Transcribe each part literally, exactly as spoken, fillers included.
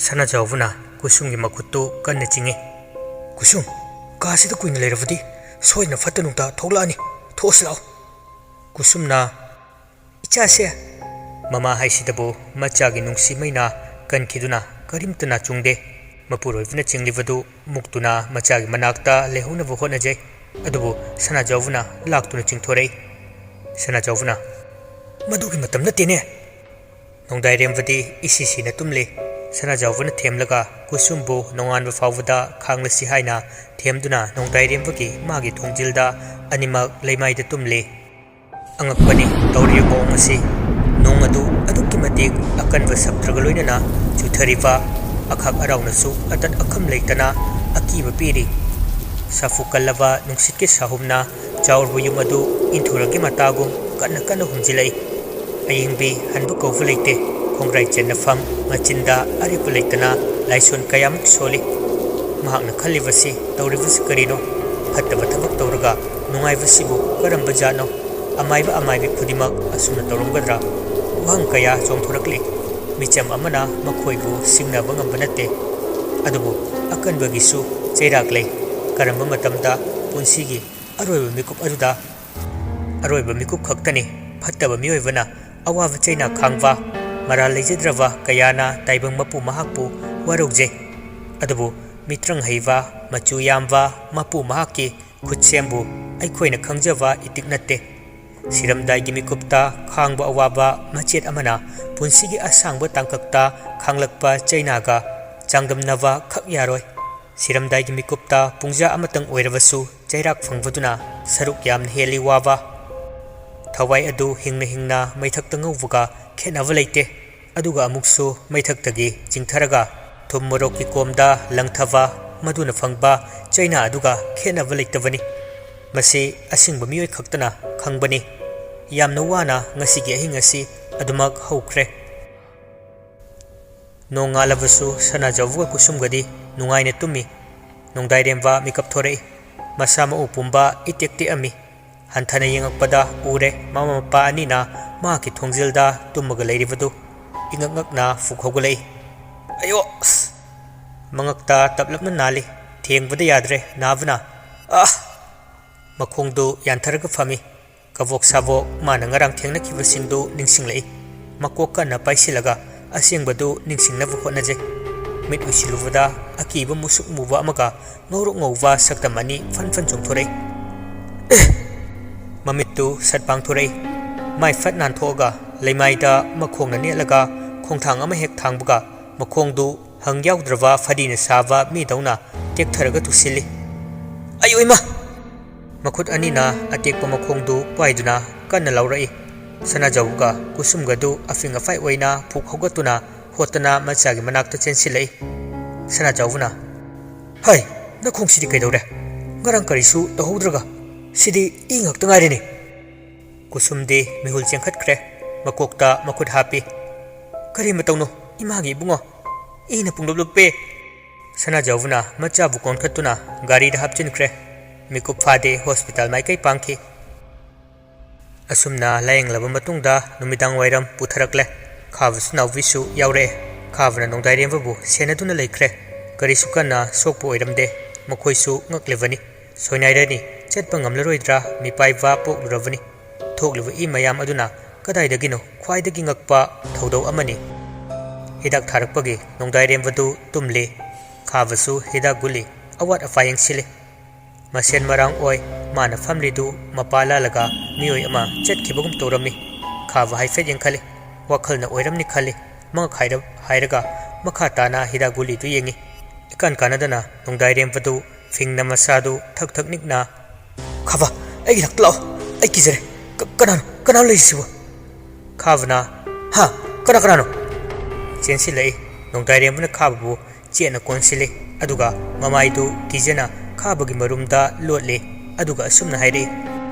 ꯁꯅꯥꯖꯥꯎꯕꯅ ꯀꯨꯁꯨꯝꯒꯤ ꯃꯈꯨꯠꯇꯨ ꯀꯟꯅ ꯆꯤꯡꯏ꯫ "ꯀꯨꯁꯨꯝ, ꯀꯥꯁꯤꯗ ꯀꯨꯏꯅ ꯂꯩꯔꯕꯗꯤ ꯁꯣꯏꯗꯅ ꯐꯠꯇ ꯅꯨꯡꯗ ꯊꯣꯛꯂꯛꯑꯅꯤ꯫ ꯊꯣꯛꯑꯁꯤ ꯂꯥꯛꯑꯣ꯫" ꯀꯨꯁꯨꯝꯅ, "ꯏꯆꯥꯁꯦ!" ꯃꯃꯥ ꯍꯥꯏꯁꯤꯗꯕꯨ ꯃꯆꯥꯒꯤ ꯅꯨꯡꯁꯤ ꯃꯩꯅ ꯀꯟꯈꯤꯗꯨꯅ ꯀꯔꯤꯝꯇ ꯅꯥꯆꯨꯡꯗꯦ꯫ ꯃꯄꯨꯔꯣꯏꯕꯅ ꯆꯤꯡꯂꯤꯕꯗꯨ ꯃꯨꯛꯇꯨꯅ ꯃꯆꯥꯒꯤ ꯃꯅꯥꯛꯇ ꯂꯩꯍꯧꯅꯕ ꯍꯣꯠꯅꯖꯩ꯫ ꯑꯗꯨꯕꯨ ꯁꯅꯥꯖꯥꯎꯕꯅ ꯂꯥꯛꯇꯨꯅ ꯆꯤꯡꯊꯣꯔꯛꯏ꯫ ꯁꯅꯥꯖꯥꯎꯕꯅ, "ꯃꯗꯨꯒꯤ ꯃꯇꯝ ꯅꯠꯇꯦꯅꯦ!" ꯅꯣꯡꯗꯥꯏꯔꯦꯝꯕꯗꯤ ꯏꯁꯤ ꯁꯤꯅ ꯇꯨꯝꯂꯤ꯫ ꯁꯅꯥꯖꯥꯎꯕꯅ ꯊꯦꯝꯂꯒ ꯀꯨꯁꯨꯝꯕꯨ ꯅꯣꯡꯉꯥꯟꯕ ꯐꯥꯎꯕꯗ ꯈꯥꯡꯂꯁꯤ ꯍꯥꯏꯅ ꯊꯦꯝꯗꯨꯅ ꯅꯣꯡꯗꯥꯏꯔꯦꯝꯕꯒꯤ ꯃꯥꯒꯤ ꯊꯣꯡꯖꯤꯜꯗ ꯑꯅꯤꯃꯛ ꯂꯩꯃꯥꯏꯗ ꯇꯨꯝꯂꯤ꯫ ꯑꯉꯛꯄꯅꯤ ꯇꯧꯔꯤꯕ ꯃꯑꯣꯡ ꯑꯁꯤ꯫ ꯅꯣꯡ ꯑꯗꯨ ꯑꯗꯨꯛꯀꯤ ꯃꯇꯤꯛ ꯑꯀꯟꯕ ꯁꯞꯇ꯭ꯔꯒ ꯂꯣꯏꯅꯅ ꯆꯨꯊꯔꯤꯕ꯫ ꯑꯈꯥꯛ ꯑꯔꯥꯎꯅꯁꯨ ꯑꯇꯠ ꯑꯈꯝ ꯂꯩꯇꯅ ꯑꯀꯤꯕ ꯄꯤꯔꯤ꯫ ꯁꯥꯐꯨ ꯀꯜꯂꯕ ꯅꯨꯡꯁꯤꯠꯀꯤ ꯁꯥꯍꯨꯝꯅ ꯆꯥꯎꯔꯕ ꯌꯨꯝ ꯑꯗꯨ ꯏꯟꯊꯨꯔꯒꯤ ꯃꯇꯥꯒꯨꯝ ꯀꯟꯅ ꯀꯟꯅ ꯍꯨꯝꯖꯤꯜꯂꯛꯏ꯫ ꯑꯌꯤꯡꯕꯤ ꯍꯟꯕ ꯀꯧꯕ ꯂꯩꯇꯦ꯫ ꯈꯣꯡꯒ꯭ꯔꯥꯏ ꯆꯟꯅꯐꯝ ꯃꯆꯤꯟꯗ ꯑꯔꯦꯞꯄ ꯂꯩꯇꯅ ꯂꯥꯏꯁꯣꯟ ꯀꯌꯥꯃꯨꯛ ꯁꯣꯜꯂꯤ꯫ ꯃꯍꯥꯛꯅ ꯈꯜꯂꯤꯕꯁꯤ, ꯇꯧꯔꯤꯕꯁꯤ ꯀꯔꯤꯅꯣ? ꯐꯠꯇꯕ ꯊꯕꯛ ꯇꯧꯔꯒ ꯅꯨꯡꯉꯥꯏꯕꯁꯤꯕꯨ ꯀꯔꯝꯕ ꯖꯥꯠꯅꯣ? ꯑꯃꯥꯏꯕ ꯑꯃꯥꯏꯕꯤ ꯈꯨꯗꯤꯡꯃꯛ ꯑꯁꯨꯝꯅ ꯇꯧꯔꯝꯒꯗ꯭ꯔꯥ? ꯋꯥꯍꯪ ꯀꯌꯥ ꯆꯣꯡꯊꯣꯔꯛꯂꯤ꯫ ꯃꯤꯆꯝ ꯑꯃꯅ ꯃꯈꯣꯏꯕꯨ ꯁꯤꯡꯅꯕ ꯉꯝꯕ ꯅꯠꯇꯦ꯫ ꯑꯗꯨꯕꯨ ꯑꯀꯟꯕꯒꯤꯁꯨ ꯆꯩꯔꯥꯛ ꯂꯩ꯫ ꯀꯔꯝꯕ ꯃꯇꯝꯗ ꯄꯨꯟꯁꯤꯒꯤ ꯑꯔꯣꯏꯕ ꯃꯤꯀꯨꯞ ꯑꯗꯨꯗ, ꯑꯔꯣꯏꯕ ꯃꯤꯀꯨꯞ ꯈꯛꯇꯅꯤ ꯐꯠꯇꯕ ꯃꯤꯑꯣꯏꯕꯅ ꯑꯋꯥꯕ ꯆꯩꯅꯥ ꯈꯥꯡꯕ꯫ ꯃꯔꯥꯜ ꯂꯩꯖꯗ꯭ꯔꯕ ꯀꯌꯥꯅ ꯇꯥꯏꯕꯪ ꯃꯄꯨ ꯃꯍꯥꯛꯄꯨ ꯋꯥꯔꯧꯖꯩ꯫ ꯑꯗꯨꯕꯨ ꯃꯤꯇ꯭ꯔꯪ ꯍꯩꯕ, ꯃꯆꯨ ꯌꯥꯝꯕ ꯃꯄꯨ ꯃꯍꯥꯛꯀꯤ ꯈꯨꯠꯁꯦꯝꯕꯨ ꯑꯩꯈꯣꯏꯅ ꯈꯪꯖꯕ ꯏꯇꯤꯛ ꯅꯠꯇꯦ꯫ ꯁꯤꯔꯝꯗꯥꯏꯒꯤ ꯃꯤꯀꯨꯞꯇ ꯈꯥꯡꯕ ꯑꯋꯥꯕ ꯃꯆꯦꯠ ꯑꯃꯅ ꯄꯨꯟꯁꯤꯒꯤ ꯑꯁꯥꯡꯕ ꯇꯥꯡꯀꯛꯇ ꯈꯥꯡꯂꯛꯄ ꯆꯩꯅꯥꯒ ꯆꯥꯡꯗꯝꯅꯕ ꯈꯛ ꯌꯥꯔꯣꯏ꯫ ꯁꯤꯔꯝꯗꯥꯏꯒꯤ ꯃꯤꯀꯨꯞꯇ ꯄꯨꯡꯖꯥ ꯑꯃꯇꯪ ꯑꯣꯏꯔꯕꯁꯨ ꯆꯩꯔꯥꯛ ꯐꯪꯕꯗꯨꯅ ꯁꯔꯨꯛ ꯌꯥꯝꯅ ꯍꯦꯜꯂꯤ ꯋꯥꯕ꯫ ꯊꯋꯥꯏ ꯑꯗꯨ ꯍꯤꯡꯅ ꯍꯤꯡꯅ ꯃꯩꯊꯛꯇ ꯉꯧꯕꯒ ꯈꯦꯠꯅꯕ ꯂꯩꯇꯦ꯫ ꯑꯗꯨꯒ ꯑꯃꯨꯛꯁꯨ ꯃꯩꯊꯛꯇꯒꯤ ꯆꯤꯡꯊꯔꯒ ꯊꯨꯝ ꯃꯣꯔꯣꯛꯀꯤ ꯀꯣꯝꯗ ꯂꯪꯊꯕ, ꯃꯗꯨꯅ ꯐꯪꯕ ꯆꯩꯅꯥ ꯑꯗꯨꯒ ꯈꯦꯠꯅꯕ ꯂꯩꯇꯕꯅꯤ꯫ ꯃꯁꯤ ꯑꯁꯤꯡꯕ ꯃꯤꯑꯣꯏ ꯈꯛꯇꯅ ꯈꯪꯕꯅꯤ꯫ ꯌꯥꯝꯅ ꯋꯥꯅ ꯉꯁꯤꯒꯤ ꯑꯍꯤꯡ ꯑꯁꯤ ꯑꯗꯨꯃꯛ ꯍꯧꯈ꯭ꯔꯦ꯫ ꯅꯣꯡꯉꯥꯜꯂꯕꯁꯨ ꯁꯅꯥꯖꯥꯎꯕꯒ ꯀꯨꯁꯨꯝꯒꯗꯤ ꯅꯨꯡꯉꯥꯏꯅ ꯇꯨꯝꯃꯤ꯫ ꯅꯣꯡꯗꯥꯏꯔꯦꯝꯕ ꯃꯤꯀꯞ ꯊꯣꯔꯛꯏ꯫ ꯃꯁꯥ ꯃꯎ ꯄꯨꯝꯕ ꯏꯇꯦꯛ ꯇꯦꯛꯑꯝꯃꯤ꯫ ꯍꯟꯊꯅ ꯌꯦꯡꯉꯛꯄꯗ ꯎꯔꯦ, ꯃꯃꯥ ꯃꯄꯥ ꯑꯅꯤꯅ ꯃꯍꯥꯛꯀꯤ ꯊꯣꯡꯖꯤꯜꯗ ꯇꯨꯝꯃꯒ ꯂꯩꯔꯤꯕꯗꯨ꯫ ꯏꯉꯛ ꯉꯛꯅ ꯐꯨꯛ ꯍꯧꯒꯠꯂꯛꯏ꯫ "ꯑꯌꯣ!" ꯃꯉꯛꯇ ꯇꯞꯂꯞꯅ ꯅꯥꯜꯂꯤ꯫ ꯊꯦꯡꯕꯗ ꯌꯥꯗ꯭ꯔꯦ ꯅꯥꯕꯅ꯫ "ꯑꯥ!" ꯃꯈꯣꯡꯗꯨ ꯌꯥꯟꯊꯔꯒ ꯐꯝꯃꯤ꯫ ꯀꯕꯣꯛ ꯁꯥꯕꯣꯛ ꯃꯥꯅ ꯉꯔꯥꯡ ꯊꯦꯡꯅꯈꯤꯕꯁꯤꯡꯗꯨ ꯅꯤꯡꯁꯤꯡꯂꯛꯏ꯫ ꯃꯀꯣꯛ ꯀꯟꯅ ꯄꯥꯏꯁꯤꯜꯂꯒ ꯑꯁꯦꯡꯕꯗꯨ ꯅꯤꯡꯁꯤꯡꯅꯕ ꯍꯣꯠꯅꯖꯩ꯫ ꯃꯤꯠ ꯎꯏꯁꯤꯜꯂꯨꯕꯗ ꯑꯀꯤꯕ ꯃꯨꯁꯨꯛ ꯃꯨꯕ ꯑꯃꯒ ꯉꯧꯔꯣꯛ ꯉꯧꯕ ꯁꯛꯇꯝ ꯑꯅꯤ ꯐꯟ ꯐꯟ ꯆꯣꯡꯊꯣꯔꯛꯏ꯫ ꯑꯦ! ꯃꯃꯤꯠꯇꯨ ꯁꯠ ꯄꯥꯡꯊꯣꯔꯛꯏ꯫ ꯃꯥꯏ ꯐꯠ ꯅꯥꯟꯊꯣꯛꯑꯒ ꯂꯩꯃꯥꯏꯗ ꯃꯈꯣꯡꯅ ꯅꯦꯠꯂꯒ ꯈꯣꯡꯊꯥꯡ ꯑꯃ ꯍꯦꯛ ꯊꯥꯡꯕꯒ ꯃꯈꯣꯡꯗꯨ ꯍꯪ ꯌꯥꯎꯗ꯭ꯔꯕ ꯐꯗꯤꯅ ꯁꯥꯕ ꯃꯤꯗꯧꯅ ꯇꯦꯛꯊꯔꯒ ꯇꯨꯁꯤꯜꯂꯤ꯫ "ꯑꯌꯣ ꯏꯃꯥ!" ꯃꯈꯨꯠ ꯑꯅꯤꯅ ꯑꯇꯦꯛꯄ ꯃꯈꯣꯡꯗꯨ ꯄꯥꯏꯗꯨꯅ ꯀꯟꯅ ꯂꯥꯎꯔꯛꯏ꯫ ꯁꯅꯥꯖꯥꯎꯕꯒ ꯀꯨꯁꯨꯝꯒꯗꯨ ꯑꯐꯤꯡ ꯑꯐꯥꯏ ꯑꯣꯏꯅ ꯐꯨꯛ ꯍꯧꯒꯠꯇꯨꯅ ꯍꯣꯠꯇꯅ ꯃꯆꯥꯒꯤ ꯃꯅꯥꯛꯇ ꯆꯦꯟꯁꯤꯜꯂꯛꯏ꯫ ꯁꯅꯥꯖꯥꯎꯕꯅ, "ꯍꯩ, ꯅꯈꯣꯡꯁꯤꯗꯤ ꯀꯩꯗꯧꯔꯦ? ꯉꯔꯥꯡ ꯀꯔꯤꯁꯨ ꯇꯧꯍꯧꯗ꯭ꯔꯒ ꯁꯤꯗꯤ ꯏ ꯉꯥꯛꯇ ꯉꯥꯏꯔꯦꯅꯦ!" ꯀꯨꯁꯨꯝꯗꯤ ꯃꯤꯍꯨꯜ ꯆꯦꯟꯈꯠꯈ꯭ꯔꯦ꯫ ꯃꯀꯣꯛꯇ ꯃꯈꯨꯠ ꯍꯥꯞꯄꯤ꯫ "ꯀꯔꯤ ꯃꯇꯧꯅꯣ, ꯏꯃꯥꯒꯤ ꯏꯕꯨꯡꯉꯣ? ꯏꯅ ꯄꯨꯡꯂꯨꯞ ꯂꯨꯞꯄꯦ!" ꯁꯅꯥꯖꯥꯎꯕꯅ ꯃꯆꯥꯕꯨ ꯀꯣꯟꯈꯠꯇꯨꯅ ꯒꯥꯔꯤꯗ ꯍꯥꯞꯆꯤꯟꯈ꯭ꯔꯦ꯫ ꯃꯤꯀꯨꯞ ꯐꯥꯗꯦ ꯍꯣꯁꯄꯤꯇꯥꯜ ꯃꯥꯏꯀꯩ ꯄꯥꯡꯈꯤ꯫ ꯑꯁꯨꯝꯅ ꯂꯥꯌꯦꯡꯂꯕ ꯃꯇꯨꯡꯗ ꯅꯨꯃꯤꯗꯥꯡ ꯋꯥꯏꯔꯝ ꯄꯨꯊꯔꯛꯂꯦ꯫ ꯈꯥꯕꯁꯨ ꯅꯥꯎꯕꯤꯁꯨ ꯌꯥꯎꯔꯛꯑꯦ꯫ ꯈꯥꯕꯅ ꯅꯣꯡꯗꯥꯏꯔꯦꯝꯕꯕꯨ ꯁꯦꯟꯅꯗꯨꯅ ꯂꯩꯈ꯭ꯔꯦ꯫ ꯀꯔꯤꯁꯨ ꯀꯟꯅ ꯁꯣꯛꯄ ꯑꯣꯏꯔꯝꯗꯦ꯫ ꯃꯈꯣꯏꯁꯨ ꯉꯛꯂꯤꯕꯅꯤ꯫ ꯁꯣꯏꯅꯥꯏꯔꯅꯤ, ꯆꯠꯄ ꯉꯝꯂꯔꯣꯏꯗ꯭ꯔꯥ ꯃꯤꯄꯥꯏꯕ ꯄꯣꯛꯂꯨꯔꯕꯅꯤ꯫ ꯊꯣꯛꯂꯤꯕ ꯏ ꯃꯌꯥꯝ ꯑꯗꯨꯅ ꯀꯗꯥꯏꯗꯒꯤꯅꯣ ꯈ꯭ꯋꯥꯏꯗꯒꯤ ꯉꯛꯄ ꯊꯧꯗꯧ ꯑꯃꯅꯤ꯫ ꯍꯤꯗꯥꯛ ꯊꯥꯔꯛꯄꯒꯤ ꯅꯣꯡꯗꯥꯏꯔꯦꯝꯕꯗꯨ ꯇꯨꯝꯂꯤ꯫ ꯈꯥꯕꯁꯨ ꯍꯤꯗꯥꯛ ꯒꯨꯂꯤ ꯑꯋꯥꯠ ꯑꯄꯥ ꯌꯦꯡꯁꯤꯜꯂꯤ꯫ ꯃꯁꯦꯟ ꯃꯔꯥꯡ ꯑꯣꯏ꯫ ꯃꯥꯅ ꯐꯝꯂꯤꯗꯨ ꯃꯄꯥ ꯂꯥꯜꯂꯒ ꯃꯤꯑꯣꯏ ꯑꯃ ꯆꯠꯈꯤꯕꯒꯨꯝ ꯇꯧꯔꯝꯃꯤ꯫ ꯈꯥꯕ ꯍꯥꯏꯐꯦꯠ ꯌꯦꯡꯈꯠꯂꯤ꯫ ꯋꯥꯈꯜꯅ ꯑꯣꯏꯔꯝꯅꯤ ꯈꯜꯂꯤ꯫ ꯃꯉꯛ ꯍꯥꯏꯔꯞ ꯍꯥꯏꯔꯒ ꯃꯈꯥ ꯇꯥꯅ ꯍꯤꯗꯥꯛ ꯒꯨꯂꯤꯗꯨ ꯌꯦꯡꯉꯤ꯫ ꯏꯀꯥꯟ ꯀꯥꯟꯅꯗꯅ ꯅꯣꯡꯗꯥꯏꯔꯦꯝꯕꯗꯨ ꯐꯤꯡꯅ ꯃꯁꯥꯗꯨ ꯊꯛ ꯊꯛ ꯅꯤꯛꯅ, "ꯈꯥꯕ, ꯑꯩꯒꯤ ꯅꯥꯛꯇ ꯂꯥꯛꯑꯣ꯫ ꯑꯩ ꯀꯤꯖꯔꯦ꯫ ꯀ-, ꯀꯅꯥꯅꯣ? ꯀꯅꯥꯅꯣ ꯂꯩꯔꯤꯁꯤꯕꯣ?" ꯈꯥꯕꯅ, "ꯍꯥ? ꯀꯅꯥ, ꯀꯅꯥꯅꯣ?" ꯆꯦꯟꯁꯤꯜꯂꯛꯏ꯫ ꯅꯣꯡꯗꯥꯏꯔꯦꯝꯕꯅ ꯈꯥꯕꯕꯨ ꯆꯦꯠꯅ ꯀꯣꯟꯁꯤꯜꯂꯤ꯫ ꯑꯗꯨꯒ ꯃꯃꯥꯏꯗꯨ ꯀꯤꯖꯅ ꯈꯥꯕꯒꯤ ꯃꯔꯨꯝꯗ ꯂꯣꯠꯂꯤ꯫ ꯑꯗꯨꯒ ꯑꯁꯨꯝꯅ ꯍꯥꯏꯔꯛꯏ,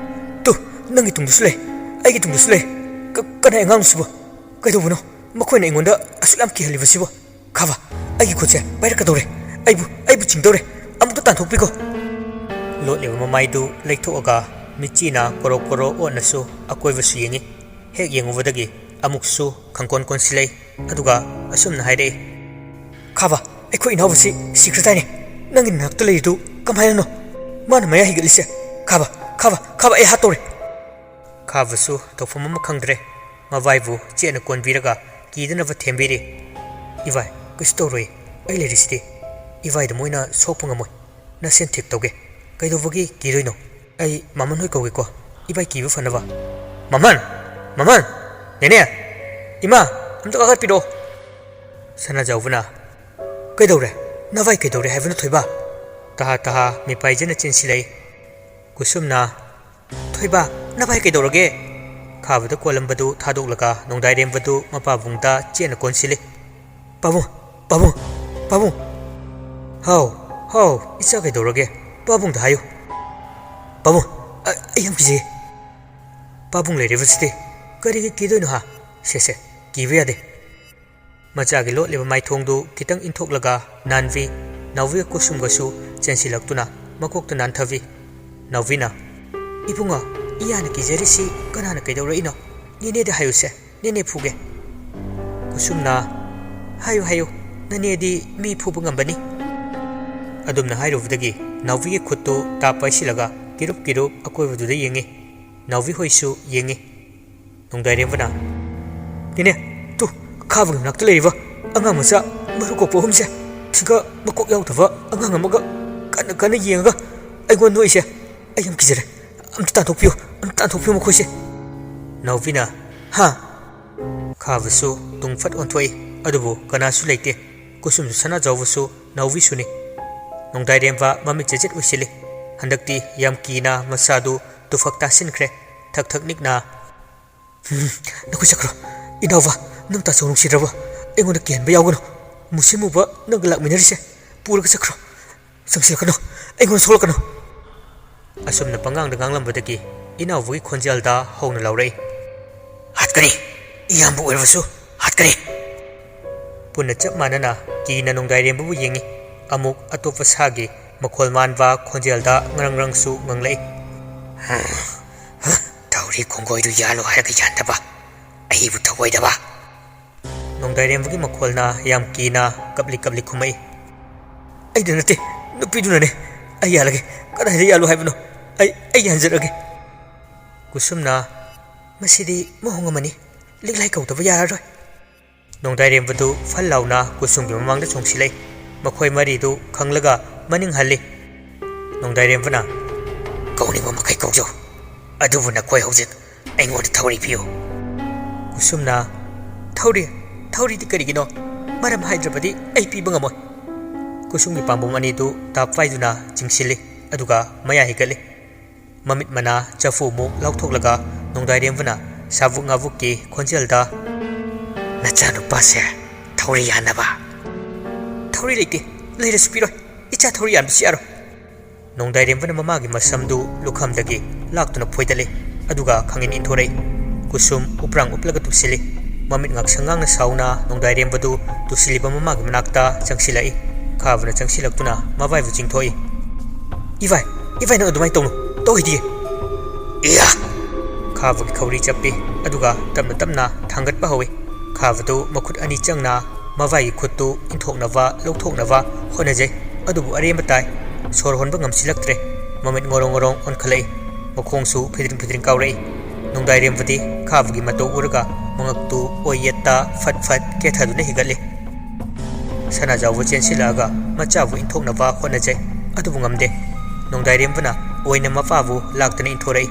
"ꯇꯨ, ꯅꯪꯒꯤ ꯇꯨꯡꯗꯁꯨ ꯂꯩ, ꯑꯩꯒꯤ ꯇꯨꯡꯗꯁꯨ ꯂꯩ꯫ ꯀ-, ꯀꯅꯥꯏ ꯑꯉꯥꯡꯅꯣ ꯁꯤꯕꯣ? ꯀꯩꯗꯧꯕꯅꯣ? ꯃꯈꯣꯏꯅ ꯑꯩꯉꯣꯟꯗ ꯑꯁꯨꯛ ꯌꯥꯝ ꯀꯤꯍꯜꯂꯤꯕꯁꯤꯕꯣ? ꯈꯥꯕ, ꯑꯩꯒꯤ ꯈꯨꯠꯁꯦ ꯄꯥꯏꯔꯛꯀꯗꯧꯔꯦ꯫ ꯑꯩꯕꯨ, ꯑꯩꯕꯨ ꯆꯤꯡꯗꯧꯔꯦ꯫ ꯑꯃꯨꯛꯇ ꯇꯥꯟꯊꯣꯛꯄꯤꯈꯣ꯫" ꯂꯣꯠꯂꯤꯕ ꯃꯃꯥꯏꯗꯨ ꯂꯩꯊꯣꯛꯑꯒ ꯃꯤꯠꯆꯤꯅ ꯀꯣꯔꯣ ꯀꯣꯔꯣ ꯑꯣꯠꯅꯁꯨ ꯑꯀꯣꯏꯕꯁꯨ ꯌꯦꯡꯉꯤ꯫ ꯍꯦꯛ ꯌꯦꯡꯉꯨꯕꯗꯒꯤ ꯑꯃꯨꯛꯁꯨ ꯈꯪꯀꯣꯟ ꯀꯣꯟꯁꯤꯜꯂꯛꯏ꯫ ꯑꯗꯨꯒ ꯑꯁꯨꯝꯅ ꯍꯥꯏꯔꯛꯏ, ꯈꯥꯕ, ꯑꯩꯈꯣꯏ ꯏꯅꯥꯎꯕꯁꯤ ꯁꯤꯈ꯭ꯔꯗꯥꯏꯅꯦ? ꯅꯪꯒꯤ ꯅꯥꯛꯇ ꯂꯩꯔꯤꯗꯨ ꯀꯃꯥꯏꯅꯅꯣ? ꯃꯥꯅ ꯃꯌꯥ ꯍꯤꯒꯠꯂꯤꯁꯦ꯫ ꯈꯥꯕ, ꯈꯥꯕ, ꯈꯥꯕ, ꯑꯩ ꯍꯥꯠꯇꯧꯔꯦ꯫ ꯈꯥꯕꯁꯨ ꯇꯧꯐꯝ ꯑꯃ ꯈꯪꯗ꯭ꯔꯦ꯫ ꯃꯕꯥꯏꯕꯨ ꯆꯦꯠꯅ ꯀꯣꯟꯕꯤꯔꯒ ꯀꯤꯗꯅꯕ ꯊꯦꯝꯕꯤꯔꯤ꯫ "ꯏꯕꯥꯏ, ꯀꯩꯁꯨ ꯇꯧꯔꯣꯏ, ꯑꯩ ꯂꯩꯔꯤꯁꯤꯗꯤ꯫ ꯏꯕꯥꯏꯗ ꯃꯣꯏꯅ ꯁꯣꯛꯄ ꯉꯝꯃꯣꯏ꯫ ꯅꯁꯦꯟ ꯊꯦꯛ ꯇꯧꯒꯦ꯫ ꯀꯩꯗꯧꯕꯒꯤ ꯀꯤꯗꯣꯏꯅꯣ? ꯑꯩ ꯃꯃꯟ ꯍꯣꯏ ꯀꯧꯒꯦꯀꯣ, ꯏꯕꯥꯏ ꯀꯤꯕ ꯐꯅꯕ꯫" "ꯃꯃꯟ! ꯃꯃꯟ! ꯅꯦꯅꯦ! ꯏꯃꯥ! ꯑꯝꯇ ꯀꯥꯈꯠꯄꯤꯔꯛꯑꯣ!" ꯁꯅꯥꯖꯥꯎꯕꯅ, "ꯀꯩꯗꯧꯔꯦ? ꯅꯚꯥꯏ ꯀꯩꯗꯧꯔꯦ ꯍꯥꯏꯕꯅꯣ, ꯊꯣꯏꯕ?" ꯇꯍꯥ ꯇꯍꯥ ꯃꯤꯄꯥꯏꯖꯅ ꯆꯦꯟꯁꯤꯜꯂꯛꯏ꯫ ꯀꯨꯁꯨꯝꯅ, "ꯊꯣꯏꯕ, ꯅꯚꯥꯏ ꯀꯩꯗꯧꯔꯒꯦ?" ꯈꯥꯕꯗ ꯀꯣꯜꯂꯝꯕꯗꯨ ꯊꯥꯗꯣꯛꯂꯒ ꯅꯣꯡꯗꯥꯏꯔꯦꯝꯕꯗꯨ ꯃꯄꯥꯕꯨꯡꯗ ꯆꯦꯠꯅ ꯀꯣꯟꯁꯤꯜꯂꯤ꯫ "ꯄꯥꯕꯨꯡ, ꯄꯥꯕꯨꯡ, ꯄꯥꯕꯨꯡ!" "ꯍꯥꯎ, ꯍꯥꯎ, ꯏꯆꯥ ꯀꯩꯗꯧꯔꯒꯦ? ꯄꯥꯕꯨꯡꯗ ꯍꯥꯏꯌꯨ꯫" "ꯄꯥꯕꯨꯡ, ꯑ-, ꯑꯩ ꯌꯥꯝ ꯀꯤꯖꯩ꯫" "ꯄꯥꯕꯨꯡ ꯂꯩꯔꯤꯕꯁꯤꯗꯤ ꯀꯔꯤꯒꯤ ꯀꯤꯗꯣꯏꯅꯣ ꯍꯥ? ꯁꯦ, ꯁꯦ, ꯀꯤꯕ ꯌꯥꯗꯦ꯫" ꯃꯆꯥꯒꯤ ꯂꯣꯠꯂꯤꯕ ꯃꯥꯏꯊꯣꯡꯗꯨ ꯈꯤꯇꯪ ꯏꯟꯊꯣꯛꯂꯒ ꯅꯥꯟꯕꯤ꯫ ꯅꯥꯎꯕꯤꯒ ꯀꯨꯁꯨꯝꯒꯁꯨ ꯆꯦꯟꯁꯤꯜꯂꯛꯇꯨꯅ ꯃꯀꯣꯛꯇ ꯅꯥꯟꯊꯕꯤ꯫ ꯅꯥꯎꯕꯤꯅ, "ꯏꯕꯨꯡꯉꯣ, ꯏꯌꯥꯅ ꯀꯤꯖꯔꯤꯁꯤ ꯀꯅꯥꯅ ꯀꯩꯗꯧꯔꯛꯏꯅꯣ? ꯅꯦꯅꯦꯗ ꯍꯥꯏꯌꯨꯁꯦ, ꯅꯦꯅꯦ ꯐꯨꯒꯦ꯫" ꯀꯨꯁꯨꯝꯅ, "ꯍꯥꯏꯌꯨ, ꯍꯥꯏꯌꯨ, ꯅꯅꯦꯗꯤ ꯃꯤ ꯐꯨꯕ ꯉꯝꯕꯅꯤ꯫" ꯑꯗꯨꯝꯅ ꯍꯥꯏꯔꯨꯕꯗꯒꯤ ꯅꯥꯎꯕꯤꯒꯤ ꯈꯨꯠꯇꯨ ꯇꯥꯞ ꯄꯥꯏꯁꯤꯜꯂꯒ ꯀꯤꯔꯨꯞ ꯀꯤꯔꯨꯞ ꯑꯀꯣꯏꯕꯗꯨꯗ ꯌꯦꯡꯉꯤ꯫ ꯅꯥꯎꯕꯤ ꯍꯣꯏꯁꯨ ꯌꯦꯡꯉꯤ꯫ ꯅꯣꯡꯗꯥꯏꯔꯦꯝꯕꯅ, "ꯅꯦꯅꯦ, ꯇꯨ, ꯈꯥꯕꯒꯤ ꯃꯅꯥꯛꯇ ꯂꯩꯔꯤꯕ ꯑꯉꯥꯡ ꯃꯆꯥ ꯃꯔꯨ ꯀꯣꯛꯄ ꯑꯍꯨꯝꯁꯦ, ꯁꯤꯒ ꯃꯀꯣꯛ ꯌꯥꯎꯗꯕ ꯑꯉꯥꯡ ꯑꯃꯒ ꯀꯟꯅ ꯀꯟꯅ ꯌꯦꯡꯉꯒ ꯑꯩꯉꯣꯟꯗ ꯅꯣꯛꯏꯁꯦ꯫ ꯑꯩ ꯌꯥꯝ ꯀꯤꯖꯔꯦ꯫ ꯑꯝꯇ ꯇꯥꯟꯊꯣꯛꯄꯤꯌꯨ, ꯑꯝꯇ ꯇꯥꯟꯊꯣꯛꯄꯤꯌꯨ ꯃꯈꯣꯏꯁꯦ꯫" ꯅꯥꯎꯕꯤꯅ, "ꯍꯥ?" ꯈꯥꯕꯁꯨ ꯇꯨꯡ ꯐꯠ ꯑꯣꯟꯊꯣꯛꯏ, ꯑꯗꯨꯕꯨ ꯀꯅꯥꯁꯨ ꯂꯩꯇꯦ꯫ ꯀꯨꯁꯨꯝꯁꯨ ꯁꯅꯥꯖꯥꯎꯕꯁꯨ ꯅꯥꯎꯕꯤꯁꯨꯅꯤ꯫ ꯅꯣꯡꯗꯥꯏꯔꯦꯝꯕ ꯃꯃꯤꯠ ꯆꯦꯖꯦꯠ ꯑꯣꯏꯁꯤꯜꯂꯤ꯫ ꯍꯟꯗꯛꯇꯤ ꯌꯥꯝ ꯀꯤꯅ ꯃꯁꯥꯗꯨ ꯇꯨꯐꯛ ꯇꯥꯁꯤꯟꯈ꯭ꯔꯦ꯫ ꯊꯛ ꯊꯛ ꯅꯤꯛꯅ, "ꯎꯝ, ꯅꯈꯣꯏ ꯆꯠꯈ꯭ꯔꯣ꯫ ꯏꯅꯥꯎꯕ, ꯅꯪ ꯇꯥꯆꯧ ꯅꯨꯡꯁꯤꯗ꯭ꯔꯕ? ꯑꯩꯉꯣꯟꯗ ꯀꯤꯍꯟꯕ ꯌꯥꯎꯒꯅꯨ꯫ ꯃꯨꯁꯤ ꯃꯨꯕ ꯅꯪꯒ ꯂꯥꯛꯃꯤꯟꯅꯔꯤꯁꯦ ꯄꯨꯔꯒ ꯆꯠꯈ꯭ꯔꯣ꯫ ꯆꯪꯁꯤꯜꯂꯛꯀꯅꯨ, ꯑꯩꯉꯣꯟꯗ ꯁꯣꯛꯂꯛꯀꯅꯨ꯫" ꯑꯁꯨꯝꯅ ꯄꯉꯥꯡꯗ ꯉꯥꯡꯂꯝꯕꯗꯒꯤ ꯏꯅꯥꯎꯕꯒꯤ ꯈꯣꯟꯖꯦꯜꯗ ꯍꯧꯅ ꯂꯥꯎꯔꯛꯏ, "ꯍꯥꯠꯀꯅꯤ! ꯏꯌꯥꯝꯕ ꯑꯣꯏꯔꯕꯁꯨ ꯍꯥꯠꯀꯅꯤ!" ꯄꯨꯟꯅ ꯆꯞ ꯃꯥꯟꯅꯅ ꯀꯤꯅ ꯅꯣꯡꯗꯥꯏꯔꯦꯝꯕꯕꯨ ꯌꯦꯡꯉꯤ꯫ ꯑꯃꯨꯛ ꯑꯇꯣꯞꯄ ꯁꯥꯒꯤ ꯃꯈꯣꯜ ꯃꯥꯟꯕ ꯈꯣꯟꯖꯦꯜꯗ ꯉꯔꯪ ꯉꯔꯪꯁꯨ ꯉꯪꯂꯛꯏ, "ꯊꯧꯔꯤ ꯈꯣꯡꯒꯣꯏꯗꯨ ꯌꯥꯜꯂꯨ ꯍꯥꯏꯔꯒ ꯌꯥꯟꯗꯕ, ꯑꯩꯕꯨ ꯊꯧꯑꯣꯏꯗꯕ!" ꯅꯣꯡꯗꯥꯏꯔꯦꯝꯕꯒꯤ ꯃꯈꯣꯜꯅ ꯌꯥꯝ ꯀꯤꯅ ꯀꯞꯂꯤ ꯀꯞꯂꯤ ꯈꯨꯝꯃꯛꯏ꯫ "ꯑꯩꯗ ꯅꯠꯇꯦ, ꯅꯨꯄꯤꯗꯨꯅꯅꯦ꯫ ꯑꯩ ꯌꯥꯜꯂꯒꯦ꯫ ꯀꯗꯥꯏꯗ ꯌꯥꯜꯂꯨ ꯍꯥꯏꯕꯅꯣ? ꯑꯩ, ꯑꯩ ꯌꯥꯟꯖꯔꯒꯦ꯫" ꯀꯨꯁꯨꯝꯅ, "ꯃꯁꯤꯗꯤ ꯃꯑꯣꯡ ꯑꯃꯅꯤ꯫ ꯂꯤꯛꯂꯥꯏ ꯀꯧꯗꯕ ꯌꯥꯔꯔꯣꯏ꯫" ꯅꯣꯡꯗꯥꯏꯔꯦꯝꯕꯗꯨ ꯐꯜ ꯂꯥꯎꯅ ꯀꯨꯁꯨꯝꯒꯤ ꯃꯃꯥꯡꯗ ꯆꯣꯡꯁꯤꯜꯂꯛꯏ꯫ ꯃꯈꯣꯏ ꯃꯔꯤꯗꯨ ꯈꯪꯂꯒ ꯃꯅꯤꯡ ꯍꯜꯂꯤ꯫ ꯅꯣꯡꯗꯥꯏꯔꯦꯝꯕꯅ, "ꯀꯧꯅꯤꯡꯕ ꯃꯈꯩ ꯀꯧꯖꯧ, ꯑꯗꯨꯕꯨ ꯅꯈꯣꯏ ꯍꯧꯖꯤꯛ ꯑꯩꯉꯣꯟꯗ ꯊꯧꯔꯤ ꯄꯤꯌꯨ꯫" ꯀꯨꯁꯨꯝꯅ, "ꯊꯧꯔꯤ? ꯊꯧꯔꯤꯗꯤ ꯀꯔꯤꯒꯤꯅꯣ? ꯃꯔꯝ ꯍꯥꯏꯗ꯭ꯔꯕꯗꯤ ꯑꯩ ꯄꯤꯕ ꯉꯝꯃꯣꯏ꯫" ꯀꯨꯁꯨꯝꯒꯤ ꯄꯥꯝꯕꯣꯝ ꯑꯅꯤꯗꯨ ꯇꯥꯞ ꯄꯥꯏꯗꯨꯅ ꯆꯤꯡꯁꯤꯜꯂꯤ, ꯑꯗꯨꯒ ꯃꯌꯥ ꯍꯤꯒꯠꯂꯤ꯫ ꯃꯃꯤꯠ ꯃꯅꯥ ꯆꯐꯨ ꯑꯃꯨꯛ ꯂꯥꯎꯊꯣꯛꯂꯒ ꯅꯣꯡꯗꯥꯏꯔꯦꯝꯕꯅ ꯁꯥꯕꯨꯛ ꯉꯥꯕꯨꯛꯀꯤ ꯈꯣꯟꯖꯦꯜꯗ, "ꯅꯆꯥꯅꯨꯄꯥꯁꯦ ꯊꯧꯔꯤ ꯌꯥꯟꯅꯕ?" "ꯊꯧꯔꯤ ꯂꯩꯇꯦ, ꯂꯩꯔꯁꯨ ꯄꯤꯔꯣꯏ꯫ ꯏꯆꯥ ꯊꯧꯔꯤ ꯌꯥꯟꯕꯁꯨ ꯌꯥꯔꯣꯏ꯫" ꯅꯣꯡꯗꯥꯏꯔꯦꯝꯕꯅ ꯃꯃꯥꯒꯤ ꯃꯁꯝꯗꯨ ꯂꯨꯈꯝꯗꯒꯤ ꯂꯥꯛꯇꯨꯅ ꯐꯣꯏꯗꯠꯂꯤ, ꯑꯗꯨꯒ ꯈꯥꯡꯉꯤꯟ ꯏꯟꯊꯣꯔꯛꯏ꯫ ꯀꯨꯁꯨꯝ ꯎꯄ꯭ꯔꯥꯡ ꯎꯞꯂꯒ ꯇꯨꯁꯤꯜꯂꯤ꯫ ꯃꯃꯤꯠ ꯉꯥꯛꯁꯪ ꯉꯥꯡꯅ ꯁꯥꯎꯅ ꯅꯣꯡꯗꯥꯏꯔꯦꯝꯕꯗꯨ ꯇꯨꯁꯤꯜꯂꯤꯕ ꯃꯃꯥꯒꯤ ꯃꯅꯥꯛꯇ ꯆꯪꯁꯤꯜꯂꯛꯏ꯫ ꯈꯥꯕꯅ ꯆꯪꯁꯤꯜꯂꯛꯇꯨꯅ ꯃꯕꯥꯏꯕꯨ ꯆꯤꯡꯊꯣꯛꯏ꯫ "ꯏꯚꯥꯏ, ꯏꯚꯥꯏ, ꯅꯪ ꯑꯗꯨꯃꯥꯏꯅ ꯇꯧꯅꯨ, ꯇꯧ ꯍꯩꯗꯤꯌꯦ꯫" "ꯏꯌꯥ!" ꯈꯥꯕꯒꯤ ꯈꯧꯔꯤ ꯆꯞꯄꯤ, ꯑꯗꯨꯒ ꯇꯞꯅ ꯇꯞꯅ ꯊꯥꯡꯒꯠꯄ ꯍꯧꯏ꯫ ꯈꯥꯕꯗꯨ ꯃꯈꯨꯠ ꯑꯅꯤ ꯆꯪꯅ ꯃꯕꯥꯏꯒꯤ ꯈꯨꯠꯇꯨ ꯏꯟꯊꯣꯛꯅꯕ ꯂꯧꯊꯣꯛꯅꯕ ꯍꯣꯠꯅꯖꯩ, ꯑꯗꯨꯕꯨ ꯑꯔꯦꯝꯕ ꯇꯥꯏ꯫ ꯁꯣꯔ ꯍꯣꯟꯕ ꯉꯝꯁꯤꯜꯂꯛꯇ꯭ꯔꯦ꯫ ꯃꯃꯤꯠ ꯉꯣꯔꯣꯡ ꯉꯣꯔꯣꯡ ꯑꯣꯟꯈꯠꯂꯛꯏ꯫ ꯃꯈꯣꯡꯁꯨ ꯐꯤꯗ꯭ꯔꯤꯡ ꯐꯤꯗ꯭ꯔꯤꯡ ꯀꯥꯎꯔꯛꯏ꯫ ꯅꯣꯡꯗꯥꯏꯔꯦꯝꯕꯗꯤ ꯈꯥꯕꯒꯤ ꯃꯇꯧ ꯎꯔꯒ ꯃꯉꯛꯇꯨ ꯑꯣꯏ ꯌꯦꯠꯇ ꯐꯠ ꯐꯠ ꯀꯦꯊꯗꯨꯅ ꯍꯤꯒꯠꯂꯤ꯫ ꯁꯅꯥꯖꯥꯎꯕ ꯆꯦꯟꯁꯤꯜꯂꯛꯑꯒ ꯃꯆꯥꯕꯨ ꯏꯟꯊꯣꯛꯅꯕ ꯍꯣꯠꯅꯖꯩ, ꯑꯗꯨꯕꯨ ꯉꯝꯗꯦ꯫ ꯅꯣꯡꯗꯥꯏꯔꯦꯝꯕꯅ ꯑꯣꯏꯅ ꯃꯄꯥꯕꯨ ꯂꯥꯛꯇꯅ ꯏꯟꯊꯣꯔꯛꯏ꯫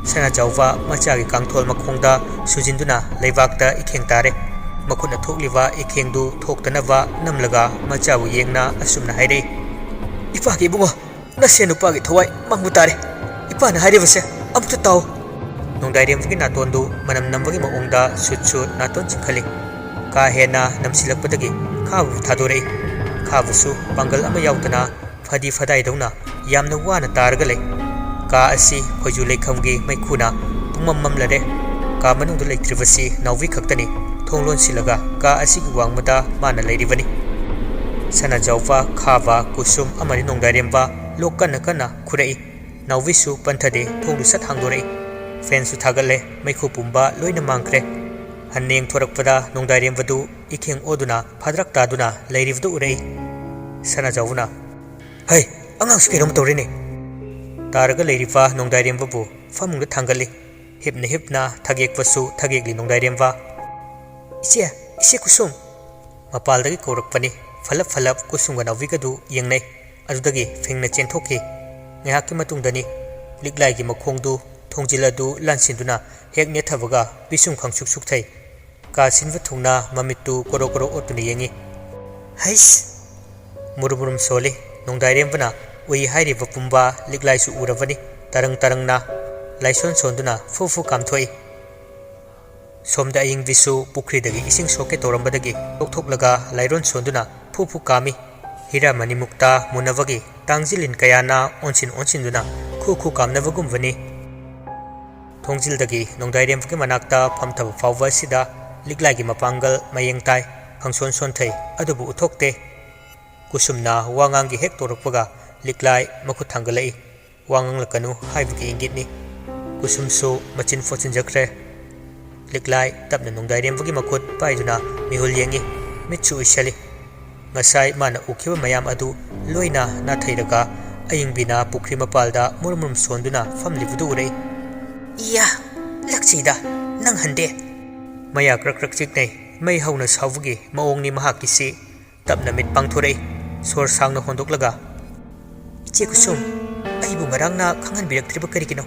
ꯁꯅꯥꯖꯥꯎꯕ ꯃꯆꯥꯒꯤ ꯀꯥꯡꯊꯣꯜ ꯃꯈꯣꯡꯗ ꯁꯨꯖꯤꯟꯗꯨꯅ ꯂꯩꯕꯥꯛꯇ ꯏꯈꯦꯡ ꯇꯥꯔꯦ꯫ ꯃꯈꯨꯠꯅ ꯊꯣꯛꯂꯤꯕ ꯏꯈꯦꯡꯗꯨ ꯊꯣꯛꯇꯅꯕ ꯅꯝꯂꯒ ꯃꯆꯥꯕꯨ ꯌꯦꯡꯅ ꯑꯁꯨꯝꯅ ꯍꯥꯏꯔꯛꯏ, "ꯏꯄꯥꯒꯤ ꯏꯕꯨꯡꯉꯣ, ꯅꯁꯦ ꯅꯨꯄꯥꯒꯤ ꯊꯋꯥꯏ ꯃꯥꯡꯕ ꯇꯥꯔꯦ꯫ ꯏꯄꯥꯅ ꯍꯥꯏꯔꯤꯕꯁꯦ ꯑꯃꯨꯛꯇ ꯇꯥꯎ꯫" ꯅꯣꯡꯗꯥꯏꯔꯦꯝꯕꯒꯤ ꯅꯥꯇꯣꯟꯗꯨ ꯃꯅꯝ ꯅꯝꯕꯒꯤ ꯃꯑꯣꯡꯗ ꯁꯨꯠ ꯁꯨꯠ ꯅꯥꯇꯣꯟ ꯆꯤꯡꯈꯠꯂꯤ꯫ ꯀꯥ ꯍꯦꯟꯅ ꯅꯝꯁꯤꯜꯂꯛꯄꯗꯒꯤ ꯈꯥꯕꯕꯨ ꯊꯥꯗꯣꯔꯛꯏ꯫ ꯈꯥꯕꯁꯨ ꯄꯥꯡꯒꯜ ꯑꯃ ꯌꯥꯎꯗꯅ ꯐꯗꯤ ꯐꯗꯥꯏꯗꯧꯅ ꯌꯥꯝꯅ ꯋꯥꯅ ꯇꯥꯔꯒ ꯂꯩ꯫ ꯀꯥ ꯑꯁꯤ ꯈꯣꯏꯖꯨ ꯂꯩꯈꯝꯒꯤ ꯃꯩꯈꯨꯅ ꯄꯨꯡꯃꯝ ꯃꯝꯂꯔꯦ꯫ ꯀꯥ ꯃꯅꯨꯡꯗ ꯂꯩꯇ꯭ꯔꯤꯕꯁꯤ ꯅꯥꯎꯕꯤ ꯈꯛꯇꯅꯤ꯫ ꯊꯣꯡ ꯂꯣꯟꯁꯤꯜꯂꯒ ꯀꯥ ꯑꯁꯤꯒꯤ ꯋꯥꯡꯃꯗ ꯃꯥꯅ ꯂꯩꯔꯤꯕꯅꯤ꯫ ꯁꯅꯥꯖꯥꯎꯕ, ꯈꯥꯕ, ꯀꯨꯁꯨꯝ ꯑꯃꯗꯤ ꯅꯣꯡꯗꯥꯏꯔꯦꯝꯕ ꯂꯣꯛ ꯀꯟꯅ ꯀꯟꯅ ꯈꯨꯔꯛꯏ꯫ ꯅꯥꯎꯕꯤꯁꯨ ꯄꯟꯊꯗꯦ, ꯊꯣꯡꯗꯨ ꯁꯠ ꯍꯥꯡꯗꯣꯔꯛꯏ꯫ ꯐꯦꯟꯁꯨ ꯊꯥꯒꯠꯂꯦ, ꯃꯩꯈꯨ ꯄꯨꯝꯕ ꯂꯣꯏꯅ ꯃꯥꯡꯈ꯭ꯔꯦ꯫ ꯍꯟꯅ ꯌꯦꯡꯊꯣꯔꯛꯄꯗ ꯅꯣꯡꯗꯥꯏꯔꯦꯝꯕꯗꯨ ꯏꯈꯦꯡ ꯑꯣꯗꯨꯅ ꯐꯥꯗ꯭ꯔꯛ ꯇꯥꯗꯨꯅ ꯂꯩꯔꯤꯕꯗꯨ ꯎꯔꯛꯏ꯫ ꯁꯅꯥꯖꯥꯎꯕꯅ, "ꯍꯩ, ꯑꯉꯥꯡꯁꯤ ꯀꯩꯅꯣꯝ ꯇꯧꯔꯦꯅꯦ!" ꯇꯥꯔꯒ ꯂꯩꯔꯤꯕ ꯅꯣꯡꯗꯥꯏꯔꯦꯝꯕꯕꯨ ꯐꯃꯨꯡꯗ ꯊꯥꯡꯒꯠꯂꯤ꯫ ꯍꯤꯞꯅ ꯍꯤꯞꯅ ꯊꯒꯦꯛꯄꯁꯨ ꯊꯒꯦꯛꯂꯤ ꯅꯣꯡꯗꯥꯏꯔꯦꯝꯕ꯫ "ꯏꯆꯦ, ꯏꯆꯦ ꯀꯨꯁꯨꯝ!" ꯃꯄꯥꯜꯗꯒꯤ ꯀꯧꯔꯛꯄꯅꯤ꯫ ꯐꯂꯞ ꯐꯂꯞ ꯀꯨꯁꯨꯝꯒ ꯅꯥꯎꯕꯤꯒꯗꯨ ꯌꯦꯡꯅꯩ꯫ ꯑꯗꯨꯗꯒꯤ ꯐꯤꯡꯅ ꯆꯦꯟꯊꯣꯛꯈꯤ꯫ ꯉꯥꯏꯍꯥꯛꯀꯤ ꯃꯇꯨꯡꯗꯅꯤ꯫ ꯂꯤꯛꯂꯥꯏꯒꯤ ꯃꯈꯣꯡꯗꯨ ꯊꯣꯡꯖꯤꯜ ꯑꯗꯨ ꯂꯥꯟꯁꯤꯟꯗꯨꯅ ꯍꯦꯛ ꯅꯦꯠꯊꯕꯒ ꯄꯤꯁꯨꯝ ꯈꯪꯁꯨꯛ ꯁꯨꯛꯊꯩ꯫ ꯀꯥ ꯁꯤꯟꯕ ꯊꯨꯡꯅ ꯃꯃꯤꯠꯇꯨ ꯀꯣꯔꯣ ꯀꯣꯔꯣ ꯑꯣꯠꯇꯨꯅ ꯌꯦꯡꯉꯤ꯫ "ꯍꯩꯁ!" ꯃꯨꯔꯨꯝ ꯃꯨꯔꯨꯝ ꯁꯣꯜꯂꯤ꯫ ꯅꯣꯡꯗꯥꯏꯔꯦꯝꯕꯅ ꯎꯏ ꯍꯥꯏꯔꯤꯕ ꯄꯨꯝꯕ ꯂꯤꯛꯂꯥꯏꯁꯨ ꯎꯔꯕꯅꯤ꯫ ꯇꯔꯪ ꯇꯔꯪꯅ ꯂꯥꯏꯁꯣꯟ ꯁꯣꯟꯗꯨꯅ ꯐꯨ ꯐꯨ ꯀꯥꯝꯊꯣꯛꯏ꯫ ꯁꯣꯝꯗ ꯑꯌꯤꯡꯕꯤꯁꯨ ꯄꯨꯈ꯭ꯔꯤꯗꯒꯤ ꯏꯁꯤꯡ ꯁꯣꯛꯀꯦ ꯇꯧꯔꯝꯕꯗꯒꯤ ꯂꯧꯊꯣꯛꯂꯒ ꯂꯥꯏꯔꯣꯟ ꯁꯣꯟꯗꯨꯅ ꯐꯨ ꯐꯨ ꯀꯥꯝꯃꯤ꯫ ꯍꯤꯔꯥ ꯃꯅꯤꯃꯨꯛꯇ ꯃꯨꯟꯅꯕꯒꯤ ꯇꯥꯡꯖꯤꯜꯂꯤꯟ ꯀꯌꯥꯅ ꯑꯣꯟꯁꯤꯟ ꯑꯣꯟꯁꯤꯟꯗꯨꯅ ꯈꯨ ꯈꯨ ꯀꯥꯝꯅꯕꯒꯨꯝꯕꯅꯤ꯫ ꯊꯣꯡꯖꯤꯜꯗꯒꯤ ꯅꯣꯡꯗꯥꯏꯔꯦꯝꯕꯒꯤ ꯃꯅꯥꯛꯇ ꯐꯝꯊꯕ ꯐꯥꯎꯕ ꯑꯁꯤꯗ ꯂꯤꯛꯂꯥꯏꯒꯤ ꯃꯄꯥꯡꯒꯜ ꯃꯌꯦꯡ ꯇꯥꯏ꯫ ꯈꯪꯁꯣꯟ ꯁꯣꯟꯊꯩ꯫ ꯑꯗꯨꯕꯨ ꯎꯠꯊꯣꯛꯇꯦ꯫ ꯀꯨꯁꯨꯝꯅ ꯋꯥ ꯉꯥꯡꯒꯦ ꯍꯦꯛ ꯇꯧꯔꯛꯄꯒ ꯂꯤꯛꯂꯥꯏ ꯃꯈꯨꯠ ꯊꯥꯡꯒꯠꯂꯛꯏ꯫ "ꯋꯥ ꯉꯥꯡꯂꯛꯀꯅꯨ" ꯍꯥꯏꯕꯒꯤ ꯏꯪꯒꯤꯠꯅꯤ꯫ ꯀꯨꯁꯨꯝꯁꯨ ꯃꯆꯤꯟ ꯐꯣꯠꯆꯤꯟꯖꯈ꯭ꯔꯦ꯫ ꯂꯤꯛꯂꯥꯏ ꯇꯞꯅ ꯅꯣꯡꯗꯥꯏꯔꯦꯝꯕꯒꯤ ꯃꯈꯨꯠ ꯄꯥꯏꯗꯨꯅ ꯃꯤꯍꯨꯜ ꯌꯦꯡꯉꯤ꯫ ꯃꯤꯠꯁꯨ ꯎꯏꯁꯜꯂꯤ꯫ ꯉꯁꯥꯏ ꯃꯥꯅ ꯎꯈꯤꯕ ꯃꯌꯥꯝ ꯑꯗꯨ ꯂꯣꯏꯅ ꯅꯥꯊꯩꯔꯒ ꯑꯌꯤꯡꯕꯤꯅ ꯄꯨꯈ꯭ꯔꯤ ꯃꯄꯥꯜꯗ ꯃꯨꯔꯨꯝ ꯃꯨꯔꯨꯝ ꯁꯣꯟꯗꯨꯅ ꯐꯝꯂꯤꯕꯗꯨ ꯎꯔꯛꯏ꯫ "ꯏꯌꯥ! ꯂꯛꯆꯩꯗ! ꯅꯪ ꯍꯟꯗꯦ!" ꯃꯌꯥ ꯀ꯭ꯔꯛ ꯀ꯭ꯔꯛ ꯆꯤꯛꯅꯩ꯫ ꯃꯩ ꯍꯧꯅ ꯁꯥꯎꯕꯒꯤ ꯃꯑꯣꯡꯅꯤ ꯃꯍꯥꯛꯀꯤꯁꯤ꯫ ꯇꯞꯅ ꯃꯤꯠ ꯄꯥꯡꯊꯣꯔꯛꯏ꯫ ꯁꯣꯔ ꯁꯥꯡꯅ ꯍꯣꯟꯗꯣꯛꯂꯒ, "ꯏꯆꯦ ꯀꯨꯁꯨꯝ, ꯑꯩꯕꯨ ꯉꯔꯥꯡꯅ ꯈꯪꯍꯟꯕꯤꯔꯛꯇ꯭ꯔꯤꯕ ꯀꯔꯤꯒꯤꯅꯣ?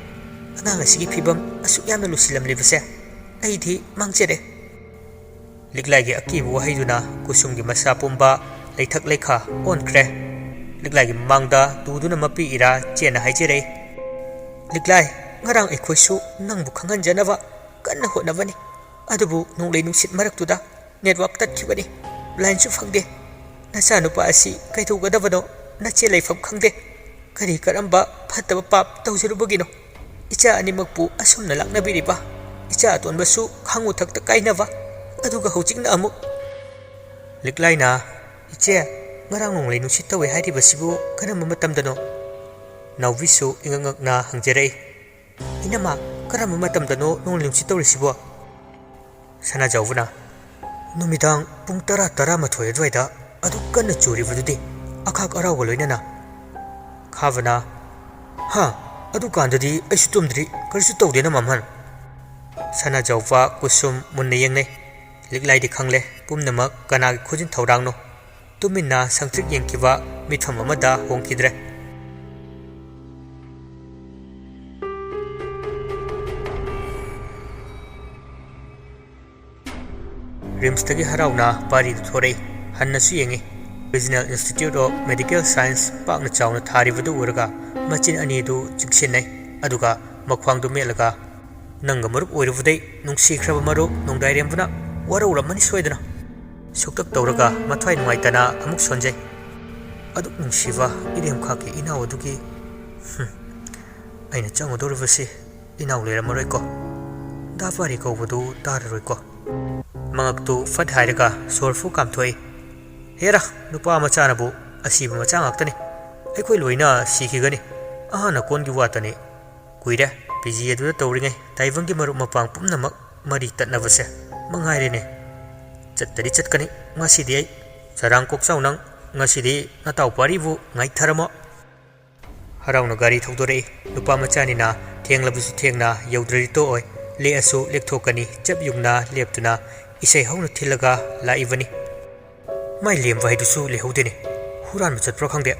ꯑꯉꯥꯡ ꯑꯁꯤꯒꯤ ꯐꯤꯕꯝ ꯑꯁꯨꯛ ꯌꯥꯝꯅ ꯂꯨꯁꯤꯜꯂꯝꯂꯤꯕꯁꯦ ꯑꯩꯗꯤ ꯃꯥꯡꯖꯔꯦ!" ꯂꯤꯛꯂꯥꯏꯒꯤ ꯑꯀꯤꯕ ꯋꯥꯍꯩꯗꯨꯅ ꯀꯨꯁꯨꯝꯒꯤ ꯃꯁꯥ ꯄꯨꯝꯕ ꯂꯩꯊꯛ ꯂꯩꯈꯥ ꯑꯣꯟꯈ꯭ꯔꯦ꯫ ꯂꯤꯛꯂꯥꯏꯒꯤ ꯃꯃꯥꯡꯗ ꯇꯨꯗꯨꯅ ꯃꯄꯤ ꯏꯔꯥ ꯆꯦꯟꯅ ꯍꯥꯏꯖꯔꯛꯏ꯫ "ꯂꯤꯛꯂꯥꯏ, ꯉꯔꯥꯡ ꯑꯩꯈꯣꯏꯁꯨ ꯅꯪꯕꯨ ꯈꯪꯍꯟꯖꯅꯕ ꯀꯟꯅ ꯍꯣꯠꯅꯕꯅꯤ꯫ ꯑꯗꯨꯕꯨ ꯅꯣꯡꯂꯩ ꯅꯨꯡꯁꯤꯠ ꯃꯔꯛꯇꯨꯗ ꯅꯦꯠꯋꯥꯛ ꯇꯠꯈꯤꯕꯅꯤ꯫ ꯂꯥꯏꯟꯁꯨ ꯐꯪꯗꯦ꯫ ꯅꯆꯥꯅꯨꯄꯥ ꯑꯁꯤ ꯀꯩꯗꯧꯒꯗꯕꯅꯣ? ꯅꯆꯦ ꯂꯩꯐꯝ ꯈꯪꯗꯦ꯫ ꯀꯔꯤ ꯀꯔꯝꯕ ꯐꯠꯇꯕ ꯄꯥꯞ ꯇꯧꯖꯔꯨꯕꯒꯤꯅꯣ ꯏꯆꯥ ꯑꯅꯤꯃꯛꯄꯨ ꯑꯁꯨꯝꯅ ꯂꯥꯛꯅꯕꯤꯔꯤꯕ? ꯏꯆꯥ ꯑꯇꯣꯟꯕꯁꯨ ꯈꯥꯡꯉꯨ ꯊꯛꯇ ꯀꯥꯏꯅꯕ, ꯑꯗꯨꯒ ꯍꯧꯖꯤꯛꯅ ꯑꯃꯨꯛ" ꯂꯤꯛꯂꯥꯏꯅ, "ꯏꯆꯦ, ꯉꯔꯥꯡ ꯅꯣꯡꯂꯩ ꯅꯨꯡꯁꯤꯠ ꯇꯧꯋꯦ ꯍꯥꯏꯔꯤꯕꯁꯤꯕꯨ ꯀꯔꯝꯕ ꯃꯇꯝꯗꯅꯣ?" ꯅꯥꯎꯕꯤꯁꯨ ꯏꯉꯛ ꯉꯛꯅ ꯍꯪꯖꯔꯛꯏ꯫ "ꯏꯅꯝꯃ, ꯀꯔꯝꯕ ꯃꯇꯝꯗꯅꯣ ꯅꯣꯡꯂꯩ ꯅꯨꯡꯁꯤꯠ ꯇꯧꯔꯤꯁꯤꯕꯣ?" ꯁꯅꯥꯖꯥꯎꯕꯅ, "ꯅꯨꯃꯤꯗꯥꯡ ꯄꯨꯡ ꯇꯔꯥ, ꯇꯔꯥꯃꯥꯊꯣꯏ ꯑꯗꯨꯋꯥꯏꯗ ꯑꯗꯨꯛ ꯀꯟꯅ ꯆꯨꯔꯤꯕꯗꯨꯗꯤ?" ꯑꯈꯥꯛ ꯑꯔꯥꯎꯒ ꯂꯣꯏꯅꯅ꯫ ꯈꯥꯕꯅ, "ꯍꯥ, ꯑꯗꯨꯀꯥꯟꯗꯗꯤ ꯑꯩꯁꯨ ꯇꯨꯝꯗ꯭ꯔꯤ, ꯀꯔꯤꯁꯨ ꯇꯧꯗꯦꯅ, ꯃꯝꯍꯟ꯫" ꯁꯅꯥꯖꯥꯎꯕ ꯀꯨꯁꯨꯝ ꯃꯨꯟꯅ ꯌꯦꯡꯅꯩ꯫ ꯂꯤꯛꯂꯥꯏꯗꯤ ꯈꯪꯂꯦ ꯄꯨꯝꯅꯃꯛ ꯀꯅꯥꯒꯤ ꯈꯨꯖꯤꯟ ꯊꯧꯔꯥꯡꯅꯣ꯫ ꯇꯨꯃꯤꯟꯅ ꯁꯪꯇ꯭ꯔꯤꯛ ꯌꯦꯡꯈꯤꯕ ꯃꯤꯠꯐꯝ ꯑꯃꯗ ꯍꯣꯡꯈꯤꯗ꯭ꯔꯦ꯫ ꯔꯤꯝꯁꯇꯒꯤ ꯍꯔꯥꯎꯅ ꯄꯥꯔꯤꯗꯨ ꯊꯣꯔꯛꯏ꯫ ꯍꯟꯅꯁꯨ ꯌꯦꯡꯉꯤ꯫ Regional Institute of Medical Science ꯄꯥꯛꯅ ꯆꯥꯎꯅ ꯊꯥꯔꯤꯕꯗꯨ ꯎꯔꯒ ꯃꯆꯤꯟ ꯑꯅꯤꯗꯨ ꯆꯤꯛꯁꯤꯟꯅꯩ꯫ ꯑꯗꯨꯒ ꯃꯈ꯭ꯋꯥꯡꯗꯨ ꯃꯦꯠꯂꯒ, "ꯅꯪꯒ ꯃꯔꯨꯞ ꯑꯣꯏꯔꯨꯕꯗꯩ ꯅꯨꯡꯁꯤꯈ꯭ꯔꯕ ꯃꯔꯨꯞ ꯅꯣꯡꯗꯥꯏꯔꯦꯝꯕꯅ ꯋꯥꯔꯧꯔꯝꯃꯅꯤ ꯁꯣꯏꯗꯅ꯫" ꯁꯨꯛꯇꯛ ꯇꯧꯔꯒ ꯃꯊ꯭ꯋꯥꯏ ꯅꯨꯡꯉꯥꯏꯇꯅ ꯑꯃꯨꯛ ꯁꯣꯟꯖꯩ꯫ "ꯑꯗꯨꯛ ꯅꯨꯡꯁꯤꯕ ꯏꯔꯦꯝꯈꯥꯛꯀꯤ ꯏꯅꯥꯎ ꯑꯗꯨꯒꯤ, ꯍꯨꯝ, ꯑꯩꯅ ꯆꯪꯉꯨꯗꯧꯔꯤꯕꯁꯤ ꯏꯅꯥꯎ ꯂꯩꯔꯝꯃꯔꯣꯏꯀꯣ꯫ ꯗꯥ ꯄꯥꯔꯤ ꯀꯧꯕꯗꯨ ꯇꯥꯔꯔꯣꯏꯀꯣ꯫" ꯃꯉꯛꯇꯨ ꯐꯠ ꯍꯥꯏꯔꯒ ꯁꯣꯔ ꯐꯨ ꯀꯥꯝꯊꯣꯛꯏ꯫ "ꯍꯦꯔꯥ, ꯅꯨꯄꯥ ꯃꯆꯥꯅꯕꯨ ꯑꯁꯤꯕ ꯃꯆꯥ ꯉꯥꯛꯇꯅꯤ꯫ ꯑꯩꯈꯣꯏ ꯂꯣꯏꯅ ꯁꯤꯈꯤꯒꯅꯤ꯫ ꯑꯍꯥꯟꯅ ꯀꯣꯟꯒꯤ ꯋꯥꯇꯅꯤ꯫ ꯀꯨꯏꯔꯦ ꯄꯤ ꯖꯤ ꯑꯗꯨꯗ ꯇꯧꯔꯤꯉꯩ ꯇꯥꯏꯕꯪꯒꯤ ꯃꯔꯨꯞ ꯃꯄꯥꯡ ꯄꯨꯝꯅꯃꯛ ꯃꯔꯤ ꯇꯠꯅꯕꯁꯦ꯫ ꯃꯉꯥꯏꯔꯦꯅꯦ꯫ ꯆꯠꯇꯗꯤ ꯆꯠꯀꯅꯤ ꯉꯁꯤꯗꯤ ꯑꯩ꯫ ꯆꯔꯥꯡ ꯀꯣꯛꯆꯥꯎ ꯅꯪ, ꯉꯁꯤꯗꯤ ꯅꯇꯥꯎ ꯄꯥꯔꯤꯕꯨ ꯉꯥꯏꯊꯔꯝꯃꯣ꯫" ꯍꯔꯥꯎꯅ ꯒꯥꯔꯤ ꯊꯧꯗꯣꯔꯛꯏ꯫ ꯅꯨꯄꯥ ꯃꯆꯥꯅꯤꯅ ꯊꯦꯡꯂꯕꯁꯨ ꯊꯦꯡꯅ ꯌꯧꯗ꯭ꯔꯗꯤ ꯇꯣꯛꯑꯣꯏ꯫ ꯂꯦꯛꯑꯁꯨ ꯂꯦꯛꯊꯣꯛꯀꯅꯤ꯫ ꯆꯞ ꯌꯨꯡꯅ ꯂꯦꯞꯇꯨꯅ ꯏꯁꯩ ꯍꯧꯅ ꯊꯤꯜꯂꯒ ꯂꯥꯛꯏꯕꯅꯤ꯫ ꯃꯥꯏ ꯂꯦꯝꯕ ꯍꯥꯏꯗꯨꯁꯨ ꯂꯩꯍꯧꯗꯦꯅꯦ꯫ ꯍꯨꯔꯥꯟꯕ ꯆꯠꯄ꯭ꯔꯥ ꯈꯪꯗꯦ꯫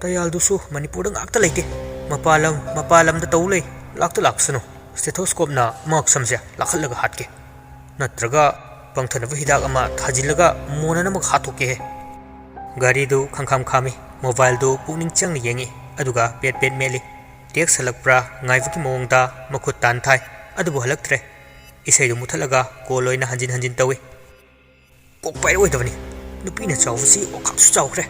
ꯇꯌꯥꯜꯗꯨꯁꯨ ꯃꯅꯤꯄꯨꯔꯗ ꯉꯥꯛꯇ ꯂꯩꯇꯦ꯫ ꯃꯄꯥꯟ ꯂꯝ, ꯃꯄꯥꯟ ꯂꯝꯗ ꯇꯧ ꯂꯩ꯫ ꯂꯥꯛꯇ ꯂꯥꯛꯁꯅꯨ꯫ Stethoscopeꯅ ꯃꯉꯛ ꯁꯝꯁꯦ ꯂꯥꯈꯠꯂꯒ ꯍꯥꯠꯀꯦ꯫ ꯅꯠꯇ꯭ꯔꯒ ꯄꯪꯊꯅꯕ ꯍꯤꯗꯥꯛ ꯑꯃ ꯊꯥꯖꯤꯜꯂꯒ ꯃꯣꯟ ꯑꯅꯤꯃꯛ ꯍꯥꯠꯇꯣꯛꯀꯦꯍꯦ꯫ ꯒꯥꯔꯤꯗꯨ ꯈꯪꯈꯥꯝ ꯈꯥꯝꯃꯤ꯫ Mobileꯗꯨ ꯄꯨꯛꯅꯤꯡ ꯆꯪꯅ ꯌꯦꯡꯉꯤ꯫ ꯑꯗꯨꯒ ꯄꯦꯠ ꯄꯦꯠ ꯃꯦꯠꯂꯤ꯫ Text ꯍꯜꯂꯛꯄ꯭ꯔꯥ ꯉꯥꯏꯕꯒꯤ ꯃꯑꯣꯡꯗ ꯃꯈꯨꯠ ꯇꯥꯟ ꯊꯥꯏ꯫ ꯑꯗꯨꯕꯨ ꯍꯜꯂꯛꯇ꯭ꯔꯦ꯫ ꯏꯁꯩꯗꯨ ꯃꯨꯊꯠꯂꯒ call ꯑꯣꯏꯅ ꯍꯟꯖꯤꯟ ꯍꯟꯖꯤꯟ ꯇꯧꯏ꯫ ꯀꯣꯛ ꯄꯥꯏꯔꯛꯑꯣꯏꯗꯕꯅꯤ꯫ ꯅꯨꯄꯤꯅ ꯆꯥꯎꯕꯁꯤ ꯑꯣꯈꯥꯛꯁꯨ ꯆꯥꯎꯈ꯭ꯔꯦ꯫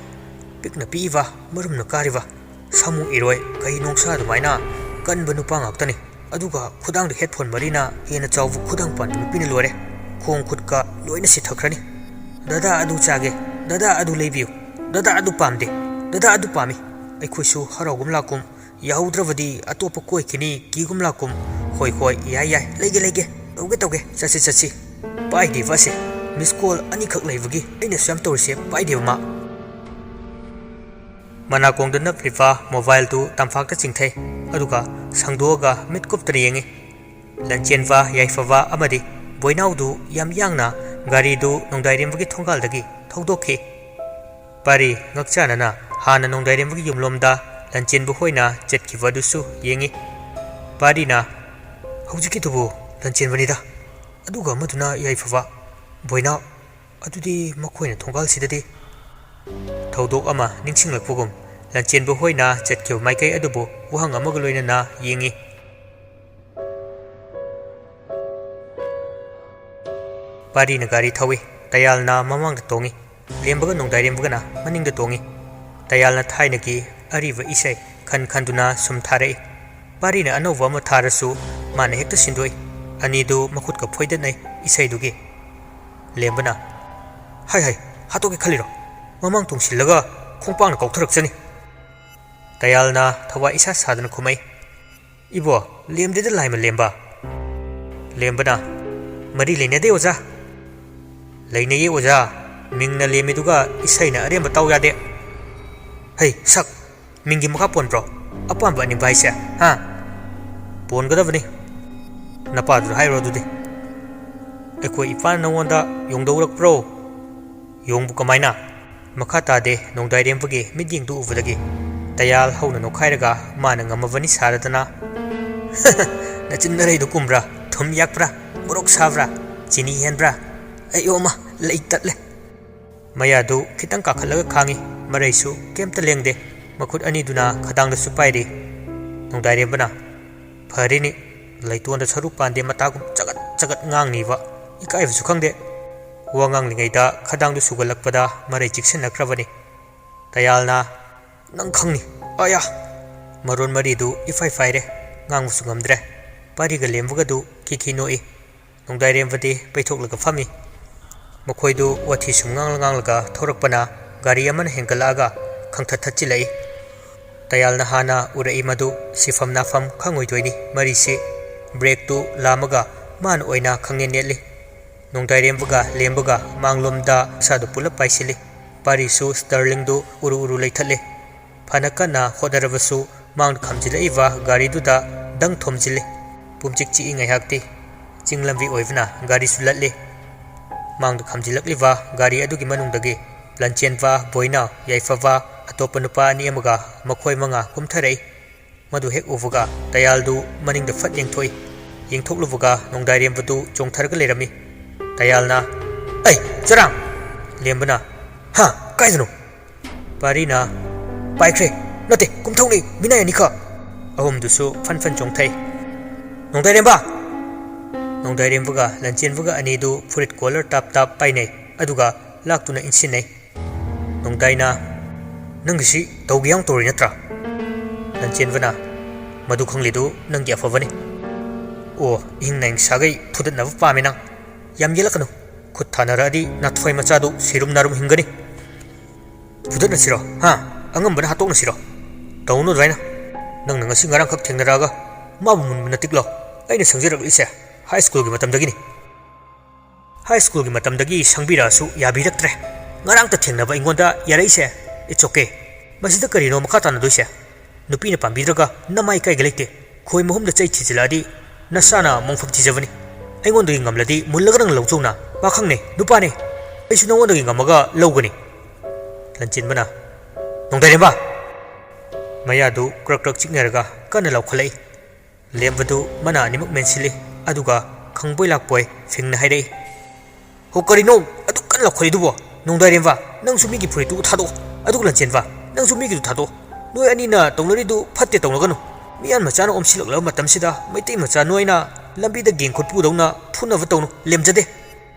ꯄꯤꯛꯅ ꯄꯤꯛꯏꯕ, ꯃꯔꯨꯝꯅ ꯀꯥꯔꯤꯕ, ꯁꯥꯃꯨ ꯏꯔꯣꯏ, ꯀꯩ ꯅꯣꯡꯁꯥ ꯑꯗꯨꯃꯥꯏꯅ ꯀꯟꯕ ꯅꯨꯄꯥ ꯉꯥꯛꯇꯅꯤ꯫ ꯑꯗꯨꯒ ꯈꯨꯗꯥꯡꯗ headphone ꯃꯔꯤꯅ ꯍꯦꯟꯅ ꯆꯥꯎꯕ ꯈꯨꯗꯥꯡ ꯄꯥꯟꯕ ꯅꯨꯄꯤꯅ ꯂꯣꯏꯔꯦ꯫ ꯈꯣꯡ ꯈꯨꯠꯀ ꯂꯣꯏꯅ ꯁꯤꯊꯈ꯭ꯔꯅꯤ꯫ "ꯗꯗꯥ ꯑꯗꯨ ꯆꯥꯒꯦ, ꯗꯗꯥ ꯑꯗꯨ ꯂꯩꯕꯤꯌꯨ, ꯗꯗꯥ ꯑꯗꯨ ꯄꯥꯝꯗꯦ, ꯗꯗꯥ ꯑꯗꯨ ꯄꯥꯝꯃꯤ"꯫ ꯑꯩꯈꯣꯏꯁꯨ ꯍꯔꯥꯎꯒꯨꯝ ꯂꯥꯛꯀꯨꯝ, ꯌꯥꯍꯧꯗ꯭ꯔꯕꯗꯤ ꯑꯇꯣꯞꯄ ꯀꯣꯏꯈꯤꯅꯤ ꯀꯤꯒꯨꯝ ꯂꯥꯛꯀꯨꯝ꯫ "ꯍꯣꯏ, ꯍꯣꯏ, ꯌꯥꯏ, ꯌꯥꯏ, ꯂꯩꯒꯦ, ꯂꯩꯒꯦ, ꯇꯧꯒꯦ, ꯇꯧꯒꯦ, ꯆꯠꯁꯤ, ꯆꯠꯁꯤ"꯫ ꯄꯥꯏꯗꯦꯕ ꯑꯁꯦ꯫ ꯃꯤꯁ ꯀꯣꯜ ꯑꯅꯤꯈꯛ ꯂꯩꯕꯒꯤ ꯑꯩꯅ ꯁꯨꯌꯥꯝ ꯇꯧꯔꯤꯁꯦ ꯄꯥꯏꯗꯦꯕ ꯃꯥ꯫ ꯃꯅꯥꯀꯣꯡꯗ ꯅꯞꯂꯤꯕ ꯃꯣꯕꯥꯏꯜꯗꯨ ꯇꯝꯐꯥꯛꯇ ꯆꯤꯡꯊꯩ, ꯑꯗꯨꯒ ꯁꯪꯗꯣꯛꯑꯒ ꯃꯤꯠ ꯀꯨꯞꯇꯅ ꯌꯦꯡꯉꯤ꯫ ꯂꯟꯆꯦꯟꯕ, ꯌꯥꯏꯐꯕ ꯑꯃꯗꯤ ꯕꯣꯏꯅꯥꯎꯗꯨ ꯌꯥꯝ ꯌꯥꯡꯅ ꯒꯥꯔꯤꯗꯨ ꯅꯣꯡꯗꯥꯏꯔꯦꯝꯕꯒꯤ ꯊꯣꯡꯒꯥꯜꯗꯒꯤ ꯊꯧꯗꯣꯛꯈꯤ꯫ ꯄꯥꯔꯤ ꯉꯛꯆꯥꯅꯅ ꯍꯥꯟꯅ ꯅꯣꯡꯗꯥꯏꯔꯦꯝꯕꯒꯤ ꯌꯨꯝꯂꯣꯝꯗ ꯂꯟꯆꯦꯟꯕ ꯍꯣꯏꯅ ꯆꯠꯈꯤꯕ ꯑꯗꯨꯁꯨ ꯌꯦꯡꯉꯤ꯫ ꯄꯥꯔꯤꯅ, "ꯍꯧꯖꯤꯛꯀꯤꯗꯨꯕꯨ ꯂꯟꯆꯦꯟꯕꯅꯤꯗ, ꯑꯗꯨꯒ ꯑꯃꯗꯨꯅ ꯌꯥꯏꯐꯕ, ꯕꯣꯏꯅꯥꯎ꯫ ꯑꯗꯨꯗꯤ ꯃꯈꯣꯏꯅ ꯊꯣꯡꯒꯥꯜꯁꯤꯗꯗꯤ?" ꯊꯧꯗꯣꯛ ꯑꯃ ꯅꯤꯡꯁꯤꯡꯂꯛꯄꯒꯨꯝ ꯂꯟꯆꯦꯟꯕ ꯍꯣꯏꯅ ꯆꯠꯈꯤꯕ ꯃꯥꯏꯀꯩ ꯑꯗꯨꯕꯨ ꯋꯥꯍꯪ ꯑꯃꯒ ꯂꯣꯏꯅꯅ ꯌꯦꯡꯉꯤ꯫ ꯄꯥꯔꯤꯅ ꯒꯥꯔꯤ ꯊꯧꯏ꯫ ꯇꯌꯥꯜꯅ ꯃꯃꯥꯡꯗ ꯇꯣꯡꯏ꯫ ꯂꯦꯝꯕꯒ ꯅꯣꯡꯗꯥꯏꯔꯦꯝꯕꯒꯅ ꯃꯅꯤꯡꯗ ꯇꯣꯡꯏ꯫ ꯇꯌꯥꯜꯅ ꯊꯥꯏꯅꯒꯤ ꯑꯔꯤꯕ ꯏꯁꯩ ꯈꯟ ꯈꯟꯗꯨꯅ ꯁꯨꯝ ꯊꯥꯔꯛꯏ꯫ ꯄꯥꯔꯤꯅ ꯑꯅꯧꯕ ꯑꯃ ꯊꯥꯔꯁꯨ ꯃꯥꯅ ꯍꯦꯛꯇ ꯁꯤꯟꯗꯣꯛꯏ꯫ ꯑꯅꯤꯗꯨ ꯃꯈꯨꯠꯀ ꯐꯣꯏꯗꯠꯅꯩ ꯏꯁꯩꯗꯨꯒꯤ꯫ ꯂꯦꯝꯕꯅ, "ꯍꯥꯏ ꯍꯥꯏ, ꯍꯥꯠꯇꯣꯛꯀꯦ ꯈꯜꯂꯤꯔꯣ? ꯃꯃꯥꯡ ꯇꯨꯡꯁꯤꯜꯂꯒ ꯈꯣꯡꯄꯥꯛꯅ ꯀꯥꯎꯊꯔꯛꯆꯅꯤ!" ꯇꯌꯥꯜꯅ ꯊꯋꯥꯏ ꯏꯁꯥ ꯁꯥꯗꯅ ꯈꯨꯝꯃꯛꯏ, "ꯏꯕꯣ, ꯂꯦꯝꯗꯦꯗ ꯂꯥꯏꯃ ꯂꯦꯝꯕ!" ꯂꯦꯝꯕꯅ, "ꯃꯔꯤ ꯂꯩꯅꯗꯦ ꯑꯣꯖꯥ!" "ꯂꯩꯅꯩꯌꯦ ꯑꯣꯖꯥ, ꯃꯤꯡꯅ ꯂꯦꯝꯃꯤꯗꯨꯒ ꯏꯁꯩꯅ ꯑꯔꯦꯝꯕ ꯇꯥꯎ ꯌꯥꯗꯦ!" "ꯍꯩ ꯁꯛ, ꯃꯤꯡꯒꯤ ꯃꯈꯥ ꯄꯣꯟꯕ꯭ꯔꯣ ꯑꯄꯥꯝꯕ ꯑꯅꯤꯡꯕ ꯍꯥꯏꯁꯦ, ꯍꯥ?" "ꯄꯣꯟꯒꯗꯕꯅꯤ꯫ ꯅꯄꯥꯗꯨꯗ ꯍꯥꯏꯔꯣ ꯑꯗꯨꯗꯤ꯫" "ꯑꯩꯈꯣꯏ ꯏꯄꯥꯅ ꯅꯉꯣꯟꯗ ꯌꯣꯡꯗꯧꯔꯛꯄ꯭ꯔꯣ?" "ꯌꯣꯡꯕꯨ ꯀꯃꯥꯏꯅ?" ꯃꯈꯥ ꯇꯥꯗꯦ ꯅꯣꯡꯗꯥꯏꯔꯦꯝꯕꯒꯤ ꯃꯤꯠꯌꯦꯡꯗꯨ ꯎꯕꯗꯒꯤ꯫ ꯇꯌꯥꯜ ꯍꯧꯅ ꯅꯣꯛꯈꯥꯏꯔꯒ ꯃꯥꯅ ꯉꯝꯃꯕꯅꯤ ꯁꯥꯔꯗꯅ, "ꯅꯆꯤꯟ ꯅꯔꯩꯗꯨ ꯀꯨꯝꯕ꯭ꯔꯥ? ꯊꯨꯝ ꯌꯥꯛꯄ꯭ꯔꯥ? ꯃꯣꯔꯣꯛ ꯁꯥꯕ꯭ꯔꯥ? ꯆꯤꯅꯤ ꯍꯦꯟꯕ꯭ꯔꯥ? ꯑꯩꯌꯣ ꯑꯃ, ꯂꯩ ꯇꯠꯂꯦ!" ꯃꯌꯥꯗꯨ ꯈꯤꯇꯪ ꯀꯥꯈꯠꯂꯒ ꯈꯥꯡꯉꯤ꯫ ꯃꯔꯩꯁꯨ ꯀꯩꯝꯇ ꯂꯦꯡꯗꯦ꯫ ꯃꯈꯨꯠ ꯑꯅꯤꯗꯨꯅ ꯈꯗꯥꯡꯗꯁꯨ ꯄꯥꯏꯔꯤ꯫ ꯅꯣꯡꯗꯥꯏꯔꯦꯝꯕꯅ, "ꯐꯔꯤꯅꯤ, ꯂꯩꯇꯣꯟꯗ ꯁꯔꯨ ꯄꯥꯟꯗꯦ ꯃꯇꯥꯒꯨꯝ ꯆꯒꯠ ꯆꯒꯠ ꯉꯥꯡꯅꯤꯕ꯫ ꯏꯀꯥꯏꯕꯁꯨ ꯈꯪꯗꯦ꯫" ꯋꯥ ꯉꯥꯡꯂꯤꯉꯩꯗ ꯈꯗꯥꯡꯗꯨ ꯁꯨꯒꯠꯂꯛꯄꯗ ꯃꯔꯩ ꯆꯤꯛꯁꯤꯟꯅꯈ꯭ꯔꯕꯅꯤ꯫ ꯇꯌꯥꯜꯅ, "ꯅꯪ ꯈꯪꯅꯤ꯫ ꯑꯌꯥ!" ꯃꯔꯣꯟ ꯃꯔꯤꯗꯨ ꯏꯐꯥꯏ ꯐꯥꯏꯔꯦ꯫ ꯉꯥꯡꯕꯁꯨ ꯉꯝꯗ꯭ꯔꯦ꯫ ꯄꯥꯔꯤꯒ ꯂꯦꯝꯕꯒꯗꯨ ꯈꯤꯈꯤ ꯅꯣꯛꯏ꯫ ꯅꯣꯡꯗꯥꯏꯔꯦꯝꯕꯗꯤ ꯄꯩꯊꯣꯛꯂꯒ ꯐꯝꯃꯤ꯫ ꯃꯈꯣꯏꯗꯨ ꯋꯥꯊꯤ ꯁꯨꯝ ꯉꯥꯡꯂ ꯉꯥꯡꯂꯒ ꯊꯧꯔꯛꯄꯅ ꯒꯥꯔꯤ ꯑꯃꯅ ꯍꯦꯟꯒꯠꯂꯛꯑꯒ ꯈꯪꯊꯠ ꯊꯠꯆꯤꯜꯂꯛꯏ꯫ ꯇꯌꯥꯜꯅ ꯍꯥꯟꯅ ꯎꯔꯛꯏ ꯃꯗꯨ꯫ ꯁꯤꯐꯝ ꯅꯥꯐꯝ ꯈꯪꯉꯣꯏꯗꯣꯏꯅꯤ ꯃꯔꯤꯁꯤ꯫ ꯕ꯭ꯔꯦꯛꯇꯨ ꯂꯥꯝꯃꯒ ꯃꯥꯅ ꯑꯣꯏꯅ ꯈꯪꯅꯦꯠ ꯅꯦꯠꯂꯤ꯫ ꯅꯣꯡꯗꯥꯏꯔꯦꯝꯕꯒ ꯂꯦꯝꯕꯒ ꯃꯥꯡꯂꯣꯝꯗ ꯃꯁꯥꯗꯨ ꯄꯨꯂꯞ ꯄꯥꯏꯁꯤꯜꯂꯤ꯫ ꯄꯥꯔꯤꯁꯨ ꯁ꯭ꯇꯔꯂꯤꯡꯗꯨ ꯎꯔꯨ ꯎꯔꯨ ꯂꯩꯊꯠꯂꯦ꯫ ꯐꯅ ꯀꯟꯅ ꯍꯣꯠꯅꯔꯕꯁꯨ ꯃꯥꯡꯗ ꯈꯥꯝꯖꯤꯜꯂꯛꯏꯕ ꯒꯥꯔꯤꯗꯨꯗ ꯗꯪ ꯊꯣꯝꯖꯤꯜꯂꯤ꯫ ꯄꯨꯝꯆꯤꯛ ꯆꯤꯛꯏ ꯉꯥꯏꯍꯥꯛꯇꯤ꯫ ꯆꯤꯡ ꯂꯝꯕꯤ ꯑꯣꯏꯕꯅ ꯒꯥꯔꯤꯁꯨ ꯂꯠꯂꯤ꯫ ꯃꯥꯡꯗ ꯈꯥꯝꯖꯤꯜꯂꯛꯂꯤꯕ ꯒꯥꯔꯤ ꯑꯗꯨꯒꯤ ꯃꯅꯨꯡꯗꯒꯤ ꯂꯟꯆꯦꯟꯕ, ꯕꯣꯏꯅꯥꯎ, ꯌꯥꯏꯐꯕ, ꯑꯇꯣꯞꯄ ꯅꯨꯄꯥ ꯑꯅꯤ ꯑꯃꯒ ꯃꯈꯣꯏ ꯃꯉꯥ ꯀꯨꯝꯊꯔꯛꯏ꯫ ꯃꯗꯨ ꯍꯦꯛ ꯎꯕꯒ ꯗꯌꯥꯜꯗꯨ ꯃꯅꯤꯡꯗ ꯐꯠ ꯌꯦꯡꯊꯣꯛꯏ꯫ ꯌꯦꯡꯊꯣꯛꯂꯨꯕꯒ ꯅꯣꯡꯗꯥꯏꯔꯦꯝꯕꯗꯨ ꯆꯣꯡꯊꯔꯒ ꯂꯩꯔꯝꯃꯤ꯫ ꯗꯌꯥꯜꯅ, "ꯑꯩ, ꯆꯔꯥꯡ!" ꯂꯦꯝꯕꯅ, "ꯍꯥ? ꯀꯥꯏꯗꯅꯣ?" ꯄꯥꯔꯤꯅ, "ꯄꯥꯏꯈ꯭ꯔꯦ꯫ ꯅꯠꯇꯦ, ꯀꯨꯝꯊꯧꯅꯦ, ꯃꯤꯅꯥꯏ ꯑꯅꯤꯈꯛ!" ꯑꯍꯨꯝꯗꯨꯁꯨ ꯐꯟ ꯐꯟ ꯆꯣꯡꯊꯩ꯫ "ꯅꯣꯡꯗꯥꯏꯔꯦꯝꯕ!" ꯅꯣꯡꯗꯥꯏꯔꯦꯝꯕꯒ ꯂꯟꯆꯦꯟꯕꯒ ꯑꯅꯤꯗꯨ ꯐꯨꯔꯤꯠ ꯀꯣꯂꯔ ꯇꯥꯞ ꯇꯥꯞ ꯄꯥꯏꯅꯩ, ꯑꯗꯨꯒ ꯂꯥꯛꯇꯨꯅ ꯏꯟꯁꯤꯟꯅꯩ꯫ ꯅꯣꯡꯗꯥꯏꯅ, "ꯅꯪꯒꯤꯁꯤ ꯇꯧꯒꯦ ꯌꯥꯎꯅ ꯇꯧꯔꯤ ꯅꯠꯇ꯭ꯔꯥ?" ꯂꯟꯆꯦꯟꯕꯅ, "ꯃꯗꯨ ꯈꯪꯂꯤꯗꯨ ꯅꯪꯒꯤ ꯑꯐꯕꯅꯤ꯫ ꯑꯣ, ꯏꯍꯤꯡ ꯅꯥꯏꯍꯤꯡ ꯁꯥꯒꯩ ꯐꯨꯗꯠꯅꯕ ꯄꯥꯝꯃꯦ ꯅꯪ꯫ ꯌꯥꯝ ꯌꯦꯠꯂꯛꯀꯅꯨ꯫ ꯈꯨꯠ ꯊꯥꯅꯔꯛꯑꯗꯤ ꯅꯥꯊ꯭ꯋꯥꯏ ꯃꯆꯥꯗꯨ ꯁꯤꯔꯨꯝ ꯅꯥꯔꯨꯝ ꯍꯤꯡꯒꯅꯤ꯫ ꯐꯨꯗꯠꯅꯁꯤꯔꯣ? ꯍꯥ? ꯑꯉꯝꯕꯅ ꯍꯥꯠꯇꯣꯛꯅꯁꯤꯔꯣ? ꯇꯧꯅꯨ ꯑꯗꯨꯃꯥꯏꯅ꯫ ꯅꯪꯅ ꯉꯁꯤ ꯉꯔꯥꯡꯈꯛ ꯊꯦꯡꯅꯔꯛꯑꯒ ꯃꯥꯕꯨ ꯃꯨꯟꯕ ꯅꯠꯇꯤꯛꯂꯣ? ꯑꯩꯅ ꯁꯪꯖꯔꯛꯂꯤꯁꯦ ꯍꯥꯏ ꯁ꯭ꯀꯨꯜꯒꯤ ꯃꯇꯝꯗꯒꯤꯅꯤ꯫ ꯍꯥꯏ ꯁ꯭ꯀꯨꯜꯒꯤ ꯃꯇꯝꯗꯒꯤ ꯁꯪꯕꯤꯔꯛꯑꯁꯨ ꯌꯥꯕꯤꯔꯛꯇ꯭ꯔꯦ꯫ ꯉꯔꯥꯡꯇ ꯊꯦꯡꯅꯕ ꯑꯩꯉꯣꯟꯗ ꯌꯥꯔꯛꯏꯁꯦ? It's okay꯫ ꯃꯁꯤꯗ ꯀꯔꯤꯅꯣ ꯃꯈꯥ ꯇꯥꯅꯗꯣꯏꯁꯦ? ꯅꯨꯄꯤꯅ ꯄꯥꯝꯕꯤꯗ꯭ꯔꯒ ꯅꯃꯥꯏ ꯀꯥꯏꯒꯦ ꯂꯩꯇꯦ꯫ ꯈꯣꯏ ꯃꯍꯨꯝꯗ ꯆꯩ ꯊꯤꯖꯤꯜꯂꯛꯑꯗꯤ ꯅꯁꯥꯅ ꯃꯣꯡꯐꯝ ꯊꯤꯖꯕꯅꯤ꯫ ꯑꯩꯉꯣꯟꯗꯒꯤ ꯉꯝꯂꯗꯤ ꯃꯨꯜꯂꯒ ꯅꯪ ꯂꯧꯖꯧꯅ꯫ ꯃꯥ ꯈꯪꯅꯦ, ꯅꯨꯄꯥꯅꯦ꯫ ꯑꯩꯁꯨ ꯅꯉꯣꯟꯗꯒꯤ ꯉꯝꯃꯒ ꯂꯧꯒꯅꯤ꯫ ꯂꯟꯆꯦꯟꯕꯅ, "ꯅꯣꯡꯗꯥꯏꯔꯦꯝꯕ!" ꯃꯌꯥꯗꯨ ꯀ꯭ꯔꯛ ꯀ꯭ꯔꯛ ꯆꯤꯛꯅꯔꯒ ꯀꯟꯅ ꯂꯥꯎꯈꯠꯂꯛꯏ꯫ ꯂꯦꯝꯕꯗꯨ ꯃꯅꯥ ꯑꯅꯤꯃꯛ ꯃꯦꯟꯁꯤꯜꯂꯤ, ꯑꯗꯨꯒ ꯈꯪꯕꯣꯏ ꯂꯥꯛꯄꯣꯏ ꯐꯤꯡꯅ ꯍꯥꯏꯔꯛꯏ, "ꯍꯣ, ꯀꯔꯤꯅꯣ ꯑꯗꯨꯛ ꯀꯟꯅ ꯂꯥꯎꯈꯠꯂꯤꯗꯨꯕꯣ? ꯅꯣꯡꯗꯥꯏꯔꯦꯝꯕ, ꯅꯪꯁꯨ ꯃꯤꯒꯤ ꯐꯨꯔꯤꯠꯇꯨ ꯊꯥꯗꯣꯛꯑꯣ, ꯑꯗꯨꯒ ꯂꯟꯆꯦꯟꯕ, ꯅꯪꯁꯨ ꯃꯤꯒꯤꯗꯨ ꯊꯥꯗꯣꯛꯑꯣ꯫ ꯅꯣꯏ ꯑꯅꯤꯅ ꯇꯧꯅꯔꯤꯗꯨ ꯐꯠꯇꯦ, ꯇꯧꯅꯒꯅꯨ꯫ ꯃꯤꯌꯥꯟ ꯃꯆꯥꯅ ꯑꯣꯝꯁꯤꯜꯂꯛꯂꯕ ꯃꯇꯝꯁꯤꯗ ꯃꯩꯇꯩ ꯃꯆꯥ ꯅꯣꯏꯅ ꯂꯝꯕꯤꯗ ꯒꯦꯡ ꯈꯨꯠꯄꯨꯗꯧꯅ ꯐꯨꯅꯕ ꯇꯧꯅꯨ, ꯂꯦꯝꯖꯗꯦ꯫"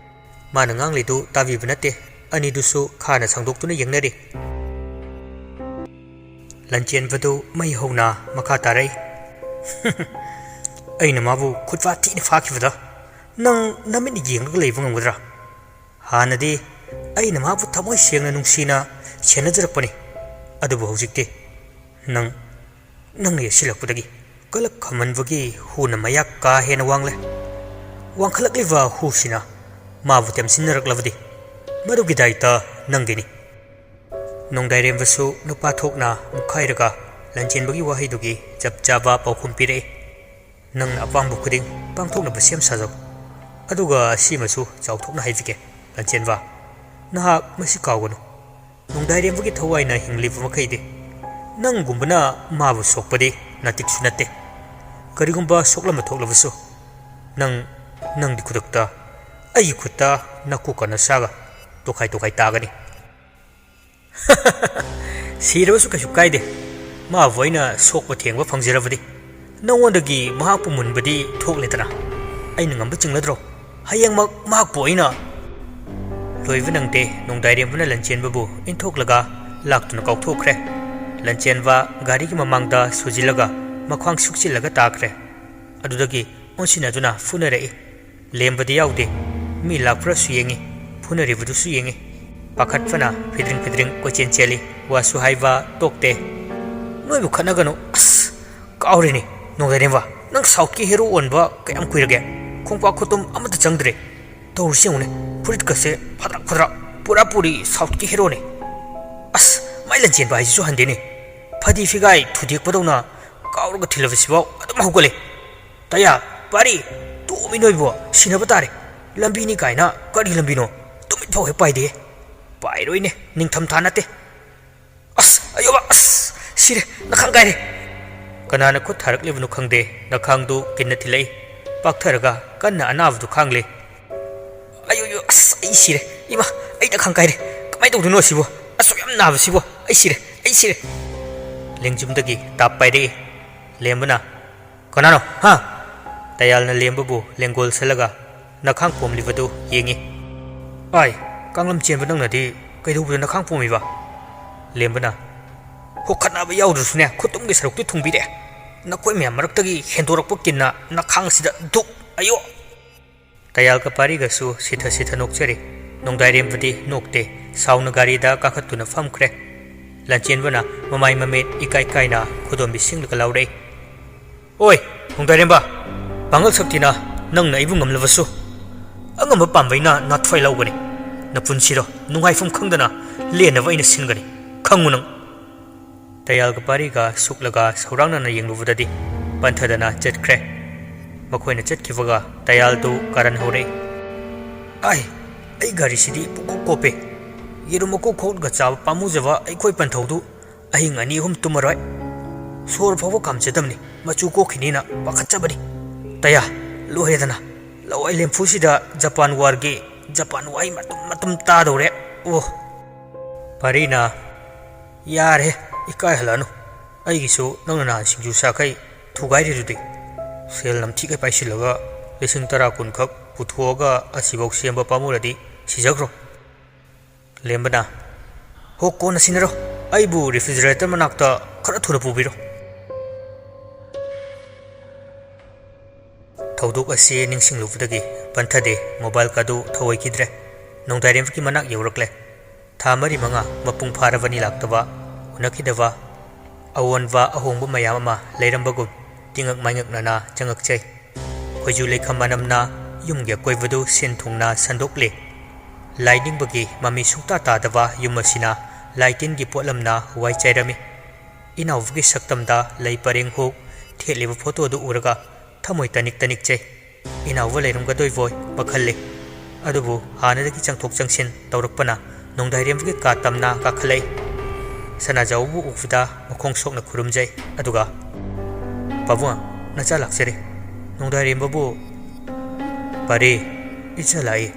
ꯃꯥꯅ ꯉꯥꯡꯂꯤꯗꯨ ꯇꯥꯕꯤꯕ ꯅꯠꯇꯦ꯫ ꯑꯅꯤꯗꯨꯁꯨ ꯈꯥꯅ ꯁꯥꯡꯗꯣꯛꯇꯨꯅ ꯌꯦꯡꯅꯔꯤ꯫ ꯂꯟꯆꯦꯟꯕꯗꯨ ꯃꯩ ꯍꯧꯅ ꯃꯈꯥ ꯇꯥꯔꯛꯏ, "ꯑꯩꯅ ꯃꯥꯕꯨ ꯈꯨꯠꯐꯥ ꯊꯤꯅ ꯐꯥꯈꯤꯕꯗ ꯅꯪ ꯅꯃꯤꯠꯅ ꯌꯦꯡꯂꯒ ꯂꯩꯕ ꯉꯝꯒꯗ꯭ꯔꯥ? ꯍꯥꯟꯅꯗꯤ ꯑꯩꯅ ꯃꯥꯕꯨ ꯊꯃꯣꯏ ꯁꯦꯡꯅ ꯅꯨꯡꯁꯤꯅ ꯁꯦꯟꯅꯖꯔꯛꯄꯅꯤ꯫ ꯑꯗꯨꯕꯨ ꯍꯧꯖꯤꯛꯇꯤ ꯅꯪ, ꯅꯪꯅ ꯌꯦꯠꯁꯤꯜꯂꯛꯄꯗꯒꯤ ꯀꯂꯛ ꯈꯝꯃꯟꯕꯒꯤ ꯍꯨꯅ ꯃꯌꯥꯛ ꯀꯥ ꯍꯦꯟꯅ ꯋꯥꯡꯂꯦ꯫ ꯋꯥꯡꯈꯠꯂꯛꯂꯤꯕ ꯍꯨꯁꯤꯅ ꯃꯥꯕꯨ ꯇꯦꯝꯁꯤꯟꯅꯔꯛꯂꯕꯗꯤ ꯃꯗꯨꯒꯤ ꯗꯥꯏꯇ ꯅꯪꯒꯤꯅꯤ꯫ ꯅꯣꯡꯗꯥꯏꯔꯦꯝꯕꯁꯨ ꯅꯨꯄꯥ ꯊꯣꯛꯅ ꯃꯨꯛꯈꯥꯏꯔꯒ ꯂꯟꯆꯦꯟꯕꯒꯤ ꯋꯥꯍꯩꯗꯨꯒꯤ ꯆꯞ ꯆꯥꯕ ꯄꯥꯎꯈꯨꯝ ꯄꯤꯔꯛꯏ꯫ "ꯅꯪꯅ ꯑꯄꯥꯝꯕ ꯈꯨꯗꯤꯡ ꯄꯥꯡꯊꯣꯛꯅꯕ ꯁꯦꯝ ꯁꯥꯖꯧ꯫ ꯑꯗꯨꯒ ꯁꯤꯃꯁꯨ ꯆꯥꯎꯊꯣꯛꯅ ꯍꯥꯏꯖꯒꯦ, ꯂꯟꯆꯦꯟꯕ, ꯅꯍꯥꯛ ꯃꯁꯤ ꯀꯥꯎꯒꯅꯨ꯫ ꯅꯣꯡꯗꯥꯏꯔꯦꯝꯕꯒꯤ ꯊꯋꯥꯏꯅ ꯍꯤꯡꯂꯤꯕ ꯃꯈꯩꯗꯤ ꯅꯪꯒꯨꯝꯕꯅ ꯃꯥꯕꯨ ꯁꯣꯛꯄꯗꯤ ꯅꯥꯇꯤꯛꯁꯨ ꯅꯠꯇꯦ꯫ ꯀꯔꯤꯒꯨꯝꯕ ꯁꯣꯛꯂꯝꯕ ꯊꯣꯛꯂꯕꯁꯨ ꯅꯪ, ꯅꯪꯒꯤ ꯈꯨꯗꯛꯇ ꯑꯩꯒꯤ ꯈꯨꯠꯇ ꯅꯀꯣꯛꯀ ꯅꯁꯥꯒ ꯇꯣꯈꯥꯏ ꯇꯣꯈꯥꯏ ꯇꯥꯒꯅꯤ꯫" "ꯁꯤꯔꯕꯁꯨ ꯀꯩꯁꯨ ꯀꯥꯏꯗꯦ꯫ ꯃꯥꯕꯨ ꯑꯩꯅ ꯁꯣꯛꯄ ꯊꯦꯡꯕ ꯐꯪꯖꯔꯕꯗꯤ ꯅꯉꯣꯟꯗꯒꯤ ꯃꯍꯥꯛꯄꯨ ꯃꯨꯟꯕꯗꯤ ꯊꯣꯛꯂꯦꯗꯅ꯫ ꯑꯩꯅ ꯉꯝꯕ ꯆꯤꯡꯂꯗ꯭ꯔꯣ? ꯍꯌꯦꯡꯃꯛ ꯃꯍꯥꯛꯄꯨ ꯑꯩꯅ" ꯂꯣꯏꯕ ꯅꯪꯗꯦ, ꯅꯣꯡꯗꯥꯏꯔꯦꯝꯕꯅ ꯂꯟꯆꯦꯟꯕꯕꯨ ꯏꯟꯊꯣꯛꯂꯒ ꯂꯥꯛꯇꯨꯅ ꯀꯥꯎꯊꯣꯛꯈ꯭ꯔꯦ꯫ ꯂꯟꯆꯦꯟꯕ ꯒꯥꯔꯤꯒꯤ ꯃꯃꯥꯡꯗ ꯁꯨꯖꯤꯜꯂꯒ ꯃꯈ꯭ꯋꯥꯡ ꯁꯨꯛꯆꯤꯜꯂꯒ ꯇꯥꯈ꯭ꯔꯦ꯫ ꯑꯗꯨꯗꯒꯤ ꯑꯣꯟꯁꯤꯟꯅꯗꯨꯅ ꯐꯨꯅꯔꯛꯏ꯫ ꯂꯦꯝꯕꯗꯤ ꯌꯥꯎꯗꯦ꯫ ꯃꯤ ꯂꯥꯛꯄ꯭ꯔꯥꯁꯨ ꯌꯦꯡꯉꯤ, ꯐꯨꯅꯔꯤꯕꯗꯨꯁꯨ ꯌꯦꯡꯉꯤ꯫ ꯄꯥꯈꯠꯄꯅ ꯐꯤꯗ꯭ꯔꯤꯡ ꯐꯤꯗ꯭ꯔꯤꯡ ꯀꯣꯏꯆꯦꯟ ꯆꯦꯜꯂꯤ꯫ ꯋꯥꯁꯨ ꯍꯥꯏꯕ ꯇꯣꯛꯇꯦ꯫ "ꯅꯣꯏꯕꯨ ꯈꯠꯅꯒꯅꯨ꯫ ꯑꯁ, ꯀꯥꯎꯔꯤꯅꯤ, ꯅꯣꯡꯗꯥꯏꯔꯦꯝꯕ꯫ ꯅꯪ ꯁꯥꯎꯠꯀꯤ ꯍꯦꯔꯣ ꯑꯣꯟꯕ ꯀꯌꯥꯝ ꯀꯨꯏꯔꯒꯦ? ꯈꯣꯡꯄꯥꯛ ꯈꯨꯇꯨꯝ ꯑꯃꯠꯇ ꯆꯪꯗ꯭ꯔꯦ꯫ ꯇꯧꯔꯤꯁꯤ ꯌꯦꯡꯉꯨꯅꯦ, ꯐꯨꯔꯤꯠꯀꯁꯦ ꯐꯗ꯭ꯔꯛ ꯐꯗ꯭ꯔꯛ, ꯄꯨꯔꯥ ꯄꯨꯔꯤ ꯁꯥꯎꯠꯀꯤ ꯍꯦꯔꯣꯅꯦ꯫" "ꯑꯁ, ꯃꯥꯏ ꯂꯟꯆꯦꯟꯕ ꯍꯥꯏꯁꯤꯁꯨ ꯍꯟꯗꯦꯅꯦ꯫ ꯐꯗꯤ ꯐꯤꯒꯥꯏ ꯊꯨꯗꯦꯛꯄꯗꯧꯅ ꯀꯥꯎꯔꯒ ꯊꯤꯜꯂꯕꯁꯤꯐꯥꯎ ꯑꯗꯨꯝ ꯍꯧꯒꯠꯂꯦ꯫ ꯇꯌꯥ, ꯄꯥꯔꯤ, ꯇꯣꯝꯃꯤ ꯅꯣꯏꯕꯨ ꯁꯤꯟꯅꯕ ꯇꯥꯔꯦ꯫ ꯂꯝꯕꯤꯅꯤ ꯀꯥꯏꯅ ꯀꯔꯤ ꯂꯝꯕꯤꯅꯣ? ꯇꯨꯃꯤꯠ ꯐꯥꯎ ꯍꯦꯛ ꯄꯥꯏꯗꯦ꯫" "ꯄꯥꯏꯔꯣꯏꯅꯦ, ꯅꯤꯡꯊꯝꯊꯥ ꯅꯠꯇꯦ꯫ ꯑꯁ, ꯑꯌꯣꯕ, ꯑꯁ, ꯁꯤꯔꯦ, ꯅꯈꯥꯡ ꯀꯥꯏꯔꯦ꯫" ꯀꯅꯥꯅ ꯈꯨꯠ ꯊꯥꯔꯛꯂꯤꯕꯅꯣ ꯈꯪꯗꯦ, ꯅꯈꯥꯡꯗꯨ ꯀꯤꯟꯅ ꯊꯤꯜꯂꯛꯏ꯫ ꯄꯥꯛꯊꯔꯒ ꯀꯟꯅ ꯑꯅꯥꯕꯗꯨ ꯈꯥꯡꯂꯤ꯫ "ꯑꯌꯣ, ꯑꯌꯣ, ꯑꯁ, ꯑꯩ ꯁꯤꯔꯦ꯫ ꯏꯃꯥ, ꯑꯩ ꯅꯈꯥꯡ ꯀꯥꯏꯔꯦ꯫ ꯀꯃꯥꯏꯅ ꯇꯧꯗꯣꯏꯅꯣ ꯑꯁꯤꯕꯨ? ꯑꯁꯨꯛ ꯌꯥꯝ ꯅꯥꯕꯁꯤꯕꯨ? ꯑꯩ ꯁꯤꯔꯦ, ꯑꯩ ꯁꯤꯔꯦ꯫" ꯂꯦꯡꯖꯨꯝꯗꯒꯤ ꯇꯥꯞ ꯄꯥꯏꯔꯛꯏ꯫ ꯂꯦꯝꯕꯅ, "ꯀꯅꯥꯅꯣ? ꯍꯥ?" ꯇꯌꯥꯜꯅ ꯂꯦꯝꯕꯕꯨ ꯂꯦꯡꯒꯣꯜꯁꯜꯂꯒ ꯅꯈꯥꯡ ꯄꯣꯝꯂꯤꯕꯗꯨ ꯌꯦꯡꯉꯤ꯫ "ꯑꯥꯏ, ꯀꯥꯡꯂꯝ ꯆꯦꯟꯕ ꯅꯪꯅꯗꯤ ꯀꯩꯗꯧꯕꯗ ꯅꯈꯥꯡ ꯄꯣꯝꯃꯤꯕ?" ꯂꯦꯝꯕꯅ, "ꯍꯣ, ꯈꯠꯅꯕ ꯌꯥꯎꯗ꯭ꯔꯁꯨꯅꯦ, ꯈꯨꯠꯇꯨꯝꯒꯤ ꯁꯔꯨꯛꯇꯤ ꯊꯨꯡꯕꯤꯔꯦ꯫ ꯅꯈꯣꯏ ꯃꯌꯥꯝ ꯃꯔꯛꯇꯒꯤ ꯍꯦꯟꯗꯣꯔꯛꯄ ꯀꯤꯟꯅ ꯅꯈꯥꯡꯁꯤꯗ ꯙꯨꯛ, ꯑꯌꯣ!" ꯇꯌꯥꯜꯒ ꯄꯥꯔꯤꯒꯁꯨ ꯁꯤꯊ ꯁꯤꯊ ꯅꯣꯛꯆꯔꯤ꯫ ꯅꯣꯡꯗꯥꯏꯔꯦꯝꯕꯗꯤ ꯅꯣꯛꯇꯦ, ꯁꯥꯎꯅ ꯒꯥꯔꯤꯗ ꯀꯥꯈꯠꯇꯨꯅ ꯐꯝꯈ꯭ꯔꯦ꯫ ꯂꯟꯆꯦꯟꯕꯅ ꯃꯃꯥꯏ ꯃꯃꯤꯠ ꯏꯀꯥꯏ ꯀꯥꯏꯅ ꯈꯨꯗꯣꯝꯕꯤ ꯁꯤꯡꯂꯒ ꯂꯥꯎꯔꯛꯏ꯫ "ꯑꯣꯏ, ꯅꯣꯡꯗꯥꯏꯔꯦꯝꯕ, ꯄꯥꯡꯒꯜ ꯁꯛꯇꯤꯅ ꯅꯪꯅ ꯑꯩꯕꯨ ꯉꯝꯂꯕꯁꯨ, ꯑꯉꯝꯕ ꯄꯥꯝꯕꯩꯅ ꯅꯥꯊ꯭ꯋꯥꯏ ꯂꯧꯒꯅꯤ꯫ ꯅꯄꯨꯟꯁꯤꯗꯣ ꯅꯨꯡꯉꯥꯏꯐꯝ ꯈꯪꯗꯅ ꯂꯦꯟꯅꯕ ꯑꯩꯅ ꯁꯤꯟꯒꯅꯤ꯫ ꯈꯪꯉꯨ ꯅꯪ꯫ ꯇꯌꯥꯜꯒ ꯄꯥꯔꯤꯒ ꯁꯨꯛꯂꯒ ꯁꯧꯔꯥꯡꯅꯅ ꯌꯦꯡꯂꯨꯕꯗꯗꯤ ꯄꯟꯊꯗꯅ ꯆꯠꯈ꯭ꯔꯦ꯫ ꯃꯈꯣꯏꯅ ꯆꯠꯈꯤꯕꯒ ꯇꯌꯥꯜꯗꯨ ꯀꯥꯔꯟ ꯍꯧꯔꯛꯏ꯫ "ꯑꯥꯏ, ꯑꯩ ꯒꯥꯔꯤꯁꯤꯗꯤ ꯄꯨꯡꯀꯣꯞ ꯀꯣꯞꯄꯦ꯫ ꯌꯦꯔꯨꯝ ꯃꯀꯨ ꯈꯣꯛꯂꯒ ꯆꯥꯕ ꯄꯥꯝꯃꯨꯖꯕ ꯑꯩꯈꯣꯏ ꯄꯟꯊꯧꯗꯨ ꯑꯍꯤꯡ ꯑꯅꯤ ꯑꯍꯨꯝ ꯇꯨꯝꯃꯔꯣꯏ꯫ ꯁꯣꯔ ꯐꯥꯎꯕ ꯀꯥꯝꯖꯗꯕꯅꯤ, ꯃꯆꯨ ꯀꯣꯛꯈꯤꯅꯤꯅ ꯄꯥꯈꯠꯆꯕꯅꯤ꯫ ꯇꯌꯥ, ꯂꯣꯏꯔꯦꯗꯅ꯫ ꯂꯋꯥꯏ ꯂꯦꯝꯐꯨꯁꯤꯗ ꯖꯄꯥꯟ ꯋꯥꯔꯒꯤ ꯖꯄꯥꯟ ꯋꯥꯍꯩ ꯃꯇꯨꯝ ꯃꯇꯨꯝ ꯇꯥꯗꯧꯔꯦ꯫ ꯑꯣ!" ꯄꯥꯔꯤꯅ, "ꯌꯥꯔꯦ, ꯏꯀꯥꯏꯍꯜꯂꯅꯨ꯫ ꯑꯩꯒꯤꯁꯨ ꯅꯪꯅ ꯅꯍꯥꯟ ꯁꯤꯡꯖꯨ ꯆꯥꯈꯩ ꯊꯨꯒꯥꯏꯔꯤꯗꯨꯗꯤ꯫ ꯁꯦꯜ ꯅꯝꯊꯤꯈꯩ ꯄꯥꯏꯁꯤꯜꯂꯒ ꯂꯤꯁꯤꯡ ꯇꯔꯥ ꯀꯨꯟꯈꯛ ꯄꯨꯊꯣꯛꯑꯒ ꯑꯁꯤꯐꯥꯎ ꯁꯦꯝꯕ ꯄꯥꯝꯃꯨꯔꯗꯤ ꯁꯤꯖꯈ꯭ꯔꯣ꯫" ꯂꯦꯝꯕꯅ, "ꯍꯣ, ꯀꯣꯟꯅ ꯁꯤꯟꯅꯔꯣ꯫ ꯑꯩꯕꯨ ꯔꯤꯐ꯭ꯔꯤꯖꯔꯦꯇꯔ ꯃꯅꯥꯛꯇ ꯈꯔ ꯊꯨꯅ ꯄꯨꯕꯤꯔꯣ꯫" ꯊꯧꯗꯣꯛ ꯑꯁꯤ ꯅꯤꯡꯁꯤꯡꯂꯨꯕꯗꯒꯤ ꯄꯟꯊꯗꯦ ꯃꯣꯕꯥꯏꯜ ꯀꯥꯗꯨ ꯊꯧꯑꯣꯏꯈꯤꯗ꯭ꯔꯦ꯫ ꯅꯣꯡꯗꯥꯏꯔꯦꯝꯕꯒꯤ ꯃꯅꯥꯛ ꯌꯧꯔꯛꯂꯦ꯫ ꯊꯥ ꯃꯔꯤ ꯃꯉꯥ ꯃꯄꯨꯡ ꯐꯥꯔꯕꯅꯤ ꯂꯥꯛꯇꯕ, ꯎꯅꯈꯤꯗꯕ꯫ ꯑꯑꯣꯟꯕ ꯑꯍꯣꯡꯕ ꯃꯌꯥꯝ ꯑꯃ ꯂꯩꯔꯝꯕꯒꯨꯝ ꯇꯤꯉꯛ ꯃꯥꯏꯉꯛꯅꯅ ꯆꯪꯉꯛꯆꯩ꯫ ꯈꯣꯏꯖꯨ ꯂꯩꯈꯝ ꯃꯅꯝꯅ ꯌꯨꯝꯒꯤ ꯑꯀꯣꯏꯕꯗꯨ ꯁꯤꯟ ꯊꯨꯡꯅ ꯁꯟꯗꯣꯛꯂꯦ꯫ ꯂꯥꯏꯅꯤꯡꯕꯒꯤ ꯃꯃꯤ ꯁꯨꯡꯇꯥ ꯇꯥꯗꯕ ꯌꯨꯝ ꯑꯁꯤꯅ ꯂꯥꯏ ꯇꯤꯟꯒꯤ ꯄꯣꯠꯂꯝꯅ ꯋꯥꯏ ꯆꯥꯏꯔꯝꯃꯤ꯫ ꯏꯅꯥꯎꯕꯒꯤ ꯁꯛꯇꯝꯗ ꯂꯩ ꯄꯔꯦꯡ ꯍꯨꯛ ꯊꯦꯠꯂꯤꯕ ꯐꯣꯇꯣꯗꯨ ꯎꯔꯒ ꯊꯃꯣꯏ ꯇꯅꯤꯛ ꯇꯅꯤꯛꯆꯩ꯫ ꯏꯅꯥꯎꯕ ꯂꯩꯔꯝꯒꯗꯣꯏꯕꯣꯏ ꯄꯥꯈꯠꯂꯤ꯫ ꯑꯗꯨꯕꯨ ꯍꯥꯟꯅꯗꯒꯤ ꯆꯪꯊꯣꯛ ꯆꯪꯁꯤꯟ ꯇꯧꯔꯛꯄꯅ ꯅꯣꯡꯗꯥꯏꯔꯦꯝꯕꯒꯤ ꯀꯥ ꯇꯝꯅ ꯀꯥꯈꯠꯂꯛꯏ꯫ ꯁꯅꯥꯖꯥꯎꯕꯕꯨ ꯎꯕꯗ ꯃꯈꯣꯡ ꯁꯣꯛꯅ ꯈꯨꯔꯨꯝꯖꯩ꯫ ꯑꯗꯨꯒ, "ꯄꯥꯕꯨꯡ, ꯅꯆꯥ ꯂꯥꯛꯆꯔꯦ꯫" "ꯅꯣꯡꯗꯥꯏꯔꯦꯝꯕꯕꯨ?" "ꯄꯥꯔꯤ, ꯏꯆꯥ ꯂꯥꯛꯏ꯫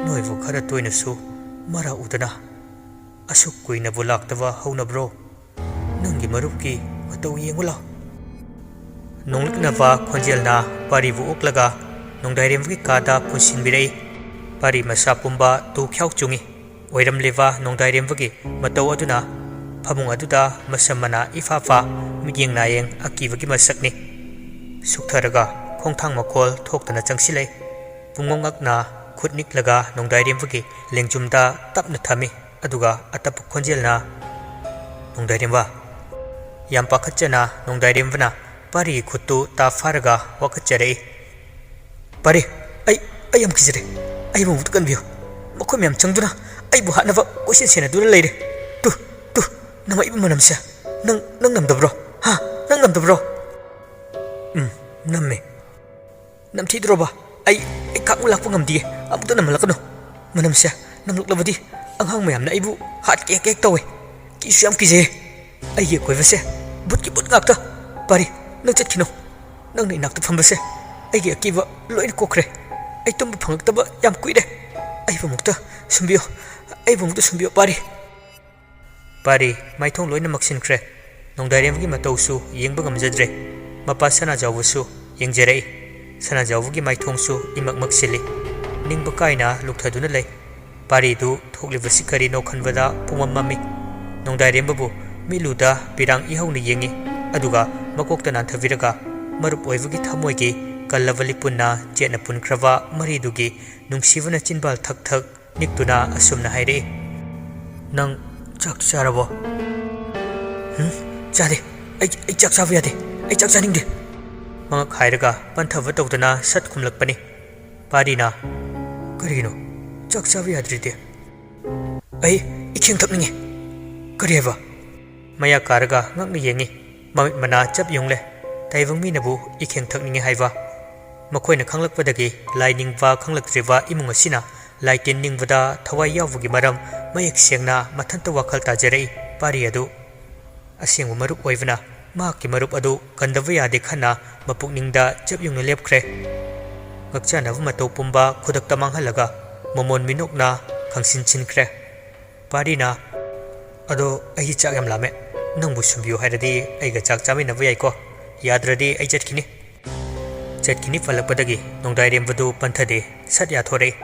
ꯅꯣꯏꯕꯨ ꯈꯔ ꯇꯣꯏꯅꯁꯨ ꯃꯔꯥ ꯎꯗꯅ ꯑꯁꯨꯛ ꯀꯨꯏꯅꯕꯨ ꯂꯥꯛꯇꯕ ꯍꯧꯅꯕ꯭ꯔꯣ? ꯅꯪꯒꯤ ꯃꯔꯨꯞꯀꯤ ꯃꯇꯧ ꯌꯦꯡꯉꯨ ꯂꯥꯎ꯫" ꯅꯣꯡꯂꯤꯛꯅꯕ ꯈꯣꯟꯖꯦꯜꯅ ꯄꯥꯔꯤꯕꯨ ꯑꯣꯛꯂꯒ ꯅꯣꯡꯗꯥꯏꯔꯦꯝꯕꯒꯤ ꯀꯥꯗ ꯄꯨꯟꯁꯤꯟꯕꯤꯔꯛꯏ꯫ ꯄꯥꯔꯤ ꯃꯁꯥ ꯄꯨꯝꯕ ꯇꯨ ꯈ꯭ꯌꯥꯎ ꯆꯨꯡꯏ꯫ ꯑꯣꯏꯔꯝꯂꯤꯕ ꯅꯣꯡꯗꯥꯏꯔꯦꯝꯕꯒꯤ ꯃꯇꯧ ꯑꯗꯨꯅ ꯐꯃꯨꯡ ꯑꯗꯨꯗ ꯃꯁꯝ ꯃꯅꯥ ꯏꯐꯥ ꯐꯥ, ꯃꯤꯠꯌꯦꯡ ꯅꯥꯌꯦꯡ ꯑꯀꯤꯕꯒꯤ ꯃꯁꯛꯅꯤ꯫ ꯁꯨꯛꯊꯔꯒ ꯈꯣꯡꯊꯥꯡ ꯃꯈꯣꯜ ꯊꯣꯛꯇꯅ ꯆꯪꯁꯤꯜꯂꯛꯏ꯫ ꯄꯨꯡꯉꯛ ꯉꯛꯅ ꯈꯨꯠ ꯅꯤꯛꯂꯒ ꯅꯣꯡꯗꯥꯏꯔꯦꯝꯕꯒꯤ ꯂꯦꯡꯖꯨꯝꯗ ꯇꯞꯅ ꯊꯝꯃꯤ꯫ ꯑꯗꯨꯒ ꯑꯇꯞꯄ ꯈꯣꯟꯖꯦꯜꯅ, "ꯅꯣꯡꯗꯥꯏꯔꯦꯝꯕ?" ꯌꯥꯝ ꯄꯥꯈꯠꯆꯅ ꯅꯣꯡꯗꯥꯏꯔꯦꯝꯕꯅ ꯄꯥꯔꯤꯒꯤ ꯈꯨꯠꯇꯨ ꯇꯥ ꯐꯥꯔꯒ ꯋꯥꯀꯠꯆꯔꯛꯏ꯫ "ꯄꯥꯔꯤ, ꯑꯩ, ꯑꯩ ꯌꯥꯝ ꯀꯤꯖꯔꯦ꯫ ꯑꯩꯕꯨ ꯑꯃꯨꯛꯇ ꯀꯟꯕꯤꯌꯨ꯫ ꯃꯈꯣꯏ ꯃꯌꯥꯝ ꯆꯪꯗꯨꯅ ꯑꯩꯕꯨ ꯍꯥꯠꯅꯕ ꯀꯣꯏꯁꯦꯟ ꯁꯦꯟꯅꯗꯨꯅ ꯂꯩꯔꯦ꯫ ꯇꯨ, ꯇꯨ, ꯅꯝꯃꯛꯏꯕ ꯃꯅꯝꯁꯦ꯫ ꯅꯪ, ꯅꯪ ꯅꯝꯗꯕ꯭ꯔꯣ? ꯍꯥ? ꯅꯪ ꯅꯝꯗꯕ꯭ꯔꯣ? ꯎꯝ, ꯅꯝꯃꯦ꯫ ꯅꯝꯊꯤꯗ꯭ꯔꯣꯕ? ꯑꯩ, ꯑꯩ ꯈꯥꯡꯕ ꯂꯥꯛꯄ ꯉꯝꯗꯤꯌꯦ꯫ ꯑꯃꯨꯛꯇ ꯅꯝꯍꯜꯂꯛꯀꯅꯨ꯫ ꯃꯅꯝꯁꯦ ꯅꯝꯂꯛꯂꯕꯗꯤ ꯑꯉꯥꯡ ꯃꯌꯥꯝꯅ ꯑꯩꯕꯨ ꯍꯥꯠꯀꯦ ꯍꯦꯛ ꯇꯧꯋꯦ꯫ ꯀꯤꯁꯨ ꯌꯥꯝ ꯀꯤꯖꯩꯌꯦ꯫ ꯑꯩꯒꯤ ꯑꯀꯣꯏꯕꯁꯦ ꯚꯨꯠꯀꯤ ꯚꯨꯠ ꯉꯥꯛꯇ꯫ ꯄꯥꯔꯤ, ꯅꯪ ꯆꯠꯈꯤꯅꯨ꯫ ꯅꯪꯅ ꯏꯅꯥꯛꯇ ꯐꯝꯕꯁꯦ ꯑꯩꯒꯤ ꯑꯀꯤꯕ ꯂꯣꯏꯅ ꯀꯣꯛꯈ꯭ꯔꯦ꯫ ꯑꯩ ꯇꯨꯝꯕ ꯐꯪꯂꯛꯇꯕ ꯌꯥꯝ ꯀꯨꯏꯔꯦ꯫ ꯑꯩꯕꯨ ꯑꯃꯨꯛꯇ ꯁꯨꯝꯕꯤꯌꯨ꯫ ꯑꯩꯕꯨ ꯑꯃꯨꯛꯇ ꯁꯨꯝꯕꯤꯌꯨ, ꯄꯥꯔꯤ꯫ ꯄꯥꯔꯤ, ꯃꯥꯏꯊꯣꯡ ꯂꯣꯏꯅ ꯃꯛꯁꯤꯟꯈ꯭ꯔꯦ꯫ ꯅꯣꯡꯗꯥꯏꯔꯦꯝꯕꯒꯤ ꯃꯇꯧꯁꯨ ꯌꯦꯡꯕ ꯉꯝꯖꯗ꯭ꯔꯦ꯫ ꯃꯄꯥ ꯁꯅꯥꯖꯥꯎꯕꯁꯨ ꯌꯦꯡꯖꯔꯛꯏ꯫ ꯁꯅꯥꯖꯥꯎꯕꯒꯤ ꯃꯥꯏꯊꯣꯡꯁꯨ ꯏꯃꯛ ꯃꯛꯁꯤꯜꯂꯤ꯫ ꯅꯤꯡꯕ ꯀꯥꯏꯅ ꯂꯨꯞꯊꯗꯨꯅ ꯂꯩ꯫ ꯄꯥꯔꯤꯗꯨ ꯊꯣꯛꯂꯤꯕꯁꯤ ꯀꯔꯤꯅꯣ ꯈꯟꯕꯗ ꯄꯨꯡꯃꯝ ꯃꯝꯃꯤ꯫ ꯅꯣꯡꯗꯥꯏꯔꯦꯝꯕꯕꯨ ꯃꯤꯠꯂꯨꯗ ꯄꯤꯔꯥꯡ ꯏꯍꯧꯅ ꯌꯦꯡꯉꯤ꯫ ꯑꯗꯨꯒ ꯃꯀꯣꯛꯇ ꯅꯥꯟꯊꯕꯤꯔꯒ ꯃꯔꯨꯞ ꯑꯣꯏꯕꯒꯤ ꯊꯃꯣꯏꯒꯤ ꯀꯜꯂꯕ ꯂꯤꯄꯨꯟꯅ ꯆꯦꯠꯅ ꯄꯨꯟꯈ꯭ꯔꯕ ꯃꯔꯤꯗꯨꯒꯤ ꯅꯨꯡꯁꯤꯕꯅ ꯆꯤꯟꯕꯥꯜ ꯊꯛ ꯊꯛ ꯅꯤꯛꯇꯨꯅ ꯑꯁꯨꯝꯅ ꯍꯥꯏꯔꯛꯏ, "ꯅꯪ ꯆꯥꯛ ꯆꯥꯔꯕꯣ?" "ꯍꯨꯝ, ꯆꯥꯗꯦ꯫ ꯑꯩ, ꯑꯩ ꯆꯥꯛ ꯆꯥꯕ ꯌꯥꯗꯦ꯫ ꯑꯩ ꯆꯥꯛ ꯆꯥꯅꯤꯡꯗꯦ꯫" ꯃꯉꯛ ꯍꯥꯏꯔꯒ ꯄꯟꯊꯕ ꯇꯧꯗꯅ ꯁꯠ ꯈꯨꯝꯂꯛꯄꯅꯤ꯫ ꯄꯥꯔꯤꯅ, "ꯀꯔꯤꯒꯤꯅꯣ? ꯆꯥꯛ ꯆꯥꯕ ꯌꯥꯗ꯭ꯔꯤꯗꯤ?" "ꯑꯩ ꯏꯈꯦꯡ ꯊꯛꯅꯤꯡꯉꯤ꯫" "ꯀꯔꯤ ꯍꯥꯏꯕ?" ꯃꯌꯥ ꯀꯥꯔꯒ ꯉꯛꯅ ꯌꯦꯡꯉꯤ꯫ ꯃꯃꯤꯠ ꯃꯅꯥ ꯆꯞ ꯌꯨꯡꯂꯦ꯫ ꯇꯥꯏꯕꯪ ꯃꯤꯅꯕꯨ ꯏꯈꯦꯡ ꯊꯛꯅꯤꯡꯉꯤ ꯍꯥꯏꯕ? ꯃꯈꯣꯏꯅ ꯈꯪꯂꯛꯄꯗꯒꯤ ꯂꯥꯏ ꯅꯤꯡꯕ ꯈꯪꯂꯛꯇ꯭ꯔꯤꯕ ꯏꯃꯨꯡ ꯑꯁꯤꯅ ꯂꯥꯏ ꯇꯤꯟ ꯅꯤꯡꯕꯗ ꯊꯋꯥꯏ ꯌꯥꯎꯕꯒꯤ ꯃꯔꯝ ꯃꯌꯦꯛ ꯁꯦꯡꯅ ꯃꯊꯟꯇ ꯋꯥꯈꯜ ꯇꯥꯖꯔꯛꯏ꯫ ꯄꯥꯔꯤ ꯑꯗꯨ ꯑꯁꯦꯡꯕ ꯃꯔꯨꯞ ꯑꯣꯏꯕꯅ ꯃꯍꯥꯛꯀꯤ ꯃꯔꯨꯞ ꯑꯗꯨ ꯀꯟꯗꯕ ꯌꯥꯗꯦ ꯈꯟꯅ ꯃꯄꯨꯛꯅꯤꯡꯗ ꯆꯞ ꯌꯨꯡꯅ ꯂꯦꯞꯈ꯭ꯔꯦ꯫ ꯉꯛꯆꯥꯅꯕ ꯃꯇꯧ ꯄꯨꯝꯕ ꯈꯨꯗꯛꯇ ꯃꯥꯡꯍꯜꯂꯒ ꯃꯃꯣꯟ ꯃꯤꯅꯣꯛꯅ ꯈꯪꯁꯤꯟꯁꯤꯟꯈ꯭ꯔꯦ꯫ ꯄꯥꯔꯤꯅ, "ꯑꯗꯣ ꯑꯩꯒꯤ ꯆꯥꯛ ꯌꯥꯝ ꯂꯥꯝꯃꯦ꯫ ꯅꯪꯕꯨ ꯁꯨꯝꯕꯤꯌꯨ ꯍꯥꯏꯔꯗꯤ ꯑꯩꯒ ꯆꯥꯛ ꯆꯥꯃꯤꯟꯅꯕ ꯌꯥꯏꯀꯣ? ꯌꯥꯗ꯭ꯔꯗꯤ ꯑꯩ ꯆꯠꯈꯤꯅꯤ꯫" ꯆꯠꯈꯤꯅꯤ ꯄꯜꯂꯛꯄꯗꯒꯤ ꯅꯣꯡꯗꯥꯏꯔꯦꯝꯕꯗꯨ ꯄꯟꯊꯗꯦ, ꯁꯠ ꯌꯥꯊꯣꯔꯛꯏ꯫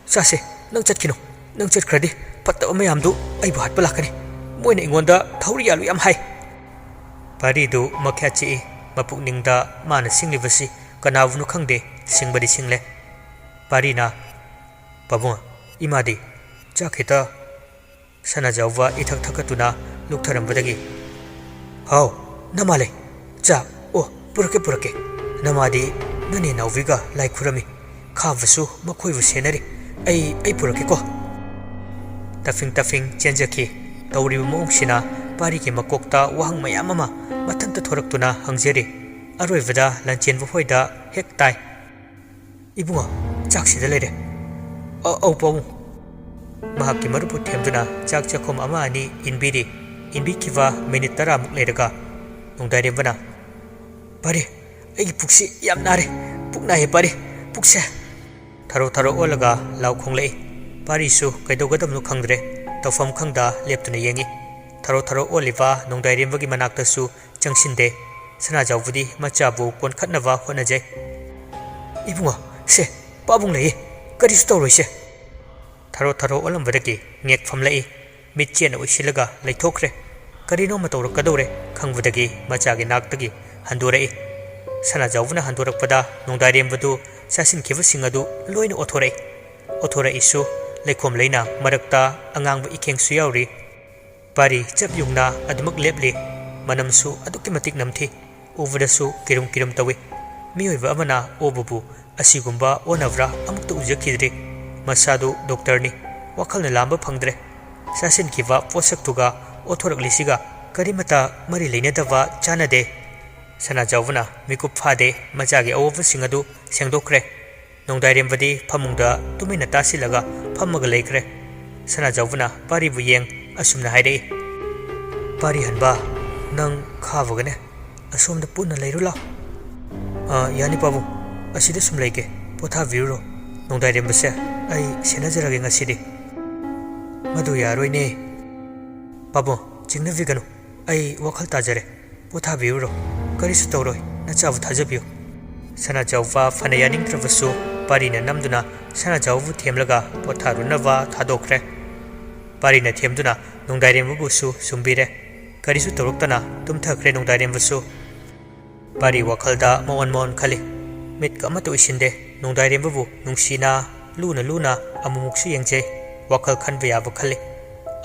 "ꯆꯥꯁꯦ, ꯅꯪ ꯆꯠꯈꯤꯅꯨ꯫ ꯅꯪ ꯆꯠꯈ꯭ꯔꯗꯤ ꯐꯠꯇꯕ ꯃꯌꯥꯝꯗꯨ ꯑꯩꯕꯨ ꯍꯥꯠꯄ ꯂꯥꯛꯀꯅꯤ꯫ ꯃꯣꯏꯅ ꯑꯩꯉꯣꯟꯗ ꯊꯧꯔꯤ ꯌꯥꯜꯂꯨ ꯌꯥꯝ ꯍꯥꯏ꯫" ꯄꯥꯔꯤꯗꯨ ꯃꯈ꯭ꯌꯥꯠ ꯆꯤꯛꯏ꯫ ꯃꯄꯨꯛꯅꯤꯡꯗ ꯃꯥꯅ ꯁꯤꯡꯂꯤꯕꯁꯤ ꯀꯅꯥꯕꯨꯅꯣ ꯈꯪꯗꯦ, ꯁꯤꯡꯕꯗꯤ ꯁꯤꯡꯂꯦ꯫ ꯄꯥꯔꯤꯅ, "ꯄꯥꯕꯨꯡ, ꯏꯃꯥꯗꯤ? ꯆꯥꯛ ꯈꯤꯇ?" ꯁꯅꯥꯖꯥꯎꯕ ꯏꯊꯛ ꯊꯛꯀꯠꯇꯨꯅ ꯂꯨꯞꯊꯔꯝꯕꯗꯒꯤ, "ꯍꯥꯎ, ꯅꯃꯥ ꯂꯩ꯫ ꯆꯥꯛ, ꯑꯣ, ꯄꯨꯔꯛꯀꯦ, ꯄꯨꯔꯛꯀꯦ꯫ ꯅꯃꯥꯗꯤ ꯅꯅꯦ ꯅꯥꯎꯕꯤꯒ ꯂꯥꯏ ꯈꯨꯔꯝꯃꯤ꯫ ꯈꯥꯕꯁꯨ ꯃꯈꯣꯏꯕꯨ ꯁꯦꯟꯅꯔꯤ꯫ ꯑꯩ, ꯑꯩ ꯄꯨꯔꯛꯀꯦꯀꯣ꯫" ꯇꯐꯤꯡ ꯇꯐꯤꯡ ꯆꯦꯟꯖꯈꯤ꯫ ꯇꯧꯔꯤꯕ ꯃꯑꯣꯡꯁꯤꯅ ꯄꯥꯔꯤꯒꯤ ꯃꯀꯣꯛꯇ ꯋꯥꯍꯪ ꯃꯌꯥꯝ ꯑꯃ ꯃꯊꯟꯇ ꯊꯣꯔꯛꯇꯨꯅ ꯍꯪꯖꯔꯤ꯫ ꯑꯔꯣꯏꯕꯗ ꯂꯥꯟꯆꯦꯟꯕ ꯍꯣꯏꯗ ꯍꯦꯛ ꯇꯥꯏ꯫ "ꯏꯕꯨꯡꯉꯣ, ꯆꯥꯛꯁꯤꯗ ꯂꯩꯔꯦ꯫" "ꯑ-, ꯑꯧ, ꯄꯥꯕꯨꯡ꯫" ꯃꯍꯥꯛꯀꯤ ꯃꯔꯨꯞꯄꯨ ꯊꯦꯝꯗꯨꯅ ꯆꯥꯛ ꯆꯥꯛꯈꯨꯝ ꯑꯃ ꯑꯅꯤ ꯏꯟꯕꯤꯔꯤ꯫ ꯏꯟꯕꯤꯈꯤꯕ ꯃꯤꯅꯤꯠ ꯇꯔꯥꯃꯨꯛ ꯂꯩꯔꯒ ꯅꯣꯡꯗꯥꯏꯔꯦꯝꯕꯅ, "ꯄꯥꯔꯤ, ꯑꯩꯒꯤ ꯄꯨꯛꯁꯤ ꯌꯥꯝ ꯅꯥꯔꯦ꯫ ꯄꯨꯛ ꯅꯥꯏꯌꯦ, ꯄꯥꯔꯤ, ꯄꯨꯛꯁꯦ꯫" ꯊꯔꯣ ꯊꯔꯣ ꯑꯣꯜꯂꯒ ꯂꯥꯎ ꯈꯣꯡꯂꯛꯏ꯫ ꯄꯥꯔꯤꯁꯨ ꯀꯩꯗꯧꯒꯗꯕꯅꯣ ꯈꯪꯗ꯭ꯔꯦ꯫ ꯇꯧꯐꯝ ꯈꯪꯗ ꯂꯦꯞꯇꯨꯅ ꯌꯦꯡꯉꯤ꯫ ꯊꯔꯣ ꯊꯔꯣ ꯑꯣꯜꯂꯤꯕ ꯅꯣꯡꯗꯥꯏꯔꯦꯝꯕꯒꯤ ꯃꯅꯥꯛꯇꯁꯨ ꯆꯪꯁꯤꯟꯗꯦ꯫ ꯁꯅꯥꯖꯥꯎꯕꯗꯤ ꯃꯆꯥꯕꯨ ꯀꯣꯟꯈꯠꯅꯕ ꯍꯣꯠꯅꯖꯩ꯫ "ꯏꯕꯨꯡꯉꯣ, ꯁꯦ, ꯄꯥꯕꯨꯡ ꯂꯩꯌꯦ, ꯀꯔꯤꯁꯨ ꯇꯧꯔꯣꯏꯁꯦ꯫" ꯊꯔꯣ ꯊꯔꯣ ꯑꯣꯜꯂꯝꯕꯗꯒꯤ ꯉꯦꯛ ꯐꯝꯂꯛꯏ꯫ ꯃꯤꯠ ꯆꯦꯠꯅ ꯎꯏꯁꯤꯜꯂꯒ ꯂꯩꯊꯣꯛꯈ꯭ꯔꯦ꯫ ꯀꯔꯤꯅꯣꯃ ꯇꯧꯔꯛꯀꯗꯧꯔꯦ ꯈꯪꯕꯗꯒꯤ ꯃꯆꯥꯒꯤ ꯅꯥꯛꯇꯒꯤ ꯍꯟꯗꯣꯔꯛꯏ꯫ ꯁꯅꯥꯖꯥꯎꯕꯅ ꯍꯟꯗꯣꯔꯛꯄꯗ ꯅꯣꯡꯗꯥꯏꯔꯦꯝꯕꯗꯨ ꯆꯥꯁꯤꯟꯈꯤꯕꯁꯤꯡ ꯑꯗꯨ ꯂꯣꯏꯅ ꯑꯣꯊꯣꯔꯛꯏ꯫ ꯑꯣꯊꯣꯔꯛꯏꯁꯨ ꯂꯩꯈꯣꯝ ꯂꯩꯅꯥ ꯃꯔꯛꯇ ꯑꯉꯥꯡꯕ ꯏꯈꯦꯡꯁꯨ ꯌꯥꯎꯔꯤ꯫ ꯄꯥꯔꯤ ꯆꯞ ꯌꯨꯡꯅ ꯑꯗꯨꯃꯛ ꯂꯦꯞꯂꯤ꯫ ꯃꯅꯝꯁꯨ ꯑꯗꯨꯛꯀꯤ ꯃꯇꯤꯛ ꯅꯝꯊꯤ꯫ ꯎꯕꯗꯁꯨ ꯀꯤꯔꯨꯝ ꯀꯤꯔꯨꯝ ꯇꯧꯏ꯫ ꯃꯤꯑꯣꯏꯕ ꯑꯃꯅ ꯑꯣꯕꯕꯨ ꯑꯁꯤꯒꯨꯝꯕ ꯑꯣꯟꯅꯕ꯭ꯔꯥ ꯑꯃꯨꯛꯇ ꯎꯖꯈꯤꯗ꯭ꯔꯤ꯫ ꯃꯁꯥꯗꯨ ꯗꯣꯛꯇꯔꯅꯤ꯫ ꯋꯥꯈꯜꯅ ꯂꯥꯝꯕ ꯐꯪꯗ꯭ꯔꯦ꯫ ꯆꯥꯁꯤꯟꯈꯤꯕ ꯄꯣꯠꯁꯛꯇꯨꯒ ꯑꯣꯊꯣꯔꯛꯂꯤꯁꯤꯒ ꯀꯔꯤꯃꯇ ꯃꯔꯤ ꯂꯩꯅꯗꯕ ꯆꯥꯟꯅꯗꯦ꯫ ꯁꯅꯥꯖꯥꯎꯕꯅ ꯃꯤꯀꯨꯞ ꯐꯥꯗꯦ ꯃꯆꯥꯒꯤ ꯑꯋꯣꯄꯁꯤꯡ ꯑꯗꯨ ꯁꯦꯡꯗꯣꯛꯈ꯭ꯔꯦ꯫ ꯅꯣꯡꯗꯥꯏꯔꯦꯝꯕꯗꯤ ꯐꯃꯨꯡꯗ ꯇꯨꯃꯤꯟꯅ ꯇꯥꯁꯤꯜꯂꯒ ꯐꯝꯃꯒ ꯂꯩꯈ꯭ꯔꯦ꯫ ꯁꯅꯥꯖꯥꯎꯕꯅ ꯄꯥꯔꯤꯕꯨ ꯌꯦꯡ ꯑꯁꯨꯝꯅ ꯍꯥꯏꯔꯛꯏ, "ꯄꯥꯔꯤ ꯍꯟꯕ, ꯅꯪ ꯈꯥꯕꯒꯅꯦ꯫ ꯑꯁꯣꯝꯗ ꯄꯨꯟꯅ ꯂꯩꯔꯨ ꯂꯥꯎ꯫" "ꯑ, ꯌꯥꯅꯤ ꯄꯥꯕꯨꯡ, ꯑꯁꯤꯗ ꯁꯨꯝ ꯂꯩꯒꯦ, ꯄꯣꯊꯥꯕꯤꯔꯨꯔꯣ꯫ ꯅꯣꯡꯗꯥꯏꯔꯦꯝꯕꯁꯦ ꯑꯩ ꯁꯦꯟꯅꯖꯔꯒꯦ ꯉꯁꯤꯗꯤ꯫" "ꯃꯗꯨ ꯌꯥꯔꯣꯏꯅꯦ꯫" "ꯄꯥꯕꯨꯡ, ꯆꯤꯡꯅꯕꯤꯒꯅꯨ, ꯑꯩ ꯋꯥꯈꯜ ꯇꯥꯖꯔꯦ꯫ ꯄꯣꯊꯥꯕꯤꯔꯨꯔꯣ, ꯀꯔꯤꯁꯨ ꯇꯧꯔꯣꯏ, ꯅꯆꯥꯕꯨ ꯊꯥꯖꯕꯤꯌꯨ꯫" ꯁꯅꯥꯖꯥꯎꯕ ꯐꯅ ꯌꯥꯅꯤꯡꯗ꯭ꯔꯕꯁꯨ ꯄꯥꯔꯤꯅ ꯅꯝꯗꯨꯅ ꯁꯅꯥꯖꯥꯎꯕꯕꯨ ꯊꯦꯝꯂꯒ ꯄꯣꯊꯥꯔꯨꯅꯕ ꯊꯥꯗꯣꯛꯈ꯭ꯔꯦ꯫ ꯄꯥꯔꯤꯅ ꯊꯦꯝꯗꯨꯅ ꯅꯣꯡꯗꯥꯏꯔꯦꯝꯕꯕꯨꯁꯨ ꯁꯨꯝꯕꯤꯔꯦ꯫ ꯀꯔꯤꯁꯨ ꯇꯧꯔꯛꯇꯅ ꯇꯨꯝꯊꯈ꯭ꯔꯦ ꯅꯣꯡꯗꯥꯏꯔꯦꯝꯕꯁꯨ꯫ ꯄꯥꯔꯤ ꯋꯥꯈꯜꯗ ꯃꯑꯣꯟ ꯃꯑꯣꯟ ꯈꯜꯂꯤ꯫ ꯃꯤꯠꯀ ꯑꯃꯠꯇ ꯎꯏꯁꯤꯟꯗꯦ꯫ ꯅꯣꯡꯗꯥꯏꯔꯦꯝꯕꯕꯨ ꯅꯨꯡꯁꯤꯅ, ꯂꯨꯅ ꯂꯨꯅ ꯑꯃꯨꯛꯃꯨꯛꯁꯨ ꯌꯦꯡꯖꯩ꯫ ꯋꯥꯈꯜ ꯈꯟꯕ ꯌꯥꯕ ꯈꯜꯂꯤ꯫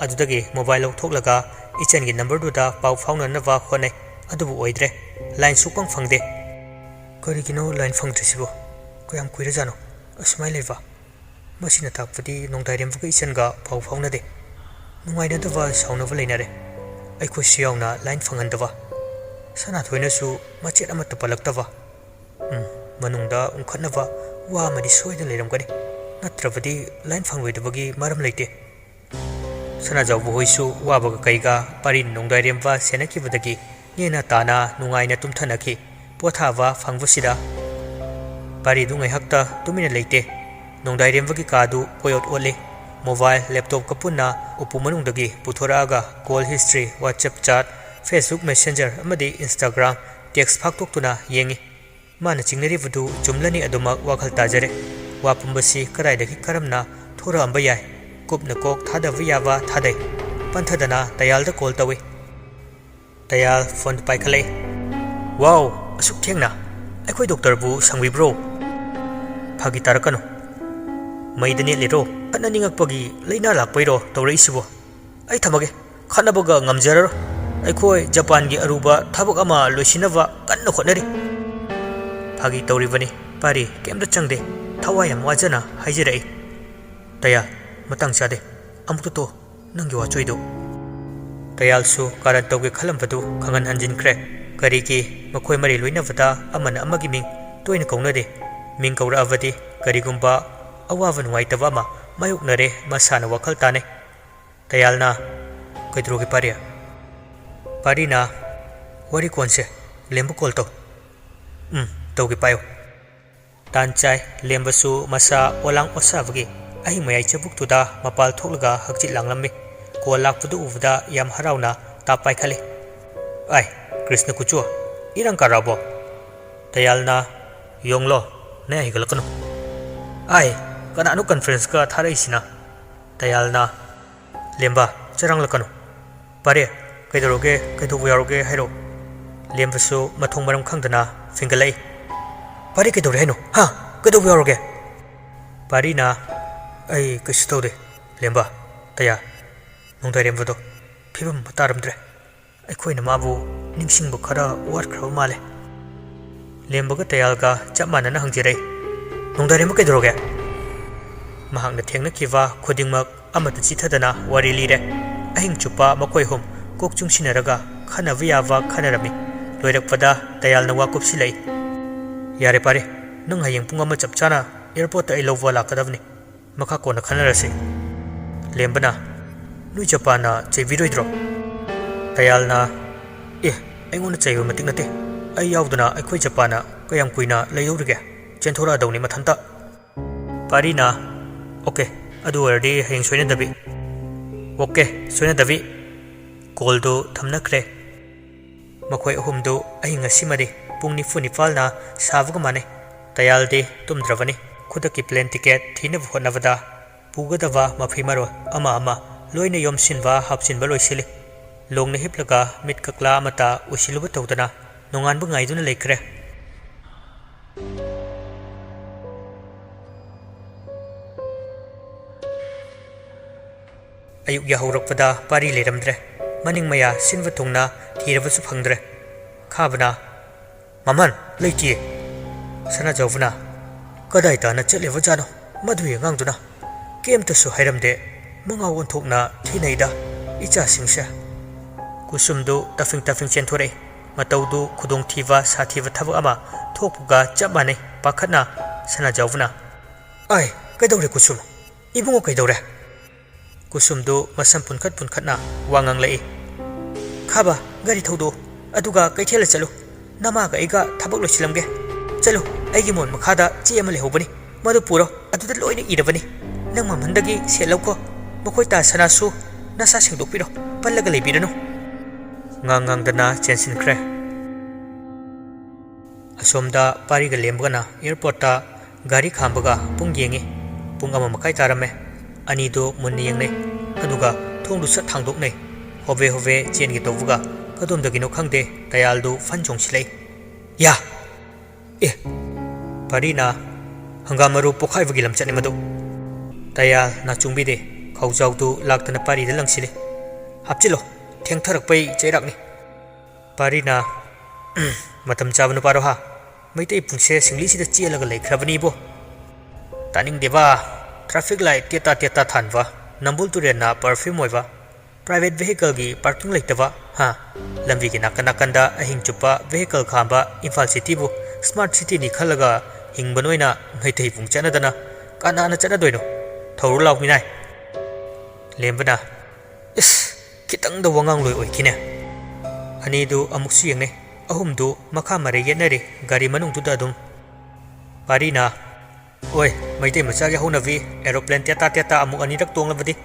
ꯑꯗꯨꯗꯒꯤ ꯃꯣꯕꯥꯏꯜ ꯂꯧꯊꯣꯛꯂꯒ ꯏꯆꯟꯒꯤ ꯅꯝꯕꯔꯗꯨꯗ ꯄꯥꯎ ꯐꯥꯎꯅꯅꯕ ꯍꯣꯠꯅꯩ꯫ ꯑꯗꯨꯕꯨ ꯑꯣꯏꯗ꯭ꯔꯦ꯫ ꯂꯥꯏꯟ ꯁꯨꯛꯐꯪ ꯐꯪꯗꯦ꯫ "ꯀꯔꯤꯒꯤꯅꯣ ꯂꯥꯏꯟ ꯐꯪꯗ꯭ꯔꯤꯁꯤꯕꯣ? ꯀꯌꯥꯝ ꯀꯨꯏꯔꯖꯥꯠꯅꯣ?" ꯑꯁꯨꯃꯥꯏ ꯂꯩꯕ꯫ ꯃꯁꯤꯅ ꯇꯥꯛꯄꯗꯤ ꯅꯣꯡꯗꯥꯏꯔꯦꯝꯕꯒ ꯏꯆꯟꯒ ꯄꯥꯎ ꯐꯥꯎꯅꯗꯦ꯫ ꯅꯨꯡꯉꯥꯏꯅꯗꯕ, ꯁꯥꯎꯅꯕ ꯂꯩꯅꯔꯦ꯫ ꯑꯩꯈꯣꯏꯁꯨ ꯌꯥꯎꯅ line ꯐꯪꯍꯟꯗꯕ꯫ ꯁꯅꯥꯊꯣꯏꯅꯁꯨ ꯃꯆꯦꯠ ꯑꯃꯠꯇ ꯄꯜꯂꯛꯇꯕ꯫ ꯎꯝ, ꯃꯅꯨꯡꯗ ꯎꯪꯈꯠꯅꯕ ꯋꯥ ꯑꯃꯗꯤ ꯁꯣꯏꯗꯅ ꯂꯩꯔꯝꯒꯅꯤ꯫ ꯅꯠꯇ꯭ꯔꯕꯗꯤ line ꯐꯪꯂꯣꯏꯗꯕꯒꯤ ꯃꯔꯝ ꯂꯩꯇꯦ꯫ ꯁꯅꯥꯖꯥꯎꯕ ꯍꯣꯏꯁꯨ ꯋꯥꯕꯒ ꯀꯩꯒ ꯄꯥꯔꯤꯅ ꯅꯣꯡꯗꯥꯏꯔꯦꯝꯕ ꯁꯦꯟꯅꯈꯤꯕꯗꯒꯤ ꯅꯦꯅ ꯇꯥꯅ ꯅꯨꯡꯉꯥꯏꯅ ꯇꯨꯝꯊꯅꯈꯤ꯫ ꯄꯣꯊꯥꯕ ꯐꯪꯕꯁꯤꯗ ꯄꯥꯔꯤꯗꯨ ꯉꯥꯏꯍꯥꯛꯇ ꯇꯨꯃꯤꯟꯅ ꯂꯩꯇꯦ꯫ ꯅꯣꯡꯗꯥꯏꯔꯦꯝꯕꯒꯤ ꯀꯥꯗꯨ ꯀꯣꯏꯑꯣꯠ ꯑꯣꯠꯂꯤ꯫ Mobile, laptopꯀ ꯄꯨꯟꯅ ꯎꯄꯨ ꯃꯅꯨꯡꯗꯒꯤ ꯄꯨꯊꯣꯔꯛꯑꯒ call history, WhatsApp chat, Facebook Messenger ꯑꯃꯗꯤ Instagram text ꯐꯥꯛꯇꯣꯛꯇꯨꯅ ꯌꯦꯡꯏ꯫ ꯃꯥꯅ ꯆꯤꯡꯅꯔꯤꯕꯗꯨ ꯆꯨꯝꯂꯅꯤ ꯑꯗꯨꯃꯛ ꯋꯥꯈꯜ ꯇꯥꯖꯔꯦ꯫ ꯋꯥ ꯄꯨꯝꯕꯁꯤ ꯀꯗꯥꯏꯗꯒꯤ ꯀꯔꯝꯅ ꯊꯣꯔꯛꯑꯝꯕ ꯌꯥꯏ? ꯀꯨꯞꯅ ꯀꯣꯛ ꯊꯥꯗꯕ ꯌꯥꯕ ꯊꯥꯗꯩ꯫ ꯄꯟꯊꯗꯅ ꯇꯌꯥꯜꯗ call ꯇꯧꯏ꯫ ꯇꯌꯥꯜ phoneꯗꯨ ꯄꯥꯏꯈꯠꯂꯛꯏ꯫ "ꯋꯥꯎ, ꯑꯁꯨꯛ ꯊꯦꯡꯅ? ꯑꯩꯈꯣꯏ doctorꯕꯨ ꯁꯪꯕꯤꯕ꯭ꯔꯣ?" "ꯐꯥꯒꯤ ꯇꯥꯔꯛꯀꯅꯨ꯫ ꯃꯩꯗ ꯅꯦꯠꯂꯤꯔꯣ? ꯈꯠꯅꯅꯤꯡꯉꯛꯄꯒꯤ ꯂꯩꯅꯥ ꯂꯥꯛꯄꯩꯔꯣ ꯇꯧꯔꯛꯏꯁꯤꯕꯣ? ꯑꯩ ꯊꯝꯃꯒꯦ꯫ ꯈꯠꯅꯕꯒ ꯉꯝꯖꯔꯔꯣꯏ꯫ ꯑꯩꯈꯣꯏ ꯖꯄꯥꯟꯒꯤ ꯑꯔꯨꯕ ꯊꯕꯛ ꯑꯃ ꯂꯣꯏꯁꯤꯟꯅꯕ ꯀꯟꯅ ꯍꯣꯠꯅꯔꯤ꯫" "ꯐꯥꯒꯤ ꯇꯧꯔꯤꯕꯅꯤ, ꯄꯥꯔꯤ, ꯀꯩꯝꯇ ꯆꯪꯗꯦ꯫" ꯊꯋꯥꯏ ꯌꯥꯝ ꯋꯥꯖꯅ ꯍꯥꯏꯖꯔꯛꯏ꯫ "ꯇꯌꯥꯜ, ꯃꯇꯥꯡ ꯆꯥꯗꯦ꯫ ꯑꯃꯨꯛꯇ ꯇꯣꯛ꯫ ꯅꯪꯒꯤ ꯋꯥꯆꯣꯏꯗꯨ꯫" ꯇꯌꯥꯜꯁꯨ ꯀꯥꯔꯟ ꯇꯧꯒꯦ ꯈꯜꯂꯝꯕꯗꯨ ꯈꯪꯍꯟ ꯍꯟꯖꯤꯟꯈ꯭ꯔꯦ꯫ ꯀꯔꯤꯒꯤ ꯃꯈꯣꯏ ꯃꯔꯤ ꯂꯣꯏꯅꯕꯗ ꯑꯃꯅ ꯑꯃꯒꯤ ꯃꯤꯡ ꯇꯣꯏꯅ ꯀꯧꯅꯗꯦ? ꯃꯤꯡ ꯀꯧꯔꯛꯑꯕꯗꯤ ꯀꯔꯤꯒꯨꯝꯕ ꯑꯋꯥꯕ ꯅꯨꯡꯉꯥꯏꯇꯕ ꯑꯃ ꯃꯥꯌꯣꯛꯅꯔꯦ ꯃꯁꯥꯅ ꯋꯥꯈꯜ ꯇꯥꯅꯩ꯫ ꯇꯌꯥꯜꯅ, "ꯀꯩꯗꯧꯔꯒꯦ ꯄꯥꯔꯤ?" ꯄꯥꯔꯤꯅ, "ꯋꯥꯔꯤ ꯀꯣꯟꯁꯦ, ꯂꯦꯝꯕ call ꯇꯧ꯫" "ꯎꯝ, ꯇꯧꯒꯦ, ꯄꯥꯏꯌꯨ꯫" ꯇꯥꯟ ꯆꯥꯏ꯫ ꯂꯦꯝꯕꯁꯨ ꯃꯁꯥ ꯑꯣꯂꯥꯡ ꯑꯣꯁꯥꯕꯒꯤ ꯑꯍꯤꯡ ꯃꯌꯥꯏ ꯆꯕꯨꯛꯇꯨꯗ ꯃꯄꯥꯜ ꯊꯣꯛꯂꯒ ꯍꯛꯆꯤꯠ ꯂꯥꯡꯂꯝꯃꯤ꯫ Call ꯂꯥꯛꯄꯗꯨ ꯎꯕꯗ ꯌꯥꯝ ꯍꯔꯥꯎꯅ ꯇꯥꯞ ꯄꯥꯏꯈꯠꯂꯤ꯫ "ꯑꯥꯏ, ꯀ꯭ꯔꯤꯁꯅ ꯀꯨꯆꯨ, ꯏꯔꯪ ꯀꯥꯔꯛꯑꯕꯣ?" ꯇꯌꯥꯜꯅ, "ꯌꯣꯡꯂꯣ, ꯅꯌꯥ ꯍꯤꯒꯠꯂꯛꯀꯅꯨ꯫" "ꯑꯥꯏ, ꯀꯅꯥꯅꯣ conferenceꯀ ꯊꯥꯔꯛꯏꯁꯤꯅ?" ꯇꯌꯥꯜꯅ, "ꯂꯦꯝꯕ, ꯆꯔꯥꯡꯂꯛꯀꯅꯨ꯫ ꯄꯥꯔꯦ, ꯀꯩꯗꯧꯔꯒꯦ, ꯀꯩꯗꯧꯕ ꯌꯥꯎꯔꯒꯦ ꯍꯥꯏꯔꯣ?" ꯂꯦꯝꯕꯁꯨ ꯃꯊꯣꯡ ꯃꯔꯝ ꯈꯪꯗꯅ ꯐꯤꯡꯒꯠꯂꯛꯏ꯫ "ꯄꯥꯔꯦ, ꯀꯩꯗꯧꯔꯦ ꯍꯥꯏꯅꯣ? ꯍꯥ? ꯀꯩꯗꯧꯕ ꯌꯥꯎꯔꯒꯦ?" ꯄꯥꯔꯤꯅ, "ꯑꯩ ꯀꯩꯁꯨ ꯇꯧꯗꯦ꯫ ꯂꯦꯝꯕ, ꯇꯌꯥꯜ, ꯅꯣꯡꯗꯥꯏꯔꯦꯝꯕꯗꯣ ꯐꯤꯕꯝ ꯑꯃ ꯇꯥꯔꯝꯗ꯭ꯔꯦ꯫ ꯑꯩꯈꯣꯏꯅ ꯃꯥꯕꯨ ꯅꯤꯡꯁꯤꯡꯕ ꯈꯔ ꯋꯥꯠꯈ꯭ꯔꯕ ꯃꯥꯜꯂꯦ꯫" ꯂꯦꯝꯕꯒ ꯇꯌꯥꯜꯒ ꯆꯞ ꯃꯥꯟꯅꯅ ꯍꯪꯖꯔꯛꯏ꯫ ꯅꯣꯡꯗꯥꯔꯦꯝꯕ ꯀꯩꯗꯧꯔꯒꯦ? ꯃꯍꯥꯛꯅ ꯊꯦꯡꯅꯈꯤꯕ ꯈꯨꯗꯤꯡꯃꯛ ꯑꯃꯠꯇ ꯆꯤꯊꯗꯅ ꯋꯥꯔꯤ ꯂꯤꯔꯦ꯫ ꯑꯍꯤꯡ ꯆꯨꯞꯄ ꯃꯈꯣꯏ ꯑꯍꯨꯝ ꯀꯣꯛ ꯆꯨꯡꯁꯤꯟꯅꯔꯒ ꯈꯟꯅꯕ ꯌꯥꯕ ꯈꯟꯅꯔꯝꯃꯤ꯫ ꯂꯣꯏꯔꯛꯄꯗ ꯗꯌꯥꯜꯅ ꯋꯥ ꯀꯨꯞꯁꯤꯜꯂꯛꯏ꯫ "ꯌꯥꯔꯦ ꯄꯥꯔꯤ, ꯅꯪ ꯍꯌꯦꯡ ꯄꯨꯡ ꯑꯃ ꯆꯞ ꯆꯥꯅ ꯑꯦꯌꯔꯄꯣꯔꯠꯇ ꯑꯩ ꯂꯧꯕ ꯂꯥꯛꯀꯗꯕꯅꯤ꯫ ꯃꯈꯥ ꯀꯣꯟꯅ ꯈꯟꯅꯔꯁꯤ꯫" ꯂꯦꯝꯕꯅ, "ꯅꯣꯏ ꯆꯄꯥꯅ ꯆꯩꯕꯤꯔꯣꯏꯗ꯭ꯔꯣ?" ꯗꯌꯥꯜꯅ, "ꯑꯦ, ꯑꯩꯉꯣꯟꯗ ꯆꯩꯕ ꯃꯇꯤꯛ ꯅꯠꯇꯦ꯫ ꯑꯩ ꯌꯥꯎꯗꯅ ꯑꯩꯈꯣꯏ ꯆꯄꯥꯅ ꯀꯌꯥꯝ ꯀꯨꯏꯅ ꯂꯩꯗꯧꯔꯤꯒꯦ? ꯆꯦꯟꯊꯣꯔꯛꯑꯗꯧꯅꯤ ꯃꯊꯟꯇ꯫" ꯄꯥꯔꯤꯅ, "ꯑꯣꯀꯦ, ꯑꯗꯨ ꯑꯣꯏꯔꯗꯤ ꯍꯌꯦꯡ ꯁꯣꯏꯅꯗꯕꯤ꯫" "ꯑꯣꯀꯦ, ꯁꯣꯏꯅꯗꯕꯤ꯫" ꯀꯣꯜꯗꯨ ꯊꯝꯅꯈ꯭ꯔꯦ꯫ ꯃꯈꯣꯏ ꯑꯍꯨꯝꯗꯨ ꯑꯍꯤꯡ ꯑꯁꯤꯃꯗꯤ ꯄꯨꯡ ꯅꯤꯐꯨ ꯅꯤꯄꯥꯜꯅ ꯁꯥꯕꯒ ꯃꯥꯟꯅꯩ꯫ ꯗꯌꯥꯜꯗꯤ ꯇꯨꯝꯗ꯭ꯔꯕꯅꯤ꯫ ꯈꯨꯗꯛꯀꯤ ꯄ꯭ꯂꯦꯟ ꯇꯤꯀꯦꯠ ꯊꯤꯅꯕ ꯍꯣꯠꯅꯕꯗ ꯄꯨꯒꯗꯕ ꯃꯐꯤ ꯃꯔꯣꯜ ꯑꯃ ꯑꯃ ꯂꯣꯏꯅ ꯌꯣꯝꯁꯤꯟꯕ ꯍꯥꯞꯆꯤꯟꯕ ꯂꯣꯏꯁꯤꯜꯂꯤ꯫ ꯂꯣꯡꯅ ꯍꯤꯞꯂꯒ ꯃꯤꯠ ꯀꯛꯂꯥ ꯑꯃꯠꯇ ꯎꯏꯁꯤꯜꯂꯨꯕ ꯇꯧꯗꯅ ꯅꯣꯡꯉꯥꯟꯕ ꯉꯥꯏꯗꯨꯅ ꯂꯩꯈ꯭ꯔꯦ꯫ ꯑꯌꯨꯛ ꯌꯥꯍꯧꯔꯛꯄꯗ ꯄꯥꯔꯤ ꯂꯩꯔꯝꯗ꯭ꯔꯦ꯫ ꯃꯅꯤꯡ ꯃꯌꯥ ꯁꯤꯟꯕ ꯊꯨꯡꯅ ꯊꯤꯔꯕꯁꯨ ꯐꯪꯗ꯭ꯔꯦ꯫ ꯈꯥꯕꯅ, "ꯃꯃꯟ, ꯂꯩꯇꯤꯌꯦ꯫" ꯁꯅꯥꯖꯥꯎꯕꯅ, "ꯀꯗꯥꯏ ꯇꯥꯅ ꯆꯠꯂꯤꯕꯖꯥꯠꯅꯣ ꯃꯗꯨꯒꯤ ꯑꯉꯥꯡꯗꯨꯅ? ꯀꯩꯝꯇꯁꯨ ꯍꯥꯏꯔꯝꯗꯦ, ꯃꯉꯥꯎ ꯑꯣꯟꯊꯣꯛꯅ ꯊꯤꯅꯩꯗ ꯏꯆꯥꯁꯤꯡꯁꯦ꯫" ꯀꯨꯁꯨꯝꯗꯨ ꯇꯞꯐꯤꯡ ꯇꯞꯐꯤꯡ ꯆꯦꯟꯊꯣꯔꯛꯏ꯫ ꯃꯇꯧꯗꯨ ꯈꯨꯗꯣꯡꯊꯤꯕ ꯁꯥꯊꯤꯕ ꯊꯕꯛ ꯑꯃ ꯊꯣꯛꯄꯒ ꯆꯞ ꯃꯥꯟꯅꯩ꯫ ꯄꯥꯈꯠꯅ ꯁꯅꯥꯖꯥꯎꯕꯅ, "ꯑꯥꯏ, ꯀꯩꯗꯧꯔꯦ ꯀꯨꯁꯨꯝ? ꯏꯕꯨꯡꯉꯣ ꯀꯩꯗꯧꯔꯦ?" ꯀꯨꯁꯨꯝꯗꯨ ꯃꯁꯝ ꯄꯨꯟꯈꯠ ꯄꯨꯟꯈꯠꯅ ꯋꯥ ꯉꯥꯡꯂꯛꯏ꯫ "ꯈꯥꯕ, ꯒꯥꯔꯤ ꯊꯧꯗꯣꯛꯎ, ꯑꯗꯨꯒ ꯀꯩꯊꯦꯜꯗ ꯆꯠꯂꯨ꯫ ꯅꯃꯥꯒ ꯑꯩꯒ ꯊꯕꯛ ꯂꯣꯏꯁꯤꯜꯂꯝꯒꯦ꯫ ꯆꯠꯂꯨ, ꯑꯩꯒꯤ ꯃꯣꯟ ꯃꯈꯥꯗ ꯆꯦ ꯑꯃ ꯂꯩꯍꯧꯕꯅꯤ, ꯃꯗꯨ ꯄꯨꯔꯣ, ꯑꯗꯨꯗ ꯂꯣꯏꯅ ꯏꯔꯕꯅꯤ꯫ ꯅꯪ ꯃꯃꯟꯗꯒꯤ ꯁꯦꯜ ꯂꯧꯈꯣ꯫ ꯃꯈꯣꯏ ꯇꯥ ꯁꯅꯥꯁꯨ ꯅꯁꯥ ꯁꯦꯡꯗꯣꯛꯄꯤꯔꯣ, ꯄꯜꯂꯒ ꯂꯩꯕꯤꯔꯅꯨ꯫" ꯉꯥꯡ ꯉꯥꯡꯗꯅ ꯆꯦꯟꯁꯤꯟꯈ꯭ꯔꯦ꯫ ꯑꯁꯣꯝꯗ ꯄꯥꯔꯤꯒ ꯂꯦꯝꯕꯒꯅ ꯑꯦꯌꯔꯄꯣꯔꯠꯇ ꯒꯥꯔꯤ ꯈꯥꯝꯕꯒ ꯄꯨꯡ ꯌꯦꯡꯉꯤ꯫ ꯄꯨꯡ ꯑꯃ ꯃꯈꯥꯏ ꯇꯥꯔꯝꯃꯦ꯫ ꯑꯅꯤꯗꯨ ꯃꯨꯟꯅ ꯌꯦꯡꯅꯩ, ꯑꯗꯨꯒ ꯊꯣꯡꯗꯨ ꯁꯠ ꯍꯥꯡꯗꯣꯛꯅꯩ꯫ ꯍꯣꯕꯦ ꯍꯣꯕꯦ ꯆꯦꯟꯒꯦ ꯇꯧꯕꯒ ꯀꯗꯣꯝꯗꯒꯤꯅꯣ ꯈꯪꯗꯦ, ꯗꯌꯥꯜꯗꯨ ꯐꯟ ꯆꯣꯡꯁꯤꯜꯂꯛꯏ꯫ "ꯌꯥ! ꯑꯦ!" ꯄꯥꯔꯤꯅ, "ꯍꯪꯒꯥꯝ ꯃꯔꯨ ꯄꯣꯛꯈꯥꯏꯕꯒꯤ ꯂꯝꯆꯠꯅꯤ ꯃꯗꯨ꯫" ꯗꯌꯥꯜ ꯅꯥꯆꯨꯡꯕꯤꯗꯦ, ꯈꯧꯖꯥꯎꯗꯨ ꯂꯥꯛꯇꯅ ꯄꯥꯔꯤꯗ ꯂꯪꯁꯤꯜꯂꯤ꯫ "ꯍꯥꯞꯆꯤꯜꯂꯣ, ꯊꯦꯡꯊꯔꯛꯄꯩ ꯆꯩꯔꯥꯛꯅꯤ꯫" ꯄꯥꯔꯤꯅ, "ꯃꯇꯝ ꯆꯥꯕ ꯅꯨꯄꯥꯔꯣ ꯍꯥ? ꯃꯩꯇꯩ ꯄꯨꯡꯁꯦ ꯁꯤꯡꯂꯤꯁꯤꯗ ꯆꯦꯜꯂꯒ ꯂꯩꯈ꯭ꯔꯕꯅꯤꯕꯣ꯫ ꯇꯥꯅꯤꯡꯗꯦꯕ꯫ Traffic light ꯇꯦꯠꯇꯥ ꯇꯦꯠꯇꯥ ꯊꯥꯟꯕ, ꯅꯝꯕꯨꯜ ꯇꯨꯔꯦꯜꯅ perfume ꯑꯣꯏꯕ, private vehicle ꯒꯤ parking ꯂꯩꯇꯕ, ꯍꯥ? ꯂꯝꯕꯤꯒꯤ ꯅꯥꯀꯟ ꯅꯥꯀꯟꯗ ꯑꯍꯤꯡ ꯆꯨꯞꯄ vehicle ꯈꯥꯝꯕ ꯏꯝꯐꯥꯜ city ꯕꯨ smart city ꯅꯤ ꯈꯜꯂꯒ ꯍꯤꯡꯕ ꯅꯣꯏꯅ ꯃꯩꯇꯩ ꯄꯨꯡ ꯆꯠꯅꯗꯅ ꯀꯅꯥꯅ ꯆꯠꯅꯗꯣꯏꯅꯣ? ꯊꯧꯔꯨ ꯂꯥꯎ ꯃꯤꯅꯥꯏ꯫ ꯂꯦꯝꯕꯅ, ꯏꯁ, ꯈꯤꯇꯪꯗ ꯋꯥꯉꯥꯡꯂꯣꯏ ꯑꯣꯏꯈꯤꯅꯦ꯫ ꯑꯅꯤꯗꯨ ꯑꯃꯨꯛꯁꯨ ꯌꯦꯡꯅꯩ, ꯑꯍꯨꯝꯗꯨ ꯃꯈꯥ ꯃꯔꯩ ꯌꯦꯠꯅꯔꯤ ꯒꯥꯔꯤ ꯃꯅꯨꯡꯗꯨꯗ ꯑꯗꯨꯝ꯫ ꯄꯥꯔꯤꯅ, ꯑꯣꯏ, ꯃꯩꯇꯩ ꯃꯆꯥꯒꯤ ꯍꯧꯅꯕꯤ, aeroplane ꯇꯦꯇꯥ ꯇꯦꯇꯥ ꯑꯃꯨꯛ ꯑꯅꯤꯔꯛ ꯇꯣꯡꯂꯕꯗꯤ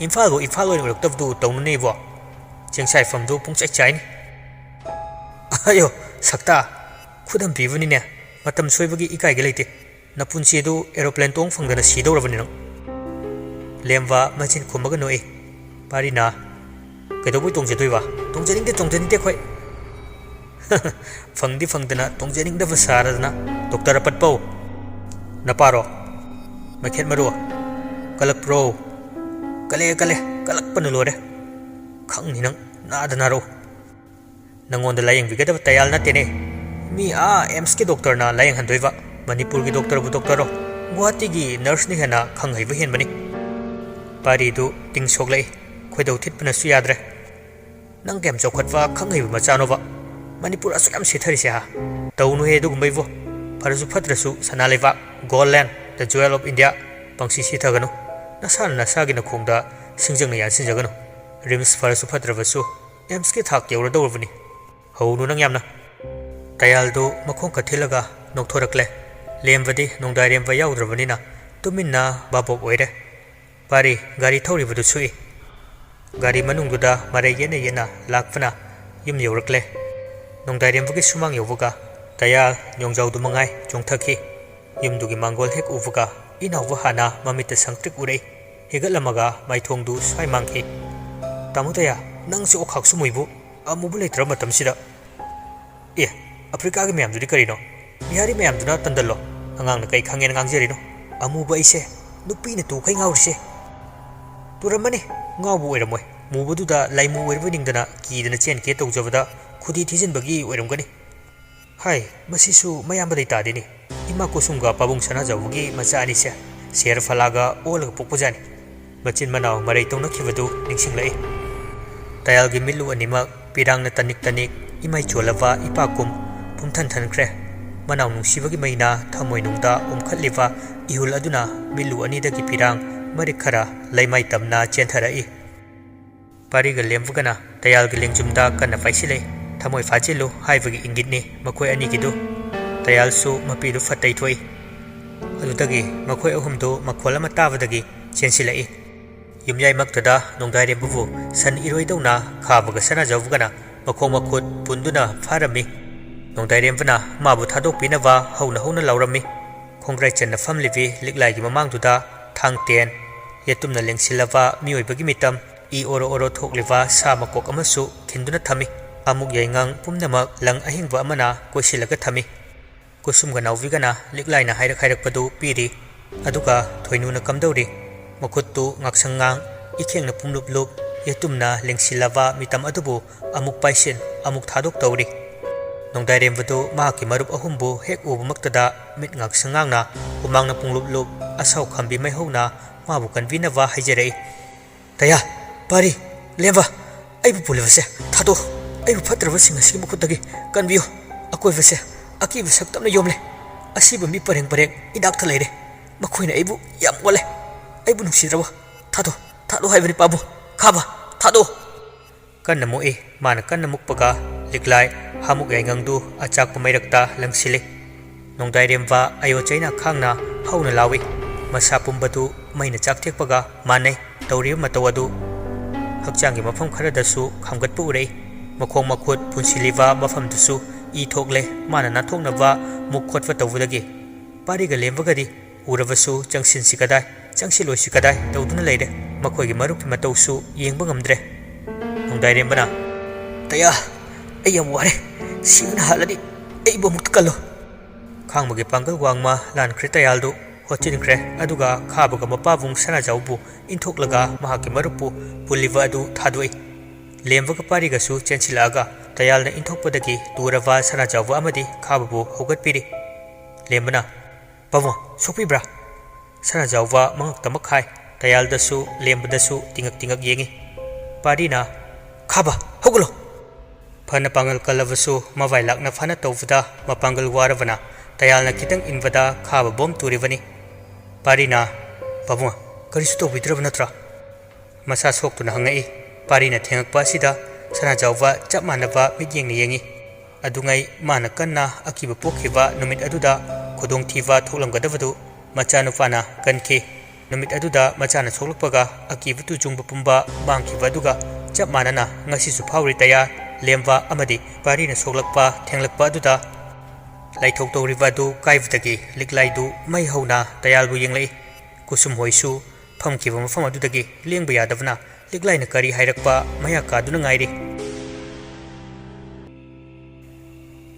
ꯏꯝꯐꯥꯜꯕꯨ ꯏꯝꯐꯥꯜ ꯑꯣꯏꯅ ꯎꯔꯛꯇꯕꯗꯨ ꯇꯧꯅꯨꯅꯦ ꯏꯕꯣ꯫ ꯆꯦꯡꯁꯥꯏꯐꯝꯗꯨ ꯄꯨꯡꯆꯥꯏ ꯆꯥꯏꯅꯤ꯫ ꯑꯌꯣ, ꯁꯛꯇꯥ, ꯈꯨꯗꯝ ꯄꯤꯕꯅꯤꯅꯦ꯫ ꯃꯇꯝ ꯁꯣꯏꯕꯒꯤ ꯏꯀꯥꯏꯒꯦ ꯂꯩꯇꯦ꯫ ꯅꯄꯨꯟꯁꯤ ꯑꯗꯨ aeroplane ꯇꯣꯡ ꯐꯪꯗꯅ ꯁꯤꯗꯧꯔꯕꯅꯤ ꯅꯪ꯫ ꯂꯦꯝꯕ ꯃꯆꯤꯟ ꯈꯨꯝꯃꯒ ꯅꯣꯛꯏ꯫ ꯄꯥꯔꯤꯅ, ꯀꯩꯗꯧꯕꯩ ꯇꯣꯡꯖꯗꯣꯏꯕ? ꯇꯣꯡꯖꯅꯤꯡꯗꯦ, ꯇꯣꯡꯖꯅꯤꯡꯗꯦ ꯑꯩꯈꯣꯏ꯫ ꯐꯪꯗꯤ ꯐꯪꯗꯅ ꯇꯣꯡꯖꯅꯤꯡꯗꯕ ꯁꯥꯔꯗꯅ ꯗꯣꯛꯇꯔ ꯑꯄꯠꯄꯧ꯫ ꯅꯄꯥꯔꯣ? ꯃꯩꯈꯦꯠ ꯃꯔꯨ? ꯀꯜꯂꯛꯄ꯭ꯔꯣ? ꯀꯜꯂꯛꯑꯦ, ꯀꯜꯂꯦ, ꯀꯜꯂꯛꯄꯅ ꯂꯣꯏꯔꯦ꯫ ꯈꯪꯅꯤ ꯅꯪ, ꯅꯥꯗ ꯅꯥꯔꯛꯎ꯫ ꯅꯪꯉꯣꯟꯗ ꯂꯥꯌꯦꯡꯕꯤꯒꯗꯕ ꯇꯌꯥꯜ ꯅꯠꯇꯦꯅꯦ꯫ ꯃꯤ ꯑꯥ ꯑꯦꯝꯁꯀꯤ ꯗꯣꯛꯇꯔꯅ ꯂꯥꯌꯦꯡꯍꯟꯗꯣꯏꯕ꯫ ꯃꯅꯤꯄꯨꯔꯒꯤ ꯗꯣꯛꯇꯔꯕꯨ ꯗꯣꯛꯇꯔꯔꯣ? ꯒꯨꯋꯥꯍꯥꯇꯤꯒꯤ ꯅꯔꯁꯅ ꯍꯦꯟꯅ ꯈꯪ ꯍꯩꯕ ꯍꯦꯟꯕꯅꯤ꯫ ꯄꯥꯔꯤꯗꯨ ꯇꯤꯡ ꯁꯣꯛꯂꯛꯏ꯫ ꯈꯣꯏꯗꯧ ꯊꯤꯠꯄꯅꯁꯨ ꯌꯥꯗ꯭ꯔꯦ꯫ ꯅꯪ ꯀꯌꯥꯝ ꯆꯥꯎꯈꯠꯄ ꯈꯪ ꯍꯩꯕ ꯃꯆꯥꯅꯣꯕ? ꯃꯅꯤꯄꯨꯔ ꯑꯁꯨꯛ ꯌꯥꯝ ꯁꯤꯊꯔꯤꯁꯦ ꯍꯥ? ꯇꯧꯅꯨꯍꯦ ꯑꯗꯨꯒꯨꯝꯕ ꯏꯕꯣ꯫ ꯐꯔꯁꯨ ꯐꯠꯇ꯭ꯔꯁꯨ ꯁꯅꯥ ꯂꯩꯕꯥꯛ, gold land, the jewel of India, ꯄꯪꯁꯤ ꯁꯤꯊꯒꯅꯨ꯫ ꯅꯁꯥꯅ ꯅꯁꯥꯒꯤ ꯅꯈꯣꯡꯗ ꯁꯤꯡꯖꯪꯅ ꯌꯥꯟꯁꯤꯟꯖꯒꯅꯨ꯫ ꯔꯤꯝꯁ ꯐꯔꯁꯨ ꯐꯠꯇ꯭ꯔꯕꯁꯨ ꯑꯦꯝꯁꯀꯤ ꯊꯥꯛ ꯌꯧꯔꯗꯧꯔꯕꯅꯤ꯫ ꯍꯧꯅꯨ ꯅꯪ ꯌꯥꯝꯅ꯫ ꯇꯌꯥꯜꯗꯨ ꯃꯈꯣꯡ ꯈ ꯊꯤꯜꯂꯒ ꯅꯣꯛꯊꯣꯔꯛꯂꯦ꯫ ꯂꯦꯝꯕꯗꯤ ꯅꯣꯡꯗꯥꯏꯔꯦꯝꯕ ꯌꯥꯎꯗ꯭ꯔꯕꯅꯤꯅ ꯇꯨꯃꯤꯟꯅ ꯕꯥꯕꯣꯛ ꯑꯣꯏꯔꯦ꯫ ꯄꯥꯔꯤ ꯒꯥꯔꯤ ꯊꯧꯔꯤꯕꯗꯨ ꯁꯨꯛꯏ꯫ ꯒꯥꯔꯤ ꯃꯅꯨꯡꯗꯨꯗ ꯃꯔꯩ ꯌꯦꯠꯅ ꯌꯦꯠꯅ ꯂꯥꯛꯄꯅ ꯌꯨꯝ ꯌꯧꯔꯛꯂꯦ꯫ ꯅꯣꯡꯗꯥꯏꯔꯦꯝꯕꯒꯤ ꯁꯨꯃꯥꯡ ꯌꯧꯕꯒ ꯇꯌꯥꯜ ꯌꯣꯡꯖꯥꯎꯗꯨ ꯃꯉꯥꯏ ꯆꯣꯡꯊꯈꯤ꯫ ꯌꯨꯝꯗꯨꯒꯤ ꯃꯥꯡꯒꯣꯜ ꯍꯦꯛ ꯎꯕꯒ ꯏꯅꯥꯎꯕ ꯍꯥꯟꯅ ꯃꯃꯤꯠꯇ ꯁꯪꯇ꯭ꯔꯤꯛ ꯎꯔꯛꯏ꯫ ꯍꯤꯒꯠꯂꯝꯃꯒ ꯃꯥꯏꯊꯣꯡꯗꯨ ꯁ꯭ꯋꯥꯏ ꯃꯥꯡꯈꯤ꯫ ꯇꯥꯃꯣ ꯇꯌꯥꯜ, ꯅꯪꯁꯨ ꯑꯣꯈꯥꯛꯁꯨ ꯃꯨꯏꯕꯨ, ꯑꯃꯨꯕ ꯂꯩꯇ꯭ꯔꯕ ꯃꯇꯝꯁꯤꯗ꯫ ꯑꯦ, ꯑꯐ꯭ꯔꯤꯀꯥꯒꯤ ꯃꯌꯥꯝꯗꯨꯗꯤ ꯀꯔꯤꯅꯣ? ꯕꯤꯍꯥꯔꯤ ꯃꯌꯥꯝꯗꯨꯅ ꯇꯟꯗꯜꯂꯣ? ꯑꯉꯥꯡꯅ ꯀꯩ ꯈꯪꯉꯦꯅ ꯉꯥꯡꯖꯔꯤꯅꯣ? ꯑꯃꯨꯕ ꯑꯩꯁꯦ ꯅꯨꯄꯤꯅ ꯇꯨꯈꯩ ꯉꯥꯎꯔꯤꯁꯦ꯫ ꯇꯨꯔꯝꯃꯅꯤ, ꯉꯥꯎꯕ ꯑꯣꯏꯔꯝꯃꯣꯏ꯫ ꯃꯨꯕꯗꯨꯗ ꯂꯥꯏꯃꯨ ꯑꯣꯏꯔꯕꯣꯏ ꯅꯤꯡꯗꯅ ꯀꯤꯗꯅ ꯆꯦꯟꯀꯦ ꯇꯧꯖꯕꯗ ꯈꯨꯗꯤ ꯊꯤꯖꯤꯟꯕꯒꯤ ꯑꯣꯏꯔꯝꯒꯅꯤ꯫ ꯍꯥꯏ, ꯃꯁꯤꯁꯨ ꯃꯌꯥꯝꯕꯗꯩ ꯇꯥꯗꯦꯅꯦ꯫ ꯏꯃꯥ ꯀꯨꯁꯨꯝꯒ ꯄꯥꯕꯨꯡ ꯁꯅꯥꯖꯥꯎꯕꯒꯤ ꯃꯆꯥ ꯑꯅꯤꯁꯦ ꯁꯦꯔ ꯐꯂꯥꯒ ꯑꯣꯜꯂꯒ ꯄꯣꯛꯄꯖꯥꯠꯅꯤ꯫ ꯃꯆꯤꯟ ꯃꯅꯥꯎ ꯃꯔꯩ ꯇꯧꯅꯈꯤꯕꯗꯨ ꯅꯤꯡꯁꯤꯡꯂꯛꯏ꯫ ꯇꯌꯥꯜꯒꯤ ꯃꯤꯠꯂꯨ ꯑꯅꯤꯃꯛ ꯄꯤꯔꯥꯡꯅ ꯇꯅꯤꯛ ꯇꯅꯤꯛ ꯏꯃꯩ ꯆꯣꯜꯂꯕ ꯏꯄꯥꯛꯀꯨꯝ ꯄꯨꯝꯊꯟ ꯊꯟꯈ꯭ꯔꯦ꯫ ꯃꯅꯥꯎ ꯅꯨꯡꯁꯤꯕꯒꯤ ꯃꯩꯅ ꯊꯃꯣꯏꯅꯨꯡꯗ ꯎꯝꯈꯠꯂꯤꯕ ꯏꯍꯨꯜ ꯑꯗꯨꯅ ꯃꯤꯠꯂꯨ ꯑꯅꯤꯗꯒꯤ ꯄꯤꯔꯥꯡ ꯃꯔꯤꯛ ꯈꯔ ꯂꯩꯃꯥꯏ ꯇꯝꯅ ꯆꯦꯟꯊꯔꯛꯏ꯫ ꯄꯥꯔꯤꯒ ꯂꯦꯝꯕꯒꯅ ꯇꯌꯥꯜꯒꯤ ꯂꯦꯡꯖꯨꯝꯗ ꯀꯟꯅ ꯄꯥꯏꯁꯤꯜꯂꯦ꯫ "ꯊꯃꯣꯏ ꯐꯥꯖꯤꯜꯂꯨ" ꯍꯥꯏꯕꯒꯤ ꯏꯪꯒꯤꯠꯅꯤ ꯃꯈꯣꯏ ꯑꯅꯤꯒꯤꯗꯨ꯫ ꯇꯌꯥꯜꯁꯨ ꯃꯄꯤꯗꯨ ꯐꯠ ꯇꯩꯊꯣꯛꯏ꯫ ꯑꯗꯨꯗꯒꯤ ꯃꯈꯣꯏ ꯑꯍꯨꯝꯗꯨ ꯃꯈꯣꯜ ꯑꯃ ꯇꯥꯕꯗꯒꯤ ꯆꯦꯟꯁꯤꯜꯂꯛꯏ꯫ ꯌꯨꯝꯌꯥꯏꯃꯛꯇꯗ ꯅꯣꯡꯗꯥꯏꯔꯦꯝꯕꯕꯨ ꯁꯟ ꯏꯔꯣꯏꯗꯧꯅ ꯈꯥꯕꯒ ꯁꯅꯥꯖꯥꯎꯕꯒꯅ ꯃꯈꯣꯡ ꯃꯈꯨꯠ ꯄꯨꯟꯗꯨꯅ ꯐꯥꯔꯝꯃꯤ꯫ ꯅꯣꯡꯗꯥꯏꯔꯦꯝꯕꯅ ꯃꯥꯕꯨ ꯊꯥꯗꯣꯛꯄꯤꯅꯕ ꯍꯧꯅ ꯍꯧꯅ ꯂꯥꯎꯔꯝꯃꯤ꯫ ꯈꯣꯡꯒ꯭ꯔꯥꯏ ꯆꯟꯅ ꯐꯝꯂꯤꯕꯤ ꯂꯤꯛꯂꯥꯏꯒꯤ ꯃꯃꯥꯡꯗꯨꯗ ꯊꯥꯡ ꯇꯦꯟ, ꯌꯦꯇꯨꯝꯅ ꯂꯦꯡꯁꯤꯜꯂꯕ ꯃꯤꯑꯣꯏꯕꯒꯤ ꯃꯤꯇꯝ, ꯏ ꯑꯣꯔꯣ ꯑꯣꯔꯣ ꯊꯣꯛꯂꯤꯕ ꯁꯥ ꯃꯀꯣꯛ ꯑꯃꯁꯨ ꯈꯤꯟꯗꯨꯅ ꯊꯝꯃꯤ꯫ ꯑꯃꯨꯛ ꯌꯥꯏꯉꯪ ꯄꯨꯝꯅꯃꯛ ꯂꯪ ꯑꯍꯤꯡꯕ ꯑꯃꯅ ꯀꯣꯏꯁꯤꯜꯂꯒ ꯊꯝꯃꯤ꯫ ꯀꯨꯁꯨꯝꯒ ꯅꯥꯎꯕꯤꯒꯅ ꯂꯤꯛꯂꯥꯏꯅ ꯍꯥꯏꯔꯛ ꯍꯥꯏꯔꯛꯄꯗꯨ ꯄꯤꯔꯤ꯫ ꯑꯗꯨꯒ ꯊꯣꯏꯅꯨꯅ ꯀꯝꯗꯧꯔꯤ? ꯃꯈꯨꯠꯇꯨ ꯉꯥꯛꯁꯪ ꯉꯥꯡ, ꯏꯈꯦꯡꯅ ꯄꯨꯝꯂꯨꯞ ꯂꯨꯞ, ꯌꯦꯇꯨꯝꯅ ꯂꯦꯡꯁꯤꯜꯂꯕ ꯃꯤꯇꯝ ꯑꯗꯨꯕꯨ ꯑꯃꯨꯛ ꯄꯥꯏꯁꯤꯟ, ꯑꯃꯨꯛ ꯊꯥꯗꯣꯛ ꯇꯧꯔꯤ꯫ ꯅꯣꯡꯗꯥꯏꯔꯦꯝꯕꯗꯨ ꯃꯍꯥꯛꯀꯤ ꯃꯔꯨꯞ ꯑꯍꯨꯝꯕꯨ ꯍꯦꯛ ꯎꯕꯃꯛꯇꯗ ꯃꯤꯠ ꯉꯥꯛꯁꯪ ꯉꯥꯡꯅ, ꯍꯨꯃꯥꯡꯅ ꯄꯨꯡꯂꯨꯞ ꯂꯨꯞ, ꯑꯁꯥꯎ ꯈꯥꯝꯕꯤ ꯃꯩꯍꯧꯅ ꯃꯥꯕꯨ ꯀꯟꯕꯤꯅꯕ ꯍꯥꯏꯖꯔꯛꯏ꯫ "ꯇꯌꯥ, ꯄꯥꯔꯤ, ꯂꯦꯝꯕ, ꯑꯩꯕꯨ ꯄꯨꯜꯂꯤꯕꯁꯦ ꯊꯥꯗꯣꯛꯎ꯫ ꯑꯩꯕꯨ ꯐꯠꯇ꯭ꯔꯕꯁꯤꯡ ꯑꯁꯤꯒꯤ ꯃꯈꯨꯠꯇꯒꯤ ꯀꯟꯕꯤꯌꯨ꯫ ꯑꯀꯣꯏꯕꯁꯦ ꯑꯀꯤꯕ ꯁꯛꯇꯝꯅ ꯌꯣꯝꯂꯦ꯫ ꯑꯁꯤꯕ ꯃꯤ ꯄꯔꯦꯡ ꯄꯔꯦꯡ ꯏꯅꯥꯛꯇ ꯂꯩꯔꯦ꯫ ꯃꯈꯣꯏꯅ ꯑꯩꯕꯨ ꯌꯥꯝ ꯑꯣꯠꯂꯦ꯫ ꯑꯩꯕꯨ ꯅꯨꯡꯁꯤꯗ꯭ꯔꯕꯣ? ꯊꯥꯗꯣꯛ, ꯊꯥꯗꯣꯛ ꯍꯥꯏꯕꯅꯤ ꯄꯥꯕꯨꯡ꯫ ꯈꯥꯕ, ꯊꯥꯗꯣꯛ!" ꯀꯟꯅ ꯃꯨꯛꯏ꯫ ꯃꯥꯅ ꯀꯟꯅ ꯃꯨꯛꯄꯒ ꯂꯤꯛꯂꯥꯏ ꯍꯥꯃꯨꯛ ꯌꯥꯏꯉꯪꯗꯨ ꯑꯆꯥꯛꯄ ꯃꯩꯔꯛꯇ ꯂꯪꯁꯤꯜꯂꯤ꯫ ꯅꯣꯡꯗꯥꯏꯔꯦꯝꯕ ꯑꯌꯣ ꯆꯩꯅ ꯈꯥꯡꯅ ꯍꯧꯅ ꯂꯥꯎꯏ꯫ ꯃꯁꯥ ꯄꯨꯝꯕꯗꯨ ꯃꯩꯅ ꯆꯥꯛꯊꯦꯛꯄꯒ ꯃꯥꯟꯅꯩ ꯇꯧꯔꯤꯕ ꯃꯇꯧ ꯑꯗꯨ꯫ ꯍꯛꯆꯥꯡꯒꯤ ꯃꯐꯝ ꯈꯔꯗꯁꯨ ꯈꯥꯝꯒꯠꯄ ꯎꯔꯛꯏ꯫ ꯃꯈꯣꯡ ꯃꯈꯨꯠ ꯄꯨꯟꯁꯤꯜꯂꯤꯕ ꯃꯐꯝꯗꯨꯁꯨ ꯏ ꯊꯣꯛꯂꯦ꯫ ꯃꯥꯅ ꯅꯥꯟꯊꯣꯛꯅꯕ ꯃꯨꯛ ꯈꯣꯠꯄ ꯇꯧꯕꯗꯒꯤ ꯄꯥꯔꯤꯒ ꯂꯦꯝꯕꯒꯗꯤ ꯎꯔꯕꯁꯨ ꯆꯪꯁꯤꯟꯁꯤ ꯀꯗꯥꯏ, ꯆꯪꯁꯤꯜꯂꯣꯏꯁꯤ ꯀꯗꯥꯏ ꯇꯧꯗꯨꯅ ꯂꯩꯔꯦ꯫ ꯃꯈꯣꯏꯒꯤ ꯃꯔꯨꯞꯀꯤ ꯃꯇꯧꯁꯨ ꯌꯦꯡꯕ ꯉꯝꯗ꯭ꯔꯦ꯫ ꯅꯣꯡꯗꯥꯏꯔꯦꯝꯕꯅ, "ꯇꯌꯥ, ꯑꯩ ꯌꯥꯝ ꯋꯥꯔꯦ꯫ ꯁꯤꯕꯅ ꯍꯥꯜꯂꯅꯤ꯫ ꯑꯩꯕꯨ ꯑꯃꯨꯛꯇ ꯀꯜꯂꯣ꯫" ꯈꯥꯡꯕꯒꯤ ꯄꯥꯡꯒꯜ ꯋꯥꯡꯃ ꯂꯥꯟꯈ꯭ꯔꯦ ꯇꯌꯥꯜꯗꯨ꯫ ꯍꯣꯠꯆꯤꯟꯈ꯭ꯔꯦ꯫ ꯑꯗꯨꯒ ꯈꯥꯕꯒ ꯃꯄꯥꯕꯨꯡ ꯁꯅꯥꯖꯥꯎꯕꯨ ꯏꯟꯊꯣꯛꯂꯒ ꯃꯍꯥꯛꯀꯤ ꯃꯔꯨꯞꯄꯨ ꯄꯨꯜꯂꯤꯕ ꯑꯗꯨ ꯊꯥꯗꯣꯛꯏ꯫ ꯂꯦꯝꯕꯒ ꯄꯥꯔꯤꯒꯁꯨ ꯆꯦꯟꯁꯤꯜꯂꯛꯑꯒ ꯇꯌꯥꯜꯅ ꯏꯟꯊꯣꯛꯄꯗꯒꯤ ꯇꯨꯔꯕ ꯁꯅꯥꯖꯥꯎꯕ ꯑꯃꯗꯤ ꯈꯥꯕꯕꯨ ꯍꯧꯒꯠꯄꯤꯔꯤ꯫ ꯂꯦꯝꯕꯅ, "ꯄꯥꯕꯨꯡ, ꯁꯣꯛꯄꯤꯕ꯭ꯔꯥ?" ꯁꯅꯥꯖꯥꯎꯕ ꯃꯉꯛꯇ ꯃꯈꯥꯏ, ꯇꯌꯥꯜꯗꯁꯨ ꯂꯦꯝꯕꯗꯁꯨ ꯇꯤꯉꯛ ꯇꯤꯉꯛ ꯌꯦꯡꯏ꯫ ꯄꯥꯔꯤꯅ, "ꯈꯥꯕ, ꯍꯧꯒꯠꯂꯣ!" ꯐꯅ ꯄꯥꯡꯒꯜ ꯀꯜꯂꯕꯁꯨ ꯃꯚꯥꯏ ꯂꯥꯛꯅ ꯐꯥꯅ ꯇꯧꯕꯗ ꯃꯄꯥꯡꯒꯜ ꯋꯥꯔꯕꯅ ꯇꯌꯥꯜꯅ ꯈꯤꯇꯪ ꯏꯟꯕꯗ ꯈꯥꯕ ꯕꯣꯝ ꯇꯨꯔꯤꯕꯅꯤ꯫ ꯄꯥꯔꯤꯅ, "ꯄꯥꯕꯨꯡ, ꯀꯔꯤꯁꯨ ꯇꯧꯕꯤꯗ꯭ꯔꯕ ꯅꯠꯇ꯭ꯔꯣ?" ꯃꯁꯥ ꯁꯣꯛꯇꯨꯅ ꯍꯪꯉꯛꯏ꯫ ꯄꯥꯔꯤꯅ ꯊꯦꯡꯉꯛꯄ ꯑꯁꯤꯗ ꯁꯅꯥꯖꯥꯎꯕ ꯆꯞ ꯃꯥꯟꯅꯕ ꯃꯤꯠꯌꯦꯡꯅ ꯌꯦꯡꯏ꯫ ꯑꯗꯨꯉꯩ ꯃꯥꯅ ꯀꯟꯅ ꯑꯀꯤꯕ ꯄꯣꯛꯈꯤꯕ ꯅꯨꯃꯤꯠ ꯑꯗꯨꯗ ꯈꯨꯗꯣꯡꯊꯤꯕ ꯊꯣꯛꯂꯝꯒꯗꯕꯗꯨ ꯃꯆꯥꯅꯨꯄꯥꯅ ꯀꯟꯈꯤ꯫ ꯅꯨꯃꯤꯠ ꯑꯗꯨꯗ ꯃꯆꯥꯅ ꯁꯣꯛꯂꯛꯄꯒ ꯑꯀꯤꯕ ꯇꯨꯖꯨꯡꯕ ꯄꯨꯝꯕ ꯃꯥꯡꯈꯤꯕ ꯑꯗꯨꯒ ꯆꯞ ꯃꯥꯟꯅꯅ ꯉꯁꯤꯁꯨ ꯐꯥꯎꯔꯤ ꯇꯌꯥꯜ꯫ ꯂꯦꯝꯕ ꯑꯃꯗꯤ ꯄꯥꯔꯤꯅ ꯁꯣꯛꯂꯛꯄ ꯊꯦꯡꯂꯛꯄ ꯑꯗꯨꯗ ꯂꯥꯏꯊꯧ ꯇꯧꯔꯤꯕ ꯑꯗꯨ ꯀꯥꯏꯕꯗꯒꯤ ꯂꯤꯛꯂꯥꯏꯗꯨ ꯃꯩ ꯍꯧꯅ ꯇꯌꯥꯜꯕꯨ ꯌꯦꯡꯂꯛꯏ꯫ ꯀꯨꯁꯨꯝ ꯍꯣꯏꯁꯨ ꯐꯝꯈꯤꯕ ꯃꯐꯝ ꯑꯗꯨꯗꯒꯤ ꯂꯦꯡꯕ ꯌꯥꯗꯕꯅ ꯂꯤꯛꯂꯥꯏꯅ ꯀꯔꯤ ꯍꯥꯏꯔꯛꯄ ꯃꯌꯥ ꯀꯥꯗꯨꯅ ꯉꯥꯏꯔꯤ꯫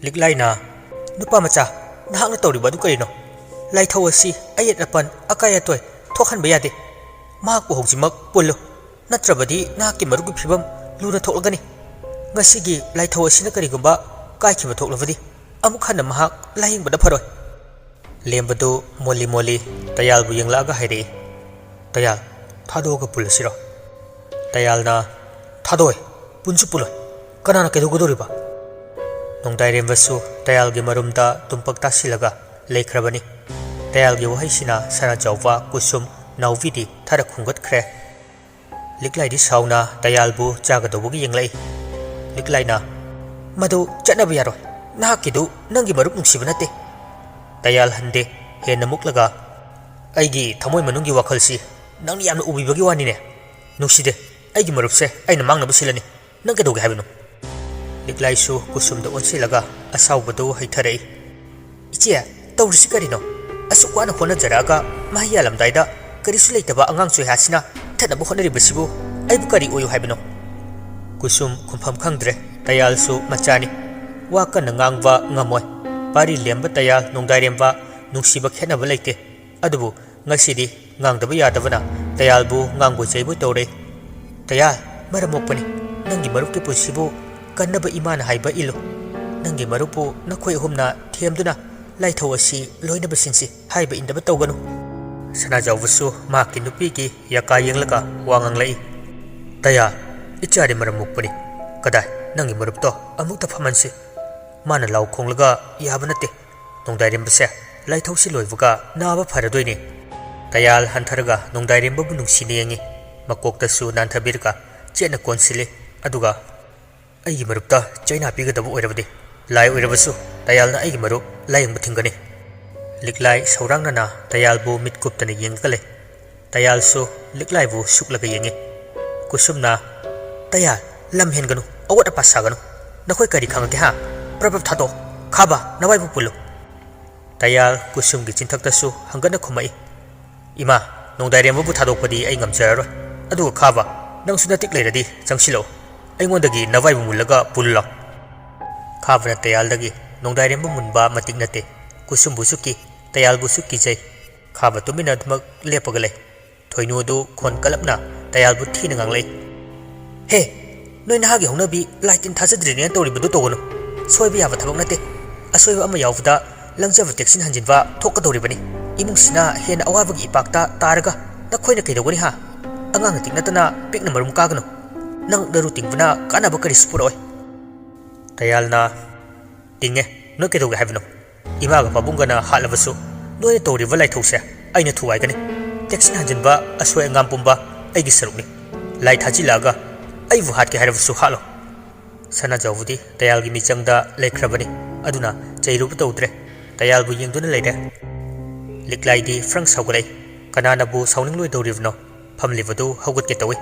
ꯂꯤꯛꯂꯥꯏꯅ, "ꯅꯨꯄꯥ ꯃꯆꯥ, ꯅꯍꯥꯛꯅ ꯇꯧꯔꯤꯕ ꯑꯗꯨ ꯀꯔꯤꯅꯣ? ꯂꯥꯏꯊꯧ ꯑꯁꯤ ꯑꯌꯦꯠ ꯑꯄꯟ, ꯑꯀꯥꯏ ꯑꯇꯣꯏ ꯊꯣꯛꯍꯟꯕ ꯌꯥꯗꯦ꯫ ꯃꯍꯥꯛꯄꯨ ꯍꯧꯖꯤꯛꯃꯛ ꯄꯨꯜꯂꯨ, ꯅꯠꯇ꯭ꯔꯕꯗꯤ ꯅꯍꯥꯛꯀꯤ ꯃꯔꯨꯞꯀꯤ ꯐꯤꯕꯝ ꯂꯨꯅ ꯊꯣꯛꯂꯒꯅꯤ꯫ ꯉꯁꯤꯒꯤ ꯂꯥꯏꯊꯧ ꯑꯁꯤꯅ ꯀꯔꯤꯒꯨꯝꯕ ꯀꯥꯏꯈꯤꯕ ꯊꯣꯛꯂꯕꯗꯤ ꯑꯃꯨꯛ ꯍꯟꯅ ꯃꯍꯥꯛ ꯂꯥꯌꯦꯡꯕꯗ ꯐꯔꯣꯏ꯫" ꯂꯦꯝꯕꯗꯨ ꯃꯣꯜꯂꯤ ꯃꯣꯜꯂꯤ ꯇꯌꯥꯜꯕꯨ ꯌꯦꯡꯂꯛꯑꯒ ꯍꯥꯏꯔꯛꯏ, "ꯇꯌꯥꯜ, ꯊꯥꯗꯣꯛꯑꯒ ꯄꯨꯜꯂꯁꯤꯔꯣ?" ꯇꯌꯥꯜꯅ, "ꯊꯥꯗꯣꯛꯑꯣꯏ, ꯄꯨꯟꯁꯨ ꯄꯨꯜꯂꯣꯏ꯫ ꯀꯅꯥꯅ ꯀꯩꯗꯧꯒꯗꯧꯔꯤꯕ?" ꯅꯣꯡꯗꯥꯏꯔꯦꯝꯕꯁꯨ ꯇꯌꯥꯜꯒꯤ ꯃꯔꯨꯝꯗ ꯇꯨꯝꯄꯛ ꯇꯥꯁꯤꯜꯂꯒ ꯂꯩꯈ꯭ꯔꯕꯅꯤ꯫ ꯇꯌꯥꯜꯒꯤ ꯋꯥꯍꯩꯁꯤꯅ ꯁꯅꯥꯖꯥꯎꯕ, ꯀꯨꯁꯨꯝ, ꯅꯥꯎꯕꯤꯗꯤ ꯊꯔ ꯈꯨꯝꯒꯠꯈ꯭ꯔꯦ꯫ ꯂꯤꯛꯂꯥꯏꯗꯤ ꯁꯥꯎꯅ ꯇꯌꯥꯜꯕꯨ ꯆꯥꯒꯗꯧꯕꯒꯤ ꯌꯦꯡꯂꯛꯏ꯫ ꯂꯤꯛꯂꯥꯏꯅ, "ꯃꯗꯨ ꯆꯠꯅꯕ ꯌꯥꯔꯣꯏ꯫ ꯅꯍꯥꯛꯀꯤꯗꯨ ꯅꯪꯒꯤ ꯃꯔꯨꯞ ꯅꯨꯡꯁꯤꯕ ꯅꯠꯇꯦ꯫" ꯇꯌꯥꯜ ꯍꯟꯗꯦ, ꯍꯦꯟꯅ ꯃꯨꯛꯂꯒ, "ꯑꯩꯒꯤ ꯊꯃꯣꯏ ꯃꯅꯨꯡꯒꯤ ꯋꯥꯈꯜꯁꯤ ꯅꯪꯅ ꯌꯥꯝꯅ ꯎꯕꯤꯕꯒꯤ ꯋꯥꯅꯤꯅꯦ꯫ ꯅꯨꯡꯁꯤꯗꯦ, ꯑꯩꯒꯤ ꯃꯔꯨꯞꯁꯦ ꯑꯩꯅ ꯃꯥꯡꯅꯕ ꯁꯤꯜꯂꯅꯤ꯫ ꯅꯪ ꯀꯩꯗꯧꯒꯦ ꯍꯥꯏꯕꯅꯣ?" ꯂꯤꯛꯂꯥꯏꯁꯨ ꯀꯨꯁꯨꯝꯗ ꯑꯣꯟꯁꯤꯜꯂꯒ ꯑꯁꯥꯎꯕꯗꯨ ꯍꯩꯊꯔꯛꯏ꯫ "ꯏꯆꯦ, ꯇꯧꯔꯤꯁꯤ ꯀꯔꯤꯅꯣ? ꯑꯁꯨꯛ ꯋꯥꯅ ꯍꯣꯠꯅꯖꯔꯛꯑꯒ ꯃꯍꯩ ꯌꯥꯜꯂꯝꯗꯥꯏꯗ ꯀꯔꯤꯁꯨ ꯂꯩꯇꯕ ꯑꯉꯥꯡ ꯆꯣꯏꯍꯥꯁꯤꯅ ꯊꯠꯅꯕ ꯍꯣꯠꯅꯔꯤꯕꯁꯤꯕꯨ ꯑꯩꯕꯨ ꯀꯔꯤ ꯑꯣꯏꯌꯨ ꯍꯥꯏꯕꯅꯣ?" ꯀꯨꯁꯨꯝ ꯈꯨꯝꯐꯝ ꯈꯪꯗ꯭ꯔꯦ꯫ ꯇꯌꯥꯜꯁꯨ ꯃꯆꯥꯅꯤ꯫ ꯋꯥ ꯀꯟꯅ ꯉꯥꯡꯕ ꯉꯝꯃꯣꯏ꯫ ꯄꯥꯔꯤ ꯂꯦꯝꯕ ꯇꯌꯥꯜ, ꯅꯣꯡꯗꯥꯏꯔꯦꯝꯕ ꯅꯨꯡꯁꯤꯕ ꯈꯦꯠꯅꯕ ꯂꯩꯇꯦ꯫ ꯑꯗꯨꯕꯨ ꯉꯁꯤꯗꯤ ꯉꯥꯡꯗꯕ ꯌꯥꯗꯕꯅ ꯇꯌꯥꯜꯕꯨ ꯉꯥꯡꯕꯣꯏ ꯆꯩꯕꯣꯏ ꯇꯧꯔꯦ꯫ "ꯇꯌꯥꯜ, ꯃꯔꯝ ꯃꯣꯛꯄꯅꯤ꯫ ꯅꯪꯒꯤ ꯃꯔꯨꯞꯀꯤ ꯄꯨꯟꯁꯤꯕꯨ ꯀꯟꯅꯕ ꯏꯃꯥꯅ ꯍꯥꯏꯕ ꯏꯜꯂꯨ꯫ ꯅꯪꯒꯤ ꯃꯔꯨꯞꯄꯨ ꯅꯈꯣꯏ ꯑꯍꯨꯝꯅ ꯊꯦꯝꯗꯨꯅ ꯂꯥꯏꯊꯧ ꯑꯁꯤ ꯂꯣꯏꯅꯕꯁꯤꯡꯁꯤ ꯍꯥꯏꯕ ꯏꯟꯗꯕ ꯇꯧꯒꯅꯨ꯫ ꯁꯅꯥꯖꯥꯎꯕꯁꯨ ꯃꯍꯥꯛꯀꯤ ꯅꯨꯄꯤꯒꯤ ꯌꯥꯀꯥ ꯌꯦꯡꯂꯒ ꯋꯥ ꯉꯥꯡꯂꯛꯏ꯫ "ꯇꯌꯥꯜ, ꯏꯆꯥꯗꯤ ꯃꯔꯝ ꯃꯣꯛꯄꯅꯤ꯫ ꯀꯗꯥꯏ, ꯅꯪꯒꯤ ꯃꯔꯨꯞꯇꯣ ꯑꯃꯨꯛꯇ ꯐꯝꯍꯟꯁꯤ꯫ ꯃꯥꯅ ꯂꯥꯎ ꯈꯣꯡꯂꯒ ꯌꯥꯕ ꯅꯠꯇꯦ꯫ ꯅꯣꯡꯗꯥꯏꯔꯦꯝꯕꯁꯦ ꯂꯥꯏꯊꯧꯁꯤ ꯂꯣꯏꯕꯒ ꯅꯥꯕ ꯐꯔꯗꯣꯏꯅꯤ꯫" ꯇꯌꯥꯜ ꯍꯟꯊꯔꯒ ꯅꯣꯡꯗꯥꯏꯔꯦꯝꯕꯕꯨ ꯅꯨꯡꯁꯤꯅ ꯌꯦꯡꯉꯤ꯫ ꯃꯀꯣꯛꯇꯁꯨ ꯅꯥꯟꯊꯕꯤꯔꯒ ꯆꯦꯠꯅ ꯀꯣꯟꯁꯤꯜꯂꯤ꯫ ꯑꯗꯨꯒ, "ꯑꯩꯒꯤ ꯃꯔꯨꯞꯇ ꯆꯩꯅꯥ ꯄꯤꯒꯗꯕ ꯑꯣꯏꯔꯕꯗꯤ, ꯂꯥꯏ ꯑꯣꯏꯔꯕꯁꯨ ꯇꯌꯥꯜꯅ ꯑꯩꯒꯤ ꯃꯔꯨꯞ ꯂꯥꯌꯦꯡꯕ ꯊꯤꯡꯒꯅꯤ꯫" ꯂꯤꯛꯂꯥꯏ ꯁꯧꯔꯥꯡꯅꯅ ꯇꯌꯥꯜꯕꯨ ꯃꯤꯠ ꯀꯨꯞꯇꯅ ꯌꯦꯡꯂꯒ ꯂꯩ꯫ ꯇꯌꯥꯜꯁꯨ ꯂꯤꯛꯂꯥꯏꯕꯨ ꯁꯨꯛꯂꯒ ꯌꯦꯡꯉꯤ꯫ ꯀꯨꯁꯨꯝꯅ, "ꯇꯌꯥꯜ, ꯂꯝ ꯍꯦꯟꯒꯅꯨ, ꯑꯋꯥꯠ ꯑꯄꯥ ꯁꯥꯒꯅꯨ꯫ ꯅꯈꯣꯏ ꯀꯔꯤ ꯈꯪꯉꯒꯦ ꯍꯥ? ꯄ꯭ꯔꯞ ꯄ꯭ꯔꯞ ꯊꯥꯗꯣꯛꯑꯣ꯫ ꯈꯥꯕ, ꯅꯋꯥꯏꯕꯨ ꯄꯨꯜꯂꯨ꯫" ꯇꯌꯥꯜ ꯀꯨꯁꯨꯝꯒꯤ ꯆꯤꯟꯊꯛꯇꯁꯨ ꯍꯪꯒꯠꯅ ꯈꯨꯝꯃꯛꯏ, "ꯏꯃꯥ, ꯅꯣꯡꯗꯥꯏꯔꯦꯝꯕꯕꯨ ꯊꯥꯗꯣꯛꯄꯗꯤ ꯑꯩ ꯉꯝꯖꯔꯔꯣꯏ꯫ ꯑꯗꯨꯒ ꯈꯥꯕ, ꯅꯪꯁꯨ ꯅꯇꯤꯛ ꯂꯩꯔꯗꯤ ꯆꯪꯁꯤꯜꯂꯛꯎ꯫ ꯑꯩꯉꯣꯟꯗꯒꯤ ꯅꯋꯥꯏꯕꯨ ꯃꯨꯜꯂꯒ ꯄꯨꯜꯂꯨ ꯂꯥꯎ꯫" ꯈꯥꯕꯅ ꯇꯌꯥꯜꯗꯒꯤ ꯅꯣꯡꯗꯥꯏꯔꯦꯝꯕ ꯃꯨꯟꯕ ꯃꯇꯤꯛ ꯅꯠꯇꯦ꯫ ꯀꯨꯁꯨꯝꯕꯨꯁꯨ ꯀꯤ, ꯇꯌꯥꯜꯕꯨꯁꯨ ꯀꯤꯖꯩ꯫ ꯈꯥꯕ ꯇꯨꯃꯤꯟꯅ ꯑꯗꯨꯃꯛ ꯂꯦꯞꯄꯒ ꯂꯩ꯫ ꯊꯣꯏꯅꯨ ꯑꯗꯨ ꯈꯣꯟ ꯀꯜꯂꯞꯅ ꯇꯌꯥꯜꯕꯨ ꯊꯤꯅ ꯉꯥꯡꯂꯛꯏ꯫ "ꯍꯦ, ꯅꯣꯏ ꯅꯍꯥꯒꯤ ꯍꯧꯅꯕꯤ ꯂꯥꯏ ꯇꯤꯟ ꯊꯥꯖꯗ꯭ꯔꯤꯅꯦꯅ ꯇꯧꯔꯤꯕꯗꯨ ꯇꯧꯒꯅꯨ꯫ ꯁꯣꯏꯕ ꯌꯥꯕ ꯊꯕꯛ ꯅꯠꯇꯦ꯫ ꯑꯁꯣꯏꯕ ꯑꯃ ꯌꯥꯎꯕꯗ ꯂꯪꯖꯕ ꯇꯦꯛꯁꯤꯟ ꯍꯟꯖꯤꯟꯕ ꯊꯣꯛꯀꯗꯧꯔꯤꯕꯅꯤ꯫ ꯏꯃꯨꯡꯁꯤꯅ ꯍꯦꯟꯅ ꯑꯋꯥꯕꯒꯤ ꯏꯄꯥꯛꯇ ꯇꯥꯔꯒ ꯅꯈꯣꯏꯅ ꯀꯩꯗꯧꯒꯅꯤ ꯍꯥ? ꯑꯉꯥꯡꯅ ꯇꯤꯛ ꯅꯠꯇꯅ ꯄꯤꯛꯅ ꯃꯔꯨꯝ ꯀꯥꯒꯅꯨ꯫ ꯅꯪ ꯅꯔꯨ ꯇꯤꯡꯕꯅ ꯀꯥꯟꯅꯕ ꯀꯔꯤꯁꯨ ꯄꯨꯔꯛꯑꯣꯏ꯫" ꯇꯌꯥꯜꯅ, "ꯇꯤꯡꯉꯦ, ꯅꯣꯏ ꯀꯩꯗꯧꯒꯦ ꯍꯥꯏꯕꯅꯣ? ꯏꯃꯥꯒ ꯄꯥꯕꯨꯡꯒꯅ ꯍꯥꯠꯂꯕꯁꯨ ꯅꯣꯏꯅ ꯇꯧꯔꯤꯕ ꯂꯥꯏꯊꯧꯁꯦ ꯑꯩꯅ ꯊꯨꯒꯥꯏꯒꯅꯤ꯫ ꯇꯦꯛꯁꯤꯟ ꯍꯟꯖꯤꯟꯕ, ꯑꯁꯣꯏ ꯑꯉꯥꯝ ꯄꯨꯝꯕ ꯑꯩꯒꯤ ꯁꯔꯨꯛꯅꯤ꯫ ꯂꯥꯏ ꯊꯥꯖꯤꯜꯂꯛꯑꯒ ꯑꯩꯕꯨ ꯍꯥꯠꯀꯦ ꯍꯥꯏꯔꯕꯁꯨ ꯍꯥꯠꯂꯣ꯫" ꯁꯅꯥꯖꯥꯎꯕꯗꯤ ꯇꯌꯥꯜꯒꯤ ꯃꯤꯆꯪꯗ ꯂꯩꯈ꯭ꯔꯕꯅꯤ꯫ ꯑꯗꯨꯅ ꯆꯩꯔꯨꯕ ꯇꯧꯗ꯭ꯔꯦ꯫ ꯇꯌꯥꯜꯕꯨ ꯌꯦꯡꯗꯨꯅ ꯂꯩꯔꯦ꯫ ꯂꯤꯛꯂꯥꯏꯗꯤ ꯐ꯭ꯔꯪ ꯁꯥꯎꯒꯠꯂꯛꯏ꯫ ꯀꯅꯥꯅꯕꯨ ꯁꯥꯎꯅꯤꯡꯂꯣꯏꯗꯧꯔꯤꯕꯅꯣ? ꯐꯝꯂꯤꯕꯗꯨ ꯍꯧꯒꯠꯀꯦ ꯇꯧꯏ꯫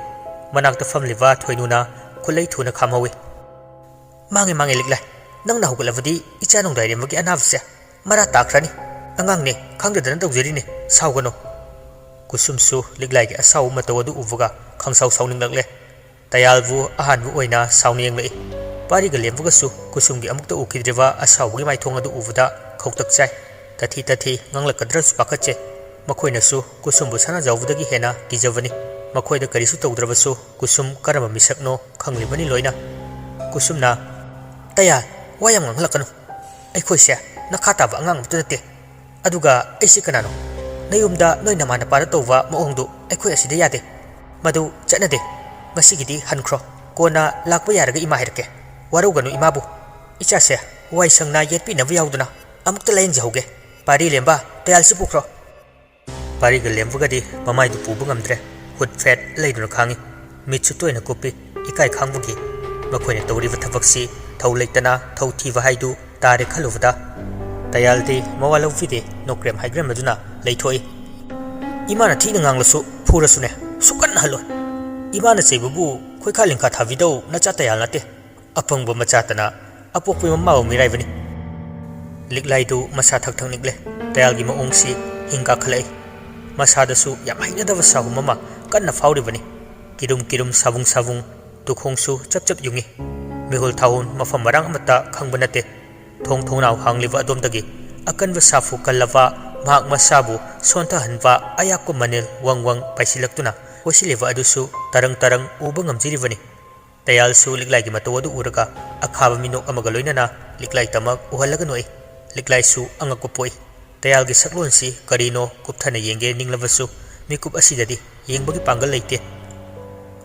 ꯃꯅꯥꯛꯇ ꯐꯝꯂꯤꯕ ꯊꯣꯏꯅꯨꯅ ꯈꯨꯠꯂꯩ ꯊꯨꯅ ꯈꯥꯝꯍꯧꯏ꯫ "ꯃꯥꯡꯉꯦ, ꯃꯥꯡꯉꯦ ꯂꯤꯛꯂꯥꯏ꯫ ꯅꯪꯅ ꯍꯧꯒꯠꯂꯕꯗꯤ ꯏꯆꯥ ꯅꯣꯡꯗꯥꯏꯔꯦꯝꯕꯒꯤ ꯑꯅꯥꯕꯁꯦ ꯃꯔꯥ ꯇꯥꯈ꯭ꯔꯅꯤ꯫ ꯑꯉꯥꯡꯅꯦ, ꯈꯪꯗꯗꯅ ꯇꯧꯖꯔꯤꯅꯦ꯫ ꯁꯥꯎꯒꯅꯨ꯫" ꯀꯨꯁꯨꯝꯁꯨ ꯂꯤꯛꯂꯥꯏꯒꯤ ꯑꯁꯥꯎꯕ ꯃꯇꯧ ꯑꯗꯨ ꯎꯕꯒ ꯈꯪꯁꯥꯎ ꯁꯥꯎꯅꯤꯡꯂꯛꯂꯦ꯫ ꯇꯌꯥꯜꯕꯨ ꯑꯍꯥꯟꯕ ꯑꯣꯏꯅ ꯁꯥꯎꯅ ꯌꯦꯡꯂꯛꯏ꯫ ꯄꯥꯔꯤꯒ ꯂꯦꯝꯕꯒꯁꯨ ꯀꯨꯁꯨꯝꯒꯤ ꯑꯃꯨꯛꯇ ꯎꯈꯤꯗ꯭ꯔꯤꯕ ꯑꯁꯥꯎꯕꯒꯤ ꯃꯥꯏꯊꯣꯡ ꯑꯗꯨ ꯎꯕꯗ ꯈꯧꯇꯛ ꯆꯥꯏ꯫ ꯇꯥꯊꯤ ꯇꯥꯊꯤ ꯉꯥꯡꯂꯛꯀꯗ꯭ꯔꯁꯨ ꯄꯥꯈꯠꯆꯩ꯫ ꯃꯈꯣꯏꯅꯁꯨ ꯀꯨꯁꯨꯝꯕꯨ ꯁꯅꯥꯖꯥꯎꯕꯗꯒꯤ ꯍꯦꯟꯅ ꯀꯤꯖꯕꯅꯤ꯫ ꯃꯈꯣꯏꯗ ꯀꯔꯤꯁꯨ ꯇꯧꯗ꯭ꯔꯕꯁꯨ ꯀꯨꯁꯨꯝ ꯀꯔꯝꯕ ꯃꯤꯁꯛꯅꯣ ꯈꯪꯂꯤꯕꯅꯤ ꯂꯣꯏꯅ꯫ ꯀꯨꯁꯨꯝꯅ, "ꯇꯌꯥꯜ, ꯋꯥ ꯌꯥꯝ ꯉꯥꯡꯍꯜꯂꯛꯀꯅꯨ꯫ ꯑꯩꯈꯣꯏꯁꯦ ꯅꯈꯥ ꯇꯥꯕ ꯑꯉꯥꯡ ꯑꯃꯠꯇ ꯅꯠꯇꯦ꯫ ꯑꯗꯨꯒ ꯑꯩꯁꯤ ꯀꯅꯥꯅꯣ? ꯅꯌꯨꯝꯗ ꯅꯣꯏ ꯅꯃꯥ ꯅꯄꯥꯗ ꯇꯧꯕ ꯃꯑꯣꯡꯗꯨ ꯑꯩꯈꯣꯏ ꯑꯁꯤꯗ ꯌꯥꯗꯦ꯫ ꯃꯗꯨ ꯆꯠꯅꯗꯦ꯫ ꯉꯁꯤꯒꯤꯗꯤ ꯍꯟꯈ꯭ꯔꯣ꯫ ꯀꯣꯟꯅ ꯂꯥꯛꯄ ꯌꯥꯔꯒ ꯏꯃꯥ ꯍꯥꯏꯔꯛꯀꯦ꯫ ꯋꯥꯔꯧꯒꯅꯨ ꯏꯃꯥꯕꯨ꯫ ꯏꯆꯥꯁꯦ ꯋꯥꯏ ꯁꯪꯅ ꯌꯦꯠꯄꯤꯅꯕ ꯌꯥꯎꯗꯨꯅ ꯑꯃꯨꯛꯇ ꯂꯥꯌꯦꯡꯖꯍꯧꯒꯦ꯫ ꯄꯥꯔꯤ ꯂꯦꯝꯕ, ꯇꯌꯥꯜꯁꯤ ꯄꯨꯈ꯭ꯔꯣ꯫ ꯄꯥꯔꯤꯒ ꯂꯦꯝꯕꯒꯗꯤ ꯃꯃꯥꯏꯗꯨ ꯄꯨꯕ ꯉꯝꯗ꯭ꯔꯦ꯫ ꯍꯨꯠ ꯐꯦꯠ ꯂꯩꯗꯨꯅ ꯈꯥꯡꯉꯤ꯫ ꯃꯤꯠꯁꯨ ꯇꯣꯏꯅ ꯀꯨꯞꯄꯤ꯫ ꯏꯀꯥꯏ ꯈꯥꯡꯕꯒꯤ ꯃꯈꯣꯏꯅ ꯇꯧꯔꯤꯕ ꯊꯕꯛꯁꯤ ꯊꯧ ꯂꯩꯇꯅ ꯊꯧ ꯊꯤꯕ ꯍꯥꯏꯗꯨ ꯇꯥꯔꯦ ꯈꯜꯂꯨꯕꯗ꯫ ꯇꯌꯥꯜꯗꯤ ꯃꯋꯥ ꯂꯧꯕꯤꯗꯦ, ꯅꯣꯀ꯭ꯔꯦꯝ ꯍꯥꯏꯒ꯭ꯔꯦꯝ ꯑꯗꯨꯅ ꯂꯩꯊꯣꯛꯏ꯫ ꯏꯃꯥꯅ ꯊꯤꯅ ꯉꯥꯡꯂꯁꯨ ꯐꯨꯔꯁꯨꯅꯦ, ꯁꯨꯛꯀꯟ ꯍꯜꯂꯣꯏ꯫ ꯏꯃꯥꯅ ꯆꯩꯕꯕꯨ ꯈꯣꯏꯈꯥ ꯂꯤꯡꯈꯥ ꯊꯥꯕꯤꯗꯧ ꯅꯆꯥ ꯇꯌꯥꯜ ꯅꯠꯇꯦ꯫ ꯑꯄꯪꯕ ꯃꯆꯥꯇꯅ ꯑꯄꯣꯛꯄ ꯃꯃꯥꯕꯨ ꯃꯤꯔꯥꯏꯕꯅꯤ꯫ ꯂꯤꯛꯂꯥꯏꯗꯨ ꯃꯁꯥ ꯊꯛ ꯊꯛ ꯅꯤꯛꯂꯦ꯫ ꯇꯌꯥꯜꯒꯤ ꯃꯑꯣꯡꯁꯤ ꯍꯤꯡ ꯀꯥꯈꯠꯂꯛꯏ꯫ ꯃꯁꯥꯗꯁꯨ ꯌꯥꯝ ꯍꯩꯅꯗꯕ ꯁꯥꯍꯨꯝ ꯑꯃ ꯀꯟꯅ ꯐꯥꯎꯔꯤꯕꯅꯤ꯫ ꯀꯤꯔꯨꯝ ꯀꯤꯔꯨꯝ ꯁꯥꯕꯨꯡ ꯁꯥꯕꯨꯡ ꯇꯨꯈꯣꯡꯁꯨ ꯆꯞ ꯆꯞ ꯌꯨꯡꯉꯤ꯫ ꯃꯤꯍꯨꯜ ꯊꯥꯍꯨꯟ ꯃꯐꯝ ꯃꯔꯥꯡ ꯑꯃꯠꯇ ꯈꯪꯕ ꯅꯠꯇꯦ꯫ ꯊꯣꯡ ꯊꯣꯡꯅꯥꯎ ꯍꯥꯡꯂꯤꯕ ꯑꯗꯣꯝꯗꯒꯤ ꯑꯀꯟꯕ ꯁꯥꯐꯨ ꯀꯜꯂꯕ ꯃꯍꯥꯛ ꯃꯁꯥꯕꯨ ꯁꯣꯟꯊꯍꯟꯕ ꯑꯌꯥꯛꯄ ꯃꯅꯤꯜ ꯋꯪ ꯋꯪ ꯄꯥꯏꯁꯤꯜꯂꯛꯇꯨꯅ ꯀꯣꯏꯁꯤꯜꯂꯤꯕ ꯑꯗꯨꯁꯨ ꯇꯔꯪ ꯇꯔꯪ ꯎꯕ ꯉꯝꯖꯔꯤꯕꯅꯤ꯫ ꯇꯌꯥꯜꯁꯨ ꯂꯤꯛꯂꯥꯏꯒꯤ ꯃꯇꯧ ꯑꯗꯨ ꯎꯔꯒ ꯑꯈꯥꯕ ꯃꯤꯅꯣꯛ ꯑꯃꯒ ꯂꯣꯏꯅꯅ ꯂꯤꯛꯂꯥꯏ ꯇꯃꯛ ꯎꯍꯜꯂꯒ ꯅꯣꯛꯏ꯫ ꯂꯤꯛꯂꯥꯏꯁꯨ ꯑꯉꯛꯄ ꯄꯣꯛꯏ꯫ ꯇꯌꯥꯜꯒꯤ ꯁꯛꯂꯣꯟꯁꯤ ꯀꯔꯤꯅꯣ ꯀꯨꯞꯊꯅ ꯌꯦꯡꯒꯦ ꯅꯤꯡꯂꯕꯁꯨ ꯃꯤꯀꯨꯞ ꯑꯁꯤꯗꯗꯤ ꯌꯦꯡꯕꯒꯤ ꯄꯥꯡꯒꯜ ꯂꯩꯇꯦ꯫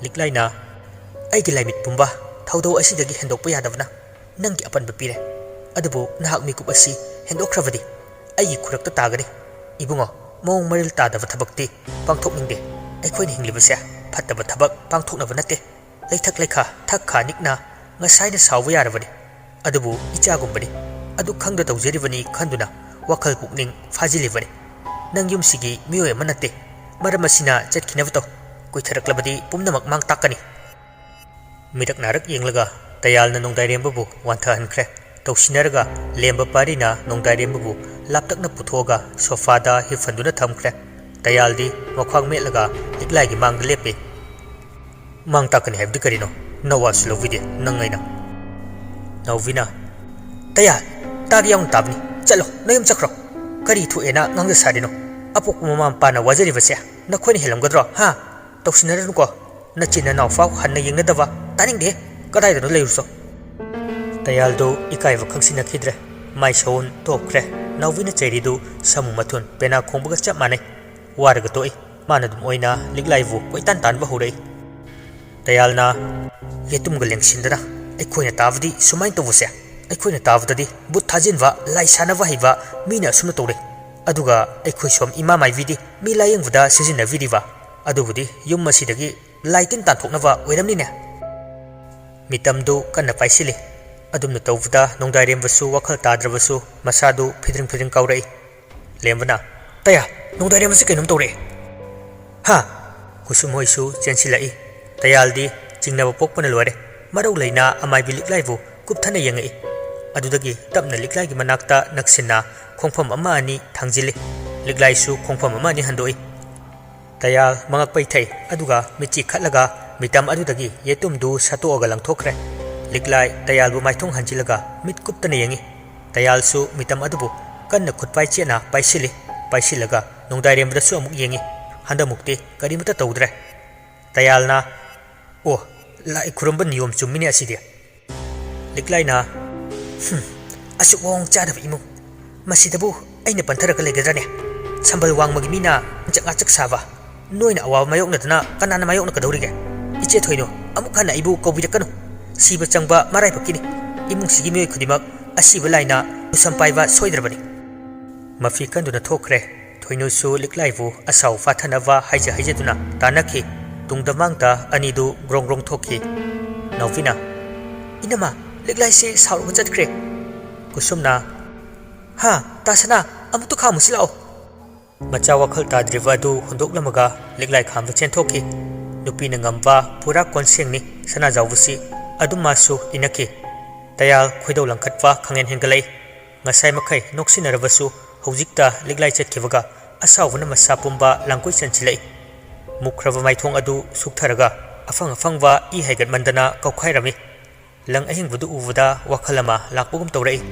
ꯂꯤꯛꯂꯥꯏꯅ, "ꯑꯩꯒꯤ ꯂꯥꯏꯃꯤꯠ ꯄꯨꯝꯕ, ꯊꯧꯗꯧ ꯑꯁꯤꯗꯒꯤ ꯍꯦꯟꯗꯣꯛꯄ ꯌꯥꯗꯕꯅ ꯅꯪꯒꯤ ꯑꯄꯟꯕ ꯄꯤꯔꯦ꯫ ꯑꯗꯨꯕꯨ ꯅꯍꯥꯛ ꯃꯤꯀꯨꯞ ꯑꯁꯤ ꯍꯦꯟꯗꯣꯛꯈ꯭ꯔꯕꯗꯤ ꯑꯩꯒꯤ ꯈꯨꯔꯛꯇ ꯇꯥꯒꯅꯤ꯫ ꯏꯕꯨꯡꯉꯣ, ꯃꯑꯣꯡ ꯃꯔꯤꯜ ꯇꯥꯗꯕ ꯊꯕꯛꯇꯤ ꯄꯥꯡꯊꯣꯛꯅꯤꯡꯗꯦ꯫ ꯑꯩꯈꯣꯏꯅ ꯍꯤꯡꯂꯤꯕꯁꯦ ꯐꯠꯇꯕ ꯊꯕꯛ ꯄꯥꯡꯊꯣꯛꯅꯕ ꯅꯠꯇꯦ꯫ ꯂꯩꯊꯛ ꯂꯩꯈꯥ, ꯊꯛ ꯈꯥ ꯅꯤꯛꯅ ꯉꯁꯥꯏꯅ ꯁꯥꯎꯕ ꯌꯥꯔꯕꯅꯤ꯫ ꯑꯗꯨꯕꯨ ꯏꯆꯥꯒꯨꯝꯕꯅꯤ꯫ ꯑꯗꯨ ꯈꯪꯗ ꯇꯧꯖꯔꯤꯕꯅꯤ ꯈꯟꯗꯨꯅ ꯋꯥꯈꯜ ꯄꯨꯛꯅꯤꯡ ꯐꯥꯖꯤꯜꯂꯤꯕꯅꯤ꯫ ꯅꯪ ꯌꯨꯝꯁꯤꯒꯤ ꯃꯤꯑꯣꯏ ꯑꯃ ꯅꯠꯇꯦ꯫ ꯃꯔꯝ ꯑꯁꯤꯅ ꯆꯠꯈꯤꯅꯕ ꯇꯧ꯫ ꯀꯨꯏꯊꯔꯛꯂꯕꯗꯤ ꯄꯨꯝꯅꯃꯛ ꯃꯥꯡ ꯇꯥꯛꯀꯅꯤ꯫" ꯃꯤꯔꯛ ꯅꯥꯔꯛ ꯌꯦꯡꯂꯒ ꯇꯌꯥꯜꯅ ꯅꯣꯡꯗꯥꯏꯔꯦꯝꯕꯕꯨ ꯋꯥꯟꯊꯍꯟꯈ꯭ꯔꯦ꯫ ꯇꯧꯁꯤꯟꯅꯔꯒ ꯂꯦꯝꯕ ꯄꯥꯔꯤꯅ ꯅꯣꯡꯗꯥꯏꯔꯦꯝꯕꯕꯨ ꯂꯥꯞꯇꯛꯅ ꯄꯨꯊꯣꯛꯑꯒ ꯁꯣꯐꯥꯗ ꯍꯤꯞꯍꯟꯗꯨꯅ ꯊꯝꯈ꯭ꯔꯦ꯫ ꯇꯌꯥꯜꯗꯤ ꯃꯈ꯭ꯋꯥꯡ ꯃꯦꯠꯂꯒ ꯂꯤꯛꯂꯥꯏꯒꯤ ꯃꯥꯡꯗ ꯂꯦꯞꯄꯤ꯫ "ꯃꯥꯡ ꯇꯥꯛꯀꯅꯤ ꯍꯥꯏꯕꯗꯤ ꯀꯔꯤꯅꯣ? ꯅꯋꯥꯁꯨ ꯂꯧꯕꯤꯗꯦ ꯅꯪ ꯑꯩꯅ꯫" ꯅꯥꯎꯕꯤꯅ, "ꯇꯌꯥꯜ, ꯇꯥꯒꯦ ꯌꯥꯎꯅ ꯇꯥꯕꯅꯤ꯫ ꯆꯠꯂꯣ, ꯅꯌꯨꯝ ꯆꯠꯈ꯭ꯔꯣ꯫ ꯀꯔꯤ ꯊꯣꯛꯑꯦꯅ ꯉꯥꯡꯖ ꯁꯥꯔꯤꯅꯣ? ꯑꯄꯣꯛꯄ ꯃꯃꯥ ꯃꯄꯥꯅ ꯋꯥꯖꯔꯤꯕꯁꯦ ꯅꯈꯣꯏꯅ ꯍꯦꯜꯂꯝꯒꯗ꯭ꯔꯣ? ꯍꯥ? ꯇꯧꯁꯤꯟꯅꯔꯅꯨꯀꯣ꯫ ꯅꯆꯤꯟ ꯅꯅꯥꯎ ꯐꯥꯎ ꯍꯟꯅ ꯌꯦꯡꯅꯗꯕ꯫ ꯇꯥꯅꯤꯡꯗꯦ꯫ ꯀꯗꯥꯏꯗꯅꯣ ꯂꯩꯔꯨꯆꯣ꯫" ꯇꯌꯥꯜꯗꯨ ꯏꯀꯥꯏꯕ ꯈꯪꯁꯤꯟꯅꯈꯤꯗ꯭ꯔꯦ꯫ ꯃꯥꯏ ꯁꯧꯟ ꯇꯣꯛꯈ꯭ꯔꯦ꯫ ꯅꯥꯎꯕꯤꯅ ꯆꯩꯔꯤꯗꯨ ꯁꯥꯃꯨ ꯃꯊꯨꯟ ꯄꯦꯅꯥ ꯈꯣꯡꯕꯒ ꯆꯞ ꯃꯥꯟꯅꯩ꯫ ꯋꯥꯔꯒ ꯇꯣꯛꯏ꯫ ꯃꯥꯅ ꯑꯗꯨꯝ ꯑꯣꯏꯅ ꯂꯤꯛꯂꯥꯏꯕꯨ ꯀꯣꯏꯇꯥꯟ ꯇꯥꯟꯕ ꯍꯧꯔꯛꯏ꯫ ꯇꯌꯥꯜꯅ ꯌꯦꯇꯨꯝꯒ ꯂꯦꯡꯁꯤꯟꯗꯅ, "ꯑꯩꯈꯣꯏꯅ ꯇꯥꯕꯗꯤ ꯁꯨꯃꯥꯏꯅ ꯇꯧꯕꯁꯦ, ꯑꯩꯈꯣꯏꯅ ꯇꯥꯕꯗꯗꯤ ꯕꯨꯠ ꯊꯥꯖꯤꯟꯕ, ꯂꯥꯏ ꯁꯥꯟꯅꯕ ꯍꯩꯕ ꯃꯤꯅ ꯑꯁꯨꯝꯅ ꯇꯧꯔꯦ, ꯑꯗꯨꯒ ꯑꯩꯈꯣꯏ ꯁꯣꯝ ꯏꯃꯥ ꯃꯥꯏꯕꯤꯗꯤ ꯃꯤ ꯂꯥꯌꯦꯡꯕꯗ ꯁꯤꯖꯤꯟꯅꯕꯤꯔꯤꯕ, ꯑꯗꯨꯕꯨꯗꯤ ꯌꯨꯝ ꯑꯁꯤꯗꯒꯤ ꯂꯥꯏ ꯇꯤꯟ ꯇꯥꯟꯊꯣꯛꯅꯕ ꯑꯣꯏꯔꯝꯅꯤꯅꯦ?" ꯃꯤꯇꯝꯗꯨ ꯀꯟꯅ ꯄꯥꯏꯁꯤꯜꯂꯤ꯫ ꯑꯗꯨꯝꯅ ꯇꯧꯕꯗ ꯅꯣꯡꯗꯥꯏꯔꯦꯝꯕꯁꯨ ꯋꯥꯈꯜ ꯇꯥꯗ꯭ꯔꯕꯁꯨ ꯃꯁꯥꯗꯨ ꯐꯤꯗ꯭ꯔꯤꯡ ꯐꯤꯗ꯭ꯔꯤꯡ ꯀꯥꯎꯔꯛꯏ꯫ ꯂꯦꯝꯕꯅ, "ꯇꯌꯥ, ꯅꯣꯡꯗꯥꯏꯔꯦꯝꯕꯁꯤ ꯀꯩꯅꯣꯝ ꯇꯧꯔꯛꯑꯦ!" "ꯍꯥ?" ꯀꯨꯁꯨꯝ ꯍꯣꯏꯁꯨ ꯆꯦꯟꯁꯤꯜꯂꯛꯏ꯫ ꯇꯌꯥꯜꯗꯤ ꯆꯤꯡꯅꯕ ꯄꯣꯛꯄꯅ ꯂꯣꯏꯔꯦ꯫ ꯃꯔꯧ ꯂꯩꯅ ꯑꯃꯥꯏꯕꯤ ꯂꯤꯛꯂꯥꯏꯕꯨ ꯀꯨꯞꯊꯅ ꯌꯦꯡꯉꯛꯏ꯫ ꯑꯗꯨꯗꯒꯤ ꯇꯞꯅ ꯂꯤꯛꯂꯥꯏꯒꯤ ꯃꯅꯥꯛꯇ ꯅꯛꯁꯤꯟꯅ ꯈꯣꯡꯐꯝ ꯑꯃ ꯑꯅꯤ ꯊꯥꯡꯖꯤꯜꯂꯤ꯫ ꯂꯤꯛꯂꯥꯏꯁꯨ ꯈꯣꯡꯐꯝ ꯑꯃ ꯑꯅꯤ ꯍꯟꯗꯣꯛꯏ꯫ ꯇꯌꯥꯜ ꯃꯉꯛ ꯄꯩꯊꯩ, ꯑꯗꯨꯒ ꯃꯤꯠꯆꯤ ꯈꯠꯂꯒ ꯃꯤꯇꯝ ꯑꯗꯨꯗꯒꯤ ꯌꯦꯇꯨꯝꯗꯨ ꯁꯠꯇꯣꯛꯑꯒ ꯂꯪꯊꯣꯛꯈ꯭ꯔꯦ꯫ ꯂꯤꯛꯂꯥꯏ ꯇꯌꯥꯜꯕꯨ ꯃꯥꯏꯊꯣꯡ ꯍꯟꯖꯤꯜꯂꯒ ꯃꯤꯠ ꯀꯨꯞꯇꯅ ꯌꯦꯡꯉꯤ꯫ ꯇꯌꯥꯜꯁꯨ ꯃꯤꯇꯝ ꯑꯗꯨꯕꯨ ꯀꯟꯅ ꯈꯨꯠꯄꯥꯏ ꯆꯦꯠꯅ ꯄꯥꯏꯁꯤꯜꯂꯤ꯫ ꯄꯥꯏꯁꯤꯜꯂꯒ ꯅꯣꯡꯗꯥꯏꯔꯦꯝꯕꯗꯁꯨ ꯑꯃꯨꯛ ꯌꯦꯡꯉꯤ꯫ ꯍꯟꯗꯛꯃꯨꯛꯇꯤ ꯀꯔꯤꯃꯠꯇ ꯇꯧꯗ꯭ꯔꯦ꯫ ꯇꯌꯥꯜꯅ, "ꯑꯣ, ꯂꯥꯏ ꯈꯨꯔꯨꯝꯕ ꯅꯤꯌꯣꯝ ꯆꯨꯝꯃꯤꯅꯦ ꯑꯁꯤꯗꯤ꯫" ꯂꯤꯛꯂꯥꯏꯅ, "ꯍꯨꯝ, ꯑꯁꯨꯛ ꯃꯑꯣꯡ ꯆꯥꯗꯕ ꯏꯃꯨꯡ, ꯃꯁꯤꯗꯕꯨ ꯑꯩꯅ ꯄꯟꯊꯔꯒ ꯂꯩꯒꯗ꯭ꯔꯅꯦ? ꯁꯝꯕꯜ ꯋꯥꯡꯃꯒꯤ ꯃꯤꯅ ꯉꯥꯆꯛ ꯉꯥꯆꯛ ꯁꯥꯕ, ꯅꯣꯏꯅ ꯑꯋꯥꯕ ꯃꯥꯌꯣꯛꯅꯗꯅ ꯀꯅꯥꯅ ꯃꯥꯌꯣꯛꯅꯀꯗꯧꯔꯤꯒꯦ? ꯏꯆꯦ ꯊꯣꯏꯅꯨ, ꯑꯃꯨꯛ ꯍꯟꯅ ꯑꯩꯕꯨ ꯀꯧꯕꯤꯔꯛꯀꯅꯨ꯫ ꯁꯤꯕ ꯆꯪꯕ ꯃꯔꯥꯏꯕꯛꯀꯤꯅꯤ꯫ ꯏꯃꯨꯡꯁꯤꯒꯤ ꯃꯤꯑꯣꯏ ꯈꯨꯗꯤꯡꯃꯛ ꯑꯁꯤꯕ ꯂꯥꯏꯅ ꯂꯨꯁꯝ ꯄꯥꯏꯕ ꯁꯣꯏꯗ꯭ꯔꯕꯅꯤ꯫" ꯃꯐꯤ ꯀꯟꯗꯨꯅ ꯊꯣꯛꯈ꯭ꯔꯦ꯫ ꯊꯣꯏꯅꯨꯁꯨ ꯂꯤꯛꯂꯥꯏꯕꯨ ꯑꯁꯥꯎ ꯐꯥꯊꯅꯕ ꯍꯥꯏꯖ ꯍꯥꯏꯖꯗꯨꯅ ꯇꯥꯟꯅꯈꯤ꯫ ꯇꯨꯡꯗ ꯃꯥꯡꯗ ꯑꯅꯤꯗꯨ ꯒ꯭ꯔꯣꯡ ꯒ꯭ꯔꯣꯡ ꯊꯣꯛꯈꯤ꯫ ꯅꯥꯎꯕꯤꯅ, "ꯏꯅꯝꯃ, ꯂꯤꯛꯂꯥꯏꯁꯦ ꯁꯥꯎꯔꯒ ꯆꯠꯈ꯭ꯔꯦ꯫" ꯀꯨꯁꯨꯝꯅ, "ꯍꯥ, ꯇꯥ ꯁꯅꯥ, ꯑꯃꯨꯛꯇ ꯈꯥꯝꯃꯨꯁꯤ ꯂꯥꯛꯑꯣ꯫" ꯃꯆꯥ ꯋꯥꯈꯜ ꯇꯥꯗ꯭ꯔꯤꯕ ꯑꯗꯨ ꯍꯨꯟꯗꯣꯛꯂꯝꯃꯒ ꯂꯤꯛꯂꯥꯏ ꯈꯥꯝꯕ ꯆꯦꯟꯊꯣꯛꯈꯤ꯫ ꯅꯨꯄꯤꯅ ꯉꯝꯕ ꯄꯨꯔꯥ ꯀꯣꯟꯁꯦꯡꯅꯤ ꯁꯅꯥꯖꯥꯎꯕꯁꯤ꯫ ꯑꯗꯨꯝ ꯃꯥꯁꯨ ꯏꯟꯅꯈꯤ꯫ ꯇꯌꯥꯜ ꯈꯣꯏꯗꯧ ꯂꯪꯈꯠꯄ ꯈꯪꯍꯦꯟ ꯍꯦꯟꯒꯠꯂꯛꯏ꯫ ꯉꯁꯥꯏ ꯃꯈꯩ ꯅꯣꯛꯁꯤꯟꯅꯔꯕꯁꯨ ꯍꯧꯖꯤꯛꯇ ꯂꯤꯛꯂꯥꯏ ꯆꯠꯈꯤꯕꯒ ꯑꯁꯥꯎꯕꯅ ꯃꯁꯥ ꯄꯨꯝꯕ ꯂꯥꯡꯀꯣꯏ ꯆꯦꯟꯁꯤꯜꯂꯛꯏ꯫ ꯃꯨꯈ꯭ꯔꯕ ꯃꯥꯏꯊꯣꯡ ꯑꯗꯨ ꯁꯨꯛꯊꯔꯒ ꯑꯐꯪ ꯑꯐꯪꯕ ꯏ ꯍꯥꯏꯒꯠꯃꯟꯗꯅ ꯀꯧꯈꯥꯏꯔꯝꯃꯤ꯫ ꯂꯪ ꯑꯍꯤꯡꯕꯗꯨ ꯎꯕꯗ ꯋꯥꯈꯜ ꯑꯃ ꯂꯥꯛꯄꯒꯨꯝ ꯇꯧꯔꯛꯏ꯫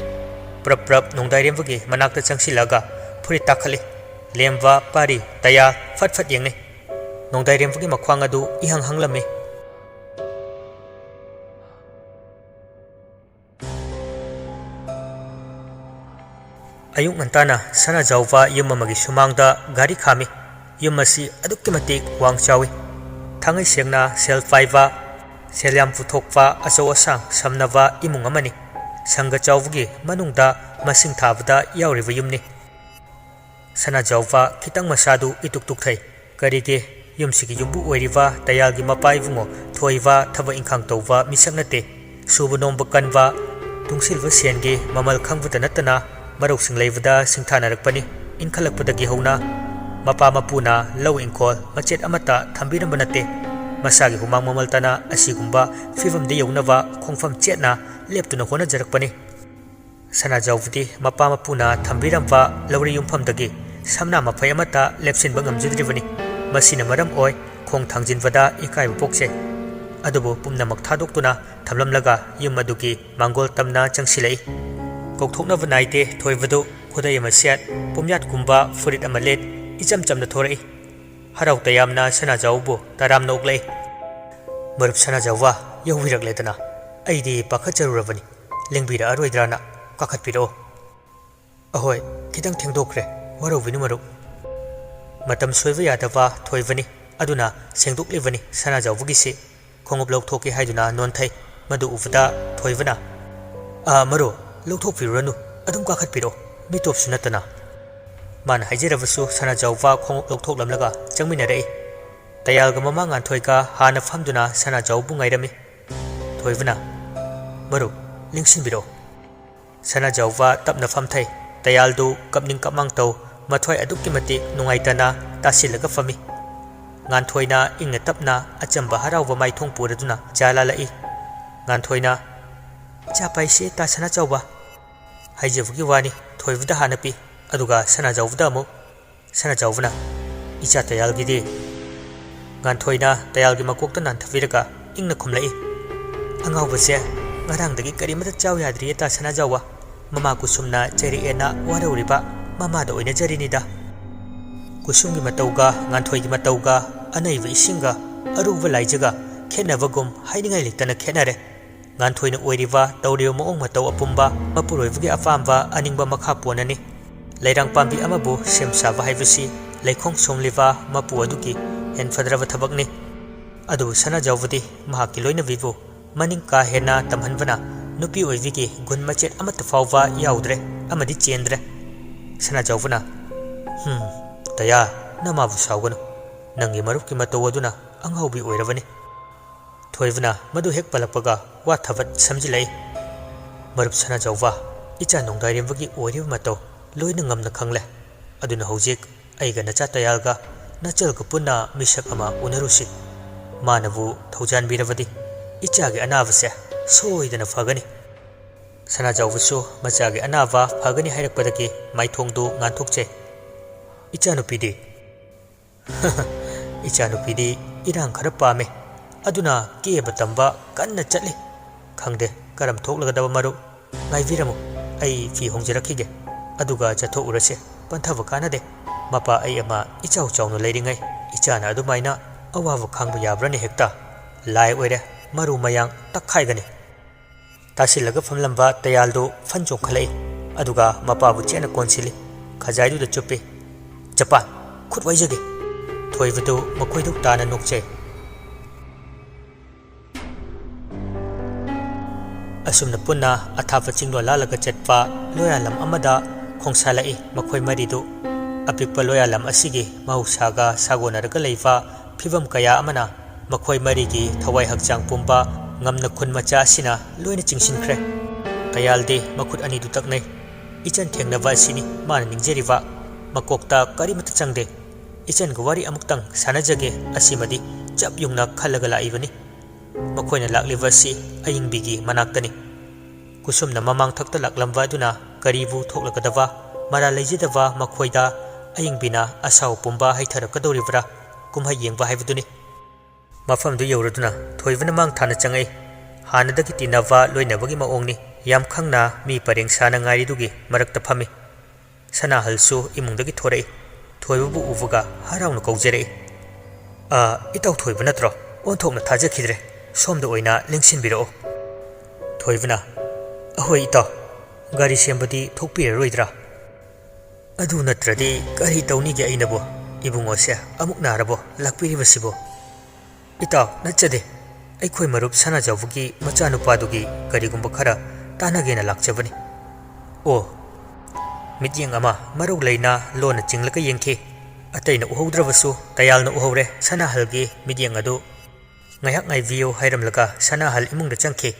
ꯄ꯭ꯔꯞ ꯄ꯭ꯔꯞ ꯅꯣꯡꯗꯥꯏꯔꯦꯝꯕꯒꯤ ꯃꯅꯥꯛꯇ ꯆꯪꯁꯤꯜꯂꯛꯑꯒ ꯐꯨꯔꯤꯠ ꯇꯥꯈꯠꯂꯤ꯫ ꯂꯦꯝꯕ, ꯄꯥꯔꯤ, ꯇꯌꯥ ꯐꯠ ꯐꯠ ꯌꯦꯡꯅꯩ꯫ ꯅꯣꯡꯗꯥꯏꯔꯦꯝꯕꯒꯤ ꯃꯈ꯭ꯋꯥꯡ ꯑꯗꯨ ꯏꯍꯪ ꯍꯪꯂꯝꯃꯤ꯫ ꯑꯌꯨꯛ ꯉꯟꯇꯥꯅ ꯁꯅꯥꯖꯥꯎꯕ ꯌꯨꯝ ꯑꯃꯒꯤ ꯁꯨꯃꯥꯡꯗ ꯒꯥꯔꯤ ꯈꯥꯝꯃꯤ꯫ ꯌꯨꯝ ꯑꯁꯤ ꯑꯗꯨꯛꯀꯤ ꯃꯇꯤꯛ ꯋꯥꯡ ꯆꯥꯎꯏ꯫ ꯊꯥꯡꯉꯩ ꯁꯦꯡꯅ ꯁꯦꯜ ꯄꯥꯏꯕ, ꯁꯦꯜ ꯌꯥꯝ ꯄꯨꯊꯣꯛꯄ ꯑꯆꯧ ꯑꯁꯥꯡ ꯁꯝꯅꯕ ꯏꯃꯨꯡ ꯑꯃꯅꯤ꯫ ꯁꯪꯒ ꯆꯥꯎꯕꯒꯤ ꯃꯅꯨꯡꯗ ꯃꯁꯤꯡ ꯊꯥꯕꯗ ꯌꯥꯎꯔꯤꯕ ꯌꯨꯝꯅꯤ꯫ ꯁꯅꯥꯖꯥꯎꯕ ꯈꯤꯇꯪ ꯃꯁꯥꯗꯨ ꯏꯇꯨꯛ ꯇꯨꯛꯊꯩ꯫ ꯀꯔꯤꯒꯤ? ꯌꯨꯝꯁꯤꯒꯤ ꯌꯨꯝꯕꯨ ꯑꯣꯏꯔꯤꯕ ꯇꯌꯥꯜꯒꯤ ꯃꯄꯥ ꯏꯕꯨꯡꯉꯣ ꯊꯣꯏꯕ ꯊꯕꯛ ꯏꯪꯈꯥꯡ ꯇꯧꯕ ꯃꯤꯁꯛ ꯅꯠꯇꯦ꯫ ꯁꯨꯕ ꯅꯣꯝꯕ ꯀꯟꯕ, ꯇꯨꯡꯁꯤꯜꯂꯤꯕ ꯁꯦꯟꯒꯤ ꯃꯃꯜ ꯈꯪꯕꯇ ꯅꯠꯇꯅ ꯃꯔꯧꯁꯤꯡ ꯂꯩꯕꯗ ꯁꯤꯡꯊꯥꯅꯔꯛꯄꯅꯤ꯫ ꯏꯟꯈꯠꯂꯛꯄꯗꯒꯤ ꯍꯧꯅ ꯃꯄꯥ ꯃꯄꯨꯅ ꯂꯧ ꯏꯪꯈꯣꯜ ꯃꯆꯦꯠ ꯑꯃꯠꯇ ꯊꯝꯕꯤꯔꯝꯕ ꯅꯠꯇꯦ꯫ ꯃꯁꯥꯒꯤ ꯍꯨꯃꯥꯡ ꯃꯃꯜꯇꯅ ꯑꯁꯤꯒꯨꯝꯕ ꯐꯤꯕꯝꯗ ꯌꯧꯅꯕ ꯈꯣꯡꯐꯝ ꯆꯦꯠꯅ ꯂꯦꯞꯇꯨꯅ ꯍꯣꯠꯅꯖꯔꯛꯄꯅꯤ꯫ ꯁꯅꯥꯖꯥꯎꯕꯗꯤ ꯃꯄꯥ ꯃꯄꯨꯅ ꯊꯝꯕꯤꯔꯝꯕ ꯂꯧꯔꯤ ꯌꯨꯝꯐꯝꯗꯒꯤ ꯁꯝꯅꯥ ꯃꯐꯩ ꯑꯃꯠꯇ ꯂꯦꯞꯁꯤꯟꯕ ꯉꯝꯖꯗ꯭ꯔꯤꯕꯅꯤ꯫ ꯃꯁꯤꯅ ꯃꯔꯝ ꯑꯣꯏ ꯈꯣꯡ ꯊꯥꯡꯖꯤꯟꯕꯗ ꯏꯀꯥꯏꯕ ꯄꯣꯛꯆꯩ꯫ ꯑꯗꯨꯕꯨ ꯄꯨꯝꯅꯃꯛ ꯊꯥꯗꯣꯛꯇꯨꯅ ꯊꯝꯂꯝꯂꯒ ꯌꯨꯝ ꯑꯗꯨꯒꯤ ꯃꯥꯡꯒꯣꯜ ꯇꯝꯅ ꯆꯪꯁꯤꯜꯂꯛꯏ꯫ ꯀꯧꯊꯣꯛꯅꯕ ꯅꯥꯏꯗꯦ ꯊꯣꯏꯕꯗꯨ꯫ ꯈꯨꯗꯩ ꯑꯃ ꯁꯦꯠ, ꯄꯨꯝꯌꯥꯠꯀꯨꯝꯕ ꯐꯨꯔꯤꯠ ꯑꯃ ꯂꯤꯠ, ꯏꯆꯝ ꯆꯝꯅ ꯊꯣꯔꯛꯏ꯫ ꯍꯔꯥꯎ ꯇꯌꯥꯝꯅ ꯁꯅꯥꯖꯥꯎꯕꯕꯨ ꯇꯔꯥꯝꯅ ꯑꯣꯛꯂꯛꯏ꯫ "ꯃꯔꯨꯞ ꯁꯅꯥꯖꯥꯎꯕ, ꯌꯧꯕꯤꯔꯛꯂꯦꯗꯅ꯫ ꯑꯩꯗꯤ ꯄꯥꯈꯠꯆꯔꯨꯔꯕꯅꯤ꯫ ꯂꯦꯡꯕꯤꯔꯛꯑꯔꯣꯏꯗ꯭ꯔꯥꯅ꯫ ꯀꯥꯈꯠꯄꯤꯔꯛꯑꯣ꯫" "ꯑꯍꯣꯏ, ꯈꯤꯇꯪ ꯊꯦꯡꯗꯣꯛꯈ꯭ꯔꯦ꯫ ꯋꯥꯔꯧꯕꯤꯅꯨ ꯃꯔꯨꯞ꯫" ꯃꯇꯝ ꯁꯣꯏꯕ ꯌꯥꯗꯕ ꯊꯣꯏꯕꯅꯤ꯫ ꯑꯗꯨꯅ ꯁꯦꯡꯗꯣꯛꯂꯤꯕꯅꯤ ꯁꯅꯥꯖꯥꯎꯕꯒꯤꯁꯤ꯫ ꯈꯣꯡꯎꯞ ꯂꯧꯊꯣꯛꯀꯦ ꯍꯥꯏꯗꯨꯅ ꯅꯣꯟꯊꯩ꯫ ꯃꯗꯨ ꯎꯕꯗ ꯊꯣꯏꯕꯅ, "ꯑꯥ, ꯃꯔꯨꯞ, ꯂꯧꯊꯣꯛꯄꯤꯔꯨꯔꯅꯨ꯫ ꯑꯗꯨꯝ ꯀꯥꯈꯠꯄꯤꯔꯛꯑꯣ꯫ ꯃꯤꯇꯣꯞꯁꯨ ꯅꯠꯇꯅ꯫" ꯃꯥꯅ ꯍꯥꯏꯖꯔꯕꯁꯨ ꯁꯅꯥꯖꯥꯎꯕ ꯈꯣꯡꯎꯞ ꯂꯧꯊꯣꯛꯂꯝꯂꯒ ꯆꯪꯃꯤꯟꯅꯔꯛꯏ꯫ ꯇꯌꯥꯜꯒ ꯃꯃꯥ ꯉꯥꯟꯊꯣꯏꯒ ꯍꯥꯟꯅ ꯐꯝꯗꯨꯅ ꯁꯅꯥꯖꯥꯎꯕꯕꯨ ꯉꯥꯏꯔꯝꯃꯤ꯫ ꯊꯣꯏꯕꯅ, "ꯃꯔꯨꯞ, ꯂꯦꯡꯁꯤꯟꯕꯤꯔꯛꯑꯣ꯫" ꯁꯅꯥꯖꯥꯎꯕ ꯇꯞꯅ ꯐꯝꯊꯩ꯫ ꯇꯌꯥꯜꯗꯨ ꯀꯞꯅꯤꯡ ꯀꯞꯃꯥꯡ ꯇꯧ, ꯃꯊ꯭ꯋꯥꯏ ꯑꯗꯨꯛꯀꯤ ꯃꯇꯤꯛ ꯅꯨꯡꯉꯥꯏꯇꯅ ꯇꯥꯁꯤꯜꯂꯒ ꯐꯝꯃꯤ꯫ ꯉꯥꯟꯊꯣꯏꯅ ꯏꯪꯅ ꯇꯞꯅ ꯑꯆꯝꯕ ꯍꯔꯥꯎꯕ ꯃꯥꯏꯊꯣꯡ ꯄꯨꯔꯗꯨꯅ ꯆꯥ ꯂꯥꯜꯂꯛꯏ꯫ ꯉꯥꯟꯊꯣꯏꯅ, "ꯆꯥ ꯄꯥꯏꯁꯦ ꯇꯥ ꯁꯅꯥꯖꯥꯎꯕ?" ꯍꯥꯏꯖꯕꯒꯤ ꯋꯥꯅꯤ, ꯊꯣꯏꯕꯗ ꯍꯥꯟꯅ ꯄꯤ, ꯑꯗꯨꯒ ꯁꯅꯥꯖꯥꯎꯕꯗ ꯑꯃꯨꯛ꯫ ꯁꯅꯥꯖꯥꯎꯕꯅ, "ꯏꯆꯥ ꯇꯌꯥꯜꯒꯤꯗꯤ?" ꯉꯥꯟꯊꯣꯏꯅ ꯇꯌꯥꯜꯒꯤ ꯃꯀꯣꯛꯇ ꯅꯥꯟꯊꯕꯤꯔꯒ ꯏꯪꯅ ꯈꯨꯝꯂꯛꯏ꯫ "ꯑꯉꯥꯎꯕꯁꯦ, ꯉꯔꯥꯡꯗꯒꯤ ꯀꯔꯤꯃꯇ ꯆꯥꯎ ꯌꯥꯗ꯭ꯔꯤꯌꯦ ꯇꯥ ꯁꯅꯥꯖꯥꯎꯕ꯫ ꯃꯃꯥ ꯀꯨꯁꯨꯝꯅ ꯆꯩꯔꯛꯑꯦꯅ ꯋꯥꯔꯧꯔꯤꯕ ꯃꯃꯥꯗ ꯑꯣꯏꯅꯖꯔꯤꯅꯤꯗ꯫ ꯀꯨꯁꯨꯝꯒꯤ ꯃꯇꯧꯒ ꯉꯥꯟꯊꯣꯏꯒꯤ ꯃꯇꯧꯒ, ꯑꯅꯩꯕ ꯏꯁꯤꯡꯒ ꯑꯔꯨꯕ ꯂꯥꯏꯖꯒ ꯈꯦꯠꯅꯕꯒꯨꯝ ꯍꯥꯏꯅꯤꯡꯉꯥꯏ ꯂꯩꯇꯅ ꯈꯦꯠꯅꯔꯦ꯫ ꯉꯥꯟꯊꯣꯏꯅ ꯑꯣꯏꯔꯤꯕ ꯇꯧꯔꯤꯕ ꯃꯑꯣꯡ ꯃꯇꯧ ꯑꯄꯨꯝꯕ ꯃꯄꯨꯔꯣꯏꯕꯒꯤ ꯑꯄꯥꯝꯕ ꯑꯅꯤꯡꯕ ꯃꯈꯥ ꯄꯣꯟꯅꯅꯤ꯫ ꯂꯩꯔꯥꯡ ꯄꯥꯝꯕꯤ ꯑꯃꯕꯨ ꯁꯦꯝ ꯁꯥꯕ ꯍꯥꯏꯕꯁꯤ ꯂꯩꯈꯣꯡ ꯁꯣꯝꯂꯤꯕ ꯃꯄꯨ ꯑꯗꯨꯒꯤ ꯍꯦꯟꯐꯗ꯭ꯔꯕ ꯊꯕꯛꯅꯤ꯫ ꯑꯗꯨꯕꯨ ꯁꯅꯥꯖꯥꯎꯕꯗꯤ ꯃꯍꯥꯛꯀꯤ ꯂꯣꯏꯅꯕꯤꯕꯨ ꯃꯅꯤꯡ ꯀꯥ ꯍꯦꯟꯅ ꯇꯝꯍꯟꯕꯅ ꯅꯨꯄꯤ ꯑꯣꯏꯕꯤꯒꯤ ꯒꯨꯟ ꯃꯆꯦꯠ ꯑꯃꯠꯇ ꯐꯥꯎꯕ ꯌꯥꯎꯗ꯭ꯔꯦ ꯑꯃꯗꯤ ꯆꯦꯟꯗ꯭ꯔꯦ꯫ ꯁꯅꯥꯖꯥꯎꯕꯅ, "ꯍꯨꯝ, ꯇꯌꯥ, ꯅꯃꯥꯕꯨ ꯁꯥꯎꯒꯅꯨ꯫ ꯅꯪꯒꯤ ꯃꯔꯨꯞꯀꯤ ꯃꯇꯧ ꯑꯗꯨꯅ ꯑꯉꯥꯎꯕꯤ ꯑꯣꯏꯔꯕꯅꯤ꯫" ꯊꯣꯏꯕꯅ ꯃꯗꯨ ꯍꯦꯛ ꯄꯜꯂꯛꯄꯒ ꯋꯥ ꯊꯕꯠ ꯁꯝꯖꯤꯜꯂꯛꯏ꯫ "ꯃꯔꯨꯞ ꯁꯅꯥꯖꯥꯎꯕ, ꯏꯆꯥ ꯅꯣꯡꯗꯥꯏꯔꯦꯝꯕꯒꯤ ꯑꯣꯏꯔꯤꯕ ꯃꯇꯧ ꯂꯣꯏꯅ ꯉꯝꯅ ꯈꯪꯂꯦ꯫ ꯑꯗꯨꯅ ꯍꯧꯖꯤꯛ ꯑꯩꯒ ꯅꯆꯥ ꯇꯌꯥꯜꯒ ꯅꯆꯜꯒ ꯄꯨꯟꯅ ꯃꯤꯁꯛ ꯑꯃ ꯎꯅꯔꯨꯁꯤ꯫ ꯃꯥꯅꯕꯨ ꯊꯧꯖꯥꯟꯕꯤꯔꯕꯗꯤ ꯏꯆꯥꯒꯤ ꯑꯅꯥꯕꯁꯦ ꯁꯣꯏꯗꯅ ꯐꯒꯅꯤ꯫" ꯁꯅꯥꯖꯥꯎꯕꯁꯨ ꯃꯆꯥꯒꯤ ꯑꯅꯥꯕ ꯐꯒꯅꯤ ꯍꯥꯏꯔꯛꯄꯗꯒꯤ ꯃꯥꯏꯊꯣꯡꯗꯨ ꯉꯥꯟꯊꯣꯛꯆꯩ꯫ "ꯏꯆꯥꯅꯨꯄꯤꯗꯤ?" "ꯏꯆꯥꯅꯨꯄꯤꯗꯤ ꯏꯔꯥꯡ ꯈꯔ ꯄꯥꯝꯃꯦ, ꯑꯗꯨꯅ ꯀꯦꯕ ꯇꯝꯕ ꯀꯟꯅ ꯆꯠꯂꯤ꯫ ꯈꯪꯗꯦ ꯀꯔꯝ ꯊꯣꯛꯂꯒꯗꯕ ꯃꯔꯨꯞ꯫ ꯉꯥꯏꯕꯤꯔꯝꯃꯨ, ꯑꯩ ꯐꯤ ꯍꯣꯡꯖꯔꯛꯈꯤꯒꯦ, ꯑꯗꯨꯒ ꯆꯠꯊꯣꯛꯎꯔꯁꯦ꯫ ꯄꯟꯊꯕ ꯀꯥꯟꯅꯗꯦ꯫ ꯃꯄꯥ ꯑꯩ ꯑꯃ ꯏꯆꯥꯎ ꯆꯥꯎꯅ ꯂꯩꯔꯤꯉꯩ ꯏꯆꯥꯅ ꯑꯗꯨꯃꯥꯏꯅ ꯑꯋꯥꯕ ꯈꯥꯡꯕ ꯌꯥꯕ꯭ꯔꯅꯦ ꯍꯦꯛꯇ? ꯂꯥꯏ ꯑꯣꯏꯔꯦ, ꯃꯔꯨ ꯃꯌꯥꯡ ꯇꯛꯈꯥꯏꯒꯅꯤ꯫" ꯇꯥꯁꯤꯜꯂꯒ ꯐꯝꯂꯝꯕ ꯇꯌꯥꯜꯗꯨ ꯐꯟ ꯆꯣꯡꯈꯠꯂꯛꯏ, ꯑꯗꯨꯒ ꯃꯄꯥꯕꯨ ꯆꯦꯠꯅ ꯀꯣꯟꯁꯤꯜꯂꯤ꯫ ꯈꯖꯥꯏꯗꯨꯗ ꯆꯨꯞꯄꯤ꯫ "ꯖꯄꯥꯟ, ꯈꯨꯠ ꯋꯥꯏꯖꯒꯦ꯫" ꯊꯣꯏꯕꯗꯨ ꯃꯈꯣꯏꯗꯨ ꯇꯥꯅ ꯅꯣꯛꯆꯩ꯫ ꯑꯁꯨꯝꯅ ꯄꯨꯟꯅ ꯑꯊꯥꯞꯄ ꯆꯤꯡꯂꯣꯟ ꯂꯥꯜꯂꯒ ꯆꯠꯄ ꯂꯣꯌꯥꯂꯝ ꯑꯃꯗ ꯈꯣꯡꯁꯥꯜꯂꯛꯏ ꯃꯈꯣꯏ ꯃꯔꯤꯗꯨ꯫ ꯑꯄꯤꯛꯄ ꯂꯣꯌꯥꯂꯝ ꯑꯁꯤꯒꯤ ꯃꯍꯧꯁꯥꯒ ꯁꯥꯒꯣꯟꯅꯔꯒ ꯂꯩꯕ ꯐꯤꯚꯝ ꯀꯌꯥ ꯑꯃꯅ ꯃꯈꯣꯏ ꯃꯔꯤꯒꯤ ꯊꯋꯥꯏ ꯍꯛꯆꯥꯡ ꯄꯨꯝꯕ ꯉꯝꯅ ꯈꯨꯟ ꯃꯆꯥ ꯑꯁꯤꯅ ꯂꯣꯏꯅ ꯆꯤꯡꯁꯤꯟꯈ꯭ꯔꯦ꯫ ꯇꯌꯥꯜꯗꯤ ꯃꯈꯨꯠ ꯑꯅꯤꯗꯨ ꯇꯛꯅꯩ꯫ ꯏꯆꯟ ꯊꯦꯡꯅꯕ ꯑꯁꯤꯅꯤ ꯃꯥꯅ ꯅꯤꯡꯖꯔꯤꯕ꯫ ꯃꯀꯣꯛꯇ ꯀꯔꯤꯃꯠꯇ ꯆꯪꯗꯦ꯫ "ꯏꯆꯟꯒ ꯋꯥꯔꯤ ꯑꯃꯨꯛꯇꯪ ꯁꯥꯟꯅꯖꯒꯦ" ꯑꯁꯤꯃꯗꯤ ꯆꯞ ꯌꯨꯡꯅ ꯈꯜꯂꯒ ꯂꯥꯛꯏꯕꯅꯤ꯫ ꯃꯈꯣꯏꯅ ꯂꯥꯛꯂꯤꯕ ꯑꯁꯤ ꯑꯌꯤꯡꯕꯤꯒꯤ ꯃꯅꯥꯛꯇꯅꯤ꯫ ꯀꯨꯁꯨꯝꯅ ꯃꯃꯥꯡ ꯊꯛꯇ ꯂꯥꯛꯂꯝꯕ ꯑꯗꯨꯅ ꯀꯔꯤꯕꯨ ꯊꯣꯛꯂꯒꯗꯕ? ꯃꯔꯥꯜ ꯂꯩꯖꯗꯕ ꯃꯈꯣꯏꯗ ꯑꯌꯤꯡꯕꯤꯅ ꯑꯁꯥꯎ ꯄꯨꯝꯕ ꯍꯩꯊꯔꯛꯀꯗꯧꯔꯤꯕ꯭ꯔꯥ? ꯀꯨꯝꯍꯩ ꯌꯦꯡꯕ ꯍꯥꯏꯕꯗꯨꯅꯤ꯫ ꯃꯐꯝꯗꯨ ꯌꯧꯔꯗꯨꯅ ꯊꯣꯏꯕꯅ ꯃꯥꯡ ꯊꯥꯅ ꯆꯪꯉꯛꯏ꯫ ꯍꯥꯟꯅꯗꯒꯤ ꯇꯤꯟꯅꯕ ꯂꯣꯏꯅꯕꯒꯤ ꯃꯑꯣꯡꯅꯤ꯫ ꯌꯥꯝ ꯈꯪꯅ ꯃꯤ ꯄꯔꯦꯡ ꯁꯥꯅ ꯉꯥꯏꯔꯤꯗꯨꯒꯤ ꯃꯔꯛꯇ ꯐꯝꯃꯤ꯫ ꯁꯅꯥꯍꯜꯁꯨ ꯏꯃꯨꯡꯗꯒꯤ ꯊꯣꯔꯛꯏ꯫ ꯊꯣꯏꯕꯕꯨ ꯎꯕꯒ ꯍꯔꯥꯎꯅ ꯀꯧꯖꯔꯛꯏ꯫ "ꯑ, ꯏꯇꯥꯎ ꯊꯣꯏꯕ ꯅꯠꯇ꯭ꯔꯣ? ꯑꯣꯟꯊꯣꯛꯅ ꯊꯥꯖꯈꯤꯗ꯭ꯔꯦ꯫ ꯁꯣꯝꯗ ꯑꯣꯏꯅ ꯂꯦꯡꯁꯤꯟꯕꯤꯔꯛꯑꯣ꯫" ꯊꯣꯏꯕꯅ, "ꯑꯍꯣꯏ ꯏꯇꯥꯎ, ꯒꯥꯔꯤ ꯁꯦꯝꯕꯗꯤ ꯊꯣꯛꯄꯤꯔꯔꯣꯏꯗ꯭ꯔꯥ? ꯑꯗꯨ ꯅꯠꯇ꯭ꯔꯗꯤ ꯀꯔꯤ ꯇꯧꯅꯤꯒꯦ ꯑꯩꯅꯕꯨ? ꯏꯕꯨꯡꯉꯣꯁꯦ ꯑꯃꯨꯛ ꯅꯥꯔꯕꯣ ꯂꯥꯛꯄꯤꯔꯤꯕꯁꯤꯕꯣ?" "ꯏꯇꯥꯎ, ꯅꯠꯆꯗꯦ꯫ ꯑꯩꯈꯣꯏ ꯃꯔꯨꯞ ꯁꯅꯥꯖꯥꯎꯕꯒꯤ ꯃꯆꯥꯅꯨꯄꯥꯗꯨꯒꯤ ꯀꯔꯤꯒꯨꯝꯕ ꯈꯔ ꯇꯥꯟꯅꯒꯦꯅ ꯂꯥꯛꯆꯕꯅꯤ꯫" "ꯑꯣ꯫" ꯃꯤꯠꯌꯦꯡ ꯑꯃ ꯃꯔꯧ ꯂꯩꯅ ꯂꯣꯟꯅ ꯆꯤꯡꯂꯒ ꯌꯦꯡꯈꯤ꯫ ꯑꯇꯩꯅ ꯎꯍꯧꯗ꯭ꯔꯕꯁꯨ ꯇꯌꯥꯜꯅ ꯎꯍꯧꯔꯦ ꯁꯅꯥꯍꯜꯒꯤ ꯃꯤꯠꯌꯦꯡ ꯑꯗꯨ꯫ "ꯉꯥꯏꯍꯥꯛ ꯉꯥꯏꯕꯤꯌꯨ" ꯍꯥꯏꯔꯝꯂꯒ ꯁꯅꯥꯍꯜ ꯏꯃꯨꯡꯗ ꯆꯪꯈꯤ꯫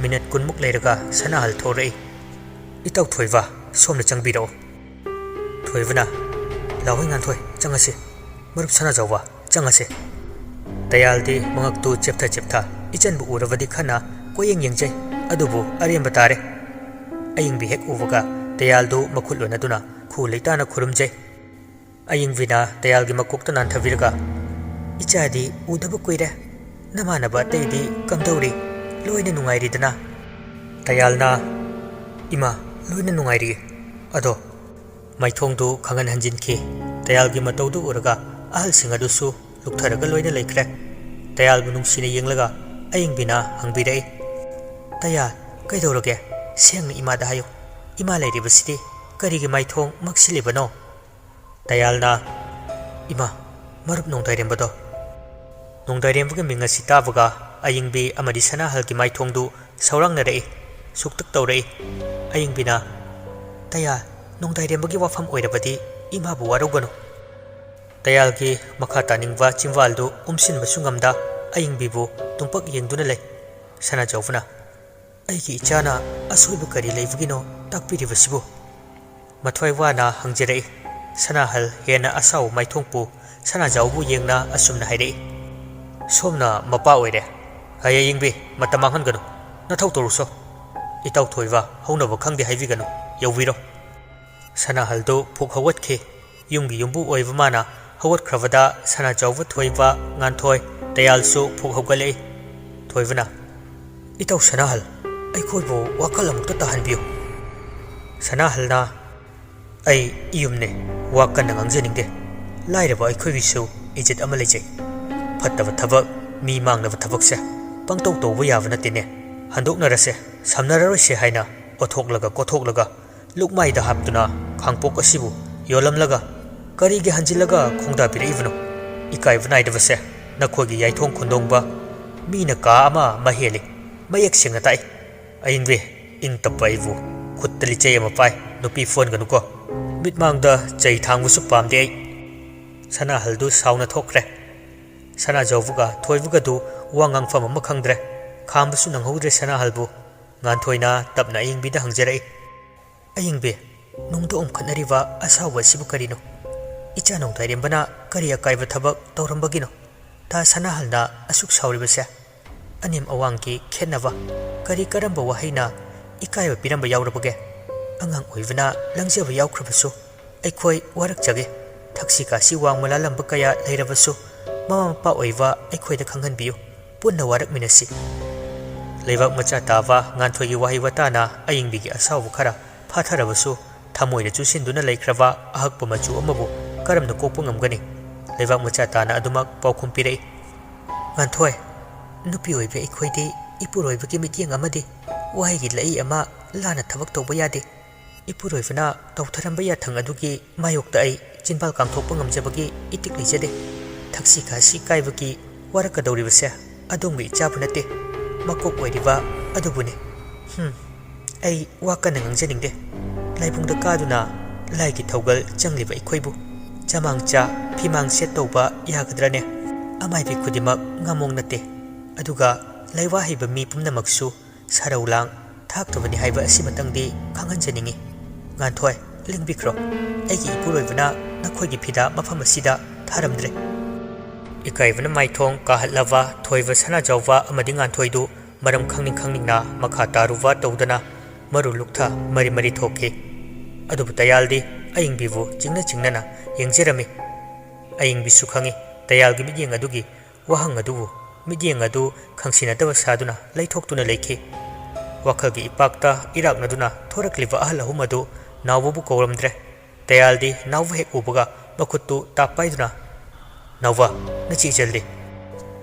ꯃꯤꯅꯠ ꯀꯨꯟꯃꯨꯛ ꯂꯩꯔꯒ ꯁꯅꯥꯍꯜ ꯊꯣꯔꯛꯏ꯫ "ꯏꯇꯥꯎ ꯊꯣꯏꯕ, ꯁꯣꯝꯗ ꯆꯪꯕꯤꯔꯛꯑꯣ꯫" ꯊꯣꯏꯕꯅ, "ꯂꯥꯛꯑꯣꯏ ꯉꯥꯟꯊꯣꯏ, ꯆꯪꯉꯁꯤ꯫ ꯃꯔꯨꯞ ꯁꯅꯥꯖꯥꯎꯕ, ꯆꯪꯉꯁꯤ꯫" ꯇꯌꯥꯜꯗꯤ ꯃꯉꯛꯇꯨ ꯆꯦꯞꯊ ꯆꯦꯞꯊ, ꯏꯆꯟꯕꯨ ꯎꯔꯕꯗꯤ ꯈꯟꯅ ꯀꯣꯏꯌꯦꯡ ꯌꯦꯡꯖꯩ, ꯑꯗꯨꯕꯨ ꯑꯔꯦꯝꯕ ꯇꯥꯔꯦ꯫ ꯑꯌꯤꯡꯕꯤ ꯍꯦꯛ ꯎꯕꯒ ꯇꯌꯥꯜꯗꯨ ꯃꯈꯨꯠ ꯂꯣꯟꯅꯗꯨꯅ ꯈꯨ ꯂꯩꯇꯥꯅ ꯈꯨꯔꯨꯝꯖꯩ꯫ ꯑꯌꯤꯡꯕꯤꯅ ꯇꯌꯥꯜꯒꯤ ꯃꯀꯣꯛꯇ ꯅꯥꯟꯊꯕꯤꯔꯒ, "ꯏꯆꯥꯗꯤ ꯎꯗꯕ ꯀꯨꯏꯔꯦ꯫ ꯅꯃꯥꯟꯅꯕ ꯑꯇꯩꯗꯤ ꯀꯝꯗꯧꯔꯤ? ꯂꯣꯏꯅ ꯅꯨꯡꯉꯥꯏꯔꯤꯗꯅ?" ꯇꯌꯥꯜꯅ, "ꯏꯃꯥ, ꯂꯣꯏꯅ ꯅꯨꯡꯉꯥꯏꯔꯤ꯫ ꯑꯗꯣ," ꯃꯥꯏꯊꯣꯡꯗꯨ ꯈꯪꯍꯟ ꯍꯟꯖꯤꯟꯈꯤ꯫ ꯇꯌꯥꯜꯒꯤ ꯃꯇꯧꯗꯨ ꯎꯔꯒ ꯑꯍꯜꯁꯤꯡ ꯑꯗꯨꯁꯨ ꯂꯨꯞꯊꯔꯒ ꯂꯣꯏꯅ ꯂꯩꯈ꯭ꯔꯦ꯫ ꯇꯌꯥꯜꯕꯨ ꯅꯨꯡꯁꯤꯅ ꯌꯦꯡꯂꯒ ꯑꯌꯤꯡꯕꯤꯅ ꯍꯪꯕꯤꯔꯛꯏ, "ꯇꯌꯥꯜ, ꯀꯩꯗꯧꯔꯒꯦ? ꯁꯦꯡꯅ ꯏꯃꯥꯗ ꯍꯥꯏꯌꯨ꯫ ꯏꯃꯥ ꯂꯩꯔꯤꯕꯁꯤꯗꯤ ꯀꯔꯤꯒꯤ ꯃꯥꯏꯊꯣꯡ ꯃꯛꯁꯤꯜꯂꯤꯕꯅꯣ?" ꯇꯌꯥꯜꯅ, "ꯏꯃꯥ, ꯃꯔꯨꯞ ꯅꯣꯡꯗꯥꯏꯔꯦꯝꯕꯗꯣ꯫" ꯅꯣꯡꯗꯥꯏꯔꯦꯝꯕꯒꯤ ꯃꯤꯡ ꯑꯁꯤ ꯇꯥꯕꯒ ꯑꯌꯤꯡꯕꯤ ꯑꯃꯗꯤ ꯁꯅꯥꯍꯜꯒꯤ ꯃꯥꯏꯊꯣꯡꯗꯨ ꯁꯧꯔꯥꯡꯅꯔꯛꯏ, ꯁꯨꯛꯇꯛ ꯇꯧꯔꯛꯏ꯫ ꯑꯌꯤꯡꯕꯤꯅ, "ꯇꯌꯥꯜ, ꯅꯣꯡꯗꯥꯏꯔꯦꯝꯕꯒꯤ ꯋꯥꯐꯝ ꯑꯣꯏꯔꯕꯗꯤ ꯏꯃꯥꯕꯨ ꯋꯥꯔꯧꯒꯅꯨ꯫" ꯇꯌꯥꯜꯒꯤ ꯃꯈꯥ ꯇꯥꯅꯤꯡꯕ ꯆꯤꯝꯕꯥꯜꯗꯨ ꯎꯝꯁꯤꯟꯕꯁꯨ ꯉꯝꯗ ꯑꯌꯤꯡꯕꯤꯕꯨ ꯇꯨꯝꯄꯛ ꯌꯦꯡꯗꯨꯅ ꯂꯩ꯫ ꯁꯅꯥꯖꯥꯎꯕꯅ, "ꯑꯩꯒꯤ ꯏꯆꯥꯅ ꯑꯁꯣꯏꯕ ꯀꯔꯤ ꯂꯩꯕꯒꯤꯅꯣ ꯇꯥꯛꯄꯤꯔꯤꯕꯁꯤꯕꯨ?" ꯃꯊ꯭ꯋꯥꯏ ꯋꯥꯅ ꯍꯪꯖꯔꯛꯏ꯫ ꯁꯅꯥꯍꯜ ꯍꯦꯟꯅ ꯑꯁꯥꯎꯕ ꯃꯥꯏꯊꯣꯡꯄꯨ ꯁꯅꯥꯖꯥꯎꯕꯨ ꯌꯦꯡꯅ ꯑꯁꯨꯝꯅ ꯍꯥꯏꯔꯛꯏ, "ꯁꯣꯝꯅ ꯃꯄꯥ ꯑꯣꯏꯔꯦ꯫ ꯍꯌꯦ ꯑꯌꯤꯡꯕꯤ, ꯃꯇꯝ ꯃꯥꯡꯍꯟꯒꯅꯨ꯫ ꯅꯊꯧ ꯇꯧꯔꯨꯁꯣ꯫ ꯏꯇꯥꯎ ꯊꯣꯏꯕ ꯍꯧꯅꯕ ꯈꯪꯗꯦ ꯍꯥꯏꯕꯤꯒꯅꯨ꯫ ꯌꯧꯕꯤꯔꯣ꯫" ꯁꯅꯥꯍꯜꯗꯨ ꯐꯨꯛ ꯍꯧꯒꯠꯈꯤ꯫ ꯌꯨꯝꯒꯤ ꯌꯨꯝꯕꯨ ꯑꯣꯏꯕ ꯃꯥꯅ ꯍꯧꯒꯠꯈ꯭ꯔꯕꯗ ꯁꯅꯥꯖꯥꯎꯕ, ꯊꯣꯏꯕ, ꯉꯥꯟꯊꯣꯏ, ꯇꯌꯥꯜꯁꯨ ꯐꯨꯛ ꯍꯧꯒꯠꯂꯛꯏ꯫ ꯊꯣꯏꯕꯅ, "ꯏꯇꯥꯎ ꯁꯅꯥꯍꯜ, ꯑꯩꯈꯣꯏꯕꯨ ꯋꯥꯈꯜ ꯑꯃꯨꯛꯇ ꯇꯥꯍꯟꯕꯤꯌꯨ꯫" ꯁꯅꯥꯍꯜꯅ, "ꯑꯩ ꯏꯌꯨꯝꯅꯦ, ꯋꯥ ꯀꯟꯅ ꯉꯥꯡꯖꯅꯤꯡꯗꯦ꯫ ꯂꯥꯏꯔꯕ ꯑꯩꯈꯣꯏꯒꯤꯁꯨ ꯏꯖꯠ ꯑꯃ ꯂꯩꯖꯩ꯫ ꯐꯠꯇꯕ ꯊꯕꯛ, ꯃꯤ ꯃꯥꯡꯅꯕ ꯊꯕꯛꯁꯦ ꯄꯪꯇꯧ ꯇꯧꯕ ꯌꯥꯕ ꯅꯠꯇꯦꯅꯦ꯫ "ꯍꯟꯗꯣꯛꯅꯔꯁꯦ, ꯁꯝꯅꯔꯔꯣꯏꯁꯦ" ꯍꯥꯏꯅ ꯑꯣꯊꯣꯛꯂꯒ ꯀꯣꯊꯣꯛꯂꯒ ꯂꯨꯛꯃꯥꯏꯗ ꯍꯥꯞꯇꯨꯅ ꯈꯥꯡꯄꯣꯛ ꯑꯁꯤꯕꯨ ꯌꯣꯜꯂꯝꯂꯒ ꯀꯔꯤꯒꯤ ꯍꯟꯖꯤꯜꯂꯒ ꯈꯣꯡꯗꯥꯕꯤꯔꯛꯏꯕꯅꯣ? ꯏꯀꯥꯏꯕ ꯅꯥꯏꯗꯕꯁꯦ ꯅꯈꯣꯏꯒꯤ ꯌꯥꯏꯊꯣꯡ ꯈꯨꯟꯗꯣꯡꯕ ꯃꯤꯅ ꯀꯥ ꯑꯃ ꯑꯃ ꯍꯦꯜꯂꯤ꯫ ꯃꯌꯦꯛ ꯁꯦꯡꯅ ꯇꯥꯛꯏ꯫ ꯑꯌꯤꯡꯕꯤ, ꯏꯪ ꯇꯞꯄ ꯑꯩꯕꯨ ꯈꯨꯠꯇ ꯂꯤꯆꯩ ꯑꯃ ꯄꯥꯏ, ꯅꯨꯄꯤ ꯐꯣꯟꯒꯅꯨꯀꯣ꯫ ꯃꯤꯠꯃꯥꯡꯗ ꯆꯩ ꯊꯥꯡꯕꯁꯨ ꯄꯥꯝꯗꯦ ꯑꯩ꯫ ꯁꯅꯥꯍꯜꯗꯨ ꯁꯥꯎꯅ ꯊꯣꯛꯈ꯭ꯔꯦ꯫ ꯁꯅꯥꯖꯥꯎꯕꯒ ꯊꯣꯏꯕꯒꯗꯨ ꯋꯥ ꯉꯥꯡꯐꯝ ꯑꯃ ꯈꯪꯗ꯭ꯔꯦ꯫ ꯈꯥꯝꯕꯁꯨ ꯅꯪꯍꯧꯗ꯭ꯔꯦ ꯁꯅꯥꯍꯜꯕꯨ꯫ ꯉꯥꯟꯊꯣꯏꯅ ꯇꯞꯅ ꯑꯌꯤꯡꯕꯤꯗ ꯍꯪꯖꯔꯛꯏ, "ꯑꯌꯤꯡꯕꯤ, ꯅꯨꯡꯗ ꯑꯣꯝꯈꯠꯅꯔꯤꯕ ꯑꯁꯥꯎꯕ ꯑꯁꯤꯕꯨ ꯀꯔꯤꯅꯣ? ꯏꯆꯥ ꯅꯣꯡꯗꯥꯏꯔꯦꯝꯕꯅ ꯀꯔꯤ ꯑꯀꯥꯏꯕ ꯊꯕꯛ ꯇꯧꯔꯝꯕꯒꯤꯅꯣ ꯇꯥ ꯁꯅꯥꯍꯜꯅ ꯑꯁꯨꯛ ꯁꯥꯎꯔꯤꯕꯁꯦ? ꯑꯅꯦꯝ ꯑꯋꯥꯡꯒꯤ ꯈꯦꯠꯅꯕ, ꯀꯔꯤ ꯀꯔꯝꯕ ꯋꯥꯍꯩꯅ ꯏꯀꯥꯏꯕ ꯄꯤꯔꯝꯕ ꯌꯥꯎꯔꯕꯒꯦ? ꯑꯉꯥꯡ ꯑꯣꯏꯕꯅ ꯂꯪꯖꯕ ꯌꯥꯎꯈ꯭ꯔꯕꯁꯨ ꯑꯩꯈꯣꯏ ꯋꯥꯔꯛꯆꯒꯦ꯫ ꯊꯛꯁꯤ ꯈꯥꯁꯤ ꯋꯥꯡꯃ ꯂꯥꯜꯂꯝꯕ ꯀꯌꯥ ꯂꯩꯔꯕꯁꯨ ꯃꯃꯥ ꯃꯄꯥ ꯑꯣꯏꯕ ꯑꯩꯈꯣꯏꯗ ꯈꯪꯍꯟꯕꯤꯌꯨ꯫ ꯄꯨꯟꯅ ꯋꯥꯔꯛꯃꯤꯟꯅꯁꯤ꯫" ꯂꯩꯕꯥꯛ ꯃꯆꯥ ꯇꯥꯕ ꯉꯥꯟꯊꯣꯏꯒꯤ ꯋꯥꯍꯩ ꯋꯥꯇꯥꯅ ꯑꯌꯤꯡꯕꯤꯒꯤ ꯑꯁꯥꯎꯕ ꯈꯔ ꯐꯥꯊꯔꯕꯁꯨ ꯊꯃꯣꯏꯗ ꯆꯨꯁꯤꯟꯗꯨꯅ ꯂꯩꯈ꯭ꯔꯕ ꯑꯍꯛꯄ ꯃꯆꯨ ꯑꯃꯕꯨ ꯀꯔꯝꯅ ꯀꯣꯛꯄ ꯉꯝꯒꯅꯤ? ꯂꯩꯕꯥꯛ ꯃꯆꯥ ꯇꯥꯅ ꯑꯗꯨꯃꯛ ꯄꯥꯎꯈꯨꯝ ꯄꯤꯔꯛꯏ꯫ "ꯉꯥꯟꯊꯣꯏ, ꯅꯨꯄꯤ ꯑꯣꯏꯕꯤ ꯑꯩꯈꯣꯏꯗꯤ ꯏꯄꯨꯔꯣꯏꯕꯒꯤ ꯃꯤꯠꯌꯦꯡ ꯑꯃꯗꯤ ꯋꯥꯍꯩꯒꯤ ꯂꯩꯏ ꯑꯃ ꯂꯥꯟꯅ ꯊꯕꯛ ꯇꯧꯕ ꯌꯥꯗꯦ꯫ ꯏꯄꯨꯔꯣꯏꯕꯅ ꯇꯧꯊꯔꯝꯕ ꯌꯥꯊꯪ ꯑꯗꯨꯒꯤ ꯃꯥꯌꯣꯛꯇ ꯑꯩ ꯆꯤꯟꯕꯥꯜ ꯀꯥꯡꯊꯣꯛꯄ ꯉꯝꯖꯕꯒꯤ ꯏꯇꯤꯛ ꯂꯩꯖꯗꯦ꯫ ꯊꯛꯁꯤ ꯈꯥꯁꯤ ꯀꯥꯏꯕꯒꯤ ꯋꯥꯔꯛꯀꯗꯧꯔꯤꯕꯁꯦ ꯑꯗꯣꯝꯒꯤ ꯏꯆꯥꯕꯨ ꯅꯠꯇꯦ, ꯃꯀꯣꯛ ꯑꯣꯏꯔꯤꯕ ꯑꯗꯨꯕꯨꯅꯤ꯫ ꯍꯨꯝ, ꯑꯩ ꯋꯥ ꯀꯟꯅ ꯉꯥꯡꯖꯅꯤꯡꯗꯦ꯫ ꯂꯥꯏꯕꯨꯡꯗ ꯀꯥꯗꯨꯅ ꯂꯥꯏꯒꯤ ꯊꯧꯒꯜ ꯆꯪꯂꯤꯕ ꯑꯩꯈꯣꯏꯕꯨ ꯆꯃꯥꯡ ꯆꯥ ꯐꯤꯃꯥꯡ ꯁꯦꯠ ꯇꯧꯕ ꯌꯥꯒꯗ꯭ꯔꯅꯦ? ꯑꯃꯥꯏꯕꯤ ꯈꯨꯗꯤꯡꯃꯛ ꯉꯝꯃꯣꯡ ꯅꯠꯇꯦ꯫ ꯑꯗꯨꯒ ꯂꯩꯋꯥ ꯍꯩꯕ ꯃꯤ ꯄꯨꯝꯅꯃꯛꯁꯨ ꯁꯔꯧ ꯂꯥꯡ ꯊꯥꯛꯇꯕꯅꯤ ꯍꯥꯏꯕ ꯑꯁꯤꯃꯇꯪꯗꯤ ꯈꯪꯍꯟꯖꯅꯤꯡꯏ꯫ ꯉꯥꯟꯊꯣꯏ, ꯂꯦꯡꯕꯤꯈ꯭ꯔꯣ꯫ ꯑꯩꯒꯤ ꯏꯄꯨꯔꯣꯏꯕꯅ ꯅꯈꯣꯏꯒꯤ ꯐꯤꯗꯥ ꯃꯐꯝ ꯑꯁꯤꯗ ꯊꯥꯔꯝꯗ꯭ꯔꯦ꯫" ꯏꯀꯥꯏꯕꯅ ꯃꯥꯏꯊꯣꯡ ꯀꯥꯍꯠꯂꯕ ꯊꯣꯏꯕ ꯁꯅꯥꯖꯥꯎꯕ ꯑꯃꯗꯤ ꯉꯥꯟꯊꯣꯏꯗꯨ ꯃꯔꯝ ꯈꯪꯅꯤꯡ ꯈꯪꯅꯤꯡꯅ ꯃꯈꯥ ꯇꯥꯔꯨꯕ ꯇꯧꯗꯅ ꯃꯔꯨ ꯂꯨꯛꯊ ꯃꯔꯤ ꯃꯔꯤ ꯊꯣꯛꯈꯤ꯫ ꯑꯗꯨꯕꯨ ꯇꯌꯥꯜꯗꯤ ꯑꯌꯤꯡꯕꯤꯕꯨ ꯆꯤꯡꯅ ꯆꯤꯡꯅꯅ ꯌꯦꯡꯖꯔꯝꯃꯤ꯫ ꯑꯌꯤꯡꯕꯤꯁꯨ ꯈꯪꯏ ꯇꯌꯥꯜꯒꯤ ꯃꯤꯠꯌꯦꯡ ꯑꯗꯨꯒꯤ ꯋꯥꯍꯪ ꯑꯗꯨꯕꯨ ꯃꯤꯠꯌꯦꯡ ꯑꯗꯨ ꯈꯪꯁꯤꯟꯅꯗꯕ ꯁꯥꯗꯨꯅ ꯂꯩꯊꯣꯛꯇꯨꯅ ꯂꯩꯈꯤ꯫ ꯋꯥꯈꯜꯒꯤ ꯏꯄꯥꯛꯇ ꯏꯔꯥꯛꯅꯗꯨꯅ ꯊꯣꯔꯛꯂꯤꯕ ꯑꯍꯜ ꯑꯍꯨꯝ ꯑꯗꯨ ꯅꯥꯎꯕꯕꯨ ꯀꯧꯔꯝꯗ꯭ꯔꯦ꯫ ꯇꯌꯥꯜꯗꯤ ꯅꯥꯎꯕ ꯍꯦꯛ ꯎꯕꯒ ꯃꯈꯨꯠꯇꯨ ꯇꯥꯞ ꯄꯥꯏꯗꯨꯅ, "ꯅꯥꯎꯕ, ꯅꯆꯦ ꯏꯆꯜꯗꯤ?"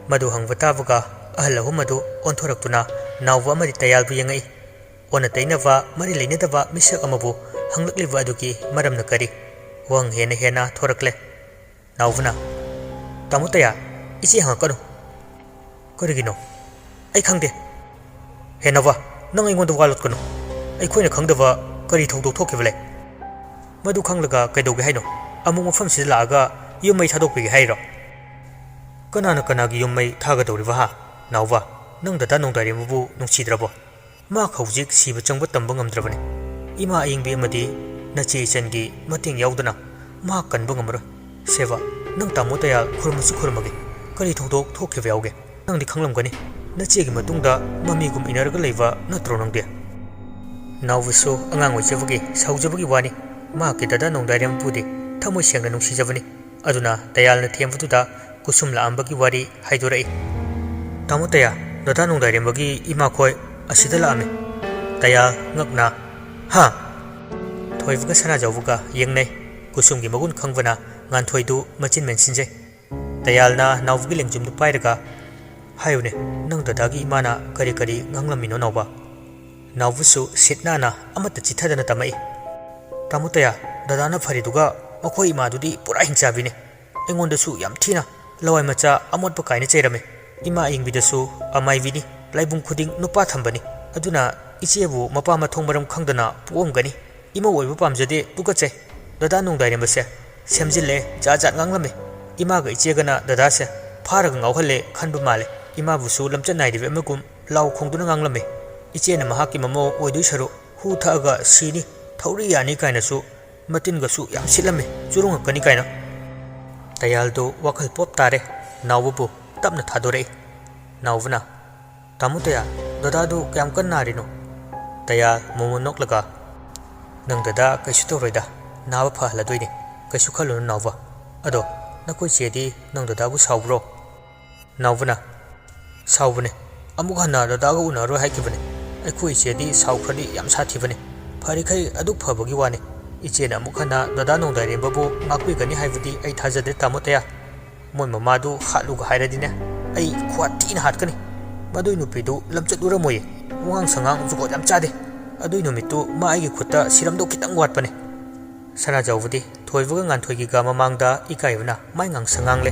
ꯃꯗꯨ ꯍꯪꯕ ꯇꯥꯕꯒ ꯑꯍꯜ ꯑꯍꯨꯝ ꯑꯗꯨ ꯑꯣꯟꯊꯣꯔꯛꯇꯨꯅ ꯅꯥꯎꯕ ꯑꯃꯗꯤ ꯇꯌꯥꯜꯕꯨ ꯌꯦꯡꯉꯛꯏ꯫ ꯑꯣꯟꯅ ꯇꯩꯅꯕ, ꯃꯔꯤ ꯂꯩꯅꯗꯕ ꯃꯤꯁꯛ ꯑꯃꯕꯨ ꯍꯪꯂꯛꯂꯤꯕ ꯑꯗꯨꯒꯤ ꯃꯔꯝꯅ ꯀꯔꯤ? ꯋꯥꯍꯪ ꯍꯦꯟꯅ ꯍꯦꯟꯅ ꯊꯣꯔꯛꯂꯦ꯫ ꯅꯥꯎꯕꯅ, "ꯇꯥꯃꯣ ꯇꯌꯥ, ꯏꯆꯦ ꯍꯪꯉꯛꯀꯅꯨ꯫" "ꯀꯔꯤꯒꯤꯅꯣ?" "ꯑꯩ ꯈꯪꯗꯦ꯫" "ꯍꯦ ꯅꯥꯎꯕ, ꯅꯪ ꯑꯩꯉꯣꯟꯗ ꯋꯥ ꯂꯣꯠꯀꯅꯨ꯫ ꯑꯩꯈꯣꯏꯅ ꯈꯪꯗꯕ ꯀꯔꯤ ꯊꯧꯗꯣꯛ ꯊꯣꯛꯈꯤꯕ ꯂꯩ? ꯃꯗꯨ ꯈꯪꯂꯒ ꯀꯩꯗꯧꯒꯦ ꯍꯥꯏꯅꯣ? ꯑꯃꯨꯛ ꯃꯐꯝꯁꯤꯗ ꯂꯥꯛꯑꯒ ꯌꯨꯝ ꯃꯩ ꯊꯥꯗꯣꯛꯄꯤꯒꯦ ꯍꯥꯏꯔꯣ?" "ꯀꯅꯥꯅ ꯀꯅꯥꯒꯤ ꯌꯨꯝ ꯃꯩ ꯊꯥꯒꯗꯧꯔꯤꯕ ꯍꯥ? ꯅꯥꯎꯕ, ꯅꯪ ꯗꯗꯥ ꯅꯣꯡꯗꯥꯏꯔꯦꯝꯕꯕꯨ ꯅꯨꯡꯁꯤꯗ꯭ꯔꯕꯣ? ꯃꯍꯥꯛ ꯍꯧꯖꯤꯛ ꯁꯤꯕ ꯆꯪꯕ ꯇꯝꯕ ꯉꯝꯗ꯭ꯔꯕꯅꯤ꯫ ꯏꯃꯥ ꯑꯏꯪꯕꯤ ꯑꯃꯗꯤ ꯅꯆꯦ ꯏꯆꯟꯒꯤ ꯃꯇꯦꯡ ꯌꯥꯎꯗꯅ ꯃꯍꯥꯛ ꯀꯟꯕ ꯉꯝꯃꯔꯣꯏ꯫ ꯁꯦꯕꯥ, ꯅꯪ ꯇꯥꯃꯣ ꯇꯌꯥꯜ ꯈꯨꯔꯨꯝꯃꯁꯨ ꯈꯨꯔꯨꯝꯃꯒꯦ꯫ ꯀꯔꯤ ꯊꯧꯗꯣꯛ ꯊꯣꯛꯈꯤꯕ ꯌꯥꯎꯒꯦ? ꯅꯪꯗꯤ ꯈꯪꯂꯝꯒꯅꯤ꯫ ꯅꯆꯦꯒꯤ ꯃꯇꯨꯡꯗ ꯃꯃꯤꯒꯨꯝ ꯏꯟꯅꯔꯒ ꯂꯩꯕ ꯅꯠꯇ꯭ꯔꯣ ꯅꯪꯗꯤ?" ꯅꯥꯎꯕꯁꯨ ꯑꯉꯥꯡ ꯑꯣꯏꯖꯕꯒꯤ ꯁꯥꯎꯖꯕꯒꯤ ꯋꯥꯅꯤ꯫ ꯃꯍꯥꯛꯀꯤ ꯗꯗꯥ ꯅꯣꯡꯗꯥꯏꯔꯦꯝꯕꯕꯨꯗꯤ ꯊꯃꯣꯏ ꯁꯦꯡꯅ ꯅꯨꯡꯁꯤꯖꯕꯅꯤ꯫ ꯑꯗꯨꯅ ꯇꯌꯥꯜꯅ ꯊꯦꯝꯕꯗꯨꯗ ꯀꯨꯁꯨꯝ ꯂꯥꯛꯑꯝꯕꯒꯤ ꯋꯥꯔꯤ ꯍꯥꯏꯗꯣꯔꯛꯏ꯫ "ꯇꯥꯃꯣ ꯇꯌꯥ, ꯗꯗꯥ ꯅꯣꯡꯗꯥꯏꯔꯦꯝꯕꯒꯤ ꯏꯃꯥꯈꯣꯏ ꯑꯁꯤꯗ ꯂꯥꯛꯑꯝꯃꯤ꯫" ꯇꯌꯥꯜ ꯉꯛꯅ, "ꯍꯥ?" ꯊꯣꯏꯕꯒ ꯁꯅꯥꯖꯥꯎꯕꯒ ꯌꯦꯡꯅꯩ꯫ ꯀꯨꯁꯨꯝꯒꯤ ꯃꯒꯨꯟ ꯈꯪꯕꯅ ꯉꯥꯟꯊꯣꯏꯗꯨ ꯃꯆꯤꯟ ꯃꯦꯟꯁꯤꯟꯖꯩ꯫ ꯇꯌꯥꯜꯅ ꯅꯥꯎꯕꯒꯤ ꯂꯦꯡꯖꯨꯝꯗꯨ ꯄꯥꯏꯔꯒ, "ꯍꯥꯏꯌꯨꯅꯦ, ꯅꯪ ꯗꯗꯥꯒꯤ ꯏꯃꯥꯅ ꯀꯔꯤ ꯀꯔꯤ ꯉꯥꯡꯂꯝꯃꯤꯅꯣ ꯅꯥꯎꯕ?" ꯅꯥꯎꯕꯁꯨ ꯁꯤꯠ ꯅꯥꯟꯅ ꯑꯃꯠꯇ ꯆꯤꯠꯊꯗꯅ ꯇꯝꯃꯛꯏ꯫ "ꯇꯥꯃꯣ ꯇꯌꯥ, ꯗꯗꯥꯅ ꯐꯔꯤꯗꯨꯒ ꯃꯈꯣꯏ ꯏꯃꯥꯗꯨꯗꯤ ꯄꯨꯔꯥ ꯍꯤꯡꯆꯥꯕꯤꯅꯤ꯫ ꯑꯩꯉꯣꯟꯗꯁꯨ ꯌꯥꯝ ꯊꯤꯅ ꯂꯋꯥꯏ ꯃꯆꯥ ꯑꯃꯣꯠꯄ ꯀꯥꯏꯅ ꯆꯩꯔꯝꯃꯤ꯫ ꯏꯃꯥ ꯑꯏꯪꯕꯤꯗꯁꯨ ꯑꯃꯥꯏꯕꯤꯅꯤ, ꯂꯥꯏꯕꯨꯡ ꯈꯨꯗꯤꯡ ꯅꯨꯄꯥ ꯊꯝꯕꯅꯤ꯫ ꯑꯗꯨꯅ ꯏꯆꯦꯕꯨ ꯃꯄꯥ ꯃꯊꯣꯡ ꯃꯔꯝ ꯈꯪꯗꯅ ꯄꯣꯛꯑꯝꯒꯅꯤ꯫ ꯏꯃꯧ ꯑꯣꯏꯕ ꯄꯥꯝꯖꯗꯦ, ꯇꯨꯀꯠꯆꯩ꯫ ꯗꯗꯥ ꯅꯣꯡꯗꯥꯏꯔꯦꯝꯕꯁꯦ ꯁꯦꯝꯖꯤꯜꯂꯦ, ꯖꯥꯠ ꯖꯥꯠ ꯉꯥꯡꯂꯝꯃꯦ꯫ ꯏꯃꯥꯒ ꯏꯆꯦꯒꯅ ꯗꯗꯥꯁꯦ ꯐꯥꯔꯒ ꯉꯥꯎꯍꯜꯂꯦ ꯈꯟꯕ ꯃꯥꯜꯂꯦ꯫ ꯏꯃꯥꯕꯨꯁꯨ ꯂꯝꯆꯠ ꯅꯥꯏꯗꯕꯤ ꯑꯃꯒꯨꯝ ꯂꯥꯎ ꯈꯣꯡꯗꯨꯅ ꯉꯥꯡꯂꯝꯃꯦ꯫ ꯏꯆꯦꯅ ꯃꯍꯥꯛꯀꯤ ꯃꯃꯧ ꯑꯣꯏꯗꯣꯏ ꯁꯔꯨꯛ ꯍꯨ ꯊꯛꯑꯒ ꯁꯤꯅꯤ, ꯊꯧꯔꯤ ꯌꯥꯅꯤ ꯀꯥꯏꯅꯁꯨ ꯃꯇꯤꯟꯒꯁꯨ ꯌꯥꯝ ꯁꯤꯠꯂꯝꯃꯤ, ꯆꯨꯔꯨꯡꯉꯛꯀꯅꯤ ꯀꯥꯏꯅ꯫" ꯇꯌꯥꯜꯗꯨ ꯋꯥꯈꯜ ꯄꯣꯞ ꯇꯥꯔꯦ꯫ ꯅꯥꯎꯕꯕꯨ ꯇꯞꯅ ꯊꯥꯗꯣꯔꯛꯏ꯫ ꯅꯥꯎꯕꯅ, "ꯇꯥꯃꯣ ꯇꯌꯥ, ꯗꯗꯥꯗꯨ ꯀꯌꯥꯝ ꯀꯟꯅ ꯅꯥꯔꯤꯅꯣ?" ꯇꯌꯥꯜ ꯃꯣꯃꯣꯟ ꯅꯣꯛꯂꯒ, "ꯅꯪ ꯗꯗꯥ ꯀꯩꯁꯨ ꯇꯧꯔꯣꯏꯗ, ꯅꯥꯕ ꯐꯍꯜꯂꯗꯣꯏꯅꯤ, ꯀꯩꯁꯨ ꯈꯜꯂꯨꯅꯨ ꯅꯥꯎꯕ꯫ ꯑꯗꯣ ꯅꯈꯣꯏ ꯆꯦꯗꯤ ꯅꯪ ꯗꯗꯥꯕꯨ ꯁꯥꯎꯕ꯭ꯔꯣ?" ꯅꯥꯎꯕꯅ, "ꯁꯥꯎꯕꯅꯦ, ꯑꯃꯨꯛ ꯍꯟꯅ ꯗꯗꯥꯒ ꯎꯅꯔꯣꯏ ꯍꯥꯏꯈꯤꯕꯅꯦ꯫ ꯑꯩꯈꯣꯏ ꯏꯆꯦꯗꯤ ꯁꯥꯎꯈ꯭ꯔꯗꯤ ꯌꯥꯝ ꯁꯥꯊꯤꯕꯅꯦ꯫ ꯐꯔꯤꯈꯩ ꯑꯗꯨꯛ ꯐꯕꯒꯤ ꯋꯥꯅꯤ꯫ ꯏꯆꯦꯅ ꯑꯃꯨꯛ ꯍꯟꯅ ꯗꯗꯥ ꯅꯣꯡꯗꯥꯏꯔꯦꯝꯕꯕꯨ ꯉꯥꯛꯄꯤꯒꯅꯤ ꯍꯥꯏꯕꯗꯤ ꯑꯩ ꯊꯥꯖꯗ꯭ꯔꯦ ꯇꯥꯃꯣ ꯇꯌꯥ꯫ ꯃꯣꯏ ꯃꯃꯥꯗꯨ ꯍꯥꯠꯂꯨꯒ ꯍꯥꯏꯔꯗꯤꯅꯦ, ꯑꯩ ꯈꯨꯍꯥꯠ ꯊꯤꯅ ꯍꯥꯠꯀꯅꯤ꯫" ꯃꯗꯨꯏ ꯅꯨꯄꯤꯗꯨ ꯂꯝꯆꯠ ꯎꯔꯝꯃꯣꯏꯌꯦ꯫ ꯋꯥꯉꯥꯡ ꯁꯉꯥꯡ ꯖꯨꯒꯣꯠ ꯌꯥꯝ ꯆꯥꯗꯦ꯫ ꯑꯗꯨꯏ ꯅꯨꯃꯤꯠꯇꯨ ꯃꯥ ꯑꯩꯒꯤ ꯈꯨꯠꯇ ꯁꯤꯔꯝꯗꯧ ꯈꯤꯇꯪ ꯋꯥꯠꯄꯅꯦ꯫ ꯁꯅꯥꯖꯥꯎꯕꯗꯤ ꯊꯣꯏꯕꯒ ꯉꯥꯟꯊꯣꯏꯒꯤꯒ ꯃꯃꯥꯡꯗ ꯏꯀꯥꯏꯕꯅ ꯃꯥꯏ ꯉꯥꯡꯁꯪ ꯉꯥꯡꯂꯦ꯫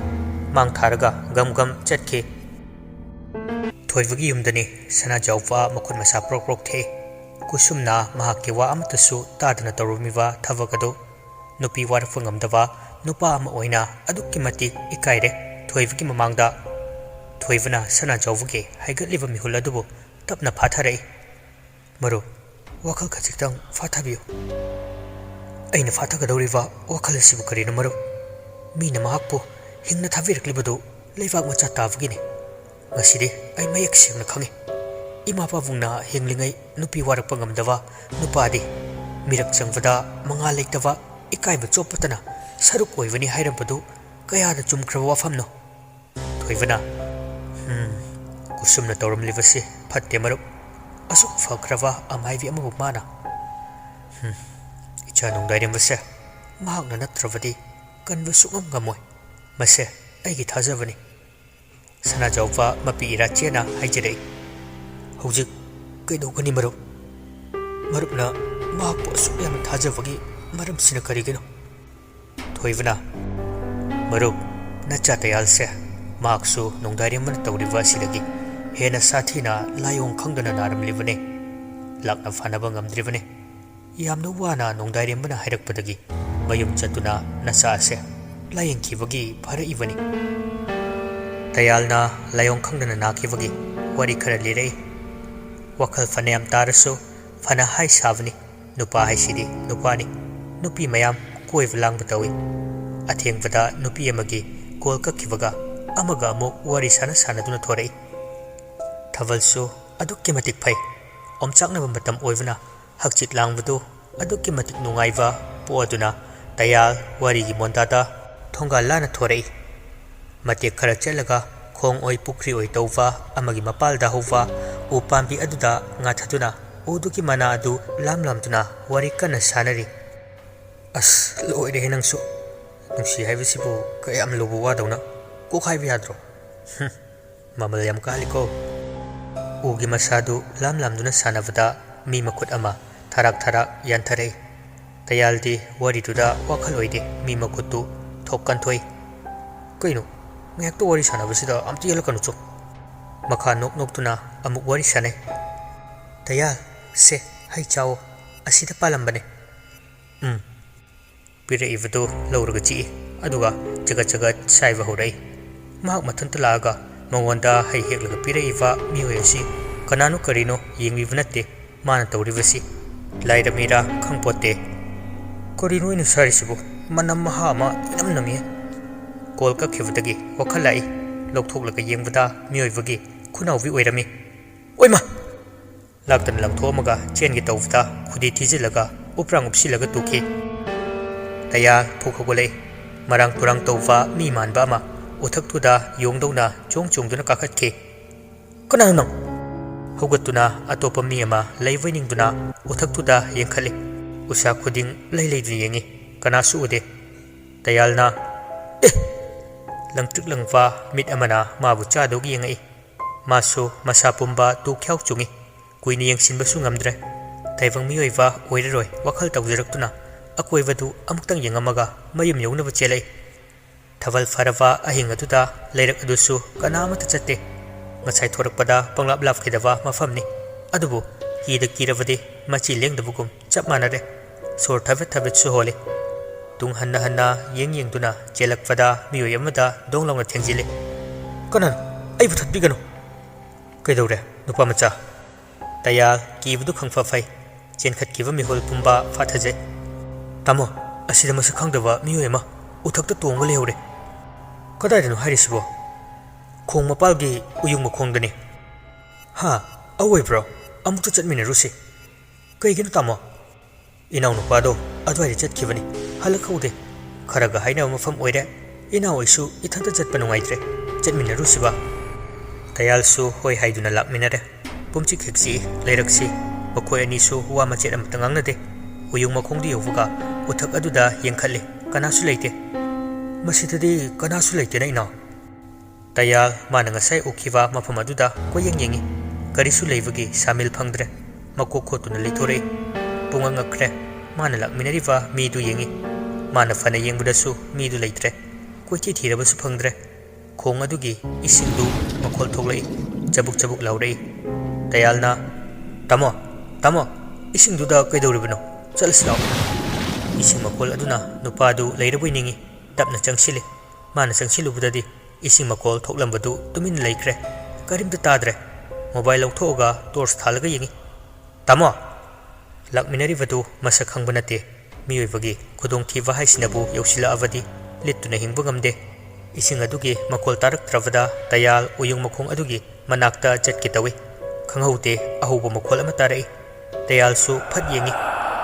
ꯃꯥꯡ ꯊꯥꯔꯒ ꯒꯝ ꯒꯝ ꯆꯠꯈꯤ꯫ ꯊꯣꯏꯕꯒꯤ ꯌꯨꯝꯗꯅꯤ ꯁꯅꯥꯖꯥꯎꯕ ꯃꯈꯨꯠ ꯃꯁꯥ ꯄ꯭ꯔꯣꯛ ꯄ꯭ꯔꯣꯛ ꯊꯦꯛꯏ꯫ ꯀꯨꯁꯨꯝꯅ ꯃꯍꯥꯛꯀꯤ ꯋꯥ ꯑꯃꯠꯇꯁꯨ ꯇꯥꯗꯅ ꯇꯧꯔꯝꯃꯤꯕ ꯊꯕꯛ ꯑꯗꯨ ꯅꯨꯄꯤ ꯋꯥꯔꯛꯄ ꯉꯝꯗꯕ ꯅꯨꯄꯥ ꯑꯃ ꯑꯣꯏꯅ ꯑꯗꯨꯛꯀꯤ ꯃꯇꯤꯛ ꯏꯀꯥꯏꯔꯦ ꯊꯣꯏꯕꯒꯤ ꯃꯃꯥꯡꯗ꯫ ꯊꯣꯏꯕꯅ ꯁꯅꯥꯖꯥꯎꯕꯒꯤ ꯍꯥꯏꯒꯠꯂꯤꯕ ꯃꯤꯍꯨꯜ ꯑꯗꯨꯕꯨ ꯇꯞꯅ ꯐꯥꯊꯔꯛꯏ꯫ "ꯃꯔꯨꯞ, ꯋꯥꯈꯜ ꯈꯖꯤꯛꯇꯪ ꯐꯥꯊꯕꯤꯌꯨ꯫ ꯑꯩꯅ ꯐꯥꯊꯒꯗꯧꯔꯤꯕ ꯋꯥꯈꯜ ꯑꯁꯤꯕꯨ ꯀꯔꯤꯅꯣ ꯃꯔꯨꯞ? ꯃꯤꯅ ꯃꯍꯥꯛꯄꯨ ꯍꯤꯡꯅ ꯊꯥꯕꯤꯔꯛꯂꯤꯕꯗꯨ ꯂꯩꯕꯥꯛ ꯃꯆꯥ ꯇꯥꯕꯒꯤꯅꯤ꯫ ꯉꯁꯤꯗꯤ ꯑꯩ ꯃꯌꯦꯛ ꯁꯦꯡꯅ ꯈꯪꯉꯤ꯫ ꯏꯃꯥ ꯄꯥꯕꯨꯡꯅ ꯍꯤꯡꯂꯤꯉꯩ ꯅꯨꯄꯤ ꯋꯥꯔꯛꯄ ꯉꯝꯗꯕ ꯅꯨꯄꯥꯗꯤ ꯃꯤꯔꯛ ꯆꯪꯕꯗ ꯃꯉꯥꯜ ꯂꯩꯇꯕ ꯏꯀꯥꯏꯕ ꯆꯣꯞꯄꯇꯅ ꯁꯔꯨꯛ ꯑꯣꯏꯕꯅꯤ ꯍꯥꯏꯔꯝꯕꯗꯨ ꯀꯌꯥꯗ ꯆꯨꯝꯈ꯭ꯔꯕ ꯋꯥꯐꯝꯅꯣ?" ꯊꯣꯏꯕꯅ, "ꯍꯝ, ꯀꯨꯁꯨꯝꯅ ꯇꯧꯔꯝꯂꯤꯕꯁꯤ ꯐꯠꯇꯦ ꯃꯔꯨꯞ꯫ ꯑꯁꯨꯛ ꯐꯈ꯭ꯔꯕ ꯑꯃꯥꯏꯕꯤ ꯑꯃꯕꯨ ꯃꯥꯅ, ꯍꯝ, ꯏꯆꯥ ꯅꯣꯡꯗꯥꯏꯔꯦꯝꯕꯁꯦ ꯃꯍꯥꯛꯅ ꯅꯠꯇ꯭ꯔꯕꯗꯤ ꯀꯟꯕ ꯁꯨꯛꯉꯝ ꯉꯝꯃꯣꯏ꯫ ꯃꯁꯦ ꯑꯩꯒꯤ ꯊꯥꯖꯕꯅꯤ꯫" ꯁꯅꯥꯖꯥꯎꯕ ꯃꯄꯤ ꯏꯔꯥꯆꯦꯅ ꯍꯥꯏꯖꯔꯛꯏ, "ꯍꯧꯖꯤꯛ ꯀꯩꯗꯧꯒꯅꯤ ꯃꯔꯨꯞ? ꯃꯔꯨꯞꯅ ꯃꯍꯥꯛꯄꯨ ꯑꯁꯨꯛ ꯌꯥꯝꯅ ꯊꯥꯖꯕꯒꯤ ꯃꯔꯝꯁꯤꯅ ꯀꯔꯤꯒꯤꯅꯣ?" ꯊꯣꯏꯕꯅ, "ꯃꯔꯨꯞ, ꯅꯆꯥ ꯇꯌꯥꯜꯁꯦ ꯃꯍꯥꯛꯁꯨ ꯅꯣꯡꯗꯥꯏꯔꯦꯝꯕꯅ ꯇꯧꯔꯤꯕ ꯑꯁꯤꯗꯒꯤ ꯍꯦꯟꯅ ꯁꯥꯊꯤꯅ ꯂꯥꯏꯑꯣꯡ ꯈꯪꯗꯅ ꯅꯥꯔꯝꯂꯤꯕꯅꯤ꯫ ꯂꯥꯛꯅ ꯐꯅꯕ ꯉꯝꯗ꯭ꯔꯤꯕꯅꯤ꯫ ꯌꯥꯝꯅ ꯋꯥꯅ ꯅꯣꯡꯗꯥꯏꯔꯦꯝꯕꯅ ꯍꯥꯏꯔꯛꯄꯗꯒꯤ ꯃꯌꯨꯝ ꯆꯠꯇꯨꯅ ꯅꯆꯥ ꯑꯁꯦ ꯂꯥꯌꯦꯡꯈꯤꯕꯒꯤ ꯐꯔꯛꯏꯕꯅꯤ꯫" ꯇꯌꯥꯜꯅ ꯂꯥꯏꯑꯣꯡ ꯈꯪꯗꯅ ꯅꯥꯈꯤꯕꯒꯤ ꯋꯥꯔꯤ ꯈꯔ ꯂꯤꯔꯛꯏ꯫ ꯋꯥꯈꯜ ꯐꯅꯌꯥꯝ ꯇꯥꯔꯁꯨ ꯐꯅ ꯍꯥꯏ ꯁꯥꯕꯅꯤ꯫ ꯅꯨꯄꯥ ꯍꯥꯏꯁꯤꯗꯤ ꯅꯨꯄꯥꯅꯤ꯫ ꯅꯨꯄꯤ ꯃꯌꯥꯝ ꯀꯣꯏꯕ ꯂꯥꯡꯕ ꯇꯧꯏ꯫ ꯑꯊꯦꯡꯕꯗ ꯅꯨꯄꯤ ꯑꯃꯒꯤ ꯀꯣꯜ ꯀꯛꯈꯤꯕꯒ ꯑꯃꯒ ꯑꯃꯨꯛ ꯋꯥꯔꯤ ꯁꯥꯟꯅ ꯁꯥꯟꯅꯗꯨꯅ ꯊꯣꯔꯛꯏ꯫ ꯊꯥꯕꯜꯁꯨ ꯑꯗꯨꯛꯀꯤ ꯃꯇꯤꯛ ꯐꯩ꯫ ꯑꯣꯝꯆꯥꯛꯅꯕ ꯃꯇꯝ ꯑꯣꯏꯕꯅ ꯍꯛꯆꯤꯠ ꯂꯥꯡꯕꯗꯨ ꯑꯗꯨꯛꯀꯤ ꯃꯇꯤꯛ ꯅꯨꯡꯉꯥꯏꯕ ꯄꯣꯛꯑꯗꯨꯅ ꯇꯌꯥꯜ ꯋꯥꯔꯤꯒꯤ ꯃꯣꯟꯗꯥꯗ ꯊꯣꯡꯒꯥꯜ ꯂꯥꯟꯅ ꯊꯣꯔꯛꯏ꯫ ꯃꯇꯦꯛ ꯈꯔ ꯆꯠꯂꯒ ꯈꯣꯡ ꯑꯣꯏ ꯄꯨꯈ꯭ꯔꯤ ꯑꯣꯏ ꯇꯧꯕ ꯑꯃꯒꯤ ꯃꯄꯥꯜꯗ ꯍꯧꯕ ꯎ ꯄꯥꯝꯕꯤ ꯑꯗꯨꯗ ꯉꯥꯊꯗꯨꯅ ꯎꯗꯨꯒꯤ ꯃꯅꯥ ꯑꯗꯨ ꯂꯥꯝ ꯂꯥꯝꯗꯨꯅ ꯋꯥꯔꯤ ꯀꯟꯅ ꯁꯥꯟꯅꯔꯤ꯫ "ꯑꯁ, ꯂꯣꯏꯔꯦꯍꯦ ꯅꯪꯁꯨ꯫ ꯅꯨꯡꯁꯤ ꯍꯥꯏꯕꯁꯤꯕꯨ ꯀꯌꯥꯝ ꯂꯨꯕ ꯋꯥꯗꯧꯅ꯫ ꯀꯣꯛ ꯍꯥꯏꯕ ꯌꯥꯗ꯭ꯔꯣ?" "ꯍꯨꯝ, ꯃꯃꯜ ꯌꯥꯝ ꯀꯥꯜꯂꯤꯀꯣ꯫" ꯎꯒꯤ ꯃꯁꯥꯗꯨ ꯂꯥꯝ ꯂꯥꯝꯗꯨꯅ ꯁꯥꯟꯅꯕꯗ ꯃꯤ ꯃꯈꯨꯠ ꯑꯃ ꯊꯥꯔꯥꯛ ꯊꯥꯔꯥꯛ ꯌꯥꯟꯊꯔꯛꯏ꯫ ꯇꯌꯥꯜꯗꯤ ꯋꯥꯔꯤꯗꯨꯗ ꯋꯥꯈꯜ ꯑꯣꯏꯗꯦ, ꯃꯤ ꯃꯈꯨꯠꯇꯨ ꯊꯣꯛ ꯀꯟꯊꯣꯛꯏ꯫ "ꯀꯩꯅꯣ, ꯉꯥꯏꯍꯥꯛꯇ ꯋꯥꯔꯤ ꯁꯥꯟꯅꯕꯁꯤꯗ ꯑꯝꯇ ꯌꯦꯜꯂꯛꯀꯅꯨ ꯆꯣ!" ꯃꯈꯥ ꯅꯣꯛ ꯅꯣꯛꯇꯨꯅ ꯑꯃꯨꯛ ꯋꯥꯔꯤ ꯁꯥꯟꯅꯩ꯫ "ꯇꯌꯥꯜ, ꯁꯦ, ꯍꯩ ꯆꯥꯎꯑꯣ, ꯑꯁꯤꯗ ꯄꯥꯜꯂꯝꯕꯅꯦ꯫" "ꯎꯝ꯫" ꯄꯤꯔꯛꯏꯕꯗꯨ ꯂꯧꯔꯒ ꯆꯤꯛꯏ, ꯑꯗꯨꯒ ꯆꯒꯠ ꯆꯒꯠ ꯁꯥꯏꯕ ꯍꯧꯔꯛꯏ꯫ ꯃꯍꯥꯛ ꯃꯊꯟꯇ ꯂꯥꯛꯑꯒ ꯃꯉꯣꯟꯗ ꯍꯩ ꯍꯦꯛꯂꯒ ꯄꯤꯔꯛꯏꯕ ꯃꯤꯑꯣꯏ ꯑꯁꯤ ꯀꯅꯥꯅꯣ ꯀꯔꯤꯅꯣ ꯌꯦꯡꯕꯤꯕ ꯅꯠꯇꯦ꯫ ꯃꯥꯅ ꯇꯧꯔꯤꯕꯁꯤ ꯂꯥꯏꯔꯃꯤꯔꯥ ꯈꯪꯄꯣꯠꯇꯦ꯫ "ꯀꯔꯤꯅꯣ ꯑꯩꯅ ꯁꯥꯏꯔꯤꯁꯤꯕꯨ? ꯃꯅꯝ ꯃꯍꯥ ꯑꯃ ꯏꯅꯝ ꯅꯝꯃꯤ꯫" ꯀꯣꯜ ꯀꯛꯈꯤꯕꯗꯒꯤ ꯋꯥꯈꯜ ꯂꯥꯛꯏ꯫ ꯂꯧꯊꯣꯛꯂꯒ ꯌꯦꯡꯕꯗ ꯃꯤꯑꯣꯏꯕꯒꯤ ꯈꯨꯅꯥꯎꯕꯤ ꯑꯣꯏꯔꯝꯃꯤ꯫ "ꯑꯣꯏꯃ!" ꯂꯥꯛꯇꯅ ꯂꯪꯊꯣꯛꯑꯝꯃꯒ ꯆꯦꯟꯒꯦ ꯇꯧꯕꯗ ꯈꯨꯗꯤ ꯊꯤꯖꯤꯜꯂꯒ ꯎꯞꯄ꯭ꯔꯥꯡ ꯎꯞꯁꯤꯜꯂꯒ ꯇꯨꯈꯤ꯫ ꯇꯌꯥꯜ ꯐꯨꯛ ꯍꯧꯒꯠꯂꯛꯏ꯫ ꯃꯔꯥꯡ ꯇꯨꯔꯥꯡ ꯇꯧꯕ ꯃꯤ ꯃꯥꯟꯕ ꯑꯃ ꯎꯊꯛꯇꯨꯗ ꯌꯣꯡꯗꯧꯅ ꯆꯣꯡ ꯆꯣꯡꯗꯨꯅ ꯀꯥꯈꯠꯈꯤ꯫ "ꯀꯅꯥꯅꯣ ꯅꯪ?" ꯍꯧꯒꯠꯇꯨꯅ ꯑꯇꯣꯞꯄ ꯃꯤ ꯑꯃ ꯂꯩꯕꯣꯏ ꯅꯤꯡꯗꯨꯅ ꯎꯊꯛꯇꯨꯗ ꯌꯦꯡꯈꯠꯂꯤ꯫ ꯎꯁꯥ ꯈꯨꯗꯤꯡ ꯂꯩ ꯂꯩꯗꯨꯅ ꯌꯦꯡꯉꯤ꯫ ꯀꯅꯥꯁꯨ ꯎꯗꯦ꯫ ꯇꯌꯥꯜꯅ, "ꯑꯦ!" ꯂꯪꯇ꯭ꯔꯤꯛ ꯂꯪꯕ ꯃꯤꯠ ꯑꯃꯅ ꯃꯥꯕꯨ ꯆꯥꯗꯧꯒꯤ ꯌꯦꯡꯉꯛꯏ꯫ ꯃꯥꯁꯨ ꯃꯁꯥ ꯄꯨꯝꯕ ꯇꯨ ꯈ꯭ꯌꯥꯎ ꯆꯨꯡꯉꯤ꯫ ꯀꯨꯏꯅ ꯌꯦꯡꯁꯤꯟꯕꯁꯨ ꯉꯝꯗ꯭ꯔꯦ꯫ ꯇꯥꯏꯕꯪ ꯃꯤꯑꯣꯏꯕ ꯑꯣꯏꯔꯔꯣꯏ ꯋꯥꯈꯜ ꯇꯧꯖꯔꯛꯇꯨꯅ ꯑꯀꯣꯏꯕꯗꯨ ꯑꯃꯨꯛꯇꯪ ꯌꯦꯡꯉꯝꯃꯒ ꯃꯌꯨꯝ ꯌꯧꯅꯕ ꯆꯦꯜꯂꯛꯏ꯫ ꯊꯥꯕꯜ ꯐꯥꯔꯕ ꯑꯍꯤꯡ ꯑꯗꯨꯗ ꯂꯩꯔꯛ ꯑꯗꯨꯁꯨ ꯀꯅꯥꯃꯠꯇ ꯆꯠꯇꯦ꯫ ꯉꯁꯥꯏ ꯊꯣꯔꯛꯄꯗ ꯄꯪꯂꯥꯞ ꯂꯥꯞꯈꯤꯗꯕ ꯃꯐꯝꯅꯤ꯫ ꯑꯗꯨꯕꯨ ꯀꯤꯗ ꯀꯤꯔꯕꯗꯤ ꯃꯆꯤ ꯂꯦꯡꯗꯕꯒꯨꯝ ꯆꯞ ꯃꯥꯟꯅꯔꯦ꯫ ꯁꯣꯔ ꯊꯕꯦꯠ ꯊꯕꯦꯠꯁꯨ ꯍꯣꯜꯂꯤ꯫ ꯇꯨꯡ ꯍꯟꯅ ꯍꯟꯅ ꯌꯦꯡ ꯌꯦꯡꯗꯨꯅ ꯆꯦꯜꯂꯛꯄꯗ ꯃꯤꯑꯣꯏ ꯑꯃꯗ ꯗꯣꯡ ꯂꯥꯎꯅ ꯊꯦꯡꯖꯤꯜꯂꯤ꯫ "ꯀꯅꯥꯅꯣ? ꯑꯩꯕꯨ ꯊꯠꯄꯤꯒꯅꯨ!" "ꯀꯩꯗꯧꯔꯦ, ꯅꯨꯄꯥ ꯃꯆꯥ?" ꯇꯌꯥꯜ ꯀꯤꯕꯗꯨ ꯈꯪꯐ ꯐꯩ꯫ ꯆꯦꯟꯈꯠꯈꯤꯕ ꯃꯤꯍꯨꯜ ꯄꯨꯝꯕ ꯐꯥꯊꯖꯩ꯫ "ꯇꯥꯃꯣ, ꯑꯁꯤꯗ ꯃꯁꯛ ꯈꯪꯗꯕ ꯃꯤꯑꯣꯏ ꯑꯃ ꯎꯊꯛꯇ ꯇꯣꯡꯉꯒ ꯂꯩꯍꯧꯔꯦ꯫" "ꯀꯗꯥꯏꯗꯅꯣ ꯍꯥꯏꯔꯤꯁꯤꯕꯣ?" "ꯈꯣꯡ ꯃꯄꯥꯜꯒꯤ ꯎꯌꯨꯡ ꯃꯈꯣꯡꯗꯅꯤ꯫" "ꯍꯥ? ꯑꯑꯣꯏꯕ꯭ꯔꯣ? ꯑꯃꯨꯛꯇ ꯆꯠꯃꯤꯟꯅꯔꯨꯁꯤ꯫" "ꯀꯩꯒꯤꯅꯣ ꯇꯥꯃꯣ?" "ꯏꯅꯥꯎꯅꯨꯄꯥꯗꯣ ꯑꯗꯨꯋꯥꯏꯗ ꯆꯠꯈꯤꯕꯅꯤ, ꯍꯜꯂꯛꯍꯧꯗꯦ꯫ ꯈꯔꯒ ꯍꯥꯏꯅꯕ ꯃꯐꯝ ꯑꯣꯏꯔꯦ꯫ ꯏꯅꯥꯎ ꯑꯩꯁꯨ ꯏꯊꯟꯇ ꯆꯠꯄ ꯅꯨꯡꯉꯥꯏꯇ꯭ꯔꯦ꯫ ꯆꯠꯃꯤꯟꯅꯔꯨꯁꯤꯕ?" ꯇꯌꯥꯜꯁꯨ ꯍꯣꯏ ꯍꯥꯏꯗꯨꯅ ꯂꯥꯛꯃꯤꯟꯅꯔꯦ꯫ ꯄꯨꯝꯆꯤꯛ ꯍꯦꯛ ꯆꯤꯛꯏ ꯂꯩꯔꯛꯁꯤ꯫ ꯃꯈꯣꯏ ꯑꯅꯤꯁꯨ ꯋꯥ ꯃꯆꯦꯠ ꯑꯃꯠꯇ ꯉꯥꯡꯅꯗꯦ꯫ ꯎꯌꯨꯡ ꯃꯈꯣꯡꯗꯨ ꯌꯧꯕꯒ ꯎꯊꯛ ꯑꯗꯨꯗ ꯌꯦꯡꯈꯠꯂꯤ꯫ ꯀꯅꯥꯁꯨ ꯂꯩꯇꯦ꯫ "ꯃꯁꯤꯗꯗꯤ ꯀꯅꯥꯁꯨ ꯂꯩꯇꯦꯅ, ꯏꯅꯥꯎ?" ꯇꯌꯥꯜ ꯃꯥꯅ ꯉꯁꯥꯏ ꯎꯈꯤꯕ ꯃꯐꯝ ꯑꯗꯨꯗ ꯀꯣꯏꯌꯦꯡ ꯌꯦꯡꯉꯤ꯫ ꯀꯔꯤꯁꯨ ꯂꯩꯕꯒꯤ ꯁꯥꯃꯤꯜ ꯐꯪꯗ꯭ꯔꯦ꯫ ꯃꯀꯣꯛ ꯈꯣꯠꯇꯨꯅ ꯂꯩꯊꯣꯔꯛꯏ꯫ ꯄꯨꯡꯉꯛ ꯉꯛꯈ꯭ꯔꯦ꯫ ꯃꯥꯅ ꯂꯥꯛꯃꯤꯟꯅꯔꯤꯕ ꯃꯤꯗꯨ ꯌꯦꯡꯏ꯫ ꯃꯥꯅ ꯐꯅ ꯌꯦꯡꯕꯗꯁꯨ ꯃꯤꯗꯨ ꯂꯩꯇ꯭ꯔꯦ꯫ ꯀꯣꯏꯊꯤ ꯊꯤꯔꯕꯁꯨ ꯐꯪꯗ꯭ꯔꯦ꯫ ꯈꯣꯡ ꯑꯗꯨꯒꯤ ꯏꯁꯤꯡꯗꯨ ꯃꯈꯣꯜ ꯊꯣꯛꯂꯛꯏ꯫ ꯆꯕꯨꯛ ꯆꯕꯨꯛ ꯂꯥꯎꯔꯛꯏ꯫ ꯇꯌꯥꯜꯅ, "ꯇꯥꯃꯣ, ꯇꯥꯃꯣ, ꯏꯁꯤꯡꯗꯨꯗ ꯀꯩꯗꯧꯔꯤꯕꯅꯣ? ꯆꯠꯂꯁꯤ ꯂꯥꯛꯑꯣ꯫" ꯏꯁꯤꯡ ꯃꯈꯣꯜ ꯑꯗꯨꯅ ꯅꯨꯄꯥꯗꯨ ꯂꯩꯔꯕꯣꯏ ꯅꯤꯡꯏ꯫ ꯇꯞꯅ ꯆꯪꯁꯤꯜꯂꯤ꯫ ꯃꯥꯅ ꯆꯪꯁꯤꯜꯂꯨꯕꯗꯗꯤ ꯏꯁꯤꯡ ꯃꯈꯣꯜ ꯊꯣꯛꯂꯝꯕꯗꯨ ꯇꯨꯃꯤꯟꯅ ꯂꯩꯈ꯭ꯔꯦ꯫ ꯀꯔꯤꯝꯇ ꯇꯥꯗ꯭ꯔꯦ꯫ ꯃꯣꯕꯥꯏꯜ ꯂꯧꯊꯣꯛꯑꯒ ꯇꯣꯔꯆ ꯊꯥꯜꯂꯒ ꯌꯦꯡꯏ꯫ "ꯇꯥꯃꯣ!" ꯂꯥꯛꯃꯤꯟꯅꯔꯤꯕꯗꯨ ꯃꯁꯛ ꯈꯪꯕ ꯅꯠꯇꯦ꯫ ꯃꯤꯑꯣꯏꯕꯒꯤ ꯈꯨꯗꯣꯡꯊꯤꯕ ꯍꯥꯏꯁꯤꯅꯕꯨ ꯌꯧꯁꯤꯜꯂꯛꯑꯕꯗꯤ ꯂꯤꯠꯇꯨꯅ ꯍꯤꯡꯕ ꯉꯝꯗꯦ꯫ ꯏꯁꯤꯡ ꯑꯗꯨꯒꯤ ꯃꯈꯣꯜ ꯇꯥꯔꯛꯇ꯭ꯔꯕꯗ ꯇꯌꯥꯜ ꯎꯌꯨꯡ ꯃꯈꯣꯡ ꯑꯗꯨꯒꯤ ꯃꯅꯥꯛꯇ ꯆꯠꯀꯦ ꯇꯧꯏ꯫ ꯈꯪꯍꯧꯗꯦ, ꯑꯍꯧꯕ ꯃꯈꯣꯜ ꯑꯃ ꯇꯥꯔꯛꯏ꯫ ꯇꯌꯥꯜꯁꯨ ꯐꯠ ꯌꯦꯡꯏ꯫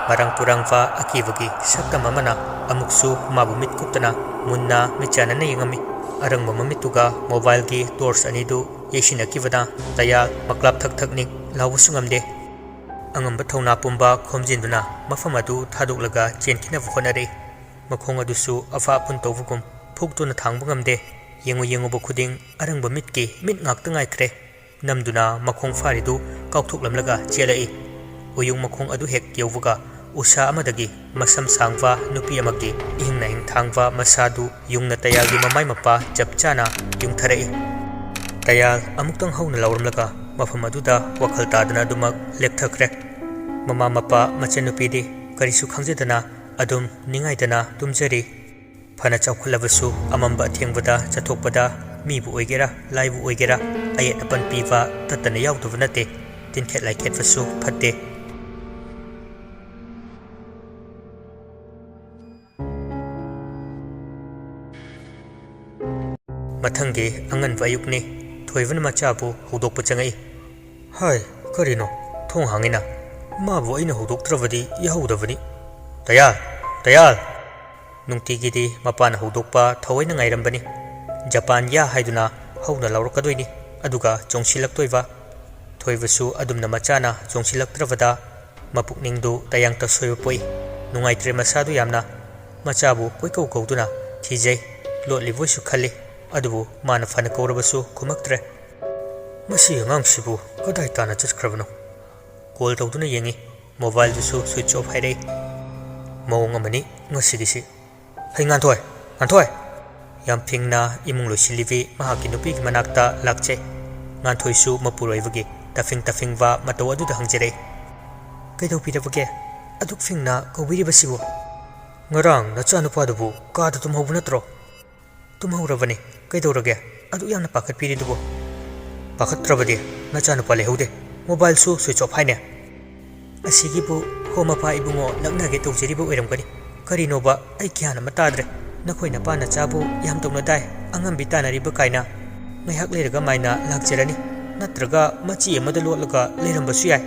ꯃꯔꯥꯡ ꯄꯨꯔꯥꯡꯕ ꯑꯀꯤꯕꯒꯤ ꯁꯛꯇꯝ ꯑꯃꯅ ꯑꯃꯨꯛꯁꯨ ꯃꯥꯕꯨ ꯃꯤꯠ ꯀꯨꯞꯇꯅ ꯃꯨꯟꯅ ꯃꯤꯠꯆꯥꯟꯅꯅ ꯌꯦꯡꯉꯝꯃꯤ꯫ ꯑꯔꯪꯕ ꯃꯃꯤꯠꯇꯨꯒ ꯃꯣꯕꯥꯏꯜꯒꯤ ꯇꯣꯔꯆ ꯑꯅꯤꯗꯨ ꯌꯩꯁꯤꯟꯅꯈꯤꯕꯗ ꯇꯌꯥꯜ ꯃꯀ꯭ꯂꯥꯞ ꯊꯛ ꯊꯛ ꯅꯤꯛ ꯂꯥꯎꯕꯁꯨ ꯉꯝꯗꯦ꯫ ꯑꯉꯝꯕ ꯊꯧꯅꯥ ꯄꯨꯝꯕ ꯈꯣꯝꯖꯤꯟꯗꯨꯅ ꯃꯐꯝ ꯑꯗꯨ ꯊꯥꯗꯣꯛꯂꯒ ꯆꯦꯟꯈꯤꯅꯕ ꯍꯣꯠꯅꯔꯛꯏ꯫ ꯃꯈꯣꯡ ꯑꯗꯨꯁꯨ ꯑꯐꯥ ꯑꯄꯨꯟ ꯇꯧꯕꯒꯨꯝ ꯐꯨꯛꯇꯨꯅ ꯊꯥꯡꯕ ꯉꯝꯗꯦ꯫ ꯌꯦꯡꯉꯨ ꯌꯦꯡꯉꯨꯕ ꯈꯨꯗꯤꯡ ꯑꯔꯪꯕ ꯃꯤꯠꯀꯤ ꯃꯤꯠ ꯉꯥꯛꯇ ꯉꯥꯏꯈ꯭ꯔꯦ꯫ ꯅꯝꯗꯨꯅ ꯃꯈꯣꯡ ꯐꯥꯔꯤꯗꯨ ꯀꯥꯎꯊꯣꯛꯂꯝꯂꯒ ꯆꯦꯜꯂꯛꯏ꯫ ꯎꯌꯨꯡ ꯃꯈꯣꯡ ꯑꯗꯨ ꯍꯦꯛ ꯌꯧꯕꯒ ꯎꯁꯥ ꯑꯃꯗꯒꯤ ꯃꯁꯝ ꯁꯥꯡꯕ ꯅꯨꯄꯤ ꯑꯃꯒꯤ ꯏꯍꯤꯡ ꯅꯥꯍꯤꯡ ꯊꯥꯡꯕ ꯃꯁꯥꯗꯨ ꯌꯨꯡꯅ ꯇꯌꯥꯜꯒꯤ ꯃꯃꯥꯏ ꯃꯄꯥ ꯆꯞ ꯆꯥꯅ ꯌꯨꯡꯊꯔꯛꯏ꯫ ꯇꯌꯥꯜ ꯑꯃꯨꯛꯇꯪ ꯍꯧꯅ ꯂꯥꯎꯔꯝꯂꯒ ꯃꯐꯝ ꯑꯗꯨꯗ ꯋꯥꯈꯜ ꯇꯥꯗꯅ ꯑꯗꯨꯃꯛ ꯂꯦꯞꯊꯈ꯭ꯔꯦ꯫ ꯃꯃꯥ ꯃꯄꯥ ꯃꯆꯟꯅꯨꯄꯤꯗꯤ ꯀꯔꯤꯁꯨ ꯈꯪꯖꯗꯅ ꯑꯗꯨꯝ ꯅꯤꯡꯉꯥꯏꯗꯅ ꯇꯨꯝꯖꯔꯤ꯫ ꯐꯅ ꯆꯥꯎꯈꯠꯂꯕꯁꯨ ꯑꯃꯝꯕ ꯑꯊꯦꯡꯕꯗ ꯆꯠꯊꯣꯛꯄꯗ ꯃꯤꯕꯨ ꯑꯣꯏꯒꯦꯔꯥ ꯂꯥꯏꯕꯨ ꯑꯣꯏꯒꯦꯔꯥ ꯑꯌꯦꯠ ꯑꯄꯟ ꯄꯤꯕ ꯇꯠꯇꯅ ꯌꯥꯎꯗꯕ ꯅꯠꯇꯦ꯫ ꯇꯤꯟꯈꯦꯠ ꯂꯥꯏꯈꯦꯠꯄꯁꯨ ꯐꯠꯇꯦ꯫ ꯃꯊꯪꯒꯤ ꯑꯉꯟꯕ ꯑꯌꯨꯛꯅꯤ꯫ ꯊꯣꯏꯕꯅ ꯃꯆꯥꯕꯨ ꯍꯧꯗꯣꯛꯄ ꯆꯪꯉꯛꯏ꯫ "ꯍꯥꯏ, ꯀꯔꯤꯅꯣ? ꯊꯣꯡ ꯍꯥꯡꯉꯤꯅ꯫ ꯃꯥꯕꯨ ꯑꯩꯅ ꯍꯧꯗꯣꯛꯇ꯭ꯔꯕꯗꯤ ꯌꯥꯍꯧꯗꯕꯅꯤ꯫ ꯇꯌꯥꯜ! ꯇꯌꯥꯜ!" ꯅꯨꯡꯇꯤꯒꯤꯗꯤ ꯃꯄꯥꯅ ꯍꯧꯗꯣꯛꯄ ꯊꯑꯣꯏꯅ ꯉꯥꯏꯔꯝꯕꯅꯤ꯫ ꯖꯄꯥꯟ ꯌꯥ ꯍꯥꯏꯗꯨꯅ ꯍꯧꯅ ꯂꯥꯎꯔꯛꯀꯗꯣꯏꯅꯤ, ꯑꯗꯨꯒ ꯆꯣꯡꯁꯤꯜꯂꯛꯇꯣꯏꯕ꯫ ꯊꯣꯏꯕꯁꯨ ꯑꯗꯨꯝꯅ ꯃꯆꯥꯅ ꯆꯣꯡꯁꯤꯜꯂꯛꯇ꯭ꯔꯕꯗ ꯃꯄꯨꯛꯅꯤꯡꯗꯨ ꯇꯌꯥꯡ ꯇꯁꯣꯏꯕ ꯄꯣꯛꯏ꯫ ꯅꯨꯡꯉꯥꯏꯇ꯭ꯔꯦ ꯃꯁꯥꯗꯨ ꯌꯥꯝꯅ꯫ ꯃꯆꯥꯕꯨ ꯀꯣꯏꯀꯧ ꯀꯧꯗꯨꯅ ꯊꯤꯖꯩ꯫ ꯂꯣꯠꯂꯤꯕꯣꯏꯁꯨ ꯈꯜꯂꯤ꯫ ꯑꯗꯨꯕꯨ ꯃꯥꯅ ꯐꯅ ꯀꯧꯔꯕꯁꯨ ꯈꯨꯝꯃꯛꯇ꯭ꯔꯦ꯫ "ꯃꯁꯤ ꯑꯉꯥꯡꯁꯤꯕꯨ ꯀꯗꯥꯏ ꯇꯥꯅ ꯆꯠꯈ꯭ꯔꯕꯅꯣ?" ꯀꯣꯜ ꯇꯧꯗꯨꯅ ꯌꯦꯡꯉꯤ꯫ ꯃꯣꯕꯥꯏꯜꯗꯨꯁꯨ ꯁ꯭ꯋꯤꯆ ꯑꯣꯐ ꯍꯥꯏꯔꯛꯏ꯫ ꯃꯑꯣꯡ ꯑꯃꯅꯤ ꯉꯁꯤꯒꯤꯁꯤ꯫ "ꯍꯩ ꯉꯥꯟꯊꯣꯏ, ꯉꯥꯟꯊꯣꯏ!" ꯌꯥꯝ ꯐꯤꯡꯅ ꯏꯃꯨꯡ ꯂꯣꯏꯁꯤꯜꯂꯤꯕꯤ ꯃꯍꯥꯛꯀꯤ ꯅꯨꯄꯤꯒꯤ ꯃꯅꯥꯛꯇ ꯂꯥꯛꯆꯩ꯫ ꯉꯥꯟꯊꯣꯏꯁꯨ ꯃꯄꯨꯔꯣꯏꯕꯒꯤ ꯇꯐꯤꯡ ꯇꯐꯤꯡꯕ ꯃꯇꯧ ꯑꯗꯨꯗ ꯍꯪꯖꯔꯛꯏ꯫ "ꯀꯩꯗꯧꯕꯤꯔꯕꯒꯦ? ꯑꯗꯨꯛ ꯐꯤꯡꯅ ꯀꯧꯕꯤꯔꯤꯕꯁꯤꯕꯨ?" "ꯉꯔꯥꯡ ꯅꯆꯥꯅꯨꯄꯥꯗꯨꯕꯨ ꯀꯥꯗ ꯇꯨꯝꯍꯧꯕ ꯅꯠꯇ꯭ꯔꯣ?" "ꯇꯨꯝꯍꯧꯔꯕꯅꯦ꯫ ꯀꯩꯗꯧꯔꯒꯦ ꯑꯗꯨꯛ ꯌꯥꯝꯅ ꯄꯥꯈꯠꯄꯤꯔꯤꯗꯨꯕꯨ?" "ꯄꯥꯈꯠꯇ꯭ꯔꯕꯗꯤ? ꯅꯆꯥꯅꯨꯄꯥ ꯂꯩꯍꯧꯗꯦ꯫ ꯃꯣꯕꯥꯏꯜꯁꯨ ꯁ꯭ꯋꯤꯆ ꯑꯣꯐ ꯍꯥꯏꯅꯦ꯫" "ꯑꯁꯤꯒꯤꯕꯨ ꯍꯣ ꯃꯄꯥ ꯏꯕꯨꯡꯉꯣ ꯂꯛꯅꯒꯦ ꯇꯧꯖꯔꯤꯕ ꯑꯣꯏꯔꯝꯒꯅꯤ꯫ ꯀꯔꯤꯅꯣꯕ? ꯑꯩ ꯒ꯭ꯌꯥꯟ ꯑꯃ ꯇꯥꯗ꯭ꯔꯦ꯫ ꯅꯈꯣꯏ ꯅꯄꯥ ꯅꯆꯥꯕꯨ ꯌꯥꯝ ꯇꯧꯅꯗꯥꯏ, ꯑꯉꯝꯕꯤ ꯇꯥꯟꯅꯔꯤꯕ ꯀꯥꯏꯅ꯫ ꯉꯥꯏꯍꯥꯛ ꯂꯩꯔꯒ ꯃꯥꯏꯅ ꯂꯥꯛꯆꯔꯅꯤ꯫ ꯅꯠꯇ꯭ꯔꯒ ꯃꯆꯤ ꯑꯃꯗ ꯂꯣꯠꯂꯒ ꯂꯩꯔꯝꯕꯁꯨ ꯌꯥꯏ꯫"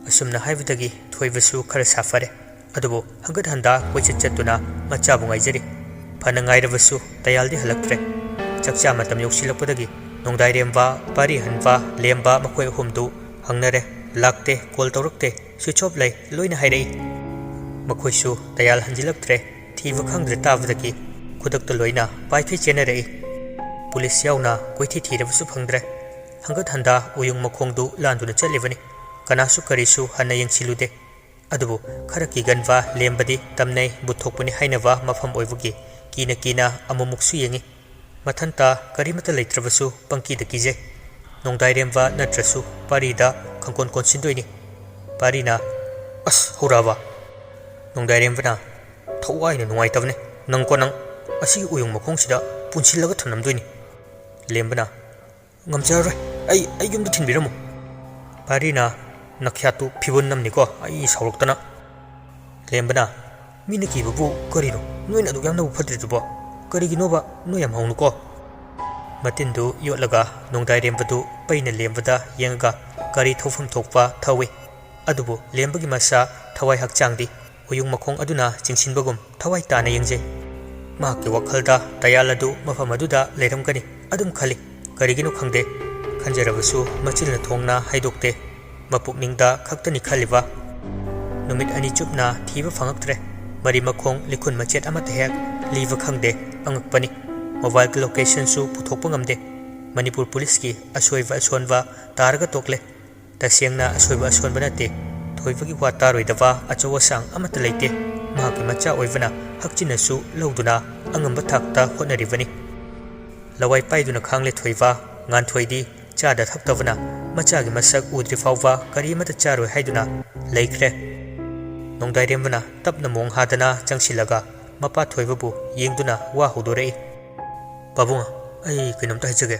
ꯑꯁꯨꯝꯅ ꯍꯥꯏꯕꯗꯒꯤ ꯊꯣꯏꯕꯁꯨ ꯈꯔ ꯁꯥꯐꯔꯦ꯫ ꯑꯗꯨꯕꯨ ꯍꯪꯒꯠ ꯍꯟꯗꯥ ꯀꯣꯏꯆꯠ ꯆꯠꯇꯨꯅ ꯃꯆꯥꯕꯨ ꯉꯥꯏꯖꯔꯤ꯫ ꯐꯅ ꯉꯥꯏꯔꯕꯁꯨ ꯇꯌꯥꯜꯗꯤ ꯍꯜꯂꯛꯇ꯭ꯔꯦ꯫ ꯆꯥꯛꯆꯥ ꯃꯇꯝ ꯌꯧꯁꯤꯜꯂꯛꯄꯗꯒꯤ ꯅꯣꯡꯗꯥꯏꯔꯦꯝꯕ, ꯄꯥꯔꯤ ꯍꯟꯕ, ꯂꯦꯝꯕ ꯃꯈꯣꯏ ꯑꯍꯨꯝꯗꯨ ꯍꯪꯅꯔꯦ꯫ ꯂꯥꯛꯇꯦ, ꯀꯣꯜ ꯇꯧꯔꯛꯇꯦ, ꯁ꯭ꯋꯤꯆ ꯑꯣꯐ ꯂꯩ, ꯂꯣꯏꯅ ꯍꯥꯏꯔꯛꯏ꯫ ꯃꯈꯣꯏꯁꯨ ꯇꯌꯥꯜ ꯍꯟꯖꯤꯜꯂꯛꯇ꯭ꯔꯦ꯫ ꯊꯤꯕ ꯈꯪꯗ꯭ꯔꯦ ꯇꯥꯕꯗꯒꯤ ꯈꯨꯗꯛꯇ ꯂꯣꯏꯅ ꯄꯥꯏꯈꯩ ꯆꯦꯟꯅꯔꯛꯏ꯫ ꯄꯨꯂꯤꯁ ꯌꯥꯎꯅ ꯀꯣꯏꯊꯤ ꯊꯤꯔꯕꯁꯨ ꯐꯪꯗ꯭ꯔꯦ꯫ ꯍꯪꯒꯠ ꯍꯟꯗꯥ ꯎꯌꯨꯡ ꯃꯈꯣꯡꯗꯨ ꯂꯥꯟꯗꯨꯅ ꯆꯠꯂꯤꯕꯅꯤ꯫ ꯀꯅꯥꯁꯨ ꯀꯔꯤꯁꯨ ꯍꯟꯅ ꯌꯦꯡꯁꯤꯜꯂꯨꯗꯦ꯫ ꯑꯗꯨꯕꯨ ꯈꯔ ꯀꯤꯒꯟꯕ ꯂꯦꯝꯕꯗꯤ ꯇꯝꯅꯩ ꯚꯨꯠ ꯊꯣꯛꯄꯅꯤ ꯍꯥꯏꯅꯕ ꯃꯐꯝ ꯑꯣꯏꯕꯒꯤ ꯀꯤꯅ ꯀꯤꯅ ꯑꯃꯨꯛꯃꯨꯛꯁꯨ ꯌꯦꯡꯉꯤ꯫ ꯃꯊꯟꯇ ꯀꯔꯤꯃꯠꯇ ꯂꯩꯇ꯭ꯔꯕꯁꯨ ꯄꯪꯀꯤꯗ ꯀꯤꯖꯩ꯫ ꯅꯣꯡꯗꯥꯏꯔꯦꯝꯕ ꯅꯠꯇ꯭ꯔꯁꯨ ꯄꯥꯔꯤꯗ ꯈꯪꯀꯣꯟ ꯀꯣꯟꯁꯤꯟꯗꯣꯏꯅꯤ꯫ ꯄꯥꯔꯤꯅ, "ꯑꯁ, ꯍꯧꯔꯛꯑꯕ?" ꯅꯣꯡꯗꯥꯏꯔꯦꯝꯕꯅ, "ꯊꯋꯥꯏꯅ ꯅꯨꯡꯉꯥꯏꯇꯕꯅꯦ꯫ ꯅꯪꯀꯣ ꯅꯪ, ꯑꯁꯤꯒꯤ ꯎꯌꯨꯡ ꯃꯈꯣꯡꯁꯤꯗ ꯄꯨꯟꯁꯤꯜꯂꯒ ꯊꯝꯂꯝꯗꯣꯏꯅꯤ꯫" ꯂꯦꯝꯕꯅ, "ꯉꯝꯖꯔꯔꯣꯏ꯫ ꯑꯩ, ꯑꯩ ꯌꯨꯝꯗ ꯊꯤꯟꯕꯤꯔꯝꯃꯨ꯫" ꯄꯥꯔꯤꯅ, "ꯅꯈ꯭ꯌꯥꯠꯇꯨ ꯐꯤꯕꯣꯟ ꯅꯝꯅꯤꯀꯣ, ꯑꯩ ꯁꯥꯎꯔꯛꯇꯅ꯫" ꯂꯦꯝꯕꯅ, "ꯃꯤꯅ ꯀꯤꯕꯕꯨ ꯀꯔꯤꯅꯣ? ꯅꯣꯏꯅ ꯑꯗꯨꯛ ꯌꯥꯝꯅꯕꯨ ꯐꯠꯇ꯭ꯔꯤꯗꯨꯕꯣ? ꯀꯔꯤꯒꯤꯅꯣꯕ? ꯅꯣꯏ ꯌꯥꯝ ꯍꯧꯅꯨꯀꯣ꯫" ꯃꯇꯤꯟꯗꯨ ꯌꯣꯠꯂꯒ ꯅꯣꯡꯗꯥꯏꯔꯦꯝꯕꯗꯨ ꯄꯩꯅ ꯂꯦꯝꯕꯗ ꯌꯦꯡꯉꯒ ꯒꯥꯔꯤ ꯊꯧꯐꯝ ꯊꯣꯛꯄ ꯊꯧꯏ꯫ ꯑꯗꯨꯕꯨ ꯂꯦꯝꯕꯒꯤ ꯃꯁꯥ ꯊꯋꯥꯏ ꯍꯛꯆꯥꯡꯗꯤ ꯎꯌꯨꯡ ꯃꯈꯣꯡ ꯑꯗꯨꯅ ꯆꯤꯡꯁꯤꯟꯕꯒꯨꯝ ꯊꯋꯥꯏ ꯇꯥꯅ ꯌꯦꯡꯖꯩ꯫ ꯃꯍꯥꯛꯀꯤ ꯋꯥꯈꯜꯗ ꯇꯌꯥꯜ ꯑꯗꯨ ꯃꯐꯝ ꯑꯗꯨꯗ ꯂꯩꯔꯝꯒꯅꯤ ꯑꯗꯨꯝ ꯈꯜꯂꯤ꯫ ꯀꯔꯤꯒꯤꯅꯣ ꯈꯪꯗꯦ, ꯈꯟꯖꯔꯕꯁꯨ ꯃꯆꯤꯟꯅ ꯊꯣꯡꯅ ꯍꯥꯏꯗꯣꯛꯇꯦ꯫ ꯃꯄꯨꯛꯅꯤꯡꯗ ꯈꯛꯇꯅꯤ ꯈꯜꯂꯤꯕ꯫ ꯅꯨꯃꯤꯠ ꯑꯅꯤ ꯆꯨꯞꯅ ꯊꯤꯕ ꯐꯪꯉꯛꯇ꯭ꯔꯦ꯫ ꯃꯔꯤ ꯃꯈꯣꯡ ꯂꯤꯈꯨꯟ ꯃꯆꯦꯠ ꯑꯃꯠꯇ ꯍꯦꯛ ꯂꯤꯕ ꯈꯪꯗꯦ꯫ ꯑꯉꯛꯄꯅꯤ꯫ ꯃꯣꯕꯥꯏꯜꯒꯤ ꯂꯣꯀꯦꯁꯟꯁꯨ ꯄꯨꯊꯣꯛꯄ ꯉꯝꯗꯦ꯫ ꯃꯅꯤꯄꯨꯔ ꯄꯨꯂꯤꯁꯀꯤ ꯑꯁꯣꯏꯕ ꯑꯁꯣꯟꯕ ꯇꯥꯔꯒ ꯇꯣꯛꯂꯦ꯫ ꯇꯁꯦꯡꯅ ꯑꯁꯣꯏꯕ ꯑꯁꯣꯟꯕ ꯅꯠꯇꯦ꯫ ꯊꯣꯏꯕꯒꯤ ꯋꯥ ꯇꯥꯔꯣꯏꯗꯕ ꯑꯆꯧ ꯑꯁꯥꯡ ꯑꯃꯠꯇ ꯂꯩꯇꯦ꯫ ꯃꯍꯥꯛꯀꯤ ꯃꯆꯥ ꯑꯣꯏꯕꯅ ꯍꯛꯆꯤꯟꯅꯁꯨ ꯂꯧꯗꯨꯅ ꯑꯉꯝꯕ ꯊꯥꯛꯇ ꯍꯣꯠꯅꯔꯤꯕꯅꯤ꯫ ꯂꯋꯥꯏ ꯄꯥꯏꯗꯨꯅ ꯈꯥꯡꯂꯦ ꯊꯣꯏꯕ꯫ ꯉꯥꯟꯊꯣꯏꯗꯤ ꯆꯥꯗ ꯊꯛꯇꯕꯅ ꯃꯆꯥꯒꯤ ꯃꯁꯛ ꯎꯗ꯭ꯔꯤ ꯐꯥꯎꯕ ꯀꯔꯤ ꯑꯃꯠꯇ ꯆꯥꯔꯣꯏ ꯍꯥꯏꯗꯨꯅ ꯂꯩꯈ꯭ꯔꯦ꯫ ꯅꯣꯡꯗꯥꯏꯔꯦꯝꯕꯅ ꯇꯞꯅ ꯃꯣꯡ ꯍꯥꯗꯅ ꯆꯪꯁꯤꯜꯂꯒ ꯃꯄꯥ ꯊꯣꯏꯕꯕꯨ ꯌꯦꯡꯗꯨꯅ ꯋꯥ ꯍꯧꯗꯣꯔꯛꯏ꯫ "ꯄꯥꯕꯨꯡ, ꯑꯩ ꯀꯩꯅꯣꯝꯇ ꯍꯥꯏꯖꯒꯦ꯫"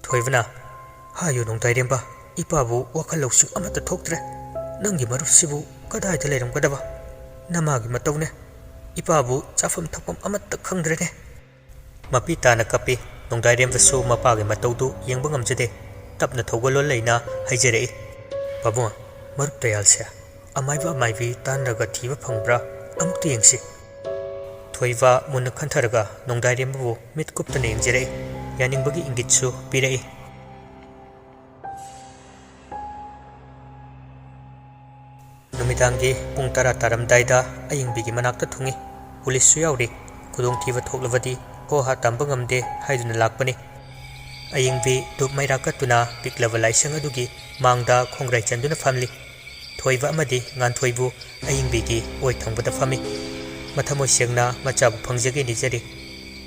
ꯊꯣꯏꯕꯅ, "ꯍꯥꯏꯌꯨ ꯅꯣꯡꯗꯥꯏꯔꯦꯝꯕ, ꯏꯄꯥꯕꯨ ꯋꯥꯈꯜ ꯂꯧꯁꯤꯡ ꯑꯃꯠꯇ ꯊꯣꯛꯇ꯭ꯔꯦ꯫ ꯅꯪꯒꯤ ꯃꯔꯨꯞꯁꯤꯕꯨ ꯀꯗꯥꯏꯗ ꯂꯩꯔꯝꯒꯗꯕ? ꯅꯃꯥꯒꯤ ꯃꯇꯧꯅꯦ꯫ ꯏꯄꯥꯕꯨ ꯆꯥꯐꯝ ꯊꯛꯐꯝ ꯑꯃꯠꯇ ꯈꯪꯗ꯭ꯔꯦꯅꯦ꯫" ꯃꯄꯤ ꯇꯥꯅ ꯀꯞꯄꯤ꯫ ꯅꯣꯡꯗꯥꯏꯔꯦꯝꯕꯁꯨ ꯃꯄꯥꯒꯤ ꯃꯇꯧꯗꯨ ꯌꯦꯡꯕ ꯉꯝꯖꯗꯦ꯫ ꯇꯞꯅ ꯊꯧꯒꯜꯂꯣꯟ ꯂꯩꯅ ꯍꯥꯏꯖꯔꯛꯏ, "ꯄꯥꯕꯨꯡ, ꯃꯔꯨꯞ ꯇꯌꯥꯜꯁꯦ ꯑꯃꯥꯏꯕ ꯑꯃꯥꯏꯕꯤ ꯇꯥꯟꯅꯔꯒ ꯊꯤꯕ ꯐꯪꯕ꯭ꯔꯥ? ꯑꯃꯨꯛꯇ ꯌꯦꯡꯁꯤ꯫" ꯊꯣꯏꯕ ꯃꯨꯟꯅ ꯈꯟꯊꯔꯒ ꯅꯣꯡꯗꯥꯏꯔꯦꯝꯕꯕꯨ ꯃꯤꯠ ꯀꯨꯞꯇꯅ ꯌꯦꯡꯖꯔꯛꯏ꯫ ꯌꯥꯅꯤꯡꯕꯒꯤ ꯏꯪꯒꯤꯠꯁꯨ ꯄꯤꯔꯛꯏ꯫ ꯅꯨꯃꯤꯗꯥꯡꯒꯤ ꯄꯨꯡ ꯇꯔꯥ ꯇꯥꯔꯝꯗꯥꯏꯗ ꯑꯌꯤꯡꯕꯤꯒꯤ ꯃꯅꯥꯛꯇ ꯊꯨꯡꯏ꯫ ꯄꯨꯂꯤꯁꯁꯨ ꯌꯥꯎꯔꯤ꯫ ꯈꯨꯗꯣꯡꯊꯤꯕ ꯊꯣꯛꯂꯕꯗꯤ ꯍꯣ ꯍꯥ ꯇꯝꯕ ꯉꯝꯗꯦ ꯍꯥꯏꯗꯨꯅ ꯂꯥꯛꯄꯅꯤ꯫ ꯑꯌꯤꯡꯕꯤ ꯙꯨꯞ ꯃꯩꯔꯥ ꯀꯠꯇꯨꯅ ꯄꯤꯛꯂꯕ ꯂꯥꯏꯁꯪ ꯑꯗꯨꯒꯤ ꯃꯥꯡꯗ ꯈꯣꯡꯒ꯭ꯔꯥꯏ ꯆꯟꯗꯨꯅ ꯐꯝꯂꯤ꯫ ꯊꯣꯏꯕ ꯑꯃꯗꯤ ꯉꯥꯟꯊꯣꯏꯕꯨ ꯑꯌꯤꯡꯕꯤꯒꯤ ꯑꯣꯏ ꯊꯪꯕꯗ ꯐꯝꯃꯤ꯫ ꯃꯊꯃꯣꯏ ꯁꯦꯡꯅ ꯃꯆꯥꯕꯨ ꯐꯪꯖꯒꯦ ꯅꯤꯖꯔꯤ꯫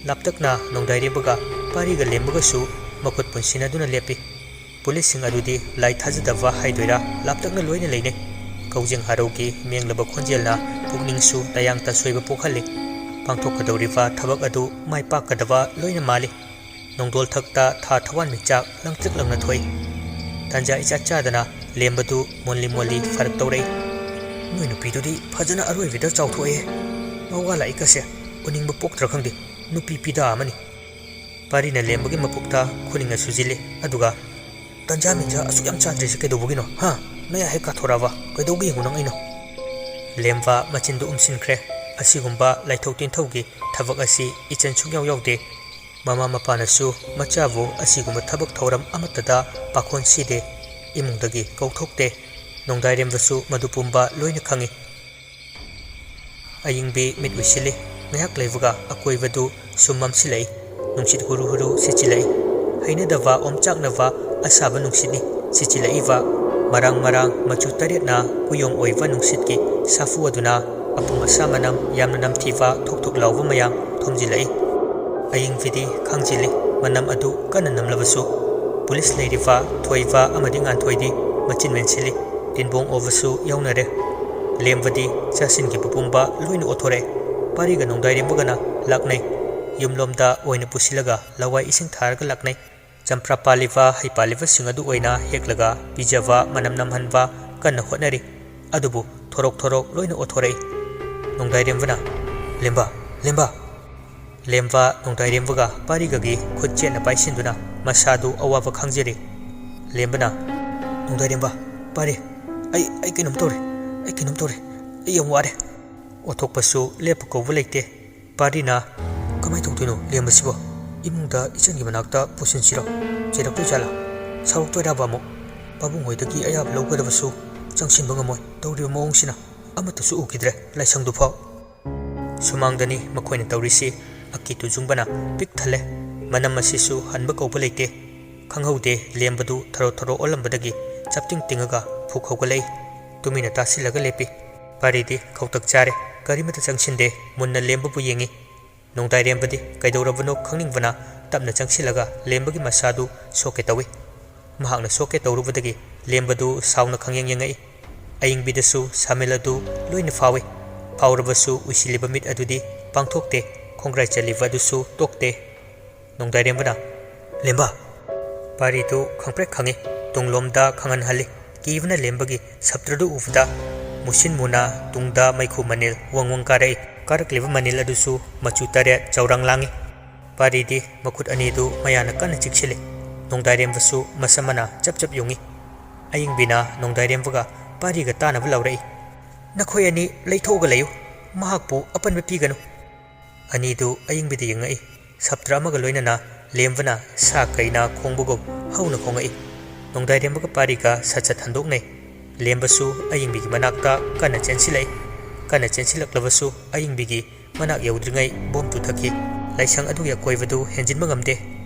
ꯂꯥꯞꯇꯛꯅ ꯅꯣꯡꯗꯥꯏꯔꯦꯝꯕꯒ ꯄꯥꯔꯤꯒ ꯂꯦꯝꯕꯒꯁꯨ ꯃꯈꯨꯠ ꯄꯨꯟꯁꯤꯟꯅꯗꯨꯅ ꯂꯦꯞꯄꯤ꯫ ꯄꯨꯂꯤꯁꯁꯤꯡ ꯑꯗꯨꯗꯤ ꯂꯥꯏ ꯊꯥꯖꯗꯕ ꯍꯥꯏꯗꯣꯏꯔꯥ, ꯂꯥꯞꯇꯛꯅ ꯂꯣꯏꯅ ꯂꯩꯅꯩ꯫ ꯀꯧꯖꯦꯡ ꯍꯔꯧꯒꯤ ꯃꯦꯡꯂꯕ ꯈꯣꯟꯖꯦꯜꯅ ꯄꯨꯛꯅꯤꯡꯁꯨ ꯇꯌꯥꯡ ꯇꯁꯣꯏꯕ ꯄꯣꯛꯍꯜꯂꯤ꯫ ꯄꯥꯡꯊꯣꯛꯀꯗꯧꯔꯤꯕ ꯊꯕꯛ ꯑꯗꯨ ꯃꯥꯏ ꯄꯥꯛꯀꯗꯕ ꯂꯣꯏꯅ ꯃꯥꯜꯂꯤ꯫ ꯅꯣꯡꯗꯣꯜ ꯊꯛꯇ ꯊꯥ ꯊꯋꯥꯟꯃꯤꯆꯥꯛ ꯂꯪꯇ꯭ꯔꯤꯛ ꯂꯪꯅ ꯊꯣꯛꯏ꯫ ꯇꯥꯟꯖꯥ ꯏꯆꯥ ꯆꯥꯗꯅ ꯂꯦꯝꯕꯗꯨ ꯃꯣꯜꯂꯤ ꯃꯣꯜꯂꯤ ꯐꯔꯛ ꯇꯧꯔꯛꯏ꯫ "ꯅꯣꯏ ꯅꯨꯄꯤꯗꯨꯗꯤ ꯐꯖꯅ ꯑꯔꯣꯏꯕꯤꯗ ꯆꯥꯎꯊꯣꯛꯑꯦ꯫ ꯃꯋꯥ ꯂꯥꯛꯏꯀꯁꯦ ꯎꯅꯤꯡꯕ ꯄꯣꯛꯇ꯭ꯔꯥ ꯈꯪꯗꯦ꯫ ꯅꯨꯄꯤ ꯄꯤꯗꯥ ꯑꯃꯅꯤ꯫" ꯄꯥꯔꯤꯅ ꯂꯦꯝꯕꯒꯤ ꯃꯄꯨꯛꯇ ꯈꯨꯅꯤꯡꯅ ꯁꯨꯖꯤꯜꯂꯤ꯫ ꯑꯗꯨꯒ, "ꯇꯟꯖꯥ ꯃꯦꯟꯖꯥ ꯑꯁꯨꯛ ꯌꯥꯝ ꯆꯥꯗ꯭ꯔꯤꯁꯦ ꯀꯩꯗꯧꯕꯒꯤꯅꯣ? ꯍꯥ? ꯅꯌꯥ ꯍꯦꯛ ꯀꯥꯊꯣꯔꯛꯑꯕ? ꯀꯩꯗꯧꯒꯦ ꯌꯦꯡꯉꯨ ꯅꯪ ꯑꯩꯅꯣ?" ꯂꯦꯝꯕ ꯃꯆꯤꯟꯗꯨ ꯎꯝꯁꯤꯟꯈ꯭ꯔꯦ꯫ ꯑꯁꯤꯒꯨꯝꯕ ꯂꯥꯏꯊꯣꯛ ꯇꯤꯟꯊꯧꯒꯤ ꯊꯕꯛ ꯑꯁꯤ ꯏꯆꯟ ꯁꯨꯡꯌꯥꯎ ꯌꯥꯎꯗꯦ꯫ ꯃꯃꯥ ꯃꯄꯥꯅꯁꯨ ꯃꯆꯥꯕꯨ ꯑꯁꯤꯒꯨꯝꯕ ꯊꯕꯛ ꯊꯧꯔꯝ ꯑꯃꯠꯇꯗ ꯄꯥꯈꯣꯟ ꯁꯤꯗꯦ꯫ ꯏꯃꯨꯡꯗꯒꯤ ꯀꯧꯊꯣꯛꯇꯦ꯫ ꯅꯣꯡꯗꯥꯏꯔꯦꯝꯕꯁꯨ ꯃꯗꯨ ꯄꯨꯝꯕ ꯂꯣꯏꯅ ꯈꯪꯏ꯫ ꯑꯌꯤꯡꯕꯤ ꯃꯤꯠ ꯎꯏꯁꯤꯜꯂꯤ꯫ ꯉꯥꯏꯍꯥꯛ ꯂꯩꯕꯒ ꯑꯀꯣꯏꯕꯗꯨ ꯁꯨꯝ ꯃꯝꯁꯤꯜꯂꯛꯏ꯫ ꯅꯨꯡꯁꯤꯠ ꯍꯨꯔꯨ ꯍꯨꯔꯨ ꯁꯤꯠꯆꯤꯜꯂꯛꯏ꯫ ꯍꯩꯅꯗꯕ ꯑꯣꯝꯆꯥꯛꯅꯕ ꯑꯁꯥꯕ ꯅꯨꯡꯁꯤꯠꯅꯤ ꯁꯤꯠꯆꯤꯜꯂꯛꯏꯕ꯫ ꯃꯔꯥꯡ ꯃꯔꯥꯡ ꯃꯆꯨ ꯇꯔꯦꯠꯅ ꯀꯨꯌꯣꯝ ꯑꯣꯏꯕ ꯅꯨꯡꯁꯤꯠꯀꯤ ꯁꯥꯐꯨ ꯑꯗꯨꯅ ꯑꯄꯨꯝ ꯑꯁꯥ ꯃꯅꯝ ꯌꯥꯝꯅ ꯅꯝꯊꯤꯕ ꯊꯣꯛ ꯊꯣꯛ ꯂꯥꯎꯕ ꯃꯌꯥꯝ ꯊꯣꯝꯖꯤꯜꯂꯛꯏ꯫ ꯑꯌꯤꯡꯕꯤꯗꯤ ꯈꯥꯡꯖꯤꯜꯂꯤ꯫ ꯃꯅꯝ ꯑꯗꯨ ꯀꯟꯅ ꯅꯝꯂꯕꯁꯨ ꯄꯨꯂꯤꯁ ꯂꯩꯔꯤꯕ ꯊꯣꯏꯕ ꯑꯃꯗꯤ ꯉꯥꯟꯊꯣꯏꯗꯤ ꯃꯆꯤꯟ ꯃꯦꯟꯁꯤꯜꯂꯤ꯫ ꯇꯤꯟꯕꯣꯡ ꯑꯣꯕꯁꯨ ꯌꯥꯎꯅꯔꯦ꯫ ꯂꯦꯝꯕꯗꯤ ꯆꯥꯁꯤꯟꯈꯤꯕ ꯄꯨꯝꯕ ꯂꯣꯏꯅ ꯑꯣꯠꯊꯣꯔꯛꯑꯦ꯫ ꯄꯥꯔꯤꯒ ꯅꯣꯡꯗꯥꯏꯔꯦꯝꯕꯒꯅ ꯂꯥꯛꯅꯩ꯫ ꯌꯨꯝꯂꯣꯝꯗ ꯑꯣꯏꯅ ꯄꯨꯁꯤꯜꯂꯒ ꯂꯋꯥꯏ ꯏꯁꯤꯡ ꯊꯥꯔꯒ ꯂꯥꯛꯅꯩ꯫ ꯆꯝꯄ꯭ꯔꯥ ꯄꯥꯜꯂꯤꯕ ꯍꯩ ꯄꯥꯜꯂꯤꯕꯁꯤꯡ ꯑꯗꯨ ꯑꯣꯏꯅ ꯍꯦꯛꯂꯒ ꯄꯤꯖꯕ ꯃꯅꯝ ꯅꯝꯍꯟꯕ ꯀꯟꯅ ꯍꯣꯠꯅꯔꯤ꯫ ꯑꯗꯨꯕꯨ ꯊꯣꯔꯣꯛ ꯊꯣꯔꯣꯛ ꯂꯣꯏꯅ ꯑꯣꯠꯊꯣꯔꯛꯏ꯫ ꯅꯣꯡꯗꯥꯏꯔꯦꯝꯕꯅ, "ꯂꯦꯝꯕ, ꯂꯦꯝꯕ!" ꯂꯦꯝꯕ ꯅꯣꯡꯗꯥꯏꯔꯦꯝꯕꯒ ꯄꯥꯔꯤꯒꯒꯤ ꯈꯨꯠ ꯆꯦꯠꯅ ꯄꯥꯏꯁꯤꯟꯗꯨꯅ ꯃꯁꯥꯗꯨ ꯑꯋꯥꯕ ꯈꯪꯖꯔꯤ꯫ ꯂꯦꯝꯕꯅ, "ꯅꯣꯡꯗꯥꯏꯔꯦꯝꯕ, ꯄꯥꯔꯤ, ꯑꯩ, ꯑꯩ ꯀꯩꯅꯣꯝ ꯇꯧꯔꯦ, ꯑꯩ ꯀꯩꯅꯣꯝ ꯇꯧꯔꯦ, ꯑꯩ ꯌꯥꯝ ꯋꯥꯔꯦ꯫" ꯑꯣꯊꯣꯛꯄꯁꯨ ꯂꯦꯞꯄ ꯀꯧꯕ ꯂꯩꯇꯦ꯫ ꯄꯥꯔꯤꯅ, "ꯀꯃꯥꯏꯅ ꯇꯧꯗꯣꯏꯅꯣ ꯂꯦꯝꯕꯁꯤꯕꯣ? ꯏꯃꯨꯡꯗ ꯏꯆꯟꯒꯤ ꯃꯅꯥꯛꯇ ꯄꯨꯁꯤꯟꯁꯤꯔꯣ? ꯆꯩꯔꯛꯇꯣꯏ ꯖꯥꯠꯂꯥ? ꯁꯥꯎꯔꯛꯇꯣꯏꯔꯕ ꯑꯃꯨꯛ? ꯄꯥꯕꯨꯡ ꯍꯣꯏꯗꯒꯤ ꯑꯌꯥꯕ ꯂꯧꯒꯗꯕꯁꯨ ꯆꯪꯁꯤꯟꯕ ꯉꯝꯃꯣꯏ꯫ ꯇꯧꯔꯤꯕ ꯃꯑꯣꯡꯁꯤꯅ ꯑꯃꯠꯇꯁꯨ ꯎꯈꯤꯗ꯭ꯔꯦ ꯂꯥꯏꯁꯪꯗꯨꯐꯥꯎ꯫" ꯁꯨꯃꯥꯡꯗꯅꯤ ꯃꯈꯣꯏꯅ ꯇꯧꯔꯤꯁꯤ꯫ ꯑꯀꯤ ꯇꯨꯖꯨꯡꯕꯅ ꯄꯤꯛ ꯊꯜꯂꯦ꯫ ꯃꯅꯝ ꯑꯁꯤꯁꯨ ꯍꯟꯕ ꯀꯧꯕ ꯂꯩꯇꯦ꯫ ꯈꯪꯍꯧꯗꯦ ꯂꯦꯝꯕꯗꯨ ꯊꯔꯣ ꯊꯔꯣ ꯑꯣꯜꯂꯝꯕꯗꯒꯤ ꯆꯞꯇꯤꯡ ꯇꯤꯡꯉꯒ ꯐꯨꯛ ꯍꯧꯒꯠꯂꯛꯏ꯫ ꯇꯨꯃꯤꯟꯅ ꯇꯥꯁꯤꯜꯂꯒ ꯂꯦꯞꯄꯤ꯫ ꯄꯥꯔꯤꯗꯤ ꯈꯧꯇꯛ ꯆꯥꯔꯦ꯫ ꯀꯔꯤꯃꯠꯇ ꯆꯪꯁꯤꯟꯗꯦ꯫ ꯃꯨꯟꯅ ꯂꯦꯝꯕꯕꯨ ꯌꯦꯡꯉꯤ꯫ ꯅꯣꯡꯗꯥꯏꯔꯦꯝꯕꯗꯤ ꯀꯩꯗꯧꯔꯕꯅꯣ ꯈꯪꯅꯤꯡꯕꯅ ꯇꯞꯅ ꯆꯪꯁꯤꯜꯂꯒ ꯂꯦꯝꯕꯒꯤ ꯃꯁꯥꯗꯨ ꯁꯣꯛꯀꯦ ꯇꯧꯏ꯫ ꯃꯍꯥꯛꯅ ꯁꯣꯛꯀꯦ ꯇꯧꯔꯨꯕꯗꯒꯤ ꯂꯦꯝꯕꯗꯨ ꯁꯥꯎꯅ ꯈꯪꯌꯦꯡ ꯌꯦꯡꯉꯛꯏ꯫ ꯑꯌꯤꯡꯕꯤꯗꯁꯨ ꯁꯥꯃꯤꯜ ꯑꯗꯨ ꯂꯣꯏꯅ ꯐꯥꯎꯏ꯫ ꯐꯥꯎꯔꯕꯁꯨ ꯎꯏꯁꯤꯜꯂꯤꯕ ꯃꯤꯠ ꯑꯗꯨꯗꯤ ꯄꯥꯡꯊꯣꯛꯇꯦ꯫ ꯈꯣꯡꯒ꯭ꯔꯥꯏ ꯆꯜꯂꯤꯕ ꯑꯗꯨꯁꯨ ꯇꯣꯛꯇꯦ꯫ ꯅꯣꯡꯗꯥꯏꯔꯦꯝꯕꯅ, "ꯂꯦꯝꯕ!" ꯄꯥꯔꯤꯗꯨ ꯈꯪꯄ꯭ꯔꯦꯛ ꯈꯪꯏ꯫ ꯇꯨꯡꯂꯣꯝꯗ ꯈꯪꯍꯟꯍꯜꯂꯤ꯫ ꯀꯤꯕꯅ ꯂꯦꯝꯕꯒꯤ ꯁꯞꯇ꯭ꯔꯗꯨ ꯎꯕꯗ ꯃꯨꯁꯤꯟ ꯃꯨꯅ ꯇꯨꯡꯗ ꯃꯩꯈꯨ ꯃꯅꯤꯜ ꯋꯪ ꯋꯪ ꯀꯥꯔꯛꯏ꯫ ꯀꯥꯔꯛꯂꯤꯕ ꯃꯅꯤꯜ ꯑꯗꯨꯁꯨ ꯃꯆꯨ ꯇꯔꯦꯠ ꯆꯧꯔꯥꯡ ꯂꯥꯡꯏ꯫ ꯄꯥꯔꯤꯗꯤ ꯃꯈꯨꯠ ꯑꯅꯤꯗꯨ ꯃꯌꯥꯅ ꯀꯟꯅ ꯆꯤꯛꯁꯤꯜꯂꯤ꯫ ꯅꯣꯡꯗꯥꯏꯔꯦꯝꯕꯁꯨ ꯃꯁꯝ ꯃꯅꯥ ꯆꯞ ꯆꯞ ꯌꯨꯡꯏ꯫ ꯑꯌꯤꯡꯕꯤꯅ ꯅꯣꯡꯗꯥꯏꯔꯦꯝꯕꯒ ꯄꯥꯔꯤꯒ ꯇꯥꯅꯕ ꯂꯥꯎꯔꯛꯏ, "ꯅꯈꯣꯏ ꯑꯅꯤ ꯂꯩꯊꯣꯛꯑꯒ ꯂꯩꯌꯨ꯫ ꯃꯍꯥꯛꯄꯨ ꯑꯄꯟꯕ ꯄꯤꯒꯅꯨ꯫" ꯑꯅꯤꯗꯨ ꯑꯌꯤꯡꯕꯤꯗ ꯌꯦꯡꯉꯛꯏ꯫ ꯁꯞꯇ꯭ꯔ ꯑꯃꯒ ꯂꯣꯏꯅꯅ ꯂꯦꯝꯕꯅ ꯁꯥ ꯀꯩꯅ ꯈꯣꯡꯕꯒꯨꯝ ꯍꯧꯅ ꯈꯣꯡꯉꯛꯏ꯫ ꯅꯣꯡꯗꯥꯏꯔꯦꯝꯕꯒ ꯄꯥꯔꯤꯒ ꯁꯠ ꯁꯠ ꯍꯟꯗꯣꯛꯅꯩ꯫ ꯂꯦꯝꯕꯁꯨ ꯑꯌꯤꯡꯕꯤꯒꯤ ꯃꯅꯥꯛꯇ ꯀꯟꯅ ꯆꯦꯟꯁꯤꯜꯂꯛꯏ꯫ ꯀꯟꯅ ꯆꯦꯟꯁꯤꯜꯂꯛꯂꯕꯁꯨ ꯑꯌꯤꯡꯕꯤꯒꯤ ꯃꯅꯥꯛ ꯌꯧꯗ꯭ꯔꯤꯉꯩ ꯕꯣꯝ ꯇꯨꯊꯈꯤ꯫ ꯂꯥꯏꯁꯪ ꯑꯗꯨꯒꯤ ꯑꯀꯣꯏꯕꯗꯨ ꯍꯦꯟꯖꯤꯟꯕ ꯉꯝꯗꯦ꯫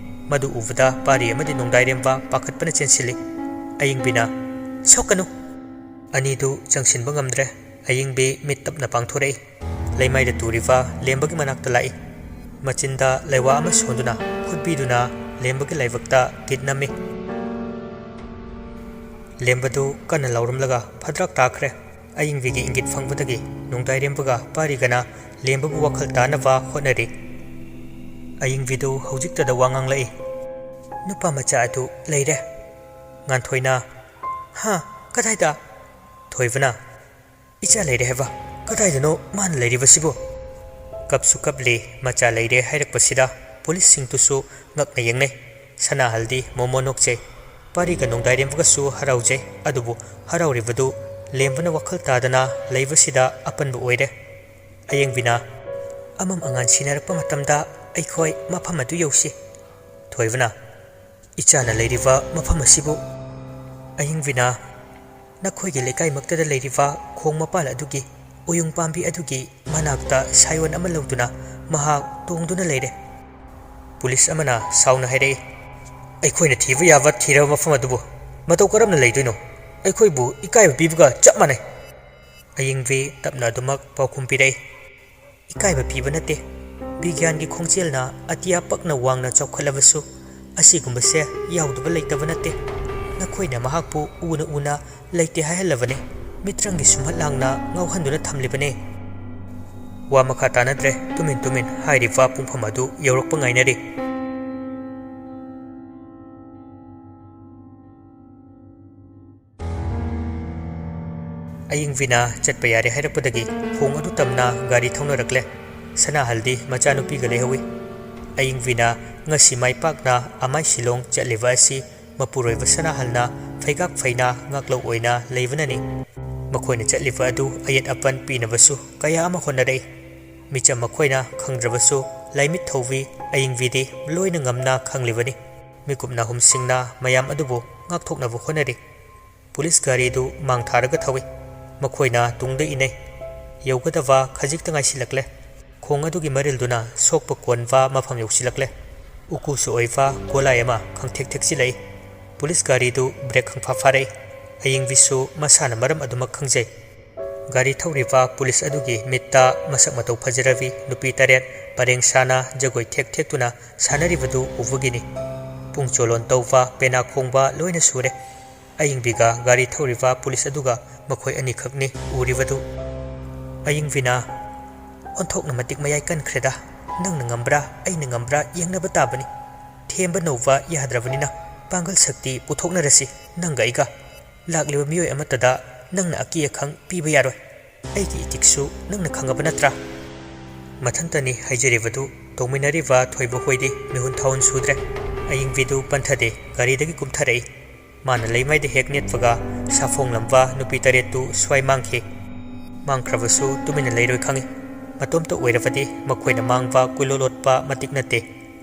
ꯃꯗꯨ ꯎꯕꯗ ꯄꯥꯔꯤ ꯑꯃꯗꯤ ꯅꯣꯡꯗꯥꯏꯔꯦꯝꯕ ꯄꯥꯈꯠꯄꯅ ꯆꯦꯟꯁꯤꯜꯂꯤ꯫ ꯑꯌꯤꯡꯕꯤꯅ, "ꯁꯣꯛꯀꯅꯨ!" ꯑꯅꯤꯗꯨ ꯆꯪꯁꯤꯟꯕ ꯉꯝꯗ꯭ꯔꯦ꯫ ꯑꯌꯤꯡꯕꯤ ꯃꯤꯠ ꯇꯞꯅ ꯄꯥꯡꯊꯣꯔꯛꯏ꯫ ꯂꯩꯃꯥꯏꯗ ꯇꯨꯔꯤꯕ ꯂꯦꯝꯕꯒꯤ ꯃꯅꯥꯛꯇ ꯂꯥꯛꯏ꯫ ꯃꯆꯤꯟꯗ ꯂꯩꯋꯥ ꯑꯃ ꯁꯣꯟꯗꯨꯅ ꯈꯨꯠꯄꯤꯗꯨꯅ ꯂꯦꯝꯕꯒꯤ ꯂꯥꯏꯕꯛꯇ ꯀꯤꯠ ꯅꯝꯃꯤ꯫ ꯂꯦꯝꯕꯗꯨ ꯀꯟꯅ ꯂꯥꯎꯔꯝꯂꯒ ꯐꯗ꯭ꯔꯥꯛ ꯇꯥꯈ꯭ꯔꯦ꯫ ꯑꯌꯤꯡꯕꯤꯒꯤ ꯏꯪꯒꯤꯠ ꯐꯪꯕꯗꯒꯤ ꯅꯣꯡꯗꯥꯏꯔꯦꯝꯕꯒ ꯄꯥꯔꯤꯒꯅ ꯂꯦꯝꯕꯕꯨ ꯋꯥꯈꯜ ꯇꯥꯅꯕ ꯍꯣꯠꯅꯔꯤ꯫ ꯑꯌꯤꯡꯕꯤꯗꯨ ꯍꯧꯖꯤꯛꯇꯗ ꯋꯥ ꯉꯥꯡꯂꯛꯏ꯫ "ꯅꯨꯄꯥ ꯃꯆꯥ ꯑꯗꯨ ꯂꯩꯔꯦ?" ꯉꯥꯟꯊꯣꯏꯅ, "ꯍꯥ? ꯀꯗꯥꯏꯗ?" ꯊꯣꯏꯕꯅ, "ꯏꯆꯥ ꯂꯩꯔꯦ ꯍꯥꯏꯕ꯫ ꯀꯗꯥꯏꯗꯅꯣ ꯃꯥꯅ ꯂꯩꯔꯤꯕꯁꯤꯕꯨ?" ꯀꯞꯁꯨ ꯀꯞꯂꯤ, ꯃꯆꯥ ꯂꯩꯔꯦ ꯍꯥꯏꯔꯛꯄꯁꯤꯗ ꯄꯨꯂꯤꯁꯁꯤꯡꯗꯨꯁꯨ ꯉꯛꯅ ꯌꯦꯡꯅꯩ꯫ ꯁꯅꯥꯍꯜꯗꯤ ꯃꯣꯃꯣ ꯅꯣꯛꯆꯩ꯫ ꯄꯥꯔꯤꯒ ꯅꯣꯡꯗꯥꯏꯔꯦꯝꯕꯒꯁꯨ ꯍꯔꯥꯎꯖꯩ꯫ ꯑꯗꯨꯕꯨ ꯍꯔꯥꯎꯔꯤꯕꯗꯨ ꯂꯦꯝꯕꯅ ꯋꯥꯈꯜ ꯇꯥꯗꯅ ꯂꯩꯕꯁꯤꯗ ꯑꯄꯟꯕ ꯑꯣꯏꯔꯦ꯫ ꯑꯌꯦꯡꯕꯤꯅ, "ꯑꯃꯝ ꯑꯉꯥꯟ ꯁꯤꯟꯅꯔꯛꯄ ꯃꯇꯝꯗ ꯑꯩꯈꯣꯏ ꯃꯐꯝ ꯑꯗꯨ ꯌꯧꯁꯤ꯫" ꯊꯣꯏꯕꯅ, "ꯏꯆꯥꯅ ꯂꯩꯔꯤꯕ ꯃꯐꯝ ꯑꯁꯤꯕꯨ?" ꯑꯌꯤꯡꯕꯤꯅ, "ꯅꯈꯣꯏꯒꯤ ꯂꯩꯀꯥꯏꯃꯛꯇꯗ ꯂꯩꯔꯤꯕ ꯈꯣꯡ ꯃꯄꯥꯜ ꯑꯗꯨꯒꯤ ꯎꯌꯨꯡ ꯄꯥꯝꯕꯤ ꯑꯗꯨꯒꯤ ꯃꯅꯥꯛꯇ ꯁꯥꯌꯣꯟ ꯑꯃ ꯂꯧꯗꯨꯅ ꯃꯍꯥꯛ ꯇꯣꯡꯗꯨꯅ ꯂꯩꯔꯦ꯫" ꯄꯨꯂꯤꯁ ꯑꯃꯅ ꯁꯥꯎꯅ ꯍꯥꯏꯔꯛꯏ, "ꯑꯩꯈꯣꯏꯅ ꯊꯤꯕ ꯌꯥꯕ ꯊꯤꯔꯕ ꯃꯐꯝ ꯑꯗꯨꯕꯨ ꯃꯇꯧ ꯀꯔꯝꯅ ꯂꯩꯗꯣꯏꯅꯣ? ꯑꯩꯈꯣꯏꯕꯨ ꯏꯀꯥꯏꯕ ꯄꯤꯕꯒ ꯆꯞ ꯃꯥꯟꯅꯩ꯫" ꯑꯌꯤꯡꯕꯤ ꯇꯞꯅ ꯑꯗꯨꯃꯛ ꯄꯥꯎꯈꯨꯝ ꯄꯤꯔꯛꯏ, "ꯏꯀꯥꯏꯕ ꯄꯤꯕ ꯅꯠꯇꯦ꯫ ꯕꯤꯒ꯭ꯌꯥꯟꯒꯤ ꯈꯣꯡꯖꯦꯜꯅ ꯑꯇꯤꯌꯥ ꯄꯛꯅ ꯋꯥꯡꯅ ꯆꯥꯎꯈꯠꯂꯕꯁꯨ ꯑꯁꯤꯒꯨꯝꯕꯁꯦ ꯌꯥꯎꯗꯕ ꯂꯩꯇꯕ ꯅꯠꯇꯦ꯫ ꯅꯈꯣꯏꯅ ꯃꯍꯥꯛꯄꯨ ꯎꯅ ꯎꯅ ꯂꯩꯇꯦ ꯍꯥꯏꯍꯜꯂꯕꯅꯤ꯫ ꯃꯤꯇ꯭ꯔꯪꯒꯤ ꯁꯨꯝꯍꯠ ꯂꯥꯡꯅ ꯉꯥꯎꯍꯟꯗꯨꯅ ꯊꯝꯂꯤꯕꯅꯤ꯫" ꯋꯥ ꯃꯈꯥ ꯇꯥꯅꯗ꯭ꯔꯦ꯫ ꯇꯨꯃꯤꯟ ꯇꯨꯃꯤꯟ ꯍꯥꯏꯔꯤꯕ ꯄꯨꯡꯐꯝ ꯑꯗꯨ ꯌꯧꯔꯛꯄ ꯉꯥꯏꯅꯔꯤ꯫ ꯑꯌꯤꯡꯕꯤꯅ ꯆꯠꯄ ꯌꯥꯔꯦ ꯍꯥꯏꯔꯛꯄꯗꯒꯤ ꯈꯣꯡ ꯑꯗꯨ ꯇꯝꯅ ꯒꯥꯔꯤ ꯊꯧꯅꯔꯛꯂꯦ꯫ ꯁꯅꯥꯍꯜꯗꯤ ꯃꯆꯥꯅꯨꯄꯤꯒ ꯂꯩꯍꯧꯏ꯫ ꯑꯌꯤꯡꯕꯤꯅ ꯉꯁꯤ ꯃꯥꯏ ꯄꯥꯛꯅ ꯑꯃꯥꯏ ꯁꯤꯂꯣꯡ ꯆꯠꯂꯤꯕ ꯑꯁꯤ ꯃꯄꯨꯔꯣꯏꯕ ꯁꯅꯥꯍꯜꯅ ꯐꯩꯒꯥꯛ ꯐꯩꯅ ꯉꯥꯛꯂꯧ ꯑꯣꯏꯅ ꯂꯩꯕꯅꯅꯤ꯫ ꯃꯈꯣꯏꯅ ꯆꯠꯂꯤꯕ ꯑꯗꯨ ꯑꯌꯦꯠ ꯑꯄꯟ ꯄꯤꯅꯕꯁꯨ ꯀꯌꯥ ꯑꯃ ꯍꯣꯠꯅꯔꯛꯏ꯫ ꯃꯤꯆꯝ ꯃꯈꯣꯏꯅ ꯈꯪꯗ꯭ꯔꯕꯁꯨ ꯂꯥꯏꯃꯤꯠ ꯊꯧꯕꯤ ꯑꯌꯤꯡꯕꯤꯗꯤ ꯂꯣꯏꯅ ꯉꯝꯅ ꯈꯪꯂꯤꯕꯅꯤ꯫ ꯃꯤꯀꯨꯞ ꯅꯥꯍꯨꯝꯁꯤꯡꯅ ꯃꯌꯥꯝ ꯑꯗꯨꯕꯨ ꯉꯥꯛꯊꯣꯛꯅꯕ ꯍꯣꯠꯅꯔꯤ꯫ ꯄꯨꯂꯤꯁ ꯒꯥꯔꯤꯗꯨ ꯃꯥꯡ ꯊꯥꯔꯒ ꯊꯧꯏ꯫ ꯃꯈꯣꯏꯅ ꯇꯨꯡꯗ ꯏꯅꯩ꯫ ꯌꯧꯒꯗꯕ ꯈꯖꯤꯛꯇ ꯉꯥꯏꯁꯤꯜꯂꯛꯂꯦ꯫ ꯈꯣꯡ ꯑꯗꯨꯒꯤ ꯃꯔꯤꯜꯗꯨꯅ ꯁꯣꯛꯄ ꯀꯣꯟꯕ ꯃꯐꯝ ꯌꯧꯁꯤꯜꯂꯛꯂꯦ꯫ ꯎꯀꯨꯁꯨ ꯑꯣꯏꯕ ꯒꯣꯂꯥꯏ ꯑꯃ ꯈꯪꯊꯦꯛ ꯊꯦꯛꯆꯤꯜꯂꯛꯏ꯫ ꯄꯨꯂꯤꯁ ꯒꯥꯔꯤꯗꯨ ꯕ꯭ꯔꯦꯛ ꯈꯪꯐꯥ ꯐꯥꯔꯛꯏ꯫ ꯑꯌꯤꯡꯕꯤꯁꯨ ꯃꯁꯥꯅ ꯃꯔꯝ ꯑꯗꯨꯃꯛ ꯈꯪꯖꯩ꯫ ꯒꯥꯔꯤ ꯊꯧꯔꯤꯕ ꯄꯨꯂꯤꯁ ꯑꯗꯨꯒꯤ ꯃꯤꯠꯇ ꯃꯁꯛ ꯃꯇꯧ ꯐꯖꯔꯕꯤ ꯅꯨꯄꯤ ꯇꯔꯦꯠ ꯄꯔꯦꯡ ꯁꯥꯅ ꯖꯒꯣꯏ ꯊꯦꯛ ꯊꯦꯛꯇꯨꯅ ꯁꯥꯟꯅꯔꯤꯕꯗꯨ ꯎꯕꯒꯤꯅꯤ꯫ ꯄꯨꯡ ꯆꯣꯂꯣꯟ ꯇꯧꯕ, ꯄꯦꯅꯥ ꯈꯣꯡꯕ ꯂꯣꯏꯅ ꯁꯨꯔꯦ꯫ ꯑꯌꯤꯡꯕꯤꯒ ꯒꯥꯔꯤ ꯊꯧꯔꯤꯕ ꯄꯨꯂꯤꯁ ꯑꯗꯨꯒ ꯃꯈꯣꯏ ꯑꯅꯤꯈꯛꯅꯤ ꯎꯔꯤꯕꯗꯨ꯫ ꯑꯌꯤꯡꯕꯤꯅ, "ꯑꯣꯟꯊꯣꯛꯅ ꯃꯇꯤꯛ ꯃꯌꯥꯏ ꯀꯟꯈ꯭ꯔꯦꯗ꯫ ꯅꯪꯅ ꯉꯝꯕ꯭ꯔꯥ, ꯑꯩꯅ ꯉꯝꯕ꯭ꯔꯥ ꯌꯦꯡꯅꯕ ꯇꯥꯕꯅꯤ꯫ ꯊꯦꯝꯕ ꯅꯧꯕ ꯌꯥꯗ꯭ꯔꯕꯅꯤꯅ ꯄꯥꯡꯒꯜ ꯁꯛꯇꯤ ꯄꯨꯊꯣꯛꯅꯔꯁꯤ ꯅꯪꯒ ꯑꯩꯒ꯫ ꯂꯥꯛꯂꯤꯕ ꯃꯤꯑꯣꯏ ꯑꯃꯠꯇꯗ ꯅꯪꯅ ꯑꯀꯤ ꯑꯈꯪ ꯄꯤꯕ ꯌꯥꯔꯣꯏ꯫ ꯑꯩꯒꯤ ꯏꯊꯤꯛꯁꯁꯨ ꯅꯪꯅ ꯈꯪꯉꯕ ꯅꯠꯇ꯭ꯔꯥ?" ꯃꯊꯟꯇꯅꯤ ꯍꯥꯏꯖꯔꯤꯕꯗꯨ ꯇꯧꯃꯤꯟꯅꯔꯤꯕ ꯊꯣꯏꯕ ꯍꯣꯏꯗꯤ ꯃꯤꯍꯨꯟ ꯊꯥꯍꯨꯟ ꯁꯨꯗ꯭ꯔꯦ꯫ ꯑꯌꯤꯡꯕꯤꯗꯨ ꯄꯟꯊꯗꯦ, ꯒꯥꯔꯤꯗꯒꯤ ꯀꯨꯝꯊꯔꯛꯏ꯫ ꯃꯥꯅ ꯂꯩꯃꯥꯏꯗ ꯍꯦꯛ ꯅꯦꯠꯄꯒ ꯁꯥꯐꯣꯡꯂꯝꯕ ꯅꯨꯄꯤ ꯇꯔꯦꯠꯇꯨ ꯁ꯭ꯋꯥꯏ ꯃꯥꯡꯈꯤ꯫ ꯃꯥꯡꯈ꯭ꯔꯕꯁꯨ ꯇꯨꯃꯤꯟꯅ ꯂꯩꯔꯣꯏ ꯈꯪꯏ꯫ ꯃꯇꯣꯝꯇ ꯑꯣꯏꯔꯕꯗꯤ ꯃꯈꯣꯏꯅ ꯃꯥꯡꯕ ꯀꯣꯏꯂꯣꯠ ꯂꯣꯠꯄ ꯃꯇꯤꯛ ꯅꯠꯇꯦ꯫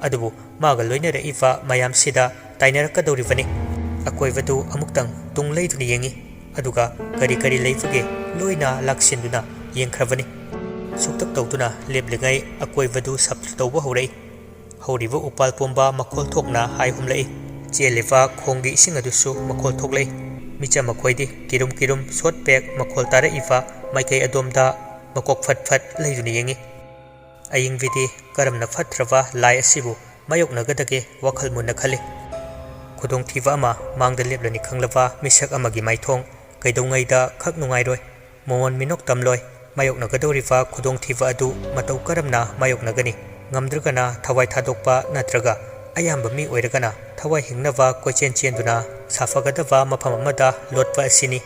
ꯑꯗꯨꯕꯨ ꯃꯥꯒ ꯂꯣꯏꯅꯔꯛꯏꯕ ꯃꯌꯥꯝꯁꯤꯗ ꯇꯥꯏꯅꯔꯛꯀꯗꯧꯔꯤꯕꯅꯤ꯫ ꯑꯀꯣꯏꯕꯗꯨ ꯑꯃꯨꯛꯇꯪ ꯇꯨꯡ ꯂꯩꯗꯨꯅ ꯌꯦꯡꯏ꯫ ꯑꯗꯨꯒ ꯀꯔꯤ ꯀꯔꯤ ꯂꯩꯕꯒꯦ ꯂꯣꯏꯅ ꯂꯥꯛꯁꯤꯟꯗꯨꯅ ꯌꯦꯡꯈ꯭ꯔꯕꯅꯤ꯫ ꯁꯨꯛꯇꯛ ꯇꯧꯗꯨꯅ ꯂꯦꯞꯂꯤꯉꯩ ꯑꯀꯣꯏꯕꯗꯨ ꯁꯞꯇ꯭ꯔ ꯇꯧꯕ ꯍꯧꯔꯛꯏ꯫ ꯍꯧꯔꯤꯕ ꯎꯄꯥꯜ ꯄꯣꯝꯕ ꯃꯈꯣꯜ ꯊꯣꯛꯅ ꯍꯥꯏ ꯍꯨꯝꯂꯛꯏ꯫ ꯆꯦꯜꯂꯤꯕ ꯈꯣꯡꯒꯤ ꯏꯁꯤꯡ ꯑꯗꯨꯁꯨ ꯃꯈꯣꯜ ꯊꯣꯛꯂꯛꯏ꯫ ꯃꯤꯆꯝ ꯑꯩꯈꯣꯏꯗꯤ ꯀꯤꯔꯨꯝ ꯀꯤꯔꯨꯝ ꯁꯣꯠ ꯄꯦꯛ ꯃꯈꯣꯜ ꯇꯥꯔꯛꯏꯕ ꯃꯥꯏꯀꯩ ꯑꯗꯣꯝꯗ ꯃꯀꯣꯛ ꯐꯠ ꯐꯠ ꯂꯩꯗꯨꯅ ꯌꯦꯡꯏ꯫ ꯑꯌꯤꯡꯕꯤꯗꯤ ꯀꯔꯝꯅ ꯐꯠꯇ꯭ꯔꯕ ꯂꯥꯏ ꯑꯁꯤꯕꯨ ꯃꯥꯌꯣꯛꯅꯒꯗꯒꯦ ꯋꯥꯈꯜ ꯃꯨꯟꯅ ꯈꯜꯂꯤ꯫ ꯈꯨꯗꯣꯡꯊꯤꯕ ꯑꯃ ꯃꯥꯡꯗ ꯂꯦꯞꯂꯅꯤ ꯈꯪꯂꯕ ꯃꯤꯁꯛ ꯑꯃꯒꯤ ꯃꯥꯏꯊꯣꯡ ꯀꯩꯗꯧꯉꯩꯗ ꯈꯛ ꯅꯨꯡꯉꯥꯏꯔꯣꯏ꯫ ꯃꯣꯃꯣꯟ ꯃꯤꯅꯣꯛ ꯇꯝꯂꯣꯏ꯫ ꯃꯥꯌꯣꯛꯅꯒꯗꯧꯔꯤꯕ ꯈꯨꯗꯣꯡꯊꯤꯕ ꯑꯗꯨ ꯃꯇꯧ ꯀꯔꯝꯅ ꯃꯥꯌꯣꯛꯅꯒꯅꯤ? ꯉꯝꯗ꯭ꯔꯒꯅ ꯊꯋꯥꯏ ꯊꯥꯗꯣꯛꯄ ꯅꯠꯇ꯭ꯔꯒ ꯑꯌꯥꯝꯕ ꯃꯤ ꯑꯣꯏꯔꯒꯅ ꯊꯋꯥꯏ ꯍꯤꯡꯅꯕ ꯀꯣꯏꯆꯦꯟ ꯆꯦꯟꯗꯨꯅ ꯁꯥꯐꯒꯗꯕ ꯃꯐꯝ ꯑꯃꯗ ꯂꯣꯠꯄ ꯑꯁꯤꯅꯤ꯫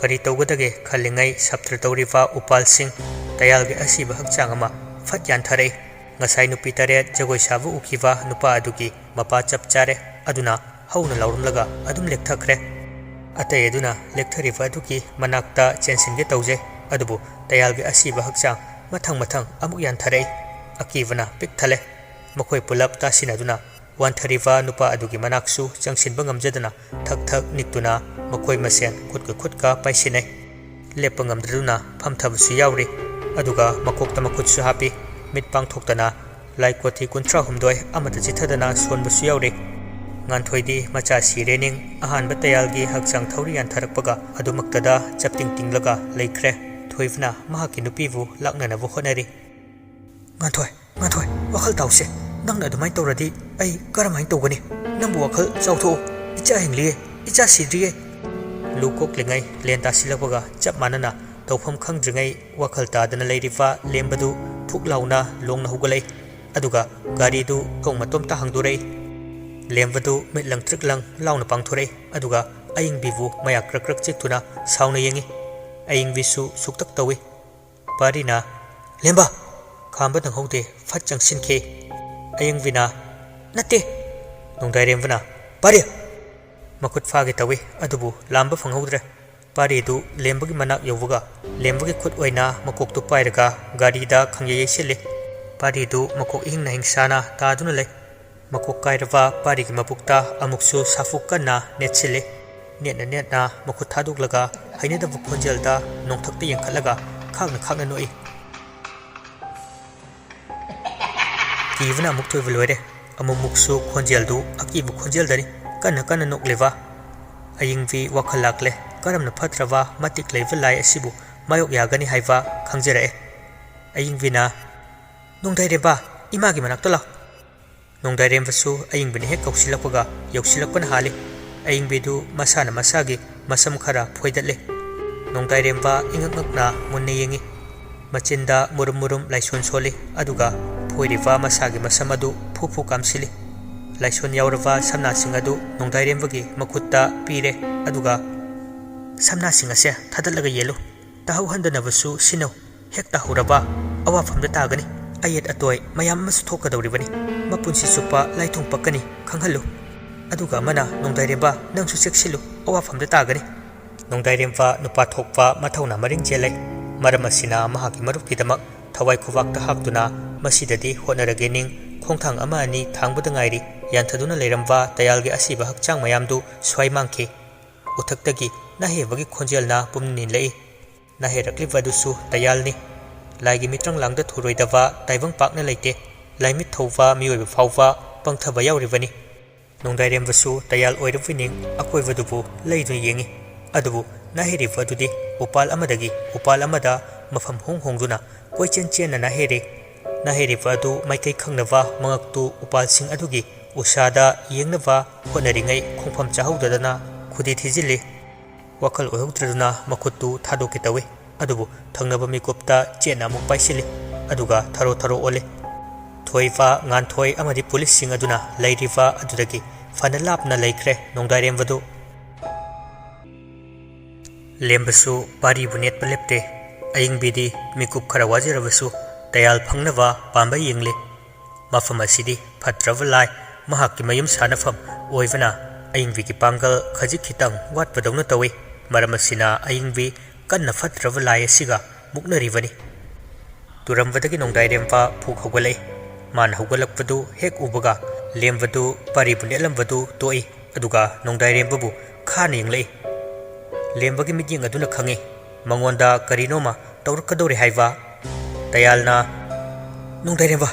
ꯀꯔꯤ ꯇꯧꯒꯗꯒꯦ ꯈꯜꯂꯤꯉꯩ ꯁꯞꯇ꯭ꯔ ꯇꯧꯔꯤꯕ ꯎꯄꯥꯜꯁꯤꯡ, ꯇꯌꯥꯜꯒꯤ ꯑꯁꯤꯕ ꯍꯛꯆꯥꯡ ꯑꯃ ꯐꯠ ꯌꯥꯟꯊꯔꯛꯏ꯫ ꯉꯁꯥꯏ ꯅꯨꯄꯤ ꯇꯔꯦꯠ ꯖꯒꯣꯏ ꯁꯥꯕ ꯎꯈꯤꯕ ꯅꯨꯄꯥ ꯑꯗꯨꯒꯤ ꯃꯄꯥ ꯆꯞ ꯆꯥꯔꯦ꯫ ꯑꯗꯨꯅ ꯍꯧꯅ ꯂꯥꯎꯔꯝꯂꯒ ꯑꯗꯨꯝ ꯂꯦꯛꯊꯈ꯭ꯔꯦ꯫ ꯑꯇꯩ ꯑꯗꯨꯅ ꯂꯦꯛꯊꯔꯤꯕ ꯑꯗꯨꯒꯤ ꯃꯅꯥꯛꯇ ꯆꯦꯟꯁꯤꯟꯒꯦ ꯇꯧꯖꯩ, ꯑꯗꯨꯕꯨ ꯇꯌꯥꯜꯒꯤ ꯑꯁꯤꯕ ꯍꯛꯆꯥꯡ ꯃꯊꯪ ꯃꯊꯪ ꯑꯃꯨꯛ ꯌꯥꯟꯊꯔꯛꯏ꯫ ꯑꯀꯤꯕꯅ ꯄꯤꯛ ꯊꯜꯂꯦ꯫ ꯃꯈꯣꯏ ꯄꯨꯂꯞ ꯇꯥꯁꯤꯟꯅꯗꯨꯅ ꯋꯥꯟꯊꯔꯤꯕ ꯅꯨꯄꯥ ꯑꯗꯨꯒꯤ ꯃꯅꯥꯛꯁꯨ ꯆꯪꯁꯤꯟꯕ ꯉꯝꯖꯗꯅ ꯊꯛ ꯊꯛ ꯅꯤꯛꯇꯨꯅ ꯃꯈꯣꯏ ꯃꯁꯦꯟ ꯈꯨꯠꯀ ꯈꯨꯠꯀ ꯄꯥꯏꯁꯤꯟꯅꯩ꯫ ꯂꯦꯞꯄ ꯉꯝꯗ꯭ꯔꯗꯨꯅ ꯐꯝꯊꯕꯁꯨ ꯌꯥꯎꯔꯤ꯫ ꯑꯗꯨꯒ ꯃꯀꯣꯛꯇ ꯃꯈꯨꯠꯁꯨ ꯍꯥꯞꯄꯤ꯫ ꯃꯤꯠ ꯄꯥꯡꯊꯣꯛꯇꯅ ꯂꯥꯏ ꯀꯣꯊꯤ ꯀꯨꯟꯊ꯭ꯔꯥ ꯍꯨꯝꯗꯣꯏ ꯑꯃꯠꯇ ꯆꯤꯠꯊꯗꯅ ꯁꯣꯟꯕꯁꯨ ꯌꯥꯎꯔꯤ꯫ ꯉꯥꯟꯊꯣꯏꯗꯤ ꯃꯆꯥ ꯁꯤꯔꯦ ꯅꯤꯡ ꯑꯍꯥꯟꯕ ꯇꯌꯥꯜꯒꯤ ꯍꯛꯆꯥꯡ ꯊꯧꯔꯤ ꯌꯥꯟꯊꯔꯛꯄꯒ ꯑꯗꯨꯃꯛꯇꯗ ꯆꯞꯇꯤꯡ ꯇꯤꯡꯂꯒ ꯂꯩꯈ꯭ꯔꯦ꯫ ꯊꯣꯏꯕꯅ ꯃꯍꯥꯛꯀꯤ ꯅꯨꯄꯤꯕꯨ ꯂꯥꯛꯅꯅꯕ ꯍꯣꯠꯅꯔꯤ꯫ "ꯉꯥꯟꯊꯣꯏ, ꯉꯥꯟꯊꯣꯏ, ꯋꯥꯈꯜ ꯇꯥꯎꯁꯦ꯫ ꯅꯪꯅ ꯑꯗꯨꯃꯥꯏꯅ ꯇꯧꯔꯗꯤ ꯑꯩ ꯀꯔꯝꯍꯥꯏꯅ ꯇꯧꯒꯅꯤ? ꯅꯪꯕꯨ ꯋꯥꯈꯜ ꯆꯥꯎꯊꯣꯛꯎ꯫ ꯏꯆꯥ ꯍꯤꯡꯂꯤꯌꯦ, ꯏꯆꯥ ꯁꯤꯗ꯭ꯔꯤꯌꯦ꯫" ꯂꯨ ꯀꯣꯛꯂꯤꯉꯩ ꯂꯦꯟ ꯇꯥꯁꯤꯜꯂꯛꯄꯒ ꯆꯞ ꯃꯥꯟꯅꯅ ꯇꯧꯐꯝ ꯈꯪꯗ꯭ꯔꯤꯉꯩ ꯋꯥꯈꯜ ꯇꯥꯗꯅ ꯂꯩꯔꯤꯕ ꯂꯦꯝꯕꯗꯨ ꯊꯨꯛ ꯂꯥꯎꯅ ꯂꯣꯡꯅ ꯍꯧꯒꯠꯂꯛꯏ꯫ ꯑꯗꯨꯒ ꯒꯥꯔꯤꯗꯨ ꯊꯣꯡ ꯃꯇꯣꯝꯇ ꯍꯥꯡꯗꯣꯔꯛꯏ꯫ ꯂꯦꯝꯕꯗꯨ ꯃꯤꯠ ꯂꯪꯇ꯭ꯔꯤꯛ ꯂꯪ ꯂꯥꯎꯅ ꯄꯥꯡꯊꯣꯔꯛꯏ꯫ ꯑꯗꯨꯒ ꯑꯌꯤꯡꯕꯤꯕꯨ ꯃꯌꯥ ꯀ꯭ꯔꯛ ꯀ꯭ꯔꯛ ꯆꯤꯛꯇꯨꯅ ꯁꯥꯎꯅ ꯌꯦꯡꯏ꯫ ꯑꯌꯤꯡꯕꯤꯁꯨ ꯁꯨꯛꯇꯛ ꯇꯧꯏ꯫ ꯄꯥꯔꯤꯅ, "ꯂꯦꯝꯕ!" ꯈꯥꯝꯕ ꯅꯪꯍꯧꯗꯦ, ꯐꯠ ꯆꯪꯁꯤꯟꯈꯤ꯫ ꯑꯌꯤꯡꯕꯤꯅ, "ꯅꯠꯇꯦ!" ꯅꯣꯡꯗꯥꯏꯔꯦꯝꯕꯅ, "ꯄꯥꯔꯤ!" ꯃꯈꯨꯠ ꯐꯥꯒꯦ ꯇꯧꯏ, ꯑꯗꯨꯕꯨ ꯂꯥꯝꯕ ꯐꯪꯍꯧꯗ꯭ꯔꯦ꯫ ꯄꯥꯔꯤꯗꯨ ꯂꯦꯝꯕꯒꯤ ꯃꯅꯥꯛ ꯌꯧꯕꯒ ꯂꯦꯝꯕꯒꯤ ꯈꯨꯠ ꯑꯣꯏꯅ ꯃꯀꯣꯛꯇꯨ ꯄꯥꯏꯔꯒ ꯒꯥꯔꯤꯗ ꯈꯪꯌꯩ ꯌꯩꯁꯤꯜꯂꯤ꯫ ꯄꯥꯔꯤꯗꯨ ꯃꯀꯣꯛ ꯏꯍꯤꯡꯅ ꯍꯤꯡꯁꯥꯅ ꯇꯥꯗꯨꯅ ꯂꯩ꯫ ꯃꯀꯣꯛ ꯀꯥꯏꯔꯕ ꯄꯥꯔꯤꯒꯤ ꯃꯕꯨꯛꯇ ꯑꯃꯨꯛꯁꯨ ꯁꯥꯐꯨ ꯀꯟꯅ ꯅꯦꯠꯁꯤꯜꯂꯤ꯫ ꯅꯦꯠꯅ ꯅꯦꯠꯅ ꯃꯈꯨꯠ ꯊꯥꯗꯣꯛꯂꯒ ꯍꯩꯅꯗꯕ ꯈꯣꯟꯖꯦꯜꯗ ꯅꯣꯡꯊꯛꯇ ꯌꯦꯡꯈꯠꯂꯒ ꯈꯥꯛꯅ ꯈꯥꯛꯅ ꯅꯣꯛꯏ꯫ ꯀꯤꯕꯅ ꯑꯃꯨꯛ ꯊꯣꯏꯕ ꯂꯣꯏꯔꯦ꯫ ꯑꯃꯨꯛꯃꯨꯛꯁꯨ ꯈꯣꯟꯖꯦꯜꯗꯨ ꯑꯀꯤꯕ ꯈꯣꯟꯖꯦꯜꯗꯅꯤ꯫ ꯀꯟꯅ ꯀꯟꯅ ꯅꯣꯛꯂꯤꯕ꯫ ꯑꯌꯤꯡꯕꯤ ꯋꯥꯈꯜ ꯂꯥꯛꯂꯦ꯫ ꯀꯔꯝꯅ ꯐꯠꯇ꯭ꯔꯕ ꯃꯇꯤꯛ ꯂꯩꯕ ꯂꯥꯏ ꯑꯁꯤꯕꯨ ꯃꯥꯌꯣꯛ ꯌꯥꯒꯅꯤ ꯍꯥꯏꯕ ꯈꯪꯖꯔꯛꯑꯦ꯫ ꯑꯌꯤꯡꯕꯤꯅ, "ꯅꯣꯡꯗꯥꯏꯔꯦꯝꯕ, ꯏꯃꯥꯒꯤ ꯃꯅꯥꯛꯇ ꯂꯥꯛ꯫" ꯅꯣꯡꯗꯥꯏꯔꯦꯝꯕꯁꯨ ꯑꯌꯤꯡꯕꯤꯅ ꯍꯦꯛ ꯀꯧꯁꯤꯜꯂꯛꯄꯒ ꯌꯧꯁꯤꯜꯂꯛꯄꯅ ꯍꯥꯜꯂꯤ꯫ ꯑꯌꯤꯡꯕꯤꯗꯨ ꯃꯁꯥꯅ ꯃꯁꯥꯒꯤ ꯃꯁꯝ ꯈꯔ ꯐꯣꯏꯗꯠꯂꯤ꯫ ꯅꯣꯡꯗꯥꯏꯔꯦꯝꯕ ꯏꯉꯛ ꯉꯛꯅ ꯃꯨꯟꯅ ꯌꯦꯡꯏ꯫ ꯃꯆꯤꯟꯗ ꯃꯨꯔꯨꯝ ꯃꯨꯔꯨꯝ ꯂꯥꯏꯁꯣꯟ ꯁꯣꯜꯂꯤ, ꯑꯗꯨꯒ ꯐꯣꯏꯔꯤꯕ ꯃꯁꯥꯒꯤ ꯃꯁꯝ ꯑꯗꯨ ꯐꯨ ꯐꯨ ꯀꯥꯝꯁꯤꯜꯂꯤ꯫ ꯂꯥꯏꯁꯣꯟ ꯌꯥꯎꯔꯕ ꯁꯝꯅꯥꯁꯤꯡ ꯑꯗꯨ ꯅꯣꯡꯗꯥꯏꯔꯦꯝꯕꯒꯤ ꯃꯈꯨꯠꯇ ꯄꯤꯔꯦ, ꯑꯗꯨꯒ, "ꯁꯝꯅꯥꯁꯤꯡ ꯑꯁꯦ ꯊꯥꯗꯠꯂꯒ ꯌꯦꯜꯂꯨ꯫ ꯇꯥꯍꯧꯍꯟꯗꯅꯕꯁꯨ ꯁꯤꯟꯅꯧ꯫ ꯍꯦꯛ ꯇꯥꯍꯧꯔꯕ ꯑꯋꯥꯐꯝꯗ ꯇꯥꯒꯅꯤ꯫ ꯑꯌꯦꯠ ꯑꯇꯣꯏ ꯃꯌꯥꯝ ꯑꯃꯁꯨ ꯊꯣꯛꯀꯗꯧꯔꯤꯕꯅꯤ꯫ ꯃꯄꯨꯟꯁꯤ ꯆꯨꯞꯄ ꯂꯥꯏꯊꯨꯡ ꯄꯛꯀꯅꯤ, ꯈꯪꯍꯜꯂꯨ꯫ ꯑꯗꯨꯒ ꯑꯃꯅ, ꯅꯣꯡꯗꯥꯏꯔꯦꯝꯕ, ꯅꯪꯁꯨ ꯆꯦꯛꯁꯤꯜꯂꯨ, ꯑꯋꯥꯐꯝꯗ ꯇꯥꯒꯅꯤ꯫" ꯅꯣꯡꯗꯥꯏꯔꯦꯝꯕ ꯅꯨꯄꯥ ꯊꯣꯛꯄ ꯃꯊꯧꯅ ꯃꯔꯤꯡ ꯆꯦꯜꯂꯦ꯫ ꯃꯔꯝ ꯑꯁꯤꯅ ꯃꯍꯥꯛꯀꯤ ꯃꯔꯨꯞꯀꯤꯗꯃꯛ ꯊꯋꯥꯏ ꯈꯨꯕꯥꯛꯇ ꯍꯥꯞꯇꯨꯅ ꯃꯁꯤꯗꯗꯤ ꯍꯣꯠꯅꯔꯒꯦ ꯅꯤꯡ ꯈꯣꯡꯊꯥꯡ ꯑꯃ ꯑꯅꯤ ꯊꯥꯡꯕꯗ ꯉꯥꯏꯔꯤ꯫ ꯌꯥꯟꯊꯗꯨꯅ ꯂꯩꯔꯝꯕ ꯇꯌꯥꯜꯒꯤ ꯑꯁꯤꯕ ꯍꯛꯆꯥꯡ ꯃꯌꯥꯝꯗꯨ ꯁ꯭ꯋꯥꯏ ꯃꯥꯡꯈꯤ꯫ ꯎꯊꯛꯇꯒꯤ ꯅꯥꯍꯦꯕꯒꯤ ꯈꯣꯟꯖꯦꯜꯅ ꯄꯨꯝꯅ ꯅꯤꯜꯂꯛꯏ꯫ ꯅꯥꯍꯦꯔꯛꯂꯤꯕ ꯑꯗꯨꯁꯨ ꯇꯌꯥꯜꯅꯤ꯫ ꯂꯥꯏꯒꯤ ꯃꯤꯇ꯭ꯔꯪ ꯂꯥꯡꯗ ꯊꯨꯔꯣꯏꯗꯕ ꯇꯥꯏꯕꯪ ꯄꯥꯛꯅ ꯂꯩꯇꯦ꯫ ꯂꯥꯏꯃꯤꯠ ꯊꯧꯕ ꯃꯤꯑꯣꯏꯕ ꯐꯥꯎꯕ ꯄꯪꯊꯕ ꯌꯥꯎꯔꯤꯕꯅꯤ꯫ ꯅꯣꯡꯗꯥꯏꯔꯦꯝꯕꯁꯨ ꯇꯌꯥꯜ ꯑꯣꯏꯔꯕꯣꯏ ꯅꯤꯡ ꯑꯀꯣꯏꯕꯗꯨꯕꯨ ꯂꯩꯗꯨꯅ ꯌꯦꯡꯏ꯫ ꯑꯗꯨꯕꯨ ꯅꯥꯍꯩꯔꯤꯕ ꯑꯗꯨꯗꯤ ꯎꯄꯥꯜ ꯑꯃꯗꯒꯤ ꯎꯄꯥꯜ ꯑꯃꯗ ꯃꯐꯝ ꯍꯣꯡ ꯍꯣꯡꯗꯨꯅ ꯀꯣꯏꯆꯦꯟ ꯆꯦꯟꯅ ꯅꯥꯍꯩꯔꯤ꯫ ꯅꯥꯍꯩꯔꯤꯕ ꯑꯗꯨ ꯃꯥꯏꯀꯩ ꯈꯪꯅꯕ ꯃꯉꯛꯇꯨ ꯎꯄꯥꯜꯁꯤꯡ ꯑꯗꯨꯒꯤ ꯎꯁꯥꯗ ꯌꯦꯡꯅꯕ ꯍꯣꯠꯅꯔꯤꯉꯩ ꯈꯣꯡꯐꯝ ꯆꯥꯍꯧꯗꯗꯅ ꯈꯨꯗꯤ ꯊꯤꯖꯤꯜꯂꯤ꯫ ꯋꯥꯈꯜ ꯑꯣꯏꯍꯧꯗ꯭ꯔꯗꯨꯅ ꯃꯈꯨꯠꯇꯨ ꯊꯥꯗꯣꯛꯀꯦ ꯇꯧꯏ꯫ ꯑꯗꯨꯕꯨ ꯊꯪꯅꯕ ꯃꯤꯀꯨꯞꯇ ꯆꯦꯠꯅ ꯑꯃꯨꯛ ꯄꯥꯏꯁꯤꯜꯂꯤ꯫ ꯑꯗꯨꯒ ꯊꯔꯣ ꯊꯔꯣ ꯑꯣꯜꯂꯤ꯫ ꯊꯣꯏꯕ, ꯉꯥꯟꯊꯣꯏ ꯑꯃꯗꯤ ꯄꯨꯂꯤꯁꯁꯤꯡ ꯑꯗꯨꯅ ꯂꯩꯔꯤꯕ ꯑꯗꯨꯗꯒꯤ ꯐꯅ ꯂꯥꯞꯅ ꯂꯩꯈ꯭ꯔꯦ ꯅꯣꯡꯗꯥꯏꯔꯦꯝꯕꯗꯨ꯫ ꯂꯦꯝꯕꯁꯨ ꯄꯥꯔꯤꯕꯨ ꯅꯦꯠꯄ ꯂꯦꯞꯇꯦ꯫ ꯑꯌꯤꯡꯕꯤꯗꯤ ꯃꯤꯀꯨꯞ ꯈꯔ ꯋꯥꯖꯔꯕꯁꯨ ꯇꯌꯥꯜ ꯐꯪꯅꯕ ꯄꯥꯝꯕ ꯌꯦꯡꯂꯤ꯫ ꯃꯐꯝ ꯑꯁꯤꯗꯤ ꯐꯠꯇ꯭ꯔꯕ ꯂꯥꯏ ꯃꯍꯥꯛꯀꯤ ꯃꯌꯨꯝ ꯁꯥꯟꯅꯐꯝ ꯑꯣꯏꯕꯅ ꯑꯌꯤꯡꯕꯤꯒꯤ ꯄꯥꯡꯒꯜ ꯈꯖꯤꯛ ꯈꯤꯇꯪ ꯋꯥꯠꯄꯗꯧꯅ ꯇꯧꯏ꯫ ꯃꯔꯝ ꯑꯁꯤꯅ ꯑꯌꯤꯡꯕꯤ ꯀꯟꯅ ꯐꯠꯇ꯭ꯔꯕ ꯂꯥꯏ ꯑꯁꯤꯒ ꯃꯨꯛꯅꯔꯤꯕꯅꯤ꯫ ꯇꯨꯔꯝꯕꯗꯒꯤ ꯅꯣꯡꯗꯥꯏꯔꯦꯝꯕ ꯐꯨꯛ ꯍꯧꯒꯠꯂꯛꯏ꯫ ꯃꯥꯅ ꯍꯧꯒꯠꯂꯛꯄꯗꯨ ꯍꯦꯛ ꯎꯕꯒ ꯂꯦꯝꯕꯗꯨ ꯄꯥꯔꯤꯕꯨ ꯅꯦꯠꯂꯝꯕꯗꯨ ꯇꯣꯛꯏ꯫ ꯑꯗꯨꯒ ꯅꯣꯡꯗꯥꯏꯔꯦꯝꯕꯕꯨ ꯈꯥꯅ ꯌꯦꯡꯂꯛꯏ꯫ ꯂꯦꯝꯕꯒꯤ ꯃꯤꯠꯌꯦꯡ ꯑꯗꯨꯅ ꯈꯪꯏ ꯃꯉꯣꯟꯗ ꯀꯔꯤꯅꯣꯃ ꯇꯧꯔꯛꯀꯗꯧꯔꯦ ꯍꯥꯏꯕ꯫ ꯇꯌꯥꯜꯅ, "ꯅꯣꯡꯗꯥꯏꯔꯦꯝꯕ,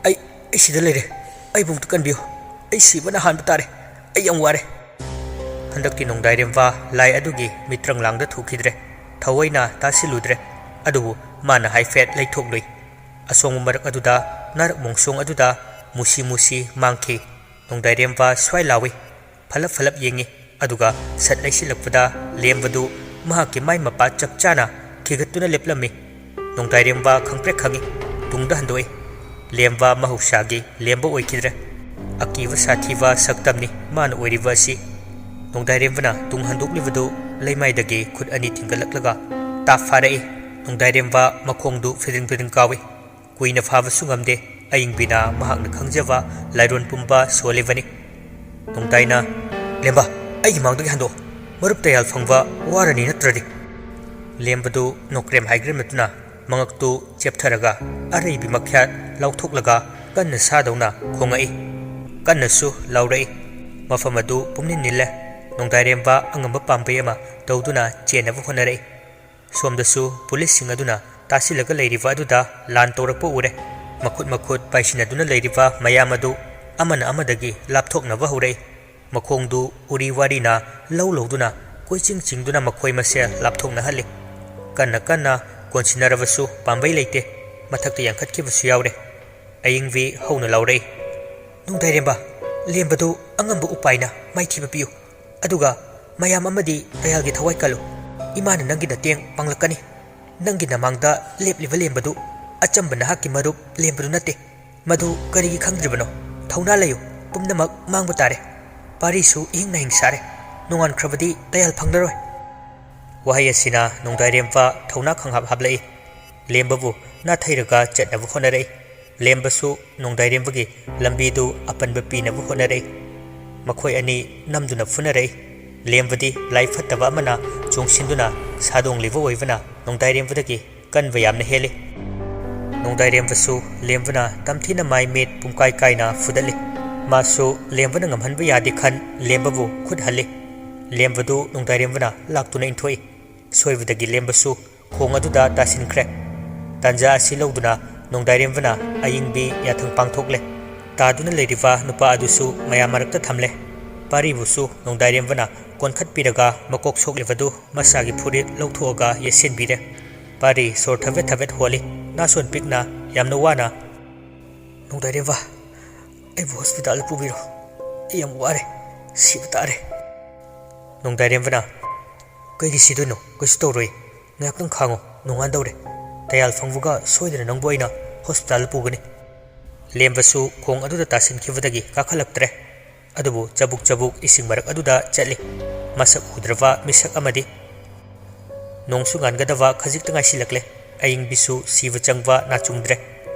ꯑꯩ, ꯑꯩ ꯁꯤꯗ ꯂꯩꯔꯦ꯫ ꯑꯩꯕꯨ ꯑꯝꯇ ꯀꯟꯕꯤꯌꯨ꯫ ꯑꯩ ꯁꯤꯕꯅ ꯍꯥꯟꯕ ꯇꯥꯔꯦ꯫ ꯑꯩ ꯌꯥꯝ ꯋꯥꯔꯦ꯫" ꯍꯟꯗꯛꯇꯤ ꯅꯣꯡꯗꯥꯏꯔꯦꯝꯕ ꯂꯥꯏ ꯑꯗꯨꯒꯤ ꯃꯤꯇ꯭ꯔꯪ ꯂꯥꯡꯗ ꯊꯣꯛꯈꯤꯗ꯭ꯔꯦ꯫ ꯊꯑꯣꯏꯅ ꯇꯥꯁꯤꯜꯂꯨꯗ꯭ꯔꯦ꯫ ꯑꯗꯨꯕꯨ ꯃꯥꯅ ꯍꯥꯏꯐꯦꯠ ꯂꯩꯊꯣꯛꯂꯨꯏ꯫ ꯑꯁꯣꯡꯕ ꯃꯔꯛ ꯑꯗꯨꯗ ꯅꯥꯔꯛ ꯃꯣꯡꯁꯣꯡ ꯑꯗꯨꯗ ꯃꯨꯁꯤ ꯃꯨꯁꯤ ꯃꯥꯡꯈꯤ꯫ ꯅꯣꯡꯗꯥꯏꯔꯦꯝꯕ ꯁ꯭ꯋꯥꯏ ꯂꯥꯎꯏ꯫ ꯐꯂꯞ ꯐꯂꯞ ꯌꯦꯡꯉꯤ꯫ ꯑꯗꯨꯒ ꯁꯠ ꯂꯩꯁꯤꯜꯂꯛꯄꯗ ꯂꯦꯝꯕꯗꯨ ꯃꯍꯥꯛꯀꯤ ꯃꯥꯏ ꯃꯄꯥ ꯆꯞ ꯆꯥꯅ ꯈꯤꯒꯠꯇꯨꯅ ꯂꯦꯞꯂꯝꯃꯤ꯫ ꯅꯣꯡꯗꯥꯏꯔꯦꯝꯕ ꯈꯪꯄ꯭ꯔꯦꯛ ꯈꯪꯉꯤ꯫ ꯇꯨꯡꯗ ꯍꯟꯗꯣꯛꯏ꯫ ꯂꯦꯝꯕ ꯃꯍꯧꯁꯥꯒꯤ ꯂꯦꯝꯕ ꯑꯣꯏꯈꯤꯗ꯭ꯔꯦ꯫ ꯑꯀꯤꯕ ꯁꯥꯊꯤꯕ ꯁꯛꯇꯝꯅꯤ ꯃꯥꯅ ꯑꯣꯏꯔꯤꯕ ꯑꯁꯤ꯫ ꯅꯣꯡꯗꯥꯏꯔꯦꯝꯕꯅ ꯇꯨꯡ ꯍꯟꯗꯣꯛꯂꯤꯕꯗꯨ ꯂꯩꯃꯥꯏꯗꯒꯤ ꯈꯨꯠ ꯑꯅꯤ ꯊꯤꯡꯒꯠꯂꯛꯂꯒ ꯇꯥꯞ ꯐꯥꯔꯛꯏ꯫ ꯅꯣꯡꯗꯥꯏꯔꯦꯝꯕ ꯃꯈꯣꯡꯗꯨ ꯐꯤꯗ꯭ꯔꯤꯡ ꯐꯤꯗ꯭ꯔꯤꯡ ꯀꯥꯎꯏ꯫ ꯀꯨꯏꯅ ꯐꯥꯕꯁꯨ ꯉꯝꯗꯦ꯫ ꯑꯌꯤꯡꯕꯤꯅ ꯃꯍꯥꯛꯅ ꯈꯪꯖꯕ ꯂꯥꯏꯔꯣꯟ ꯄꯨꯝꯕ ꯁꯣꯜꯂꯤꯕꯅꯤ꯫ ꯅꯣꯡꯗꯥꯏꯅ, "ꯂꯦꯝꯕ, ꯑꯩꯒꯤ ꯃꯥꯡꯗꯒꯤ ꯍꯟꯗꯣꯛ꯫ ꯃꯔꯨꯞ ꯇꯌꯥꯜ ꯐꯪꯕ ꯋꯥꯔꯅꯤ ꯅꯠꯇ꯭ꯔꯗꯤ꯫" ꯂꯦꯝꯕꯗꯨ ꯅꯣꯀ꯭ꯔꯦꯝ ꯍꯥꯏꯒ꯭ꯔꯦꯝꯅꯗꯨꯅ ꯃꯉꯛꯇꯨ ꯆꯦꯞꯊꯔꯒ ꯑꯔꯩꯕꯤ ꯃꯈ꯭ꯌꯥꯠ ꯂꯥꯎꯊꯣꯛꯂꯒ ꯀꯟꯅ ꯁꯥꯗꯧꯅ ꯈꯣꯡꯉꯛꯏ꯫ ꯀꯟꯅꯁꯨ ꯂꯥꯎꯔꯛꯏ꯫ ꯃꯐꯝ ꯑꯗꯨ ꯄꯨꯝꯅꯤꯜ ꯅꯤꯜꯂꯦ꯫ ꯅꯣꯡꯗꯥꯏꯔꯦꯝꯕ ꯑꯉꯝꯕ ꯄꯥꯝꯕꯩ ꯑꯃ ꯇꯧꯗꯨꯅ ꯆꯦꯟꯅꯕ ꯍꯣꯠꯅꯔꯛꯏ꯫ ꯁꯣꯝꯗꯁꯨ ꯄꯨꯂꯤꯁꯁꯤꯡ ꯑꯗꯨꯅ ꯇꯥꯁꯤꯜꯂꯒ ꯂꯩꯔꯤꯕ ꯑꯗꯨꯗ ꯂꯥꯟ ꯇꯧꯔꯛꯄ ꯎꯔꯦ꯫ ꯃꯈꯨꯠ ꯃꯈꯨꯠ ꯄꯥꯏꯁꯤꯟꯅꯗꯨꯅ ꯂꯩꯔꯤꯕ ꯃꯌꯥꯝ ꯑꯗꯨ ꯑꯃꯅ ꯑꯃꯗꯒꯤ ꯂꯥꯞꯊꯣꯛꯅꯕ ꯍꯧꯔꯛꯏ꯫ ꯃꯈꯣꯡꯗꯨ ꯎꯔꯤ ꯋꯥꯔꯤꯅ ꯂꯧ ꯂꯧꯗꯨꯅ ꯀꯣꯏꯆꯤꯡ ꯆꯤꯡꯗꯨꯅ ꯃꯈꯣꯏ ꯃꯁꯦꯜ ꯂꯥꯞꯊꯣꯛꯅꯍꯜꯂꯤ꯫ ꯀꯟꯅ ꯀꯟꯅ ꯀꯣꯟꯁꯤꯟꯅꯔꯕꯁꯨ ꯄꯥꯝꯕꯩ ꯂꯩꯇꯦ꯫ ꯃꯊꯛꯇ ꯌꯥꯟꯈꯠꯈꯤꯕꯁꯨ ꯌꯥꯎꯔꯦ꯫ ꯑꯌꯤꯡꯕꯤ ꯍꯧꯅ ꯂꯥꯎꯔꯛꯏ, "ꯅꯣꯡꯗꯥꯏꯔꯦꯝꯕ, ꯂꯦꯝꯕꯗꯨ ꯑꯉꯝꯕ ꯎꯄꯥꯏꯅ ꯃꯥꯏꯊꯤꯕ ꯄꯤꯌꯨ꯫ ꯑꯗꯨꯒ ꯃꯌꯥꯝ ꯑꯃꯗꯤ ꯗꯌꯥꯜꯒꯤ ꯊꯋꯥꯏ ꯀꯜꯂꯨ꯫ ꯏꯃꯥꯅ ꯅꯪꯒꯤ ꯅꯇꯦꯡ ꯄꯥꯡꯂꯛꯀꯅꯤ꯫ ꯅꯪꯒꯤ ꯅꯃꯥꯡꯗ ꯂꯦꯞꯂꯤꯕ ꯂꯦꯝꯕꯗꯨ ꯑꯆꯝꯕ ꯅꯍꯥꯛꯀꯤ ꯃꯔꯨꯞ ꯂꯦꯝꯕꯗꯨ ꯅꯠꯇꯦ꯫ ꯃꯗꯨ ꯀꯔꯤꯒꯤ ꯈꯪꯗ꯭ꯔꯤꯕꯅꯣ? ꯊꯧꯅꯥ ꯂꯩꯌꯨ, ꯄꯨꯝꯅꯃꯛ ꯃꯥꯡꯕ ꯇꯥꯔꯦ꯫ ꯄꯥꯔꯤꯁꯨ ꯏꯍꯤꯡ ꯅꯥꯍꯤꯡ ꯁꯥꯔꯦ꯫ ꯅꯣꯡꯉꯥꯟꯈ꯭ꯔꯕꯗꯤ ꯗꯌꯥꯜ ꯐꯪꯂꯔꯣꯏ꯫" ꯋꯥꯍꯩ ꯑꯁꯤꯅ ꯅꯣꯡꯗꯥꯏꯔꯦꯝꯕ ꯊꯧꯅꯥ ꯈꯪꯍꯥꯞ ꯍꯥꯞꯂꯛꯏ꯫ ꯂꯦꯝꯕꯕꯨ ꯅꯥꯊꯩꯔꯒ ꯆꯠꯅꯕ ꯍꯣꯠꯅꯔꯛꯏ꯫ ꯂꯦꯝꯕꯁꯨ ꯅꯣꯡꯗꯥꯏꯔꯦꯝꯕꯒꯤ ꯂꯝꯕꯤꯗꯨ ꯑꯄꯟꯕ ꯄꯤꯅꯕ ꯍꯣꯠꯅꯔꯛꯏ꯫ ꯃꯈꯣꯏ ꯑꯅꯤ ꯅꯝꯗꯨꯅ ꯐꯨꯅꯔꯛꯏ꯫ ꯂꯦꯝꯕꯗꯤ ꯂꯥꯏ ꯐꯠꯇꯕ ꯑꯃꯅ ꯆꯣꯡꯁꯤꯟꯗꯨꯅ ꯁꯥꯗꯣꯡꯂꯤꯕ ꯑꯣꯏꯕꯅ ꯅꯣꯡꯗꯥꯏꯔꯦꯝꯕꯗꯒꯤ ꯀꯟꯕ ꯌꯥꯝꯅ ꯍꯦꯜꯂꯤ꯫ ꯅꯣꯡꯗꯥꯏꯔꯦꯝꯕꯁꯨ ꯂꯦꯝꯕꯅ ꯇꯝꯊꯤꯅ ꯃꯥꯏ ꯃꯤꯠ ꯄꯨꯡꯀꯥꯏ ꯀꯥꯏꯅ ꯐꯨꯗꯠꯂꯤ꯫ ꯃꯥꯁꯨ ꯂꯦꯝꯕꯅ ꯉꯝꯍꯟꯕ ꯌꯥꯗꯦ ꯈꯟ ꯂꯦꯝꯕꯕꯨ ꯈꯨꯠ ꯍꯜꯂꯤ꯫ ꯂꯦꯝꯕꯗꯨ ꯅꯣꯡꯗꯥꯏꯔꯦꯝꯕꯅ ꯂꯥꯛꯇꯨꯅ ꯏꯟꯊꯣꯛꯏ꯫ ꯁꯣꯏꯕꯗꯒꯤ ꯂꯦꯝꯕꯁꯨ ꯈꯣꯡ ꯑꯗꯨꯗ ꯇꯥꯁꯤꯟꯈ꯭ꯔꯦ꯫ ꯇꯥꯟꯖꯥ ꯑꯁꯤ ꯂꯧꯗꯨꯅ ꯅꯣꯡꯗꯥꯏꯔꯦꯝꯕꯅ ꯑꯌꯤꯡꯕꯤ ꯌꯥꯊꯪ ꯄꯥꯡꯊꯣꯛꯂꯦ꯫ ꯇꯥꯗꯨꯅ ꯂꯩꯔꯤꯕ ꯅꯨꯄꯥ ꯑꯗꯨꯁꯨ ꯃꯌꯥꯝ ꯃꯔꯛꯇ ꯊꯝꯂꯦ꯫ ꯄꯥꯔꯤꯕꯨꯁꯨ ꯅꯣꯡꯗꯥꯏꯔꯦꯝꯕꯅ ꯀꯣꯟꯈꯠꯄꯤꯔꯒ ꯃꯀꯣꯛ ꯁꯣꯛꯂꯤꯕꯗꯨ ꯃꯁꯥꯒꯤ ꯐꯨꯔꯤꯠ ꯂꯧꯊꯣꯛꯑꯒ ꯌꯦꯠꯁꯤꯟꯕꯤꯔꯦ꯫ ꯄꯥꯔꯤ ꯁꯣꯔ ꯊꯕꯦꯠ ꯊꯕꯦꯠ ꯍꯣꯜꯂꯤ꯫ ꯅꯥꯁꯣꯟ ꯄꯤꯛꯅ ꯌꯥꯝꯅ ꯋꯥꯅ, "ꯅꯣꯡꯗꯥꯏꯔꯦꯝꯕ, ꯑꯩꯕꯨ ꯍꯣꯁꯄꯤꯇꯥꯜꯗ ꯄꯨꯕꯤꯔꯣ꯫ ꯑꯩ ꯌꯥꯝ ꯋꯥꯔꯦ꯫ ꯁꯤꯕ ꯇꯥꯔꯦ꯫" ꯅꯣꯡꯗꯥꯏꯔꯦꯝꯕꯅ, "ꯀꯩꯒꯤ ꯁꯤꯗꯣꯏꯅꯣ? ꯀꯩꯁꯨ ꯇꯧꯔꯣꯏ꯫ ꯉꯥꯏꯍꯥꯛꯇꯪ ꯈꯥꯡꯉꯣ, ꯅꯣꯡꯉꯥꯟꯗꯧꯔꯦ꯫ ꯗꯌꯥꯜ ꯐꯪꯕꯒ ꯁꯣꯏꯗꯅ ꯅꯪꯕꯨ ꯑꯩꯅ ꯍꯣꯁꯄꯤꯇꯥꯜꯗ ꯄꯨꯒꯅꯤ꯫" ꯂꯦꯝꯕꯁꯨ ꯈꯣꯡ ꯑꯗꯨꯗ ꯇꯥꯁꯤꯟꯈꯤꯕꯗꯒꯤ ꯀꯥꯈꯠꯂꯛꯇ꯭ꯔꯦ꯫ ꯑꯗꯨꯕꯨ ꯆꯕꯨꯛ ꯆꯕꯨꯛ ꯏꯁꯤꯡ ꯃꯔꯛ ꯑꯗꯨꯗ ꯆꯠꯂꯤ꯫ ꯃꯁꯛ ꯎꯗ꯭ꯔꯕ ꯃꯤꯁꯛ ꯑꯃꯗꯤ꯫ ꯅꯣꯡꯁꯨ ꯉꯥꯟꯒꯗꯕ ꯈꯖꯤꯛꯇ ꯉꯥꯏꯁꯤꯜꯂꯛꯂꯦ꯫ ꯑꯌꯤꯡꯕꯤꯁꯨ ꯁꯤꯕ ꯆꯪꯕ ꯅꯥꯆꯨꯡꯗ꯭ꯔꯦ꯫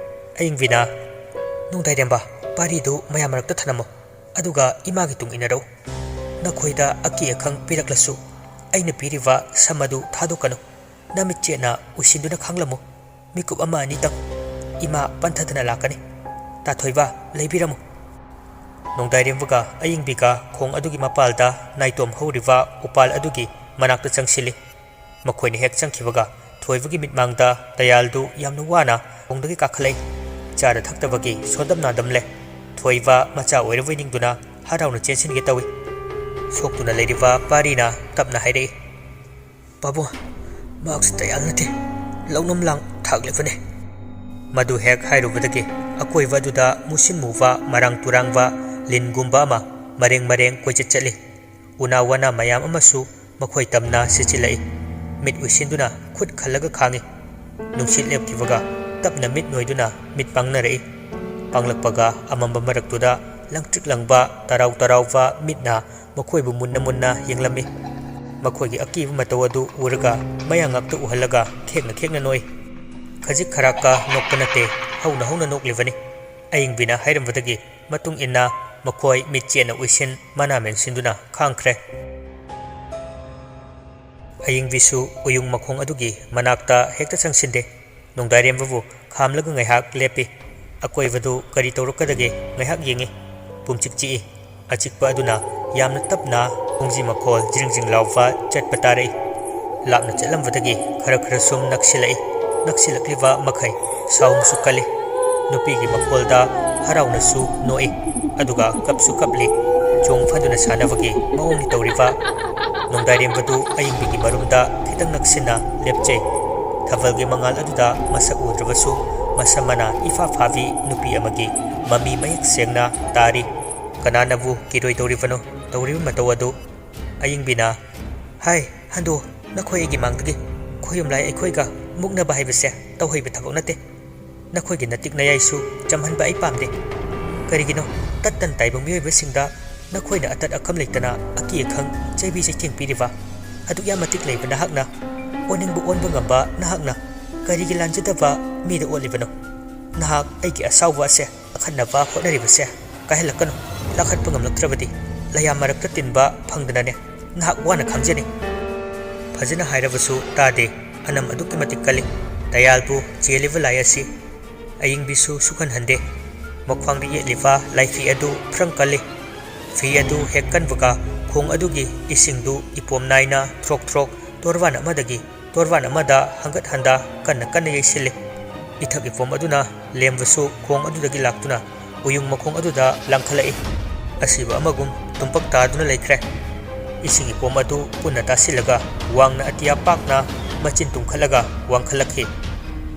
ꯑꯌꯤꯡꯕꯤꯅ, "ꯅꯣꯡꯗꯥꯏꯔꯦꯝꯕ, ꯄꯥꯔꯤꯗꯨ ꯃꯌꯥꯝ ꯃꯔꯛꯇ ꯊꯅꯝꯃꯣ꯫ ꯑꯗꯨꯒ ꯏꯃꯥꯒꯤ ꯇꯨꯡ ꯏꯟꯅꯔꯛꯎ꯫ ꯅꯈꯣꯏꯗ ꯑꯀꯤ ꯑꯈꯪ ꯄꯤꯔꯛꯂꯁꯨ ꯑꯩꯅ ꯄꯤꯔꯤꯕ ꯁꯝ ꯑꯗꯨ ꯊꯥꯗꯣꯛꯀꯅꯨ꯫ ꯅꯃꯤꯠ ꯆꯦꯠꯅ ꯎꯏꯁꯤꯟꯗꯨꯅ ꯈꯥꯡꯂꯝꯃꯨ꯫ ꯃꯤꯀꯨꯞ ꯑꯃ ꯑꯅꯤꯇꯪ꯫ ꯏꯃꯥ ꯄꯟꯊꯗꯅ ꯂꯥꯛꯀꯅꯤ꯫ ꯇꯥꯊꯣꯏꯕ, ꯂꯩꯕꯤꯔꯝꯃꯨ꯫" ꯅꯣꯡꯗꯥꯏꯔꯦꯝꯕꯒ ꯑꯌꯤꯡꯕꯤꯒ ꯈꯣꯡ ꯑꯗꯨꯒꯤ ꯃꯄꯥꯜꯗ ꯅꯥꯏꯇꯣꯝ ꯍꯧꯔꯤꯕ ꯎꯄꯥꯜ ꯑꯗꯨꯒꯤ ꯃꯅꯥꯛꯇ ꯆꯪꯁꯤꯜꯂꯤ꯫ ꯃꯈꯣꯏꯅ ꯍꯦꯛ ꯆꯪꯈꯤꯕꯒ ꯊꯣꯏꯕꯒꯤ ꯃꯤꯠꯃꯥꯡꯗ ꯗꯌꯥꯜꯗꯨ ꯌꯥꯝꯅ ꯋꯥꯅ ꯈꯣꯡꯗꯒꯤ ꯀꯥꯈꯠꯂꯛꯏ꯫ ꯆꯥꯗ ꯊꯛꯇꯕꯒꯤ ꯁꯣꯟꯗꯝ ꯅꯥꯗꯝꯂꯦ꯫ ꯊꯣꯏꯕ ꯃꯆꯥ ꯑꯣꯏꯔꯕꯣꯏ ꯅꯤꯡꯗꯨꯅ ꯍꯔꯥꯎꯅ ꯆꯦꯟꯁꯤꯟꯒꯦ ꯇꯧꯏ꯫ ꯁꯣꯛꯇꯨꯅ ꯂꯩꯔꯤꯕ ꯄꯥꯔꯤꯅ ꯇꯞꯅ ꯍꯥꯏꯔꯛꯏ, "ꯄꯥꯕꯨꯡ, ꯃꯍꯥꯛꯁꯨ ꯇꯌꯥꯜ ꯅꯠꯇꯦ, ꯂꯧꯅꯝ ꯂꯥꯡ ꯊꯥꯛꯂꯤꯕꯅꯤ꯫" ꯃꯗꯨ ꯍꯦꯛ ꯍꯥꯏꯔꯨꯕꯗꯒꯤ ꯑꯀꯣꯏꯕ ꯑꯗꯨꯗ ꯃꯨꯁꯤꯟ ꯃꯨꯕ, ꯃꯔꯥꯡ ꯇꯨꯔꯥꯡꯕ ꯂꯤꯟꯒꯨꯝꯕ ꯑꯃ ꯃꯔꯦꯡ ꯃꯔꯦꯡ ꯀꯣꯏꯆꯠ ꯆꯠꯂꯤ꯫ ꯎꯅꯥ ꯋꯥꯅꯥ ꯃꯌꯥꯝ ꯑꯃꯁꯨ ꯃꯈꯣꯏ ꯇꯝꯅ ꯁꯤꯠꯆꯤꯜꯂꯛꯏ꯫ ꯃꯤꯠ ꯎꯏꯁꯤꯟꯗꯨꯅ ꯈꯨꯠ ꯈꯜꯂꯒ ꯈꯥꯡꯏ꯫ ꯅꯨꯡꯁꯤꯠ ꯂꯦꯞꯈꯤꯕꯒ ꯇꯞꯅ ꯃꯤꯠ ꯅꯣꯏꯗꯨꯅ ꯃꯤꯠ ꯄꯥꯡꯅꯔꯛꯏ꯫ ꯄꯥꯡꯂꯛꯄꯒ ꯑꯃꯝꯕ ꯃꯔꯛꯇꯨꯗ ꯂꯪꯇ꯭ꯔꯤꯛ ꯂꯪꯕ ꯇꯔꯥꯎ ꯇꯔꯥꯎꯕ ꯃꯤꯠꯅ ꯃꯈꯣꯏꯕꯨ ꯃꯨꯟꯅ ꯃꯨꯟꯅ ꯌꯦꯡꯂꯝꯃꯤ꯫ ꯃꯈꯣꯏꯒꯤ ꯑꯀꯤꯕ ꯃꯇꯧ ꯑꯗꯨ ꯎꯔꯒ ꯃꯌꯥ ꯉꯥꯛꯇ ꯎꯍꯜꯂꯒ ꯈꯦꯛꯅ ꯈꯦꯛꯅ ꯅꯣꯛꯏ꯫ ꯈꯖꯤꯛ ꯈꯔꯥꯛꯀ ꯅꯣꯛꯄ ꯅꯠꯇꯦ, ꯍꯧꯅ ꯍꯧꯅ ꯅꯣꯛꯂꯤꯕꯅꯤ꯫ ꯑꯌꯤꯡꯕꯤꯅ ꯍꯥꯏꯔꯝꯕꯗꯒꯤ ꯃꯇꯨꯡ ꯏꯟꯅ ꯃꯈꯣꯏ ꯃꯤꯠꯆꯦꯠꯅ ꯎꯏꯁꯤꯟ ꯃꯅꯥ ꯃꯦꯟꯁꯤꯟꯗꯨꯅ ꯈꯥꯡꯈ꯭ꯔꯦ꯫ ꯑꯌꯤꯡꯕꯤꯁꯨ ꯎꯌꯨꯡ ꯃꯈꯣꯡ ꯑꯗꯨꯒꯤ ꯃꯅꯥꯛꯇ ꯍꯦꯛꯇ ꯆꯪꯁꯤꯟꯗꯦ꯫ ꯅꯣꯡꯗꯥꯏꯔꯦꯝꯕꯕꯨ ꯈꯥꯝꯂꯒ ꯉꯥꯏꯍꯥꯛ ꯂꯦꯞꯄꯤ꯫ ꯑꯀꯣꯏꯕꯗꯨ ꯀꯔꯤ ꯇꯧꯔꯛꯀꯗꯒꯦ ꯉꯥꯏꯍꯥꯛ ꯌꯦꯡꯉꯤ꯫ ꯄꯨꯝꯆꯤꯛ ꯆꯤꯛꯏ꯫ ꯑꯆꯤꯛꯄ ꯑꯗꯨꯅ ꯌꯥꯝꯅ ꯇꯞꯅ ꯈꯣꯡꯖꯤ ꯃꯈꯣꯜ ꯖꯤꯔꯤꯡ ꯖꯤꯔꯤꯡ ꯂꯥꯎꯕ ꯆꯠꯄ ꯇꯥꯔꯛꯏ꯫ ꯂꯥꯞꯅ ꯆꯠꯂꯝꯕꯗꯒꯤ ꯈꯔ ꯈꯔ ꯁꯨꯝ ꯅꯛꯁꯤꯜꯂꯛꯏ꯫ ꯅꯛꯁꯤꯜꯂꯛꯂꯤꯕ ꯃꯈꯩ ꯁꯥꯎꯟꯁꯨ ꯀꯜꯂꯤ꯫ ꯅꯨꯄꯤꯒꯤ ꯃꯈꯣꯜꯗ ꯍꯔꯥꯎꯅꯁꯨ ꯅꯣꯛꯏ, ꯑꯗꯨꯒ ꯀꯞꯁꯨ ꯀꯞꯂꯤ꯫ ꯆꯣꯡ ꯐꯟꯗꯨꯅ ꯁꯥꯟꯅꯕꯒꯤ ꯃꯑꯣꯡꯅꯤ ꯇꯧꯔꯤꯕ꯫ ꯅꯣꯡꯗꯥꯏꯔꯦꯝꯕꯗꯨ ꯑꯌꯤꯡꯕꯤꯒꯤ ꯃꯔꯨꯝꯗ ꯈꯤꯇꯪ ꯅꯛꯁꯤꯟꯅ ꯂꯦꯞꯆꯩ꯫ ꯊꯥꯕꯜꯒꯤ ꯃꯉꯥꯜ ꯑꯗꯨꯗ ꯃꯁꯛ ꯎꯗ꯭ꯔꯕꯁꯨ ꯃꯁꯝ ꯃꯅꯥ ꯏꯐꯥ ꯐꯥꯕꯤ ꯅꯨꯄꯤ ꯑꯃꯒꯤ ꯃꯃꯤ ꯃꯌꯦꯛ ꯁꯦꯡꯅ ꯇꯥꯔꯤ꯫ ꯀꯅꯥꯅꯕꯨ ꯀꯤꯔꯣꯏꯗꯧꯔꯤꯕꯅꯣ ꯇꯧꯔꯤꯕ ꯃꯇꯧ ꯑꯗꯨ? ꯑꯌꯤꯡꯕꯤꯅ, "ꯍꯥꯏ, ꯍꯟꯗꯣ, ꯅꯈꯣꯏ ꯑꯩꯒꯤ ꯃꯥꯡꯗꯒꯤ ꯈꯣꯌꯨꯝ ꯂꯥꯏ ꯑꯩꯈꯣꯏꯒ ꯃꯨꯛꯅꯕ ꯍꯥꯏꯕꯁꯦ ꯇꯧꯍꯩꯕ ꯊꯕꯛ ꯅꯠꯇꯦ꯫ ꯅꯈꯣꯏꯒꯤ ꯅꯇꯤꯛ ꯅꯌꯥꯏꯁꯨ ꯆꯝꯍꯟꯕ ꯑꯩ ꯄꯥꯝꯗꯦ꯫ ꯀꯔꯤꯒꯤꯅꯣ ꯇꯠ ꯇꯟ ꯇꯥꯏꯕ ꯃꯤꯑꯣꯏꯕꯁꯤꯡꯗ ꯅꯈꯣꯏꯅ ꯑꯇꯠ ꯑꯈꯝ ꯂꯩꯇꯅ ꯑꯀꯤ ꯑꯈꯪ ꯆꯩꯕꯤ ꯆꯩꯊꯦꯡ ꯄꯤꯔꯤꯕ? ꯑꯗꯨꯛ ꯌꯥꯝ ꯃꯇꯤꯛ ꯂꯩꯕ ꯅꯍꯥꯛꯅ, ꯑꯣꯟꯅꯤꯡꯕ ꯑꯣꯟꯕ ꯉꯝꯕ ꯅꯍꯥꯛꯅ ꯀꯔꯤꯒꯤ ꯂꯥꯟꯖꯗꯕ ꯃꯤꯗ ꯑꯣꯠꯂꯤꯕꯅꯣ? ꯅꯍꯥꯛ ꯑꯩꯒꯤ ꯑꯁꯥꯎꯕ ꯑꯁꯦ ꯑꯈꯟꯅꯕ ꯍꯣꯠꯅꯔꯤꯕꯁꯦ ꯀꯥꯏꯍꯜꯂꯛꯀꯅꯨ꯫ ꯂꯥꯈꯠꯄ ꯉꯝꯂꯛꯇ꯭ꯔꯕꯗꯤ ꯂꯌꯥꯝ ꯃꯔꯛꯇ ꯇꯤꯟꯕ ꯐꯪꯗꯅꯅꯦ ꯅꯍꯥꯛ ꯋꯥꯅ ꯈꯥꯡꯖꯅꯤ꯫" ꯐꯖꯅ ꯍꯥꯏꯔꯕꯁꯨ ꯇꯥꯗꯦ꯫ ꯑꯅꯝ ꯑꯗꯨꯛꯀꯤ ꯃꯇꯤꯛ ꯀꯜꯂꯤ꯫ ꯇꯌꯥꯜꯕꯨ ꯆꯦꯜꯂꯤꯕ ꯂꯥꯏ ꯑꯁꯤ꯫ ꯑꯌꯤꯡꯕꯤꯁꯨ ꯁꯨꯛꯍꯟꯍꯟꯗꯦ꯫ ꯃꯈ꯭ꯋꯥꯡꯗ ꯌꯦꯠꯂꯤꯕ ꯂꯥꯏꯐꯤ ꯑꯗꯨ ꯐ꯭ꯔꯪ ꯀꯜꯂꯤ꯫ ꯐꯤ ꯑꯗꯨ ꯍꯦꯛ ꯀꯟꯕꯒ ꯈꯣꯡ ꯑꯗꯨꯒꯤ ꯏꯁꯤꯡꯗꯨ ꯏꯄꯣꯝ ꯅꯥꯏꯅ ꯊ꯭ꯔꯣꯛ ꯊ꯭ꯔꯣꯛ ꯇꯣꯔꯕꯥꯟ ꯑꯃꯗꯒꯤ ꯇꯣꯔꯕꯥꯟ ꯑꯃꯗ ꯍꯪꯒꯠ ꯍꯟꯗ ꯀꯟꯅ ꯀꯟꯅ ꯌꯩꯁꯤꯜꯂꯤ꯫ ꯏꯊꯛ ꯏꯄꯣꯝ ꯑꯗꯨꯅ ꯂꯦꯝꯕꯁꯨ ꯈꯣꯡ ꯑꯗꯨꯗꯒꯤ ꯂꯥꯛꯇꯨꯅ ꯎꯌꯨꯡ ꯃꯈꯣꯡ ꯑꯗꯨꯗ ꯂꯪꯈꯠꯂꯛꯏ꯫ ꯑꯁꯤꯕ ꯑꯃꯒꯨꯝ ꯇꯨꯝꯄꯛ ꯇꯥꯗꯨꯅ ꯂꯩꯈ꯭ꯔꯦ꯫ ꯏꯁꯤꯡ ꯏꯄꯣꯝ ꯑꯗꯨ ꯄꯨꯟꯅ ꯇꯥꯁꯤꯜꯂꯒ ꯋꯥꯡꯅ ꯑꯇꯤꯌꯥ ꯄꯥꯛꯅ ꯃꯆꯤꯟ ꯇꯨꯝꯈꯠꯂꯒ ꯋꯥꯡꯈꯠꯂꯛꯈꯤ꯫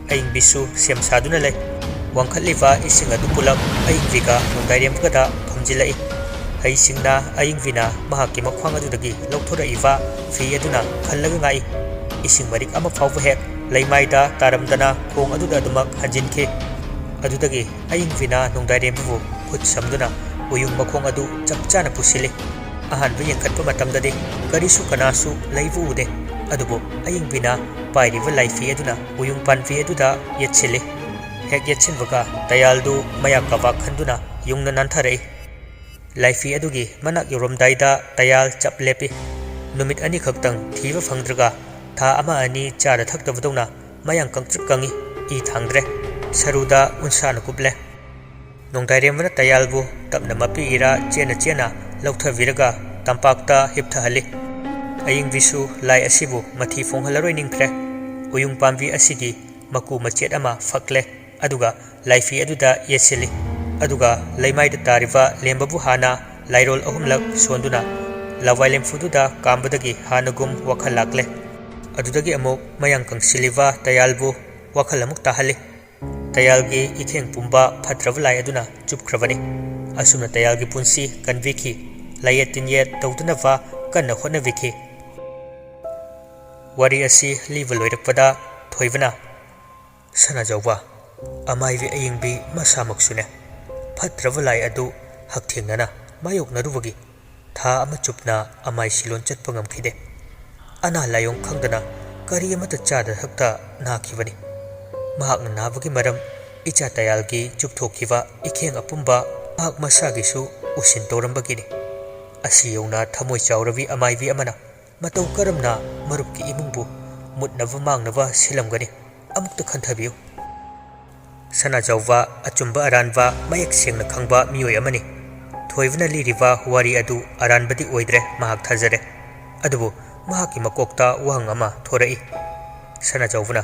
ꯑꯏꯪꯕꯤꯁꯨ ꯁꯦꯝ ꯁꯥꯗꯨꯅ ꯂꯩ꯫ ꯋꯥꯡꯈꯠꯂꯤꯕ ꯏꯁꯤꯡ ꯑꯗꯨ ꯄꯨꯂꯞ ꯑꯏꯪꯕꯤꯒ ꯅꯣꯡꯗꯥꯏꯔꯦꯝꯕꯒꯗ ꯊꯣꯝꯖꯤꯜꯂꯛꯏ꯫ ꯍꯩꯁꯤꯡꯅ ꯑꯏꯪꯕꯤꯅ ꯃꯍꯥꯛꯀꯤ ꯃꯈ꯭ꯋꯥꯡ ꯑꯗꯨꯗꯒꯤ ꯂꯧꯊꯣꯔꯛꯏꯕ ꯐꯤ ꯑꯗꯨꯅ ꯈꯜꯂꯒ ꯉꯥꯛꯏ꯫ ꯏꯁꯤꯡ ꯃꯔꯤꯛ ꯑꯃ ꯐꯥꯎꯕ ꯍꯦꯛ ꯂꯩꯃꯥꯏꯗ ꯇꯥꯔꯝꯗꯅ ꯈꯣꯡ ꯑꯗꯨꯗ ꯑꯗꯨꯃꯛ ꯍꯟꯖꯤꯟꯈꯤ꯫ ꯑꯗꯨꯗꯒꯤ ꯑꯏꯪꯕꯤꯅ ꯅꯣꯡꯗꯥꯏꯔꯦꯝꯕꯕꯨ ꯈꯨꯠ ꯁꯝꯗꯨꯅ ꯎꯌꯨꯡ ꯃꯈꯣꯡ ꯑꯗꯨ ꯆꯞ ꯆꯥꯅ ꯄꯨꯁꯤꯜꯂꯤ꯫ ꯑꯍꯥꯟꯕ ꯌꯦꯡꯈꯠꯄ ꯃꯇꯝꯗꯗꯤ ꯀꯔꯤꯁꯨ ꯀꯅꯥꯁꯨ ꯂꯩꯕ ꯎꯗꯦ꯫ ꯑꯗꯨꯕꯨ ꯑꯏꯪꯕꯤꯅ ꯄꯥꯏꯔꯤꯕ ꯂꯥꯏꯐꯤ ꯑꯗꯨꯅ ꯎꯌꯨꯡ ꯄꯥꯟꯕꯤ ꯑꯗꯨꯗ ꯌꯦꯠꯁꯤꯜꯂꯤ꯫ ꯍꯦꯛ ꯌꯦꯠꯁꯤꯟꯕꯒ ꯇꯌꯥꯜꯗꯨ ꯃꯌꯥ ꯀꯥꯕꯥꯛ ꯈꯟꯗꯨꯅ ꯌꯨꯡꯅ ꯅꯥꯟꯊꯔꯛꯏ꯫ ꯂꯥꯏꯐꯤ ꯑꯗꯨꯒꯤ ꯃꯅꯥꯛ ꯌꯧꯔꯝꯗꯥꯏꯗ ꯇꯌꯥꯜ ꯆꯞ ꯂꯦꯞꯄꯤ꯫ ꯅꯨꯃꯤꯠ ꯑꯅꯤꯈꯛꯇꯪ ꯊꯤꯕ ꯐꯪꯗ꯭ꯔꯒ ꯊꯥ ꯑꯃ ꯑꯅꯤ ꯆꯥꯗ ꯊꯛꯇꯕꯗꯧꯅ ꯃꯌꯥꯡ ꯀꯪꯇ꯭ꯔꯤꯛ ꯀꯪꯏ, ꯏ ꯊꯥꯡꯗ꯭ꯔꯦ꯫ ꯁꯔꯨꯗ ꯎꯟꯁꯥꯅ ꯀꯨꯞꯂꯦ꯫ ꯅꯣꯡꯗꯥꯏꯔꯦꯝꯕꯅ ꯇꯌꯥꯜꯕꯨ ꯇꯞꯅ ꯃꯄꯤ ꯏꯔꯥ ꯆꯦꯟꯅ ꯆꯦꯟꯅ ꯂꯧꯊꯕꯤꯔꯒ ꯇꯝꯄꯥꯛꯇ ꯍꯤꯞꯊꯍꯜꯂꯤ꯫ ꯑꯏꯪꯕꯤꯁꯨ ꯂꯥꯏ ꯑꯁꯤꯕꯨ ꯃꯊꯤ ꯐꯣꯡꯍꯜꯂꯔꯣꯏ ꯅꯤꯡꯈ꯭ꯔꯦ꯫ ꯎꯌꯨꯡ ꯄꯥꯝꯕꯤ ꯑꯁꯤꯒꯤ ꯃꯀꯨ ꯃꯆꯦꯠ ꯑꯃ ꯐꯛꯂꯦ, ꯑꯗꯨꯒ ꯂꯥꯏꯐꯤ ꯑꯗꯨꯗ ꯌꯦꯠꯁꯤꯜꯂꯤ꯫ ꯑꯗꯨꯒ ꯂꯩꯃꯥꯏꯗ ꯇꯥꯔꯤꯕ ꯂꯦꯝꯕꯕꯨ ꯍꯥꯟꯅ ꯂꯥꯏꯔꯣꯜ ꯑꯍꯨꯝꯂꯛ ꯁꯣꯟꯗꯨꯅ ꯂꯋꯥꯏ ꯂꯦꯝꯐꯨꯗꯨꯗ ꯀꯥꯝꯕꯗꯒꯤ ꯍꯥꯟꯅꯒꯨꯝ ꯋꯥꯈꯜ ꯂꯥꯛꯂꯦ꯫ ꯑꯗꯨꯗꯒꯤ ꯑꯃꯨꯛ ꯃꯌꯥꯡ ꯀꯪꯁꯤꯜꯂꯤꯕ ꯇꯌꯥꯜꯕꯨ ꯋꯥꯈꯜ ꯑꯃꯨꯛ ꯇꯥꯍꯜꯂꯤ꯫ ꯇꯌꯥꯜꯒꯤ ꯏꯊꯦꯡ ꯄꯨꯝꯕ ꯐꯠꯇ꯭ꯔꯕ ꯂꯥꯏ ꯑꯗꯨꯅ ꯆꯨꯞꯈ꯭ꯔꯕꯅꯤ꯫ ꯑꯁꯨꯝꯅ ꯇꯌꯥꯜꯒꯤ ꯄꯨꯟꯁꯤ ꯀꯟꯕꯤꯈꯤ꯫ ꯂꯥꯏꯌꯦꯠ ꯇꯤꯟꯌꯦꯠ ꯇꯧꯗꯅꯕ ꯀꯟꯅ ꯍꯣꯠꯅꯕꯤꯈꯤ꯫ ꯋꯥꯔꯤ ꯑꯁꯤ ꯂꯤꯕ ꯂꯣꯏꯔꯛꯄꯗ ꯊꯣꯏꯕꯅ, "ꯁꯅꯥꯖꯥꯎꯕ, ꯑꯃꯥꯏꯕꯤ ꯑꯌꯤꯡꯕꯤ ꯃꯁꯥꯃꯛꯁꯨꯅꯦ, ꯐꯠꯇ꯭ꯔꯕ ꯂꯥꯏ ꯑꯗꯨ ꯍꯛꯊꯦꯡꯅꯅ ꯃꯥꯌꯣꯛꯅꯔꯨꯕꯒꯤ ꯊꯥ ꯑꯃ ꯆꯨꯞꯅ ꯑꯃꯥꯏ ꯁꯤꯂꯣꯟ ꯆꯠꯄ ꯉꯝꯈꯤꯗꯦ꯫ ꯑꯅꯥ ꯂꯥꯏꯌꯣꯡ ꯈꯪꯗꯅ ꯀꯔꯤ ꯑꯃꯠꯇ ꯆꯥꯗ ꯊꯛꯇ ꯅꯥꯈꯤꯕꯅꯤ꯫ ꯃꯍꯥꯛꯅ ꯅꯥꯕꯒꯤ ꯃꯔꯝ ꯏꯆꯥ ꯇꯌꯥꯜꯒꯤ ꯆꯨꯞꯊꯣꯛꯈꯤꯕ ꯏꯈꯦꯡ ꯑꯄꯨꯝꯕ ꯃꯍꯥꯛ ꯃꯁꯥꯒꯤꯁꯨ ꯎꯁꯤꯟ ꯇꯧꯔꯝꯕꯒꯤꯅꯤ꯫ ꯑꯁꯤ ꯌꯧꯅ ꯊꯃꯣꯏ ꯆꯥꯎꯔꯕꯤ ꯑꯃꯥꯏꯕꯤ ꯑꯃꯅ ꯃꯇꯧ ꯀꯔꯝꯅ ꯃꯔꯨꯞꯀꯤ ꯏꯃꯨꯡꯕꯨ ꯃꯨꯠꯅꯕ ꯃꯥꯡꯅꯕ ꯁꯤꯜꯂꯝꯒꯅꯤ? ꯑꯃꯨꯛꯇ ꯈꯟꯊꯕꯤꯌꯨ꯫" ꯁꯅꯥꯖꯥꯎꯕ ꯑꯆꯨꯝꯕ ꯑꯔꯥꯟꯕ ꯃꯌꯦꯛ ꯁꯦꯡꯅ ꯈꯪꯕ ꯃꯤꯑꯣꯏ ꯑꯃꯅꯤ꯫ ꯊꯣꯏꯕꯅ ꯂꯤꯔꯤꯕ ꯋꯥꯔꯤ ꯑꯗꯨ ꯑꯔꯥꯟꯕꯗꯤ ꯑꯣꯏꯗ꯭ꯔꯦ, ꯃꯍꯥꯛ ꯊꯥꯖꯔꯦ꯫ ꯑꯗꯨꯕꯨ ꯃꯍꯥꯛꯀꯤ ꯃꯀꯣꯛꯇ ꯋꯥꯍꯪ ꯑꯃ ꯊꯣꯔꯛꯏ꯫ ꯁꯅꯥꯖꯥꯎꯕꯅ,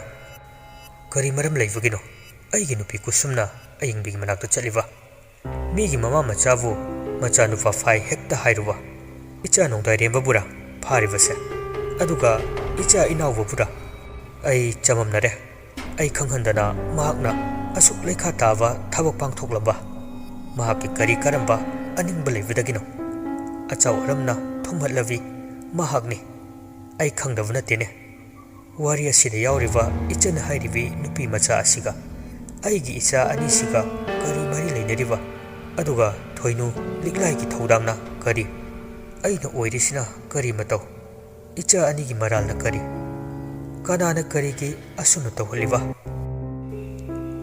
"ꯀꯔꯤ ꯃꯔꯝ ꯂꯩꯕꯒꯤꯅꯣ ꯑꯩꯒꯤ ꯅꯨꯄꯤ ꯀꯨꯁꯨꯝꯅ ꯑꯌꯤꯡꯕꯤꯒꯤ ꯃꯅꯥꯛꯇ ꯆꯠꯂꯤꯕ? ꯃꯤꯒꯤ ꯃꯃꯥ ꯃꯆꯥꯕꯨ ꯃꯆꯥꯅꯨꯄꯥ ꯐꯥꯏ ꯍꯦꯛꯇ ꯍꯥꯏꯔꯨꯕ? ꯏꯆꯥ ꯅꯣꯡꯗꯥꯏꯔꯦꯝꯕꯕꯨꯔꯥ ꯐꯥꯔꯤꯕꯁꯦ? ꯑꯗꯨꯒ ꯏꯆꯥ ꯏꯅꯥꯎꯕꯕꯨꯔꯥ? ꯑꯩ ꯆꯃꯝꯅꯔꯦ꯫ ꯑꯩ ꯈꯪꯍꯟꯗꯅ ꯃꯍꯥꯛꯅ ꯑꯁꯨꯛ ꯂꯩꯈꯥ ꯇꯥꯕ ꯊꯕꯛ ꯄꯥꯡꯊꯣꯛꯂꯝꯕ? ꯃꯍꯥꯛꯀꯤ ꯀꯔꯤ ꯀꯔꯝꯕ ꯑꯅꯤꯡꯕ ꯂꯩꯕꯗꯒꯤꯅꯣ? ꯑꯆꯥꯎ ꯑꯔꯝꯅ ꯊꯨꯝꯍꯠꯂꯕꯤ ꯃꯍꯥꯛꯅꯤ꯫ ꯑꯩ ꯈꯪꯗꯕ ꯅꯠꯇꯦꯅꯦ꯫ ꯋꯥꯔꯤ ꯑꯁꯤꯗ ꯌꯥꯎꯔꯤꯕ ꯏꯆꯟ ꯍꯥꯏꯔꯤꯕꯤ ꯅꯨꯄꯤ ꯃꯆꯥ ꯑꯁꯤꯒ ꯑꯩꯒꯤ ꯏꯆꯥ ꯑꯅꯤꯁꯤꯒ ꯀꯔꯤ ꯃꯔꯤ ꯂꯩꯅꯔꯤꯕ? ꯑꯗꯨꯒ ꯊꯣꯏꯅꯨ ꯂꯤꯛꯂꯥꯏꯒꯤ ꯊꯧꯗꯥꯡꯅ ꯀꯔꯤ? ꯑꯩꯅ ꯑꯣꯏꯔꯤꯁꯤꯅ ꯀꯔꯤ ꯃꯇꯧ? ꯏꯆꯥ ꯑꯅꯤꯒꯤ ꯃꯔꯥꯜꯅ ꯀꯔꯤ? ꯀꯅꯥꯅ ꯀꯔꯤꯒꯤ ꯑꯁꯨꯝꯅ ꯇꯧꯍꯜꯂꯤꯕ?"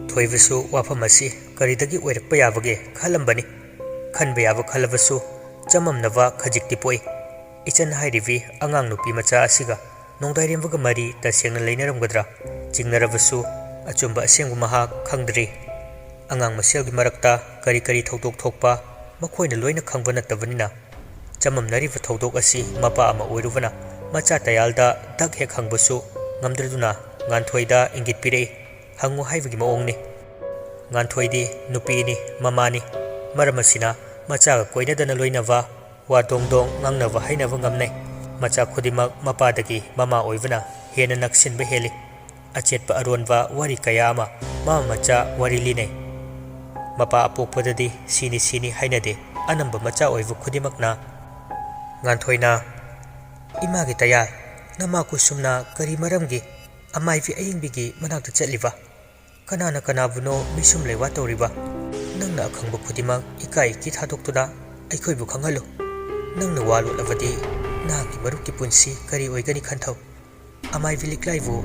ꯊꯣꯏꯕꯁꯨ ꯋꯥꯐꯝ ꯑꯁꯤ ꯀꯔꯤꯗꯒꯤ ꯑꯣꯏꯔꯛꯄ ꯌꯥꯕꯒꯦ ꯈꯜꯂꯝꯕꯅꯤ꯫ ꯈꯟꯕ ꯌꯥꯕ ꯈꯜꯂꯕꯁꯨ ꯆꯃꯝꯅꯕ ꯈꯖꯤꯛꯇꯤ ꯄꯣꯛꯏ꯫ ꯏꯆꯟ ꯍꯥꯏꯔꯤꯕꯤ ꯑꯉꯥꯡ ꯅꯨꯄꯤ ꯃꯆꯥ ꯑꯁꯤꯒ ꯅꯣꯡꯗꯥꯏꯔꯦꯝꯕꯒ ꯃꯔꯤ ꯇꯁꯦꯡꯅ ꯂꯩꯅꯔꯝꯒꯗ꯭ꯔꯥ? ꯆꯤꯡꯅꯔꯕꯁꯨ ꯑꯆꯨꯝꯕ ꯑꯁꯦꯡꯕ ꯃꯍꯥꯛ ꯈꯪꯗ꯭ꯔꯤ꯫ ꯑꯉꯥꯡ ꯃꯁꯦꯜꯒꯤ ꯃꯔꯛꯇ ꯀꯔꯤ ꯀꯔꯤ ꯊꯧꯗꯣꯛ ꯊꯣꯛꯄ ꯃꯈꯣꯏꯅ ꯂꯣꯏꯅ ꯈꯪꯕ ꯅꯠꯇꯕꯅꯤꯅ, ꯆꯃꯝꯅꯔꯤꯕ ꯊꯧꯗꯣꯛ ꯑꯁꯤ ꯃꯄꯥ ꯑꯃ ꯑꯣꯏꯔꯨꯕꯅ ꯃꯆꯥ ꯇꯌꯥꯜꯗ ꯗꯛ ꯍꯦꯛ ꯍꯪꯕꯁꯨ ꯉꯝꯗ꯭ꯔꯗꯨꯅ ꯉꯥꯟꯊꯣꯏꯗ ꯏꯪꯒꯤꯠ ꯄꯤꯔꯛꯏ꯫ ꯍꯪꯉꯨ ꯍꯥꯏꯕꯒꯤ ꯃꯑꯣꯡꯅꯤ꯫ ꯉꯥꯟꯊꯣꯏꯗꯤ ꯅꯨꯄꯤꯅꯤ, ꯃꯃꯥꯅꯤ꯫ ꯃꯔꯝ ꯑꯁꯤꯅ ꯃꯆꯥꯒ ꯀꯣꯏꯅꯗꯅ ꯂꯣꯏꯅꯕ, ꯋꯥ ꯗꯣꯡ ꯗꯣꯡ ꯉꯥꯡꯅꯕ ꯍꯥꯏꯅꯕ ꯉꯝꯅꯩ꯫ ꯃꯆꯥ ꯈꯨꯗꯤꯡꯃꯛ ꯃꯄꯥꯗꯒꯤ ꯃꯃꯥ ꯑꯣꯏꯕꯅ ꯍꯦꯟꯅ ꯅꯛꯁꯤꯟꯕ ꯍꯦꯜꯂꯤ꯫ ꯑꯆꯦꯠꯄ ꯑꯔꯣꯟꯕ ꯋꯥꯔꯤ ꯀꯌꯥ ꯑꯃ ꯃꯃꯥ ꯃꯆꯥ ꯋꯥꯔꯤ ꯂꯤꯅꯩ꯫ ꯃꯄꯥ ꯑꯄꯣꯛꯄꯗꯗꯤ ꯁꯤꯅꯤ ꯁꯤꯅꯤ ꯍꯥꯏꯅꯗꯦ꯫ ꯑꯅꯝꯕ ꯃꯆꯥ ꯑꯣꯏꯕ ꯈꯨꯗꯤꯡꯃꯛꯅ꯫ ꯉꯥꯟꯊꯣꯏꯅ, "ꯏꯃꯥꯒꯤ ꯇꯌꯥꯜ, ꯅꯃꯥ ꯀꯨꯁꯨꯝꯅ ꯀꯔꯤ ꯃꯔꯝꯒꯤ ꯑꯃꯥꯏꯕꯤ ꯑꯌꯤꯡꯕꯤꯒꯤ ꯃꯅꯥꯛꯇ ꯆꯠꯂꯤꯕ? ꯀꯅꯥꯅ ꯀꯅꯥꯕꯨꯅꯣ ꯃꯤꯁꯨꯝ ꯂꯩꯋꯥ ꯇꯧꯔꯤꯕ? ꯅꯪꯅ ꯑꯈꯪꯕ ꯈꯨꯗꯤꯡꯃꯛ ꯏꯀꯥꯏ ꯏꯀꯤ ꯊꯥꯗꯣꯛꯇꯨꯅ ꯑꯩꯈꯣꯏꯕꯨ ꯈꯪꯍꯜꯂꯨ꯫ ꯅꯪꯅ ꯋꯥ ꯂꯣꯠꯂꯕꯗꯤ ꯅꯍꯥꯛꯀꯤ ꯃꯔꯨꯞꯀꯤ ꯄꯨꯟꯁꯤ ꯀꯔꯤ ꯑꯣꯏꯒꯅꯤ ꯈꯟꯊꯧ꯫ ꯑꯃꯥꯏꯕꯤ ꯂꯤꯛꯂꯥꯏꯕꯨ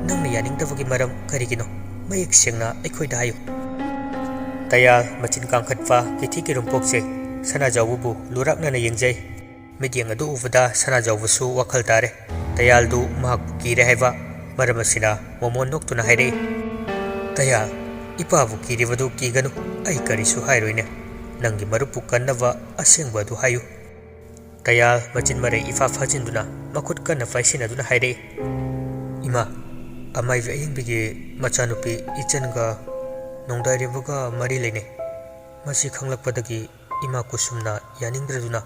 ꯅꯪꯅ ꯌꯥꯅꯤꯡꯗꯕꯒꯤ ꯃꯔꯝ ꯀꯔꯤꯒꯤꯅꯣ? ꯃꯌꯦꯛ ꯁꯦꯡꯅ ꯑꯩꯈꯣꯏꯗ ꯍꯥꯏꯌꯨ꯫" ꯇꯌꯥꯜ ꯃꯆꯤꯟ ꯀꯥꯡꯈꯠꯄ ꯀꯤꯊꯤ ꯀꯤꯔꯨꯝ ꯄꯣꯛꯆꯩ꯫ ꯁꯅꯥꯖꯥꯎꯕꯕꯨ ꯂꯨꯔꯥꯛꯅꯅ ꯌꯦꯡꯖꯩ꯫ ꯃꯤꯠꯌꯦꯡ ꯑꯗꯨ ꯎꯕꯗ ꯁꯅꯥꯖꯥꯎꯕꯁꯨ ꯋꯥꯈꯜ ꯇꯥꯔꯦ꯫ ꯇꯌꯥꯜꯗꯨ ꯃꯍꯥꯛꯄꯨ ꯀꯤꯔꯦ ꯍꯥꯏꯕ꯫ ꯃꯔꯝ ꯑꯁꯤꯅ ꯃꯣꯃꯣꯟ ꯅꯣꯛꯇꯨꯅ ꯍꯥꯏꯔꯛꯏ, "ꯇꯌꯥꯜ, ꯏꯄꯥꯕꯨ ꯀꯤꯔꯤꯕꯗꯨ ꯀꯤꯒꯅꯨ, ꯑꯩ ꯀꯔꯤꯁꯨ ꯍꯥꯏꯔꯣꯏꯅꯦ꯫ ꯅꯪꯒꯤ ꯃꯔꯨꯞꯄꯨ ꯀꯟꯅꯕ ꯑꯁꯦꯡꯕ ꯑꯗꯨ ꯍꯥꯏꯌꯨ꯫" ꯇꯌꯥꯜ ꯃꯆꯤꯟ ꯃꯔꯩ ꯏꯐꯥ ꯐꯥꯖꯤꯟꯗꯨꯅ ꯃꯈꯨꯠ ꯀꯟꯅ ꯄꯥꯏꯁꯤꯟꯅꯗꯨꯅ ꯍꯥꯏꯔꯛꯏ, "ꯏꯃꯥ, ꯑꯃꯥꯏꯕꯤ ꯑꯌꯤꯡꯕꯤꯒꯤ ꯃꯆꯥꯅꯨꯄꯤ ꯏꯆꯟꯒ ꯅꯣꯡꯗꯥꯏꯔꯤꯕꯒ ꯃꯔꯤ ꯂꯩꯅꯩ꯫ ꯃꯁꯤ ꯈꯪꯂꯛꯄꯗꯒꯤ ꯏꯃꯥ ꯀꯨꯁꯨꯝꯅ ꯌꯥꯅꯤꯡꯗ꯭ꯔꯗꯨꯅ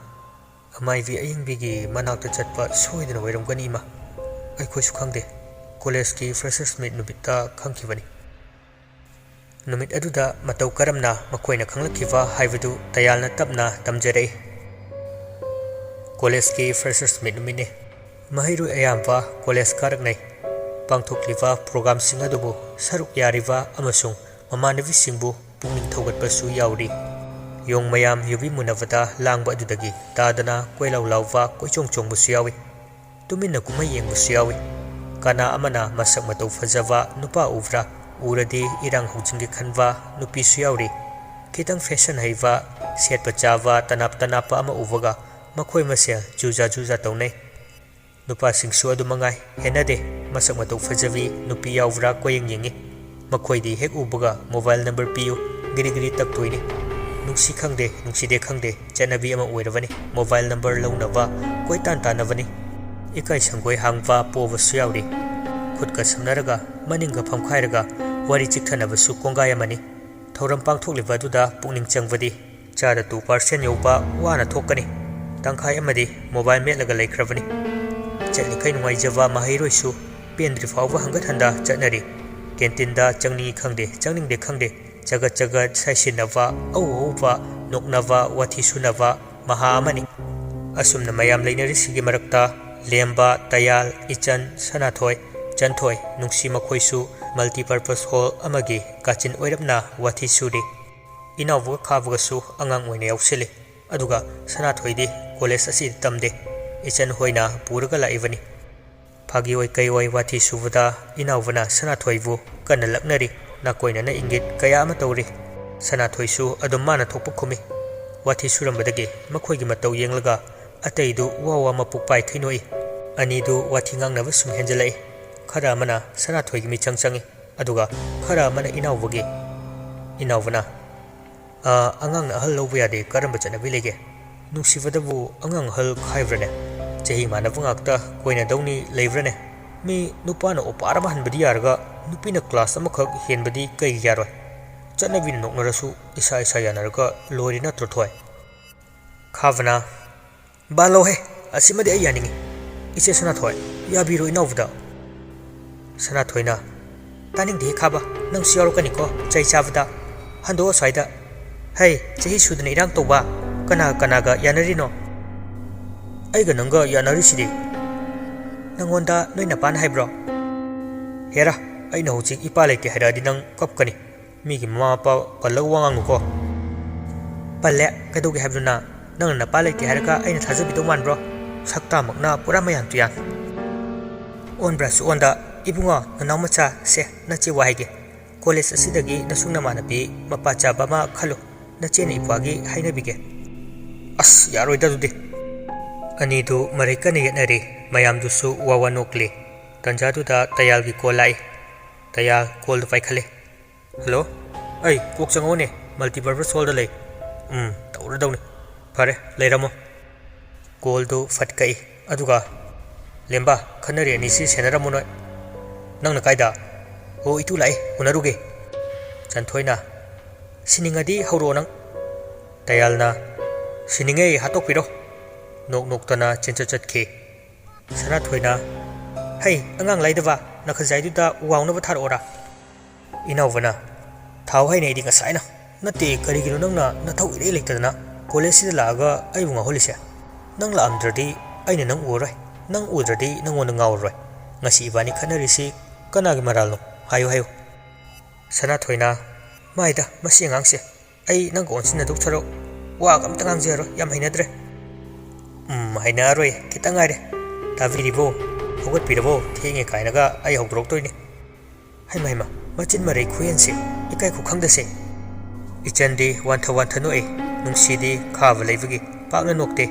ꯑꯃꯥꯏꯕꯤ ꯑꯌꯤꯡꯕꯤꯒꯤ ꯃꯅꯥꯛꯇ ꯆꯠꯄ ꯁꯣꯏꯗꯅ ꯑꯣꯏꯔꯝꯒꯅꯤ ꯏꯃꯥ꯫ ꯑꯩꯈꯣꯏꯁꯨ ꯈꯪꯗꯦ꯫ ꯀꯣꯂꯦꯖꯀꯤ freshers meet ꯅꯨꯃꯤꯠꯇ ꯈꯪꯈꯤꯕꯅꯤ꯫ ꯅꯨꯃꯤꯠ ꯑꯗꯨꯗ ꯃꯇꯧ ꯀꯔꯝꯅ ꯃꯈꯣꯏꯅ ꯈꯪꯂꯛꯈꯤꯕ ꯍꯥꯏꯕꯗꯨ ꯇꯌꯥꯜꯅ ꯇꯞꯅ ꯇꯝꯖꯔꯛꯏ꯫ ꯀꯣꯂꯦꯖꯀꯤ freshers meet ꯅꯨꯃꯤꯠꯅꯤ꯫ ꯃꯍꯩꯔꯣꯏ ꯑꯌꯥꯝꯕ ꯀꯣꯂꯦꯖ ꯀꯥꯔꯛꯅꯩ꯫ ꯄꯥꯡꯊꯣꯛꯂꯤꯕ programꯁꯤꯡ ꯑꯗꯨꯕꯨ ꯁꯔꯨꯛ ꯌꯥꯔꯤꯕ ꯑꯃꯁꯨꯡ ꯃꯃꯥꯟꯅꯕꯤꯁꯤꯡꯕꯨ ꯄꯨꯛꯅꯤꯡ ꯊꯧꯒꯠꯄꯁꯨ ꯌꯥꯎꯔꯤ꯫ ꯌꯣꯡ ꯃꯌꯥꯝ ꯌꯨꯕꯤ ꯃꯨꯟꯅꯕꯗ ꯂꯥꯡꯕ ꯑꯗꯨꯗꯒꯤ ꯇꯥꯗꯅ ꯀꯣꯏꯂꯥꯎ ꯂꯥꯎꯕ, ꯀꯣꯏꯆꯣꯡ ꯆꯣꯡꯕꯁꯨ ꯌꯥꯎꯏ꯫ ꯇꯨꯃꯤꯟꯅ ꯀꯨꯝꯍꯩ ꯌꯦꯡꯕꯁꯨ ꯌꯥꯎꯏ꯫ ꯀꯅꯥ ꯑꯃꯅ ꯃꯁꯛ ꯃꯇꯧ ꯐꯖꯕ ꯅꯨꯄꯥ ꯎꯕ꯭ꯔꯥ, ꯎꯔꯗꯤ ꯏꯔꯥꯡ ꯍꯧꯖꯤꯟꯒꯦ ꯈꯟꯕ ꯅꯨꯄꯤꯁꯨ ꯌꯥꯎꯔꯤ꯫ ꯈꯤꯇꯪ fashion ꯍꯩꯕ, ꯁꯦꯠꯄ ꯆꯥꯕ ꯇꯅꯥꯞ ꯇꯅꯥꯞꯄ ꯑꯃ ꯎꯕꯒ ꯃꯈꯣꯏ ꯃꯁꯦꯜ ꯖꯨꯖꯥ ꯖꯨꯖꯥ ꯇꯧꯅꯩ꯫ ꯅꯨꯄꯥꯁꯤꯡꯁꯨ ꯑꯗꯨ ꯃꯉꯥꯏ, ꯍꯦꯟꯅꯗꯦ꯫ ꯃꯁꯛ ꯃꯇꯧ ꯐꯖꯕꯤ ꯅꯨꯄꯤ ꯌꯥꯎꯕ꯭ꯔꯥ ꯀꯣꯏꯌꯦꯡ ꯌꯦꯡꯉꯤ꯫ ꯃꯈꯣꯏꯗꯤ ꯍꯦꯛ ꯎꯕꯒ "mobile number ꯄꯤꯌꯨ", ꯒꯤꯔꯤ ꯒꯤꯔꯤ ꯇꯛꯇꯣꯏꯅꯤ꯫ ꯅꯨꯡꯁꯤ ꯈꯪꯗꯦ, ꯅꯨꯡꯁꯤꯗꯦ ꯈꯪꯗꯦ, ꯆꯠꯅꯕꯤ ꯑꯃ ꯑꯣꯏꯔꯕꯅꯤ꯫ Mobile number ꯂꯧꯅꯕ ꯀꯣꯏꯇꯥꯟ ꯇꯥꯟꯅꯕꯅꯤ꯫ ꯏꯀꯥꯏ ꯁꯪꯒꯣꯏ ꯍꯥꯡꯕ ꯄꯣꯕꯁꯨ ꯌꯥꯎꯔꯤ꯫ ꯈꯨꯠꯀ ꯁꯝꯅꯔꯒ, ꯃꯅꯤꯡꯒ ꯐꯝꯈꯥꯏꯔꯒ ꯋꯥꯔꯤ ꯆꯤꯛꯊꯅꯕꯁꯨ ꯀꯣꯡꯒꯥꯏ ꯑꯃꯅꯤ꯫ ꯊꯧꯔꯝ ꯄꯥꯡꯊꯣꯛꯂꯤꯕ ꯑꯗꯨꯗ ꯄꯨꯛꯅꯤꯡ ꯆꯪꯕꯗꯤ ꯆꯥꯗ two percent ꯌꯧꯕ ꯋꯥꯅ ꯊꯣꯛꯀꯅꯤ꯫ ꯇꯪꯈꯥꯏ ꯑꯃꯗꯤ mobile ꯃꯦꯠꯂꯒ ꯂꯩꯈ꯭ꯔꯕꯅꯤ꯫ ꯆꯠꯂꯤꯈꯩ ꯅꯨꯡꯉꯥꯏꯖꯕ ꯃꯍꯩꯔꯣꯏꯁꯨ ꯄꯦꯟꯗ꯭ꯔꯤ ꯐꯥꯎꯕ ꯍꯟꯒꯠ ꯍꯟꯗ ꯆꯠꯅꯔꯤ꯫ Canteenꯗ ꯆꯪꯅꯤꯡꯏ ꯈꯪꯗꯦ, ꯆꯪꯅꯤꯡꯗꯦ ꯈꯪꯗꯦ, ꯆꯒꯠ ꯆꯒꯠ ꯁꯥꯏꯁꯤꯟꯅꯕ, ꯑꯎ ꯑꯎꯕ ꯅꯣꯛꯅꯕ, ꯋꯥꯊꯤ ꯁꯨꯅꯕ ꯃꯍꯥ ꯑꯃꯅꯤ꯫ ꯑꯁꯨꯝꯅ ꯃꯌꯥꯝ ꯂꯩꯅꯔꯤꯁꯤꯒꯤ ꯃꯔꯛꯇ ꯂꯦꯝꯕ, ꯇꯌꯥꯜ, ꯏꯆꯟ, ꯁꯅꯥꯊꯣꯏ, ꯆꯟꯊꯣꯏ, ꯅꯨꯡꯁꯤ ꯃꯈꯣꯏꯁꯨ multipurpose hall ꯑꯃꯒꯤ ꯀꯥꯆꯤꯟ ꯑꯣꯏꯔꯞꯅ ꯋꯥꯊꯤ ꯁꯨꯔꯤ꯫ ꯏꯅꯥꯎꯕꯒ ꯈꯥꯕꯒꯁꯨ ꯑꯉꯥꯡ ꯑꯣꯏꯅ ꯌꯥꯎꯁꯤꯜꯂꯤ꯫ ꯑꯗꯨꯒ ꯁꯅꯥꯊꯣꯏꯗꯤ ꯀꯣꯂꯦꯖ ꯑꯁꯤꯗ ꯇꯝꯗꯦ꯫ ꯏꯆꯟ ꯍꯣꯏꯅ ꯄꯨꯔꯒ ꯂꯥꯛꯏꯕꯅꯤ꯫ ꯐꯥꯒꯤ ꯑꯣꯏ ꯀꯩ ꯑꯣꯏ ꯋꯥꯊꯤ ꯁꯨꯕꯗ ꯏꯅꯥꯎꯕꯅ ꯁꯅꯥꯊꯣꯏꯕꯨ ꯀꯟꯅ ꯂꯛꯅꯔꯤ꯫ ꯅꯥꯀꯣꯏꯅꯅ ꯏꯪꯒꯤꯠ ꯀꯌꯥ ꯑꯃ ꯇꯧꯔꯤ꯫ ꯁꯅꯥꯊꯣꯏꯁꯨ ꯑꯗꯨꯝ ꯃꯥꯅ ꯊꯣꯛꯄ ꯈꯨꯝꯃꯤ꯫ ꯋꯥꯊꯤ ꯁꯨꯔꯝꯕꯗꯒꯤ ꯃꯈꯣꯏꯒꯤ ꯃꯇꯧ ꯌꯦꯡꯂꯒ ꯑꯇꯩꯗꯨ ꯋꯥ ꯋꯥ ꯃꯄꯨꯛ ꯄꯥꯏꯈꯩ ꯅꯣꯛꯏ꯫ ꯑꯅꯤꯗꯨ ꯋꯥꯊꯤ ꯉꯥꯡꯅꯕ ꯁꯨꯝ ꯍꯦꯟꯖꯜꯂꯛꯏ꯫ ꯈꯔ ꯑꯃꯅ ꯁꯅꯥꯊꯣꯏꯒꯤ ꯃꯤꯆꯪ ꯆꯪꯏ, ꯑꯗꯨꯒ ꯈꯔ ꯑꯃꯅ ꯏꯅꯥꯎꯕꯒꯤ꯫ ꯏꯅꯥꯎꯕꯅ, "ꯑꯥ, ꯑꯉꯥꯡꯅ ꯑꯍꯜ ꯂꯧꯕ ꯌꯥꯗꯦ ꯀꯔꯝꯕ ꯆꯠꯅꯕꯤ ꯂꯩꯒꯦ? ꯅꯨꯡꯁꯤꯕꯗꯕꯨ ꯑꯉꯥꯡ ꯑꯍꯜ ꯈꯥꯏꯕ꯭ꯔꯅꯦ? ꯆꯍꯤ ꯃꯥꯟꯅꯕ ꯉꯥꯛꯇ ꯀꯣꯏꯅꯗꯧꯅꯤ ꯂꯩꯕ꯭ꯔꯅꯦ?" ꯃꯤ ꯅꯨꯄꯥꯅ ꯑꯣꯄꯥꯔ ꯑꯃ ꯍꯟꯕꯗꯤ ꯌꯥꯔꯒ, ꯅꯨꯄꯤꯅ ꯀ꯭ꯂꯥꯁ ꯑꯃꯈꯛ ꯍꯦꯟꯕꯗꯤ ꯀꯩꯒꯤ ꯌꯥꯔꯣꯏ? ꯆꯠꯅꯕꯤꯅ ꯅꯣꯛꯅꯔꯁꯨ ꯏꯁꯥ ꯏꯁꯥ ꯌꯥꯅꯔꯒ ꯂꯣꯏꯔꯦ ꯅꯠꯇ꯭ꯔꯣ, ꯊꯣꯏ? ꯈꯥꯕꯅ, "ꯕꯥꯂꯣꯍꯦ, ꯑꯁꯤꯃꯗꯤ ꯑꯩ ꯌꯥꯅꯤꯡꯉꯤ꯫ ꯏꯆꯦ ꯁꯅꯥꯊꯣꯏ, ꯌꯥꯕꯤꯔꯣ ꯏꯅꯥꯎꯕꯗ꯫" ꯁꯅꯥꯊꯣꯏꯅ, "ꯇꯥꯅꯤꯡꯗꯦꯍꯦ ꯈꯥꯕ, ꯅꯪꯁꯨ ꯌꯥꯎꯔꯛꯀꯅꯤꯀꯣ ꯆꯩ ꯆꯥꯕꯗ꯫ ꯍꯟꯗꯣꯛꯑꯣ ꯑꯁ꯭ꯋꯥꯏꯗ꯫ ꯍꯩ, ꯆꯍꯤ ꯁꯨꯗꯅ ꯏꯔꯥꯡ ꯇꯧꯕ, ꯀꯅꯥ ꯀꯅꯥꯒ ꯌꯥꯅꯔꯤꯅꯣ?" "ꯑꯩꯒ ꯅꯪꯒ ꯌꯥꯅꯔꯤꯁꯤꯗꯤ꯫ ꯅꯪꯉꯣꯟꯗ ꯅꯣꯏ ꯅꯄꯥꯅ ꯍꯥꯏꯕ꯭ꯔꯣ?" "ꯍꯦꯔꯥ, ꯑꯩꯅ ꯍꯧꯖꯤꯛ ꯏꯄꯥ ꯂꯩꯇꯦ ꯍꯥꯏꯔꯛꯑꯗꯤ ꯅꯪ ꯀꯞꯀꯅꯤ꯫ ꯃꯤꯒꯤ ꯃꯃꯥ ꯃꯄꯥ ꯄꯜꯂꯒ ꯋꯥ ꯉꯥꯡꯅꯨꯀꯣ꯫" "ꯄꯜꯂꯦ, ꯀꯩꯗꯧꯒꯦ ꯍꯥꯏꯕꯅꯣ ꯅꯪ? ꯅꯪꯅ ꯅꯄꯥ ꯂꯩꯇꯦ ꯍꯥꯏꯔꯒ ꯑꯩꯅ ꯊꯥꯖꯕꯤꯗꯧ ꯃꯥꯟꯕ꯭ꯔꯣ? ꯁꯛꯇꯥꯃꯛꯅ ꯄꯨꯔꯥ ꯃꯌꯥꯝ ꯇꯨꯌꯥꯟ꯫ ꯑꯣꯟꯕ꯭ꯔꯥꯁꯨ ꯑꯣꯟꯗ꯫ ꯏꯕꯨꯡꯉꯣ, ꯅꯅꯥꯎ ꯃꯆꯥ, ꯁꯦ, ꯅꯆꯦ ꯋꯥ ꯍꯥꯏꯒꯦ꯫ ꯀꯣꯂꯦꯖ ꯑꯁꯤꯗꯒꯤ ꯅꯁꯨꯡ ꯅꯃꯥꯟꯅꯕꯤ ꯃꯄꯥ ꯆꯥꯕ ꯑꯃ ꯈꯜꯂꯨ꯫ ꯅꯆꯦꯅ ꯏꯄ꯭ꯋꯥꯒꯤ ꯍꯥꯏꯅꯕꯤꯒꯦ꯫" "ꯑꯁ, ꯌꯥꯔꯣꯏꯗ ꯑꯗꯨꯗꯤ꯫" ꯑꯅꯤꯗꯨ ꯃꯔꯩ ꯀꯟꯅ ꯌꯦꯠꯅꯔꯤ꯫ ꯃꯌꯥꯝꯗꯨꯁꯨ ꯋꯥ ꯋꯥ ꯅꯣꯛꯂꯤ꯫ ꯇꯟꯖꯥꯗꯨꯗ ꯇꯌꯥꯜꯒꯤ ꯀꯣꯜ ꯂꯥꯛꯏ꯫ ꯇꯌꯥꯜ ꯀꯣꯜꯗꯨ ꯄꯥꯏꯈꯠꯂꯦ꯫ "ꯍꯜꯂꯣ꯫ ꯑꯩ ꯀꯣꯛ ꯆꯪꯉꯛꯎꯅꯦ, multipurpose hallꯗ ꯂꯩ꯫" "ꯎꯝ, ꯇꯧꯔꯗꯧꯅꯤ꯫ ꯐꯔꯦ, ꯂꯩꯔꯝꯃꯣ꯫" ꯀꯣꯜꯗꯨ ꯐꯠ ꯀꯛꯏ꯫ ꯑꯗꯨꯒ, "ꯂꯦꯝꯕ, ꯈꯠꯅꯔꯤ ꯑꯅꯤꯁꯤ ꯁꯦꯟꯅꯔꯝꯃꯣ ꯅꯣꯏ꯫" "ꯅꯪꯅ ꯀꯥꯏꯗ?" "ꯑꯣ, ꯏꯇꯨ ꯂꯥꯛꯑꯦ, ꯎꯅꯔꯨꯒꯦ꯫" ꯆꯟꯊꯣꯏꯅ, "ꯁꯤꯅꯤꯡꯉꯗꯤ ꯍꯧꯔꯛꯑꯣ ꯅꯪ꯫" ꯇꯌꯥꯜꯅ, "ꯁꯤꯅꯤꯡꯉꯦ, ꯍꯥꯠꯇꯣꯛꯄꯤꯔꯣ꯫" ꯅꯣꯛ ꯅꯣꯛꯇꯅ ꯆꯦꯟꯆꯠ ꯆꯠꯈꯤ꯫ ꯁꯅꯥꯊꯣꯏꯅ, "ꯍꯩ, ꯑꯉꯥꯡ ꯂꯥꯏꯗꯕ, ꯅꯈꯖꯥꯏꯗꯨꯗ ꯋꯥꯎꯅꯕ ꯊꯥꯔꯛꯑꯣꯔꯥ?" ꯏꯅꯥꯎꯕꯅ, "ꯊꯥꯎ ꯍꯥꯏꯅꯦ ꯑꯩꯗꯤ ꯉꯁꯥꯏꯅ꯫ ꯅꯠꯇꯦ, ꯀꯔꯤꯒꯤꯅꯣ ꯅꯪꯅ ꯅꯊꯧ ꯏꯔꯩ ꯂꯩꯇꯗꯅ ꯀꯣꯂꯦꯖꯁꯤꯗ ꯂꯥꯛꯑꯒ ꯑꯩꯕꯨ ꯉꯥꯎꯍꯜꯂꯤꯁꯦ? ꯅꯪ ꯂꯥꯛꯑꯝꯗ꯭ꯔꯗꯤ ꯑꯩꯅ ꯅꯪ ꯎꯔꯔꯣꯏ, ꯅꯪ ꯎꯗ꯭ꯔꯗꯤ ꯅꯪꯉꯣꯟꯗ ꯉꯥꯎꯔꯔꯣꯏ꯫ ꯉꯁꯤ ꯏꯕꯥꯅꯤ ꯈꯠꯅꯔꯤꯁꯤ ꯀꯅꯥꯒꯤ ꯃꯔꯥꯜꯅꯣ? ꯍꯥꯏꯌꯨ, ꯍꯥꯏꯌꯨ꯫" ꯁꯅꯥꯊꯣꯏꯅ, "ꯃꯥꯏꯗ, ꯃꯁꯤ ꯑꯉꯥꯡꯁꯦ, ꯑꯩ ꯅꯪꯒ ꯑꯣꯟꯁꯤꯟꯅꯗꯧ ꯁꯔꯨꯛ ꯋꯥꯒ ꯑꯝꯇ ꯉꯥꯡꯖꯔꯣꯏ, ꯌꯥꯝ ꯍꯩꯅꯗ꯭ꯔꯦ꯫" "ꯎꯝ, ꯍꯩꯅꯔꯔꯣꯏ, ꯈꯤꯇꯪ ꯉꯥꯏꯔꯦ꯫ ꯇꯥꯕꯤꯔꯤꯕꯣ? ꯍꯧꯒꯠꯄꯤꯔꯕꯣ? ꯊꯦꯡꯉꯦ ꯀꯥꯏꯅꯒ ꯑꯩ ꯍꯧꯗꯣꯔꯛꯇꯣꯏꯅꯤ꯫" ꯍꯩꯃ ꯍꯩꯃ, ꯃꯆꯤꯟ ꯃꯔꯩ ꯈꯨꯌꯦꯟꯁꯦ, ꯏꯀꯥꯏ ꯈꯨꯈꯪꯗꯁꯦ꯫ ꯏꯆꯟꯗꯤ ꯋꯥꯟꯊ ꯋꯥꯟꯊ ꯅꯣꯛꯏ, ꯅꯨꯡꯁꯤꯗꯤ ꯈꯥꯕ ꯂꯩꯕꯒꯤ ꯄꯥꯛꯅ ꯅꯣꯛꯇꯦ,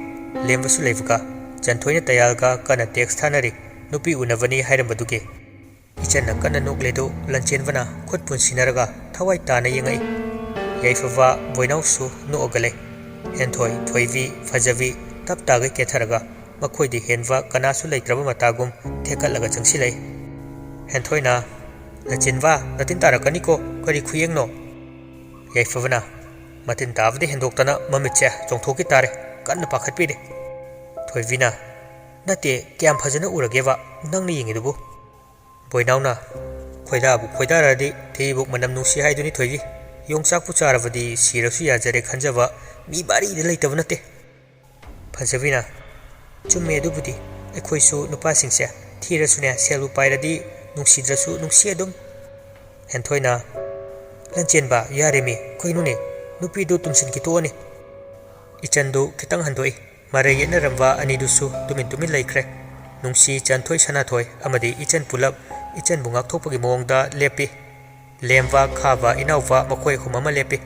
ꯂꯦꯝꯕꯁꯨ ꯂꯩꯕꯒ꯫ ꯆꯟꯊꯣꯏꯅ ꯇꯌꯥꯜꯒ ꯀꯟꯅ text ꯊꯥꯅꯔꯤ, ꯅꯨꯄꯤ ꯎꯅꯕꯅꯤ ꯍꯥꯏꯔꯝꯕꯗꯨꯒꯤ꯫ ꯏꯆꯟꯅ ꯀꯟꯅ ꯅꯣꯛꯂꯦꯗꯨ ꯂꯟꯆꯦꯟꯕꯅ ꯈꯨꯠ ꯄꯨꯟꯁꯤꯟꯅꯔꯒ ꯊꯋꯥꯏ ꯇꯥꯅ ꯌꯦꯡꯉꯛꯏ꯫ ꯌꯥꯏꯐꯕ ꯕꯣꯏꯅꯥꯎꯁꯨ ꯅꯣꯛꯑꯒ ꯂꯩ꯫ ꯍꯦꯟꯊꯣꯏ, ꯊꯣꯏꯕꯤ, ꯐꯖꯕꯤ ꯇꯞ ꯇꯥꯒꯩ ꯀꯦꯊꯔꯒ ꯃꯈꯣꯏꯗꯤ ꯍꯦꯟꯕ ꯀꯅꯥꯁꯨ ꯂꯩꯇ꯭ꯔꯕ ꯃꯇꯥꯒꯨꯝ ꯊꯦꯛꯀꯠꯂꯒ ꯆꯪꯁꯤꯜꯂꯛꯏ꯫ ꯍꯦꯟꯊꯣꯏꯅ, "ꯅꯆꯤꯟꯕ, ꯅꯇꯤꯟ ꯇꯥꯔꯛꯀꯅꯤꯀꯣ, ꯀꯔꯤ ꯈꯨꯌꯦꯡꯅꯣ?" ꯌꯥꯏꯐꯕꯅ ꯃꯇꯤꯟ ꯇꯥꯕꯗꯤ ꯍꯦꯟꯗꯣꯛꯇꯅ ꯃꯃꯤꯠꯁꯦ ꯆꯣꯡꯊꯣꯛꯈꯤ ꯇꯥꯔꯦ, ꯀꯟꯅ ꯄꯥꯈꯠꯄꯤꯔꯦ꯫ ꯊꯣꯏꯕꯤꯅ, "ꯅꯠꯇꯦ, ꯀꯌꯥꯝ ꯐꯖꯅ ꯎꯔꯒꯦꯕ ꯅꯪꯅ ꯌꯦꯡꯉꯤꯗꯨꯕꯨ?" ꯕꯣꯏꯅꯥꯎꯅ, "ꯈꯣꯏꯗꯥꯕꯨ ꯈꯣꯏꯗꯥꯔꯗꯤ ꯊꯤꯕꯣꯛ ꯃꯅꯝ ꯅꯨꯡꯁꯤ ꯍꯥꯏꯗꯨꯅꯤ ꯊꯣꯏꯕꯤ꯫ ꯌꯣꯡꯆꯥꯛꯄꯨ ꯆꯥꯔꯕꯗꯤ ꯁꯤꯔꯁꯨ ꯌꯥꯖꯔꯦ ꯈꯟꯖꯕ ꯃꯤ ꯕꯥꯔꯤꯗ ꯂꯩꯇꯕ ꯅꯠꯇꯦ꯫" ꯐꯖꯕꯤꯅ, "ꯆꯨꯝꯃꯦ ꯑꯗꯨꯕꯨꯗꯤ, ꯑꯩꯈꯣꯏꯁꯨ ꯅꯨꯄꯥꯁꯤꯡꯁꯦ ꯊꯤꯔꯁꯨꯅꯦ ꯁꯦꯜꯕꯨ ꯄꯥꯏꯔꯗꯤ ꯅꯨꯡꯁꯤꯗ꯭ꯔꯁꯨ ꯅꯨꯡꯁꯤ ꯑꯗꯨꯝ꯫" ꯍꯦꯟꯊꯣꯏꯅ, "ꯂꯟꯆꯦꯟꯕ, ꯌꯥꯔꯦꯃꯤ, ꯀꯩꯅꯣꯅꯦ, ꯅꯨꯄꯤꯗꯨ ꯇꯨꯝꯁꯤꯟꯈꯤ ꯇꯣꯛꯑꯅꯤ꯫" ꯏꯆꯟꯗꯨ ꯈꯤꯇꯪ ꯍꯟꯗꯣꯛꯏ꯫ ꯃꯔꯩ ꯌꯦꯠꯅꯔꯝꯕ ꯑꯅꯤꯗꯨꯁꯨ ꯇꯨꯃꯤꯟ ꯇꯨꯃꯤꯟ ꯂꯩꯈ꯭ꯔꯦ꯫ ꯅꯨꯡꯁꯤ, ꯆꯟꯊꯣꯏ, ꯁꯅꯥꯊꯣꯏ ꯑꯃꯗꯤ ꯏꯆꯟ ꯄꯨꯂꯞ ꯏꯆꯟꯕꯨ ꯉꯥꯛꯊꯣꯛꯄꯒꯤ ꯃꯑꯣꯡꯗ ꯂꯦꯞꯄꯤ꯫ ꯂꯦꯝꯕ, ꯈꯥꯕ, ꯏꯅꯥꯎꯕ ꯃꯈꯣꯏ ꯑꯍꯨꯝ ꯑꯃ ꯂꯦꯞꯄꯤ꯫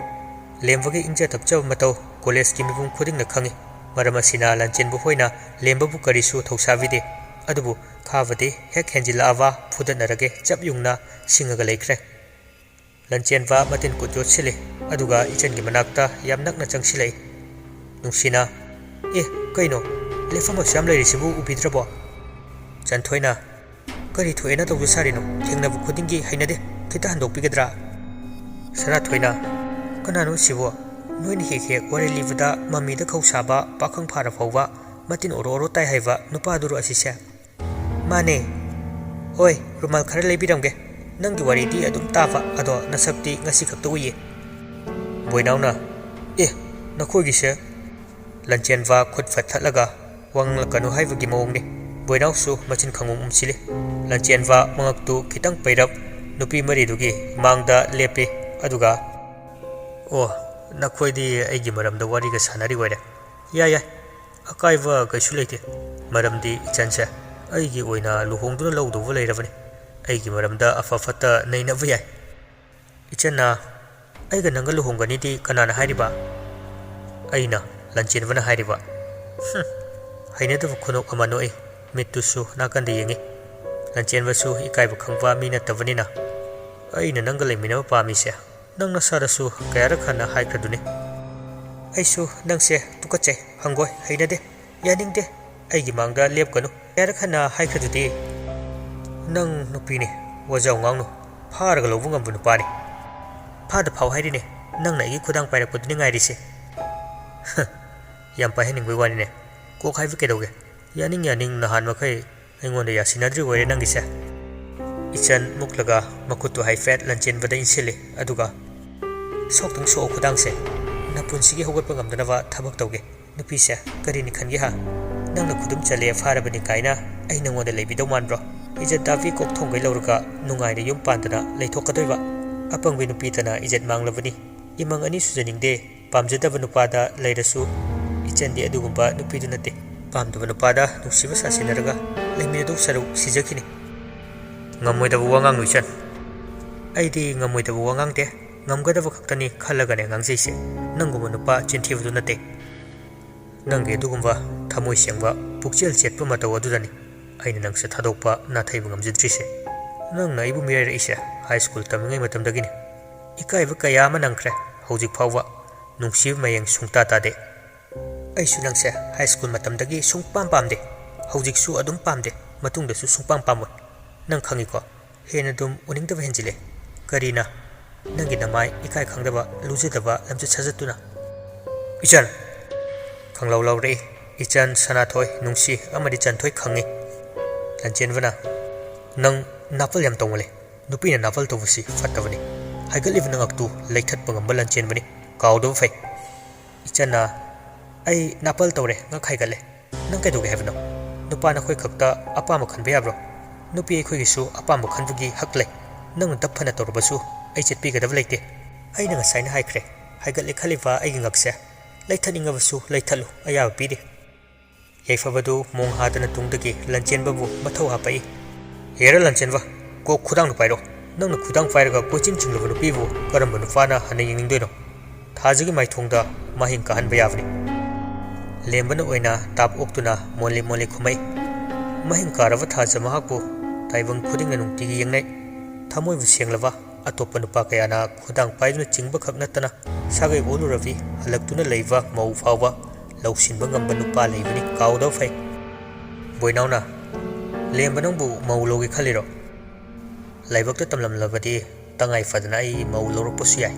ꯂꯦꯝꯕꯒꯤ ꯏꯪꯖ ꯇꯞꯆꯕ ꯃꯇꯧ ꯀꯣꯂꯦꯖꯀꯤ ꯃꯤꯄꯨꯝ ꯈꯨꯗꯤꯡꯅ ꯈꯪꯏ꯫ ꯃꯔꯝ ꯑꯁꯤꯅ ꯂꯟꯆꯦꯟꯕ ꯍꯣꯏꯅ ꯂꯦꯝꯕꯕꯨ ꯀꯔꯤꯁꯨ ꯊꯧꯁꯥꯕꯤꯗꯦ꯫ ꯑꯗꯨꯕꯨ ꯈꯥꯕꯗꯤ ꯍꯦꯛ ꯍꯦꯟꯖꯤꯜꯂꯛꯑꯕ ꯐꯨꯗꯠꯅꯔꯒꯦ ꯆꯞ ꯌꯨꯡꯅ ꯁꯤꯡꯉꯒ ꯂꯩꯈ꯭ꯔꯦ꯫ ꯂꯟꯆꯦꯟꯕ ꯃꯇꯤꯟ ꯀꯨꯠ ꯌꯣꯠꯁꯤꯜꯂꯤ, ꯑꯗꯨꯒ ꯏꯆꯟꯒꯤ ꯃꯅꯥꯛꯇ ꯌꯥꯝ ꯅꯛꯅ ꯆꯪꯁꯤꯜꯂꯛꯏ꯫ ꯅꯨꯡꯁꯤꯅ, "ꯑꯦ, ꯀꯩꯅꯣ? ꯂꯦꯞꯐꯝ ꯑꯁꯨꯛ ꯌꯥꯝ ꯂꯩꯔꯤꯁꯤꯕꯨ ꯎꯕꯤꯗ꯭ꯔꯕꯣ?" ꯆꯟꯊꯣꯏꯅ, "ꯀꯔꯤ ꯊꯣꯛꯑꯦꯅ ꯇꯧꯗꯨ ꯁꯥꯔꯤꯅꯣ? ꯊꯦꯡꯅꯕ ꯈꯨꯗꯤꯡꯒꯤ ꯍꯩꯅꯗꯦ꯫ ꯈꯤꯇ ꯍꯟꯗꯣꯛꯄꯤꯒꯗ꯭ꯔꯥ?" ꯁꯅꯥꯊꯣꯏꯅ, "ꯀꯅꯥꯅꯣ ꯁꯤꯕꯣ? ꯅꯣꯏꯅ ꯍꯦꯛ ꯍꯦꯛ ꯋꯥꯔꯤ ꯂꯤꯕꯗ ꯃꯃꯤꯗ ꯈꯧ ꯁꯥꯕ ꯄꯥꯈꯪ ꯐꯥꯔ ꯐꯥꯎꯕ ꯃꯇꯤꯟ ꯑꯣꯔꯣ ꯑꯣꯔꯣ ꯇꯥꯏ ꯍꯥꯏꯕ ꯅꯨꯄꯥꯗꯨꯔꯣ ꯑꯁꯤꯁꯦ?" "ꯃꯥꯅꯦ꯫ ꯑꯣꯏ, ꯔꯨꯃꯥꯜ ꯈꯔ ꯂꯩꯕꯤꯔꯝꯒꯦ꯫ ꯅꯪꯒꯤ ꯋꯥꯔꯤꯗꯤ ꯑꯗꯨꯝ ꯇꯥꯕ, ꯑꯗꯣ ꯅꯁꯛꯇꯤ ꯉꯁꯤ ꯈꯛꯇ ꯎꯏꯌꯦ꯫" ꯕꯣꯏꯅꯥꯎꯅ, "ꯑꯦ, ꯅꯈꯣꯏꯒꯤꯁꯦ?" ꯂꯟꯆꯦꯟꯕ ꯈꯨꯠ ꯐꯠ ꯊꯠꯂꯒ ꯋꯥ ꯉꯥꯡꯂꯛꯀꯅꯨ ꯍꯥꯏꯕꯒꯤ ꯃꯑꯣꯡꯅꯤ꯫ ꯕꯣꯏꯅꯥꯎꯁꯨ ꯃꯆꯤꯟ ꯈꯪꯉꯨꯝ ꯎꯝꯁꯤꯜꯂꯤ꯫ ꯂꯟꯆꯦꯟꯕ ꯃꯉꯛꯇꯨ ꯈꯤꯇꯪ ꯄꯩꯔꯞ ꯅꯨꯄꯤ ꯃꯔꯤꯗꯨꯒꯤ ꯃꯥꯡꯗ ꯂꯦꯞꯄꯤ꯫ ꯑꯗꯨꯒ, "ꯑꯣ, ꯅꯈꯣꯏꯗꯤ ꯑꯩꯒꯤ ꯃꯔꯝꯗ ꯋꯥꯔꯤꯒ ꯁꯥꯟꯅꯔꯤ ꯑꯣꯏꯔꯦ꯫ ꯌꯥꯏ, ꯌꯥꯏ, ꯑꯀꯥꯏꯕ ꯀꯩꯁꯨ ꯂꯩꯇꯦ꯫ ꯃꯔꯝꯗꯤ ꯏꯆꯟꯁꯦ ꯑꯩꯒꯤ ꯑꯣꯏꯅ ꯂꯨꯍꯣꯡꯗꯨꯅ ꯂꯧꯗꯧꯕ ꯂꯩꯔꯕꯅꯤ꯫ ꯑꯩꯒꯤ ꯃꯔꯝꯗ ꯑꯐ ꯐꯠꯇ ꯅꯩꯅꯕ ꯌꯥꯏ꯫" ꯏꯆꯟꯅ, "ꯑꯩꯒ ꯅꯪꯒ ꯂꯨꯍꯣꯡꯒꯅꯤꯗꯤ ꯀꯅꯥꯅ ꯍꯥꯏꯔꯤꯕ?" "ꯑꯩꯅ, ꯂꯟꯆꯦꯟꯕꯅ ꯍꯥꯏꯔꯤꯕ꯫" ꯍꯨꯝ꯫ ꯍꯩꯅꯗꯕ ꯈꯨꯅꯣꯛ ꯑꯃ ꯅꯣꯛꯏ꯫ ꯃꯤꯠꯇꯨꯁꯨ ꯅꯥꯀꯟꯗ ꯌꯦꯡꯏ꯫ ꯂꯟꯆꯦꯟꯕꯁꯨ ꯏꯀꯥꯏꯕ ꯈꯪꯕ ꯃꯤ ꯅꯠꯇꯕꯅꯤꯅ꯫ "ꯑꯩꯅ ꯅꯪꯒ ꯂꯩꯃꯤꯟꯅꯕ ꯄꯥꯝꯃꯤꯁꯦ ꯅꯪ ꯅꯁꯥꯗꯁꯨ ꯀꯌꯥꯔꯛ ꯍꯟꯅ ꯍꯥꯏꯈ꯭ꯔꯗꯨꯅꯤ꯫" "ꯑꯩꯁꯨ ꯅꯪꯁꯦ ꯇꯨꯀꯠꯆꯩ, ꯍꯪꯒꯣꯏ, ꯍꯩꯅꯗꯦ, ꯌꯥꯅꯤꯡꯗꯦ꯫" ꯑꯩꯒꯤ ꯃꯥꯡꯗ ꯂꯦꯞꯀꯅꯨ꯫ ꯀꯌꯥꯔꯛ ꯍꯟꯅ ꯍꯥꯏꯈ꯭ꯔꯗꯨꯗꯤ? ꯅꯪ ꯅꯨꯄꯤꯅꯦ, ꯋꯥꯖꯥꯎ ꯉꯥꯡꯅꯨ꯫ ꯐꯥꯔꯒ ꯂꯧꯕ ꯉꯝꯕ ꯅꯨꯄꯥꯅꯤ꯫ ꯐꯥꯗ ꯐꯥꯎ ꯍꯥꯏꯔꯤꯅꯦ, ꯅꯪꯅ ꯑꯩꯒꯤ ꯈꯨꯗꯥꯡ ꯄꯥꯏꯔꯛꯄꯗꯨꯅꯤ ꯉꯥꯏꯔꯤꯁꯦ꯫ ꯌꯥꯝ ꯄꯥꯏꯍꯟꯅꯤꯡꯕꯩ ꯋꯥꯅꯤꯅꯦ꯫ ꯀꯣꯛ ꯍꯥꯏꯕ ꯀꯩꯗꯧꯒꯦ? ꯌꯥꯅꯤꯡ ꯌꯥꯅꯤꯡ ꯅꯍꯥꯟ ꯃꯈꯩ ꯑꯩꯉꯣꯟꯗ ꯌꯥꯁꯤꯟꯅꯗ꯭ꯔꯤ ꯑꯣꯏꯔꯦ ꯅꯪꯒꯤꯁꯦ꯫ ꯏꯆꯟ ꯃꯨꯛꯂꯒ ꯃꯈꯨꯠꯇꯨ ꯍꯥꯏꯐꯦꯠ ꯂꯟꯆꯦꯟꯕꯗ ꯏꯟꯁꯤꯜꯂꯤ, ꯑꯗꯨꯒ, "ꯁꯣꯛꯇꯪ ꯁꯣꯛꯑꯣ ꯈꯨꯗꯥꯡꯁꯦ, ꯅꯄꯨꯟꯁꯤꯒꯤ ꯍꯧꯒꯠꯄ ꯉꯝꯗꯅꯕ ꯊꯕꯛ ꯇꯧꯒꯦ꯫ ꯅꯨꯄꯤꯁꯦ ꯀꯔꯤꯅꯤ ꯈꯟꯒꯦ ꯍꯥ? ꯅꯪꯅ ꯈꯨꯗꯨꯝ ꯆꯜꯂꯦ ꯐꯥꯔꯕꯅꯤ ꯀꯥꯏꯅ ꯑꯩ ꯅꯉꯣꯟꯗ ꯂꯩꯕꯤꯗꯧ ꯃꯥꯟꯕ꯭ꯔꯣ? ꯏꯖꯠ ꯗꯥꯕꯤ ꯀꯣꯛ ꯊꯣꯡꯒꯩ ꯂꯧꯔꯒ ꯅꯨꯡꯉꯥꯏꯅ ꯌꯨꯝ ꯄꯥꯟꯗꯅ ꯂꯩꯊꯣꯛꯀꯗꯣꯏꯕ? ꯑꯄꯪꯕꯤ ꯅꯨꯄꯤꯇꯅ ꯏꯖꯠ ꯃꯥꯡꯂꯕꯅꯤ꯫ ꯏꯃꯪ ꯑꯅꯤ ꯁꯨꯖꯅꯤꯡꯗꯦ꯫ ꯄꯥꯝꯖꯗꯕ ꯅꯨꯄꯥꯗ ꯂꯩꯔꯁꯨ ꯏꯆꯟꯗꯤ ꯑꯗꯨꯒꯨꯝꯕ ꯅꯨꯄꯤꯗꯨ ꯅꯠꯇꯦ꯫ ꯄꯥꯝꯗꯕ ꯅꯨꯄꯥꯗ ꯅꯨꯡꯁꯤꯕ ꯁꯥꯁꯤꯟꯅꯔꯒ ꯂꯩꯃꯤꯟꯅꯗꯧ ꯁꯔꯨꯛ ꯁꯤꯖꯈꯤꯅꯤ꯫ ꯉꯝꯃꯣꯏꯗꯕ ꯋꯥꯉꯥꯡꯅꯨ ꯏꯆꯟ꯫ ꯑꯩꯗꯤ ꯉꯝꯃꯣꯏꯗꯕ ꯋꯥꯉꯥꯡꯗꯦ, ꯉꯝꯒꯗꯕ ꯈꯛꯇꯅꯤ ꯈꯜꯂꯒꯅꯦ ꯉꯥꯡꯖꯩꯁꯦ꯫ ꯅꯪꯒꯨꯝꯕ ꯅꯨꯄꯥ ꯆꯤꯟꯊꯤꯕꯗꯨ ꯅꯠꯇꯦ꯫ ꯅꯪꯒꯤ ꯑꯗꯨꯒꯨꯝꯕ ꯊꯃꯣꯏ ꯁꯦꯡꯕ, ꯄꯨꯛꯆꯦꯜ ꯆꯦꯠꯄ ꯃꯇꯧ ꯑꯗꯨꯗꯅꯤ ꯑꯩꯅ ꯅꯪꯁꯦ ꯊꯥꯗꯣꯛꯄ ꯅꯥꯊꯩꯕ ꯉꯝꯖꯗ꯭ꯔꯤꯁꯦ꯫ ꯅꯪꯅ ꯑꯩꯕꯨ ꯃꯤꯔꯥꯏꯔꯛꯏꯁꯦ ꯍꯥꯏ ꯁ꯭ꯀꯨꯜ ꯇꯝꯂꯤꯉꯩ ꯃꯇꯝꯗꯒꯤꯅꯤ꯫ ꯏꯀꯥꯏꯕ ꯀꯌꯥ ꯑꯃ ꯅꯪꯈ꯭ꯔꯦ ꯍꯧꯖꯤꯛ ꯐꯥꯎꯕ꯫ ꯅꯨꯡꯁꯤꯕ ꯃꯌꯦꯡ ꯁꯨꯡꯇꯥ ꯇꯥꯗꯦ꯫ ꯑꯩꯁꯨ ꯅꯪꯁꯦ ꯍꯥꯏ ꯁ꯭ꯀꯨꯜ ꯃꯇꯝꯗꯒꯤ ꯁꯨꯡꯄꯥꯝ ꯄꯥꯝꯗꯦ꯫ ꯍꯧꯖꯤꯛꯁꯨ ꯑꯗꯨꯝ ꯄꯥꯝꯗꯦ꯫ ꯃꯇꯨꯡꯗꯁꯨ ꯁꯨꯡꯄꯥꯝ ꯄꯥꯝꯃꯣꯏ꯫ ꯅꯪ ꯈꯪꯉꯤꯀꯣ? ꯍꯦꯟꯅ ꯑꯗꯨꯝ ꯎꯅꯤꯡꯗꯕ ꯍꯦꯟꯖꯤꯜꯂꯦ꯫ ꯀꯔꯤꯅ? ꯅꯪꯒꯤ ꯅꯃꯥꯏ ꯏꯀꯥꯏ ꯈꯪꯗꯕ, ꯂꯨꯖꯗꯕ ꯂꯝꯆꯠ ꯁꯥꯖꯠꯇꯨꯅ꯫ ꯏꯆꯟ! ꯈꯪꯂꯧ ꯂꯧꯔꯛꯏ꯫ ꯏꯆꯟ ꯁꯅꯥꯊꯣꯏ, ꯅꯨꯡꯁꯤ ꯑꯃꯗꯤ ꯆꯟꯊꯣꯏ ꯈꯪꯉꯤ꯫ ꯂꯟꯆꯦꯟꯕꯅ, "ꯅꯪ ꯅꯥꯄꯜ ꯌꯥꯝ ꯇꯧꯃꯜꯂꯦ꯫ ꯅꯨꯄꯤꯅ ꯅꯥꯄꯜ ꯇꯧꯕꯁꯤ ꯐꯠꯇꯕꯅꯤ꯫ ꯍꯥꯏꯒꯠꯂꯤꯕ ꯅꯉꯛꯇꯨ ꯂꯩꯊꯠꯄ ꯉꯝꯕ ꯂꯟꯆꯦꯟꯕꯅꯤ꯫ ꯀꯥꯎꯗꯕ ꯐꯩ꯫" ꯏꯆꯟꯅ, "ꯑꯩ ꯅꯥꯄꯜ ꯇꯧꯔꯦ, ꯉꯛ ꯍꯥꯏꯒꯠꯂꯦ꯫ ꯅꯪ ꯀꯩꯗꯧꯒꯦ ꯍꯥꯏꯕꯅꯣ? ꯅꯨꯄꯥ ꯅꯈꯣꯏ ꯈꯛꯇ ꯑꯄꯥꯝꯕ ꯈꯟꯕ ꯌꯥꯕ꯭ꯔꯣ? ꯅꯨꯄꯤ ꯑꯩꯈꯣꯏꯒꯤꯁꯨ ꯑꯄꯥꯝꯕ ꯈꯟꯕꯒꯤ ꯍꯛ ꯂꯩ꯫ ꯅꯪꯅ ꯗꯞ ꯐꯅ ꯇꯧꯔꯕꯁꯨ ꯑꯩ ꯆꯠꯄꯤꯒꯗꯕ ꯂꯩꯇꯦ꯫ ꯑꯩꯅ ꯉꯁꯥꯏꯅ ꯍꯥꯏꯈ꯭ꯔꯦ, ꯍꯥꯏꯒꯠꯂꯦ ꯈꯜꯂꯤꯕ ꯑꯩꯒꯤ ꯉꯛꯁꯦ꯫ ꯂꯩꯊꯠꯅꯤꯡꯉꯕꯁꯨ ꯂꯩꯊꯠꯂꯨ, ꯑꯌꯥꯕ ꯄꯤꯔꯤ꯫" ꯌꯥꯏꯐꯕꯗꯨ ꯃꯣꯡ ꯍꯥꯗꯅ ꯇꯨꯡꯗꯒꯤ ꯂꯟꯆꯦꯟꯕꯕꯨ ꯃꯊꯧ ꯍꯥꯞꯄꯛꯏ꯫ "ꯍꯦꯔꯥ ꯂꯟꯆꯦꯟꯕ, ꯀꯣꯛ ꯈꯨꯗꯥꯡꯗꯨ ꯄꯥꯏꯔꯣ꯫ ꯅꯪꯅ ꯈꯨꯗꯥꯡ ꯄꯥꯏꯔꯒ ꯀꯣꯏꯆꯦꯟ ꯆꯦꯜꯂꯨꯕ ꯅꯨꯄꯤꯕꯨ ꯀꯔꯝꯕ ꯅꯨꯄꯥꯅ ꯍꯟꯅ ꯌꯦꯡꯅꯤꯡꯗꯣꯏꯅꯣ?" ꯊꯥꯖꯒꯤ ꯃꯥꯏꯊꯣꯡꯗ ꯃꯍꯤꯡ ꯀꯥꯍꯟꯕ ꯌꯥꯕꯅꯤ꯫ ꯂꯦꯝꯕꯅ ꯑꯣꯏꯅ ꯇꯥꯞ ꯑꯣꯛꯇꯨꯅ ꯃꯣꯜꯂꯤ ꯃꯣꯜꯂꯤ ꯈꯨꯝꯃꯛꯏ꯫ ꯃꯍꯤꯡ ꯀꯥꯔꯕ ꯊꯥꯖ ꯃꯍꯥꯛꯄꯨ ꯇꯥꯏꯕꯪ ꯈꯨꯗꯤꯡꯅ ꯅꯨꯡꯇꯤꯒꯤ ꯌꯦꯡꯅꯩ꯫ ꯊꯃꯣꯏꯕꯨ ꯁꯦꯡꯂꯕ ꯑꯇꯣꯞꯄ ꯅꯨꯄꯥ ꯀꯌꯥꯅ ꯈꯨꯗꯥꯡ ꯄꯥꯏꯗꯨꯅ ꯆꯤꯡꯕ ꯈꯛ ꯅꯠꯇꯅ ꯁꯥꯒꯩ ꯑꯣꯜꯂꯨꯔꯕꯤ ꯍꯜꯂꯛꯇꯨꯅ ꯂꯩꯕ ꯃꯧ ꯐꯥꯎꯕ ꯂꯧꯁꯤꯟꯕ ꯉꯝꯕ ꯅꯨꯄꯥ ꯂꯩꯕꯅꯤ, ꯀꯥꯎꯗꯕ ꯐꯩ꯫ ꯕꯣꯏꯅꯥꯎꯅ, "ꯂꯦꯝꯕ, ꯅꯪꯕꯨ ꯃꯧ ꯂꯧꯒꯦ ꯈꯜꯂꯤꯔꯣ? ꯂꯥꯏꯕꯛꯇ ꯇꯝꯂꯝꯂꯕꯗꯤ ꯇꯉꯥꯏ ꯐꯗꯅ ꯑꯩ ꯃꯧ ꯂꯧꯔꯛꯄꯁꯨ ꯌꯥꯏ꯫"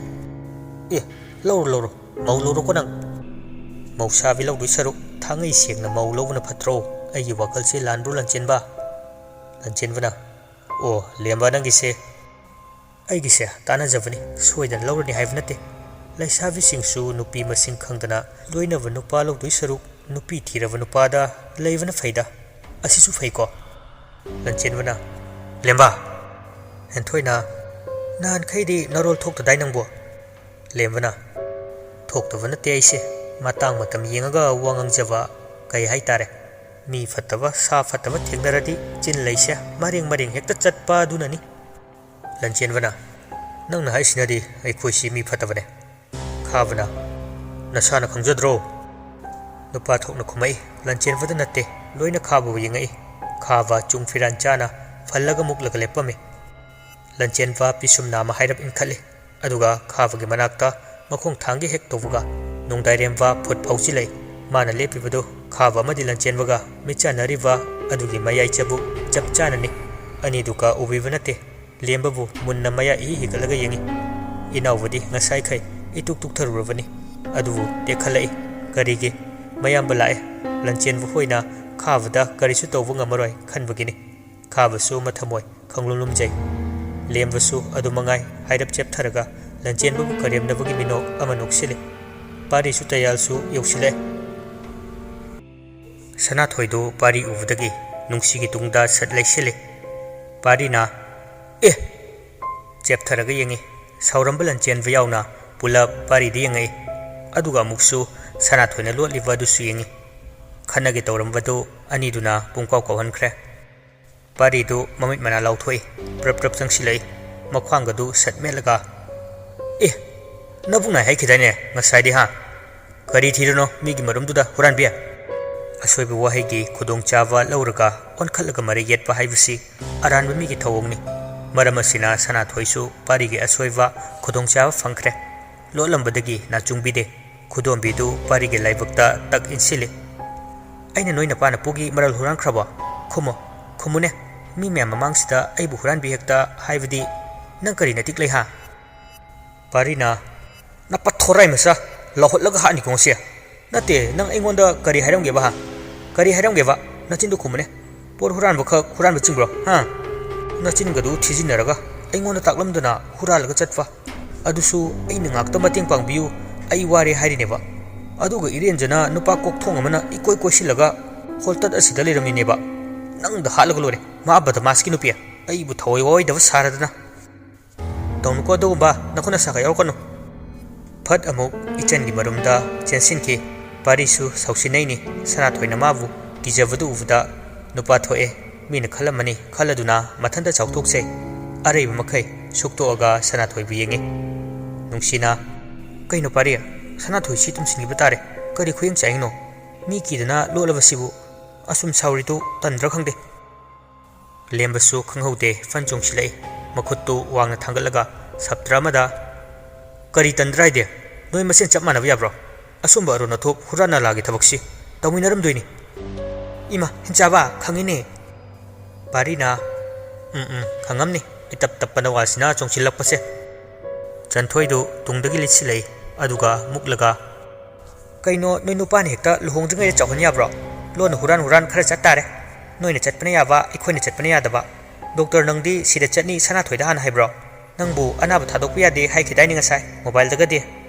"ꯑꯦ, ꯂꯧꯔꯣ, ꯂꯧꯔꯣ, ꯃꯧ ꯂꯧꯔꯣꯀꯣ ꯅꯪ꯫ ꯃꯧꯁꯥꯕꯤ ꯂꯧꯗꯣꯏ ꯁꯔꯨꯛ ꯊꯥꯡꯉꯩ ꯁꯦꯡꯅ ꯃꯧ ꯂꯧꯕꯅ ꯐꯠꯇ꯭ꯔꯣ? ꯑꯩꯒꯤ ꯋꯥꯈꯜꯁꯦ ꯂꯥꯟꯕ꯭ꯔꯣ, ꯂꯟꯆꯦꯟꯕ?" ꯂꯟꯆꯦꯟꯕꯅ, "ꯑꯣ, ꯂꯦꯝꯕ, ꯅꯪꯒꯤꯁꯦ?" "ꯑꯩꯒꯤꯁꯦ ꯇꯥꯟꯅꯖꯕꯅꯤ, ꯁꯣꯏꯗꯅ ꯂꯧꯔꯅꯤ ꯍꯥꯏꯕ ꯅꯠꯇꯦ꯫ ꯂꯩꯁꯥꯕꯤꯁꯤꯡꯁꯨ ꯅꯨꯄꯤ ꯃꯁꯤꯡ ꯈꯪꯗꯅ ꯂꯣꯏꯅꯕ ꯅꯨꯄꯥ ꯂꯧꯗꯣꯏ ꯁꯔꯨꯛ ꯅꯨꯄꯤ ꯊꯤꯔꯕ ꯅꯨꯄꯥꯗ ꯂꯩꯕꯅ ꯐꯩꯗ꯫ ꯑꯁꯤꯁꯨ ꯐꯩꯀꯣ?" ꯂꯟꯆꯦꯟꯕꯅ, "ꯂꯦꯝꯕ!" ꯍꯦꯟꯊꯣꯏꯅ, "ꯅꯍꯥꯟꯈꯩꯗꯤ ꯅꯔꯣꯜ ꯊꯣꯛꯇꯗꯥꯏ ꯅꯪꯕꯣ?" ꯂꯦꯝꯕꯅ, "ꯊꯣꯛꯇꯕ ꯅꯠꯇꯦ ꯑꯩꯁꯦ, ꯃꯇꯥꯡ ꯃꯇꯝ ꯌꯦꯡꯉꯒ ꯋꯥ ꯉꯥꯡꯖꯕ, ꯀꯩ ꯍꯥꯏꯇꯥꯔꯦ, ꯃꯤ ꯐꯠꯇꯕ ꯁꯥ ꯐꯠꯇꯕ ꯊꯦꯡꯅꯔꯗꯤ ꯆꯤꯟ ꯂꯩꯁꯦ ꯃꯔꯦꯡ ꯃꯔꯦꯡ ꯍꯦꯛꯇ ꯆꯠꯄ ꯑꯗꯨꯅꯅꯤ꯫" ꯂꯟꯆꯦꯟꯕꯅ, "ꯅꯪꯅ ꯍꯥꯏꯁꯤꯅꯗꯤ ꯑꯩꯈꯣꯏꯁꯤ ꯃꯤ ꯐꯠꯇꯕꯅꯦ꯫" ꯈꯥꯕꯅ, "ꯅꯁꯥꯅ ꯈꯪꯖꯗ꯭ꯔꯣ?" ꯅꯨꯄꯥ ꯊꯣꯛꯅ ꯈꯨꯝꯃꯛꯏ, ꯂꯟꯆꯦꯟꯕꯗ ꯅꯠꯇꯦ, ꯂꯣꯏꯅ ꯈꯥꯕꯕꯨ ꯌꯦꯡꯉꯛꯏ꯫ ꯈꯥꯕ ꯆꯨꯡ ꯐꯤꯔꯥꯟ ꯆꯥꯅ ꯐꯜꯂꯒ ꯃꯨꯛꯂꯒ ꯂꯦꯞꯄꯝꯃꯤ꯫ ꯂꯟꯆꯦꯟꯕ ꯄꯤꯁꯨꯝ ꯅꯥꯝꯃ ꯍꯥꯏꯔꯞ ꯏꯟꯈꯠꯂꯤ, ꯑꯗꯨꯒ ꯈꯥꯕꯒꯤ ꯃꯅꯥꯛꯇ ꯃꯈꯣꯡ ꯊꯥꯡꯒꯦ ꯍꯦꯛ ꯇꯧꯕꯒ ꯅꯣꯡꯗꯥꯏꯔꯦꯝꯕ ꯐꯨꯠ ꯐꯥꯎꯖꯤꯜꯂꯛꯏ꯫ ꯃꯥꯅ ꯂꯦꯞꯄꯤꯕꯗꯨ ꯈꯥꯕ ꯑꯃꯗꯤ ꯂꯟꯆꯦꯟꯕꯒ ꯃꯤꯠꯆꯥꯟꯅꯔꯤꯕ ꯑꯗꯨꯒꯤ ꯃꯌꯥꯏ ꯆꯕꯨꯛ ꯆꯞ ꯆꯥꯅꯅꯤ꯫ ꯑꯅꯤꯗꯨꯀ ꯎꯕꯤꯕ ꯅꯠꯇꯦ꯫ ꯂꯦꯝꯕꯕꯨ ꯃꯨꯟꯅ ꯃꯌꯥ ꯏꯍꯤ ꯍꯤꯒꯠꯂꯒ ꯌꯦꯡꯏ꯫ ꯏꯅꯥꯎꯕꯗꯤ ꯉꯁꯥꯏꯈꯩ ꯏꯇꯨꯛ ꯇꯨꯛꯊꯔꯨꯔꯕꯅꯤ꯫ ꯑꯗꯨꯕꯨ ꯇꯦꯛꯈꯠꯂꯛꯏ꯫ ꯀꯔꯤꯒꯤ? ꯃꯌꯥꯝꯕ ꯂꯥꯛꯑꯦ꯫ ꯂꯟꯆꯦꯟꯕ ꯍꯣꯏꯅ ꯈꯥꯕꯗ ꯀꯔꯤꯁꯨ ꯇꯧꯕ ꯉꯝꯃꯔꯣꯏ ꯈꯟꯕꯒꯤꯅꯤ꯫ ꯈꯥꯕꯁꯨ ꯃꯊꯃꯣꯏ ꯈꯪꯂꯨꯝ ꯂꯨꯝꯖꯩ꯫ ꯂꯦꯝꯕꯁꯨ ꯑꯗꯨ ꯃꯉꯥꯏ ꯍꯥꯏꯔꯞ ꯆꯦꯞꯊꯔꯒ ꯂꯟꯆꯦꯟꯕꯕꯨ ꯀꯔꯦꯝꯅꯕꯒꯤ ꯃꯤꯅꯣꯛ ꯑꯃ ꯅꯣꯛꯁꯤꯜꯂꯤ꯫ ꯄꯥꯔꯤꯁꯨ ꯇꯌꯥꯜꯁꯨ ꯌꯧꯁꯤꯜꯂꯛꯑꯦ꯫ ꯁꯅꯥꯊꯣꯏꯗꯨ ꯄꯥꯔꯤ ꯎꯕꯗꯒꯤ ꯅꯨꯡꯁꯤꯒꯤ ꯇꯨꯡꯗ ꯁꯠ ꯂꯩꯁꯤꯜꯂꯤ꯫ ꯄꯥꯔꯤꯅ, "ꯑꯦ!" ꯆꯦꯞꯊꯔꯒ ꯌꯦꯡꯉꯤ꯫ ꯁꯥꯎꯔꯝꯕ ꯂꯟꯆꯦꯟꯕ ꯌꯥꯎꯅ ꯄꯨꯂꯞ ꯄꯥꯔꯤꯗ ꯌꯦꯡꯉꯛꯏ꯫ ꯑꯗꯨꯒ ꯑꯃꯨꯛꯁꯨ ꯁꯅꯥꯊꯣꯏꯅ ꯂꯣꯠꯂꯤꯕ ꯑꯗꯨꯁꯨ ꯌꯦꯡꯉꯤ꯫ ꯈꯠꯅꯒꯦ ꯇꯧꯔꯝꯕꯗꯨ ꯑꯅꯤꯗꯨꯅ ꯄꯨꯡꯀꯥꯎ ꯀꯥꯎꯍꯟꯈ꯭ꯔꯦ꯫ ꯄꯥꯔꯤꯗꯨ ꯃꯃꯤꯠ ꯃꯅꯥ ꯂꯥꯎꯊꯣꯛꯏ꯫ ꯄ꯭ꯔꯞ ꯄ꯭ꯔꯞ ꯆꯪꯁꯤꯜꯂꯛꯏ꯫ ꯃꯈ꯭ꯋꯥꯡꯒꯗꯨ ꯁꯠ ꯃꯦꯠꯂꯒ, "ꯑꯦ, ꯅꯕꯨꯛ ꯅꯥꯏ ꯍꯥꯏꯈꯤꯗꯥꯏꯅꯦ ꯉꯁꯥꯏꯗꯤ, ꯍꯥ? ꯀꯔꯤ ꯊꯤꯔꯨꯅꯣ ꯃꯤꯒꯤ ꯃꯔꯨꯝꯗꯨꯗ, ꯍꯨꯔꯥꯟꯕꯤ?" ꯑꯁꯣꯏꯕ ꯋꯥꯍꯩꯒꯤ ꯈꯨꯗꯣꯡꯆꯥꯕ ꯂꯧꯔꯒ ꯑꯣꯟꯈꯠꯂꯒ ꯃꯔꯩ ꯌꯦꯠꯄ ꯍꯥꯏꯕꯁꯤ ꯑꯔꯥꯟꯕ ꯃꯤꯒꯤ ꯊꯧꯑꯣꯡꯅꯤ꯫ ꯃꯔꯝ ꯑꯁꯤꯅ ꯁꯅꯥꯊꯣꯏꯁꯨ ꯄꯥꯔꯤꯒꯤ ꯑꯁꯣꯏꯕ ꯈꯨꯗꯣꯡꯆꯥꯕ ꯐꯪꯈ꯭ꯔꯦ꯫ ꯂꯣꯠꯂꯝꯕꯗꯒꯤ ꯅꯥꯆꯨꯡꯕꯤꯗꯦ꯫ ꯈꯨꯗꯣꯝꯕꯤꯗꯨ ꯄꯥꯔꯤꯒꯤ ꯂꯥꯏꯕꯛꯇ ꯇꯛ ꯏꯟꯁꯤꯜꯂꯤ꯫ ꯑꯩꯅ ꯅꯣꯏ ꯅꯄꯥ ꯅꯄꯨꯒꯤ ꯃꯔꯜ ꯍꯨꯔꯥꯟꯈ꯭ꯔꯕꯣ? ꯈꯨꯝꯃꯣ, ꯈꯨꯝꯃꯨꯅꯦ꯫ ꯃꯤ ꯃꯌꯥꯝ ꯃꯃꯥꯡꯁꯤꯗ ꯑꯩꯕꯨ ꯍꯨꯔꯥꯟꯕꯤ ꯍꯦꯛꯇ ꯍꯥꯏꯕꯗꯤ ꯅꯪ ꯀꯔꯤ ꯅꯇꯤꯛ ꯂꯩ ꯍꯥ?" ꯄꯥꯔꯤꯅ, "ꯅꯄꯥ ꯊꯣꯔꯥꯏ ꯃꯆꯥ, ꯂꯥꯎꯍꯠꯂꯒ ꯍꯥꯠꯅꯤꯀꯣ ꯉꯁꯤ꯫ ꯅꯠꯇꯦ, ꯅꯪ ꯑꯩꯉꯣꯟꯗ ꯀꯔꯤ ꯍꯥꯏꯔꯝꯒꯦꯕ ꯍꯥ? ꯀꯔꯤ ꯍꯥꯏꯔꯝꯒꯦꯕ? ꯅꯆꯤꯟꯗꯣ ꯈꯨꯝꯃꯨꯅꯦ꯫ ꯄꯣꯠ ꯍꯨꯔꯥꯟꯕꯈꯛ ꯍꯨꯔꯥꯟꯕ ꯆꯤꯡꯕ꯭ꯔꯣ ꯍꯥ? ꯅꯆꯤꯟꯒꯗꯨ ꯊꯤꯖꯤꯟꯅꯔꯒ ꯑꯩꯉꯣꯟꯗ ꯇꯥꯛꯂꯝꯗꯅ ꯍꯨꯔꯥꯜꯂꯒ ꯆꯠꯄ꯫ ꯑꯗꯨꯁꯨ ꯑꯩꯅ ꯉꯥꯛꯇ ꯃꯇꯦꯡ ꯄꯥꯡꯕꯤꯌꯨ, ꯑꯩ ꯋꯥꯔꯦ ꯍꯥꯏꯔꯤꯅꯦꯕ꯫ ꯑꯗꯨꯒ ꯏꯔꯦꯟꯖꯅ ꯅꯨꯄꯥ ꯀꯣꯛꯊꯣꯡ ꯑꯃꯅ ꯏꯀꯣꯏ ꯀꯣꯏꯁꯤꯜꯂꯒ ꯍꯣꯜꯇꯠ ꯑꯁꯤꯗ ꯂꯩꯔꯝꯃꯤꯅꯦꯕ꯫ ꯅꯪꯗ ꯍꯥꯠꯂꯒ ꯂꯣꯏꯔꯦ, ꯃꯥ ꯕꯗꯃꯥꯁꯀꯤ ꯅꯨꯄꯤ꯫ ꯑꯩꯕꯨ ꯊꯋꯥꯏ ꯋꯥꯔꯣꯏꯗꯕ ꯁꯥꯔꯗꯅ꯫ ꯇꯧꯅꯨꯀꯣ ꯑꯗꯨꯒꯨꯝꯕ, ꯅꯈꯨꯠ ꯅꯁꯥꯒ ꯌꯥꯎꯔꯛꯀꯅꯨ꯫" ꯐꯠ ꯑꯃꯨꯛ ꯏꯆꯟꯒꯤ ꯃꯔꯨꯝꯗ ꯆꯦꯟꯁꯤꯟꯈꯤ꯫ ꯄꯥꯔꯤꯁꯨ ꯁꯥꯎꯁꯤꯟꯅꯩꯅꯤ꯫ ꯁꯅꯥꯊꯣꯏꯅ ꯃꯥꯕꯨ ꯀꯤꯖꯕꯗꯨ ꯎꯕꯗ, "ꯅꯨꯄꯥ ꯊꯣꯛꯑꯦ, ꯃꯤꯅ ꯈꯜꯂꯝꯃꯅꯤ" ꯈꯜꯂꯗꯨꯅ ꯃꯊꯟꯇ ꯆꯥꯎꯊꯣꯛꯆꯩ꯫ ꯑꯔꯩꯕ ꯃꯈꯩ ꯁꯨꯛꯇꯣꯛꯑꯒ ꯁꯅꯥꯊꯣꯏꯕꯨ ꯌꯦꯡꯉꯤ꯫ ꯅꯨꯡꯁꯤꯅ, "ꯀꯩꯅꯣ ꯄꯥꯔꯤ, ꯁꯅꯥꯊꯣꯏꯁꯤ ꯇꯨꯝꯁꯤꯟꯈꯤꯕ ꯇꯥꯔꯦ꯫ ꯀꯔꯤ ꯈꯨꯌꯦꯡ ꯆꯥꯏꯅꯣ? ꯃꯤ ꯀꯤꯗꯅ ꯂꯣꯠꯂꯕꯁꯤꯕꯨ꯫ ꯑꯁꯨꯝ ꯁꯥꯎꯔꯤꯗꯨ ꯇꯟꯗ꯭ꯔꯥ ꯈꯪꯗꯦ꯫" ꯂꯦꯝꯕꯁꯨ ꯈꯪꯍꯧꯗꯦ, ꯐꯟ ꯆꯣꯡꯁꯤꯜꯂꯛꯏ꯫ ꯃꯈꯨꯠꯇꯨ ꯋꯥꯡꯅ ꯊꯥꯡꯒꯠꯂꯒ ꯁꯞꯇ꯭ꯔ ꯑꯃꯗ, "ꯀꯔꯤ ꯇꯟꯗ꯭ꯔꯥ ꯍꯥꯏꯗꯤ? ꯅꯣꯏ ꯃꯁꯦꯟ ꯆꯞ ꯃꯥꯟꯅꯕ ꯌꯥꯕ꯭ꯔꯣ? ꯑꯁꯨꯝꯕ ꯑꯔꯣꯟ ꯑꯊꯨꯞ ꯍꯨꯔꯥꯟ ꯅꯂꯥꯒꯤ ꯊꯕꯛꯁꯤ ꯇꯧꯃꯤꯟꯅꯔꯝꯗꯣꯏꯅꯤ꯫" "ꯏꯃꯥ, ꯍꯤꯡꯆꯥꯕ, ꯈꯪꯉꯤꯅꯦ꯫" ꯄꯥꯔꯤꯅ, "ꯎꯝ, ꯎꯝ, ꯈꯪꯉꯝꯅꯤ, ꯏꯇꯞ ꯇꯞꯄ ꯅꯋꯥꯁꯤꯅ ꯆꯣꯡꯁꯤꯜꯂꯛꯄꯁꯦ꯫" ꯆꯟꯊꯣꯏꯗꯨ ꯇꯨꯡꯗꯒꯤ ꯂꯤꯠꯁꯤꯜꯂꯛꯏ, ꯑꯗꯨꯒ ꯃꯨꯛꯂꯒ, "ꯀꯩꯅꯣ, ꯅꯣꯏ ꯅꯨꯄꯥꯅ ꯍꯦꯛꯇ ꯂꯨꯍꯣꯡꯗ꯭ꯔꯤꯉꯩꯗ ꯆꯥꯎꯍꯟ ꯌꯥꯕ꯭ꯔꯣ? ꯂꯣꯟꯅ ꯍꯨꯔꯥꯟ ꯍꯨꯔꯥꯟ ꯈꯔ ꯆꯠ ꯇꯥꯔꯦ꯫ ꯅꯣꯏꯅ ꯆꯠꯄꯅ ꯌꯥꯕ, ꯑꯩꯈꯣꯏꯅ ꯆꯠꯄꯅ ꯌꯥꯗꯕ꯫ ꯗꯣꯛꯇꯔ ꯅꯪꯗꯤ ꯁꯤꯗ ꯆꯠꯅꯤ, ꯁꯅꯥꯊꯣꯏꯗ ꯍꯥꯟꯅ ꯍꯥꯏꯕ꯭ꯔꯣ? ꯅꯪꯕꯨ ꯑꯅꯥꯕ ꯊꯥꯗꯣꯛꯄ ꯌꯥꯗꯦ ꯍꯥꯏꯈꯤꯗꯥꯏꯅꯦ ꯉꯁꯥꯏ ꯃꯣꯕꯥꯏꯜꯗꯒꯗꯤ?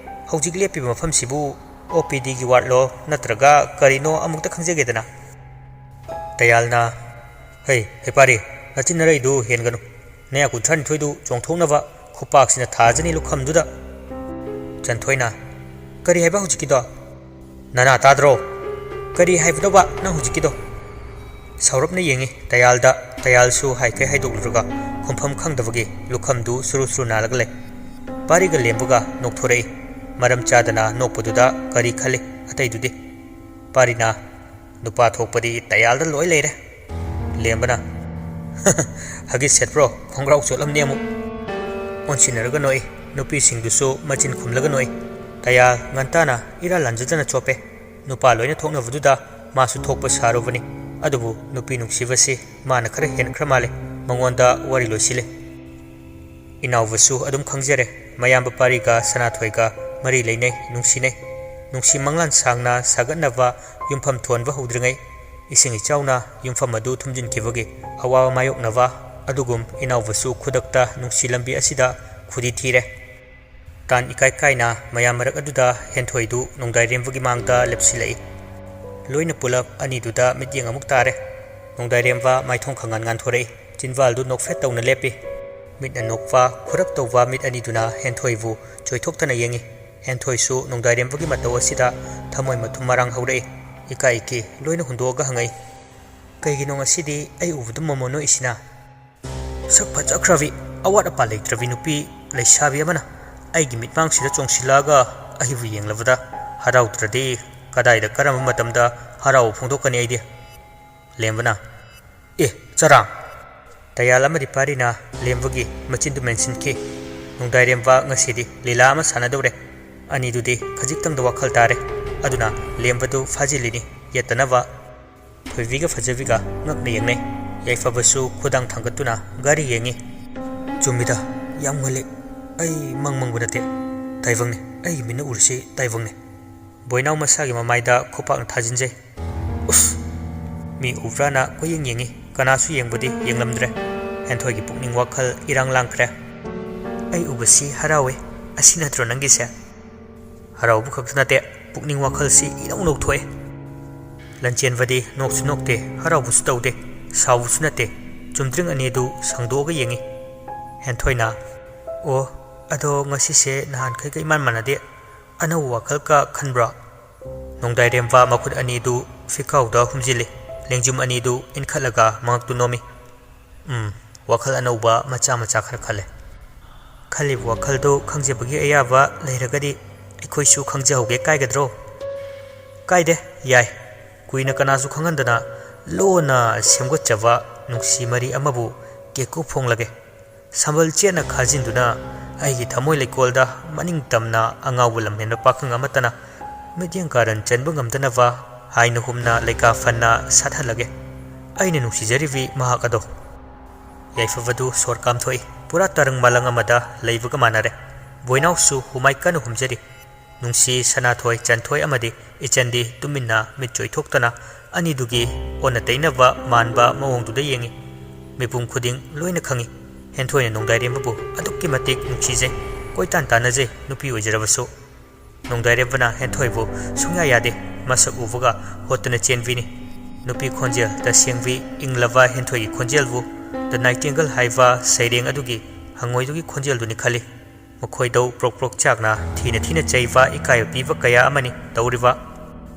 ꯍꯧꯖꯤꯛ ꯂꯦꯞꯄꯤꯕ ꯃꯐꯝꯁꯤꯕꯨ ꯑꯣ ꯄꯤ ꯗꯤꯒꯤ ꯋꯥꯔꯗꯂꯣ ꯅꯠꯇ꯭ꯔꯒ ꯀꯔꯤꯅꯣ ꯑꯃꯨꯛꯇ ꯈꯪꯖꯒꯦꯗꯅ?" ꯇꯌꯥꯜꯅ, "ꯍꯩ, ꯍꯩꯄꯥꯔꯤ, ꯅꯆꯤꯟ ꯅꯔꯩꯗꯨ ꯍꯦꯟꯒꯅꯨ꯫ ꯅꯌꯥ ꯀꯨꯟꯊ꯭ꯔꯥ ꯅꯤꯊꯣꯏꯗꯨ ꯆꯣꯡꯊꯣꯛꯅꯕ ꯈꯨꯄꯥꯛꯁꯤꯅ ꯊꯥꯖꯅꯤ ꯂꯨꯈꯝꯗꯨꯗ꯫" ꯆꯟꯊꯣꯏꯅ, "ꯀꯔꯤ ꯍꯥꯏꯕ ꯍꯧꯖꯤꯛꯀꯤꯗꯣ? ꯅꯅꯥ ꯇꯥꯗ꯭ꯔꯣ? ꯀꯔꯤ ꯍꯥꯏꯕꯅꯣꯕ ꯅꯪ ꯍꯧꯖꯤꯛꯀꯤꯗꯣ?" ꯁꯥꯎꯔꯞꯅ ꯌꯦꯡꯉꯤ ꯇꯌꯥꯜꯗ꯫ ꯇꯌꯥꯜꯁꯨ ꯍꯥꯏꯈꯩ ꯍꯥꯏꯗꯣꯛꯂꯨꯔꯒ ꯈꯨꯝꯐꯝ ꯈꯪꯗꯕꯒꯤ ꯂꯨꯈꯝꯗꯨ ꯁꯨꯔꯨ ꯁꯨꯔꯨ ꯅꯥꯜꯂꯒ ꯂꯩ꯫ ꯄꯥꯔꯤꯒ ꯂꯦꯝꯕꯒ ꯅꯣꯛꯊꯣꯔꯛꯏ꯫ ꯃꯔꯝ ꯆꯥꯗꯅ ꯅꯣꯛꯄꯗꯨꯗ ꯀꯔꯤ ꯈꯜꯂꯤ ꯑꯇꯩꯗꯨꯗꯤ? ꯄꯥꯔꯤꯅ, "ꯅꯨꯄꯥ ꯊꯣꯛꯄꯗꯤ ꯇꯌꯥꯜꯗ ꯂꯣꯏ ꯂꯩꯔꯦ꯫" ꯂꯦꯝꯕꯅ, "ꯍꯒꯤꯁ ꯁꯦꯠꯄ꯭ꯔꯣ? ꯈꯣꯡꯒ꯭ꯔꯥꯎ ꯆꯣꯠꯂꯝꯅꯤ ꯑꯃꯨꯛ꯫" ꯑꯣꯟꯁꯤꯟꯅꯔꯒ ꯅꯣꯛꯏ꯫ ꯅꯨꯄꯤꯁꯤꯡꯗꯨꯁꯨ ꯃꯆꯤꯟ ꯈꯨꯝꯂꯒ ꯅꯣꯛꯏ꯫ ꯇꯌꯥꯜ ꯉꯟꯇꯥꯅ ꯏꯔꯥꯜ ꯂꯥꯟꯖꯗꯅ ꯆꯣꯞꯄꯦ꯫ ꯅꯨꯄꯥ ꯂꯣꯏꯅ ꯊꯣꯛꯅꯕꯗꯨꯗ ꯃꯥꯁꯨ ꯊꯣꯛꯄ ꯁꯥꯔꯨꯕꯅꯤ꯫ ꯑꯗꯨꯕꯨ ꯅꯨꯄꯤ ꯅꯨꯡꯁꯤꯕꯁꯤ ꯃꯥꯅ ꯈꯔ ꯍꯦꯟꯈ꯭ꯔ ꯃꯥꯜꯂꯦ꯫ ꯃꯉꯣꯟꯗ ꯋꯥꯔꯤ ꯂꯣꯏꯁꯤꯜꯂꯦ꯫ ꯏꯅꯥꯎꯕꯁꯨ ꯑꯗꯨꯝ ꯈꯪꯖꯔꯦ, ꯃꯌꯥꯝꯕ ꯄꯥꯔꯤꯒ ꯁꯅꯥꯊꯣꯏꯒ ꯃꯔꯤ ꯂꯩꯅꯩ, ꯅꯨꯡꯁꯤꯅꯩ꯫ ꯅꯨꯡꯁꯤ ꯃꯪꯂꯥꯟ ꯁꯥꯡꯅ ꯁꯥꯒꯠꯅꯕ ꯌꯨꯝꯐꯝ ꯊꯣꯟꯕ ꯍꯧꯗ꯭ꯔꯤꯉꯩ ꯏꯁꯤꯡ ꯏꯆꯥꯎꯅ ꯌꯨꯝꯐꯝ ꯑꯗꯨ ꯊꯨꯝꯖꯤꯟꯈꯤꯕꯒꯤ ꯑꯋꯥꯕ ꯃꯥꯌꯣꯛꯅꯕ ꯑꯗꯨꯒꯨꯝ ꯏꯅꯥꯎꯕꯁꯨ ꯈꯨꯗꯛꯇ ꯅꯨꯡꯁꯤ ꯂꯝꯕꯤ ꯑꯁꯤꯗ ꯈꯨꯗꯤ ꯊꯤꯔꯦ꯫ ꯇꯥꯟ ꯏꯀꯥꯏ ꯀꯥꯏꯅ ꯃꯌꯥꯝ ꯃꯔꯛ ꯑꯗꯨꯗ ꯍꯦꯟꯊꯣꯏꯗꯨ ꯅꯣꯡꯗꯥꯏꯔꯦꯝꯕꯒꯤ ꯃꯥꯡꯗ ꯂꯦꯞꯁꯤꯜꯂꯛꯏ꯫ ꯂꯣꯏꯅ ꯄꯨꯂꯞ ꯑꯅꯤꯗꯨꯗ ꯃꯤꯠꯌꯦꯡ ꯑꯃꯨꯛ ꯇꯥꯔꯦ꯫ ꯅꯣꯡꯗꯥꯏꯔꯦꯝꯕ ꯃꯥꯏꯊꯣꯡ ꯈꯪꯉꯥꯟ ꯉꯥꯟꯊꯣꯔꯛꯏ꯫ ꯆꯤꯟꯕꯥꯜꯗꯨ ꯅꯣꯛꯐꯦꯠ ꯇꯧꯅ ꯂꯦꯞꯄꯤ꯫ ꯃꯤꯠꯅ ꯅꯣꯛꯄ, ꯈꯨꯔꯞ ꯇꯧꯕ ꯃꯤꯠ ꯑꯅꯤꯗꯨꯅ ꯍꯦꯟꯊꯣꯏꯕꯨ ꯆꯣꯏꯊꯣꯛꯇꯅ ꯌꯦꯡꯏ꯫ ꯍꯦꯟꯊꯣꯏꯁꯨ ꯅꯣꯡꯗꯥꯏꯔꯦꯝꯕꯒꯤ ꯃꯇꯧ ꯑꯁꯤꯗ ꯊꯃꯣꯏ ꯃꯊꯨꯝ ꯃꯔꯥꯡ ꯍꯧꯔꯛꯏ꯫ ꯏꯀꯥꯏ ꯏꯀꯤ ꯂꯣꯏꯅ ꯍꯨꯟꯗꯣꯛꯑꯒ ꯍꯪꯉꯛꯏ, "ꯀꯩꯒꯤꯅꯣ ꯉꯁꯤꯗꯤ ꯑꯩ ꯎꯕꯗꯨ ꯃꯣꯃꯣ ꯅꯣꯛꯏꯁꯤꯅ?" ꯁꯛ ꯐꯖꯈ꯭ꯔꯕꯤ, ꯑꯋꯥꯠ ꯑꯄꯥ ꯂꯩꯇ꯭ꯔꯕꯤ ꯅꯨꯄꯤ ꯂꯩꯁꯥꯕꯤ ꯑꯃꯅ ꯑꯩꯒꯤ ꯃꯤꯠꯃꯥꯡꯁꯤꯗ ꯆꯣꯡꯁꯤꯜꯂꯛꯑꯒ ꯑꯩꯕꯨ ꯌꯦꯡꯂꯕꯗ ꯍꯔꯥꯎꯗ꯭ꯔꯗꯤ ꯀꯗꯥꯏꯗ ꯀꯔꯝꯕ ꯃꯇꯝꯗ ꯍꯔꯥꯎꯕ ꯐꯣꯡꯗꯣꯛꯀꯅꯤ ꯑꯩꯗꯤ? ꯂꯦꯝꯕꯅ, "ꯑꯦ, ꯆꯔꯥꯡ!" ꯇꯌꯥꯜ ꯑꯃꯗꯤ ꯄꯥꯔꯤꯅ ꯂꯦꯝꯕꯒꯤ ꯃꯆꯤꯟꯗꯨ ꯃꯦꯟꯁꯤꯟꯈꯤ꯫ ꯅꯣꯡꯗꯥꯏꯔꯦꯝꯕ ꯉꯁꯤꯗꯤ ꯂꯤꯂꯥ ꯑꯃ ꯁꯥꯟꯅꯗꯧꯔꯦ꯫ ꯑꯅꯤꯗꯨꯗꯤ ꯈꯖꯤꯛꯇꯪꯗ ꯋꯥꯈꯜ ꯇꯥꯔꯦ꯫ ꯑꯗꯨꯅ ꯂꯦꯝꯕꯗꯨ ꯐꯥꯖꯤꯜꯂꯤꯅꯤ, ꯌꯦꯠꯇꯅꯕ꯫ ꯊꯣꯏꯕꯤꯒ ꯐꯖꯕꯤꯒ ꯉꯛꯅ ꯌꯦꯡꯅꯩ꯫ ꯌꯥꯏꯐꯕꯁꯨ ꯈꯨꯗꯥꯡ ꯊꯥꯡꯒꯠꯇꯨꯅ ꯒꯥꯔꯤ ꯌꯦꯡꯉꯤ꯫ "ꯆꯨꯝꯃꯤꯗ, ꯌꯥꯝ ꯉꯜꯂꯤ꯫ ꯑꯩ ꯃꯪ ꯃꯪꯕ ꯅꯠꯇꯦ꯫ ꯇꯥꯏꯕꯪꯅꯤ꯫ ꯑꯩꯒꯤ ꯃꯤꯠꯅ ꯎꯔꯤꯁꯤ ꯇꯥꯏꯕꯪꯅꯤ꯫" ꯕꯣꯏꯅꯥꯎ ꯃꯁꯥꯒꯤ ꯃꯃꯥꯏꯗ ꯈꯨꯄꯥꯛꯅ ꯊꯥꯖꯤꯟꯖꯩ꯫ "ꯎꯁ!" ꯃꯤ ꯎꯕ꯭ꯔꯥꯅ ꯀꯣꯏꯌꯦꯡ ꯌꯦꯡꯉꯤ꯫ ꯀꯅꯥꯁꯨ ꯌꯦꯡꯕꯗꯤ ꯌꯦꯡꯂꯝꯗ꯭ꯔꯦ꯫ ꯍꯦꯟꯊꯣꯏꯒꯤ ꯄꯨꯛꯅꯤꯡ ꯋꯥꯈꯜ ꯏꯔꯥꯡ ꯂꯥꯡꯈ꯭ꯔꯦ꯫ "ꯑꯩ ꯎꯕꯁꯤ ꯍꯔꯥꯎꯋꯦ꯫ ꯑꯁꯤ ꯅꯠꯇ꯭ꯔꯣ ꯅꯪꯒꯤꯁꯦ?" "ꯍꯔꯥꯎꯕ ꯈꯛꯇ ꯅꯠꯇꯦ, ꯄꯨꯛꯅꯤꯡ ꯋꯥꯈꯜꯁꯤ ꯏꯅꯧ ꯅꯧꯊꯣꯛꯑꯦ꯫" ꯂꯟꯆꯦꯟꯕꯗꯤ ꯅꯣꯛꯁꯨ ꯅꯣꯛꯇꯦ, ꯍꯔꯥꯎꯕꯁꯨ ꯇꯧꯗꯦ, ꯁꯥꯎꯕꯁꯨ ꯅꯠꯇꯦ꯫ ꯆꯨꯝꯗ꯭ꯔꯤꯡ ꯑꯅꯤꯗꯨ ꯁꯪꯗꯣꯛꯑꯒ ꯌꯦꯡꯉꯤ꯫ ꯍꯦꯟꯊꯣꯏꯅ, "ꯑꯣ, ꯑꯗꯣ ꯉꯁꯤꯁꯦ ꯅꯍꯥꯟꯈꯩꯒ ꯏꯃꯥꯟ ꯃꯥꯟꯅꯗꯦ꯫ ꯑꯅꯧꯕ ꯋꯥꯈꯜꯒ ꯈꯟꯕ꯭ꯔꯣ?" ꯅꯣꯡꯗꯥꯏꯔꯦꯝꯕ ꯃꯈꯨꯠ ꯑꯅꯤꯗꯨ ꯐꯤꯈꯥꯎꯗ ꯍꯨꯝꯖꯤꯜꯂꯤ꯫ ꯂꯦꯡꯖꯨꯝ ꯑꯅꯤꯗꯨ ꯏꯟꯈꯠꯂꯒ ꯃꯉꯛꯇꯨ ꯅꯣꯝꯃꯤ꯫ "ꯎꯝ, ꯋꯥꯈꯜ ꯑꯅꯧꯕ ꯃꯆꯥ ꯃꯆꯥ ꯈꯔ ꯈꯜꯂꯦ꯫" "ꯈꯜꯂꯤꯕ ꯋꯥꯈꯜꯗꯨ ꯈꯪꯖꯕꯒꯤ ꯑꯌꯥꯕ ꯂꯩꯔꯒꯗꯤ ꯑꯩꯈꯣꯏꯁꯨ ꯈꯪꯖꯍꯧꯒꯦ ꯀꯥꯏꯒꯗ꯭ꯔꯣ?" "ꯀꯥꯏꯗꯦ, ꯌꯥꯏ꯫ ꯀꯨꯏꯅ ꯀꯅꯥꯁꯨ ꯈꯪꯍꯟꯗꯅ ꯂꯣꯟꯅ ꯁꯦꯝꯒꯠꯆꯕ ꯅꯨꯡꯁꯤ ꯃꯔꯤ ꯑꯃꯕꯨ ꯀꯦꯀꯨ ꯐꯣꯡꯂꯒꯦ꯫ ꯁꯝꯕꯜ ꯆꯦꯠꯅ ꯈꯥꯖꯤꯟꯗꯨꯅ ꯑꯩꯒꯤ ꯊꯃꯣꯏ ꯂꯩꯀꯣꯜꯗ ꯃꯅꯤꯡ ꯇꯝꯅ ꯑꯉꯥꯎꯕ ꯂꯝꯍꯦꯟꯕ ꯄꯥꯈꯪ ꯑꯃꯠꯇꯅ ꯃꯤꯠꯌꯦꯡ ꯀꯥꯔꯟ ꯆꯟꯕ ꯉꯝꯗꯅꯕ ꯍꯥꯏꯅ ꯍꯨꯝꯅ ꯂꯩꯀꯥ ꯐꯟꯅ ꯁꯥꯠꯍꯜꯂꯒꯦ꯫ ꯑꯩꯅ ꯅꯨꯡꯁꯤꯖꯔꯤꯕꯤ ꯃꯍꯥꯛ ꯑꯗꯣ꯫ ꯌꯥꯏꯐꯕꯗꯨ ꯁꯣꯔ ꯀꯥꯝꯊꯣꯛꯏ꯫ ꯄꯨꯔꯥ ꯇꯔꯪ ꯃꯥꯂꯪ ꯑꯃꯗ ꯂꯩꯕꯒ ꯃꯥꯟꯅꯔꯦ꯫ ꯕꯣꯏꯅꯥꯎꯁꯨ ꯍꯨꯃꯥꯏ ꯀꯟꯅ ꯍꯨꯝꯖꯔꯤ꯫ ꯅꯨꯡꯁꯤ, ꯁꯅꯥꯊꯣꯏ, ꯆꯟꯊꯣꯏ ꯑꯃꯗꯤ ꯏꯆꯟꯗꯤ ꯇꯨꯃꯤꯟꯅ ꯃꯤꯠ ꯆꯣꯏꯊꯣꯛꯇꯅ ꯑꯅꯤꯗꯨꯒꯤ ꯑꯣꯟꯅ ꯇꯩꯅꯕ ꯃꯥꯟꯕ ꯃꯑꯣꯡꯗꯨꯗ ꯌꯦꯡꯏ꯫ ꯃꯤꯄꯨꯝ ꯈꯨꯗꯤꯡ ꯂꯣꯏꯅ ꯈꯪꯏ꯫ ꯍꯦꯟꯊꯣꯏꯅ ꯅꯣꯡꯗꯥꯏꯔꯦꯝꯕꯕꯨ ꯑꯗꯨꯛꯀꯤ ꯃꯇꯤꯛ ꯅꯨꯡꯁꯤꯖꯩ, ꯀꯣꯏꯇꯥꯟ ꯇꯥꯟꯅꯖꯩ, ꯅꯨꯄꯤ ꯑꯣꯏꯖꯔꯕꯁꯨ꯫ ꯅꯣꯡꯗꯥꯏꯔꯦꯝꯕꯅ ꯍꯦꯟꯊꯣꯏꯕꯨ ꯁꯨꯡꯌꯥ ꯌꯥꯗꯦ꯫ ꯃꯁꯛ ꯎꯕꯒ ꯍꯣꯠꯇꯨꯅ ꯆꯦꯟꯕꯤꯅꯤ꯫ ꯅꯨꯄꯤ ꯈꯣꯟꯖꯦꯜ ꯇꯁꯦꯡꯕꯤ, ꯏꯪꯂꯕ ꯍꯦꯟꯊꯣꯏꯒꯤ ꯈꯣꯟꯖꯦꯜꯕꯨ The Nightingale ꯍꯥꯏꯕ ꯁꯩꯔꯦꯡ ꯑꯗꯨꯒꯤ ꯍꯪꯉꯣꯏꯗꯨꯒꯤ ꯈꯣꯟꯖꯦꯜꯗꯨꯅꯤ ꯈꯜꯂꯤ꯫ ꯃꯈꯣꯏꯗꯧ ꯄ꯭ꯔꯣꯛ ꯄ꯭ꯔꯣꯛ ꯆꯥꯛꯅ ꯊꯤꯅ ꯊꯤꯅ ꯆꯩꯕ, ꯏꯀꯥꯏꯕ ꯄꯤꯕ ꯀꯌꯥ ꯑꯃꯅꯤ ꯇꯧꯔꯤꯕ꯫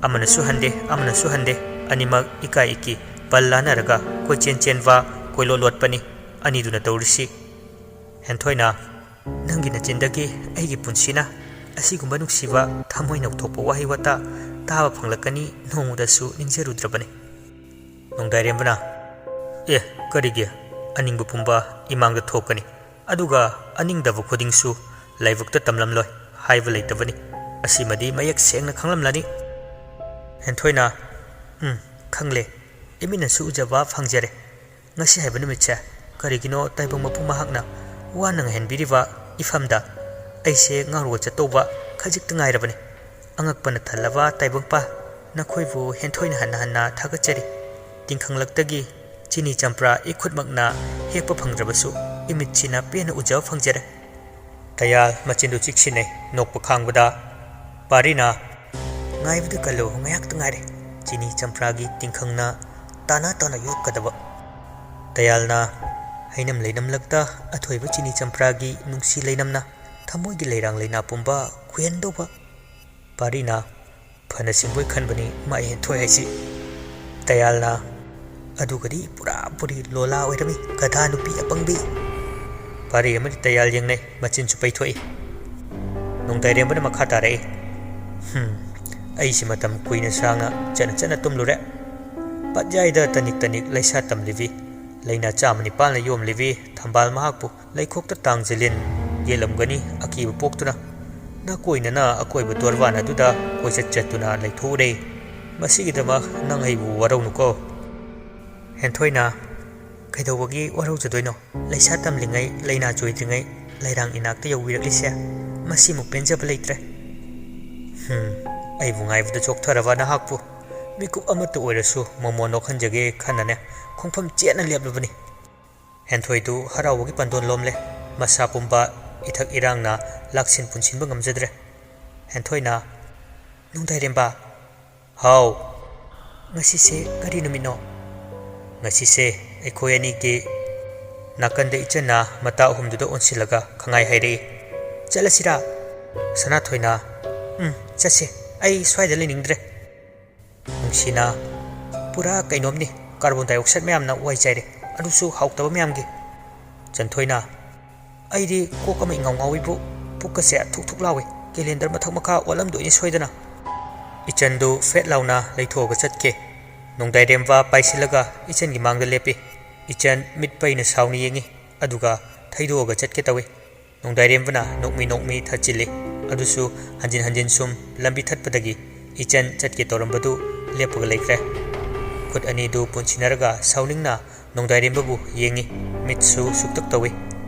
ꯑꯃꯅꯁꯨ ꯍꯟꯗꯦ, ꯑꯃꯅꯁꯨ ꯍꯟꯗꯦ, ꯑꯅꯤꯃꯛ ꯏꯀꯥꯏ ꯏꯀꯤ ꯄꯜ ꯂꯥꯟꯅꯔꯒ ꯀꯣꯏꯆꯦꯟ ꯆꯦꯟꯕ, ꯀꯣꯏꯂꯣꯠ ꯂꯣꯠꯄꯅꯤ ꯑꯅꯤꯗꯨꯅ ꯇꯧꯔꯤꯁꯤ꯫ ꯍꯦꯟꯊꯣꯏꯅ, "ꯅꯪꯒꯤ ꯅꯆꯤꯟꯗꯒꯤ ꯑꯩꯒꯤ ꯄꯨꯟꯁꯤꯅ ꯑꯁꯤꯒꯨꯝꯕ ꯅꯨꯡꯁꯤꯕ, ꯊꯃꯣꯏ ꯅꯧꯊꯣꯛꯄ ꯋꯥꯍꯩ ꯋꯥꯇꯥ ꯇꯥꯕ ꯐꯪꯂꯛꯀꯅꯤ ꯅꯣꯡꯃꯗꯁꯨ ꯅꯤꯡꯖꯔꯨꯗ꯭ꯔꯕꯅꯤ꯫" ꯅꯣꯡꯗꯥꯏꯔꯦꯝꯕꯅ, "ꯑꯦ, ꯀꯔꯤꯒꯤ? ꯑꯅꯤꯡꯕ ꯄꯨꯝꯕ ꯏꯃꯥꯡꯗ ꯊꯣꯛꯀꯅꯤ, ꯑꯗꯨꯒ ꯑꯅꯤꯡꯗꯕ ꯈꯨꯗꯤꯡꯁꯨ ꯂꯥꯏꯕꯛꯇ ꯇꯝꯂꯝꯂꯣꯏ ꯍꯥꯏꯕ ꯂꯩꯇꯕꯅꯤ꯫ ꯑꯁꯤꯃꯗꯤ ꯃꯌꯦꯛ ꯁꯦꯡꯅ ꯈꯪꯂꯝꯂꯅꯤ꯫" ꯍꯦꯟꯊꯣꯏꯅ, "ꯎꯝ, ꯈꯪꯂꯦ꯫ ꯏꯃꯤꯠꯅꯁꯨ ꯎꯖꯕ ꯐꯪꯖꯔꯦ꯫ ꯉꯁꯤ ꯍꯥꯏꯕ ꯅꯨꯃꯤꯠꯁꯦ ꯀꯔꯤꯒꯤꯅꯣ ꯇꯥꯏꯕꯪ ꯃꯄꯨ ꯃꯍꯥꯛꯅ ꯋꯥꯅ ꯉꯥꯏꯍꯟꯕꯤꯔꯤꯕ ꯏꯐꯝꯗ ꯑꯩꯁꯦ ꯉꯥꯎꯔꯒ ꯆꯠꯇꯧꯕ ꯈꯖꯤꯛꯇ ꯉꯥꯏꯔꯕꯅꯤ꯫ ꯑꯉꯛꯄꯅ ꯊꯜꯂꯕ ꯇꯥꯏꯕꯪꯄꯥ, ꯅꯈꯣꯏꯕꯨ ꯍꯦꯟꯊꯣꯏꯅ ꯍꯟꯅ ꯍꯟꯅ ꯊꯥꯒꯠꯆꯔꯤ꯫ ꯇꯤꯡꯈꯪꯂꯛꯇꯒꯤ ꯆꯤꯅꯤ ꯆꯝꯄ꯭ꯔꯥ ꯏꯈꯨꯠꯃꯛꯅ ꯍꯦꯛꯄ ꯐꯪꯗ꯭ꯔꯕꯁꯨ ꯏꯃꯤꯠꯁꯤꯅ ꯄꯦꯟꯅ ꯎꯖꯕ ꯐꯪꯖꯔꯦ꯫" ꯇꯌꯥꯜ ꯃꯆꯤꯟꯗꯨ ꯆꯤꯛꯁꯤꯟꯅꯩ, ꯅꯣꯛꯄ ꯈꯥꯡꯕꯗ꯫ ꯄꯥꯔꯤꯅ, "ꯉꯥꯏꯕꯗ ꯀꯜꯂꯨ, ꯉꯥꯏꯍꯥꯛꯇ ꯉꯥꯏꯔꯦ꯫ ꯆꯤꯅꯤ ꯆꯝꯄ꯭ꯔꯥꯒꯤ ꯇꯤꯡꯈꯪꯅ ꯇꯥꯅ ꯇꯥꯅ ꯌꯣꯠꯀꯗꯕ꯫" ꯇꯌꯥꯜꯅ ꯍꯩꯅꯝ ꯂꯩꯅꯝꯂꯛꯇ ꯑꯊꯣꯏꯕ ꯆꯤꯅꯤ ꯆꯝꯄ꯭ꯔꯥꯒꯤ ꯅꯨꯡꯁꯤ ꯂꯩꯅꯝꯅ ꯊꯃꯣꯏꯒꯤ ꯂꯩꯔꯥꯡ ꯂꯩꯅꯥ ꯄꯨꯝꯕ ꯈꯨꯍꯦꯟꯗꯧꯕ꯫ ꯄꯥꯔꯤꯅ, "ꯐꯅ ꯁꯤꯡꯕꯣꯏ ꯈꯟꯕꯅꯤ ꯃꯥ ꯍꯦꯟꯊꯣꯏ ꯍꯥꯏꯁꯤ꯫" ꯇꯌꯥꯜꯅ, "ꯑꯗꯨꯒꯗꯤ ꯄꯨꯔꯥ ꯄꯨꯔꯤ ꯂꯣꯂꯥ ꯑꯣꯏꯔꯝꯃꯤ, ꯒꯙꯥ ꯅꯨꯄꯤ ꯑꯄꯪꯕꯤ꯫" ꯄꯥꯔꯤ ꯑꯃꯗꯤ ꯇꯌꯥꯜ ꯌꯦꯡꯅꯩ, ꯃꯆꯤꯟꯁꯨ ꯄꯩꯊꯣꯛꯏ꯫ ꯅꯣꯡꯗꯥꯏꯔꯦꯝꯕꯅ ꯃꯈꯥ ꯇꯥꯔꯛꯏ, "ꯍꯨꯝ, ꯑꯩꯁꯤ ꯃꯇꯝ ꯀꯨꯏꯅ ꯁꯥꯡꯅ ꯆꯠꯅ ꯆꯠꯅ ꯇꯨꯝꯂꯨꯔꯦ꯫ ꯄꯠꯌꯥꯏꯗ ꯇꯅꯤꯛ ꯇꯅꯤꯛ ꯂꯩꯁꯥ ꯇꯝꯂꯤꯕꯤ, ꯂꯩꯅꯥ ꯆꯥꯝꯃ ꯅꯤꯄꯥꯜꯅ ꯌꯣꯝꯂꯤꯕꯤ ꯊꯝꯕꯥꯜ ꯃꯍꯥꯛꯄꯨ ꯂꯩꯈꯣꯛꯇ ꯇꯥꯡꯖꯤꯜꯂꯤꯟ ꯌꯦꯠꯂꯝꯒꯅꯤ ꯑꯀꯤꯕ ꯄꯣꯛꯇꯨꯅ ꯅꯥꯀꯣꯏꯅꯅ ꯑꯀꯣꯏꯕ ꯗꯣꯔꯕꯥꯟ ꯑꯗꯨꯗ ꯀꯣꯏꯆꯠ ꯆꯠꯇꯨꯅ ꯂꯩꯊꯣꯛꯎꯔꯦ꯫" ꯃꯁꯤꯒꯤꯗꯃꯛ ꯅꯪ ꯑꯩꯕꯨ ꯋꯥꯔꯧꯅꯨꯀꯣ꯫ ꯍꯦꯟꯊꯣꯏꯅ, "ꯀꯩꯗꯧꯕꯒꯤ ꯋꯥꯔꯧꯖꯗꯣꯏꯅꯣ? ꯂꯩꯁꯥ ꯇꯝꯂꯤꯉꯩ, ꯂꯩꯅꯥ ꯆꯣꯏꯗ꯭ꯔꯤꯉꯩ ꯂꯩꯔꯥꯡ ꯏꯅꯥꯛꯇ ꯌꯧꯕꯤꯔꯛꯂꯤꯁꯦ, ꯃꯁꯤꯃꯨꯛ ꯄꯦꯟꯖꯕ ꯂꯩꯇ꯭ꯔꯦ꯫ ꯍꯝ, ꯑꯩꯕꯨ ꯉꯥꯏꯕꯗ ꯆꯣꯛꯊꯔꯕ ꯅꯍꯥꯛꯄꯨ ꯃꯤꯀꯨꯞ ꯑꯃꯠꯇ ꯑꯣꯏꯔꯁꯨ ꯃꯣꯃꯣꯟ ꯅꯣꯛꯍꯟꯖꯒꯦ ꯈꯟꯅꯅꯦ ꯈꯣꯡꯐꯝ ꯆꯦꯠꯅ ꯂꯦꯞꯂꯕꯅꯤ꯫" ꯍꯦꯟꯊꯣꯏꯗꯨ ꯍꯔꯥꯎꯕꯒꯤ ꯄꯟꯗꯣꯟ ꯂꯣꯝꯂꯦ꯫ ꯃꯁꯥ ꯄꯨꯝꯕ ꯏꯊꯛ ꯏꯔꯥꯡꯅ ꯂꯥꯛꯁꯤꯟ ꯄꯨꯟꯁꯤꯟꯕ ꯉꯝꯖꯗ꯭ꯔꯦ꯫ ꯍꯦꯟꯊꯣꯏꯅ, "ꯅꯨꯡꯗꯥꯏꯔꯦꯝꯕ!" "ꯍꯥꯎ!" "ꯉꯁꯤꯁꯦ ꯀꯔꯤ ꯅꯨꯃꯤꯠꯅꯣ?" "ꯉꯁꯤꯁꯦ ꯑꯩꯈꯣꯏ ꯑꯅꯤꯒꯤ ꯅꯥꯀꯟꯗ ꯏꯆꯟꯅ ꯃꯇꯥ ꯑꯍꯨꯝꯗꯨꯗ ꯑꯣꯟꯁꯤꯜꯂꯒ ꯈꯪꯍꯥꯏ ꯍꯥꯏꯔꯛꯏ꯫ ꯆꯠꯂꯁꯤꯔꯥ?" ꯁꯅꯥꯊꯣꯏꯅ, "ꯎꯝ, ꯆꯠꯁꯦ꯫ ꯑꯩ ꯁ꯭ꯋꯥꯏꯗ ꯂꯩꯅꯤꯡꯗ꯭ꯔꯦ꯫" ꯅꯨꯡꯁꯤꯅ, "ꯄꯨꯔꯥ ꯀꯩꯅꯣꯝꯅꯤ꯫ ꯀꯥꯔꯕꯣꯟ ꯗꯥꯏꯑꯣꯛꯁꯥꯏꯗ ꯃꯌꯥꯝꯅ ꯋꯥꯏ ꯆꯥꯏꯔꯦ꯫ ꯑꯗꯨꯁꯨ ꯍꯥꯎꯇꯕ ꯃꯌꯥꯝꯒꯤ꯫" ꯆꯟꯊꯣꯏꯅ, "ꯑꯩꯗꯤ ꯀꯣꯛ ꯑꯃ ꯏꯉꯥꯎ ꯉꯥꯎꯏꯕꯨ, ꯄꯨꯛꯀꯁꯦ ꯊꯨꯛ ꯊꯨꯛ ꯂꯥꯎꯏ꯫ ꯀꯦꯂꯦꯟꯗꯔ ꯃꯊꯛ ꯃꯈꯥ ꯑꯣꯜꯂꯝꯗꯣꯏꯅꯤ ꯁꯣꯏꯗꯅ꯫" ꯏꯆꯟꯗꯨ ꯐꯦꯠ ꯂꯥꯎꯅ ꯂꯩꯊꯣꯛꯑꯒ ꯆꯠꯈꯤ꯫ ꯅꯣꯡꯗꯥꯏꯔꯦꯝꯕ ꯄꯥꯏꯁꯤꯜꯂꯒ ꯏꯆꯟꯒꯤ ꯃꯥꯡꯗ ꯂꯦꯞꯄꯤ꯫ ꯏꯆꯟ ꯃꯤꯠ ꯄꯩꯅ ꯁꯥꯎꯅ ꯌꯦꯡꯉꯤ, ꯑꯗꯨꯒ ꯊꯩꯗꯣꯛꯑꯒ ꯆꯠꯀꯦ ꯇꯧꯏ꯫ ꯅꯣꯡꯗꯥꯏꯔꯦꯝꯕꯅ ꯅꯣꯛꯃꯤ ꯅꯣꯛꯃꯤ ꯊꯠꯆꯤꯜꯂꯤ꯫ ꯑꯗꯨꯁꯨ ꯍꯟꯖꯤꯟ ꯍꯟꯖꯤꯟ ꯁꯨꯝ ꯂꯝꯕꯤ ꯊꯠꯄꯗꯒꯤ ꯏꯆꯟ ꯆꯠꯀꯦ ꯇꯧꯔꯝꯕꯗꯨ ꯂꯦꯞꯄꯒ ꯂꯩꯈ꯭ꯔꯦ꯫ ꯈꯨꯠ ꯑꯅꯤꯗꯨ ꯄꯨꯟꯁꯤꯟꯅꯔꯒ ꯁꯥꯎꯅꯤꯡꯅ ꯅꯣꯡꯗꯥꯏꯔꯦꯝꯕꯕꯨ ꯌꯦꯡꯉꯤ꯫ ꯃꯤꯠꯁꯨ ꯁꯨꯛꯇꯛ ꯇꯧꯏ꯫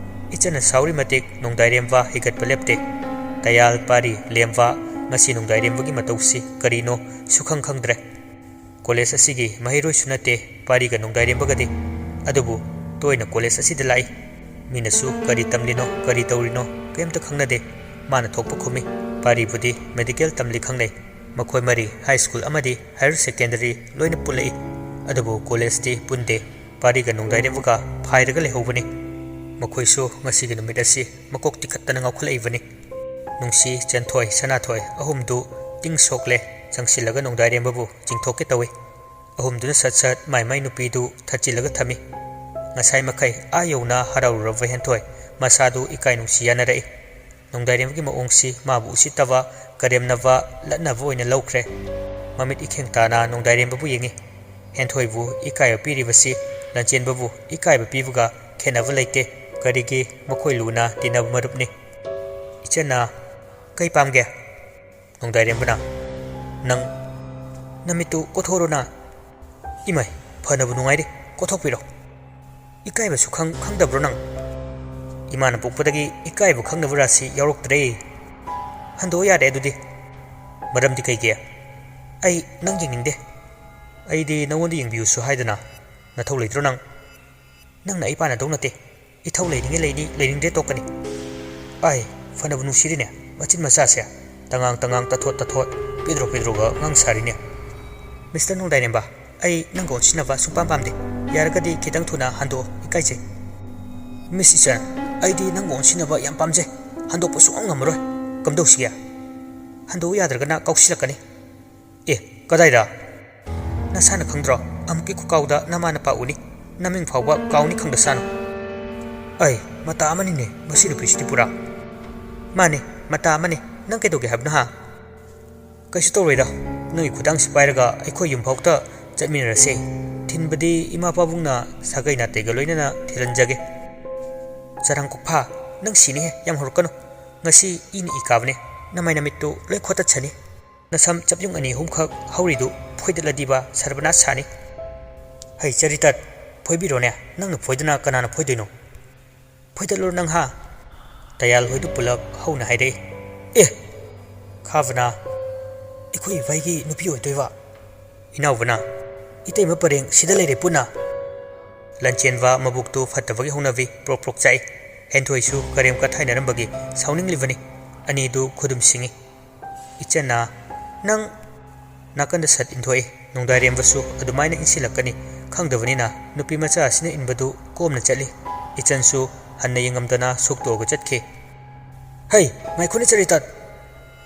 ꯏꯆꯟꯅ ꯁꯥꯎꯔꯤ ꯃꯇꯤꯛ ꯅꯣꯡꯗꯥꯏꯔꯦꯝꯕ ꯍꯤꯒꯠꯄ ꯂꯦꯞꯇꯦ꯫ ꯇꯌꯥꯜ, ꯄꯥꯔꯤ, ꯂꯦꯝꯕ, ꯉꯁꯤ ꯅꯣꯡꯗꯥꯏꯔꯦꯝꯕꯒꯤ ꯃꯇꯧꯁꯤ ꯀꯔꯤꯅꯣ ꯁꯨꯈꯪ ꯈꯪꯗ꯭ꯔꯦ꯫ ꯀꯣꯂꯦꯖ ꯑꯁꯤꯒꯤ ꯃꯍꯩꯔꯣꯏꯁꯨ ꯅꯠꯇꯦ ꯄꯥꯔꯤꯒ ꯅꯣꯡꯗꯥꯏꯔꯦꯝꯕꯒꯗꯤ, ꯑꯗꯨꯕꯨ ꯇꯣꯏꯅ ꯀꯣꯂꯦꯖ ꯑꯁꯤꯗ ꯂꯥꯛꯏ꯫ ꯃꯤꯅꯁꯨ ꯀꯔꯤ ꯇꯝꯂꯤꯅꯣ, ꯀꯔꯤ ꯇꯧꯔꯤꯅꯣ ꯀꯔꯤꯝꯇ ꯈꯪꯅꯗꯦ꯫ ꯃꯥꯅ ꯊꯣꯛꯄ ꯈꯨꯝꯃꯤ꯫ ꯄꯥꯔꯤꯕꯨꯗꯤ ꯃꯦꯗꯤꯀꯦꯜ ꯇꯝꯂꯤ ꯈꯪꯅꯩ꯫ ꯃꯈꯣꯏ ꯃꯔꯤ ꯍꯥꯏ ꯁ꯭ꯀꯨꯜ ꯑꯃꯗꯤ ꯍꯥꯌꯔ ꯁꯦꯀꯦꯟꯗꯔꯤ ꯂꯣꯏꯅ ꯄꯨꯜꯂꯛꯏ꯫ ꯑꯗꯨꯕꯨ ꯀꯣꯂꯦꯖꯇꯤ ꯄꯨꯟꯗꯦ꯫ ꯄꯥꯔꯤꯒ ꯅꯣꯡꯗꯥꯏꯔꯦꯝꯕꯒ ꯐꯥꯏꯔꯒ ꯂꯩꯍꯧꯕꯅꯤ꯫ ꯃꯈꯣꯏꯁꯨ ꯉꯁꯤꯒꯤ ꯅꯨꯃꯤꯠ ꯑꯁꯤ ꯃꯀꯣꯛ ꯇꯤꯈꯠꯇꯅ ꯉꯥꯎꯈꯠꯂꯛꯏꯕꯅꯤ꯫ ꯅꯨꯡꯁꯤ, ꯆꯦꯟꯊꯣꯏ, ꯁꯅꯥꯊꯣꯏ ꯑꯍꯨꯝꯗꯨ ꯇꯤꯡ ꯁꯣꯛꯂꯦ꯫ ꯆꯪꯁꯤꯜꯂꯒ ꯅꯣꯡꯗꯥꯏꯔꯦꯝꯕꯕꯨ ꯆꯤꯡꯊꯣꯛꯀꯦ ꯇꯧꯏ꯫ ꯑꯍꯨꯝꯗꯨꯅ ꯁꯠ ꯁꯠ ꯃꯥꯏ ꯃꯥꯏ ꯅꯨꯄꯤꯗꯨ ꯊꯠꯆꯤꯜꯂꯒ ꯊꯝꯃꯤ꯫ ꯉꯁꯥꯏ ꯃꯈꯩ ꯑꯥ ꯌꯧꯅ ꯍꯔꯥꯎꯔꯨꯔꯕ ꯍꯦꯟꯊꯣꯏ ꯃꯁꯥꯗꯨ ꯏꯀꯥꯏ ꯅꯨꯡꯁꯤ ꯌꯥꯅꯔꯛꯏ꯫ ꯅꯣꯡꯗꯥꯏꯔꯦꯝꯕꯒꯤ ꯃꯑꯣꯡꯁꯤ ꯃꯥꯕꯨ ꯎꯁꯤꯠꯇꯕ, ꯀꯔꯦꯝꯅꯕ, ꯂꯠꯅꯕ ꯑꯣꯏꯅ ꯂꯧꯈ꯭ꯔꯦ꯫ ꯃꯃꯤꯠ ꯏꯈꯦꯡ ꯇꯥꯅ ꯅꯣꯡꯗꯥꯏꯔꯦꯝꯕꯕꯨ ꯌꯦꯡꯉꯤ꯫ ꯍꯦꯟꯊꯣꯏꯕꯨ ꯏꯀꯥꯏꯕ ꯄꯤꯔꯤꯕꯁꯤ ꯂꯟꯆꯦꯟꯕꯕꯨ ꯏꯀꯥꯏꯕ ꯄꯤꯕꯒ ꯈꯦꯠꯅꯕ ꯂꯩꯇꯦ꯫ ꯀꯔꯤꯒꯤ? ꯃꯈꯣꯏ ꯂꯨꯅ ꯇꯤꯟꯅꯕ ꯃꯔꯨꯞꯅꯤ꯫ ꯏꯆꯟꯅ, "ꯀꯩ ꯄꯥꯝꯒꯦ?" ꯅꯣꯡꯗꯥꯏꯔꯦꯝꯕꯅ, "ꯅꯪ ꯅꯃꯤꯠꯇꯨ ꯀꯣꯊꯣꯔꯣꯅ꯫ ꯏꯃꯥꯏ, ꯐꯅꯕꯨ ꯅꯨꯡꯉꯥꯏꯔꯦ, ꯀꯣꯊꯣꯛꯄꯤꯔꯣ꯫ ꯏꯀꯥꯏꯕꯁꯨ ꯈꯪ-, ꯈꯪꯗꯕ꯭ꯔꯣ ꯅꯪ? ꯏꯃꯥꯅ ꯄꯣꯛꯄꯗꯒꯤ ꯏꯀꯥꯏꯕ ꯈꯪꯗꯕ ꯔꯥꯁꯤ ꯌꯥꯎꯔꯛꯇ꯭ꯔꯦ꯫ ꯍꯟꯗꯣꯛꯑꯣ ꯌꯥꯔꯦ ꯑꯗꯨꯗꯤ꯫ ꯃꯔꯝꯗꯤ ꯀꯩꯒꯤ? ꯑꯩ ꯅꯪ ꯌꯦꯡꯅꯤꯡꯗꯦ꯫ ꯑꯩꯗꯤ ꯅꯉꯣꯟꯗ ꯌꯦꯡꯕꯤꯌꯨꯁꯨ ꯍꯥꯏꯗꯅ꯫ ꯅꯊꯧ ꯂꯩꯇ꯭ꯔꯣ ꯅꯪ? ꯅꯪꯅ ꯑꯩ ꯄꯥꯟꯅꯗꯧ ꯅꯠꯇꯦ꯫ ꯏꯊꯧ ꯂꯩꯅꯤꯡꯉꯦ ꯂꯩꯅꯤ, ꯂꯩꯅꯤꯡꯗ꯭ꯔꯦ ꯇꯣꯛꯀꯅꯤ꯫ ꯑꯥꯏ, ꯐꯅꯕꯨ ꯅꯨꯡꯁꯤꯔꯤꯅꯦ, ꯃꯆꯤꯟ ꯃꯆꯥꯁꯦ꯫ ꯇꯉꯥꯡ ꯇꯉꯥꯡ, ꯇꯊꯣꯠ ꯇꯊꯣꯠ, ꯄꯦꯗ꯭ꯔꯣ ꯄꯦꯗ꯭ꯔꯣꯒ ꯉꯥꯡ ꯁꯥꯔꯤꯅꯦ꯫ ꯃꯤꯁꯇꯔ ꯅꯣꯡꯗꯥꯏꯔꯦꯝꯕ, ꯑꯩ ꯅꯪꯒ ꯑꯣꯟꯁꯤꯟꯅꯕ ꯁꯨꯡꯄꯥꯝ ꯄꯥꯝꯗꯦ꯫ ꯌꯥꯔꯒꯗꯤ ꯈꯤꯇꯪ ꯊꯨꯅ ꯍꯟꯗꯣꯛꯑꯣ, ꯏꯀꯥꯏꯖꯩ꯫ ꯃꯤꯁ ꯏꯆꯟ, ꯑꯩꯗꯤ ꯅꯪꯒ ꯑꯣꯟꯁꯤꯟꯅꯕ ꯌꯥꯝ ꯄꯥꯝꯖꯩ꯫ ꯍꯟꯗꯣꯛꯄ ꯁꯨꯡꯉꯝ ꯉꯝꯃꯔꯣꯏ꯫ ꯀꯝꯗꯧꯁꯤꯒꯦ? ꯍꯟꯗꯣꯛꯎ ꯌꯥꯗ꯭ꯔꯒꯅ ꯀꯥꯎꯁꯤꯜꯂꯛꯀꯅꯤ꯫ ꯑꯦ, ꯀꯗꯥꯏꯗ? ꯅꯁꯥꯅ ꯈꯪꯗ꯭ꯔꯣ? ꯑꯃꯨꯛꯀꯤ ꯈꯨꯀꯥꯎꯗ ꯅꯃꯥ ꯅꯄꯥ ꯎꯅꯤ, ꯅꯃꯤꯡ ꯐꯥꯎꯕ ꯀꯥꯎꯅꯤ ꯈꯪꯗ ꯁꯥꯅꯨ꯫ ꯑꯩ, ꯃꯇꯥ ꯑꯃꯅꯤꯅꯦ ꯃꯁꯤ ꯅꯨꯄꯤꯁꯤꯗꯤ ꯄꯨꯔꯥ꯫ ꯃꯥꯅꯦ, ꯃꯇꯥ ꯑꯃꯅꯤ꯫ ꯅꯪ ꯀꯩꯗꯧꯒꯦ ꯍꯥꯏꯕꯅꯣ ꯍꯥ? ꯀꯩꯁꯨ ꯇꯧꯔꯣꯏꯗ, ꯅꯪꯒꯤ ꯈꯨꯗꯥꯡꯁꯤ ꯄꯥꯏꯔꯒ ꯑꯩꯈꯣꯏ ꯌꯨꯝꯐꯥꯎꯇ ꯆꯠꯃꯤꯟꯅꯔꯁꯦ꯫ ꯊꯤꯟꯕꯗꯤ ꯏꯃꯥ ꯄꯥꯕꯨꯡꯅ ꯁꯥꯒꯩ ꯅꯥꯇꯩꯒ ꯂꯣꯏꯅꯅ ꯊꯤꯜꯍꯟꯖꯒꯦ꯫ ꯆꯔꯥꯡ ꯀꯣꯛꯐꯥ, ꯅꯪ ꯁꯤꯅꯤꯍꯦ, ꯌꯥꯝ ꯍꯧꯔꯛꯀꯅꯨ꯫ ꯉꯁꯤ ꯏꯅ ꯏ ꯀꯥꯕꯅꯦ, ꯅꯃꯥꯏ ꯅꯃꯤꯠꯇꯨ ꯂꯣꯏ ꯈꯣꯠꯇꯠꯁꯅꯤ꯫ ꯅꯁꯝ ꯆꯞꯌꯨꯡ ꯑꯅꯤ ꯑꯍꯨꯝꯈꯛ ꯍꯧꯔꯤꯗꯨ ꯐꯣꯏꯗꯠꯂꯗꯤꯕ ꯁꯔꯕꯅꯥꯁ ꯁꯥꯅꯤ꯫ ꯍꯩ ꯆꯔꯤꯇꯠ, ꯐꯣꯏꯕꯤꯔꯣꯅꯦ, ꯅꯪꯅ ꯐꯣꯏꯗꯅ ꯀꯅꯥꯅ ꯐꯣꯏꯗꯣꯏꯅꯣ? ꯐꯣꯏꯗꯠꯂꯨꯔꯣ ꯅꯪ ꯍꯥ? ꯇꯌꯥꯜ ꯍꯣꯏꯗꯨ ꯄꯨꯂꯞ ꯍꯧꯅ ꯍꯥꯏꯔꯛꯏ꯫ ꯑꯦ! ꯈꯥꯕꯅ, ꯑꯩꯈꯣꯏ ꯏꯚꯥꯏꯒꯤ ꯅꯨꯄꯤ ꯑꯣꯏꯗꯣꯏꯕ? ꯏꯅꯥꯎꯕꯅ, ꯏꯇꯩꯃ ꯄꯔꯦꯡ ꯁꯤꯗ ꯂꯩꯔꯦ ꯄꯨꯟꯅ꯫ ꯂꯟꯆꯦꯟꯕ ꯃꯕꯨꯛꯇꯨ ꯐꯠꯇꯕꯒꯤ ꯍꯧꯅꯕꯤ ꯄ꯭ꯔꯣꯛ ꯄ꯭ꯔꯣꯛ ꯆꯥꯛꯏ꯫ ꯍꯦꯟꯊꯣꯏꯁꯨ ꯀꯔꯦꯝ ꯀꯊꯥꯏꯅꯔꯝꯕꯒꯤ ꯁꯥꯎꯅꯤꯡꯂꯤꯕꯅꯤ꯫ ꯑꯅꯤꯗꯨ ꯈꯨꯗꯨꯝ ꯁꯤꯡꯏ꯫ ꯏꯆꯟꯅ, "ꯅꯪ!" ꯅꯥꯀꯟꯗ ꯁꯠ ꯏꯟꯊꯣꯛꯏ꯫ ꯅꯣꯡꯗꯥꯏꯔꯦꯝꯕꯁꯨ ꯑꯗꯨꯃꯥꯏꯅ ꯏꯟꯁꯤꯜꯂꯛꯀꯅꯤ ꯈꯪꯗꯕꯅꯤꯅ ꯅꯨꯄꯤ ꯃꯆꯥ ꯑꯁꯤꯅ ꯏꯟꯕꯗꯨ ꯀꯣꯝꯅ ꯆꯠꯂꯤ꯫ ꯏꯆꯟꯁꯨ ꯍꯟꯅ ꯌꯦꯡꯉꯝꯗꯅ ꯁꯣꯛꯇꯣꯛꯑꯒ ꯆꯠꯈꯤ꯫ "ꯍꯩ, ꯉꯥꯏꯈꯣꯅꯦ ꯆꯔꯤꯇꯠ!"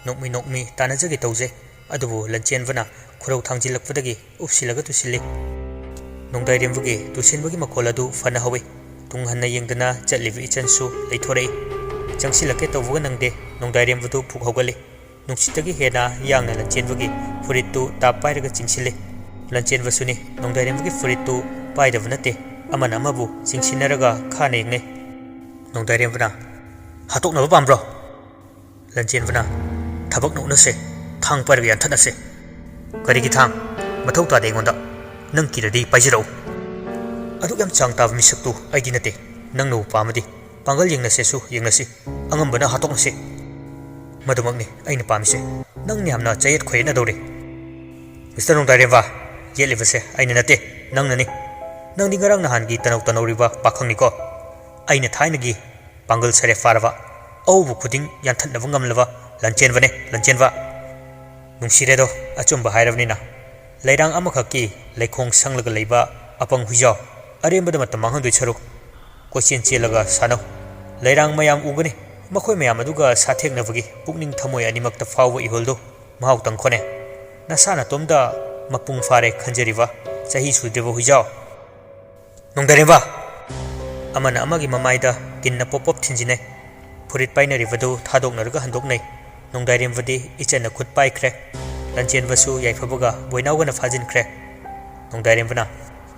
ꯅꯣꯛꯃꯤ ꯅꯣꯛꯃꯤ ꯇꯥꯟꯅꯖꯒꯦ ꯇꯧꯖꯩ꯫ ꯑꯗꯨꯕꯨ ꯂꯟꯆꯦꯟꯕꯅ ꯈꯨꯔꯧ ꯊꯥꯡꯖꯤꯜꯂꯛꯄꯗꯒꯤ ꯎꯞꯁꯤꯜꯂꯒ ꯇꯨꯁꯤꯜꯂꯤ꯫ ꯅꯣꯡꯗꯥꯏꯔꯦꯝꯕꯒꯤ ꯇꯨꯁꯤꯟꯕꯒꯤ ꯃꯈꯣꯜ ꯑꯗꯨ ꯐꯅ ꯍꯧꯏ꯫ ꯇꯨꯡ ꯍꯟꯅ ꯌꯦꯡꯗꯅ ꯆꯠꯂꯤꯕ ꯏꯆꯟꯁꯨ ꯂꯩꯊꯣꯔꯛꯏ꯫ ꯆꯪꯁꯤꯜꯂꯛꯀꯦ ꯇꯧꯕꯒ ꯅꯪꯗꯦ, ꯅꯣꯡꯗꯥꯏꯔꯦꯝꯕꯗꯨ ꯐꯨꯛ ꯍꯧꯒꯠꯂꯤ꯫ ꯅꯨꯡꯁꯤꯠꯇꯒꯤ ꯍꯦꯟꯅ ꯌꯥꯡꯅ ꯂꯟꯆꯦꯟꯕꯒꯤ ꯐꯨꯔꯤꯠꯇꯨ ꯇꯥꯞ ꯄꯥꯏꯔꯒ ꯆꯤꯡꯁꯤꯜꯂꯤ꯫ ꯂꯟꯆꯦꯟꯕꯁꯨꯅꯤ, ꯅꯣꯡꯗꯥꯏꯔꯦꯝꯕꯒꯤ ꯐꯨꯔꯤꯠꯇꯨ ꯄꯥꯏꯗꯕ ꯅꯠꯇꯦ, ꯑꯃꯅ ꯑꯃꯕꯨ ꯆꯤꯡꯁꯤꯟꯅꯔꯒ ꯈꯥꯅ ꯌꯦꯡꯅꯩ꯫ ꯅꯣꯡꯗꯥꯏꯔꯦꯝꯕꯅ, "ꯍꯥꯠꯇꯣꯛꯅꯕ ꯄꯥꯝꯕ꯭ꯔꯣ?" ꯂꯟꯆꯦꯟꯕꯅ, "ꯊꯕꯛꯅ ꯎꯅꯁꯦ, ꯊꯥꯡ ꯄꯥꯏꯔꯒ ꯌꯥꯟꯊꯠꯅꯁꯦ꯫" "ꯀꯔꯤꯒꯤ ꯊꯥꯡ? ꯃꯊꯧ ꯇꯥꯗꯦ ꯑꯩꯉꯣꯟꯗ꯫ ꯅꯪ ꯀꯤꯔꯗꯤ ꯄꯥꯏꯖꯔꯛꯎ꯫ ꯑꯗꯨꯛ ꯌꯥꯝ ꯆꯥꯡ ꯇꯥꯕ ꯃꯤꯁꯛꯇꯨ ꯑꯩꯗꯤ ꯅꯠꯇꯦ꯫ ꯅꯪꯅꯕꯨ ꯄꯥꯝꯃꯗꯤ ꯄꯥꯡꯒꯜ ꯌꯦꯡꯅꯁꯦꯁꯨ ꯌꯦꯡꯅꯁꯤ, ꯑꯉꯝꯕꯅ ꯍꯥꯠꯇꯣꯛꯅꯁꯤ꯫ ꯃꯗꯨꯃꯛꯅꯤ ꯑꯩꯅ ꯄꯥꯝꯃꯤꯁꯦ꯫ ꯅꯪꯅ ꯌꯥꯝꯅ ꯆꯌꯦꯠ ꯈꯣꯏꯌꯦꯠꯅꯗꯧꯔꯤ꯫ ꯃꯤꯁꯇꯔ ꯅꯣꯡꯗꯥꯏꯔꯦꯝꯕ, ꯌꯦꯠꯂꯤꯕꯁꯦ ꯑꯩꯅ ꯅꯠꯇꯦ, ꯅꯪꯅꯅꯤ꯫ ꯅꯪꯗꯤ ꯉꯔꯥꯡ ꯅꯍꯥꯟꯒꯤ ꯇꯅꯧ ꯇꯅꯧꯔꯤꯕ ꯄꯥꯈꯪꯅꯤꯀꯣ꯫ ꯑꯩꯅ ꯊꯥꯏꯅꯒꯤ ꯄꯥꯡꯒꯜ ꯁꯔꯦ ꯐꯥꯔꯕ, ꯑꯍꯧꯕ ꯈꯨꯗꯤꯡ ꯌꯥꯟꯊꯠꯅꯕ ꯉꯝꯂꯕ ꯂꯥꯟꯆꯦꯟꯕꯅꯦ, ꯂꯥꯟꯆꯦꯟꯕ꯫ ꯅꯨꯡꯁꯤꯔꯦꯗꯣ, ꯑꯆꯨꯝꯕ ꯍꯥꯏꯔꯕꯅꯤꯅ꯫ ꯂꯩꯔꯥꯡ ꯑꯃꯈꯛꯀꯤ ꯂꯩꯈꯣꯡ ꯁꯪꯂꯒ ꯂꯩꯕ ꯑꯄꯪ ꯍꯨꯏꯖꯥꯎ, ꯑꯔꯦꯝꯕꯗ ꯃꯇꯝ ꯃꯥꯡꯍꯟꯗꯣꯏ ꯁꯔꯨꯛ, ꯀꯣꯏꯆꯦꯟ ꯆꯦꯜꯂꯒ ꯁꯥꯟꯅꯧ꯫ ꯂꯩꯔꯥꯡ ꯃꯌꯥꯝ ꯎꯒꯅꯤ, ꯃꯈꯣꯏ ꯃꯌꯥꯝ ꯑꯗꯨꯒ ꯁꯥꯊꯦꯛꯅꯕꯒꯤ ꯄꯨꯛꯅꯤꯡ ꯊꯃꯣꯏ ꯑꯅꯤꯃꯛꯇ ꯐꯥꯎꯕ ꯏꯍꯨꯜꯗꯨ ꯃꯍꯥꯎ ꯇꯪꯈꯣꯅꯦ꯫ ꯅꯁꯥ ꯅꯇꯣꯝꯗ ꯃꯄꯨꯡ ꯐꯥꯔꯦ ꯈꯟꯖꯔꯤꯕ ꯆꯍꯤ ꯁꯨꯗ꯭ꯔꯤꯕ ꯍꯨꯏꯖꯥꯎ꯫ ꯅꯣꯡꯗꯥꯏꯔꯦꯝꯕ! ꯑꯃꯅ ꯑꯃꯒꯤ ꯃꯃꯥꯏꯗ ꯀꯤꯟꯅ ꯄꯣꯞ ꯄꯣꯞ ꯊꯤꯟꯖꯤꯟꯅꯩ꯫ ꯐꯨꯔꯤꯠ ꯄꯥꯏꯅꯔꯤꯕꯗꯨ ꯊꯥꯗꯣꯛꯅꯔꯒ ꯍꯟꯗꯣꯛꯅꯩ꯫ ꯅꯣꯡꯗꯥꯏꯔꯦꯝꯕꯗꯤ ꯏꯆꯟꯅ ꯈꯨꯠ ꯄꯥꯏꯈ꯭ꯔꯦ꯫ ꯂꯥꯟꯆꯦꯟꯕꯁꯨ ꯌꯥꯏꯐꯕꯒ ꯕꯣꯏꯅꯥꯎꯒꯅ ꯐꯥꯖꯤꯟꯈ꯭ꯔꯦ꯫ ꯅꯣꯡꯗꯥꯏꯔꯦꯝꯕꯅ,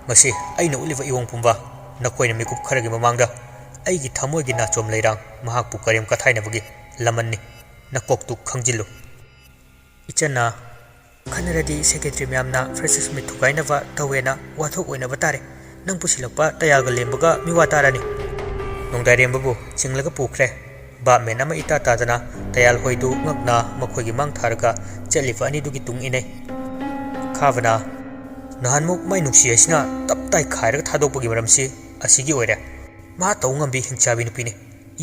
"ꯉꯁꯤ ꯑꯩꯅ ꯎꯠꯂꯤꯕ ꯏꯋꯣꯡ ꯄꯨꯝꯕ ꯅꯈꯣꯏꯅ ꯃꯤꯀꯨꯞ ꯈꯔꯒꯤ ꯃꯃꯥꯡꯗ ꯑꯩꯒꯤ ꯊꯃꯣꯏꯒꯤ ꯅꯥꯆꯣꯝ ꯂꯩꯔꯥꯡ ꯃꯍꯥꯛꯄꯨ ꯀꯔꯦꯝ ꯀꯊꯥꯏꯅꯕꯒꯤ ꯂꯃꯟꯅꯤ꯫ ꯅꯀꯣꯛꯇꯨ ꯈꯪꯖꯤꯜꯂꯨ꯫" ꯏꯆꯟꯅ, "ꯈꯟꯅꯔꯗꯤ ꯁꯦꯀ꯭ꯔꯦꯇꯔꯤ ꯃꯌꯥꯝꯅ ꯐ꯭ꯔꯦꯁꯔꯁ ꯃꯤꯠ ꯊꯨꯒꯥꯏꯅꯕ ꯇꯧꯋꯦꯅ ꯋꯥꯊꯣꯛ ꯑꯣꯏꯅꯕ ꯇꯥꯔꯦ꯫ ꯅꯪ ꯄꯨꯁꯤꯜꯂꯛꯄ ꯇꯌꯥꯜꯒ ꯂꯦꯝꯕꯒ ꯃꯤꯋꯥ ꯇꯥꯔꯅꯤ꯫" ꯅꯣꯡꯗꯥꯏꯔꯦꯝꯕꯕꯨ ꯆꯤꯡꯂꯒ ꯄꯨꯈ꯭ꯔꯦ꯫ ꯚꯥꯞ ꯃꯦꯟ ꯑꯃ ꯏꯇꯥ ꯇꯥꯗꯅ ꯇꯌꯥꯜ ꯍꯣꯏꯗꯨ ꯉꯛꯅ ꯃꯈꯣꯏꯒꯤ ꯃꯥꯡ ꯊꯥꯔꯒ ꯆꯠꯂꯤꯕ ꯑꯅꯤꯗꯨꯒꯤ ꯇꯨꯡ ꯏꯟꯅꯩ꯫ ꯈꯥꯕꯅ, "ꯅꯍꯥꯟꯃꯨꯛ ꯃꯥꯏ ꯅꯨꯡꯁꯤ ꯍꯥꯏꯁꯤꯅ ꯇꯞ ꯇꯥꯏ ꯈꯥꯏꯔꯒ ꯊꯥꯗꯣꯛꯄꯒꯤ ꯃꯔꯝꯁꯤ ꯑꯁꯤꯒꯤ ꯑꯣꯏꯔꯦ꯫ ꯃꯥ ꯇꯧ ꯉꯝꯕꯤ ꯍꯤꯡꯆꯥꯕꯤ ꯅꯨꯄꯤꯅꯤ꯫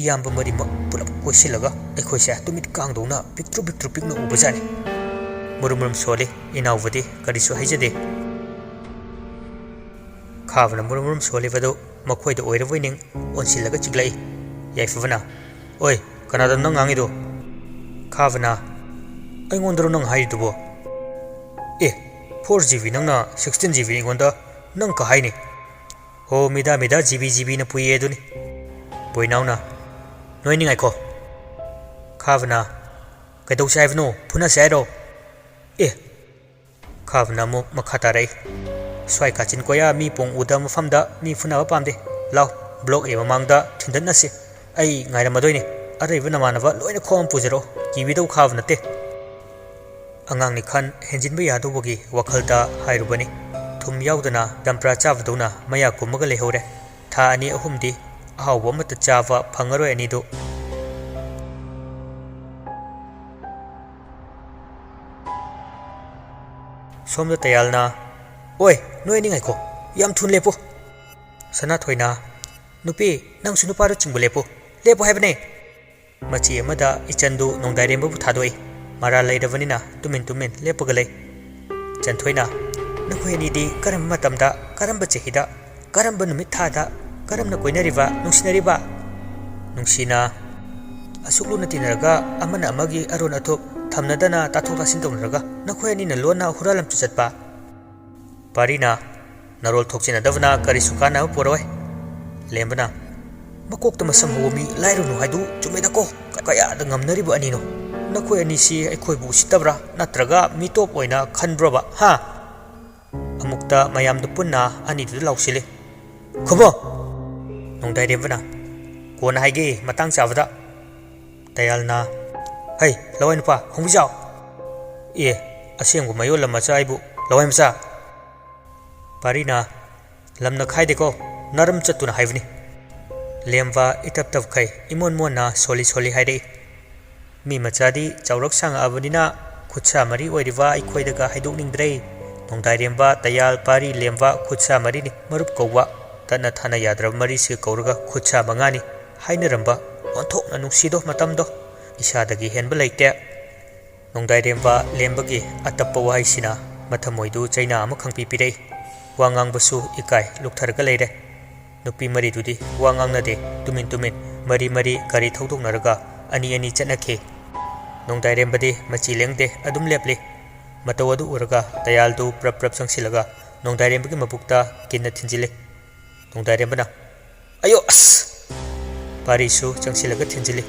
ꯏꯌꯥꯝꯕ ꯃꯔꯤꯃꯛ ꯄꯨꯂꯞ ꯀꯣꯏꯁꯤꯜꯂꯒ ꯑꯩꯈꯣꯏꯁꯦ ꯇꯨꯃꯤꯠ ꯀꯥꯡꯗꯧꯅ ꯄꯤꯛꯇ꯭ꯔꯨ ꯄꯤꯛꯇ꯭ꯔꯨ ꯄꯤꯛꯅ ꯎꯕꯖꯥꯠꯅꯤ꯫" ꯃꯨꯔꯨꯝ ꯃꯨꯔꯨꯝ ꯁꯣꯜꯂꯤ ꯏꯅꯥꯎꯕꯗꯤ ꯀꯔꯤꯁꯨ ꯍꯥꯏꯖꯗꯦ꯫ ꯈꯥꯕꯅ ꯃꯨꯔꯨꯝ ꯃꯨꯔꯨꯝ ꯁꯣꯜꯂꯤꯕꯗꯨ ꯃꯈꯣꯏꯗ ꯑꯣꯏꯔꯕꯣꯏ ꯅꯤꯡ ꯑꯣꯟꯁꯤꯜꯂꯒ ꯆꯤꯛꯂꯛꯏ꯫ ꯌꯥꯏꯐꯕꯅ, "ꯑꯣꯏ, ꯀꯅꯥꯗꯅꯣ ꯅꯪ ꯉꯥꯡꯉꯤꯗꯣ?" ꯈꯥꯕꯅ, "ꯑꯩꯉꯣꯟꯗꯔꯣ ꯅꯪ ꯍꯥꯏꯔꯤꯗꯨꯕꯣ?" "ꯑꯦ, four G B ꯅꯪꯅ sixteen G B ꯑꯩꯉꯣꯟꯗ ꯅꯪ ꯀ ꯍꯥꯏꯅꯤ?" "ꯍꯣ, ꯃꯤꯗꯥ ꯃꯤꯗꯥ, G B G B ꯅ ꯄꯨꯏꯌꯦ ꯑꯗꯨꯅꯤ꯫" ꯕꯣꯏꯅꯥꯎꯅ, "ꯅꯣꯏꯅꯤ ꯉꯥꯏꯈꯣ꯫" ꯈꯥꯕꯅ, "ꯀꯩꯗꯧꯁꯦ ꯍꯥꯏꯕꯅꯣ? ꯐꯨꯅꯁꯦ ꯍꯥꯏꯔꯣ?" "ꯑꯦ!" ꯈꯥꯕꯅ ꯑꯃꯨꯛ ꯃꯈꯥ ꯇꯥꯔꯛꯏ, "ꯁ꯭ꯋꯥꯏ ꯀꯥꯆꯤꯟ ꯀꯣꯌꯥ ꯃꯤ ꯄꯣꯡ ꯎꯗꯕ ꯃꯐꯝꯗ ꯃꯤ ꯐꯨꯅꯕ ꯄꯥꯝꯗꯦ꯫ ꯂꯥꯎ, block A ꯃꯃꯥꯡꯗ ꯊꯤꯟꯗꯠꯅꯁꯤ꯫ ꯑꯩ ꯉꯥꯏꯔꯝꯃꯗꯣꯏꯅꯤ꯫ ꯑꯔꯩꯕ ꯅꯃꯥꯟꯅꯕ ꯂꯣꯏꯅ ꯈꯣꯝ ꯄꯨꯖꯔꯛꯑꯣ꯫ ꯀꯤꯕꯤꯗꯧ ꯈꯥꯕ ꯅꯠꯇꯦ꯫" ꯑꯉꯥꯡꯅꯤ ꯈꯟ ꯍꯦꯟꯖꯤꯟꯕ ꯌꯥꯗꯧꯕꯒꯤ ꯋꯥꯈꯜꯗ ꯍꯥꯏꯔꯨꯕꯅꯤ꯫ ꯊꯨꯝ ꯌꯥꯎꯗꯅ ꯗꯝꯄ꯭ꯔꯥ ꯆꯥꯕꯗꯧꯅ ꯃꯌꯥ ꯀꯨꯝꯃꯒ ꯂꯩꯍꯧꯔꯦ꯫ ꯊꯥ ꯑꯅꯤ ꯑꯍꯨꯝꯗꯤ ꯑꯍꯥꯎꯕ ꯑꯃꯠꯇ ꯆꯥꯕ ꯐꯪꯉꯔꯣꯏ ꯑꯅꯤꯗꯨ꯫ ꯁꯣꯝꯗ ꯇꯌꯥꯜꯅ, "ꯑꯣꯏ, ꯅꯣꯏ ꯑꯅꯤ ꯉꯥꯏꯈꯣ, ꯌꯥꯝ ꯊꯨꯅ ꯂꯦꯞꯄꯨ!" ꯁꯅꯥꯊꯣꯏꯅ, "ꯅꯨꯄꯤ, ꯅꯪꯁꯨ ꯅꯨꯄꯥꯗꯨ ꯆꯤꯡꯕ ꯂꯦꯞꯄꯨ, ꯂꯦꯞꯄꯨ ꯍꯥꯏꯕꯅꯦ!" ꯃꯆꯤ ꯑꯃꯗ ꯏꯆꯟꯗꯨ ꯅꯣꯡꯗꯥꯏꯔꯦꯝꯕꯕꯨ ꯊꯥꯗꯣꯛꯏ꯫ ꯃꯔꯥꯜ ꯂꯩꯔꯕꯅꯤꯅ ꯇꯨꯃꯤꯟ ꯇꯨꯃꯤꯟ ꯂꯦꯞꯄꯒ ꯂꯩ꯫ ꯆꯟꯊꯣꯏꯅ, "ꯅꯈꯣꯏ ꯑꯅꯤꯗꯤ ꯀꯔꯝꯕ ꯃꯇꯝꯗ, ꯀꯔꯝꯕ ꯆꯍꯤꯗ, ꯀꯔꯝꯕ ꯅꯨꯃꯤꯠ ꯊꯥꯗ, ꯀꯔꯝꯅ ꯀꯣꯏꯅꯔꯤꯕ, ꯅꯨꯡꯁꯤꯅꯔꯤꯕ?" ꯅꯨꯡꯁꯤꯅ, "ꯑꯁꯨꯛ ꯂꯨꯅ ꯇꯤꯟꯅꯔꯒ ꯑꯃꯅ ꯑꯃꯒꯤ ꯑꯔꯣꯟ ꯑꯊꯨꯞ ꯊꯝꯅꯗꯅ ꯇꯥꯊꯣꯛ ꯇꯥꯁꯤꯟ ꯇꯧꯅꯔꯒ ꯅꯈꯣꯏ ꯑꯅꯤꯅ ꯂꯣꯟꯅ ꯍꯨꯔꯥꯜꯂꯝꯆꯨ ꯆꯠꯄ?" ꯄꯥꯔꯤꯅ, "ꯅꯔꯣꯜ ꯊꯣꯛꯆꯤꯟꯅꯗꯕꯅ ꯀꯔꯤꯁꯨ ꯀꯥꯟꯅꯕ ꯄꯨꯔꯛꯑꯣꯏ꯫" ꯂꯦꯝꯕꯅ, "ꯃꯀꯣꯛꯇ ꯃꯁꯝ ꯍꯧꯕ ꯃꯤ ꯂꯥꯏꯔꯨꯅꯨ ꯍꯥꯏꯗꯨ ꯆꯨꯝꯃꯦꯗꯀꯣ꯫ ꯀꯌꯥꯗ ꯉꯝꯅꯔꯤꯕ ꯑꯅꯤꯅꯣ? ꯅꯈꯣꯏ ꯑꯅꯤꯁꯤ ꯑꯩꯈꯣꯏꯕꯨ ꯎꯁꯤꯠꯇꯕ꯭ꯔꯥ ꯅꯠꯇ꯭ꯔꯒ ꯃꯤꯇꯣꯞ ꯑꯣꯏꯅ ꯈꯟꯕ꯭ꯔꯣꯕ, ꯍꯥ?" ꯑꯃꯨꯛꯇ ꯃꯌꯥꯝꯗꯨ ꯄꯨꯟꯅ ꯑꯅꯤꯗꯨꯗ ꯂꯥꯎꯁꯤꯜꯂꯤ꯫ "ꯈꯨꯝꯃꯣ!" ꯅꯣꯡꯗꯥꯏꯔꯦꯝꯕꯅ, "ꯀꯣꯟꯅ ꯍꯥꯏꯒꯦ, ꯃꯇꯥꯡ ꯆꯥꯕꯗ꯫" ꯇꯌꯥꯜꯅ, "ꯍꯩ, ꯂꯋꯥꯏ ꯅꯨꯄꯥ, ꯈꯣꯡꯕꯤꯖꯥꯎ!" "ꯑꯦ, ꯑꯁꯦꯡꯕ ꯃꯌꯣꯜꯂꯝ ꯃꯆꯥ ꯑꯩꯕꯨ ꯂꯋꯥꯏ ꯃꯆꯥ?" ꯄꯥꯔꯤꯅ, "ꯂꯝꯅ ꯈꯥꯏꯗꯦꯀꯣ, ꯅꯔꯝ ꯆꯠꯇꯨꯅ ꯍꯥꯏꯕꯅꯤ꯫" ꯂꯦꯝꯕ ꯏꯇꯞ ꯇꯞꯈꯩ ꯏꯃꯣꯟ ꯃꯣꯟꯅ ꯁꯣꯜꯂꯤ ꯁꯣꯜꯂꯤ ꯍꯥꯏꯔꯛꯏ꯫ ꯃꯤ ꯃꯆꯥꯗꯤ ꯆꯥꯎꯔꯛ ꯁꯥꯡꯉꯛꯑꯕꯅꯤꯅ ꯈꯨꯠꯁꯥ ꯃꯔꯤ ꯑꯣꯏꯔꯤꯕ ꯑꯩꯈꯣꯏꯗꯒ ꯍꯥꯏꯗꯣꯛꯅꯤꯡꯗ꯭ꯔꯦ꯫ ꯅꯣꯡꯗꯥꯏꯔꯦꯝꯕ, ꯇꯌꯥꯜ, ꯄꯥꯔꯤ, ꯂꯦꯝꯕ ꯈꯨꯠꯁꯥ ꯃꯔꯤꯅꯤ ꯃꯔꯨꯞ ꯀꯧꯕ꯫ ꯇꯠꯅ ꯊꯥꯅ ꯌꯥꯗ꯭ꯔꯕ ꯃꯔꯤꯁꯤ ꯀꯧꯔꯒ ꯈꯨꯠꯁꯥ ꯃꯉꯥꯅꯤ ꯍꯥꯏꯅꯔꯝꯕ꯫ ꯑꯣꯟꯊꯣꯛꯅ ꯅꯨꯡꯁꯤꯗꯣ ꯃꯇꯝꯗꯣ꯫ ꯏꯁꯥꯗꯒꯤ ꯍꯦꯟꯕ ꯂꯩꯇꯦ꯫ ꯅꯣꯡꯗꯥꯏꯔꯦꯝꯕ ꯂꯦꯝꯕꯒꯤ ꯑꯇꯞꯄ ꯋꯥꯍꯩꯁꯤꯅ ꯃꯊꯃꯣꯏꯗꯨ ꯆꯩꯅꯥ ꯑꯃ ꯈꯪꯄꯤ ꯄꯤꯔꯛꯏ꯫ ꯋꯥ ꯉꯥꯡꯕꯁꯨ ꯏꯀꯥꯏ ꯂꯨꯛꯊꯔꯒ ꯂꯩꯔꯦ꯫ ꯅꯨꯄꯤ ꯃꯔꯤꯗꯨꯗꯤ ꯋꯥ ꯉꯥꯡꯅꯗꯦ, ꯇꯨꯃꯤꯟ ꯇꯨꯃꯤꯟ ꯃꯔꯤ ꯃꯔꯤ ꯒꯥꯔꯤ ꯊꯧꯗꯣꯛꯅꯔꯒ ꯑꯅꯤ ꯑꯅꯤ ꯆꯠꯅꯈꯤ꯫ ꯅꯣꯡꯗꯥꯏꯔꯦꯝꯕꯗꯤ ꯃꯆꯤ ꯂꯦꯡꯗꯦ, ꯑꯗꯨꯝ ꯂꯦꯞꯂꯤ꯫ ꯃꯇꯧ ꯑꯗꯨ ꯎꯔꯒ ꯇꯌꯥꯜꯗꯨ ꯄ꯭ꯔꯞ ꯄ꯭ꯔꯞ ꯆꯪꯁꯤꯜꯂꯒ ꯅꯣꯡꯗꯥꯏꯔꯦꯝꯕꯒꯤ ꯃꯕꯨꯛꯇ ꯀꯤꯟꯅ ꯊꯤꯟꯖꯤꯜꯂꯤ꯫ ꯅꯣꯡꯗꯥꯏꯔꯦꯝꯕꯅ, "ꯑꯌꯣ ꯑꯁ!" ꯄꯥꯔꯤꯁꯨ ꯆꯪꯁꯤꯜꯂꯒ ꯊꯤꯟꯖꯤꯜꯂꯤ꯫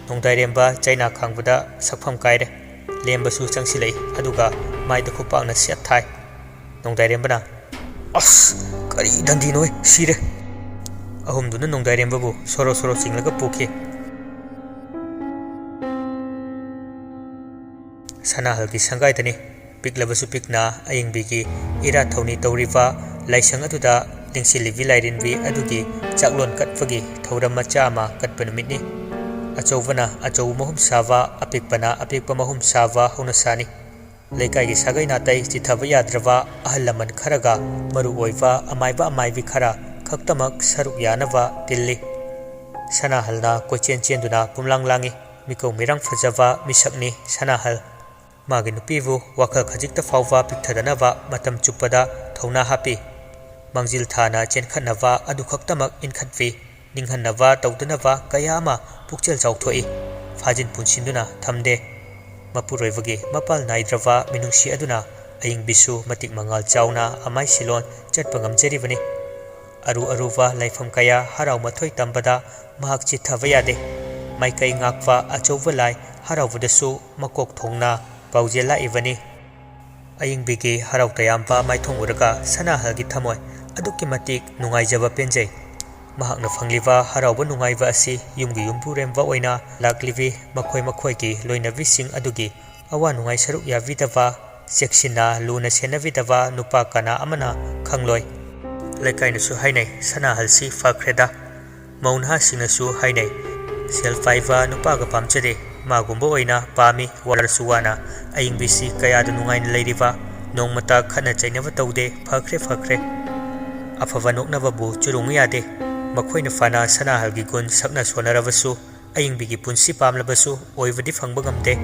ꯅꯣꯡꯗꯥꯏꯔꯦꯝꯕ ꯆꯩꯅꯥ ꯈꯥꯡꯕꯗ ꯁꯛꯐꯝ ꯀꯥꯏꯔꯦ꯫ ꯂꯦꯝꯕꯁꯨ ꯆꯪꯁꯤꯜꯂꯛꯏ, ꯑꯗꯨꯒ ꯃꯥꯏꯗ ꯈꯨꯄꯥꯛꯅ ꯁꯦꯠ ꯊꯥꯏ꯫ ꯅꯣꯡꯗꯥꯏꯔꯦꯝꯕꯅ, "ꯑꯁ! ꯀꯔꯤ ꯗꯟꯗꯤꯅꯣꯍꯦ, ꯁꯤꯔꯦ!" ꯑꯍꯨꯝꯗꯨꯅ ꯅꯣꯡꯗꯥꯏꯔꯦꯝꯕꯕꯨ ꯁꯣꯔꯣ ꯁꯣꯔꯣ ꯆꯤꯡꯂꯒ ꯄꯨꯈꯤ꯫ ꯁꯅꯥꯍꯜꯒꯤ ꯁꯪꯒꯥꯏꯗꯅꯤ꯫ ꯄꯤꯛꯂꯕꯁꯨ ꯄꯤꯛꯅ ꯑꯌꯤꯡꯕꯤꯒꯤ ꯏꯔꯥꯠ ꯊꯧꯅꯤ ꯇꯧꯔꯤꯕ ꯂꯥꯏꯁꯪ ꯑꯗꯨꯗ ꯂꯤꯡꯁꯤꯜꯂꯤꯕꯤ ꯂꯥꯏꯔꯦꯝꯕꯤ ꯑꯗꯨꯒꯤ ꯆꯥꯛꯂꯣꯟ ꯀꯠꯄꯒꯤ ꯊꯧꯔꯝ ꯃꯆꯥ ꯑꯃ ꯀꯠꯄ ꯅꯨꯃꯤꯠꯅꯤ꯫ ꯑꯆꯧꯕꯅ ꯑꯆꯧꯕ ꯃꯍꯨꯝ ꯁꯥꯕ, ꯑꯄꯤꯛꯄꯅ ꯑꯄꯤꯛꯄ ꯃꯍꯨꯝ ꯁꯥꯕ ꯍꯧꯅꯁꯥꯅꯤ꯫ ꯂꯩꯀꯥꯏꯒꯤ ꯁꯥꯒꯩ ꯅꯥꯇꯩ ꯆꯤꯊꯕ ꯌꯥꯗ꯭ꯔꯕ ꯑꯍꯜ ꯂꯃꯟ ꯈꯔꯒ ꯃꯔꯨ ꯑꯣꯏꯕ ꯑꯃꯥꯏꯕ ꯑꯃꯥꯏꯕꯤ ꯈꯔ ꯈꯛꯇꯃꯛ ꯁꯔꯨꯛ ꯌꯥꯅꯕ ꯇꯤꯜꯂꯤ꯫ ꯁꯅꯥꯍꯜꯅ ꯀꯣꯏꯆꯦꯟ ꯆꯦꯟꯗꯨꯅ ꯄꯨꯝꯂꯥꯡ ꯂꯥꯡꯏ꯫ ꯃꯤꯀꯧ ꯃꯤꯔꯥꯡ ꯐꯖꯕ ꯃꯤꯁꯛꯅꯤ ꯁꯅꯥꯍꯜ꯫ ꯃꯥꯒꯤ ꯅꯨꯄꯤꯕꯨ ꯋꯥꯈꯜ ꯈꯖꯤꯛꯇ ꯐꯥꯎꯕ ꯄꯤꯛꯊꯗꯅꯕ ꯃꯇꯝ ꯆꯨꯞꯄꯗ ꯊꯧꯅꯥ ꯍꯥꯞꯄꯤ꯫ ꯃꯥꯡꯖꯤꯜ ꯊꯥꯅ ꯆꯦꯟꯈꯠꯅꯕ ꯑꯗꯨ ꯈꯛꯇꯃꯛ ꯏꯟꯈꯠꯄꯤ꯫ ꯅꯤꯡꯍꯟꯅꯕ ꯇꯧꯗꯅꯕ ꯀꯌꯥ ꯑꯃ ꯄꯨꯛꯆꯦꯜ ꯆꯥꯎꯊꯣꯛꯏ꯫ ꯐꯥꯖꯤꯟ ꯄꯨꯟꯁꯤꯟꯗꯨꯅ ꯊꯝꯗꯦ꯫ ꯃꯄꯨꯔꯣꯏꯕꯒꯤ ꯃꯄꯥꯜ ꯅꯥꯏꯗ꯭ꯔꯕ ꯃꯤꯅꯨꯡꯁꯤ ꯑꯗꯨꯅ ꯑꯌꯤꯡꯕꯤꯁꯨ ꯃꯇꯤꯛ ꯃꯉꯥꯜ ꯆꯥꯎꯅ ꯑꯃꯥꯏ ꯁꯤꯂꯣꯟ ꯆꯠꯄ ꯉꯝꯖꯔꯤꯕꯅꯤ꯫ ꯑꯔꯨ ꯑꯔꯨꯕ ꯂꯥꯏꯐꯝ ꯀꯌꯥ ꯍꯔꯥꯎ ꯃꯊꯣꯏ ꯇꯝꯕꯗ ꯃꯍꯥꯛ ꯆꯤꯠꯊꯕ ꯌꯥꯗꯦ꯫ ꯃꯥꯏꯀꯩ ꯉꯥꯛꯄ ꯑꯆꯧꯕ ꯂꯥꯏ ꯍꯔꯥꯎꯕꯗꯁꯨ ꯃꯀꯣꯛ ꯊꯣꯡꯅ ꯄꯥꯎꯖꯦꯜ ꯂꯥꯛꯏꯕꯅꯤ꯫ ꯑꯌꯤꯡꯕꯤꯒꯤ ꯍꯔꯥꯎ ꯇꯌꯥꯝꯕ ꯃꯥꯏꯊꯣꯡ ꯎꯔꯒ ꯁꯅꯥꯍꯜꯒꯤ ꯊꯃꯣꯏ ꯑꯗꯨꯛꯀꯤ ꯃꯇꯤꯛ ꯅꯨꯡꯉꯥꯏꯖꯕ ꯄꯦꯟꯖꯩ꯫ ꯃꯍꯥꯛꯅ ꯐꯪꯂꯤꯕ ꯍꯔꯥꯎꯕ ꯅꯨꯡꯉꯥꯏꯕ ꯑꯁꯤ ꯌꯨꯝꯒꯤ ꯌꯨꯝꯕꯨꯔꯦꯝꯕ ꯑꯣꯏꯅ ꯂꯥꯛꯂꯤꯕꯤ ꯃꯈꯣꯏ ꯃꯈꯣꯏꯒꯤ ꯂꯣꯏꯅꯕꯤꯁꯤꯡ ꯑꯗꯨꯒꯤ ꯑꯋꯥ ꯅꯨꯡꯉꯥꯏ ꯁꯔꯨꯛ ꯌꯥꯕꯤꯗꯕ, ꯆꯦꯛꯁꯤꯟꯅ ꯂꯨꯅ ꯁꯦꯟꯅꯕꯤꯗꯕ ꯅꯨꯄꯥ ꯀꯅꯥ ꯑꯃꯅ ꯈꯪꯂꯣꯏ꯫ ꯂꯩꯀꯥꯏꯅꯁꯨ ꯍꯥꯏꯅꯩ, "ꯁꯅꯥꯍꯜꯁꯤ ꯐꯈ꯭ꯔꯦꯗ"꯫ ꯃꯧ ꯅꯍꯥꯁꯤꯡꯅꯁꯨ ꯍꯥꯏꯅꯩ, "ꯁꯦꯜ ꯄꯥꯏꯕ ꯅꯨꯄꯥꯒ ꯄꯥꯝꯖꯗꯦ, ꯃꯥꯒꯨꯝꯕ ꯑꯣꯏꯅ ꯄꯥꯝꯃꯤ, ꯋꯥꯔꯁꯨ ꯋꯥꯅ꯫ ꯑꯌꯤꯡꯕꯤꯁꯤ ꯀꯌꯥꯗ ꯅꯨꯡꯉꯥꯏꯅ ꯂꯩꯔꯤꯕ, ꯅꯣꯡꯃꯇ ꯈꯠꯅ ꯆꯩꯅꯕ ꯇꯧꯗꯦ, ꯐꯈ꯭ꯔꯦ, ꯐꯈ꯭ꯔꯦ"꯫ ꯑꯐꯕ ꯅꯣꯛꯅꯕꯕꯨ ꯆꯨꯔꯨꯡꯉꯨ ꯌꯥꯗꯦ꯫ ꯃꯈꯣꯏꯅ ꯐꯅ ꯁꯅꯥꯍꯜꯒꯤ ꯒꯨꯟ ꯁꯛꯅ ꯁꯣꯟꯅꯔꯕꯁꯨ, ꯑꯌꯤꯡꯕꯤꯒꯤ ꯄꯨꯟꯁꯤ ꯄꯥꯝꯂꯕꯁꯨ ꯑꯣꯏꯕꯗꯤ ꯐꯪꯕ ꯉꯝꯗꯦ꯫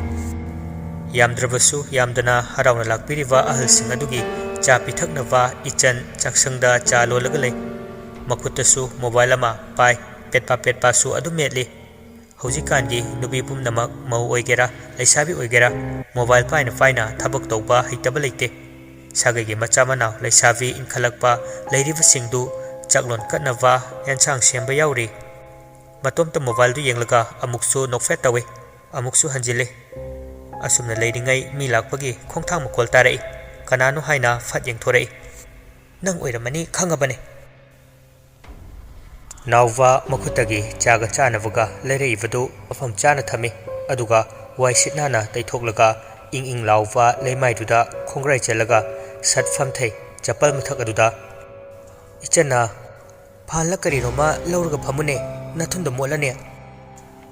ꯌꯥꯝꯗ꯭ꯔꯕꯁꯨ ꯌꯥꯝꯗꯅ ꯍꯔꯥꯎꯅ ꯂꯥꯛꯄꯤꯔꯤꯕ ꯑꯍꯜꯁꯤꯡ ꯑꯗꯨꯒꯤ ꯆꯥ ꯄꯤꯊꯛꯅꯕ ꯏꯆꯟ ꯆꯥꯛꯁꯪꯗ ꯆꯥ ꯂꯣꯜꯂꯒ ꯂꯩ꯫ ꯃꯈꯨꯠꯇꯁꯨ ꯃꯣꯕꯥꯏꯜ ꯑꯃ ꯄꯥꯏ, ꯄꯦꯠꯄꯥ ꯄꯦꯠꯄꯥꯁꯨ ꯑꯗꯨꯝ ꯃꯦꯠꯂꯤ꯫ ꯍꯧꯖꯤꯛꯀꯥꯟꯒꯤ ꯅꯨꯄꯤ ꯄꯨꯝꯅꯃꯛ, ꯃꯧ ꯑꯣꯏꯒꯦꯔꯥ, ꯂꯩꯁꯥꯕꯤ ꯑꯣꯏꯒꯦꯔꯥ, ꯃꯣꯕꯥꯏꯜ ꯄꯥꯏꯅ ꯄꯥꯏꯅ ꯊꯕꯛ ꯇꯧꯕ ꯍꯩꯇꯕ ꯂꯩꯇꯦ꯫ ꯁꯥꯒꯩꯒꯤ ꯃꯆꯥ ꯃꯅꯥꯎ ꯂꯩꯁꯥꯕꯤ ꯏꯟꯈꯠꯂꯛꯄ ꯂꯩꯔꯤꯕꯁꯤꯡꯗꯨ ꯆꯥꯛꯂꯣꯟ ꯀꯠꯅꯕ ꯑꯦꯟꯁꯥꯡ ꯁꯦꯝꯕ ꯌꯥꯎꯔꯤ꯫ ꯃꯇꯣꯝꯇ ꯃꯣꯕꯥꯏꯜꯗꯨ ꯌꯦꯡꯂꯒ ꯑꯃꯨꯛꯁꯨ ꯅꯣꯛꯐꯦꯠ ꯇꯧꯏ, ꯑꯃꯨꯛꯁꯨ ꯍꯟꯖꯤꯜꯂꯤ꯫ ꯑꯁꯨꯝꯅ ꯂꯩꯔꯤꯉꯩ ꯃꯤ ꯂꯥꯛꯄꯒꯤ ꯈꯣꯡꯊꯥꯡ ꯃꯈꯣꯜ ꯇꯥꯔꯛꯏ꯫ ꯀꯅꯥꯅꯣ ꯍꯥꯏꯅ ꯐꯠ ꯌꯦꯡꯊꯣꯔꯛꯏ꯫ "ꯅꯪ ꯑꯣꯏꯔꯝꯃꯅꯤ ꯈꯪꯉꯕꯅꯦ"꯫ ꯅꯥꯎꯕ ꯃꯈꯨꯠꯇꯒꯤ ꯆꯥꯒ ꯆꯥꯅꯕꯒ ꯂꯩꯔꯛꯏꯕꯗꯨ ꯃꯐꯝ ꯆꯥꯅ ꯊꯝꯃꯤ, ꯑꯗꯨꯒ ꯋꯥꯏ ꯁꯤꯠ ꯅꯥꯟꯅ ꯇꯩꯊꯣꯛꯂꯒ ꯏꯪ ꯏꯪ ꯂꯥꯎꯕ ꯂꯩꯃꯥꯏꯗꯨꯗ ꯈꯣꯡꯒ꯭ꯔꯥꯏ ꯆꯜꯂꯒ ꯁꯠ ꯐꯝꯊꯩ ꯆꯄꯜ ꯃꯊꯛ ꯑꯗꯨꯗ꯫ "ꯏꯆꯟꯅ ꯐꯥꯜꯂ ꯀꯔꯤꯅꯣꯃ ꯂꯧꯔꯒ ꯐꯝꯃꯨꯅꯦ, ꯅꯊꯨꯟꯗ ꯃꯣꯠꯂꯅꯤ꯫"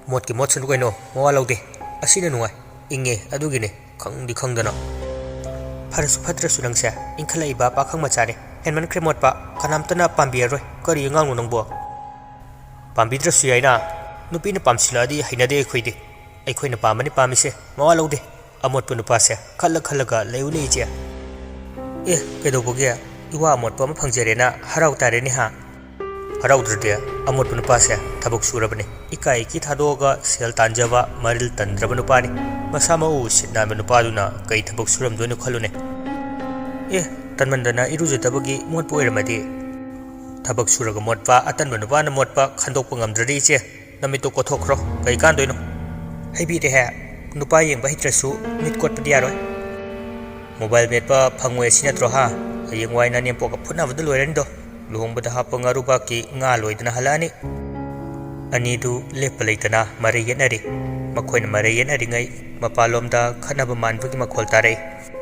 "ꯃꯣꯠꯀꯤ ꯃꯣꯠꯁꯅꯨ ꯀꯩꯅꯣ, ꯃꯋꯥ ꯂꯧꯗꯦ, ꯑꯁꯤꯅ ꯅꯨꯡꯉꯥꯏ, ꯏꯪꯉꯦ ꯑꯗꯨꯒꯤꯅꯦ, ꯈꯪꯗꯤ ꯈꯪꯗꯅ꯫" "ꯐꯔꯁꯨ ꯐꯠꯇ꯭ꯔꯁꯨ ꯅꯪꯁꯦ ꯏꯟꯈꯠꯂꯛꯏꯕ ꯄꯥꯈꯪ ꯃꯆꯥꯅꯦ, ꯍꯦꯟꯃꯟꯈ꯭ꯔꯦ ꯃꯣꯠꯄ, ꯀꯅꯥꯝꯇꯅ ꯄꯥꯝꯕꯤꯔꯔꯣꯏ, ꯀꯔꯤ ꯑꯉꯥꯡꯅꯣ ꯅꯪꯕꯣ?" "ꯄꯥꯝꯕꯤꯗ꯭ꯔꯁꯨ ꯌꯥꯏꯅ, ꯅꯨꯄꯤꯅ ꯄꯥꯝꯁꯤꯜꯂꯛꯑꯗꯤ ꯍꯩꯅꯗꯦ ꯑꯩꯈꯣꯏꯗꯤ, ꯑꯩꯈꯣꯏꯅ ꯄꯥꯝꯕꯅꯤ ꯄꯥꯝꯃꯤꯁꯦ, ꯃꯋꯥ ꯂꯧꯗꯦ, ꯑꯃꯣꯠꯄ ꯅꯨꯄꯥꯁꯦ ꯈꯜꯂ ꯈꯜꯂꯒ ꯂꯩꯌꯨꯅꯦ ꯏꯆꯦ꯫" "ꯑꯦ, ꯀꯩꯗꯧꯕꯒꯤ? ꯏꯋꯥ ꯑꯃꯣꯠꯄ ꯑꯃ ꯐꯪꯖꯔꯦꯅ ꯍꯔꯥꯎ ꯇꯥꯔꯦꯅꯦ ꯍꯥ?" "ꯍꯔꯥꯎꯗ꯭ꯔꯗꯤ, ꯑꯃꯣꯠꯄ ꯅꯨꯄꯥꯁꯦ ꯊꯕꯛ ꯁꯨꯔꯕꯅꯤ, ꯏꯀꯥꯏ ꯏꯀꯤ ꯊꯥꯗꯣꯛꯑꯒ ꯁꯦꯜ ꯇꯥꯟꯖꯕ ꯃꯔꯤꯜ ꯇꯟꯗ꯭ꯔꯕ ꯅꯨꯄꯥꯅꯤ, ꯃꯁꯥ ꯃꯎ ꯁꯤꯠ ꯅꯥꯟꯕ ꯅꯨꯄꯥꯗꯨꯅ ꯀꯩ ꯊꯕꯛ ꯁꯨꯔꯝꯗꯣꯏꯅꯣ ꯈꯜꯂꯨꯅꯦ꯫ ꯑꯦ, ꯇꯟꯃꯟꯗꯅ ꯏꯔꯨꯖꯗꯕꯒꯤ ꯃꯣꯠꯄ ꯑꯣꯏꯔꯝꯃꯗꯤ?" "ꯊꯕꯛ ꯁꯨꯔꯒ ꯃꯣꯠꯄ, ꯑꯇꯟꯕ ꯅꯨꯄꯥꯅ ꯃꯣꯠꯄ ꯈꯟꯗꯣꯛꯄ ꯉꯝꯗ꯭ꯔꯗꯤ ꯏꯆꯦ, ꯅꯃꯤꯠꯇꯣ ꯀꯣꯠꯊꯣꯛꯈ꯭ꯔꯣ, ꯀꯩ ꯀꯥꯟꯗꯣꯏꯅꯣ?" "ꯍꯩꯕꯤꯔꯦꯍꯦ, ꯅꯨꯄꯥ ꯌꯦꯡꯕ ꯍꯩꯇ꯭ꯔꯁꯨ ꯃꯤꯠ ꯀꯣꯠꯄꯗꯤ ꯌꯥꯔꯣꯏ꯫" "ꯃꯣꯕꯥꯏꯜ ꯃꯦꯠꯄ ꯐꯪꯉꯣꯏ ꯑꯁꯤ ꯅꯠꯇ꯭ꯔꯣ ꯍꯥ? ꯍꯌꯦꯡꯋꯥꯏ ꯅꯅꯦꯝꯄꯣꯛꯀ ꯐꯨꯠꯅꯕꯗ ꯂꯣꯏꯔꯅꯤꯗꯣ, ꯂꯨꯍꯣꯡꯕꯗ ꯍꯥꯞꯄ ꯉꯥꯔꯨꯕꯥꯛꯀꯤ ꯉꯥ ꯂꯣꯏꯗꯅ ꯍꯜꯂꯛꯑꯅꯤ꯫" ꯑꯅꯤꯗꯨ ꯂꯦꯞꯄ ꯂꯩꯇꯅ ꯃꯔꯩ ꯌꯦꯠꯅꯔꯤ꯫ ꯃꯈꯣꯏꯅ ꯃꯔꯩ ꯌꯦꯠꯅꯔꯤꯉꯩ ꯃꯄꯥꯟꯂꯣꯝꯗ ꯈꯠꯅꯕ ꯃꯥꯟꯕꯒꯤ ꯃꯈꯣꯜ ꯇꯥꯔꯛꯏ꯫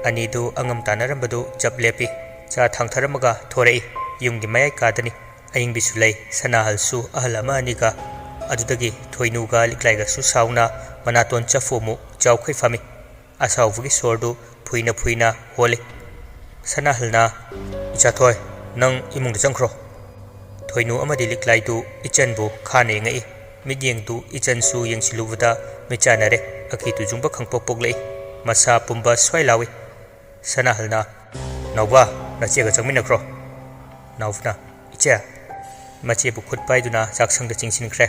ꯑꯅꯤꯗꯨ ꯑꯉꯝ ꯇꯥꯟꯅꯔꯝꯕꯗꯨ ꯖꯞ ꯂꯦꯞꯄꯤ꯫ ꯆꯥ ꯊꯥꯡꯊꯔꯝꯃꯒ ꯊꯣꯔꯛꯏ꯫ ꯌꯨꯝꯒꯤ ꯃꯌꯥꯏ ꯀꯥꯗꯅꯤ꯫ ꯑꯌꯤꯡꯕꯤꯁꯨ ꯂꯩ, ꯁꯅꯥꯍꯜꯁꯨ ꯑꯍꯜ ꯑꯃ ꯑꯅꯤꯒ꯫ ꯑꯗꯨꯗꯒꯤ ꯊꯣꯏꯅꯨꯒ ꯂꯤꯛꯂꯥꯏꯒꯁꯨ ꯁꯥꯎꯅ ꯃꯅꯥꯇꯣꯟ ꯆꯐꯨ ꯑꯃꯨꯛ ꯆꯥꯎꯈꯩ ꯐꯝꯃꯤ꯫ ꯑꯁꯥꯎꯕꯒꯤ ꯁꯣꯔꯗꯨ ꯐꯨꯏꯅ ꯐꯨꯏꯅ ꯍꯣꯜꯂꯤ꯫ ꯁꯅꯥꯍꯜꯅ, "ꯏꯆꯥꯊꯣꯏ, ꯅꯪ ꯏꯃꯨꯡꯗ ꯆꯪꯈ꯭ꯔꯣ꯫" ꯊꯣꯏꯅꯨ ꯑꯃꯗꯤ ꯂꯤꯛꯂꯥꯏꯗꯨ ꯏꯆꯟꯕꯨ ꯈꯥꯅ ꯌꯦꯡꯉꯛꯏ꯫ ꯃꯤꯠꯌꯦꯡꯗꯨ ꯏꯆꯟꯁꯨ ꯌꯦꯡꯁꯤꯜꯂꯨꯕꯗ ꯃꯤꯠ ꯆꯥꯟꯅꯔꯦ꯫ ꯑꯀꯤ ꯇꯨꯖꯨꯡꯕ ꯈꯪꯄꯣꯛ ꯄꯣꯛꯂꯛꯏ꯫ ꯃꯁꯥ ꯄꯨꯝꯕ ꯁ꯭ꯋꯥꯏ ꯂꯥꯎꯏ꯫ ꯁꯅꯥꯍꯜꯅ, "ꯅꯥꯎꯕ, ꯅꯆꯦꯒ ꯆꯪꯃꯤꯟꯅꯈ꯭ꯔꯣ꯫" ꯅꯥꯎꯕꯅ, "ꯏꯆꯦ꯫" ꯃꯆꯦꯕꯨ ꯈꯨꯠ ꯄꯥꯏꯗꯨꯅ ꯆꯥꯛꯁꯪꯗ ꯆꯤꯡꯁꯤꯟꯈ꯭ꯔꯦ꯫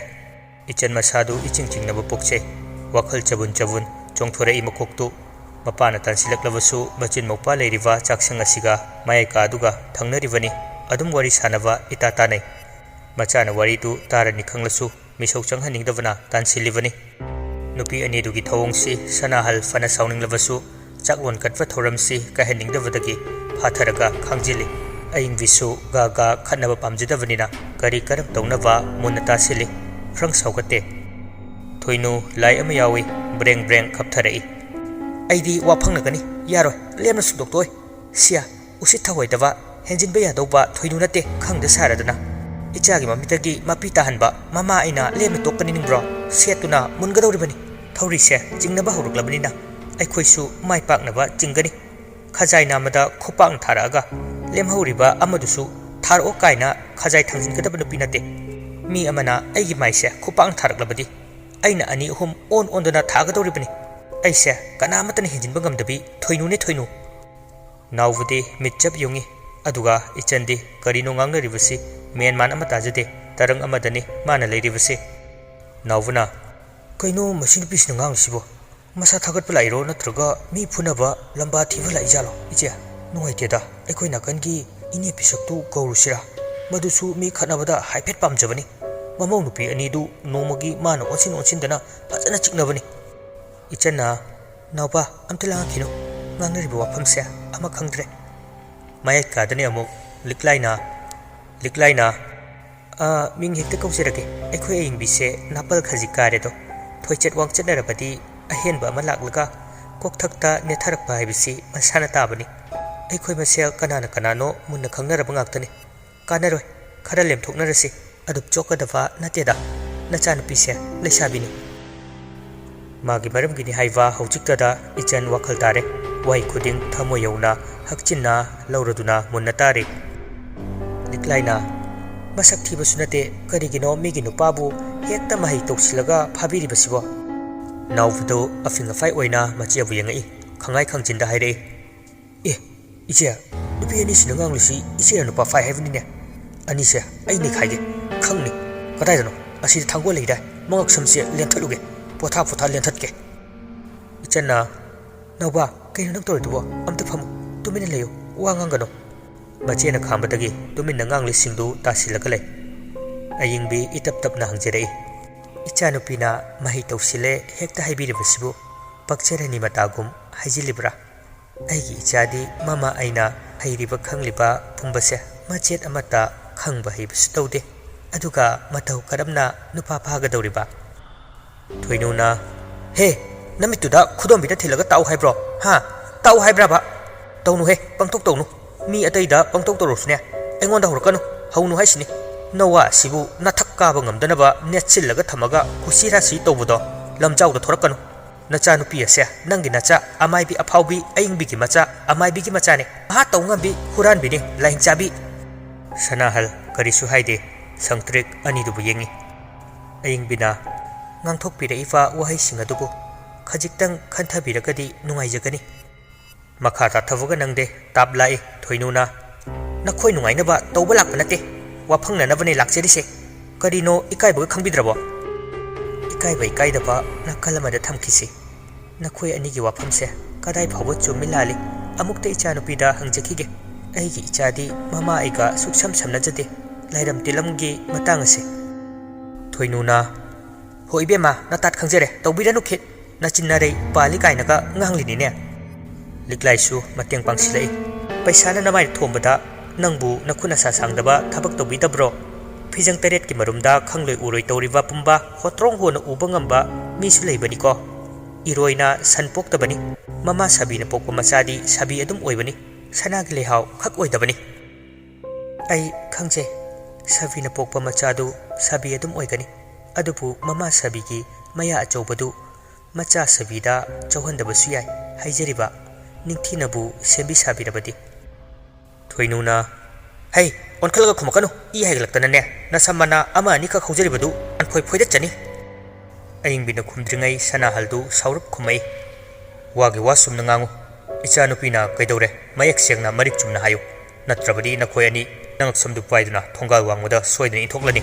ꯏꯆꯟ ꯃꯁꯥꯗꯨ ꯏꯆꯤꯡ ꯆꯤꯡꯅꯕ ꯄꯣꯛꯆꯩ꯫ ꯋꯥꯈꯜ ꯆꯕꯨꯟ ꯆꯕꯨꯟ ꯆꯣꯡꯊꯣꯔꯛꯏ ꯃꯀꯣꯛꯇꯨ꯫ ꯃꯄꯥꯅ ꯇꯥꯟꯁꯤꯜꯂꯛꯂꯕꯁꯨ ꯃꯆꯤꯟ ꯃꯧꯄꯥ ꯂꯩꯔꯤꯕ ꯆꯥꯛꯁꯪ ꯑꯁꯤꯒ ꯃꯌꯥꯏ ꯀꯥꯗꯨꯒ ꯊꯪꯅꯔꯤꯕꯅꯤ꯫ ꯑꯗꯨꯝ ꯋꯥꯔꯤ ꯁꯥꯟꯅꯕ ꯏꯇꯥ ꯇꯥꯅꯩ꯫ ꯃꯆꯥꯅ ꯋꯥꯔꯤꯗꯨ ꯇꯥꯔꯅꯤ ꯈꯪꯂꯁꯨ ꯃꯤꯁꯧ ꯆꯪꯍꯟꯅꯤꯡꯗꯕꯅ ꯇꯥꯟꯁꯤꯜꯂꯤꯕꯅꯤ꯫ ꯅꯨꯄꯤ ꯑꯅꯤꯗꯨꯒꯤ ꯊꯧꯑꯣꯡꯁꯤ ꯁꯅꯥꯍꯜ ꯐꯅ ꯁꯥꯎꯅꯤꯡꯂꯕꯁꯨ ꯆꯥꯛꯂꯣꯟ ꯀꯠꯄ ꯊꯧꯔꯝꯁꯤ ꯀꯥꯏꯍꯟꯅꯤꯡꯗꯕꯗꯒꯤ ꯐꯥꯊꯔꯒ ꯈꯥꯡꯖꯤꯜꯂꯤ꯫ ꯑꯌꯤꯡꯕꯤꯁꯨ ꯒꯥ ꯒꯥ ꯈꯠꯅꯕ ꯄꯥꯝꯖꯗꯕꯅꯤꯅ ꯀꯔꯤ ꯀꯔꯝ ꯇꯧꯅꯕ ꯃꯨꯟꯅ ꯇꯥꯁꯤꯜꯂꯤ꯫ ꯈ꯭ꯔꯪ ꯁꯥꯎꯒꯠꯇꯦ꯫ ꯊꯣꯏꯅꯨ ꯂꯥꯏ ꯑꯃ ꯌꯥꯎꯏ, ꯕ꯭ꯔꯦꯡ ꯕ꯭ꯔꯦꯡ ꯈꯞꯊꯔꯛꯏ꯫ ꯑꯩꯗꯤ ꯋꯥ ꯐꯪꯂꯒꯅꯤ, ꯌꯥꯔꯣꯏ, ꯂꯦꯝꯅ ꯁꯨꯡꯗꯣꯛꯇꯣꯛꯑꯣꯏ꯫ ꯁꯤꯌꯥ, ꯎꯁꯤꯠ ꯊꯑꯣꯏꯗꯕ, ꯍꯦꯟꯖꯤꯟꯕ ꯌꯥꯗꯧꯕ ꯊꯣꯏꯅꯨ ꯅꯠꯇꯦ, ꯈꯪꯗ ꯁꯥꯔꯗꯅ꯫ ꯏꯆꯥꯒꯤ ꯃꯃꯤꯠꯇꯒꯤ ꯃꯄꯤ ꯇꯥꯍꯟꯕ ꯃꯃꯥ ꯑꯩꯅ ꯂꯦꯝꯅ ꯇꯣꯛꯀꯅꯤ ꯅꯤꯡꯕ꯭ꯔꯣ? ꯁꯦꯠꯇꯨꯅ ꯃꯨꯟꯒꯗꯧꯔꯤꯕꯅꯤ꯫ ꯊꯧꯔꯤꯁꯦ ꯆꯤꯡꯅꯕ ꯍꯧꯔꯛꯂꯕꯅꯤꯅ ꯑꯩꯈꯣꯏꯁꯨ ꯃꯥꯏ ꯄꯥꯛꯅꯕ ꯆꯤꯡꯒꯅꯤ꯫ ꯈꯖꯥꯏ ꯅꯥꯝꯃꯗ ꯈꯨꯄꯥꯛꯅ ꯊꯥꯔꯛꯑꯒ ꯂꯦꯝꯍꯧꯔꯤꯕ ꯑꯃꯗꯨꯁꯨ ꯊꯥꯔꯛꯑꯣ ꯀꯥꯏꯅ ꯈꯖꯥꯏ ꯊꯥꯡꯖꯤꯟꯒꯗꯕ ꯅꯨꯄꯤ ꯅꯠꯇꯦ꯫ ꯃꯤ ꯑꯃꯅ ꯑꯩꯒꯤ ꯃꯥꯏꯁꯦ ꯈꯨꯄꯥꯛꯅ ꯊꯥꯔꯛꯂꯕꯗꯤ ꯑꯩꯅ ꯑꯅꯤ ꯑꯍꯨꯝ ꯑꯣꯟ ꯑꯣꯟꯗꯨꯅ ꯊꯥꯒꯗꯧꯔꯤꯕꯅꯤ꯫ ꯑꯩꯁꯦ ꯀꯅꯥꯃꯠꯇꯅ ꯍꯦꯟꯖꯤꯟꯕ ꯉꯝꯗꯕꯤ ꯊꯣꯏꯅꯨꯅꯦ ꯊꯣꯏꯅꯨ꯫ ꯅꯥꯎꯕꯗꯤ ꯃꯤꯠꯆꯞ ꯌꯨꯡꯉꯤ, ꯑꯗꯨꯒ ꯏꯆꯟꯗꯤ ꯀꯔꯤꯅꯣ ꯉꯥꯡꯅꯔꯤꯕꯁꯤ ꯃꯦꯟ ꯃꯥꯟ ꯑꯃ ꯇꯥꯖꯗꯦ, ꯇꯔꯪ ꯑꯃꯗꯅꯤ ꯃꯥꯅ ꯂꯩꯔꯤꯕꯁꯤ꯫ ꯅꯥꯎꯕꯅ, "ꯀꯩꯅꯣ ꯃꯁꯤ ꯅꯨꯄꯤꯁꯤꯅ ꯉꯥꯡꯂꯤꯁꯤꯕꯣ? ꯃꯁꯥ ꯊꯥꯒꯠꯄ ꯂꯥꯛꯏꯔꯣ ꯅꯠꯇ꯭ꯔꯒ ꯃꯤ ꯐꯨꯅꯕ ꯂꯝꯕꯥ ꯊꯤꯕ ꯂꯥꯛꯏꯖꯥꯠꯂꯣ? ꯏꯆꯦ, ꯅꯨꯡꯉꯥꯏꯇꯦꯗ, ꯑꯩꯈꯣꯏ ꯅꯥꯀꯟꯒꯤ ꯏꯅꯦ ꯄꯤꯁꯛꯇꯨ ꯀꯧꯔꯨꯁꯤꯔꯥ? ꯃꯗꯨꯁꯨ ꯃꯤ ꯈꯠꯅꯕꯗ ꯍꯥꯏꯐꯦꯠ ꯄꯥꯝꯖꯕꯅꯤ꯫ ꯃꯃꯧ ꯅꯨꯄꯤ ꯑꯅꯤꯗꯨ ꯅꯣꯡꯃꯒꯤ ꯃꯥꯅ ꯑꯣꯟꯁꯤꯟ ꯑꯣꯟꯁꯤꯟꯗꯅ ꯐꯖꯅ ꯆꯤꯛꯅꯕꯅꯤ꯫" ꯏꯆꯟꯅ, "ꯅꯥꯎꯕ, ꯑꯝꯇ ꯂꯥꯡꯉꯛꯈꯤꯅꯨ꯫ ꯉꯥꯡꯅꯔꯤꯕ ꯋꯥꯐꯝꯁꯦ ꯑꯃ ꯈꯪꯗ꯭ꯔꯦ꯫" ꯃꯌꯥꯏ ꯀꯥꯗꯅꯤ ꯑꯃꯨꯛ ꯂꯤꯛꯂꯥꯏꯅ, ꯂꯤꯛꯂꯥꯏꯅ, "ꯑꯥ, ꯃꯤꯡ ꯍꯦꯛꯇ ꯀꯧꯖꯔꯒꯦ꯫ ꯑꯩꯈꯣꯏ ꯑꯏꯪꯕꯤꯁꯦ ꯅꯥꯄꯜ ꯈꯖꯤꯛ ꯀꯥꯔꯦꯗꯣ꯫ ꯊꯣꯏꯆꯠ ꯋꯥꯡꯆꯠꯅꯔꯕꯗꯤ ꯑꯍꯦꯟꯕ ꯑꯃ ꯂꯥꯛꯂꯒ ꯀꯣꯛꯊꯛꯇ ꯅꯦꯠꯊꯔꯛꯄ ꯍꯥꯏꯕꯁꯤ ꯃꯁꯥꯅ ꯇꯥꯕꯅꯤ꯫ ꯑꯩꯈꯣꯏ ꯃꯁꯦꯜ ꯀꯅꯥꯅ ꯀꯅꯥꯅꯣ ꯃꯨꯟꯅ ꯈꯪꯅꯔꯕ ꯉꯥꯛꯇꯅꯤ꯫ ꯀꯥꯟꯅꯔꯣꯏ, ꯈꯔ ꯂꯦꯝꯊꯣꯛꯅꯔꯁꯤ꯫ ꯑꯗꯨꯞ ꯆꯣꯛꯀꯗꯕ ꯅꯠꯇꯦꯗ, ꯅꯆꯥꯅꯨꯄꯤꯁꯦ ꯂꯩꯁꯥꯕꯤꯅꯤ꯫" ꯃꯥꯒꯤ ꯃꯔꯝꯒꯤꯅꯤ ꯍꯥꯏꯕ ꯍꯧꯖꯤꯛꯇꯗ ꯏꯆꯟ ꯋꯥꯈꯜ ꯇꯥꯔꯦ꯫ ꯋꯥꯍꯩ ꯈꯨꯗꯤꯡ ꯊꯃꯣꯏ ꯌꯧꯅ ꯍꯛꯆꯤꯟꯅ ꯂꯧꯔꯗꯨꯅ ꯃꯨꯟꯅ ꯇꯥꯔꯤ꯫ ꯂꯤꯛꯂꯥꯏꯅ, "ꯃꯁꯛ ꯊꯤꯕꯁꯨ ꯅꯠꯇꯦ, ꯀꯔꯤꯒꯤꯅꯣ ꯃꯤꯒꯤ ꯅꯨꯄꯥꯕꯨ ꯍꯦꯛꯇ ꯃꯍꯩ ꯇꯧꯁꯤꯜꯂꯒ ꯐꯥꯕꯤꯔꯤꯕꯁꯤꯕꯣ?" ꯅꯥꯎꯕꯗꯨ ꯑꯐꯤꯡ ꯑꯐꯥꯏ ꯑꯣꯏꯅ ꯃꯆꯦꯕꯨ ꯌꯦꯡꯉꯛꯏ, ꯈꯪꯉꯥꯏ ꯈꯪꯖꯤꯟꯗ ꯍꯥꯏꯔꯛꯏ꯫ "ꯑꯦ, ꯏꯆꯦ, ꯅꯨꯄꯤ ꯑꯅꯤꯁꯤꯅ ꯉꯥꯡꯂꯤꯁꯤ ꯏꯆꯦꯅ ꯅꯨꯄꯥ ꯐꯥꯏ ꯍꯥꯏꯕꯅꯤꯅꯦ꯫ ꯑꯅꯤꯁꯦ ꯑꯩ ꯅꯩꯈꯥꯏꯒꯦ꯫ ꯈꯪꯅꯤ꯫ ꯀꯗꯥꯏꯗꯅꯣ? ꯑꯁꯤꯗ ꯊꯥꯡꯒꯣꯜ ꯂꯩꯗꯥꯏ? ꯃꯉꯛ ꯁꯝꯁꯦ ꯂꯦꯟꯊꯠꯂꯨꯒꯦ꯫ ꯄꯣꯊꯥ ꯄꯣꯊꯥ ꯂꯦꯟꯊꯠꯀꯦ꯫" ꯏꯆꯟꯅ, "ꯅꯥꯎꯕ, ꯀꯩꯅꯣ ꯅꯪ ꯇꯧꯔꯤꯗꯨꯕꯣ? ꯑꯝꯇ ꯐꯝꯃꯨ꯫ ꯇꯨꯃꯤꯟꯅ ꯂꯩꯌꯨ꯫ ꯋꯥ ꯉꯥꯡꯒꯅꯨ꯫" ꯃꯆꯦꯅ ꯈꯥꯝꯕꯗꯒꯤ ꯇꯨꯃꯤꯟꯅ ꯉꯥꯡꯂꯤꯁꯤꯡꯗꯨ ꯇꯥꯁꯤꯜꯂꯒ ꯂꯩ꯫ ꯑꯌꯤꯡꯕꯤ ꯏꯇꯞ ꯇꯞꯅ ꯍꯪꯖꯔꯛꯏ, "ꯏꯆꯥꯅꯨꯄꯤꯅ ꯃꯍꯩ ꯇꯧꯁꯤꯜꯂꯦ ꯍꯦꯛꯇ ꯍꯥꯏꯕꯤꯔꯤꯕꯁꯤꯕꯨ ꯄꯛꯆꯔꯅꯤ ꯃꯇꯥꯒꯨꯝ ꯍꯥꯏꯖꯤꯜꯂꯤꯕ꯭ꯔꯥ? ꯑꯩꯒꯤ ꯏꯆꯥꯗꯤ ꯃꯃꯥ ꯑꯩꯅ ꯍꯩꯔꯤꯕ ꯈꯪꯂꯤꯕ ꯄꯨꯝꯕꯁꯦ ꯃꯆꯦꯠ ꯑꯃꯠꯇ ꯈꯪꯕ ꯍꯩꯕꯁꯨ ꯇꯧꯗꯦ꯫ ꯑꯗꯨꯒ ꯃꯇꯧ ꯀꯔꯝꯅ ꯅꯨꯄꯥ ꯐꯥꯒꯗꯧꯔꯤꯕ?" ꯊꯣꯏꯅꯨꯅ, "ꯍꯦ, ꯅꯃꯤꯠꯇꯨꯗ ꯈꯨꯗꯣꯝꯕꯤꯅ ꯊꯤꯜꯂꯒ ꯇꯥꯛꯎ ꯍꯥꯏꯕ꯭ꯔꯣ? ꯍꯥ? ꯇꯥꯛꯎ ꯍꯥꯏꯕ꯭ꯔꯕ? ꯇꯧꯅꯨꯍꯦ, ꯄꯪꯇꯧ ꯇꯧꯅꯨ꯫ ꯃꯤ ꯑꯇꯩꯗ ꯄꯪꯇꯧ ꯇꯧꯔꯨꯁꯨꯅꯦ, ꯑꯩꯉꯣꯟꯗ ꯍꯧꯔꯛꯀꯅꯨ꯫ ꯍꯧꯅꯨ ꯍꯥꯏꯁꯤꯅꯤ꯫ ꯅꯋꯥ ꯑꯁꯤꯕꯨ ꯅꯊꯛ ꯀꯥꯕ ꯉꯝꯗꯅꯕ ꯅꯦꯠꯁꯤꯜꯂꯒ ꯊꯝꯃꯒ ꯀꯨꯁꯤ ꯔꯥꯁꯤ ꯇꯧꯕꯗꯣ ꯂꯝꯖꯥꯎꯗ ꯊꯣꯔꯛꯀꯅꯨ꯫ ꯅꯆꯥꯅꯨꯄꯤ ꯑꯁꯦ ꯅꯪꯒꯤ ꯅꯆꯥ ꯑꯃꯥꯏꯕꯤ ꯑꯐꯥꯎꯕꯤ ꯑꯌꯤꯡꯕꯤꯒꯤ ꯃꯆꯥ, ꯑꯃꯥꯏꯕꯤꯒꯤ ꯃꯆꯥꯅꯦ꯫ ꯃꯍꯥ ꯇꯧ ꯉꯝꯕꯤ ꯍꯨꯔꯥꯟꯕꯤꯅꯤ, ꯂꯥꯏꯍꯤꯡ ꯆꯥꯕꯤ꯫ ꯁꯅꯥꯍꯜ ꯀꯔꯤꯁꯨ ꯍꯥꯏꯗꯦ, ꯁꯪꯇ꯭ꯔꯤꯛ ꯑꯅꯤꯗꯨꯕꯨ ꯌꯦꯡꯉꯤ꯫ ꯑꯌꯤꯡꯕꯤꯅ ꯉꯥꯡꯊꯣꯛꯄꯤꯔꯛꯏꯕ ꯋꯥꯍꯩꯁꯤꯡ ꯑꯗꯨꯕꯨ ꯈꯖꯤꯛꯇꯪ ꯈꯟꯊꯕꯤꯔꯒꯗꯤ ꯅꯨꯡꯉꯥꯏꯖꯒꯅꯤ꯫ ꯃꯈꯥ ꯇꯥꯊꯕꯒ ꯅꯪꯗꯦ, ꯇꯥꯞ ꯂꯥꯛꯏ꯫ ꯊꯣꯏꯅꯨꯅ, "ꯅꯈꯣꯏ ꯅꯨꯡꯉꯥꯏꯅꯕ ꯇꯧꯕ ꯂꯥꯛꯄ ꯅꯠꯇꯦ, ꯋꯥꯐꯪꯅꯅꯕꯅꯦ ꯂꯥꯛꯆꯔꯤꯁꯦ꯫ ꯀꯔꯤꯅꯣ ꯏꯀꯥꯏꯕꯒ ꯈꯪꯕꯤꯗ꯭ꯔꯕꯣ?" "ꯏꯀꯥꯏꯕ ꯏꯀꯥꯏꯗꯕ ꯅꯥꯀꯜ ꯑꯃꯗ ꯊꯝꯈꯤꯁꯤ꯫ ꯅꯈꯣꯏ ꯑꯅꯤꯒꯤ ꯋꯥꯐꯝꯁꯦ ꯀꯗꯥꯏ ꯐꯥꯎꯕ ꯆꯨꯝꯃꯤ ꯂꯥꯜꯂꯤ, ꯑꯃꯨꯛꯇ ꯏꯆꯥꯅꯨꯄꯤꯗ ꯍꯪꯖꯈꯤꯒꯦ꯫ ꯑꯩꯒꯤ ꯏꯆꯥꯗꯤ ꯃꯃꯥ ꯑꯩꯒ ꯁꯨꯛꯁꯝ ꯁꯝꯅꯖꯗꯦ, ꯂꯥꯏꯔꯝ ꯇꯤꯂꯝꯒꯤ ꯃꯇꯥꯡ ꯑꯁꯦ꯫" ꯊꯣꯏꯅꯨꯅ, "ꯍꯣ ꯏꯕꯦꯝꯃ, ꯅꯇꯥꯠ ꯈꯪꯖꯔꯦ, ꯇꯧꯕꯤꯔꯅꯨ ꯈꯤꯠ꯫ ꯅꯆꯤꯟ ꯅꯔꯩ ꯄꯥꯜꯂꯤ ꯀꯥꯏꯅꯒ ꯉꯥꯡꯂꯤꯅꯤꯅꯦ꯫" ꯂꯤꯛꯂꯥꯏꯁꯨ ꯃꯇꯦꯡ ꯄꯥꯡꯁꯤꯜꯂꯛꯏ꯫ "ꯄꯩꯁꯥꯅ ꯅꯃꯥꯏꯗ ꯊꯣꯝꯕꯗ ꯅꯪꯕꯨ ꯅꯈꯨꯠ ꯅꯁꯥ ꯁꯥꯡꯗꯕ ꯊꯕꯛ ꯇꯧꯕꯤꯗꯕ꯭ꯔꯣ? ꯐꯤꯖꯪ ꯇꯔꯦꯠꯀꯤ ꯃꯔꯨꯝꯗ ꯈꯪꯂꯣꯏ ꯎꯔꯣꯏ ꯇꯧꯔꯤꯕ ꯄꯨꯝꯕ ꯍꯣꯇ꯭ꯔꯣꯡ ꯍꯣꯅ ꯎꯕ ꯉꯝꯕ ꯃꯤꯁꯨ ꯂꯩꯕꯅꯤꯀꯣ꯫ ꯏꯔꯣꯏꯅ ꯁꯟ ꯄꯣꯛꯇꯕꯅꯤ꯫ ꯃꯃꯥ ꯁꯥꯕꯤꯅ ꯄꯣꯛꯄ ꯃꯆꯥꯗꯤ ꯁꯥꯕꯤ ꯑꯗꯨꯝ ꯑꯣꯏꯕꯅꯤ꯫ ꯁꯅꯥꯒꯤ ꯂꯩꯍꯥꯎ ꯈꯛ ꯑꯣꯏꯗꯕꯅꯤ꯫" "ꯑꯩ ꯈꯪꯖꯩ, ꯁꯥꯕꯤꯅ ꯄꯣꯛꯄ ꯃꯆꯥꯗꯨ ꯁꯥꯕꯤ ꯑꯗꯨꯝ ꯑꯣꯏꯒꯅꯤ꯫ ꯑꯗꯨꯕꯨ ꯃꯃꯥ ꯁꯥꯕꯤꯒꯤ ꯃꯌꯥ ꯑꯆꯧꯕꯗꯨ ꯃꯆꯥ ꯁꯥꯕꯤꯗ ꯆꯧꯍꯟꯗꯕꯁꯨ ꯌꯥꯏ꯫ ꯍꯥꯏꯖꯔꯤꯕ ꯅꯤꯡꯊꯤꯅꯕꯨ ꯁꯦꯝꯕꯤ ꯁꯥꯕꯤꯔꯕꯗꯤ꯫" ꯊꯣꯏꯅꯨꯅ, "ꯍꯩ, ꯑꯣꯟꯈꯠꯂꯒ ꯈꯨꯝꯃꯛꯀꯅꯨ, ꯏ ꯍꯥꯏꯒꯠꯂꯛꯇꯅꯅꯦ꯫ ꯅꯁꯝ ꯃꯅꯥ ꯑꯃ ꯑꯅꯤꯈꯛ ꯍꯧꯖꯔꯤꯕꯗꯨ ꯀꯥꯟꯐꯣꯏ ꯐꯣꯏꯗꯠꯆꯅꯤ꯫" ꯑꯌꯤꯡꯕꯤꯅ ꯈꯨꯝꯗ꯭ꯔꯤꯉꯩ ꯁꯅꯥꯍꯜꯗꯨ ꯁꯥꯎꯔꯞ ꯈꯨꯝꯃꯛꯏ꯫ "ꯋꯥꯒꯤ ꯋꯥ ꯆꯨꯝꯅ ꯉꯥꯡꯉꯨ꯫ ꯏꯆꯥꯅꯨꯄꯤꯅ ꯀꯩꯗꯧꯔꯦ? ꯃꯌꯦꯛ ꯁꯦꯡꯅ ꯃꯔꯤꯛ ꯆꯨꯝꯅ ꯍꯥꯏꯌꯨ꯫ ꯅꯠꯇ꯭ꯔꯕꯗꯤ ꯅꯈꯣꯏ ꯑꯅꯤ ꯅꯉꯛꯁꯝꯗꯨ ꯄꯥꯏꯗꯨꯅ ꯊꯣꯡꯒꯥꯜ ꯋꯥꯡꯃꯗ ꯁꯣꯏꯗꯅ ꯏꯟꯊꯣꯛꯂꯅꯤ꯫"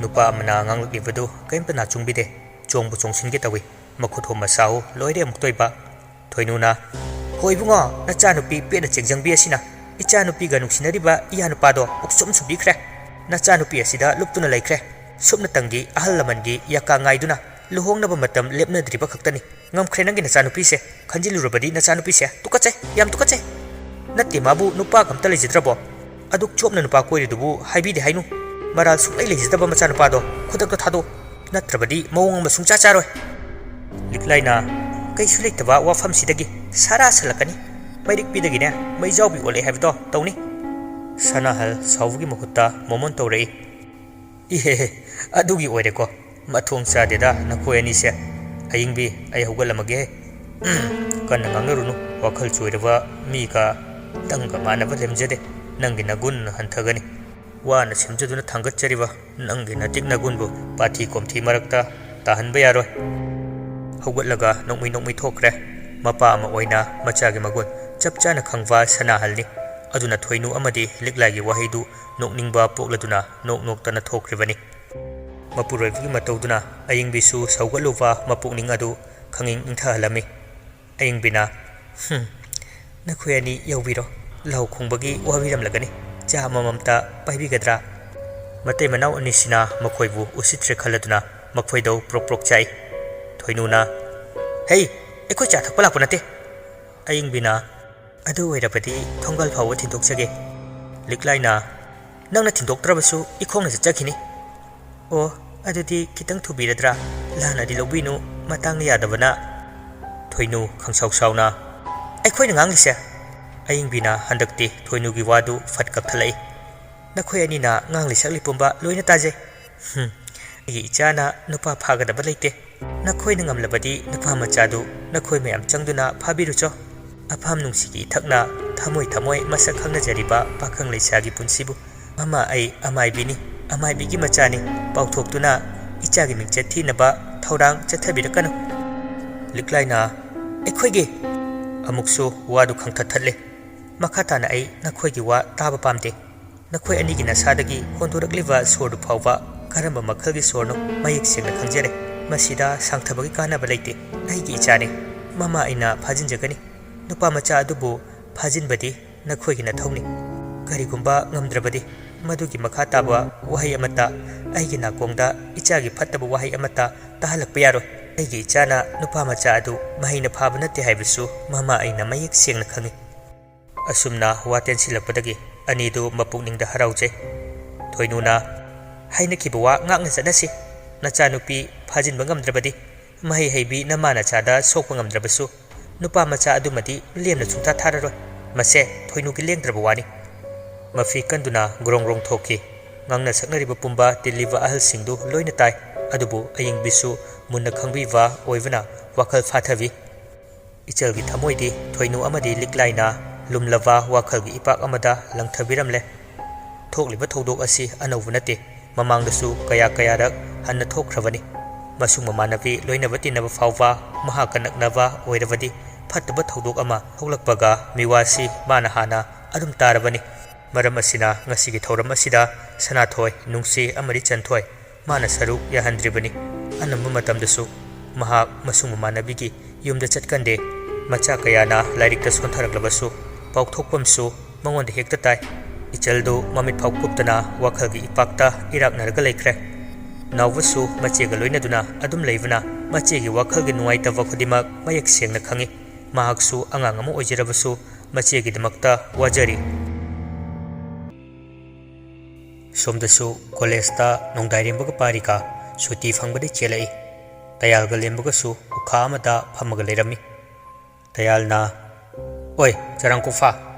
ꯅꯨꯄꯥ ꯑꯃꯅ ꯉꯥꯡꯂꯛꯂꯤꯕꯗꯨ ꯀꯔꯤꯝꯇ ꯅꯥꯆꯨꯡꯕꯤꯗꯦ꯫ ꯆꯣꯡꯕꯨ ꯆꯣꯡꯁꯤꯟꯒꯦ ꯇꯧꯏ꯫ ꯃꯈꯨꯠ ꯍꯣꯝꯕ ꯁꯥꯎ ꯂꯣꯏꯔꯦ ꯑꯃꯨꯛꯇꯣꯏꯕ꯫ ꯊꯣꯏꯅꯨꯅ, "ꯍꯣ ꯏꯕꯨꯡꯉꯣ, ꯅꯆꯥꯅꯨꯄꯤ ꯄꯦꯠꯅ ꯆꯦꯡꯖꯪꯕꯤ ꯑꯁꯤꯅ ꯏꯆꯥꯅꯨꯄꯤꯒ ꯅꯨꯡꯁꯤꯅꯔꯤꯕ ꯏꯌꯥ ꯅꯨꯄꯥꯗꯣ ꯎꯛꯁꯨꯝ ꯁꯨꯕꯤꯈ꯭ꯔꯦ꯫ ꯅꯆꯥꯅꯨꯄꯤ ꯑꯁꯤꯗ ꯂꯨꯞꯇꯨꯅ ꯂꯩꯈ꯭ꯔꯦ꯫ ꯁꯨꯞꯅꯇꯪꯒꯤ ꯑꯍꯜ ꯂꯃꯟꯒꯤ ꯌꯥꯀꯥ ꯉꯥꯏꯗꯨꯅ ꯂꯨꯍꯣꯡꯅꯕ ꯃꯇꯝ ꯂꯦꯞꯅꯗ꯭ꯔꯤꯕ ꯈꯛꯇꯅꯤ꯫ ꯉꯝꯈ꯭ꯔꯦ ꯅꯪꯒꯤ ꯅꯆꯥꯅꯨꯄꯤꯁꯦ꯫ ꯈꯟꯖꯤꯜꯂꯨꯔꯕꯗꯤ ꯅꯆꯥꯅꯨꯄꯤꯁꯦ ꯇꯨꯀꯠꯆꯩ, ꯌꯥꯝ ꯇꯨꯀꯠꯆꯩ꯫ ꯅꯠꯇꯦ, ꯃꯥꯕꯨ ꯅꯨꯄꯥꯒ ꯑꯝꯇ ꯂꯩꯖꯗ꯭ꯔꯕꯣ? ꯑꯗꯨꯛ ꯆꯣꯞꯅ ꯅꯨꯄꯥ ꯀꯣꯏꯔꯤꯗꯨꯕꯨ ꯍꯥꯏꯕꯤꯗꯦ ꯍꯥꯏꯅꯨ꯫ ꯃꯔꯥꯜ ꯁꯨꯡꯂꯩ ꯂꯩꯖꯗꯕ ꯃꯆꯥꯅꯨꯄꯥꯗꯣ ꯈꯨꯗꯛꯇ ꯊꯥꯗꯣꯛ꯫ ꯅꯠꯇ꯭ꯔꯕꯗꯤ ꯃꯑꯣꯡ ꯑꯃ ꯁꯨꯡꯆꯥ ꯆꯥꯔꯣꯏ꯫" ꯂꯤꯛꯂꯥꯏꯅ, "ꯀꯩꯁꯨ ꯂꯩꯇꯕ ꯋꯥꯐꯝꯁꯤꯗꯒꯤ ꯁꯥꯔꯥ ꯁꯜꯂꯛꯀꯅꯤ꯫ ꯃꯩꯔꯤꯛꯄꯤꯗꯒꯤꯅꯦ ꯃꯩꯖꯥꯎꯕꯤ ꯑꯣꯜꯂꯛꯑꯦ ꯍꯥꯏꯕꯗꯣ ꯇꯧꯅꯤ꯫" ꯁꯅꯥꯍꯜ ꯁꯥꯎꯕꯒꯤ ꯃꯍꯨꯠꯇ ꯃꯣꯃꯣꯟ ꯇꯧꯔꯛꯏ꯫ "ꯏꯍꯦꯍꯦ, ꯑꯗꯨꯒꯤ ꯑꯣꯏꯔꯦꯀꯣ꯫ ꯃꯊꯣꯡ ꯆꯥꯗꯦꯗ ꯅꯈꯣꯏ ꯑꯅꯤꯁꯦ꯫ ꯑꯌꯤꯡꯕꯤ, ꯑꯩ ꯍꯧꯒꯠꯂꯝꯃꯒꯦ꯫ ꯎꯝ, ꯀꯟꯅ ꯉꯥꯡꯅꯔꯨꯅꯨ꯫ ꯋꯥꯈꯜ ꯆꯣꯏꯔꯕ ꯃꯤꯒ ꯅꯪꯒ ꯃꯥꯟꯅꯕ ꯂꯦꯝꯖꯗꯦ꯫ ꯅꯪꯒꯤ ꯅꯒꯨꯟ ꯍꯟꯊꯒꯅꯤ꯫ ꯋꯥꯅ ꯁꯦꯝꯖꯗꯨꯅ ꯊꯥꯡꯒꯠꯆꯔꯤꯕ ꯅꯪꯒꯤ ꯅꯇꯤꯛ ꯅꯒꯨꯟꯕꯨ ꯄꯥꯊꯤ ꯀꯣꯝꯊꯤ ꯃꯔꯛꯇ ꯇꯥꯍꯟꯕ ꯌꯥꯔꯣꯏ꯫" ꯍꯧꯒꯠꯂꯒ ꯅꯣꯛꯃꯤ ꯅꯣꯛꯃꯤ ꯊꯣꯛꯈ꯭ꯔꯦ꯫ ꯃꯄꯥ ꯑꯃ ꯑꯣꯏꯅ ꯃꯆꯥꯒꯤ ꯃꯒꯨꯟ ꯆꯞ ꯆꯥꯅ ꯈꯪꯕ ꯁꯅꯥꯍꯜꯅꯤ꯫ ꯑꯗꯨꯅ ꯊꯣꯏꯅꯨ ꯑꯃꯗꯤ ꯂꯤꯛꯂꯥꯏꯒꯤ ꯋꯥꯍꯩꯗꯨ ꯅꯣꯛꯅꯤꯡꯕ ꯄꯣꯛꯂꯗꯨꯅ ꯅꯣꯛ ꯅꯣꯛꯇꯅ ꯊꯣꯛꯈ꯭ꯔꯤꯕꯅꯤ꯫ ꯃꯄꯨꯔꯣꯏꯕꯒꯤ ꯃꯇꯧꯗꯨꯅ ꯑꯌꯤꯡꯕꯤꯁꯨ ꯁꯧꯒꯠꯂꯨꯕ ꯃꯄꯨꯛꯅꯤꯡ ꯑꯗꯨ ꯈꯪꯏꯪ ꯏꯪꯊꯍꯜꯂꯝꯃꯤ꯫ ꯑꯌꯤꯡꯕꯤꯅ, "ꯍꯨꯝ, ꯅꯈꯣꯏ ꯑꯅꯤ ꯌꯧꯕꯤꯔꯣ꯫ ꯂꯥꯎ ꯈꯣꯡꯕꯒꯤ ꯋꯥꯕꯤꯔꯝꯂꯒꯅꯤ꯫ ꯆꯥ ꯑꯃꯃꯝꯇ ꯄꯥꯏꯕꯤꯒꯗ꯭ꯔꯥ?" ꯃꯇꯩ ꯃꯅꯥꯎ ꯑꯅꯤꯁꯤꯅ ꯃꯈꯣꯏꯕꯨ ꯎꯁꯤꯠꯇ꯭ꯔꯦ ꯈꯜꯂꯗꯨꯅ ꯃꯈꯣꯏꯗꯧ ꯄ꯭ꯔꯣꯛ ꯄ꯭ꯔꯣꯛ ꯆꯥꯛꯏ꯫ ꯊꯣꯏꯅꯨꯅ, "ꯍꯩ, ꯑꯩꯈꯣꯏ ꯆꯥ ꯊꯛꯄ ꯂꯥꯛꯄ ꯅꯠꯇꯦ꯫" ꯑꯌꯤꯡꯕꯤꯅ, "ꯑꯗꯨ ꯑꯣꯏꯔꯕꯗꯤ ꯊꯣꯡꯒꯥꯜ ꯐꯥꯎꯕ ꯊꯤꯟꯗꯣꯛꯆꯒꯦ꯫" ꯂꯤꯛꯂꯥꯏꯅ, "ꯅꯪꯅ ꯊꯤꯟꯗꯣꯛꯇ꯭ꯔꯕꯁꯨ ꯏꯈꯣꯡꯅ ꯆꯠꯆꯈꯤꯅꯤ꯫" "ꯑꯣ, ꯑꯗꯨꯗꯤ ꯈꯤꯇꯪ ꯊꯨꯕꯤꯔꯗ꯭ꯔꯥ? ꯂꯥꯟꯅꯗꯤ ꯂꯧꯕꯤꯅꯨ, ꯃꯇꯥꯡꯅ ꯌꯥꯗꯕꯅ꯫" ꯊꯣꯏꯅꯨ ꯈꯪꯁꯥꯎ ꯁꯥꯎꯅ, "ꯑꯩꯈꯣꯏꯅ ꯉꯥꯡꯂꯤꯁꯦ꯫" ꯑꯌꯤꯡꯕꯤꯅ ꯍꯟꯗꯛꯇꯤ ꯊꯣꯏꯅꯨꯒꯤ ꯋꯥꯗꯨ ꯐꯠ ꯀꯛꯊꯠꯂꯛꯏ꯫ "ꯅꯈꯣꯏ ꯑꯅꯤꯅ ꯉꯥꯡꯂꯤ ꯁꯛꯂꯤ ꯄꯨꯝꯕ ꯂꯣꯏꯅ ꯇꯥꯖꯩ꯫ ꯍꯨꯝ, ꯑꯩꯒꯤ ꯏꯆꯥꯅ ꯅꯨꯄꯥ ꯐꯥꯒꯗꯕ ꯂꯩꯇꯦ꯫ ꯅꯈꯣꯏꯅ ꯉꯝꯂꯕꯗꯤ ꯅꯨꯄꯥ ꯃꯆꯥꯗꯨ ꯅꯈꯣꯏ ꯃꯌꯥꯝ ꯆꯪꯗꯨꯅ ꯐꯥꯕꯤꯔꯨꯆꯣ꯫ ꯑꯐꯥꯝ ꯅꯨꯡꯁꯤꯒꯤ ꯏꯊꯛꯅ ꯊꯃꯣꯏ ꯊꯃꯣꯏ ꯃꯁꯛ ꯈꯪꯅꯖꯔꯤꯕ ꯄꯥꯈꯪ ꯂꯩꯁꯥꯒꯤ ꯄꯨꯟꯁꯤꯕꯨ꯫ ꯃꯃꯥ ꯑꯩ ꯑꯃꯥꯏꯕꯤꯅꯤ, ꯑꯃꯥꯏꯕꯤꯒꯤ ꯃꯆꯥꯅꯤ꯫ ꯄꯥꯎꯊꯣꯛꯇꯨꯅ ꯏꯆꯥꯒꯤ ꯃꯤꯡꯆꯠ ꯊꯤꯅꯕ ꯊꯧꯔꯥꯡ ꯆꯠꯊꯕꯤꯔꯛꯀꯅꯨ꯫" ꯂꯤꯛꯂꯥꯏꯅ, "ꯑꯩꯈꯣꯏꯒꯤ꯫" ꯑꯃꯨꯛꯁꯨ ꯋꯥꯗꯨ ꯈꯪꯊꯠꯊꯠꯂꯦ꯫ "ꯃꯈꯥ ꯇꯥꯅ ꯑꯩ ꯅꯈꯣꯏꯒꯤ ꯋꯥ ꯇꯥꯕ ꯄꯥꯝꯗꯦ꯫ ꯅꯈꯣꯏ ꯑꯅꯤꯒꯤ ꯅꯁꯥꯗꯒꯤ ꯍꯣꯟꯗꯣꯔꯛꯂꯤꯕ ꯁꯣꯔꯗꯨ ꯐꯥꯎꯕ ꯀꯔꯝꯕ ꯃꯈꯜꯒꯤ ꯁꯣꯔꯅꯣ ꯃꯌꯦꯛ ꯁꯦꯡꯅ ꯈꯪꯖꯔꯦ꯫ ꯃꯁꯤꯗ ꯁꯥꯡꯊꯕꯒꯤ ꯀꯥꯟꯅꯕ ꯂꯩꯇꯦ꯫ ꯑꯩꯒꯤ ꯏꯆꯥꯅꯤ꯫ ꯃꯃꯥ ꯑꯩꯅ ꯐꯥꯖꯤꯟꯖꯒꯅꯤ꯫ ꯅꯨꯄꯥ ꯃꯆꯥ ꯑꯗꯨꯕꯨ ꯐꯥꯖꯤꯟꯕꯗꯤ ꯅꯈꯣꯏꯒꯤ ꯅꯊꯧꯅꯤ꯫ ꯀꯔꯤꯒꯨꯝꯕ ꯉꯝꯗ꯭ꯔꯕꯗꯤ ꯃꯗꯨꯒꯤ ꯃꯈꯥ ꯇꯥꯕ ꯋꯥꯍꯩ ꯑꯃꯠꯇ ꯑꯩꯒꯤ ꯅꯥꯀꯣꯡꯗ ꯏꯆꯥꯒꯤ ꯐꯠꯇꯕ ꯋꯥꯍꯩ ꯑꯃꯠꯇ ꯇꯥꯍꯜꯂꯛꯄ ꯌꯥꯔꯣꯏ꯫ ꯑꯩꯒꯤ ꯏꯆꯥꯅ ꯅꯨꯄꯥ ꯃꯆꯥ ꯑꯗꯨ ꯃꯍꯩꯅ ꯐꯥꯕ ꯅꯠꯇꯦ ꯍꯥꯏꯕꯁꯨ ꯃꯃꯥ ꯑꯩꯅ ꯃꯌꯦꯛ ꯁꯦꯡꯅ ꯈꯪꯏ꯫" ꯑꯁꯨꯝꯅ ꯋꯥ ꯇꯦꯟꯁꯤꯜꯂꯛꯄꯗꯒꯤ ꯑꯅꯤꯗꯨ ꯃꯄꯨꯛꯅꯤꯡꯗ ꯍꯔꯥꯎꯖꯩ꯫ ꯊꯣꯏꯅꯨꯅ, "ꯍꯥꯏꯅꯈꯤꯕ ꯋꯥ ꯉꯥꯛꯅ ꯆꯠꯅꯁꯤ꯫ ꯅꯆꯥꯅꯨꯄꯤ ꯐꯥꯖꯤꯟꯕ ꯉꯝꯗ꯭ꯔꯕꯗꯤ ꯃꯍꯩ ꯍꯩꯕꯤ ꯅꯃꯥ ꯅꯆꯥꯗ ꯁꯣꯛꯄ ꯉꯝꯗ꯭ꯔꯕꯁꯨ, ꯅꯨꯄꯥ ꯃꯆꯥ ꯑꯗꯨꯃꯗꯤ ꯂꯦꯝꯅ ꯁꯨꯡꯊꯥ ꯊꯥꯔꯔꯣꯏ꯫ ꯃꯁꯦ ꯊꯣꯏꯅꯨꯒꯤ ꯂꯦꯡꯗ꯭ꯔꯕ ꯋꯥꯅꯤ꯫ ꯃꯐꯤ ꯀꯟꯗꯨꯅ ꯒ꯭ꯔꯣꯡ ꯒ꯭ꯔꯣꯡ ꯊꯣꯛꯈꯤ꯫ ꯉꯥꯡꯅ ꯁꯛꯅꯔꯤꯕ ꯄꯨꯝꯕ ꯇꯤꯜꯂꯤꯕ ꯑꯍꯜꯁꯤꯡꯗꯨ ꯂꯣꯏꯅ ꯇꯥꯏ, ꯑꯗꯨꯕꯨ ꯑꯌꯤꯡꯕꯤꯁꯨ ꯃꯨꯟꯅ ꯈꯪꯕꯤꯕ ꯑꯣꯏꯕꯅ ꯋꯥꯈꯜ ꯐꯥꯊꯕꯤ꯫ ꯏꯆꯜꯒꯤ ꯊꯃꯣꯏꯗꯤ ꯊꯣꯏꯅꯨ ꯑꯃꯗꯤ ꯂꯤꯛꯂꯥꯏꯅ ꯂꯨꯝꯂꯕ ꯋꯥꯈꯜꯒꯤ ꯏꯄꯥꯛ ꯑꯃꯗ ꯂꯪꯊꯕꯤꯔꯝꯂꯦ꯫ ꯊꯣꯛꯂꯤꯕ ꯊꯧꯗꯣꯛ ꯑꯁꯤ ꯑꯅꯧꯕ ꯅꯠꯇꯦ꯫ ꯃꯃꯥꯡꯗꯁꯨ ꯀꯌꯥ ꯀꯌꯥꯔꯛ ꯍꯟꯅ ꯊꯣꯛꯈ꯭ꯔꯕꯅꯤ꯫ ꯃꯁꯨꯡ ꯃꯃꯥꯟꯅꯕꯤ ꯂꯣꯏꯅꯕ ꯇꯤꯟꯅꯕ ꯐꯥꯎꯕ ꯃꯍꯥꯛꯀ ꯅꯛꯅꯕ ꯑꯣꯏꯔꯕꯗꯤ, ꯐꯠꯇꯕ ꯊꯧꯗꯣꯛ ꯑꯃ ꯊꯣꯛꯂꯛꯄꯒ ꯃꯤꯋꯥꯁꯤ ꯃꯥꯅ ꯍꯥꯟꯅ ꯑꯗꯨꯝ ꯇꯥꯔꯕꯅꯤ꯫ ꯃꯔꯝ ꯑꯁꯤꯅ ꯉꯁꯤꯒꯤ ꯊꯧꯔꯝ ꯑꯁꯤꯗ ꯁꯅꯥꯊꯣꯏ, ꯅꯨꯡꯁꯤ ꯑꯃꯗꯤ ꯆꯟꯊꯣꯏ ꯃꯥꯅ ꯁꯔꯨꯛ ꯌꯥꯍꯟꯗ꯭ꯔꯤꯕꯅꯤ꯫ ꯑꯅꯝꯕ ꯃꯇꯝꯗꯁꯨ ꯃꯍꯥꯛ ꯃꯁꯨꯡ ꯃꯃꯥꯟꯅꯕꯤꯒꯤ ꯌꯨꯝꯗ ꯆꯠꯀꯟꯗꯦ꯫ ꯃꯆꯥ ꯀꯌꯥꯅ ꯂꯥꯏꯔꯤꯛꯇ ꯁꯣꯟꯊꯔꯛꯂꯕꯁꯨ, ꯄꯥꯎꯊꯣꯛꯐꯝꯁꯨ ꯃꯉꯣꯟꯗ ꯍꯦꯛꯇ ꯇꯥꯏ꯫ ꯏꯆꯜꯗꯨ ꯃꯃꯤꯠ ꯐꯥꯎ ꯀꯨꯞꯇꯅ ꯋꯥꯈꯜꯒꯤ ꯏꯄꯥꯛꯇ ꯏꯔꯥꯛꯅꯔꯒ ꯂꯩꯈ꯭ꯔꯦ꯫ ꯅꯥꯎꯕꯁꯨ ꯃꯆꯦꯒ ꯂꯣꯏꯅꯗꯨꯅ ꯑꯗꯨꯝ ꯂꯩꯕꯅ, ꯃꯆꯦꯒꯤ ꯋꯥꯈꯜꯒꯤ ꯅꯨꯡꯉꯥꯏꯇꯕ ꯈꯨꯗꯤꯡꯃꯛ ꯃꯌꯦꯛ ꯁꯦꯡꯅ ꯈꯪꯏ꯫ ꯃꯍꯥꯛꯁꯨ ꯑꯉꯥꯡ ꯑꯃ ꯑꯣꯏꯖꯔꯕꯁꯨ, ꯃꯆꯦꯒꯤꯗꯃꯛꯇ ꯋꯥꯖꯔꯤ꯫ ꯁꯣꯝꯗꯁꯨ ꯀꯣꯂꯦꯖꯇ ꯅꯣꯡꯗꯥꯏꯔꯦꯝꯕꯒ ꯄꯥꯔꯤꯒ ꯁꯨꯇꯤ ꯐꯪꯕꯗꯩ ꯆꯦꯜꯂꯛꯏ꯫ ꯇꯌꯥꯜꯒ ꯂꯦꯝꯕꯒꯁꯨ ꯎꯈꯥ ꯑꯃꯗ ꯐꯝꯃꯒ ꯂꯩꯔꯝꯃꯤ꯫ ꯇꯌꯥꯜꯅ, "ꯑꯣꯏ, ꯆꯔꯥꯡ ꯀꯣꯐꯥ,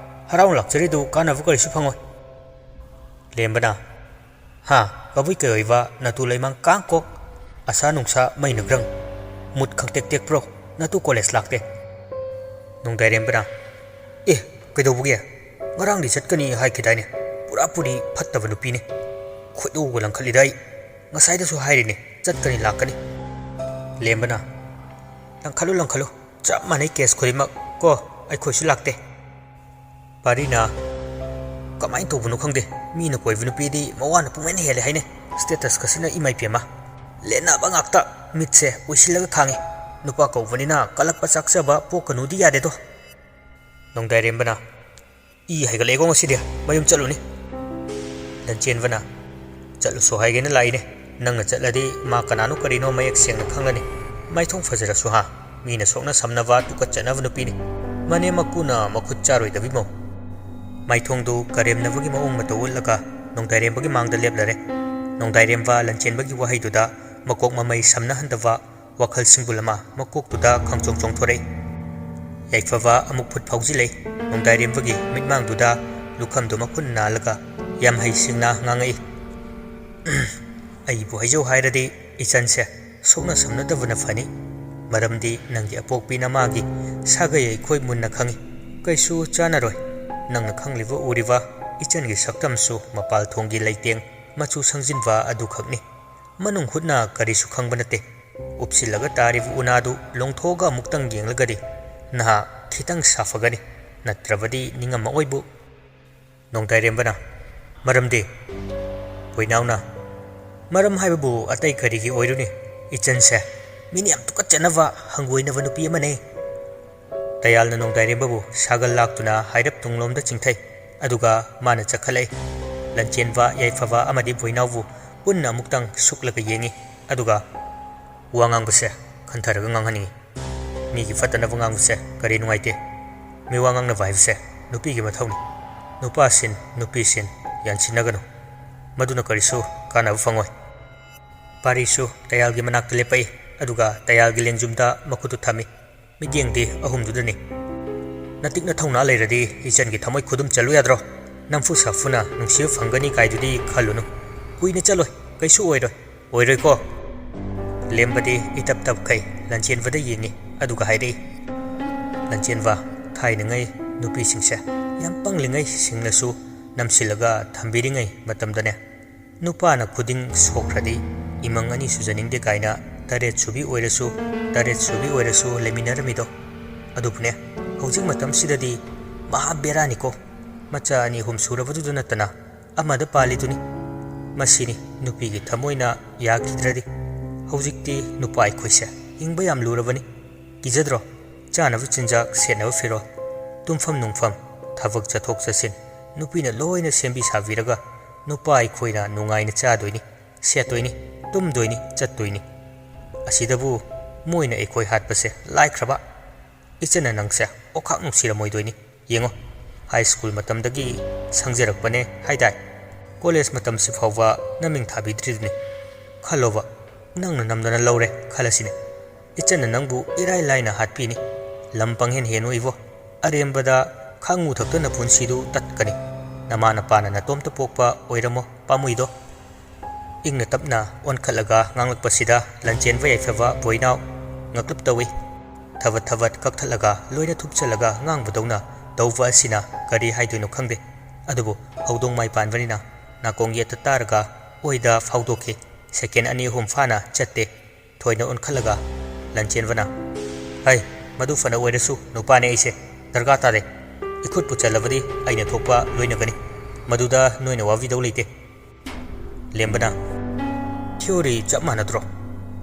ꯍꯔꯥꯎꯅ ꯂꯥꯛꯆꯔꯤꯗꯨ ꯀꯥꯟꯅꯕ ꯀꯔꯤꯁꯨ ꯐꯪꯉꯣꯏ꯫" ꯂꯦꯝꯕꯅ, "ꯍꯥ, ꯀꯕꯨꯏ ꯀꯩ ꯑꯣꯏꯕ ꯅꯇꯨ ꯂꯩꯃꯥꯡ ꯀꯥꯡ ꯀꯣꯛ, ꯑꯁꯥ ꯅꯨꯡꯁꯥ ꯃꯩꯅ ꯒ꯭ꯔꯪ, ꯃꯨꯠ ꯈꯪꯇꯦꯛ ꯇꯦꯛꯄ꯭ꯔꯣ? ꯅꯇꯨ ꯀꯣꯂꯦꯖ ꯂꯥꯛꯇꯦ꯫" ꯅꯣꯡꯗꯥꯏꯔꯦꯝꯕꯅ, "ꯑꯦ, ꯀꯩꯗꯧꯕꯒꯤ? ꯉꯔꯥꯡꯗꯤ ꯆꯠꯀꯅꯤ ꯍꯥꯏꯈꯤꯗꯥꯏꯅꯦ? ꯄꯨꯔꯥ ꯄꯨꯔꯤ ꯐꯠꯇꯕ ꯅꯨꯄꯤꯅꯤ꯫ ꯈꯣꯏꯗꯧꯒ ꯂꯪꯈꯠꯂꯤꯗ ꯑꯩ꯫ ꯉꯁꯥꯏꯗꯁꯨ ꯍꯥꯏꯔꯤꯅꯦ, ꯆꯠꯀꯅꯤ ꯂꯥꯛꯀꯅꯤ꯫" ꯂꯦꯝꯕꯅ, "ꯂꯪꯈꯠꯂꯨ ꯂꯪꯈꯠꯂꯨ, ꯆꯞ ꯃꯥꯟꯅꯩ ꯀꯦꯁ ꯈꯨꯗꯤꯡꯃꯛ ꯀꯣ, ꯑꯩꯈꯣꯏꯁꯨ ꯂꯥꯛꯇꯦ꯫" ꯄꯥꯔꯤꯅ, "ꯀꯃꯥꯏꯅ ꯇꯧꯕꯅꯣ ꯈꯪꯗꯦ, ꯃꯤꯅ ꯀꯣꯏꯕ ꯅꯨꯄꯤꯗꯤ ꯃꯋꯥꯅ ꯄꯨꯡꯍꯦꯟ ꯍꯦꯜꯂꯦ ꯍꯥꯏꯅꯦ꯫ ꯁ꯭ꯇꯦꯇꯁꯀꯁꯤꯅ ꯏꯃꯥꯏ ꯄꯦꯝꯃ, ꯂꯦꯟꯅꯕ ꯉꯥꯛꯇ, ꯃꯤꯠꯁꯦ ꯎꯏꯁꯤꯜꯂꯒ ꯈꯥꯡꯉꯤ꯫ ꯅꯨꯄꯥ ꯀꯧꯕꯅꯤꯅ ꯀꯜꯂꯛꯄ ꯆꯥꯛꯆꯕ ꯄꯣꯛꯀꯅꯨꯗꯤ ꯌꯥꯗꯦꯗꯣ꯫" ꯅꯣꯡꯗꯥꯏꯔꯦꯝꯕꯅ, "ꯏ ꯍꯩꯒꯠꯂꯛꯑꯦꯀꯣ ꯉꯁꯤꯗꯤ, ꯃꯌꯨꯝ ꯆꯠꯂꯨꯅꯤ꯫" ꯂꯟꯆꯦꯟꯕꯅ, "ꯆꯠꯂꯨꯁꯨ ꯍꯥꯏꯒꯦꯅ ꯂꯥꯛꯏꯅꯦ꯫ ꯅꯪꯅ ꯆꯠꯂꯗꯤ ꯃꯥ ꯀꯅꯥꯅꯣ ꯀꯔꯤꯅꯣ ꯃꯌꯦꯛ ꯁꯦꯡꯅ ꯈꯪꯂꯅꯤ꯫ ꯃꯥꯏꯊꯣꯡ ꯐꯖꯔꯁꯨ ꯍꯥ, ꯃꯤꯅ ꯁꯣꯛꯅ ꯁꯝꯅꯕ ꯇꯨꯀꯠꯆꯅꯕ ꯅꯨꯄꯤꯅꯤ꯫ ꯃꯅꯦꯝ ꯃꯀꯨꯅ ꯃꯈꯨꯠ ꯆꯥꯔꯣꯏꯗꯕꯤ ꯃꯧ꯫" ꯃꯥꯏꯊꯣꯡꯗꯨ ꯀꯔꯦꯝꯅꯕꯒꯤ ꯃꯑꯣꯡ ꯃꯇꯧ ꯎꯠꯂꯒ ꯅꯣꯡꯗꯥꯏꯔꯦꯝꯕꯒꯤ ꯃꯥꯡꯗ ꯂꯦꯞꯂꯔꯦ꯫ ꯅꯣꯡꯗꯥꯏꯔꯦꯝꯕ ꯂꯟꯆꯦꯟꯕꯒꯤ ꯋꯥꯍꯩꯗꯨꯗ ꯃꯀꯣꯛ ꯃꯃꯩ ꯁꯝꯅꯍꯟꯗꯕ ꯋꯥꯈꯜ ꯁꯤꯡꯕꯨꯜ ꯑꯃ ꯃꯀꯣꯛꯇꯨꯗ ꯈꯪꯆꯣꯡ ꯆꯣꯡꯊꯣꯔꯛꯏ꯫ ꯌꯥꯏꯐꯕ ꯑꯃꯨꯛ ꯐꯨꯠ ꯐꯥꯎꯖꯤꯜꯂꯛꯏ꯫ ꯅꯣꯡꯗꯥꯏꯔꯦꯝꯕꯒꯤ ꯃꯤꯠꯃꯥꯡꯗꯨꯗ ꯂꯨꯈꯝꯗꯨ ꯃꯈꯨꯠ ꯅꯥꯜꯂꯒ ꯌꯥꯝ ꯍꯩꯁꯤꯡꯅ ꯉꯥꯡꯉꯛꯏ꯫ "ꯑꯩꯕꯨ ꯍꯥꯏꯖꯧ ꯍꯥꯏꯔꯗꯤ ꯏꯆꯟꯁꯦ ꯁꯣꯛꯅ ꯁꯝꯅꯗꯕꯅ ꯐꯅꯤ꯫ ꯃꯔꯝꯗꯤ ꯅꯪꯒꯤ ꯑꯄꯣꯛꯄꯤ ꯅꯃꯥꯒꯤ ꯁꯥꯒꯩ ꯑꯩꯈꯣꯏ ꯃꯨꯟꯅ ꯈꯪꯉꯤ꯫ ꯀꯩꯁꯨ ꯆꯥꯟꯅꯔꯣꯏ꯫ ꯅꯪꯅ ꯈꯪꯂꯤꯕ ꯎꯔꯤꯕ ꯏꯆꯟꯒꯤ ꯁꯛꯇꯝꯁꯨ ꯃꯄꯥꯜ ꯊꯣꯡꯒꯤ ꯂꯩꯇꯦꯡ ꯃꯆꯨ ꯁꯪꯖꯤꯟꯕ ꯑꯗꯨꯈꯛꯅꯤ꯫ ꯃꯅꯨꯡ ꯍꯨꯠꯅ ꯀꯔꯤꯁꯨ ꯈꯪꯕ ꯅꯠꯇꯦ꯫ ꯎꯞꯁꯤꯜꯂꯒ ꯇꯥꯔꯤꯕ ꯎꯅꯥꯗꯨ ꯂꯣꯡꯊꯣꯛꯑꯒ ꯑꯃꯨꯛꯇꯪ ꯌꯦꯡꯂꯒꯗꯤ ꯅꯍꯥ ꯈꯤꯇꯪ ꯁꯥꯐꯒꯅꯤ, ꯅꯠꯇ꯭ꯔꯕꯗꯤ ꯅꯤꯡꯉꯝꯃꯛꯑꯣꯏꯕꯨ"꯫ ꯅꯣꯡꯗꯥꯏꯔꯦꯝꯕꯅ, "ꯃꯔꯝꯗꯤ?" ꯕꯣꯏꯅꯥꯎꯅ, "ꯃꯔꯝ ꯍꯥꯏꯕꯕꯨ ꯑꯇꯩ ꯀꯔꯤꯒꯤ ꯑꯣꯏꯔꯨꯅꯤ? ꯏꯆꯟꯁꯦ ꯃꯤꯅ ꯌꯥꯝ ꯇꯨꯀꯠꯆꯅꯕ, ꯍꯪꯒꯣꯏꯅꯕ ꯅꯨꯄꯤ ꯑꯃꯅꯦ"꯫ ꯇꯌꯥꯜꯅ ꯅꯣꯡꯗꯥꯏꯔꯦꯝꯕꯕꯨ ꯁꯥꯒꯜ ꯂꯥꯛꯇꯨꯅ ꯍꯥꯏꯔꯞ ꯇꯨꯡꯂꯣꯝꯗ ꯆꯤꯡꯊꯩ꯫ ꯑꯗꯨꯒ ꯃꯥꯅ ꯆꯠꯈꯠꯂꯛꯏ꯫ ꯂꯟꯆꯦꯟꯕ, ꯌꯥꯏꯐꯕ ꯑꯃꯗꯤ ꯕꯣꯏꯅꯥꯎꯕꯨ ꯄꯨꯟꯅ ꯑꯃꯨꯛꯇꯪ ꯁꯨꯛꯂꯒ ꯌꯦꯡꯉꯤ꯫ ꯑꯗꯨꯒ, "ꯋꯥ ꯉꯥꯡꯕꯁꯦ ꯈꯟꯊꯔꯒ ꯉꯥꯡꯍꯟꯅꯤꯡꯉꯤ꯫ ꯃꯤꯒꯤ ꯐꯠꯇꯅꯕ ꯉꯥꯡꯕꯁꯦ ꯀꯔꯤ ꯅꯨꯡꯉꯥꯏꯇꯦ꯫ ꯃꯤꯋꯥ ꯉꯥꯡꯅꯕ ꯍꯥꯏꯕꯁꯦ ꯅꯨꯄꯤꯒꯤ ꯃꯊꯧꯅꯤ꯫ ꯅꯨꯄꯥ ꯁꯤꯟ, ꯅꯨꯄꯤ ꯁꯤꯟ ꯌꯥꯟꯁꯤꯟꯅꯒꯅꯨ"꯫ ꯃꯗꯨꯅ ꯀꯔꯤꯁꯨ ꯀꯥꯟꯅꯕ ꯐꯪꯉꯣꯏ꯫ ꯄꯥꯔꯤꯁꯨ ꯇꯌꯥꯜꯒꯤ ꯃꯅꯥꯛꯇ ꯂꯦꯞꯄꯛꯏ, ꯑꯗꯨꯒ ꯇꯌꯥꯜꯒꯤ ꯂꯦꯡꯖꯨꯝꯗ ꯃꯈꯨꯠꯇꯨ ꯊꯝꯃꯤ꯫ ꯃꯤꯠꯌꯦꯡꯗꯤ ꯑꯍꯨꯝꯗꯨꯗꯅꯤ꯫ "ꯅꯇꯤꯛ ꯅꯊꯧꯅꯥ ꯂꯩꯔꯗꯤ ꯏꯆꯟꯒꯤ ꯊꯃꯣꯏ ꯈꯨꯗꯨꯝ ꯆꯜꯂꯨ ꯌꯥꯗ꯭ꯔꯣ? ꯅꯝꯐꯨ ꯁꯥꯐꯨꯅ ꯅꯨꯡꯁꯤꯕ ꯐꯪꯒꯅꯤ ꯀꯥꯏꯗꯨꯗꯤ ꯈꯜꯂꯨꯅꯨ꯫ ꯀꯨꯏꯅ ꯆꯠꯂꯣꯏ, ꯀꯩꯁꯨ ꯑꯣꯏꯔꯣꯏ꯫ ꯑꯣꯏꯔꯣꯏꯀꯣ?" ꯂꯦꯝꯕꯗꯤ ꯏꯇꯞ ꯇꯞꯈꯩ ꯂꯟꯆꯦꯟꯕꯗ ꯌꯦꯡꯉꯤ, ꯑꯗꯨꯒ ꯍꯥꯏꯔꯛꯏ, "ꯂꯟꯆꯦꯟꯕ, ꯊꯥꯏꯅꯉꯩ ꯅꯨꯄꯤꯁꯤꯡꯁꯦ ꯌꯥꯝ ꯄꯪꯂꯤꯉꯩ ꯁꯤꯡꯅꯁꯨ ꯅꯝꯁꯤꯜꯂꯒ ꯊꯝꯕꯤꯔꯤꯉꯩ ꯃꯇꯝꯗꯅꯦ, ꯅꯨꯄꯥꯅ ꯈꯨꯗꯤꯡ ꯁꯣꯛꯈ꯭ꯔꯗꯤ ꯏꯃꯪ ꯑꯅꯤ ꯁꯨꯖꯅꯤꯡꯗꯦ ꯀꯥꯏꯅ ꯇꯔꯦꯠ ꯁꯨꯕꯤ ꯑꯣꯏꯔꯁꯨ, ꯇꯔꯦꯠ ꯁꯨꯕꯤ ꯑꯣꯏꯔꯁꯨ ꯂꯩꯃꯤꯟꯅꯔꯝꯃꯤꯗꯣ꯫ ꯑꯗꯨꯕꯨꯅꯦ, ꯍꯧꯖꯤꯛ ꯃꯇꯝꯁꯤꯗꯗꯤ ꯃꯍꯥ ꯕꯦꯔꯥꯅꯤꯀꯣ꯫ ꯃꯆꯥ ꯑꯅꯤ ꯑꯍꯨꯝ ꯁꯨꯔꯕꯗꯨꯗ ꯅꯠꯇꯅ ꯑꯃꯗ ꯄꯥꯜꯂꯤꯗꯨꯅꯤ꯫ ꯃꯁꯤꯅꯤ ꯅꯨꯄꯤꯒꯤ ꯊꯃꯣꯏꯅ ꯌꯥꯈꯤꯗ꯭ꯔꯗꯤ꯫ ꯍꯧꯖꯤꯛꯇꯤ ꯅꯨꯄꯥ ꯑꯩꯈꯣꯏꯁꯦ ꯍꯤꯡꯕ ꯌꯥꯝ ꯂꯨꯔꯕꯅꯤ꯫ ꯀꯤꯖꯗ꯭ꯔꯣ? ꯆꯥꯅꯕ ꯆꯤꯟꯖꯥꯛ, ꯁꯦꯠꯅꯕ ꯐꯤꯔꯣꯜ, ꯇꯨꯝꯐꯝ ꯅꯨꯡꯐꯝ, ꯊꯕꯛ ꯆꯠꯊꯣꯛ ꯆꯠꯁꯤꯟ ꯅꯨꯄꯤꯅ ꯂꯣꯏꯅ ꯁꯦꯝꯕꯤ ꯁꯥꯕꯤꯔꯒ ꯅꯨꯄꯥ ꯑꯩꯈꯣꯏꯅ ꯅꯨꯡꯉꯥꯏꯅ ꯆꯥꯗꯣꯏꯅꯤ, ꯁꯦꯠꯇꯣꯏꯅꯤ, ꯇꯨꯝꯗꯣꯏꯅꯤ, ꯆꯠꯇꯣꯏꯅꯤ꯫ ꯑꯁꯤꯗꯕꯨ ꯃꯣꯏꯅ ꯑꯩꯈꯣꯏ ꯍꯥꯠꯄꯁꯦ ꯂꯥꯏꯈ꯭ꯔꯕ꯫ ꯏꯆꯟꯅ ꯅꯪꯁꯦ ꯑꯣꯈꯥꯛ ꯅꯨꯡꯁꯤꯔꯝꯃꯣꯏꯗꯣꯏꯅꯤ꯫ ꯌꯦꯡꯉꯣ, ꯍꯥꯏ ꯁ꯭ꯀꯨꯜ ꯃꯇꯝꯗꯒꯤ ꯁꯪꯖꯔꯛꯄꯅꯦ ꯍꯥꯏꯗꯥꯏ? ꯀꯣꯂꯦꯖ ꯃꯇꯝꯁꯤ ꯐꯥꯎꯕ ꯅꯃꯤꯡ ꯊꯥꯕꯤꯗ꯭ꯔꯤꯗꯨꯅꯤ꯫ ꯈꯜꯂꯣꯕ, ꯅꯪꯅ ꯅꯝꯗꯅ ꯂꯧꯔꯦ ꯈꯜꯂꯁꯤꯅꯦ꯫ ꯏꯆꯟꯅ ꯅꯪꯕꯨ ꯏꯔꯥꯏ ꯂꯥꯏꯅ ꯍꯥꯠꯄꯤꯅꯤ꯫ ꯂꯝ ꯄꯪꯍꯦꯟ ꯍꯦꯟꯅꯨ ꯏꯕꯣ꯫ ꯑꯔꯦꯝꯕꯗ ꯈꯥꯡꯉꯨ ꯊꯛꯇ ꯅꯄꯨꯟꯁꯤꯗꯨ ꯇꯠꯀꯅꯤ꯫ ꯅꯃꯥ ꯅꯄꯥꯅ ꯅꯇꯣꯝꯇ ꯄꯣꯛꯄ ꯑꯣꯏꯔꯝꯃꯣ ꯄꯥꯝꯃꯨꯏꯗꯣ꯫ ꯏꯪꯅ ꯇꯞꯅ ꯑꯣꯟꯈꯠꯂꯒ ꯉꯥꯡꯂꯛꯄꯁꯤꯗ ꯂꯟꯆꯦꯟꯕ ꯌꯥꯏꯐꯕ ꯕꯣꯏꯅꯥꯎ ꯉꯛꯂꯞ ꯇꯧꯏ꯫ ꯊꯕꯠ ꯊꯕꯠ ꯀꯛꯊꯠꯂꯒ ꯂꯣꯏꯅ ꯊꯨꯞꯆꯜꯂꯒ ꯉꯥꯡꯕꯗꯧꯅ ꯇꯧꯕ ꯑꯁꯤꯅ ꯀꯔꯤ ꯍꯥꯏꯗꯣꯏꯅꯣ ꯈꯪꯗꯦ꯫ ꯑꯗꯨꯕꯨ ꯍꯧꯗꯣꯡ ꯃꯥꯏ ꯄꯥꯟꯕꯅꯤꯅ ꯅꯥꯀꯣꯡ ꯌꯦꯠꯇ ꯇꯥꯔꯒ ꯑꯣꯏꯗ ꯐꯥꯎꯗꯣꯛꯈꯤ꯫ ꯁꯦꯀꯦꯟ ꯑꯅꯤ ꯑꯍꯨꯝ ꯐꯥꯅ ꯆꯠꯇꯦ꯫ ꯊꯣꯏꯅ ꯑꯣꯟꯈꯠꯂꯒ ꯂꯟꯆꯦꯟꯕꯅ, "ꯍꯩ, ꯃꯗꯨ ꯐꯅ ꯑꯣꯏꯔꯁꯨ ꯅꯨꯄꯥꯅꯦ ꯑꯩꯁꯦ꯫ ꯗꯔꯀꯥꯔ ꯇꯥꯗꯦ꯫ ꯏꯈꯨꯠꯄꯨ ꯆꯜꯂꯕꯗꯤ ꯑꯩꯅ ꯊꯣꯛꯄ ꯂꯣꯏꯅꯒꯅꯤ꯫ ꯃꯗꯨꯗ ꯅꯣꯏꯅ ꯋꯥꯕꯤꯗꯧ ꯂꯩꯇꯦ꯫" ꯂꯦꯝꯕꯅ, "ꯊꯤꯑꯣꯔꯤ ꯆꯞ ꯃꯥꯟꯅꯗ꯭ꯔꯣ?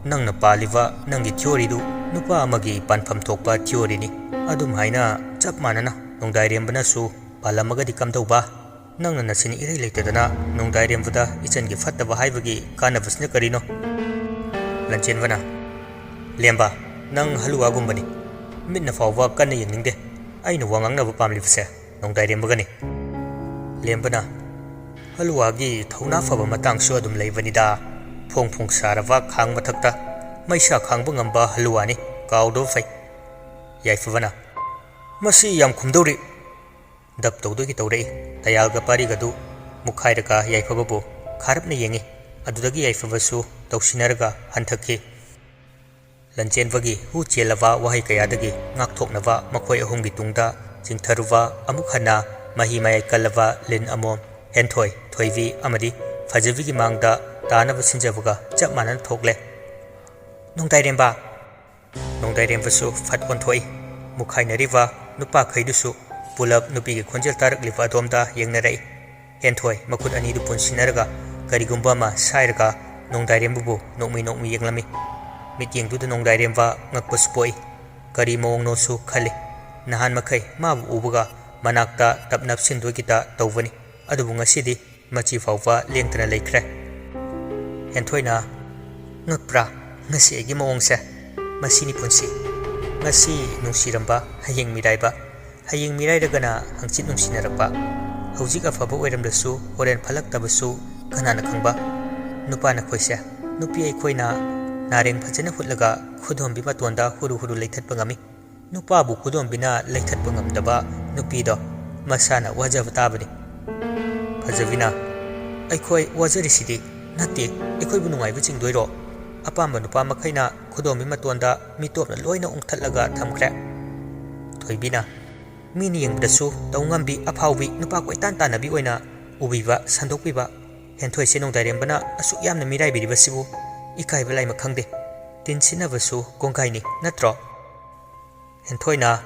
ꯅꯪꯅ ꯄꯥꯜꯂꯤꯕ ꯅꯪꯒꯤ ꯊꯤꯑꯣꯔꯤꯗꯨ ꯅꯨꯄꯥ ꯑꯃꯒꯤ ꯄꯥꯟꯐꯝ ꯊꯣꯛꯄ ꯊꯤꯑꯣꯔꯤꯅꯤ꯫ ꯑꯗꯨꯝ ꯍꯥꯏꯅ ꯆꯞ ꯃꯥꯟꯅꯅ ꯅꯣꯡꯗꯥꯏꯔꯦꯝꯕꯅꯁꯨ ꯄꯥꯜꯂꯝꯃꯒꯗꯤ ꯀꯝꯗꯧꯕ? ꯅꯪꯅ ꯅꯁꯤꯟ ꯏꯔꯩ ꯂꯩꯇꯗꯅ ꯅꯣꯡꯗꯥꯏꯔꯦꯝꯕꯗ ꯏꯆꯟꯒꯤ ꯐꯠꯇꯕ ꯍꯥꯏꯕꯒꯤ ꯀꯥꯟꯅꯕꯁꯤꯅ ꯀꯔꯤꯅꯣ?" ꯂꯟꯆꯦꯟꯕꯅ, "ꯂꯦꯝꯕ, ꯅꯪ ꯍꯂꯨꯋꯥꯒꯨꯝꯕꯅꯤ꯫ ꯃꯤꯠꯅ ꯐꯥꯎꯕ ꯀꯟꯅ ꯌꯦꯡꯅꯤꯡꯗꯦ꯫ ꯑꯩꯅ ꯋꯥ ꯉꯥꯡꯅꯕ ꯄꯥꯝꯂꯤꯕꯁꯦ ꯅꯣꯡꯗꯥꯏꯔꯦꯝꯕꯒꯅꯤ꯫" ꯂꯦꯝꯕꯅ, "ꯍꯂꯨꯋꯥꯒꯤ ꯊꯧꯅꯥ ꯐꯕ ꯃꯇꯥꯡꯁꯨ ꯑꯗꯨꯝ ꯂꯩꯕꯅꯤꯗ꯫ ꯐꯣꯡ ꯐꯣꯡ ꯁꯥꯔꯕ ꯈꯥꯡ ꯃꯊꯛꯇ ꯃꯩꯁꯥ ꯈꯥꯡꯕ ꯉꯝꯕ ꯍꯂꯨꯋꯥꯅꯤ꯫ ꯀꯥꯎꯗꯕ ꯐꯩ꯫" ꯌꯥꯏꯐꯕꯅ, "ꯃꯁꯤ ꯌꯥꯝ ꯈꯨꯝꯗꯧꯔꯤ꯫" ꯗꯞ ꯇꯧꯗꯣꯏꯒꯤ ꯇꯧꯔꯛꯏ꯫ ꯇꯌꯥꯜꯒ ꯄꯥꯔꯤꯒꯗꯨ ꯃꯨꯛꯈꯥꯏꯔꯒ ꯌꯥꯏꯐꯕꯕꯨ ꯈꯥꯔꯞꯅ ꯌꯦꯡꯉꯤ꯫ ꯑꯗꯨꯗꯒꯤ ꯌꯥꯏꯐꯕꯁꯨ ꯇꯧꯁꯤꯟꯅꯔꯒ ꯍꯟꯊꯈꯤ꯫ ꯂꯟꯆꯦꯟꯕꯒꯤ ꯍꯨ ꯆꯦꯜꯂꯕ ꯋꯥꯍꯩ ꯀꯌꯥꯗꯒꯤ ꯉꯥꯛꯊꯣꯛꯅꯕ ꯃꯈꯣꯏ ꯑꯍꯨꯝꯒꯤ ꯇꯨꯡꯗ ꯆꯤꯡꯊꯔꯨꯕ ꯑꯃꯨꯛ ꯍꯟꯅ ꯃꯍꯤ ꯃꯌꯥꯏ ꯀꯜꯂꯕ ꯂꯤꯟ ꯑꯃꯣꯝ, ꯍꯦꯟꯊꯣꯏ, ꯊꯣꯏꯕꯤ ꯑꯃꯗꯤ ꯐꯖꯕꯤꯒꯤ ꯃꯥꯡꯗ ꯇꯥꯅꯕ ꯁꯤꯟꯖꯕꯒ ꯆꯞ ꯃꯥꯟꯅꯅ ꯊꯣꯛꯂꯦ꯫ "ꯅꯣꯡꯗꯥꯏꯔꯦꯝꯕ!" ꯅꯣꯡꯗꯥꯏꯔꯦꯝꯕꯁꯨ ꯐꯠ ꯑꯣꯟꯊꯣꯛꯏ꯫ ꯃꯨꯛꯈꯥꯏꯅꯔꯤꯕ ꯅꯨꯄꯥꯈꯩꯗꯨꯁꯨ ꯄꯨꯂꯞ ꯅꯨꯄꯤꯒꯤ ꯈꯣꯟꯖꯦꯜ ꯇꯥꯔꯛꯂꯤꯕ ꯑꯗꯣꯝꯗ ꯌꯦꯡꯅꯔꯛꯏ꯫ ꯍꯦꯟꯊꯣꯏ ꯃꯈꯨꯠ ꯑꯅꯤꯗꯨ ꯄꯨꯟꯁꯤꯟꯅꯔꯒ ꯀꯔꯤꯒꯨꯝꯕ ꯑꯃ ꯁꯥꯏꯔꯒ ꯅꯣꯡꯗꯥꯏꯔꯦꯝꯕꯕꯨ ꯅꯣꯛꯃꯤ ꯅꯣꯛꯃꯤ ꯌꯦꯡꯂꯝꯃꯤ꯫ ꯃꯤꯠꯌꯦꯡꯗꯨꯗ ꯅꯣꯡꯗꯥꯏꯔꯦꯝꯕ ꯉꯛꯄꯁꯨ ꯄꯣꯛꯏ꯫ ꯀꯔꯤ ꯃꯑꯣꯡꯅꯣꯁꯨ ꯈꯜꯂꯤ꯫ ꯅꯍꯥꯟ ꯃꯈꯩ ꯃꯥꯕꯨ ꯎꯕꯒ ꯃꯅꯥꯛꯇ ꯇꯞ ꯅꯞꯁꯤꯟꯗꯣꯏꯒꯤꯇ ꯇꯧꯕꯅꯤ꯫ ꯑꯗꯨꯕꯨ ꯉꯁꯤꯗꯤ ꯃꯆꯤ ꯐꯥꯎꯕ ꯂꯦꯡꯗꯅ ꯂꯩꯈ꯭ꯔꯦ꯫ ꯍꯦꯟꯊꯣꯏꯅ, "ꯉꯛꯄ꯭ꯔꯥ? ꯉꯁꯤ ꯑꯩꯒꯤ ꯃꯑꯣꯡꯁꯦ꯫ ꯃꯁꯤꯅꯤ ꯄꯨꯟꯁꯤ꯫ ꯉꯁꯤ ꯅꯨꯡꯁꯤꯔꯝꯕ, ꯍꯌꯦꯡ ꯃꯤꯔꯥꯏꯕ꯫ ꯍꯌꯦꯡ ꯃꯤꯔꯥꯏꯔꯒꯅ ꯍꯪꯆꯤꯠ ꯅꯨꯡꯁꯤꯅꯔꯛꯄ꯫ ꯍꯧꯖꯤꯛ ꯑꯐꯕ ꯑꯣꯏꯔꯝꯂꯁꯨ ꯍꯣꯔꯦꯟ ꯐꯠꯂꯛꯇꯕꯁꯨ ꯀꯅꯥꯅ ꯈꯪꯕ? ꯅꯨꯄꯥ ꯅꯈꯣꯏꯁꯦ꯫ ꯅꯨꯄꯤ ꯑꯩꯈꯣꯏꯅ ꯅꯥꯔꯦꯡ ꯐꯖꯅ ꯍꯨꯠꯂꯒ ꯈꯨꯗꯣꯝꯕꯤ ꯃꯇꯣꯟꯗ ꯍꯨꯔꯨ ꯍꯨꯔꯨ ꯂꯩꯊꯠꯄ ꯉꯝꯃꯤ꯫ ꯅꯨꯄꯥꯕꯨ ꯈꯨꯗꯣꯝꯕꯤꯅ ꯂꯩꯊꯠꯄ ꯉꯝꯗꯕ ꯅꯨꯄꯤꯗꯣ ꯃꯁꯥꯅ ꯋꯥꯖꯕ ꯇꯥꯕꯅꯤ꯫ ꯐꯖꯕꯤꯅ, "ꯑꯩꯈꯣꯏ ꯋꯥꯖꯔꯤꯁꯤꯗꯤ ꯅꯠꯇꯦ, ꯑꯩꯈꯣꯏꯕꯨ ꯅꯨꯡꯉꯥꯏꯕ ꯆꯤꯡꯗꯣꯏꯔꯣ?" ꯑꯄꯥꯝꯕ ꯅꯨꯄꯥ ꯃꯈꯩꯅ ꯈꯨꯗꯣꯝꯕꯤ ꯃꯇꯣꯟꯗ ꯃꯤꯇꯣꯞꯅ ꯂꯣꯏꯅ ꯎꯪꯊꯠꯂꯒ ꯊꯝꯈ꯭ꯔꯦ꯫ ꯊꯣꯏꯕꯤꯅ, "ꯃꯤꯅ ꯌꯦꯡꯕꯗꯁꯨ ꯇꯧ ꯉꯝꯕꯤ, ꯑꯐꯥꯎꯕꯤ, ꯅꯨꯄꯥ ꯀꯣꯏꯇꯥꯟ ꯇꯥꯟꯅꯕꯤ ꯑꯣꯏꯅ ꯎꯕꯤꯕ, ꯁꯟꯗꯣꯛꯄꯤꯕ ꯍꯦꯟꯊꯣꯏꯁꯦ ꯅꯣꯡꯗꯥꯏꯔꯦꯝꯕꯅ ꯑꯁꯨꯛ ꯌꯥꯝꯅ ꯃꯤꯔꯥꯏꯕꯤꯔꯤꯕꯁꯤꯕꯨ ꯏꯀꯥꯏꯕ ꯂꯥꯏꯃ ꯈꯪꯗꯦ꯫ ꯇꯤꯟ ꯁꯤꯠꯅꯕꯁꯨ ꯀꯣꯡꯒꯥꯏꯅꯤ, ꯅꯠꯇ꯭ꯔꯣ?" ꯍꯦꯟꯊꯣꯏꯅ,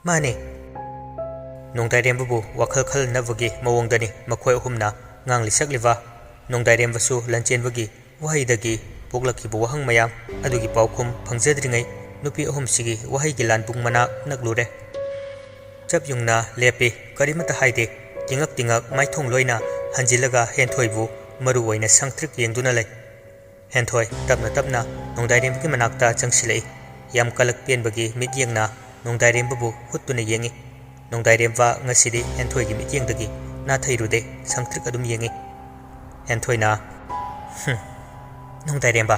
"ꯃꯥꯅꯦ꯫" ꯅꯣꯡꯗꯥꯏꯔꯦꯝꯕꯕꯨ ꯋꯥꯈꯜ ꯈꯜꯅꯕꯒꯤ ꯃꯑꯣꯡꯗꯅꯤ ꯃꯈꯣꯏ ꯑꯍꯨꯝꯅ ꯉꯥꯡꯂꯤ ꯁꯛꯂꯤꯕ꯫ ꯅꯣꯡꯗꯥꯏꯔꯦꯝꯕꯁꯨ ꯂꯟꯆꯦꯟꯕꯒꯤ ꯋꯥꯍꯩꯗꯒꯤ ꯄꯣꯛꯂꯛꯈꯤꯕ ꯋꯥꯍꯪ ꯃꯌꯥꯝ ꯑꯗꯨꯒꯤ ꯄꯥꯎꯈꯨꯝ ꯐꯪꯖꯗ꯭ꯔꯤꯉꯩ ꯅꯨꯄꯤ ꯑꯍꯨꯝꯁꯤꯒꯤ ꯋꯥꯍꯩꯒꯤ ꯂꯥꯟꯕꯨꯡ ꯃꯅꯥꯛ ꯅꯛꯂꯨꯔꯦ꯫ ꯆꯞ ꯌꯨꯡꯅ ꯂꯦꯞꯄꯤ, ꯀꯔꯤꯃꯠꯇ ꯍꯥꯏꯗꯦ꯫ ꯇꯤꯡꯉꯛ ꯇꯤꯡꯉꯛ ꯃꯥꯏꯊꯣꯡ ꯂꯣꯏꯅ ꯍꯟꯖꯤꯜꯂꯒ ꯍꯦꯟꯊꯣꯏꯕꯨ ꯃꯔꯨ ꯑꯣꯏꯅ ꯁꯪꯇ꯭ꯔꯤꯛ ꯌꯦꯡꯗꯨꯅ ꯂꯩ꯫ ꯍꯦꯟꯊꯣꯏ ꯇꯞꯅ ꯇꯞꯅ ꯅꯣꯡꯗꯥꯏꯔꯦꯝꯕꯒꯤ ꯃꯅꯥꯛꯇ ꯆꯪꯁꯤꯜꯂꯛꯏ꯫ ꯌꯥꯝ ꯀꯂꯛ ꯄꯦꯟꯕꯒꯤ ꯃꯤꯠꯌꯦꯡꯅ ꯅꯣꯡꯗꯥꯏꯔꯦꯝꯕꯕꯨ ꯍꯨꯠꯇꯨꯅ ꯌꯦꯡꯏ꯫ ꯅꯣꯡꯗꯥꯏꯔꯦꯝꯕ ꯉꯁꯤꯗꯤ ꯍꯦꯟꯊꯣꯏꯒꯤ ꯃꯤꯠꯌꯦꯡꯗꯒꯤ ꯅꯥꯊꯩꯔꯨꯗꯦ, ꯁꯪꯇ꯭ꯔꯤꯛ ꯑꯗꯨꯝ ꯌꯦꯡꯏ꯫ ꯍꯦꯟꯊꯣꯏꯅ, "ꯍꯨꯝ, ꯅꯣꯡꯗꯥꯏꯔꯦꯝꯕ,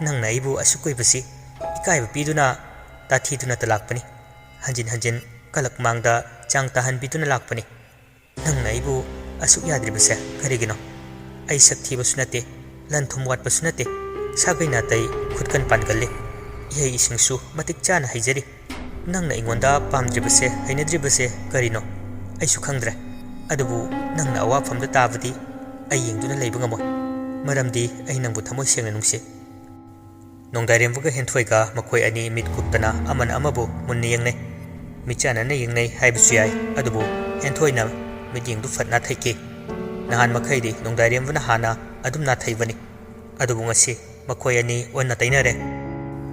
ꯅꯪꯅ ꯑꯩꯕꯨ ꯑꯁꯨꯛ ꯀꯨꯏꯕꯁꯤ ꯏꯀꯥꯏꯕ ꯄꯤꯗꯨꯅ, ꯇꯥꯊꯤꯗꯨꯅꯇ ꯂꯥꯛꯄꯅꯤ꯫ ꯍꯟꯖꯤꯟ ꯍꯟꯖꯤꯟ ꯀꯂꯛ ꯃꯥꯡꯗ ꯆꯥꯡ ꯇꯥꯍꯟꯕꯤꯗꯨꯅ ꯂꯥꯛꯄꯅꯤ꯫ ꯅꯪꯅ ꯑꯩꯕꯨ ꯑꯁꯨꯛ ꯌꯥꯗ꯭ꯔꯤꯕꯁꯦ ꯀꯔꯤꯒꯤꯅꯣ? ꯑꯩ ꯁꯛ ꯊꯤꯕꯁꯨ ꯅꯠꯇꯦ, ꯂꯟ ꯊꯨꯝ ꯋꯥꯠꯄꯁꯨ ꯅꯠꯇꯦ, ꯁꯥꯒꯩ ꯅꯥꯇꯩ ꯈꯨꯠꯀꯟ ꯄꯥꯟꯒꯜꯂꯤ, ꯏꯍꯩ ꯏꯁꯤꯡꯁꯨ ꯃꯇꯤꯛ ꯆꯥꯅ ꯍꯩꯖꯔꯤ꯫ ꯅꯪꯅ ꯑꯩꯉꯣꯟꯗ ꯄꯥꯝꯗ꯭ꯔꯤꯕꯁꯦ, ꯍꯩꯅꯗ꯭ꯔꯤꯕꯁꯦ ꯀꯔꯤꯅꯣ? ꯑꯩꯁꯨ ꯈꯪꯗ꯭ꯔꯦ꯫ ꯑꯗꯨꯕꯨ ꯅꯪꯅ ꯑꯋꯥꯐꯝꯗ ꯇꯥꯕꯗꯤ ꯑꯩ ꯌꯦꯡꯗꯨꯅ ꯂꯩꯕ ꯉꯝꯃꯣꯏ, ꯃꯔꯝꯗꯤ ꯑꯩ ꯅꯪꯕꯨ ꯊꯃꯣꯏ ꯁꯦꯡꯅ ꯅꯨꯡꯁꯤ꯫" ꯅꯣꯡꯗꯥꯏꯔꯦꯝꯕꯒ ꯍꯦꯟꯊꯣꯏꯒ ꯃꯈꯣꯏ ꯑꯅꯤ ꯃꯤꯠ ꯀꯨꯞꯇꯅ ꯑꯃꯅ ꯑꯃꯕꯨ ꯃꯨꯟꯅ ꯌꯦꯡꯅꯩ꯫ ꯃꯤꯠꯆꯥꯟꯅꯅ ꯌꯦꯡꯅꯩ ꯍꯥꯏꯕꯁꯨ ꯌꯥꯏ, ꯑꯗꯨꯕꯨ ꯍꯦꯟꯊꯣꯏꯅ ꯃꯤꯠꯌꯦꯡꯗꯨ ꯐꯠ ꯅꯥꯊꯩꯈꯤ꯫ ꯅꯍꯥꯟ ꯃꯈꯩꯗꯤ ꯅꯣꯡꯗꯥꯏꯔꯦꯝꯕꯅ ꯍꯥꯟꯅ ꯑꯗꯨꯝ ꯅꯥꯊꯩꯕꯅꯤ, ꯑꯗꯨꯕꯨ ꯉꯁꯤ ꯃꯈꯣꯏ ꯑꯅꯤ ꯑꯣꯟꯅ ꯇꯩꯅꯔꯦ꯫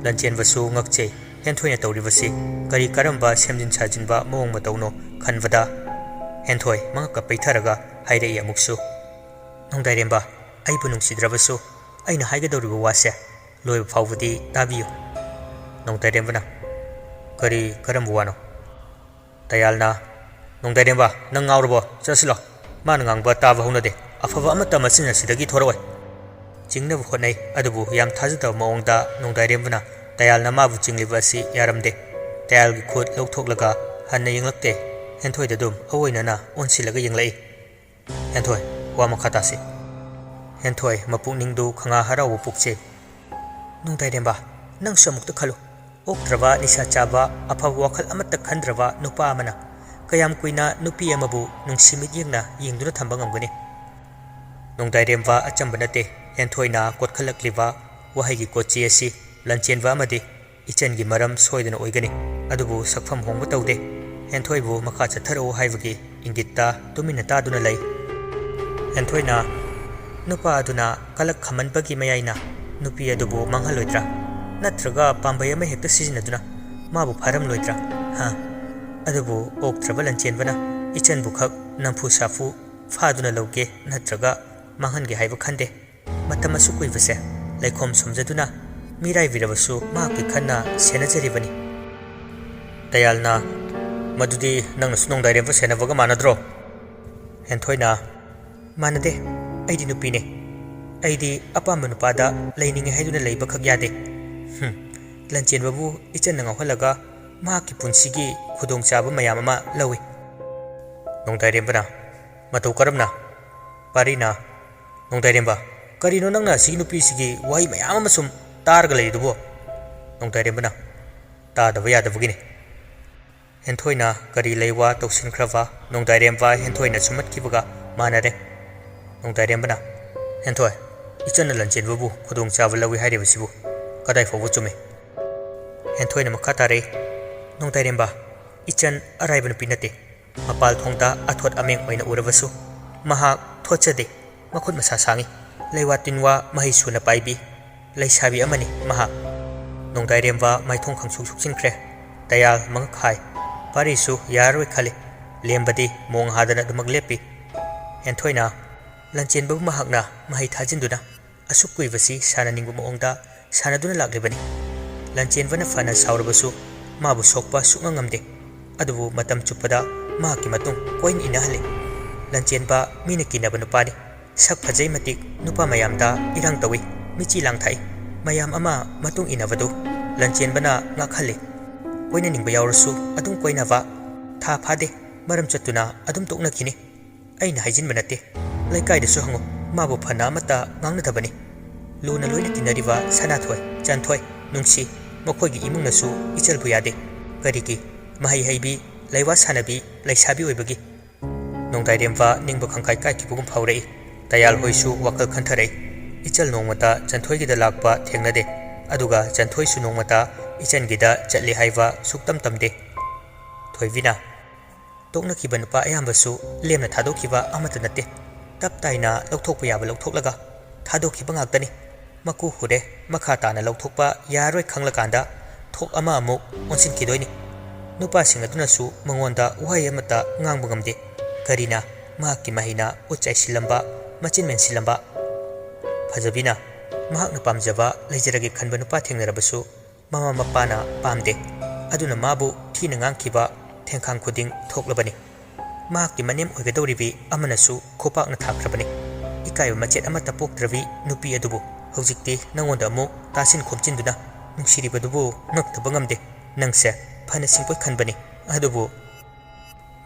ꯂꯟꯆꯦꯟꯕꯁꯨ ꯉꯛꯆꯩ, ꯍꯦꯟꯊꯣꯏꯅ ꯇꯧꯔꯤꯕꯁꯤ ꯀꯔꯤ ꯀꯔꯝꯕ ꯁꯦꯝꯖꯤꯟ ꯁꯥꯖꯤꯟꯕ ꯃꯑꯣꯡ ꯃꯇꯧꯅꯣ ꯈꯟꯕꯗ꯫ ꯍꯦꯟꯊꯣꯏ ꯃꯉꯛꯀ ꯄꯩꯊꯔꯒ ꯍꯥꯏꯔꯛꯏ ꯑꯃꯨꯛꯁꯨ, "ꯅꯣꯡꯗꯥꯏꯔꯦꯝꯕ, ꯑꯩꯕꯨ ꯅꯨꯡꯁꯤꯗ꯭ꯔꯕꯁꯨ ꯑꯩꯅ ꯍꯥꯏꯒꯗꯧꯔꯤꯕ ꯋꯥꯁꯦ ꯂꯣꯏꯕ ꯐꯥꯎꯕꯗꯤ ꯇꯥꯕꯤꯌꯨ꯫" ꯅꯣꯡꯗꯥꯏꯔꯦꯝꯕꯅ, "ꯀꯔꯤ, ꯀꯔꯝꯕ ꯋꯥꯅꯣ?" ꯇꯌꯥꯜꯅ, "ꯅꯣꯡꯗꯥꯏꯔꯦꯝꯕ, ꯅꯪ ꯉꯥꯎꯔꯕꯣ? ꯆꯠꯁꯤꯜꯂꯣ꯫ ꯃꯥꯅ ꯉꯥꯡꯕ ꯇꯥꯕ ꯍꯧꯅꯗꯦ꯫ ꯑꯐꯕ ꯑꯃꯠꯇ ꯃꯆꯤꯟ ꯑꯁꯤꯗꯒꯤ ꯊꯣꯔꯛꯑꯣꯏ꯫" ꯆꯤꯡꯅꯕ ꯍꯣꯠꯅꯩ, ꯑꯗꯨꯕꯨ ꯌꯥꯝ ꯊꯥꯖꯗꯕ ꯃꯑꯣꯡꯗ ꯅꯣꯡꯗꯥꯏꯔꯦꯝꯕꯅ ꯇꯌꯥꯜꯅ ꯃꯥꯕꯨ ꯆꯤꯡꯂꯤꯕ ꯑꯁꯤ ꯌꯥꯔꯝꯗꯦ꯫ ꯇꯌꯥꯜꯒꯤ ꯈꯨꯠ ꯂꯧꯊꯣꯛꯂꯒ ꯍꯟꯅ ꯌꯦꯡꯂꯛꯇꯦ꯫ ꯍꯦꯟꯊꯣꯏꯗ ꯑꯗꯨꯝ ꯑꯑꯣꯏꯅꯅ ꯑꯣꯟꯁꯤꯜꯂꯒ ꯌꯦꯡꯂꯛꯏ꯫ "ꯍꯦꯟꯊꯣꯏ, ꯋꯥ ꯃꯈꯥ ꯇꯥꯁꯤ꯫" ꯍꯦꯟꯊꯣꯏ ꯃꯄꯨꯛꯅꯤꯡꯗꯨ ꯈꯪꯉꯥ ꯍꯔꯥꯎꯕ ꯄꯣꯛꯆꯩ꯫ "ꯅꯣꯡꯗꯥꯏꯔꯦꯝꯕ, ꯅꯪꯁꯨ ꯑꯃꯨꯛꯇ ꯈꯜꯂꯨ꯫ ꯑꯣꯛꯇ꯭ꯔꯕ, ꯅꯤꯁꯥ ꯆꯥꯕ, ꯑꯐꯕ ꯋꯥꯈꯜ ꯑꯃꯠꯇ ꯈꯟꯗ꯭ꯔꯕ ꯅꯨꯄꯥ ꯑꯃꯅ ꯀꯌꯥꯝ ꯀꯨꯏꯅ ꯅꯨꯄꯤ ꯑꯃꯕꯨ ꯅꯨꯡꯁꯤ ꯃꯤꯠꯌꯦꯡꯅ ꯌꯦꯡꯗꯨꯅ ꯊꯝꯕ ꯉꯝꯒꯅꯤ?" ꯅꯣꯡꯗꯥꯏꯔꯦꯝꯕ ꯑꯆꯝꯕ ꯅꯠꯇꯦ꯫ ꯍꯦꯟꯊꯣꯏꯅ ꯀꯣꯠꯈꯠꯂꯛꯂꯤꯕ ꯋꯥꯍꯩꯒꯤ ꯀꯣꯆꯤ ꯑꯁꯤ ꯂꯟꯆꯦꯟꯕ ꯑꯃꯗꯤ ꯏꯆꯟꯒꯤ ꯃꯔꯝ ꯁꯣꯏꯗꯅ ꯑꯣꯏꯒꯅꯤ꯫ ꯑꯗꯨꯕꯨ ꯁꯛꯐꯝ ꯍꯣꯡꯕ ꯇꯧꯗꯦ꯫ ꯍꯦꯟꯊꯣꯏꯕꯨ ꯃꯈꯥ ꯆꯠꯊꯔꯛꯎ ꯍꯥꯏꯕꯒꯤ ꯏꯪꯒꯤꯠꯇ ꯇꯨꯃꯤꯟꯅ ꯇꯥꯗꯨꯅ ꯂꯩ꯫ ꯍꯦꯟꯊꯣꯏꯅ, "ꯅꯨꯄꯥ ꯑꯗꯨꯅ ꯀꯂꯛ ꯈꯝꯃꯟꯕꯒꯤ ꯃꯌꯥꯏꯅ ꯅꯨꯄꯤ ꯑꯗꯨꯕꯨ ꯃꯥꯡꯍꯜꯂꯣꯏꯗ꯭ꯔꯥ? ꯅꯠꯇ꯭ꯔꯒ ꯄꯥꯝꯕꯩ ꯑꯃ ꯍꯦꯛꯇ ꯁꯤꯖꯤꯟꯅꯗꯨꯅ ꯃꯥꯕꯨ ꯐꯥꯔꯝꯂꯣꯏꯗ꯭ꯔꯥ? ꯍꯥ? ꯑꯗꯨꯕꯨ ꯑꯣꯛꯇ꯭ꯔꯕ ꯂꯟꯆꯦꯟꯕꯅ ꯏꯆꯟꯕꯨ ꯈꯛ ꯅꯝꯐꯨ ꯁꯥꯐꯨ ꯐꯥꯗꯨꯅ ꯂꯧꯒꯦ ꯅꯠꯇ꯭ꯔꯒ ꯃꯥꯡꯍꯟꯒꯦ ꯍꯥꯏꯕ ꯈꯟꯗꯦ꯫ ꯃꯇꯝ ꯑꯁꯨꯛ ꯀꯨꯏꯕꯁꯦ ꯂꯩꯈꯣꯝ ꯁꯨꯝꯖꯗꯨꯅ ꯃꯤꯔꯥꯏꯕꯤꯔꯕꯁꯨ ꯃꯍꯥꯛꯀꯤ ꯈꯟꯅ ꯁꯦꯟꯅꯖꯔꯤꯕꯅꯤ꯫" ꯇꯌꯥꯜꯅ, "ꯃꯗꯨꯗꯤ ꯅꯪꯅꯁꯨ ꯅꯣꯡꯗꯥꯏꯔꯦꯝꯕ ꯁꯦꯟꯅꯕꯒ ꯃꯥꯟꯅꯗ꯭ꯔꯣ?" ꯍꯦꯟꯊꯣꯏꯅ, "ꯃꯥꯟꯅꯗꯦ꯫ ꯑꯩꯗꯤ ꯅꯨꯄꯤꯅꯦ꯫ ꯑꯩꯗꯤ ꯑꯄꯥꯝꯕ ꯅꯨꯄꯥꯗ ꯂꯩꯅꯤꯡꯉꯦ ꯍꯥꯏꯗꯨꯅ ꯂꯩꯕꯈꯛ ꯌꯥꯗꯦ꯫" ꯍꯨꯝ, ꯂꯟꯆꯦꯟꯕꯕꯨ ꯏꯆꯟꯅ ꯉꯥꯎꯍꯜꯂꯒ ꯃꯍꯥꯛꯀꯤ ꯄꯨꯟꯁꯤꯒꯤ ꯈꯨꯗꯣꯡꯆꯥꯕ ꯃꯌꯥꯝ ꯑꯃ ꯂꯧꯏ꯫ ꯅꯣꯡꯗꯥꯏꯔꯦꯝꯕꯅ, "ꯃꯇꯧ ꯀꯔꯝꯅ?" ꯄꯥꯔꯤꯅ, "ꯅꯣꯡꯗꯥꯏꯔꯦꯝꯕ, ꯀꯔꯤꯅꯣ ꯅꯪꯅ ꯑꯁꯤꯒꯤ ꯅꯨꯄꯤꯁꯤꯒꯤ ꯋꯥꯍꯩ ꯃꯌꯥꯝ ꯑꯃ ꯁꯨꯝ ꯇꯥꯔꯒ ꯂꯩꯔꯤꯗꯨꯕꯨ?" ꯅꯣꯡꯗꯥꯏꯔꯦꯝꯕꯅ, "ꯇꯥꯗꯕ ꯌꯥꯗꯕꯒꯤꯅꯤ꯫" ꯍꯦꯟꯊꯣꯏꯅ ꯀꯔꯤ ꯂꯩ ꯋꯥ ꯇꯧꯁꯤꯟꯈ꯭ꯔꯕ ꯅꯣꯡꯗꯥꯏꯔꯦꯝꯕ ꯍꯦꯟꯊꯣꯏꯅ ꯁꯨꯝꯍꯠꯈꯤꯕꯒ ꯃꯥꯟꯅꯔꯦ꯫ ꯅꯣꯡꯗꯥꯏꯔꯦꯝꯕꯅ, "ꯍꯦꯟꯊꯣꯏ, ꯏꯆꯟꯅ ꯂꯟꯆꯦꯟꯕꯕꯨ ꯈꯨꯗꯣꯡꯆꯥꯕ ꯂꯧꯏ ꯍꯥꯏꯔꯤꯕꯁꯤꯕꯨ ꯀꯗꯥꯏ ꯐꯥꯎꯕ ꯆꯨꯝꯃꯤ?" ꯍꯦꯟꯊꯣꯏꯅ ꯃꯈꯥ ꯇꯥꯔꯛꯏ, "ꯅꯣꯡꯗꯥꯏꯔꯦꯝꯕ, ꯏꯆꯟ ꯑꯔꯥꯏꯕ ꯅꯨꯄꯤ ꯅꯠꯇꯦ꯫ ꯃꯄꯥꯜ ꯊꯣꯡꯗ ꯑꯊꯣꯠ ꯑꯃꯦꯡ ꯑꯣꯏꯅ ꯎꯔꯕꯁꯨ ꯃꯍꯥꯛ ꯊꯣꯠꯆꯗꯦ꯫ ꯃꯈꯨꯠ ꯃꯁꯥ ꯁꯥꯡꯏ꯫ ꯂꯩꯋꯥ ꯇꯤꯟꯋꯥ ꯃꯍꯩ ꯁꯨꯅ ꯄꯥꯏꯕꯤ ꯂꯩꯁꯥꯕꯤ ꯑꯃꯅꯤ ꯃꯍꯥꯛ꯫" ꯅꯣꯡꯗꯥꯏꯔꯦꯝꯕ ꯃꯥꯏꯊꯣꯡ ꯈꯪꯁꯨꯛ ꯁꯨꯛꯆꯤꯟꯈ꯭ꯔꯦ꯫ ꯇꯌꯥꯜ ꯃꯉꯛ ꯍꯥꯏ꯫ ꯄꯥꯔꯤꯁꯨ ꯌꯥꯔꯔꯣꯏ ꯈꯜꯂꯤ꯫ ꯂꯦꯝꯕꯗꯤ ꯃꯣꯡ ꯍꯥꯗꯅ ꯑꯗꯨꯃꯛ ꯂꯦꯞꯄꯤ꯫ ꯍꯦꯟꯊꯣꯏꯅ, "ꯂꯟꯆꯦꯟꯕꯕꯨ ꯃꯍꯥꯛꯅ ꯃꯍꯩ ꯊꯥꯖꯤꯟꯗꯨꯅ ꯑꯁꯨꯛ ꯀꯨꯏꯕꯁꯤ ꯁꯥꯟꯅꯅꯤꯡꯕ ꯃꯑꯣꯡꯗ ꯁꯥꯟꯅꯗꯨꯅ ꯂꯥꯛꯂꯤꯕꯅꯤ꯫ ꯂꯟꯆꯦꯟꯕꯅ ꯐꯅ ꯁꯥꯎꯔꯕꯁꯨ ꯃꯥꯕꯨ ꯁꯣꯛꯄ ꯁꯨꯛꯉꯝ ꯉꯝꯗꯦ꯫ ꯑꯗꯨꯕꯨ ꯃꯇꯝ ꯆꯨꯞꯄꯗ ꯃꯍꯥꯛꯀꯤ ꯃꯇꯨꯡ ꯀꯣꯏꯅ ꯏꯟꯅꯍꯜꯂꯤ꯫ ꯂꯟꯆꯦꯟꯕ ꯃꯤꯅ ꯀꯤꯅꯕ ꯅꯨꯄꯥꯅꯤ꯫ ꯁꯛ ꯐꯖꯩ ꯃꯇꯤꯛ ꯅꯨꯄꯥ ꯃꯌꯥꯝꯗ ꯏꯔꯥꯡ ꯇꯧꯏ, ꯃꯤꯆꯤ ꯂꯥꯡ ꯊꯥꯛꯏ, ꯃꯌꯥꯝ ꯑꯃ ꯃꯇꯨꯡ ꯏꯟꯅꯕꯗꯨ ꯂꯟꯆꯦꯟꯕꯅ ꯉꯥꯛꯍꯜꯂꯤ꯫ ꯀꯣꯏꯅꯅꯤꯡꯕ ꯌꯥꯎꯔꯁꯨ ꯑꯗꯨꯝ ꯀꯣꯏꯅꯕ, ꯊꯥ ꯐꯥꯗꯦ, ꯃꯔꯝ ꯆꯠꯇꯨꯅ ꯑꯗꯨꯝ ꯇꯣꯛꯅꯈꯤꯅꯤ꯫ ꯑꯩꯅ ꯍꯥꯏꯖꯤꯟꯕ ꯅꯠꯇꯦ, ꯂꯩꯀꯥꯏꯗꯁꯨ ꯍꯪꯉꯨ, ꯃꯥꯕꯨ ꯐꯅ ꯑꯃꯠꯇ ꯉꯥꯡꯅꯗꯕꯅꯤ꯫ ꯂꯨꯅ ꯂꯣꯏꯅ ꯇꯤꯟꯅꯔꯤꯕ ꯁꯅꯥꯊꯣꯏ, ꯆꯟꯊꯣꯏ, ꯅꯨꯡꯁꯤ, ꯃꯈꯣꯏꯒꯤ ꯏꯃꯨꯡꯅꯁꯨ ꯏꯆꯜꯕꯨ ꯌꯥꯗꯦ꯫ ꯀꯔꯤꯒꯤ? ꯃꯍꯩ ꯍꯩꯕꯤ, ꯂꯩꯋꯥ ꯁꯥꯟꯅꯕꯤ ꯂꯩꯁꯥꯕꯤ ꯑꯣꯏꯕꯒꯤ꯫ ꯅꯣꯡꯗꯥꯏꯔꯦꯝꯕ ꯅꯤꯡꯕ ꯈꯪꯀꯥꯏ ꯀꯥꯏꯈꯤꯕꯒꯨꯝ ꯐꯥꯎꯔꯛꯏ꯫ ꯇꯌꯥꯜ ꯍꯣꯏꯁꯨ ꯋꯥꯈꯜ ꯈꯟꯊꯔꯛꯏ꯫ ꯏꯆꯜ ꯅꯣꯡꯃꯇ ꯆꯟꯊꯣꯏꯒꯤꯗ ꯂꯥꯛꯄ ꯊꯦꯡꯅꯗꯦ, ꯑꯗꯨꯒ ꯆꯟꯊꯣꯏꯁꯨ ꯅꯣꯡꯃꯇ ꯏꯆꯟꯒꯤꯗ ꯆꯠꯂꯦ ꯍꯥꯏꯕ ꯁꯨꯛꯇꯝ ꯇꯝꯗꯦ꯫ ꯊꯣꯏꯕꯤꯅ, ꯇꯣꯛꯅꯈꯤꯕ ꯅꯨꯄꯥ ꯑꯌꯥꯝꯕꯁꯨ ꯂꯦꯝꯅ ꯊꯥꯗꯣꯛꯈꯤꯕ ꯑꯃꯠꯇ ꯅꯠꯇꯦ꯫ ꯇꯞ ꯇꯥꯏꯅ ꯂꯧꯊꯣꯛꯄ ꯌꯥꯕ ꯂꯧꯊꯣꯛꯂꯒ ꯊꯥꯗꯣꯛꯈꯤꯕ ꯉꯥꯛꯇꯅꯤ꯫ ꯃꯀꯨ ꯍꯨꯔꯦ, ꯃꯈꯥ ꯇꯥꯅ ꯂꯧꯊꯣꯛꯄ ꯌꯥꯔꯔꯣꯏ ꯈꯪꯂꯀꯥꯟꯗ ꯊꯣꯛ ꯑꯃ ꯑꯃꯨꯛ ꯑꯣꯟꯁꯤꯟꯈꯤꯗꯣꯏꯅꯤ꯫ ꯅꯨꯄꯥꯁꯤꯡ ꯑꯗꯨꯅꯁꯨ ꯃꯉꯣꯟꯗ ꯋꯥꯍꯩ ꯑꯃꯠꯇ ꯉꯥꯡꯕ ꯉꯝꯗꯦ꯫ ꯀꯔꯤꯅ? ꯃꯍꯥꯛꯀꯤ ꯃꯍꯩꯅ ꯎꯠ ꯆꯥꯏꯁꯤꯜꯂꯝꯕ, ꯃꯆꯤꯟ ꯃꯦꯟꯁꯤꯜꯂꯝꯕ꯫ ꯐꯖꯕꯤꯅ, ꯃꯍꯥꯛꯅ ꯄꯥꯝꯖꯕ, ꯂꯩꯖꯔꯒꯦ ꯈꯟꯕ ꯅꯨꯄꯥ ꯊꯦꯡꯅꯔꯕꯁꯨ ꯃꯃꯥ ꯃꯄꯥꯅ ꯄꯥꯝꯗꯦ꯫ ꯑꯗꯨꯅ ꯃꯥꯕꯨ ꯊꯤꯅ ꯉꯥꯡꯈꯤꯕ ꯊꯦꯡꯈꯥꯡ ꯈꯨꯗꯤꯡ ꯊꯣꯛꯂꯕꯅꯤ꯫ ꯃꯍꯥꯛꯀꯤ ꯃꯅꯦꯝ ꯑꯣꯏꯒꯗꯧꯔꯤꯕꯤ ꯑꯃꯅꯁꯨ ꯈꯨꯄꯥꯛꯅ ꯊꯥꯈ꯭ꯔꯕꯅꯤ꯫ ꯏꯀꯥꯏꯕ ꯃꯆꯦꯠ ꯑꯃꯠꯇ ꯄꯣꯛꯇ꯭ꯔꯕꯤ ꯅꯨꯄꯤ ꯑꯗꯨꯕꯨ ꯍꯧꯖꯤꯛꯇꯤ ꯅꯉꯣꯟꯗ ꯑꯃꯨꯛ ꯇꯥꯁꯤꯟ ꯈꯣꯝꯖꯤꯟꯗꯨꯅ ꯅꯨꯡꯁꯤꯔꯤꯕꯗꯨꯕꯨ ꯉꯛꯇꯕ ꯉꯝꯗꯦ꯫ ꯅꯪꯁꯦ ꯐꯅ ꯁꯤꯡꯄꯣꯏ ꯈꯟꯕꯅꯤ, ꯑꯗꯨꯕꯨ꯫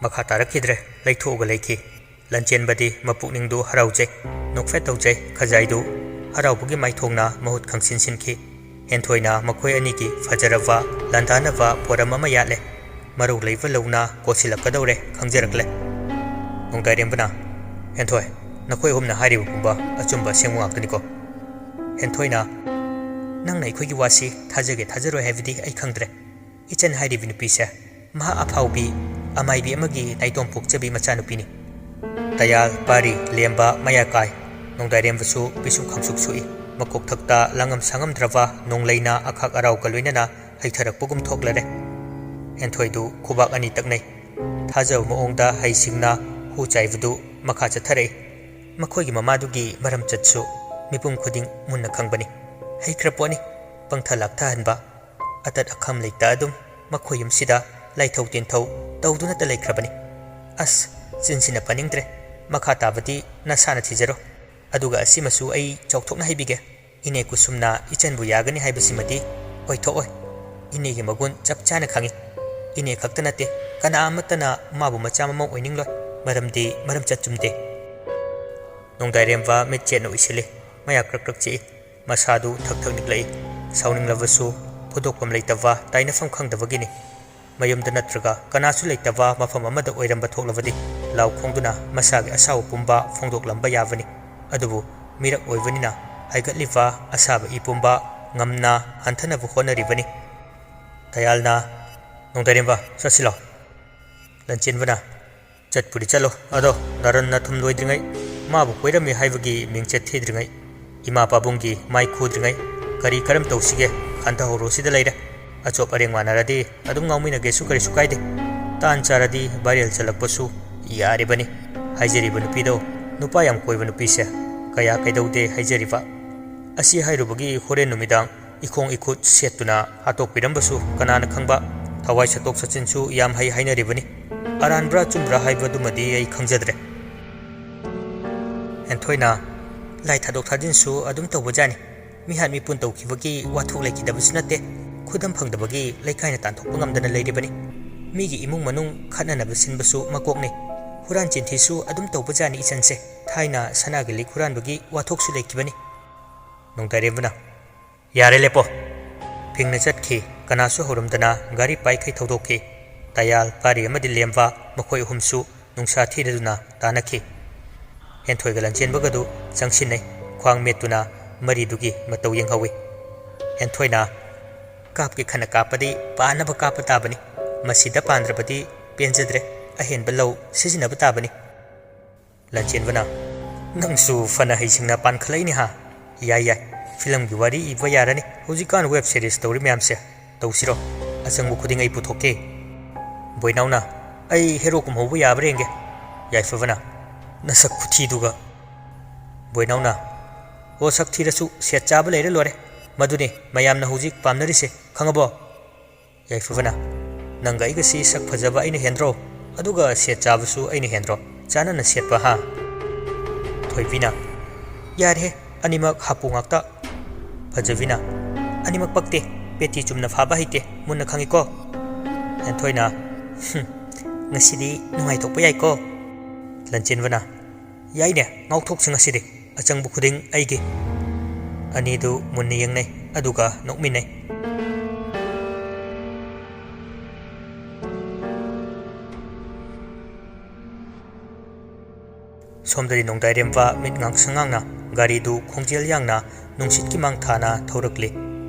ꯃꯈꯥ ꯇꯥꯔꯛꯈꯤꯗ꯭ꯔꯦ, ꯂꯩꯊꯣꯛꯑꯒ ꯂꯩꯈꯤ꯫ ꯂꯟꯆꯦꯟꯕꯗꯤ ꯃꯄꯨꯛꯅꯤꯡꯗꯨ ꯍꯔꯥꯎꯖꯩ, ꯅꯣꯛꯐꯦꯠ ꯇꯧꯖꯩ꯫ ꯈꯖꯥꯏꯗꯨ ꯍꯔꯥꯎꯕꯒꯤ ꯃꯥꯏꯊꯣꯡꯅ ꯃꯍꯨꯠ ꯈꯪꯁꯤꯟ ꯁꯤꯟꯈꯤ꯫ ꯍꯦꯟꯊꯣꯏꯅ ꯃꯈꯣꯏ ꯑꯅꯤꯒꯤ ꯐꯖꯔꯕ ꯂꯥꯟꯗꯥꯅꯕ ꯄꯣꯔꯝ ꯑꯃ ꯌꯥꯠꯂꯦ꯫ ꯃꯔꯧ ꯂꯩꯕ ꯂꯧꯅ ꯀꯣꯠꯁꯤꯜꯂꯛꯀꯗꯧꯔꯦ ꯈꯪꯖꯔꯛꯂꯦ꯫ ꯅꯣꯡꯗꯥꯏꯔꯦꯝꯕꯅ, "ꯍꯦꯟꯊꯣꯏ, ꯅꯈꯣꯏ ꯑꯍꯨꯝꯅ ꯍꯥꯏꯔꯤꯕ ꯄꯨꯝꯕ ꯑꯆꯨꯝꯕ ꯑꯁꯦꯡꯕ ꯉꯥꯛꯇꯅꯤꯀꯣ?" ꯍꯦꯟꯊꯣꯏꯅ, "ꯅꯪꯅ ꯑꯩꯈꯣꯏꯒꯤ ꯋꯥꯁꯤ ꯊꯥꯖꯒꯦ ꯊꯥꯖꯔꯣꯏ ꯍꯥꯏꯕꯗꯤ ꯑꯩ ꯈꯪꯗ꯭ꯔꯦ꯫ ꯏꯆꯟ ꯍꯥꯏꯔꯤꯕꯤ ꯅꯨꯄꯤꯁꯦ ꯃꯍꯥ ꯑꯐꯥꯎꯕꯤ, ꯑꯃꯥꯏꯕꯤ ꯑꯃꯒꯤ ꯅꯥꯏꯇꯣꯝ ꯄꯣꯛꯆꯕꯤ ꯃꯆꯥꯅꯨꯄꯤꯅꯤ꯫ ꯇꯌꯥꯜ, ꯄꯥꯔꯤ, ꯂꯦꯝꯕ, ꯃꯌꯥ ꯀꯥꯏ꯫ ꯅꯣꯡꯗꯥꯏꯔꯦꯝꯕꯁꯨ ꯄꯤꯁꯨꯝ ꯈꯪꯁꯨꯛ ꯁꯨꯛꯏ꯫ ꯃꯀꯣꯛꯊꯛꯇ ꯂꯥꯡꯉꯝ ꯁꯥꯉꯝꯗ꯭ꯔꯕ ꯅꯣꯡꯂꯩꯅ ꯑꯈꯥꯛ ꯑꯔꯥꯎꯒ ꯂꯣꯏꯅꯅ ꯍꯩꯊꯔꯛꯄꯒꯨꯝ ꯊꯣꯛꯂꯔꯦ꯫ ꯍꯦꯟꯊꯣꯏꯗꯨ ꯈꯨꯕꯥꯛ ꯑꯅꯤ ꯇꯛꯅꯩ꯫ ꯊꯥꯖꯕ ꯃꯑꯣꯡꯗ ꯍꯩꯁꯤꯡꯅ ꯍꯨ ꯆꯥꯏꯕꯗꯨ ꯃꯈꯥ ꯆꯠꯊꯔꯛꯏ꯫ ꯃꯈꯣꯏꯒꯤ ꯃꯃꯥꯗꯨꯒꯤ ꯃꯔꯝ ꯆꯠꯁꯨ ꯃꯤꯄꯨꯝ ꯈꯨꯗꯤꯡ ꯃꯨꯟꯅ ꯈꯪꯕꯅꯤ꯫ ꯍꯩꯈ꯭ꯔ ꯄꯣꯠꯅꯤ, ꯄꯪꯊ ꯂꯥꯛꯊꯍꯟꯕ꯫ ꯑꯇꯠ ꯑꯈꯝ ꯂꯩꯇ ꯑꯗꯨꯝ ꯃꯈꯣꯏ ꯌꯨꯝꯁꯤꯗ ꯂꯥꯏꯊꯧ ꯇꯤꯟꯊꯧ ꯇꯧꯗꯨꯅꯇ ꯂꯩꯈ꯭ꯔꯕꯅꯤ꯫ ꯑꯁ, ꯆꯤꯟꯁꯤꯅ ꯄꯟꯅꯤꯡꯗ꯭ꯔꯦ꯫ ꯃꯈꯥ ꯇꯥꯕꯗꯤ ꯅꯁꯥꯅ ꯊꯤꯖꯔꯣ꯫ ꯑꯗꯨꯒ ꯑꯁꯤꯃꯁꯨ ꯑꯩ ꯆꯥꯎꯊꯣꯛꯅ ꯍꯥꯏꯕꯤꯒꯦ꯫ ꯏꯅꯦ ꯀꯨꯁꯨꯝꯅ ꯏꯆꯟꯕꯨ ꯌꯥꯒꯅꯤ ꯍꯥꯏꯕꯁꯤꯃꯗꯤ ꯑꯣꯏꯊꯣꯛꯑꯣꯏ꯫ ꯏꯅꯦꯒꯤ ꯃꯒꯨꯟ ꯆꯞ ꯆꯥꯅ ꯈꯪꯏ꯫ ꯏꯅꯦ ꯈꯛꯇ ꯅꯠꯇꯦ, ꯀꯅꯥ ꯑꯃꯠꯇꯅ ꯃꯥꯕꯨ ꯃꯆꯥ ꯃꯃꯧ ꯑꯣꯏꯅꯤꯡꯂꯣꯏ꯫ ꯃꯔꯝꯗꯤ ꯃꯔꯝꯆꯠ ꯆꯨꯝꯗꯦ꯫ ꯅꯣꯡꯗꯥꯏꯔꯦꯝꯕ ꯃꯤꯠ ꯆꯦꯠꯅ ꯎꯏꯁꯤꯜꯂꯤ꯫ ꯃꯌꯥ ꯀ꯭ꯔꯛ ꯀ꯭ꯔꯛ ꯆꯤꯛꯏ꯫ ꯃꯁꯥꯗꯨ ꯊꯛ ꯊꯛ ꯅꯤꯛꯂꯛꯏ꯫ ꯁꯥꯎꯅꯤꯡꯂꯕꯁꯨ ꯐꯨꯗꯣꯛꯐꯝ ꯂꯩꯇꯕ, ꯇꯥꯏꯅꯐꯝ ꯈꯪꯗꯕꯒꯤꯅꯤ꯫ ꯃꯌꯨꯝꯗ ꯅꯠꯇ꯭ꯔꯒ ꯀꯅꯥꯁꯨ ꯂꯩꯇꯕ ꯃꯐꯝ ꯑꯃꯗ ꯑꯣꯏꯔꯝꯕ ꯊꯣꯛꯂꯕꯗꯤ ꯂꯥꯎ ꯈꯣꯡꯗꯨꯅ ꯃꯁꯥꯒꯤ ꯑꯁꯥꯎꯕ ꯄꯨꯝꯕ ꯐꯣꯡꯗꯣꯛꯂꯝꯕ ꯌꯥꯕꯅꯤ꯫ ꯑꯗꯨꯕꯨ ꯃꯤꯔꯛ ꯑꯣꯏꯕꯅꯤꯅ ꯍꯥꯏꯒꯠꯂꯤꯕ ꯑꯁꯥꯕ ꯏ ꯄꯨꯝꯕ ꯉꯝꯅ ꯍꯟꯊꯅꯕ ꯍꯣꯠꯅꯔꯤꯕꯅꯤ꯫ ꯗꯌꯥꯜꯅ, "ꯅꯣꯡꯗꯥꯏꯔꯦꯝꯕ, ꯆꯠꯁꯤꯂꯣ꯫" ꯂꯟꯆꯦꯟꯕꯅ, "ꯆꯠꯄꯨꯗꯤ ꯆꯠꯂꯣ, ꯑꯗꯣ ꯗꯥꯔꯟ ꯅꯊꯨꯝ ꯂꯣꯏꯗ꯭ꯔꯤꯉꯩ, ꯃꯥꯕꯨ ꯀꯣꯏꯔꯝꯃꯤ ꯍꯥꯏꯕꯒꯤ ꯃꯤꯡꯆꯠ ꯊꯤꯗ꯭ꯔꯤꯉꯩ, ꯏꯃꯥ ꯄꯥꯕꯨꯡꯒꯤ ꯃꯥꯏ ꯈꯨꯗ꯭ꯔꯤꯉꯩ, ꯀꯔꯤ ꯀꯔꯝ ꯇꯧꯁꯤꯒꯦ ꯈꯟꯊꯍꯧꯔꯣ꯫ ꯁꯤꯗ ꯂꯩꯔꯦ꯫ ꯑꯆꯣꯞ ꯑꯔꯦꯡ ꯃꯥꯟꯅꯔꯗꯤ ꯑꯗꯨꯝ ꯉꯥꯎꯃꯤꯟꯅꯒꯦꯁꯨ ꯀꯔꯤꯁꯨ ꯀꯥꯏꯗꯦ꯫ ꯇꯥꯟ ꯆꯥꯔꯗꯤ viral ꯆꯠꯂꯛꯄꯁꯨ ꯌꯥꯔꯤꯕꯅꯤ꯫ ꯍꯥꯏꯖꯔꯤꯕ ꯅꯨꯄꯤꯗꯣ ꯅꯨꯄꯥ ꯌꯥꯝ ꯀꯣꯏꯕ ꯅꯨꯄꯤꯁꯦ ꯀꯌꯥ ꯀꯩꯗꯧꯗꯦ ꯍꯥꯏꯖꯔꯤꯕ꯫ ꯑꯁꯤ ꯍꯥꯏꯔꯨꯕꯒꯤ ꯍꯣꯔꯦꯟ ꯅꯨꯃꯤꯗꯥꯡ ꯏꯈꯣꯡ ꯏꯈꯨꯠ ꯁꯦꯠꯇꯨꯅ ꯍꯥꯠꯇꯣꯛꯄꯤꯔꯝꯕꯁꯨ ꯀꯅꯥꯅ ꯈꯪꯕ꯫ ꯊꯋꯥꯏ ꯁꯠꯇꯣꯛ ꯁꯠꯆꯤꯟꯁꯨ ꯌꯥꯝ ꯍꯩ ꯍꯥꯏꯅꯔꯤꯕꯅꯤ꯫ ꯑꯔꯥꯟꯕ꯭ꯔꯥ ꯑꯆꯨꯝꯕ꯭ꯔꯥ ꯍꯥꯏꯕꯗꯨꯃꯗꯤ ꯑꯩ ꯈꯪꯖꯗ꯭ꯔꯦ꯫" ꯍꯦꯟꯊꯣꯏꯅ, "ꯂꯥꯏ ꯊꯥꯗꯣꯛ ꯊꯥꯖꯤꯟꯁꯨ ꯑꯗꯨꯝ ꯇꯧꯕꯖꯥꯠꯅꯤ꯫ ꯃꯤꯍꯥꯠ ꯃꯤꯄꯨꯟ ꯇꯧꯈꯤꯕꯒꯤ ꯋꯥꯊꯣꯛ ꯂꯩꯈꯤꯗꯕꯁꯨ ꯅꯠꯇꯦ꯫ ꯈꯨꯗꯝ ꯐꯪꯗꯕꯒꯤ ꯂꯩꯀꯥꯏꯅ ꯇꯥꯟꯊꯣꯛꯄ ꯉꯝꯗꯅ ꯂꯩꯔꯤꯕꯅꯤ꯫ ꯃꯤꯒꯤ ꯏꯃꯨꯡ ꯃꯅꯨꯡ ꯈꯠꯅꯅꯕ ꯁꯤꯟꯕꯁꯨ ꯃꯀꯣꯛꯅꯤ꯫ ꯍꯨꯔꯥꯟ ꯆꯤꯟꯊꯤꯁꯨ ꯑꯗꯨꯝ ꯇꯧꯕꯖꯥꯠꯅꯤ ꯏꯆꯟꯁꯦ꯫ ꯊꯥꯏꯅ ꯁꯅꯥꯒꯤ ꯂꯤꯛ ꯍꯨꯔꯥꯟꯕꯒꯤ ꯋꯥꯊꯣꯛꯁꯨ ꯂꯩꯈꯤꯕꯅꯤ꯫" ꯅꯣꯡꯗꯥꯏꯔꯦꯝꯕꯅ, "ꯌꯥꯔꯦ, ꯂꯦꯞꯄꯣ꯫" ꯐꯤꯡꯅ ꯆꯠꯈꯤ꯫ ꯀꯅꯥꯁꯨ ꯍꯧꯔꯝꯗꯅ ꯒꯥꯔꯤ ꯄꯥꯏꯈꯩ ꯊꯧꯗꯣꯛꯈꯤ꯫ ꯇꯌꯥꯜ, ꯄꯥꯔꯤ ꯑꯃꯗꯤ ꯂꯦꯝꯕ, ꯃꯈꯣꯏ ꯑꯍꯨꯝꯁꯨ ꯅꯨꯡꯁꯥ ꯊꯤꯔꯗꯨꯅ ꯇꯥꯅꯈꯤ꯫ ꯍꯦꯟꯊꯣꯏꯒ ꯂꯟꯆꯦꯟꯕꯒꯗꯨ ꯆꯪꯁꯤꯟꯅꯩ, ꯈ꯭ꯋꯥꯡ ꯃꯦꯠꯇꯨꯅ ꯃꯔꯤꯗꯨꯒꯤ ꯃꯇꯧ ꯌꯦꯡꯍꯧꯏ꯫ ꯍꯦꯟꯊꯣꯏꯅ, "ꯀꯥꯞꯀꯦ ꯈꯟꯅ ꯀꯥꯞꯄꯗꯤ ꯄꯥꯟꯅꯕ ꯀꯥꯞꯄ ꯇꯥꯕꯅꯤ꯫ ꯃꯁꯤꯗ ꯄꯥꯟꯗ꯭ꯔꯕꯗꯤ ꯄꯦꯟꯖꯗ꯭ꯔꯦ꯫ ꯑꯍꯦꯟꯕ ꯂꯧ ꯁꯤꯖꯤꯟꯅꯕ ꯇꯥꯕꯅꯤ꯫" ꯂꯟꯆꯦꯟꯕꯅ, "ꯅꯪꯁꯨ ꯐꯅ ꯍꯩꯁꯤꯡꯅ ꯄꯥꯟꯈꯠꯂꯛꯏꯅꯦ ꯍꯥ? ꯌꯥꯏ, ꯌꯥꯏ, ꯐꯤꯂꯝꯒꯤ ꯋꯥꯔꯤ ꯏꯕ ꯌꯥꯔꯅꯤ꯫ ꯍꯧꯖꯤꯛꯀꯥꯟ web series ꯇꯧꯔꯤ ꯃꯌꯥꯝꯁꯦ꯫ ꯇꯧꯁꯤꯔꯣ? ꯑꯆꯪꯕ ꯈꯨꯗꯤꯡ ꯑꯩ ꯄꯨꯊꯣꯛꯀꯦ꯫" ꯕꯣꯏꯅꯥꯎꯅ, "ꯑꯩ ꯍꯦꯔꯣ ꯀꯨꯝꯍꯧꯕ ꯌꯥꯕ꯭ꯔꯥ ꯌꯦꯡꯒꯦ꯫" ꯌꯥꯏꯐꯕꯅ, "ꯅꯁꯛ ꯈꯨꯊꯤꯗꯨꯒ꯫" ꯕꯣꯏꯅꯥꯎꯅ, "ꯑꯣ, ꯁꯛ ꯊꯤꯔꯁꯨ ꯁꯦꯠ ꯆꯥꯕ ꯂꯩꯔ ꯂꯣꯏꯔꯦ꯫ ꯃꯗꯨꯅꯤ ꯃꯌꯥꯝꯅ ꯍꯧꯖꯤꯛ ꯄꯥꯝꯅꯔꯤꯁꯦ, ꯈꯪꯉꯕꯣ?" ꯌꯥꯏꯐꯕꯅ, "ꯅꯪꯒ ꯑꯩꯒꯁꯤ ꯁꯛ ꯐꯖꯕ ꯑꯩꯅ ꯍꯦꯟꯗ꯭ꯔꯣ? ꯑꯗꯨꯒ ꯁꯦꯠ ꯆꯥꯕꯁꯨ ꯑꯩꯅ ꯍꯦꯟꯗ꯭ꯔꯣ? ꯆꯥꯟꯅꯅ ꯁꯦꯠꯄ ꯍꯥ?" ꯊꯣꯏꯕꯤꯅ, "ꯌꯥꯔꯦꯍꯦ, ꯑꯅꯤꯃꯛ ꯍꯥꯄꯨ ꯉꯥꯛꯇ꯫" ꯐꯖꯕꯤꯅ, "ꯑꯅꯤꯃꯛ ꯄꯛꯇꯦ, ꯄꯦꯇꯤ ꯆꯨꯝꯅ ꯐꯥꯕ ꯍꯩꯇꯦ, ꯃꯨꯟꯅ ꯈꯪꯉꯤꯀꯣ?" ꯍꯦꯟꯊꯣꯏꯅ, "ꯍꯨꯝ, ꯉꯁꯤꯗꯤ ꯅꯨꯡꯉꯥꯏꯊꯣꯛꯄ ꯌꯥꯏꯀꯣ?" ꯂꯟꯆꯦꯟꯕꯅ, "ꯌꯥꯏꯅꯦ, ꯉꯥꯎꯊꯣꯛꯁꯤ ꯉꯁꯤꯗꯤ, ꯑꯆꯪꯕ ꯈꯨꯗꯤꯡ ꯑꯩꯒꯤ꯫" ꯑꯅꯤꯗꯨ ꯃꯨꯟꯅ ꯌꯦꯡꯅꯩ, ꯑꯗꯨꯒ ꯅꯣꯛꯃꯤꯟꯅꯩ꯫ ꯁꯣꯝꯗꯗꯤ ꯅꯣꯡꯗꯥꯏꯔꯦꯝꯕ ꯃꯤꯠ ꯉꯥꯡꯁꯪ ꯉꯥꯡꯅ ꯒꯥꯔꯤꯗꯨ ꯈꯣꯡꯖꯦꯜ ꯌꯥꯡꯅ ꯅꯨꯡꯁꯤꯠꯀꯤ ꯃꯥꯡ ꯊꯥꯅ ꯊꯧꯔꯛꯂꯤ꯫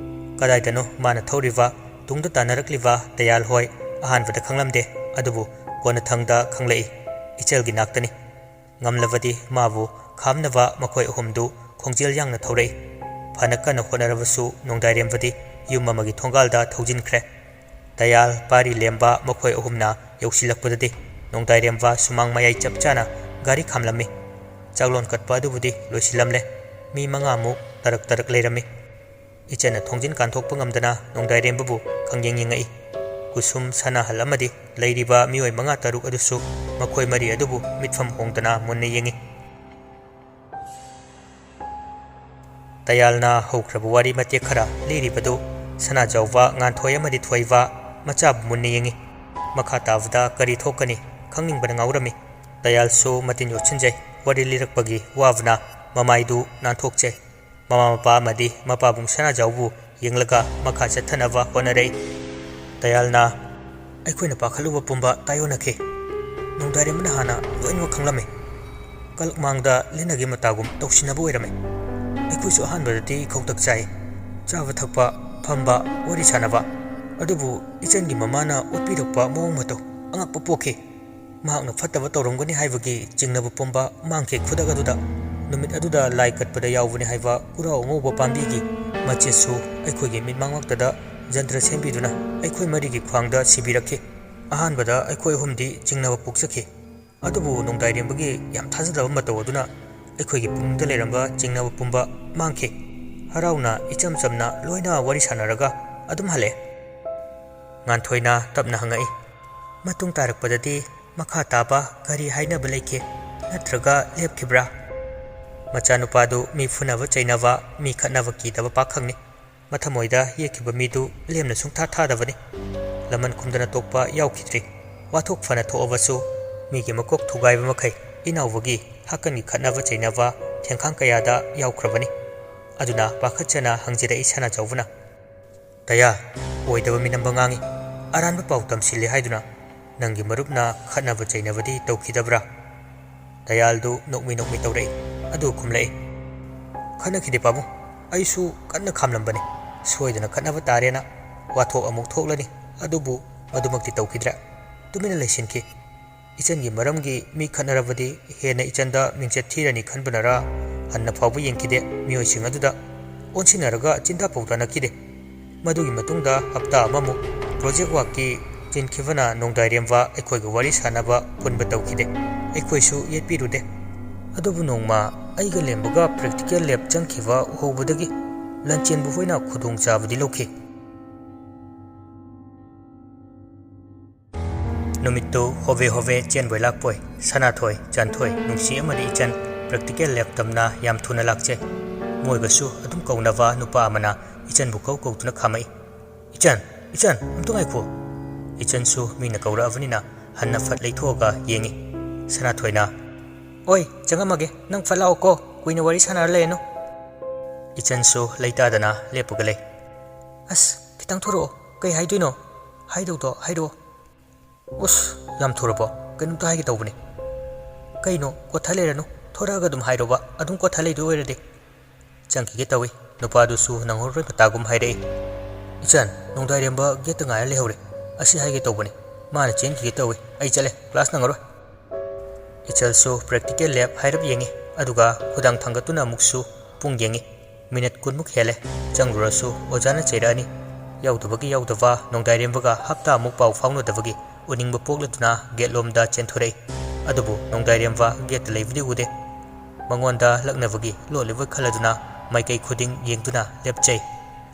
ꯀꯗꯥꯏꯗꯅꯣ ꯃꯥꯅ ꯊꯧꯔꯤꯕ, ꯇꯨꯡꯗ ꯇꯥꯟꯅꯔꯛꯂꯤꯕ ꯗꯌꯥꯜ ꯍꯣꯏ ꯑꯍꯥꯟꯕꯗ ꯈꯪꯂꯝꯗꯦ, ꯑꯗꯨꯕꯨ ꯀꯣꯟꯅꯊꯪꯗ ꯈꯪꯂꯛꯏ꯫ ꯏꯆꯜꯒꯤ ꯅꯥꯛꯇꯅꯤ꯫ ꯉꯝꯂꯕꯗꯤ ꯃꯥꯕꯨ ꯈꯥꯝꯅꯕ ꯃꯈꯣꯏ ꯑꯍꯨꯝꯗꯨ ꯈꯣꯡꯖꯦꯜ ꯌꯥꯡꯅ ꯊꯧꯔꯛꯏ꯫ ꯐꯅ ꯀꯟꯅ ꯍꯣꯠꯅꯔꯕꯁꯨ ꯅꯣꯡꯗꯥꯏꯔꯦꯝꯕꯗꯤ ꯌꯨꯝ ꯑꯃꯒꯤ ꯊꯣꯡꯒꯥꯜꯗ ꯊꯧꯖꯤꯟꯈ꯭ꯔꯦ꯫ ꯗꯌꯥꯜ, ꯄꯥꯔꯤ ꯂꯦꯝꯕ ꯃꯈꯣꯏ ꯑꯍꯨꯝꯅ ꯌꯧꯁꯤꯜꯂꯛꯄꯗꯗꯤ ꯅꯣꯡꯗꯥꯏꯔꯦꯝꯕ ꯁꯨꯃꯥꯡ ꯃꯌꯥꯏ ꯆꯞ ꯆꯥꯅ ꯒꯥꯔꯤ ꯈꯥꯝꯂꯝꯃꯤ꯫ ꯆꯥꯛꯂꯣꯟ ꯀꯠꯄ ꯑꯗꯨꯕꯨꯗꯤ ꯂꯣꯏꯁꯤꯜꯂꯝꯂꯦ꯫ ꯃꯤ ꯃꯉꯥꯃꯨꯛ ꯇꯔꯛ ꯇꯔꯛ ꯂꯩꯔꯝꯃꯤ꯫ ꯏꯆꯟꯅ ꯊꯣꯡꯖꯤꯟ ꯀꯥꯟꯊꯣꯛꯄ ꯉꯝꯗꯅ ꯅꯣꯡꯗꯥꯏꯔꯦꯝꯕꯕꯨ ꯈꯪꯌꯦꯡ ꯌꯦꯡꯉꯛꯏ꯫ ꯀꯨꯁꯨꯝ, ꯁꯅꯥꯍꯜ ꯑꯃꯗꯤ ꯂꯩꯔꯤꯕ ꯃꯤꯑꯣꯏ ꯃꯉꯥ ꯇꯔꯨꯛ ꯑꯗꯨꯁꯨ ꯃꯈꯣꯏ ꯃꯔꯤ ꯑꯗꯨꯕꯨ ꯃꯤꯠꯐꯝ ꯍꯣꯡꯗꯅ ꯃꯨꯟꯅ ꯌꯦꯡꯉꯤ꯫ ꯗꯌꯥꯜꯅ ꯍꯧꯈ꯭ꯔꯕ ꯋꯥꯔꯤ ꯃꯇꯦꯛ ꯈꯔ ꯂꯤꯔꯤꯕꯗꯨ ꯁꯅꯥꯖꯥꯎꯕ, ꯉꯥꯟꯊꯣꯏ ꯑꯃꯗꯤ ꯊꯣꯏꯕ ꯃꯆꯥꯕꯨ ꯃꯨꯟꯅ ꯌꯦꯡꯉꯤ꯫ ꯃꯈꯥ ꯇꯥꯕꯗ ꯀꯔꯤ ꯊꯣꯛꯀꯅꯤ ꯈꯪꯅꯤꯡꯕꯅ ꯉꯥꯎꯔꯝꯃꯤ꯫ ꯗꯌꯥꯜꯁꯨ ꯃꯇꯤꯟ ꯌꯣꯠꯁꯤꯟꯖꯩ꯫ ꯋꯥꯔꯤ ꯂꯤꯔꯛꯄꯒꯤ ꯋꯥꯕꯅ ꯃꯃꯥꯏꯗꯨ ꯅꯥꯟꯊꯣꯛꯆꯩ꯫ ꯃꯃꯥ ꯃꯄꯥ ꯑꯃꯗꯤ ꯃꯄꯥꯕꯨꯡ ꯁꯅꯥꯖꯥꯎꯕꯨ ꯌꯦꯡꯂꯒ ꯃꯈꯥ ꯆꯠꯊꯅꯕ ꯍꯣꯠꯅꯔꯛꯏ꯫ ꯗꯌꯥꯜꯅ, "ꯑꯩꯈꯣꯏꯅ ꯄꯥꯈꯠꯂꯨꯕ ꯄꯨꯝꯕ ꯇꯥꯏꯑꯣꯟꯅꯈꯤ꯫ ꯅꯣꯡꯗꯥꯏꯔꯦꯝꯕꯅ ꯍꯥꯟꯅ ꯂꯣꯏꯅꯃꯛ ꯈꯪꯂꯝꯃꯤ꯫ ꯀꯂꯛ ꯃꯥꯡꯗ ꯂꯤꯟꯅꯒꯤ ꯃꯇꯥꯒꯨꯝ ꯇꯧꯁꯤꯟꯅꯕ ꯑꯣꯏꯔꯝꯃꯤ꯫ ꯑꯩꯈꯣꯏꯁꯨ ꯑꯍꯥꯟꯕꯗꯗꯤ ꯈꯧꯇꯛ ꯆꯥꯏ꯫ ꯆꯥꯕ ꯊꯛꯄ, ꯐꯝꯕ, ꯋꯥꯔꯤ ꯁꯥꯟꯅꯕ꯫ ꯑꯗꯨꯕꯨ ꯏꯆꯟꯒꯤ ꯃꯃꯥꯅ ꯎꯠꯄꯤꯔꯛꯄ ꯃꯑꯣꯡ ꯃꯇꯧ ꯑꯉꯛꯄ ꯄꯣꯛꯈꯤ꯫ ꯃꯍꯥꯛꯅ ꯐꯠꯇꯕ ꯇꯧꯔꯝꯒꯅꯤ ꯍꯥꯏꯕꯒꯤ ꯆꯤꯡꯅꯕ ꯄꯨꯝꯕ ꯃꯥꯡꯈꯤ ꯈꯨꯗꯛ ꯑꯗꯨꯗ꯫ ꯅꯨꯃꯤꯠ ꯑꯗꯨꯗ ꯂꯥꯏ ꯀꯠꯄꯗ ꯌꯥꯎꯕꯅꯤ ꯍꯥꯏꯕ ꯀꯨꯔꯥꯎ ꯑꯉꯧꯕ ꯄꯥꯝꯕꯤꯒꯤ ꯃꯆꯦꯠꯁꯨ ꯑꯩꯈꯣꯏꯒꯤ ꯃꯤꯠꯃꯥꯡꯃꯛꯇꯗ ꯖꯟꯇ꯭ꯔ ꯁꯦꯝꯕꯤꯗꯨꯅ ꯑꯩꯈꯣꯏ ꯃꯔꯤꯒꯤ ꯈ꯭ꯋꯥꯡꯗ ꯁꯤꯕꯤꯔꯛꯈꯤ꯫ ꯑꯍꯥꯟꯕꯗ ꯑꯩꯈꯣꯏ ꯑꯍꯨꯝꯗꯤ ꯆꯤꯡꯅꯕ ꯄꯣꯛꯆꯈꯤ꯫ ꯑꯗꯨꯕꯨ ꯅꯣꯡꯗꯥꯏꯔꯦꯝꯕꯒꯤ ꯌꯥꯝ ꯊꯥꯖꯗꯕ ꯃꯇꯧ ꯑꯗꯨꯅ ꯑꯩꯈꯣꯏꯒꯤ ꯄꯨꯛꯅꯤꯡꯗ ꯂꯩꯔꯝꯕ ꯆꯤꯡꯅꯕ ꯄꯨꯝꯕ ꯃꯥꯡꯈꯤ꯫ ꯍꯔꯥꯎꯅ ꯏꯆꯝ ꯆꯝꯅ ꯂꯣꯏꯅ ꯋꯥꯔꯤ ꯁꯥꯟꯅꯔꯒ ꯑꯗꯨꯝ ꯍꯜꯂꯛꯑꯦ꯫" ꯉꯥꯟꯊꯣꯏꯅ ꯇꯞꯅ ꯍꯪꯉꯛꯏ, "ꯃꯇꯨꯡ ꯇꯥꯔꯛꯄꯗꯗꯤ ꯃꯈꯥ ꯇꯥꯕ ꯀꯔꯤ ꯍꯥꯏꯅꯕ ꯂꯩꯈꯤ? ꯅꯠꯇ꯭ꯔꯒ ꯂꯦꯞꯈꯤꯕ꯭ꯔꯥ? ꯃꯆꯥꯅꯨꯄꯥꯗꯨ ꯃꯤ ꯐꯨꯅꯕ ꯆꯩꯅꯕ, ꯃꯤ ꯈꯠꯅꯕ ꯀꯤꯗꯕ ꯄꯥꯈꯪꯅꯤ꯫ ꯃꯊꯃꯣꯏꯗ ꯌꯦꯛꯈꯤꯕ ꯃꯤꯗꯨ ꯂꯦꯝꯅ ꯁꯨꯡꯊꯥ ꯊꯥꯗꯕꯅꯤ꯫ ꯂꯃꯟ ꯈꯨꯝꯗꯅ ꯇꯣꯛꯄ ꯌꯥꯎꯈꯤꯗ꯭ꯔꯤ꯫ ꯋꯥꯊꯣꯛ ꯐꯅ ꯊꯣꯛꯑꯕꯁꯨ ꯃꯤꯒꯤ ꯃꯀꯣꯛ ꯊꯨꯒꯥꯏꯕ ꯃꯈꯩ ꯏꯅꯥꯎꯕꯒꯤ ꯍꯥꯛꯀꯟꯒꯤ ꯈꯠꯅꯕ ꯆꯩꯅꯕ ꯊꯦꯡꯈꯥꯡ ꯀꯌꯥꯗ ꯌꯥꯎꯈ꯭ꯔꯕꯅꯤ꯫ ꯑꯗꯨꯅ ꯄꯥꯈꯠꯆꯅ ꯍꯪꯖꯔꯛꯏ ꯁꯅꯥꯆꯧꯕꯅ꯫ "ꯗꯌꯥ, ꯑꯣꯏꯗꯕ ꯃꯤꯅꯝꯕ ꯉꯥꯡꯉꯤ꯫ ꯑꯔꯥꯟꯕ ꯄꯥꯎ ꯇꯝꯁꯤꯜꯂꯤ ꯍꯥꯏꯗꯨꯅ ꯅꯪꯒꯤ ꯃꯔꯨꯞꯅ ꯈꯠꯅꯕ ꯆꯩꯅꯕꯗꯤ ꯇꯧꯈꯤꯗꯕ꯭ꯔꯥ?" ꯗꯌꯥꯜꯗꯨ ꯅꯣꯛꯃꯤ ꯅꯣꯛꯃꯤ ꯇꯧꯔꯛꯏ꯫ ꯑꯗꯨ ꯈꯨꯝꯂꯛꯏ, "ꯈꯠꯅꯈꯤꯗꯦ ꯄꯥꯕꯨꯡ, ꯑꯩꯁꯨ ꯀꯟꯅ ꯈꯥꯝꯂꯝꯕꯅꯤ꯫ ꯁꯣꯏꯗꯅ ꯈꯠꯅꯕ ꯇꯥꯔꯦꯅ ꯋꯥꯊꯣꯛ ꯑꯃꯨꯛ ꯊꯣꯛꯂꯅꯤ, ꯑꯗꯨꯕꯨ ꯃꯗꯨꯃꯛꯇꯤ ꯇꯧꯈꯤꯗ꯭ꯔꯦ꯫ ꯇꯨꯃꯤꯟꯅ ꯂꯩꯁꯤꯟꯈꯤ꯫ ꯏꯆꯟꯒꯤ ꯃꯔꯝꯒꯤ ꯃꯤ ꯈꯠꯅꯔꯕꯗꯤ ꯍꯦꯟꯅ ꯏꯆꯟꯗ ꯃꯤꯡꯆꯠ ꯊꯤꯔꯅꯤ ꯈꯟꯕꯅꯔꯥ, ꯍꯟꯅ ꯐꯥꯎꯕ ꯌꯦꯡꯈꯤꯗꯦ꯫ ꯃꯤꯑꯣꯏꯁꯤꯡ ꯑꯗꯨꯗ ꯑꯣꯟꯁꯤꯟꯅꯔꯒ ꯆꯤꯟꯗꯥ ꯄꯥꯎꯗꯥꯅꯈꯤꯗꯦ꯫ ꯃꯗꯨꯒꯤ ꯃꯇꯨꯡꯗ ꯍꯞꯇꯥ ꯑꯃꯃꯨꯛ ꯄ꯭ꯔꯣꯖꯦꯛ ꯋꯥꯛꯀꯤ ꯆꯤꯟꯈꯤꯕꯅ ꯅꯣꯡꯗꯥꯏꯔꯦꯝꯕ ꯑꯩꯈꯣꯏꯒ ꯋꯥꯔꯤ ꯁꯥꯟꯅꯕ ꯄꯨꯟꯕ ꯇꯧꯈꯤꯗꯦ꯫ ꯑꯩꯈꯣꯏꯁꯨ ꯌꯦꯠꯄꯤꯔꯨꯗꯦ꯫ ꯑꯗꯨꯕꯨ ꯅꯣꯡꯃ ꯑꯩꯒ ꯂꯦꯝꯕꯒ ꯄ꯭ꯔꯦꯛꯇꯤꯀꯦꯜ ꯂꯦꯕ ꯆꯪꯈꯤꯕ ꯎꯍꯧꯕꯗꯒꯤ ꯂꯟꯆꯦꯟꯕ ꯍꯣꯏꯅ ꯈꯨꯗꯣꯡꯆꯥꯕꯗꯤ ꯂꯧꯈꯤ꯫ ꯅꯨꯃꯤꯠꯇꯨ ꯍꯣꯕꯦ ꯍꯣꯕꯦ ꯆꯦꯟꯕꯣꯏ ꯂꯥꯛꯄꯣꯏ ꯁꯅꯥꯊꯣꯏ, ꯆꯥꯟꯊꯣꯏ, ꯅꯨꯡꯁꯤ ꯑꯃꯗꯤ ꯏꯆꯟ ꯄ꯭ꯔꯦꯛꯇꯤꯀꯦꯜ ꯂꯦꯕ ꯇꯝꯅ ꯌꯥꯝ ꯊꯨꯅ ꯂꯥꯛꯆꯩ꯫ ꯃꯣꯏꯒꯁꯨ ꯑꯗꯨꯝ ꯀꯧꯅꯕ ꯅꯨꯄꯥ ꯑꯃꯅ ꯏꯆꯟꯕꯨ ꯀꯧ ꯀꯧꯗꯨꯅ ꯈꯥꯝꯃꯛꯏ꯫ "ꯏꯆꯟ, ꯏꯆꯟ, ꯑꯝꯇ ꯉꯥꯏꯈꯣ!" ꯏꯆꯟꯁꯨ ꯃꯤꯅ ꯀꯧꯔꯛꯑꯕꯅꯤꯅ ꯍꯟꯅ ꯐꯠ ꯂꯩꯊꯣꯛꯑꯒ ꯌꯦꯡꯉꯤ꯫ ꯁꯅꯥꯊꯣꯏꯅ, "ꯑꯣꯏ, ꯆꯪꯉꯝꯃꯒꯦ, ꯅꯪ ꯐꯠ ꯂꯥꯛꯑꯣꯀꯣ, ꯀꯨꯏꯅ ꯋꯥꯔꯤ ꯁꯥꯟꯅꯔ ꯂꯩꯔꯅꯨ꯫" ꯏꯆꯟꯁꯨ ꯂꯩꯇꯥꯗꯅ ꯂꯦꯞꯄꯒ ꯂꯩ꯫ "ꯑꯁ, ꯈꯤꯇꯪ ꯊꯣꯔꯛꯑꯣ, ꯀꯩ ꯍꯥꯏꯗꯣꯏꯅꯣ? ꯍꯥꯏꯗꯧꯗꯣ ꯍꯥꯏꯔꯛꯑꯣ꯫" "ꯎꯁ, ꯌꯥꯝ ꯊꯨꯔꯕꯣ? ꯀꯩꯅꯣꯝꯇ ꯍꯥꯏꯒꯦ ꯇꯧꯕꯅꯤ꯫" "ꯀꯩꯅꯣ? ꯀꯣꯊ ꯂꯩꯔꯅꯨ, ꯊꯣꯔꯛꯑꯒ ꯑꯗꯨꯝ ꯍꯥꯏꯔꯣꯕ, ꯑꯗꯨꯝ ꯀꯣꯊ ꯂꯩꯗꯣꯏ ꯑꯣꯏꯔꯗꯤ꯫" ꯆꯪꯈꯤꯒꯦ ꯇꯧꯏ꯫ ꯅꯨꯄꯥꯗꯨꯁꯨ ꯅꯪꯍꯧꯔꯣꯏ ꯃꯇꯥꯒꯨꯝ ꯍꯥꯏꯔꯛꯏ, "ꯏꯆꯟ, ꯅꯣꯡꯗꯥꯏꯔꯦꯝꯕ ꯒꯦꯠꯇ ꯉꯥꯏꯔ ꯂꯩꯍꯧꯔꯦ꯫ ꯑꯁꯤ ꯍꯥꯏꯒꯦ ꯇꯧꯕꯅꯤ꯫ ꯃꯥꯅ ꯆꯦꯟꯈꯤꯒꯦ ꯇꯧꯏ꯫ ꯑꯩ ꯆꯠꯂꯦ, ꯀ꯭ꯂꯥꯁ ꯅꯪꯉꯔꯣꯏ꯫" ꯏꯆꯜꯁꯨ ꯄ꯭ꯔꯦꯛꯇꯤꯀꯦꯜ ꯂꯦꯕ ꯍꯥꯏꯔꯞ ꯌꯦꯡꯉꯤ, ꯑꯗꯨꯒ ꯈꯨꯗꯥꯡ ꯊꯥꯡꯒꯠꯇꯨꯅ ꯑꯃꯨꯛꯁꯨ ꯄꯨꯡ ꯌꯦꯡꯉꯤ꯫ ꯃꯤꯅꯠ ꯀꯨꯟꯃꯨꯛ ꯍꯦꯜꯂꯦ꯫ ꯆꯪꯂꯨꯔꯁꯨ ꯑꯣꯖꯥꯅ ꯆꯩꯔꯛꯑꯅꯤ꯫ ꯌꯥꯎꯗꯕꯒꯤ ꯌꯥꯎꯗꯕ, ꯅꯣꯡꯗꯥꯏꯔꯦꯝꯕꯒ ꯍꯞꯇꯥꯃꯨꯛ ꯄꯥꯎ ꯐꯥꯎꯅꯗꯕꯒꯤ ꯎꯅꯤꯡꯕ ꯄꯣꯛꯂꯗꯨꯅ ꯒꯦꯠꯂꯣꯝꯗ ꯆꯦꯟꯊꯣꯔꯛꯏ꯫ ꯑꯗꯨꯕꯨ ꯅꯣꯡꯗꯥꯏꯔꯦꯝꯕ ꯒꯦꯠꯇ ꯂꯩꯕꯗꯤ ꯎꯗꯦ꯫ ꯃꯉꯣꯟꯗ ꯂꯛꯅꯕꯒꯤ ꯂꯣꯠꯂꯤꯕꯣꯏ ꯈꯜꯂꯗꯨꯅ ꯃꯥꯏꯀꯩ ꯈꯨꯗꯤꯡ ꯌꯦꯡꯗꯨꯅ ꯂꯦꯞꯆꯩ꯫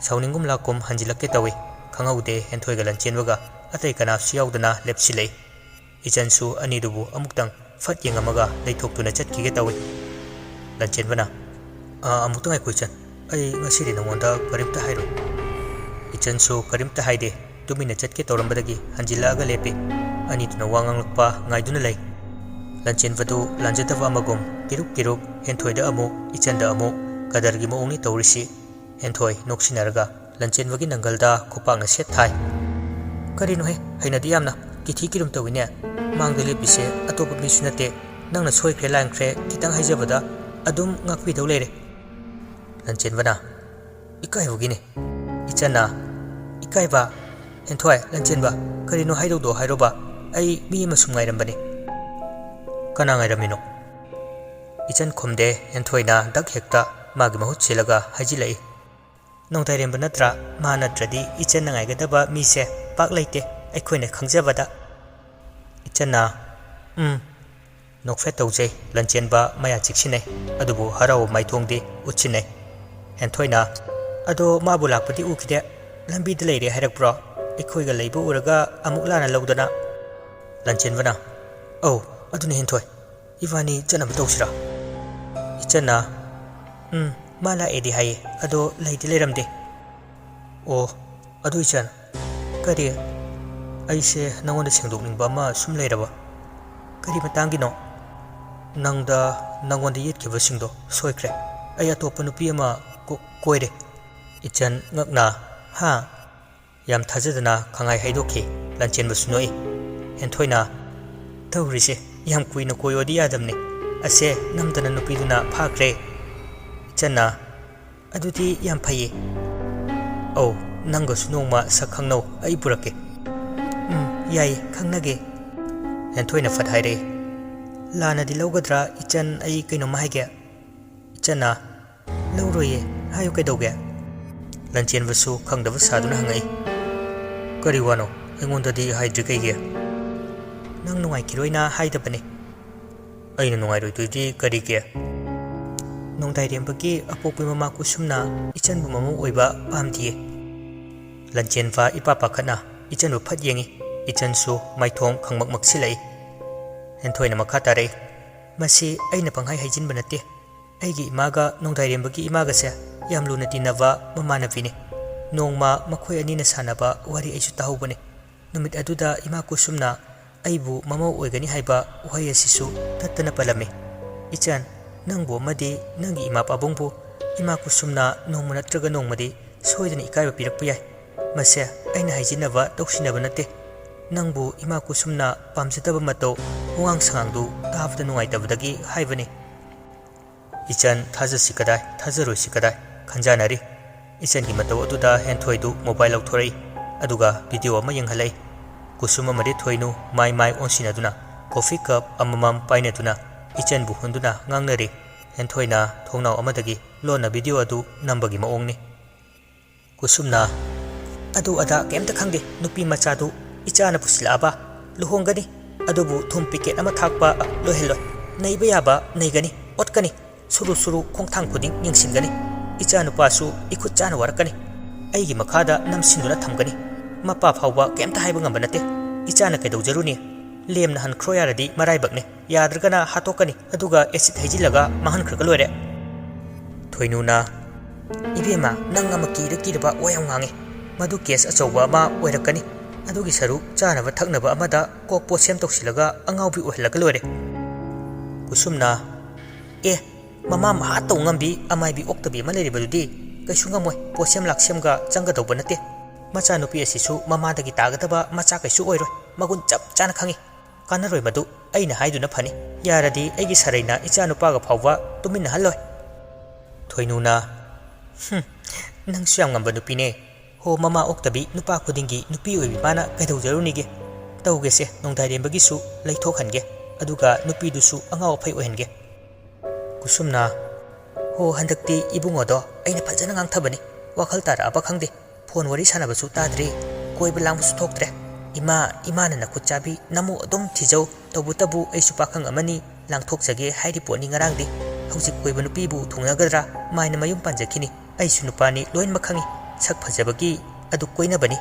ꯁꯥꯎꯅꯤꯡꯒꯨꯝ ꯂꯥꯛꯀꯨꯝ ꯍꯟꯖꯤꯜꯂꯛꯀꯦ ꯇꯧꯏ꯫ ꯈꯪꯍꯧꯗꯦ ꯍꯦꯟꯊꯣꯏꯒ ꯂꯟꯆꯦꯟꯕꯒ ꯑꯇꯩ ꯀꯅꯥꯁꯨ ꯌꯥꯎꯗꯅ ꯂꯦꯞꯁꯤꯜꯂꯛꯏ꯫ ꯏꯆꯟꯁꯨ ꯑꯅꯤꯗꯨꯕꯨ ꯑꯃꯨꯛꯇꯪ ꯐꯠ ꯌꯦꯡꯉꯝꯃꯒ ꯂꯩꯊꯣꯛꯇꯨꯅ ꯆꯠꯈꯤꯒꯦ ꯇꯧꯏ꯫ ꯂꯟꯆꯦꯟꯕꯅ, "ꯑꯥ, ꯑꯃꯨꯛꯇ ꯉꯥꯏꯈꯣ ꯏꯆꯟ, ꯑꯩ ꯉꯁꯤꯗꯤ ꯅꯉꯣꯟꯗ ꯀꯔꯤꯝꯇ ꯍꯥꯏꯔꯣꯏ꯫" ꯏꯆꯟꯁꯨ ꯀꯔꯤꯝꯇ ꯍꯥꯏꯗꯦ꯫ ꯇꯨꯃꯤꯟꯅ ꯆꯠꯀꯦ ꯇꯧꯔꯝꯕꯗꯒꯤ ꯍꯟꯖꯤꯜꯂꯛꯑꯒ ꯂꯦꯞꯄꯤ꯫ ꯑꯅꯤꯗꯨꯅ ꯋꯥ ꯉꯥꯡꯂꯛꯄ ꯉꯥꯏꯗꯨꯅ ꯂꯩ꯫ ꯂꯟꯆꯦꯟꯕꯗꯨ ꯂꯥꯟꯖꯗꯕ ꯑꯃꯒꯨꯝ ꯀꯤꯔꯨꯛ ꯀꯤꯔꯨꯛ ꯍꯦꯟꯊꯣꯏꯗ ꯑꯃꯨꯛ, ꯏꯆꯟꯗ ꯑꯃꯨꯛ, ꯀꯗꯔꯒꯤ ꯃꯑꯣꯡꯅꯤ ꯇꯧꯔꯤꯁꯤ꯫ ꯍꯦꯟꯊꯣꯏ ꯅꯣꯛꯁꯤꯟꯅꯔꯒ ꯂꯟꯆꯦꯟꯕꯒꯤ ꯅꯪꯒꯜꯗ ꯈꯨꯄꯥꯛꯅ ꯁꯦꯠ ꯊꯥꯏ꯫ "ꯀꯔꯤꯅꯣꯍꯦ, ꯍꯩꯅꯗꯦ ꯌꯥꯝꯅ, ꯀꯤꯊꯤ ꯀꯤꯔꯨꯝ ꯇꯧꯏꯅꯦ꯫ ꯃꯥꯡꯗ ꯂꯦꯞꯄꯤꯁꯦ ꯑꯇꯣꯞꯄ ꯃꯤꯁꯨ ꯅꯠꯇꯦ꯫ ꯅꯪꯅ ꯁꯣꯏꯈ꯭ꯔꯦ ꯂꯥꯟꯈ꯭ꯔꯦ ꯈꯤꯇꯪ ꯍꯥꯏꯖꯕꯗ ꯑꯗꯨꯝ ꯉꯥꯛꯄꯤꯗꯧ ꯂꯩꯔꯦ꯫" ꯂꯟꯆꯦꯟꯕꯅ, "ꯏꯀꯥꯏꯕꯒꯤꯅꯦ꯫" ꯏꯆꯟꯅ, "ꯏꯀꯥꯏꯕ? ꯍꯦꯟꯊꯣꯏ, ꯂꯟꯆꯦꯟꯕ, ꯀꯔꯤꯅꯣ ꯍꯥꯏꯗꯧꯗꯣ ꯍꯥꯏꯔꯣꯕ꯫ ꯑꯩ ꯃꯤ ꯑꯃ ꯁꯨꯝ ꯉꯥꯏꯔꯝꯕꯅꯤ꯫" "ꯀꯅꯥ ꯉꯥꯏꯔꯝꯃꯤꯅꯣ?" ꯏꯆꯟ ꯈꯨꯝꯗꯦ꯫ ꯍꯦꯟꯊꯣꯏꯅ ꯗꯛ ꯍꯦꯛꯇ ꯃꯥꯒꯤ ꯃꯍꯨꯠ ꯁꯤꯜꯂꯒ ꯍꯥꯏꯖꯤꯜꯂꯛꯏ꯫ "ꯅꯣꯡꯗꯥꯏꯔꯦꯝꯕ ꯅꯠꯇ꯭ꯔꯥ? ꯃꯥ ꯅꯠꯇ꯭ꯔꯗꯤ ꯏꯆꯟꯅ ꯉꯥꯏꯒꯗꯕ ꯃꯤꯁꯦ ꯄꯥꯛ ꯂꯩꯇꯦ, ꯑꯩꯈꯣꯏꯅ ꯈꯪꯖꯕꯗ꯫" ꯏꯆꯟꯅ, "ꯎꯝ꯫" ꯅꯣꯛꯐꯦꯠ ꯇꯧꯖꯩ꯫ ꯂꯟꯆꯦꯟꯕ ꯃꯌꯥ ꯆꯤꯛꯁꯤꯟꯅꯩ, ꯑꯗꯨꯕꯨ ꯍꯔꯥꯎꯕ ꯃꯥꯏꯊꯣꯡꯗꯤ ꯎꯠꯁꯤꯟꯅꯩ꯫ ꯍꯦꯟꯊꯣꯏꯅ, "ꯑꯗꯣ ꯃꯥꯕꯨ ꯂꯥꯛꯄꯗꯤ ꯎꯈꯤꯗꯦ꯫ ꯂꯝꯕꯤꯗ ꯂꯩꯔꯦ ꯍꯥꯏꯔꯛꯄ꯭ꯔꯣ? ꯑꯩꯈꯣꯏꯒ ꯂꯩꯕ ꯎꯔꯒ ꯑꯃꯨꯛ ꯂꯥꯟꯅ ꯂꯧꯗꯅ꯫" ꯂꯟꯆꯦꯟꯕꯅ, "ꯑꯧ, ꯑꯗꯨꯅꯤ ꯍꯦꯟꯊꯣꯏ꯫ ꯏꯕꯥꯅꯤ ꯆꯠꯅꯕ ꯇꯧꯁꯤꯔꯥ?" ꯏꯆꯟꯅ, "ꯎꯝ, ꯃꯥ ꯂꯥꯛꯑꯦꯗꯤ ꯍꯥꯏꯌꯦ, ꯑꯗꯣ ꯂꯩꯗꯤ ꯂꯩꯔꯝꯗꯦ꯫" "ꯑꯣ, ꯑꯗꯨ ꯏꯆꯟ, ꯀꯔꯤ?" "ꯑꯩꯁꯦ ꯅꯉꯣꯟꯗ ꯁꯦꯡꯗꯣꯛꯅꯤꯡꯕ ꯑꯃ ꯁꯨꯝ ꯂꯩꯔꯕ꯫" "ꯀꯔꯤ ꯃꯇꯥꯡꯒꯤꯅꯣ?" "ꯅꯪꯗ, ꯅꯉꯣꯟꯗ ꯌꯦꯠꯈꯤꯕꯁꯤꯡꯗꯣ ꯁꯣꯏꯈ꯭ꯔꯦ꯫ ꯑꯩ ꯑꯇꯣꯞꯄ ꯅꯨꯄꯤ ꯑꯃ ꯀꯣ-, ꯀꯣꯏꯔꯦ꯫" ꯏꯆꯟ ꯉꯛꯅ, "ꯍꯥ?" ꯌꯥꯝ ꯊꯥꯖꯗꯅ ꯈꯪꯍꯥꯏ ꯍꯥꯏꯗꯣꯛꯈꯤ꯫ ꯂꯟꯆꯦꯟꯕꯁꯨ ꯅꯣꯛꯏ꯫ ꯍꯦꯟꯊꯣꯏꯅ, "ꯇꯧꯔꯤꯁꯦ, ꯌꯥꯝ ꯀꯨꯏꯅ ꯀꯣꯏꯌꯣꯗꯤ ꯌꯥꯗꯕꯅꯦ꯫ ꯑꯁꯦ, ꯅꯝꯗꯅ ꯅꯨꯄꯤꯗꯨꯅ ꯐꯥꯈ꯭ꯔꯦ꯫" ꯏꯆꯟꯅ, "ꯑꯗꯨꯗꯤ ꯌꯥꯝ ꯐꯩꯌꯦ꯫ ꯑꯧ, ꯅꯪꯒꯁꯨ ꯅꯣꯡꯃ ꯁꯛ ꯈꯪꯅꯧ, ꯑꯩ ꯄꯨꯔꯛꯀꯦ꯫" "ꯎꯝ, ꯌꯥꯏꯌꯦ, ꯈꯪꯅꯒꯦ꯫" ꯍꯦꯟꯊꯣꯏꯅ ꯐꯠ ꯍꯥꯏꯔꯛꯏ꯫ "ꯂꯥꯟꯅꯗꯤ ꯂꯧꯒꯗ꯭ꯔꯥ ꯏꯆꯟ, ꯑꯩ ꯀꯩꯅꯣꯝꯃ ꯍꯥꯏꯒꯦ?" ꯏꯆꯟꯅ, "ꯂꯧꯔꯣꯏꯌꯦ, ꯍꯥꯏꯌꯨ ꯀꯩꯗꯧꯒꯦ?" ꯂꯟꯆꯦꯟꯕꯁꯨ ꯈꯪꯗꯕ ꯁꯥꯗꯨꯅ ꯍꯪꯉꯛꯏ꯫ "ꯀꯔꯤ ꯋꯥꯅꯣ? ꯑꯩꯉꯣꯟꯗꯗꯤ ꯍꯥꯏꯗ꯭ꯔꯤ ꯀꯩꯒꯤ?" "ꯅꯪ ꯅꯨꯡꯉꯥꯏꯈꯤꯔꯣꯏꯅ ꯍꯥꯏꯗꯕꯅꯦ꯫" "ꯑꯩꯅ ꯅꯨꯡꯉꯥꯏꯔꯣꯏꯗꯣꯏꯗꯤ ꯀꯔꯤꯒꯤ?" "ꯅꯣꯡꯗꯥꯏꯔꯦꯝꯕꯒꯤ ꯑꯄꯣꯛꯄꯤ ꯃꯃꯥ ꯀꯨꯁꯨꯝꯅ ꯏꯆꯟꯕꯨ ꯃꯃꯧ ꯑꯣꯏꯕ ꯄꯥꯝꯗꯤꯌꯦ꯫" ꯂꯟꯆꯦꯟꯕ ꯏꯄꯥ ꯄꯥꯈꯠꯅ ꯏꯆꯟꯕꯨ ꯐꯠ ꯌꯦꯡꯉꯤ꯫ ꯏꯆꯟꯁꯨ ꯃꯥꯏꯊꯣꯡ ꯈꯪꯃꯛ ꯃꯛꯁꯤꯜꯂꯛꯏ꯫ ꯍꯦꯟꯊꯣꯏꯅ ꯃꯈꯥ ꯇꯥꯔꯛꯏ, "ꯃꯁꯤ ꯑꯩꯅ ꯄꯪꯍꯥꯏ ꯍꯥꯏꯖꯤꯟꯕ ꯅꯠꯇꯦ꯫ ꯑꯩꯒꯤ ꯏꯃꯥꯒ ꯅꯣꯡꯗꯥꯏꯔꯦꯝꯕꯒꯤ ꯏꯃꯥꯒꯁꯦ ꯌꯥꯝ ꯂꯨꯅ ꯇꯤꯟꯅꯕ ꯃꯃꯥꯟꯅꯕꯤꯅꯤ꯫ ꯅꯣꯡꯃ ꯃꯈꯣꯏ ꯑꯅꯤꯅ ꯁꯥꯟꯅꯕ ꯋꯥꯔꯤ ꯑꯩꯁꯨ ꯇꯥꯍꯧꯕꯅꯤ꯫ ꯅꯨꯃꯤꯠ ꯑꯗꯨꯗ ꯏꯃꯥ ꯀꯨꯁꯨꯝꯅ ꯑꯩꯕꯨ ꯃꯃꯧ ꯑꯣꯏꯒꯅꯤ ꯍꯥꯏꯕ ꯋꯥꯍꯩ ꯑꯁꯤꯁꯨ ꯇꯠꯇꯅ ꯄꯜꯂꯝꯃꯤ꯫ ꯏꯆꯟ, ꯅꯪꯕꯨ ꯑꯃꯗꯤ ꯅꯪꯒꯤ ꯏꯃꯥ ꯄꯥꯕꯨꯡꯕꯨ ꯏꯃꯥ ꯀꯨꯁꯨꯝꯅ ꯅꯣꯡꯃ ꯅꯠꯇ꯭ꯔꯒ ꯅꯣꯡꯃꯗꯤ ꯁꯣꯏꯗꯅ ꯏꯀꯥꯏꯕ ꯄꯤꯔꯛꯄ ꯌꯥꯏ꯫ ꯃꯁꯦ ꯑꯩꯅ ꯍꯥꯏꯖꯤꯟꯅꯕ ꯇꯧꯁꯤꯟꯅꯕ ꯅꯠꯇꯦ꯫ ꯅꯪꯕꯨ ꯏꯃꯥ ꯀꯨꯁꯨꯝꯅ ꯄꯥꯝꯖꯗꯕ ꯃꯇꯧ, ꯋꯥꯉꯥꯡ ꯁꯉꯥꯡꯗꯨ ꯇꯥꯕꯗ ꯅꯨꯡꯉꯥꯏꯇꯕꯗꯒꯤ ꯍꯥꯏꯕꯅꯤ꯫" ꯏꯆꯟ ꯊꯥꯖꯁꯤ ꯀꯗꯥꯏ, ꯊꯥꯖꯔꯣꯏꯁꯤ ꯀꯗꯥꯏ ꯈꯟꯖꯥꯅꯔꯤ꯫ ꯏꯆꯟꯒꯤ ꯃꯇꯧ ꯑꯗꯨꯗ ꯍꯦꯟꯊꯣꯏꯗꯨ ꯃꯣꯕꯥꯏꯜ ꯂꯧꯊꯣꯔꯛꯏ, ꯑꯗꯨꯒ ꯚꯤꯗꯤꯑꯣ ꯑꯃ ꯌꯦꯡꯍꯜꯂꯛꯏ꯫ ꯀꯨꯁꯨꯝ ꯑꯃꯗꯤ ꯊꯣꯏꯅꯨ ꯃꯥꯏ ꯃꯥꯏ ꯑꯣꯟꯁꯤꯟꯅꯗꯨꯅ, ꯀꯣꯐꯤ ꯀꯞ ꯑꯃꯃꯝ ꯄꯥꯏꯅꯗꯨꯅ ꯏꯆꯟꯕꯨ ꯍꯨꯟꯗꯨꯅ ꯉꯥꯡꯅꯔꯤ꯫ ꯍꯦꯟꯊꯣꯏꯅ ꯊꯣꯡꯅꯥꯎ ꯑꯃꯗꯒꯤ ꯂꯣꯟꯅ ꯚꯤꯗꯤꯑꯣ ꯑꯗꯨ ꯅꯝꯕꯒꯤ ꯃꯑꯣꯡꯅꯤ꯫ ꯀꯨꯁꯨꯝꯅ, "ꯑꯗꯨ ꯑꯗꯥ ꯀꯩꯝꯇ ꯈꯪꯗꯦ, ꯅꯨꯄꯤ ꯃꯆꯥꯗꯨ ꯏꯆꯥꯅ ꯄꯨꯁꯤꯜꯂꯛꯑꯕ? ꯂꯨꯍꯣꯡꯒꯅꯤ, ꯑꯗꯨꯕꯨ ꯊꯨꯝ ꯄꯤꯀꯦꯠ ꯑꯃ ꯊꯥꯛꯄ ꯂꯣꯏꯍꯜꯂꯣꯏ꯫ ꯅꯩꯕ ꯌꯥꯕ ꯅꯩꯒꯅꯤ, ꯑꯣꯠꯀꯅꯤ, ꯁꯨꯔꯨ ꯁꯨꯔꯨ ꯈꯣꯡꯊꯥꯡ ꯈꯨꯗꯤꯡ ꯌꯦꯡꯁꯤꯟꯒꯅꯤ꯫ ꯏꯆꯥꯅꯨꯄꯥꯁꯨ ꯏꯈꯨꯠ ꯆꯥꯅ ꯋꯥꯔꯛꯀꯅꯤ꯫ ꯑꯩꯒꯤ ꯃꯈꯥꯗ ꯅꯝꯁꯤꯟꯗꯨꯅ ꯊꯝꯒꯅꯤ꯫ ꯃꯄꯥ ꯐꯥꯎꯕ ꯀꯩꯝꯇ ꯍꯥꯏꯕ ꯉꯝꯕ ꯅꯠꯇꯦ꯫ ꯏꯆꯥꯅ ꯀꯩꯗꯧꯖꯔꯨꯅꯤ? ꯂꯦꯝꯅ ꯍꯟꯈ꯭ꯔꯣ ꯌꯥꯔꯗꯤ ꯃꯔꯥꯏꯕꯛꯅꯤ, ꯌꯥꯗ꯭ꯔꯒꯅ ꯍꯥꯠꯇꯣꯛꯀꯅꯤ, ꯑꯗꯨꯒ ꯑꯦꯁꯤꯠ ꯍꯩꯖꯤꯜꯂꯒ ꯃꯥꯡꯍꯟꯈ꯭ꯔꯒ ꯂꯣꯏꯔꯦ꯫" ꯊꯣꯏꯅꯨꯅ, "ꯏꯕꯦꯝꯃ, ꯅꯪ ꯑꯃ ꯀꯤꯔ ꯀꯤꯔꯕ ꯋꯥ ꯌꯥꯝ ꯉꯥꯡꯉꯦ꯫ ꯃꯗꯨ ꯀꯦꯁ ꯑꯆꯧꯕ ꯑꯃ ꯑꯣꯏꯔꯛꯀꯅꯤ꯫ ꯑꯗꯨꯒꯤ ꯁꯔꯨꯛ ꯆꯥꯅꯕ ꯊꯛꯅꯕ ꯑꯃꯗ ꯀꯣꯛ ꯄꯣꯠꯁꯦꯝ ꯇꯧꯁꯤꯜꯂꯒ ꯑꯉꯥꯎꯕꯤ ꯑꯣꯏꯍꯜꯂꯒ ꯂꯣꯏꯔꯦ꯫" ꯀꯨꯁꯨꯝꯅ, "ꯑꯦ, ꯃꯃꯥ ꯃꯍꯥ ꯇꯧ ꯉꯝꯕꯤ ꯑꯃꯥꯏꯕꯤ ꯑꯣꯛꯇꯕꯤ ꯑꯃ ꯂꯩꯔꯤꯕꯗꯨꯗꯤ? ꯀꯩꯁꯨ ꯉꯝꯃꯣꯏ, ꯄꯣꯠꯁꯦꯝ ꯂꯥꯛꯁꯦꯝꯒ ꯆꯪꯒꯗꯧꯕ ꯅꯠꯇꯦ꯫ ꯃꯆꯥꯅꯨꯄꯤ ꯑꯁꯤꯁꯨ ꯃꯃꯥꯗꯒꯤ ꯇꯥꯒꯗꯕ ꯃꯆꯥ ꯀꯩꯁꯨ ꯑꯣꯏꯔꯣꯏ, ꯃꯒꯨꯟ ꯆꯞ ꯆꯥꯅ ꯈꯪꯉꯤ꯫ ꯀꯥꯟꯅꯔꯣꯏ ꯃꯗꯨ, ꯑꯩꯅ ꯍꯥꯏꯗꯨꯅ ꯐꯅꯤ꯫ ꯌꯥꯔꯗꯤ ꯑꯩꯒꯤ ꯁꯥꯔꯩꯅ ꯏꯆꯥꯅꯨꯄꯥꯒ ꯐꯥꯎꯕ ꯇꯨꯃꯤꯟꯅꯍꯜꯂꯣꯏ꯫" ꯊꯣꯏꯅꯨꯅ, "ꯍꯨꯝ, ꯅꯪꯁꯨ ꯌꯥꯝ ꯉꯝꯕ ꯅꯨꯄꯤꯅꯦ꯫ ꯍꯣ, ꯃꯃꯥ ꯑꯣꯛꯇꯕꯤ ꯅꯨꯄꯥ ꯈꯨꯗꯤꯡꯒꯤ ꯅꯨꯄꯤ ꯑꯣꯏꯕꯤ ꯃꯥꯅ ꯀꯩꯗꯧꯖꯔꯨꯅꯤꯒꯦ? ꯇꯧꯒꯦꯁꯦ, ꯅꯣꯡꯗꯥꯏꯔꯦꯝꯕꯒꯤꯁꯨ ꯂꯩꯊꯣꯛꯍꯟꯒꯦ, ꯑꯗꯨꯒ ꯅꯨꯄꯤꯗꯨꯁꯨ ꯑꯉꯥꯎ ꯑꯐꯩ ꯑꯣꯏꯍꯟꯒꯦ꯫" ꯀꯨꯁꯨꯝꯅ, "ꯍꯣ, ꯍꯟꯗꯛꯇꯤ ꯏꯕꯨꯡꯉꯣꯗꯣ ꯑꯩꯅ ꯐꯖꯅ ꯉꯥꯡꯊꯕꯅꯤ꯫ ꯋꯥꯈꯜ ꯇꯥꯔꯛꯑꯕ ꯈꯪꯗꯦ꯫ ꯐꯣꯟ ꯋꯥꯔꯤ ꯁꯥꯟꯅꯕꯁꯨ ꯇꯥꯗ꯭ꯔꯦ꯫ ꯀꯣꯏꯕ ꯂꯥꯡꯕꯁꯨ ꯊꯣꯛꯇ꯭ꯔꯦ꯫ ꯏꯃꯥ, ꯏꯃꯥꯅ ꯅꯈꯨꯠ ꯆꯥꯕꯤ ꯅꯃꯨ ꯑꯗꯨꯝ ꯊꯤꯖꯧ꯫ ꯇꯧꯕꯇꯕꯨ ꯑꯩꯁꯨ ꯄꯥꯈꯪ ꯑꯃꯅꯤ, ꯂꯥꯡꯊꯣꯛꯆꯒꯦ ꯍꯥꯏꯔꯤ ꯄꯣꯠꯅꯤ ꯉꯔꯥꯡꯗꯤ꯫ ꯍꯧꯖꯤꯛ ꯀꯣꯏꯕ ꯅꯨꯄꯤꯕꯨ ꯊꯨꯡꯅꯒꯗ꯭ꯔꯥ? ꯃꯥꯏꯅ ꯃꯌꯨꯝ ꯄꯥꯟꯖꯈꯤꯅꯤ꯫ ꯑꯩꯁꯨ ꯅꯨꯄꯥꯅꯤ ꯂꯣꯏꯅꯃꯛ ꯈꯪꯉꯤ꯫ ꯁꯛ ꯐꯖꯕꯒꯤ ꯑꯗꯨ ꯀꯣꯏꯅꯕꯅꯤ꯫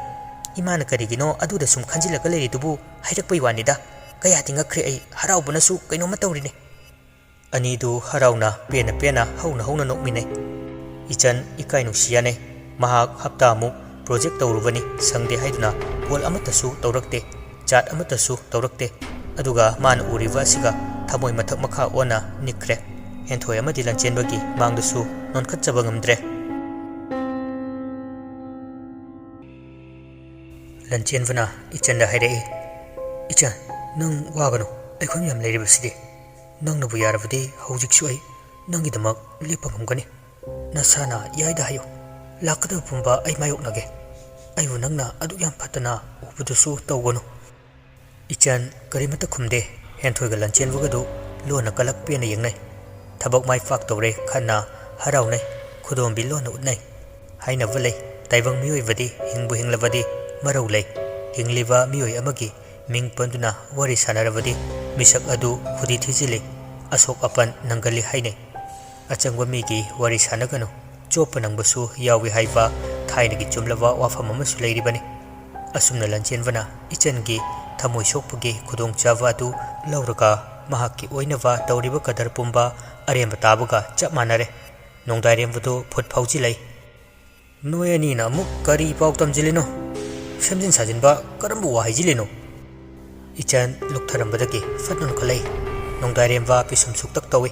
ꯏꯃꯥꯅ ꯀꯔꯤꯒꯤꯅꯣ ꯑꯗꯨꯗ ꯁꯨꯝ ꯈꯟꯖꯤꯜꯂꯒ ꯂꯩꯔꯤꯗꯨꯕꯨ ꯍꯥꯏꯔꯛꯄꯩ ꯋꯥꯅꯤꯗ꯫ ꯀꯌꯥꯗꯤ ꯉꯛꯈ꯭ꯔꯦ ꯑꯩ, ꯍꯔꯥꯎꯕꯅꯁꯨ ꯀꯩꯅꯣꯝꯃ ꯇꯧꯔꯤꯅꯦ꯫ ꯑꯅꯤꯗꯨ ꯍꯔꯥꯎꯅ ꯄꯦꯟꯅ ꯄꯦꯟꯅ ꯍꯧꯅ ꯍꯧꯅ ꯅꯣꯛꯃꯤꯟꯅꯩ꯫ ꯏꯆꯟ ꯏꯀꯥꯏ ꯅꯨꯡꯁꯤ ꯌꯥꯅꯩ꯫ ꯃꯍꯥꯛ ꯍꯞꯇꯥꯃꯨꯛ ꯄ꯭ꯔꯣꯖꯦꯛ ꯇꯧꯔꯨꯕꯅꯤ, ꯁꯪꯗꯦ ꯍꯥꯏꯗꯨꯅ ꯀꯣꯜ ꯑꯃꯠꯇꯁꯨ ꯇꯧꯔꯛꯇꯦ, ꯆꯥꯠ ꯑꯃꯠꯇꯁꯨ ꯇꯧꯔꯛꯇꯦ꯫ ꯑꯗꯨꯒ ꯃꯥꯅ ꯎꯔꯤꯕ ꯑꯁꯤꯒ ꯊꯃꯣꯏ ꯃꯊꯛ ꯃꯈꯥ ꯑꯣꯟꯅ ꯅꯤꯛꯈ꯭ꯔꯦ꯫ ꯍꯦꯟꯊꯣꯏ ꯑꯃꯗꯤ ꯂꯟꯆꯦꯟꯕꯒꯤ ꯃꯥꯡꯗꯁꯨ ꯅꯣꯟꯈꯠꯆꯕ ꯉꯝꯗ꯭ꯔꯦ꯫ ꯂꯟꯆꯦꯟꯕꯅ ꯏꯆꯟꯗ ꯍꯥꯏꯔꯛꯏ, "ꯏꯆꯟ, ꯅꯪ ꯋꯥꯒꯅꯨ, ꯑꯩꯈꯣꯏ ꯃꯌꯥꯝ ꯂꯩꯔꯤꯕꯁꯤꯗꯤ꯫ ꯅꯪꯅꯕꯨ ꯌꯥꯔꯕꯗꯤ ꯍꯧꯖꯤꯛꯁꯨ ꯑꯩ ꯅꯪꯒꯤꯗꯃꯛ ꯂꯦꯞꯄ ꯉꯝꯒꯅꯤ꯫ ꯅꯁꯥꯅ ꯌꯥꯏꯗ ꯍꯥꯏꯌꯨ꯫ ꯂꯥꯛꯀꯗꯕ ꯄꯨꯝꯕ ꯑꯩ ꯃꯥꯌꯣꯛꯅꯒꯦ꯫ ꯑꯩꯕꯨ ꯅꯪꯅ ꯑꯗꯨꯛ ꯌꯥꯝ ꯐꯠꯇꯅ ꯎꯕꯗꯨꯁꯨ ꯇꯧꯒꯅꯨ꯫" ꯏꯆꯟ ꯀꯔꯤꯃꯠꯇ ꯈꯨꯝꯗꯦ꯫ ꯍꯦꯟꯊꯣꯏꯒ ꯂꯟꯆꯦꯟꯕꯒꯗꯨ ꯂꯣꯟꯅ ꯀꯂꯛ ꯄꯦꯟꯅ ꯌꯦꯡꯅꯩ꯫ ꯊꯕꯛ ꯃꯥꯏ ꯄꯥꯛꯇꯧꯔꯦ ꯈꯟꯅ ꯍꯔꯥꯎꯅꯩ꯫ ꯈꯨꯗꯣꯝꯕꯤ ꯂꯣꯟꯅ ꯎꯠꯅꯩ꯫ ꯍꯥꯏꯅꯕ ꯂꯩ, ꯇꯥꯏꯕꯪ ꯃꯤꯑꯣꯏꯕꯗꯤ ꯍꯤꯡꯕꯨ ꯍꯤꯡꯂꯕꯗꯤ ꯃꯔꯧ ꯂꯩ꯫ ꯍꯤꯡꯂꯤꯕ ꯃꯤꯑꯣꯏ ꯑꯃꯒꯤ ꯃꯤꯡ ꯄꯟꯗꯨꯅ ꯋꯥꯔꯤ ꯁꯥꯟꯅꯔꯕꯗꯤ ꯃꯤꯁꯛ ꯑꯗꯨ ꯈꯨꯗꯤ ꯊꯤꯖꯤꯜꯂꯤ, ꯑꯁꯣꯛ ꯑꯄꯟ ꯅꯪꯒꯜꯂꯤ ꯍꯥꯏꯅꯩ꯫ ꯑꯆꯪꯕ ꯃꯤꯒꯤ ꯋꯥꯔꯤ ꯁꯥꯟꯅꯒꯅꯨ, ꯆꯣꯞꯄ ꯅꯪꯕꯁꯨ ꯌꯥꯎꯏ ꯍꯥꯏꯕ ꯊꯥꯏꯅꯒꯤ ꯆꯨꯝꯂꯕ ꯋꯥꯐꯝ ꯑꯃꯁꯨ ꯂꯩꯔꯤꯕꯅꯤ꯫ ꯑꯁꯨꯝꯅ ꯂꯟꯆꯦꯟꯕꯅ ꯏꯆꯟꯒꯤ ꯊꯃꯣꯏ ꯁꯣꯛꯄꯒꯤ ꯈꯨꯗꯣꯡꯆꯥꯕ ꯑꯗꯨ ꯂꯧꯔꯒ ꯃꯍꯥꯛꯀꯤ ꯑꯣꯏꯅꯕ ꯇꯧꯔꯤꯕ ꯀꯗꯔ ꯄꯨꯝꯕ ꯑꯔꯦꯝꯕ ꯇꯥꯕꯒ ꯆꯞ ꯃꯥꯟꯅꯔꯦ꯫ ꯅꯣꯡꯗꯥꯏꯔꯦꯝꯕꯗꯨ ꯐꯨꯠ ꯐꯥꯎꯖꯤꯜꯂꯛꯏ꯫ "ꯅꯣꯏ ꯑꯅꯤꯅ ꯑꯃꯨꯛ ꯀꯔꯤ ꯄꯥꯎ ꯇꯝꯁꯤꯜꯂꯤꯅꯣ? ꯁꯦꯝꯖꯤꯟ ꯁꯥꯖꯤꯟꯕ ꯀꯔꯝꯕ ꯋꯥ ꯍꯥꯏꯖꯤꯜꯂꯤꯅꯣ?" ꯏꯆꯟ ꯂꯨꯛꯊꯔꯝꯕꯗꯒꯤ ꯐꯠ ꯅꯣꯟꯈꯠꯂꯛꯏ꯫ ꯅꯣꯡꯗꯥꯏꯔꯦꯝꯕ ꯄꯤꯁꯨꯝ ꯁꯨꯛꯇꯛ ꯇꯧꯏ꯫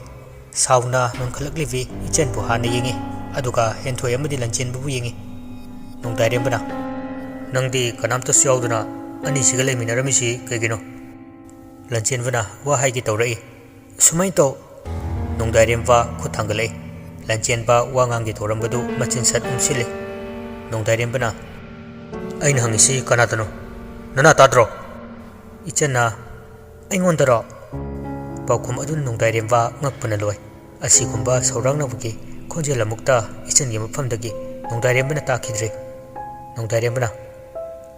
ꯁꯥꯎꯅ ꯅꯣꯟꯈꯠꯂꯛꯂꯤꯕꯤ ꯏꯆꯟꯕꯨ ꯍꯥꯟꯅ ꯌꯦꯡꯉꯤ, ꯑꯗꯨꯒ ꯍꯦꯟꯊꯣꯏ ꯑꯃꯗꯤ ꯂꯟꯆꯦꯟꯕꯕꯨ ꯌꯦꯡꯉꯤ꯫ ꯅꯣꯡꯗꯥꯏꯔꯦꯝꯕꯅ, "ꯅꯪꯗꯤ ꯀꯅꯥꯝꯇꯁꯨ ꯌꯥꯎꯗꯅ ꯑꯅꯤꯁꯤꯒ ꯂꯩꯃꯤꯟꯅꯔꯝꯃꯤꯁꯤ ꯀꯩꯒꯤꯅꯣ?" ꯂꯟꯆꯦꯟꯕꯅ ꯋꯥ ꯍꯥꯏꯒꯦ ꯇꯧꯔꯛꯏ꯫ "ꯁꯨꯃꯥꯏꯅ ꯇꯧ꯫" ꯅꯣꯡꯗꯥꯏꯔꯦꯝꯕ ꯈꯨꯠ ꯊꯥꯡꯒꯠꯂꯛꯏ꯫ ꯂꯟꯆꯦꯟꯕ ꯋꯥ ꯉꯥꯡꯒꯦ ꯇꯧꯔꯝꯕꯗꯨ ꯃꯆꯤꯟ ꯁꯠ ꯎꯝꯁꯤꯜꯂꯤ꯫ ꯅꯣꯡꯗꯥꯏꯔꯦꯝꯕꯅ, "ꯑꯩꯅ ꯍꯪꯉꯤꯁꯤ ꯀꯅꯥꯗꯅꯣ? ꯅꯅꯥ ꯇꯥꯗ꯭ꯔꯣ?" ꯏꯆꯟꯅ, "ꯑꯩꯉꯣꯟꯗꯔꯣ?" ꯄꯥꯎꯈꯨꯝ ꯑꯗꯨꯅ ꯅꯣꯡꯗꯥꯏꯔꯦꯝꯕ ꯉꯛꯄꯅ ꯂꯣꯏ꯫ ꯑꯁꯤꯒꯨꯝꯕ ꯁꯧꯔꯥꯡꯅꯕꯒꯤ ꯈꯣꯟꯖꯦꯜ ꯑꯃꯨꯛꯇ ꯏꯆꯟꯒꯤ ꯃꯐꯝꯗꯒꯤ ꯅꯣꯡꯗꯥꯏꯔꯦꯝꯕꯅ ꯇꯥꯈꯤꯗ꯭ꯔꯤ꯫ ꯅꯣꯡꯗꯥꯏꯔꯦꯝꯕꯅ,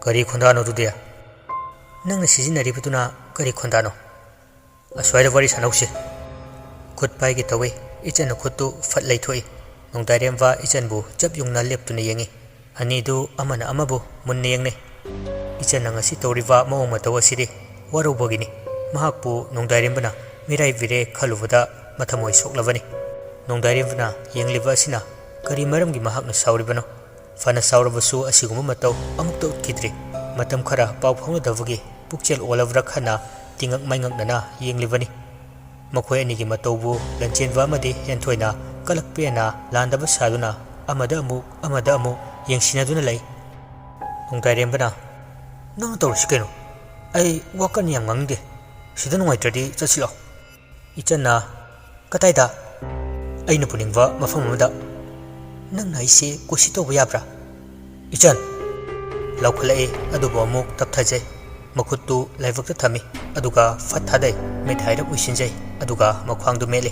"ꯀꯔꯤ ꯈꯣꯟꯗꯥꯅꯣ ꯑꯗꯨꯗꯤ? ꯅꯪꯅ ꯁꯤꯖꯤꯟꯅꯔꯤꯕꯗꯨꯅ ꯀꯔꯤ ꯈꯣꯟꯗꯥꯅꯣ?" "ꯑꯁ꯭ꯋꯥꯏꯗ ꯋꯥꯔꯤ ꯁꯥꯟꯅꯧꯁꯤ꯫" ꯈꯨꯠ ꯄꯥꯏꯒꯦ ꯇꯧꯏ꯫ ꯏꯆꯟꯅ ꯈꯨꯠꯇꯨ ꯐꯠ ꯂꯩꯊꯣꯛꯏ꯫ ꯅꯣꯡꯗꯥꯏꯔꯦꯝꯕ ꯏꯆꯟꯕꯨ ꯆꯞ ꯌꯨꯡꯅ ꯂꯦꯞꯇꯨꯅ ꯌꯦꯡꯏ꯫ ꯑꯅꯤꯗꯨ ꯑꯃꯅ ꯑꯃꯕꯨ ꯃꯨꯟꯅ ꯌꯦꯡꯅꯩ꯫ "ꯏꯆꯟꯅ ꯉꯁꯤ ꯇꯧꯔꯤꯕ ꯃꯑꯣꯡ ꯃꯇꯧ ꯑꯁꯤꯗꯤ ꯋꯥꯔꯧꯕꯒꯤꯅꯤ꯫ ꯃꯍꯥꯛꯄꯨ ꯅꯣꯡꯗꯥꯏꯔꯦꯝꯕꯅ ꯃꯤꯔꯥꯏꯕꯤꯔꯦ ꯈꯜꯂꯨꯕꯗ ꯃꯊꯃꯣꯏ ꯁꯣꯛꯂꯕꯅꯤ꯫" ꯅꯣꯡꯗꯥꯏꯔꯦꯝꯕꯅ ꯌꯦꯡꯂꯤꯕ ꯑꯁꯤꯅ ꯀꯔꯤ ꯃꯔꯝꯒꯤ ꯃꯍꯥꯛꯅ ꯁꯥꯎꯔꯤꯕꯅꯣ? ꯐꯅ ꯁꯥꯎꯔꯕꯁꯨ ꯑꯁꯤꯒꯨꯝꯕ ꯃꯇꯧ ꯑꯃꯨꯛꯇ ꯎꯠꯈꯤꯗ꯭ꯔꯤ꯫ ꯃꯇꯝ ꯈꯔ ꯄꯥꯎ ꯐꯥꯎꯅꯗꯕꯒꯤ ꯄꯨꯛꯆꯦꯜ ꯑꯣꯜꯂꯕ꯭ꯔꯥ ꯈꯟꯅ ꯇꯤꯡꯉꯛ ꯃꯥꯏꯉꯛꯅꯅ ꯌꯦꯡꯂꯤꯕꯅꯤ꯫ ꯃꯈꯣꯏ ꯑꯅꯤꯒꯤ ꯃꯇꯧꯕꯨ ꯂꯟꯆꯦꯟꯕ ꯑꯃꯗꯤ ꯍꯦꯟꯊꯣꯏꯅ ꯀꯂꯛ ꯄꯦꯟꯅ ꯂꯥꯟꯗꯕ ꯁꯥꯗꯨꯅ ꯑꯃꯗ ꯑꯃꯨꯛ ꯑꯃꯗ ꯑꯃꯨꯛ ꯌꯦꯡꯁꯤꯟꯅꯗꯨꯅ ꯂꯩ꯫ ꯅꯣꯡꯗꯥꯏꯔꯦꯝꯕꯅ, "ꯅꯪꯅ ꯇꯧꯔꯤꯁꯤ ꯀꯩꯅꯣ? ꯑꯩ ꯋꯥ ꯀꯟꯅ ꯌꯥꯝ ꯉꯥꯡꯅꯤꯡꯗꯦ꯫ ꯁꯤꯗ ꯅꯨꯡꯉꯥꯏꯇ꯭ꯔꯗꯤ ꯆꯠꯁꯤꯜꯂꯣ꯫" ꯏꯆꯟꯅ, "ꯀꯗꯥꯏꯗ?" "ꯑꯩꯅ ꯄꯨꯅꯤꯡꯕ ꯃꯐꯝ ꯑꯃꯗ꯫ ꯅꯪꯅ ꯑꯩꯁꯦ ꯀꯨꯁꯤ ꯇꯧꯕ ꯌꯥꯕ꯭ꯔꯥ?" ꯏꯆꯟ ꯂꯥꯎꯈꯠꯂꯛꯏ, ꯑꯗꯨꯕꯨ ꯑꯃꯨꯛ ꯇꯞꯊꯖꯩ꯫ ꯃꯈꯨꯠꯇꯨ ꯂꯥꯏꯕꯛꯇ ꯊꯝꯃꯤ, ꯑꯗꯨꯒ ꯐꯠ ꯊꯥꯗꯩ꯫ ꯃꯤꯠ ꯍꯥꯏꯔꯞ ꯎꯏꯁꯤꯟꯖꯩ, ꯑꯗꯨꯒ ꯃꯈ꯭ꯋꯥꯡꯗꯨ ꯃꯦꯠꯂꯤ꯫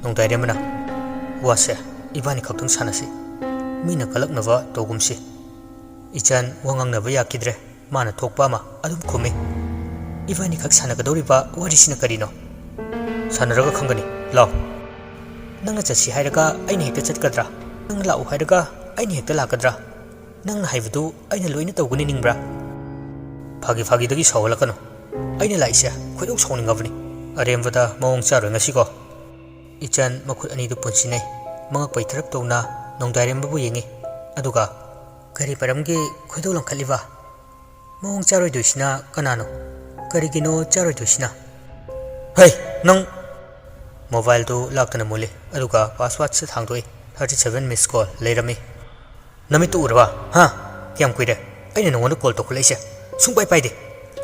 ꯅꯣꯡꯗꯥꯏꯔꯦꯝꯕꯅ, "ꯋꯥꯁꯦ ꯏꯕꯥꯅꯤ ꯈꯛꯇꯪ ꯁꯥꯟꯅꯁꯤ꯫ ꯃꯤꯅ ꯀꯜꯂꯛꯅꯕ ꯇꯧꯒꯨꯝꯁꯤ꯫" ꯏꯆꯟ ꯋꯥ ꯉꯥꯡꯅꯕ ꯌꯥꯈꯤꯗ꯭ꯔꯦ꯫ ꯃꯥꯅ ꯊꯣꯛꯄ ꯑꯃ ꯑꯗꯨꯝ ꯈꯨꯝꯃꯤ꯫ "ꯏꯕꯥꯅꯤꯈꯛ ꯁꯥꯟꯅꯒꯗꯧꯔꯤꯕ ꯋꯥꯔꯤꯁꯤꯅ ꯀꯔꯤꯅꯣ?" "ꯁꯥꯟꯅꯔꯒ ꯈꯪꯒꯅꯤ, ꯂꯥꯎ꯫" "ꯅꯪꯅ ꯆꯠꯁꯤ ꯍꯥꯏꯔꯒ ꯑꯩꯅ ꯍꯦꯛꯇ ꯆꯠꯀꯗ꯭ꯔꯥ? ꯅꯪꯅ ꯂꯥꯛꯎ ꯍꯥꯏꯔꯒ ꯑꯩꯅ ꯍꯦꯛꯇ ꯂꯥꯛꯀꯗ꯭ꯔꯥ? ꯅꯪꯅ ꯍꯥꯏꯕꯗꯨ ꯑꯩꯅ ꯂꯣꯏꯅ ꯇꯧꯒꯅꯤ ꯅꯤꯡꯕ꯭ꯔꯥ?" "ꯐꯥꯒꯤ ꯐꯥꯒꯤꯗꯒꯤ ꯁꯥꯎꯍꯜꯂꯛꯀꯅꯨ꯫ ꯑꯩꯅ ꯂꯥꯛꯏꯁꯦ ꯈꯣꯏꯗꯧ ꯁꯥꯎꯅꯤꯡꯉꯕꯅꯤ꯫ ꯑꯔꯦꯝꯕꯗ ꯃꯑꯣꯡ ꯆꯥꯔꯣꯏ ꯉꯁꯤꯀꯣ꯫" ꯏꯆꯟ ꯃꯈꯨꯠ ꯑꯅꯤꯗꯨ ꯄꯨꯟꯁꯤꯟꯅꯩ꯫ ꯃꯉꯛ ꯄꯩꯊꯔꯞ ꯇꯧꯅ ꯅꯣꯡꯗꯥꯏꯔꯦꯝꯕꯕꯨ ꯌꯦꯡꯉꯤ꯫ ꯑꯗꯨꯒ, "ꯀꯔꯤ ꯃꯔꯝꯒꯤ ꯈꯣꯏꯗꯧ ꯂꯪꯈꯠꯂꯤꯕ? ꯃꯑꯣꯡ ꯆꯥꯔꯣꯏꯗꯣꯏꯁꯤꯅ ꯀꯅꯥꯅꯣ? ꯀꯔꯤꯒꯤꯅꯣ ꯆꯥꯔꯣꯏꯗꯣꯏꯁꯤꯅ?" "ꯍꯩ, ꯅꯪ!" ꯃꯣꯕꯥꯏꯜꯗꯨ ꯂꯥꯛꯇꯅ ꯃꯨꯜꯂꯤ, ꯑꯗꯨꯒ ꯄꯥꯁꯋꯥꯔꯗꯁꯦ ꯊꯥꯡꯗꯣꯛꯏ꯫ Thirty seven miss call ꯂꯩꯔꯝꯃꯤ꯫ "ꯅꯃꯤꯠꯇꯨ ꯎꯔꯕ? ꯍꯥ? ꯀꯌꯥꯝ ꯀꯨꯏꯔꯦ ꯑꯩꯅ ꯅꯉꯣꯟꯗ ꯀꯣꯜ ꯇꯧꯈꯠꯂꯛꯏꯁꯦ? ꯁꯨꯡꯄꯥꯏ ꯄꯥꯏꯗꯦ꯫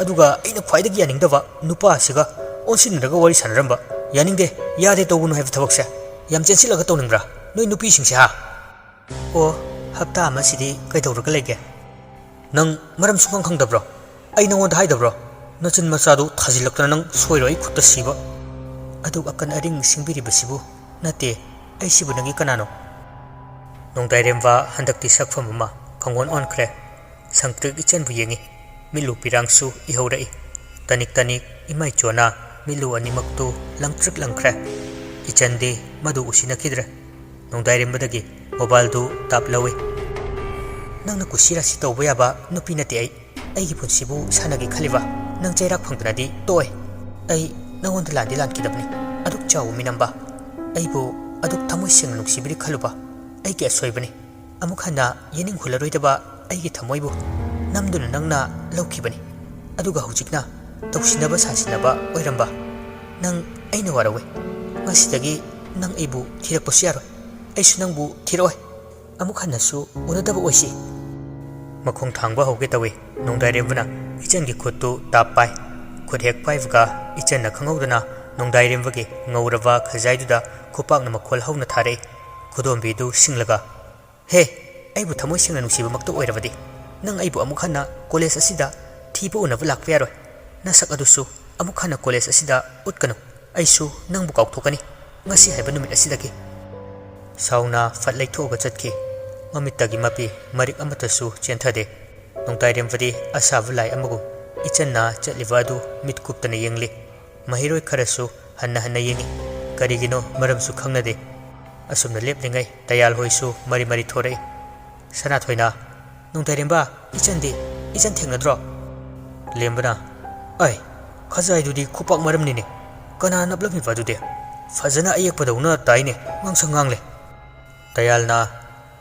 ꯑꯗꯨꯒ ꯑꯩꯅ ꯈ꯭ꯋꯥꯏꯗꯒꯤ ꯌꯥꯅꯤꯡꯗꯕ ꯅꯨꯄꯥ ꯑꯁꯤꯒ ꯑꯣꯟꯁꯤꯟꯅꯔꯒ ꯋꯥꯔꯤ ꯁꯥꯟꯅꯔꯝꯕ꯫ ꯌꯥꯅꯤꯡꯗꯦ, ꯌꯥꯗꯦ ꯇꯧꯒꯅꯨ ꯍꯥꯏꯕ ꯊꯕꯛꯁꯦ꯫ ꯌꯥꯝ ꯆꯦꯟꯁꯤꯜꯂꯒ ꯇꯧꯅꯤꯡꯕ꯭ꯔꯥ ꯅꯣꯏ ꯅꯨꯄꯤꯁꯤꯡꯁꯦ, ꯍꯥ?" "ꯑꯣ, ꯍꯞꯇꯥ ꯑꯃꯁꯤꯗꯤ ꯀꯩꯗꯧꯔꯒ ꯂꯩꯒꯦ?" "ꯅꯪ ꯃꯔꯝ ꯁꯨꯡꯈꯪ ꯈꯪꯗꯕ꯭ꯔꯣ? ꯑꯩ ꯅꯉꯣꯟꯗ ꯍꯥꯏꯗꯕ꯭ꯔꯣ? ꯅꯆꯤꯟ ꯃꯆꯥꯗꯨ ꯊꯥꯖꯤꯜꯂꯛꯇꯅ ꯅꯪ ꯁꯣꯏꯔꯣꯏ ꯑꯩ ꯈꯨꯠꯇ ꯁꯤꯕ꯫" "ꯑꯗꯨꯛ ꯑꯀꯟ ꯑꯔꯤꯡ ꯁꯤꯡꯕꯤꯔꯤꯕꯁꯤꯕꯨ?" "ꯅꯠꯇꯦ, ꯑꯩꯁꯤꯕꯨ ꯅꯪꯒꯤ ꯀꯅꯥꯅꯣ?" ꯅꯣꯡꯗꯥꯏꯔꯦꯝꯕ ꯍꯟꯗꯛꯇꯤ ꯁꯛꯐꯝ ꯑꯃ ꯈꯪꯑꯣꯟ ꯑꯣꯟꯈ꯭ꯔꯦ꯫ ꯁꯪꯇ꯭ꯔꯤꯛ ꯏꯆꯟꯕꯨ ꯌꯦꯡꯏ꯫ ꯃꯤꯠꯂꯨ ꯄꯤꯔꯥꯡꯁꯨ ꯏꯍꯧꯔꯛꯏ꯫ ꯇꯅꯤꯛ ꯇꯅꯤꯛ ꯏꯃꯥꯏꯆꯣꯅ ꯃꯤꯠꯂꯨ ꯑꯅꯤꯃꯛꯇꯨ ꯂꯪꯇ꯭ꯔꯤꯛ ꯂꯪꯈ꯭ꯔꯦ꯫ ꯏꯆꯟꯗꯤ ꯃꯗꯨ ꯎꯁꯤꯟꯅꯈꯤꯗ꯭ꯔꯦ꯫ ꯅꯣꯡꯗꯥꯏꯔꯦꯝꯕꯗꯒꯤ ꯃꯣꯕꯥꯏꯜꯗꯨ ꯇꯥꯞ ꯂꯧꯏ꯫ ꯅꯪꯅ ꯀꯨꯁꯤ ꯔꯥꯁꯤ ꯇꯧꯕ ꯌꯥꯕ ꯅꯨꯄꯤ ꯅꯠꯇꯦ ꯑꯩ꯫ ꯑꯩꯒꯤ ꯄꯨꯟꯁꯤꯕꯨ ꯁꯥꯟꯅꯒꯦ ꯈꯜꯂꯤꯕ? ꯅꯪ ꯆꯩꯔꯥꯛ ꯐꯪꯗꯅꯗꯤ ꯇꯣꯛꯑꯣꯏ꯫ ꯑꯩ ꯅꯉꯣꯟꯗ ꯂꯥꯟꯗꯤ ꯂꯥꯟꯈꯤꯗꯕꯅꯤ꯫ ꯑꯗꯨꯛ ꯆꯥꯎꯕ ꯃꯤꯅꯝꯕ ꯑꯩꯕꯨ ꯑꯗꯨꯛ ꯊꯃꯣꯏ ꯁꯦꯡꯅ ꯅꯨꯡꯁꯤꯕꯤꯔꯤ ꯈꯜꯂꯨꯕ ꯑꯩꯒꯤ ꯑꯁꯣꯏꯕꯅꯤ꯫ ꯑꯃꯨꯛ ꯍꯟꯅ ꯌꯦꯅꯤꯡ ꯍꯨꯜꯂꯔꯣꯏꯗꯕ ꯑꯩꯒꯤ ꯊꯃꯣꯏꯕꯨ ꯅꯝꯗꯨꯅ ꯅꯪꯅ ꯂꯧꯈꯤꯕꯅꯤ꯫ ꯑꯗꯨꯒ ꯍꯧꯖꯤꯛꯅ ꯇꯧꯁꯤꯟꯅꯕ ꯁꯥꯁꯤꯟꯅꯕ ꯑꯣꯏꯔꯝꯕ ꯅꯪ ꯑꯩꯅ ꯋꯥꯔꯧꯋꯦ꯫ ꯉꯁꯤꯗꯒꯤ ꯅꯪ ꯑꯩꯕꯨ ꯊꯤꯔꯛꯄꯁꯨ ꯌꯥꯔꯣꯏ꯫ ꯑꯩꯁꯨ ꯅꯪꯕꯨ ꯊꯤꯔꯛꯑꯣꯏ꯫ ꯑꯃꯨꯛ ꯍꯟꯅꯁꯨ ꯎꯅꯗꯕ ꯑꯣꯏꯁꯤ꯫ ꯃꯈꯣꯡ ꯊꯥꯡꯕ ꯍꯧꯒꯦ ꯇꯧꯏ꯫ ꯅꯣꯡꯗꯥꯏꯔꯦꯝꯕꯅ ꯏꯆꯟꯒꯤ ꯈꯨꯠꯇꯨ ꯇꯥꯞ ꯄꯥꯏ꯫ ꯈꯨꯠ ꯍꯦꯛ ꯄꯥꯏꯕꯒ ꯏꯆꯟꯅ ꯈꯪꯍꯧꯗꯅ ꯅꯣꯡꯗꯥꯏꯔꯦꯝꯕꯒꯤ ꯉꯧꯔꯕ ꯈꯖꯥꯏꯗꯨꯗ ꯈꯨꯄꯥꯛꯅ ꯃꯈꯣꯜ ꯍꯧꯅ ꯊꯥꯔꯛꯏ꯫ ꯈꯨꯗꯣꯝꯕꯤꯗꯨ ꯁꯤꯡꯂꯒ, "ꯍꯦ, ꯑꯩꯕꯨ ꯊꯃꯣꯏ ꯁꯦꯡꯅ ꯅꯨꯡꯁꯤꯕꯃꯛꯇ ꯑꯣꯏꯔꯕꯗꯤ ꯅꯪ ꯑꯩꯕꯨ ꯑꯃꯨꯛ ꯍꯟꯅ ꯀꯣꯂꯦꯖ ꯑꯁꯤꯗ ꯊꯤꯕ ꯎꯅꯕ ꯂꯥꯛꯄ ꯌꯥꯔꯣꯏ꯫ ꯅꯁꯛ ꯑꯗꯨꯁꯨ ꯑꯃꯨꯛ ꯍꯟꯅ ꯀꯣꯂꯦꯖ ꯑꯁꯤꯗ ꯎꯠꯀꯅꯨ꯫ ꯑꯩꯁꯨ ꯅꯪꯕꯨ ꯀꯥꯎꯊꯣꯛꯀꯅꯤ ꯉꯁꯤ ꯍꯥꯏꯕ ꯅꯨꯃꯤꯠ ꯑꯁꯤꯗꯒꯤ"꯫ ꯁꯥꯎꯅ ꯐꯠ ꯂꯩꯊꯣꯛꯑꯒ ꯆꯠꯈꯤ꯫ ꯃꯃꯤꯠꯇꯒꯤ ꯃꯄꯤ ꯃꯔꯤꯛ ꯑꯃꯠꯇꯁꯨ ꯆꯦꯟꯊꯗꯦ꯫ ꯅꯣꯡꯗꯥꯏꯔꯦꯝꯕꯗꯤ ꯑꯁꯥꯕ ꯂꯥꯏ ꯑꯃꯒꯨꯝ ꯏꯆꯟꯅ ꯆꯠꯂꯤꯕ ꯑꯗꯨ ꯃꯤꯠ ꯀꯨꯞꯇꯅ ꯌꯦꯡꯂꯤ꯫ ꯃꯍꯩꯔꯣꯏ ꯈꯔꯁꯨ ꯍꯟꯅ ꯍꯟꯅ ꯌꯦꯡꯉꯤ꯫ ꯀꯔꯤꯒꯤꯅꯣ ꯃꯔꯝꯁꯨ ꯈꯪꯅꯗꯦ꯫ ꯑꯁꯨꯝꯅ ꯂꯦꯞꯂꯤꯉꯩ ꯇꯌꯥꯜ ꯍꯣꯏꯁꯨ ꯃꯔꯤ ꯃꯔꯤ ꯊꯣꯔꯛꯏ꯫ ꯁꯅꯥꯊꯣꯏꯅ, "ꯅꯣꯡꯗꯥꯏꯔꯦꯝꯕ, ꯏꯆꯟꯗꯤ? ꯏꯆꯟ ꯊꯦꯡꯅꯗ꯭ꯔꯣ?" ꯂꯦꯝꯕꯅ, "ꯑꯩ, ꯈꯖꯥꯏꯗꯨꯗꯤ ꯈꯨꯄꯥꯛ ꯃꯔꯝꯅꯤꯅꯦ꯫ ꯀꯅꯥ ꯅꯞꯂꯝꯃꯤꯕ ꯑꯗꯨꯗꯤ? ꯐꯖꯅ ꯑꯌꯦꯛꯄꯗꯧꯅ ꯇꯥꯏꯅꯦ, ꯉꯥꯡꯁꯪ ꯉꯥꯡꯂꯦ"꯫ ꯇꯌꯥꯜꯅ,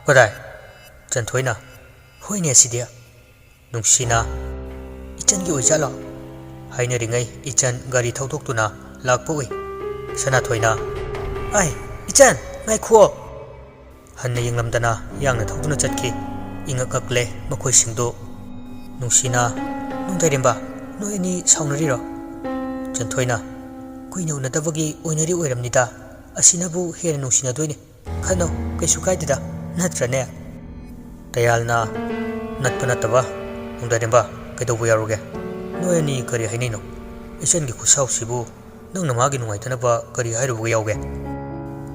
"ꯀꯗꯥꯏ?" ꯆꯟꯊꯣꯏꯅ, "ꯍꯣꯏꯅꯦ ꯁꯤꯗꯤ"꯫ ꯅꯨꯡꯁꯤꯅ, "ꯏꯆꯟꯒꯤ ꯑꯣꯏꯖꯥꯠꯂꯣ?" ꯍꯥꯏꯅꯔꯤꯉꯩ ꯏꯆꯟ ꯒꯥꯔꯤ ꯊꯧꯗꯣꯛꯇꯨꯅ ꯂꯥꯛꯄ ꯎꯏ꯫ ꯁꯅꯥꯊꯣꯏꯅ, "ꯑꯥꯏ, ꯏꯆꯟ, ꯉꯥꯏꯈꯨꯑꯣ!" ꯍꯟꯅ ꯌꯦꯡꯂꯝꯗꯅ ꯌꯥꯡꯅ ꯊꯧꯗꯨꯅ ꯆꯠꯈꯤ꯫ ꯏꯉꯛ ꯉꯛꯂꯦ ꯃꯈꯣꯏꯁꯤꯡꯗꯨ꯫ ꯅꯨꯡꯁꯤꯅ, "ꯅꯣꯡꯗꯥꯏꯔꯦꯝꯕ, ꯅꯣꯏ ꯑꯅꯤ ꯁꯥꯎꯅꯔꯤꯔꯣ?" ꯆꯟꯊꯣꯏꯅ, "ꯀꯨꯏꯅ ꯎꯅꯗꯕꯒꯤ ꯑꯣꯏꯅꯔꯤ ꯑꯣꯏꯔꯝꯅꯤꯗ꯫ ꯑꯁꯤꯅꯕꯨ ꯍꯦꯟꯅ ꯅꯨꯡꯁꯤꯅꯗꯣꯏꯅꯤ꯫ ꯈꯠꯅꯧ, ꯀꯩꯁꯨ ꯀꯥꯏꯗꯦꯗ, ꯅꯠꯇ꯭ꯔꯅꯦ?" ꯇꯌꯥꯜꯅ, "ꯅꯠꯄ ꯅꯠꯇꯕ, ꯅꯣꯡꯗꯥꯏꯔꯦꯝꯕ, ꯀꯩꯗꯧꯕ ꯌꯥꯎꯔꯒꯦ? ꯅꯣꯏ ꯑꯅꯤ ꯀꯔꯤ ꯍꯥꯏꯅꯩꯅꯣ? ꯏꯆꯟꯒꯤ ꯈꯨꯠꯁꯥꯎꯁꯤꯕꯨ ꯅꯪꯅ ꯃꯥꯒꯤ ꯅꯨꯡꯉꯥꯏꯇꯅꯕ ꯀꯔꯤ ꯍꯥꯏꯔꯨꯕꯒ ꯌꯥꯎꯒꯦ?"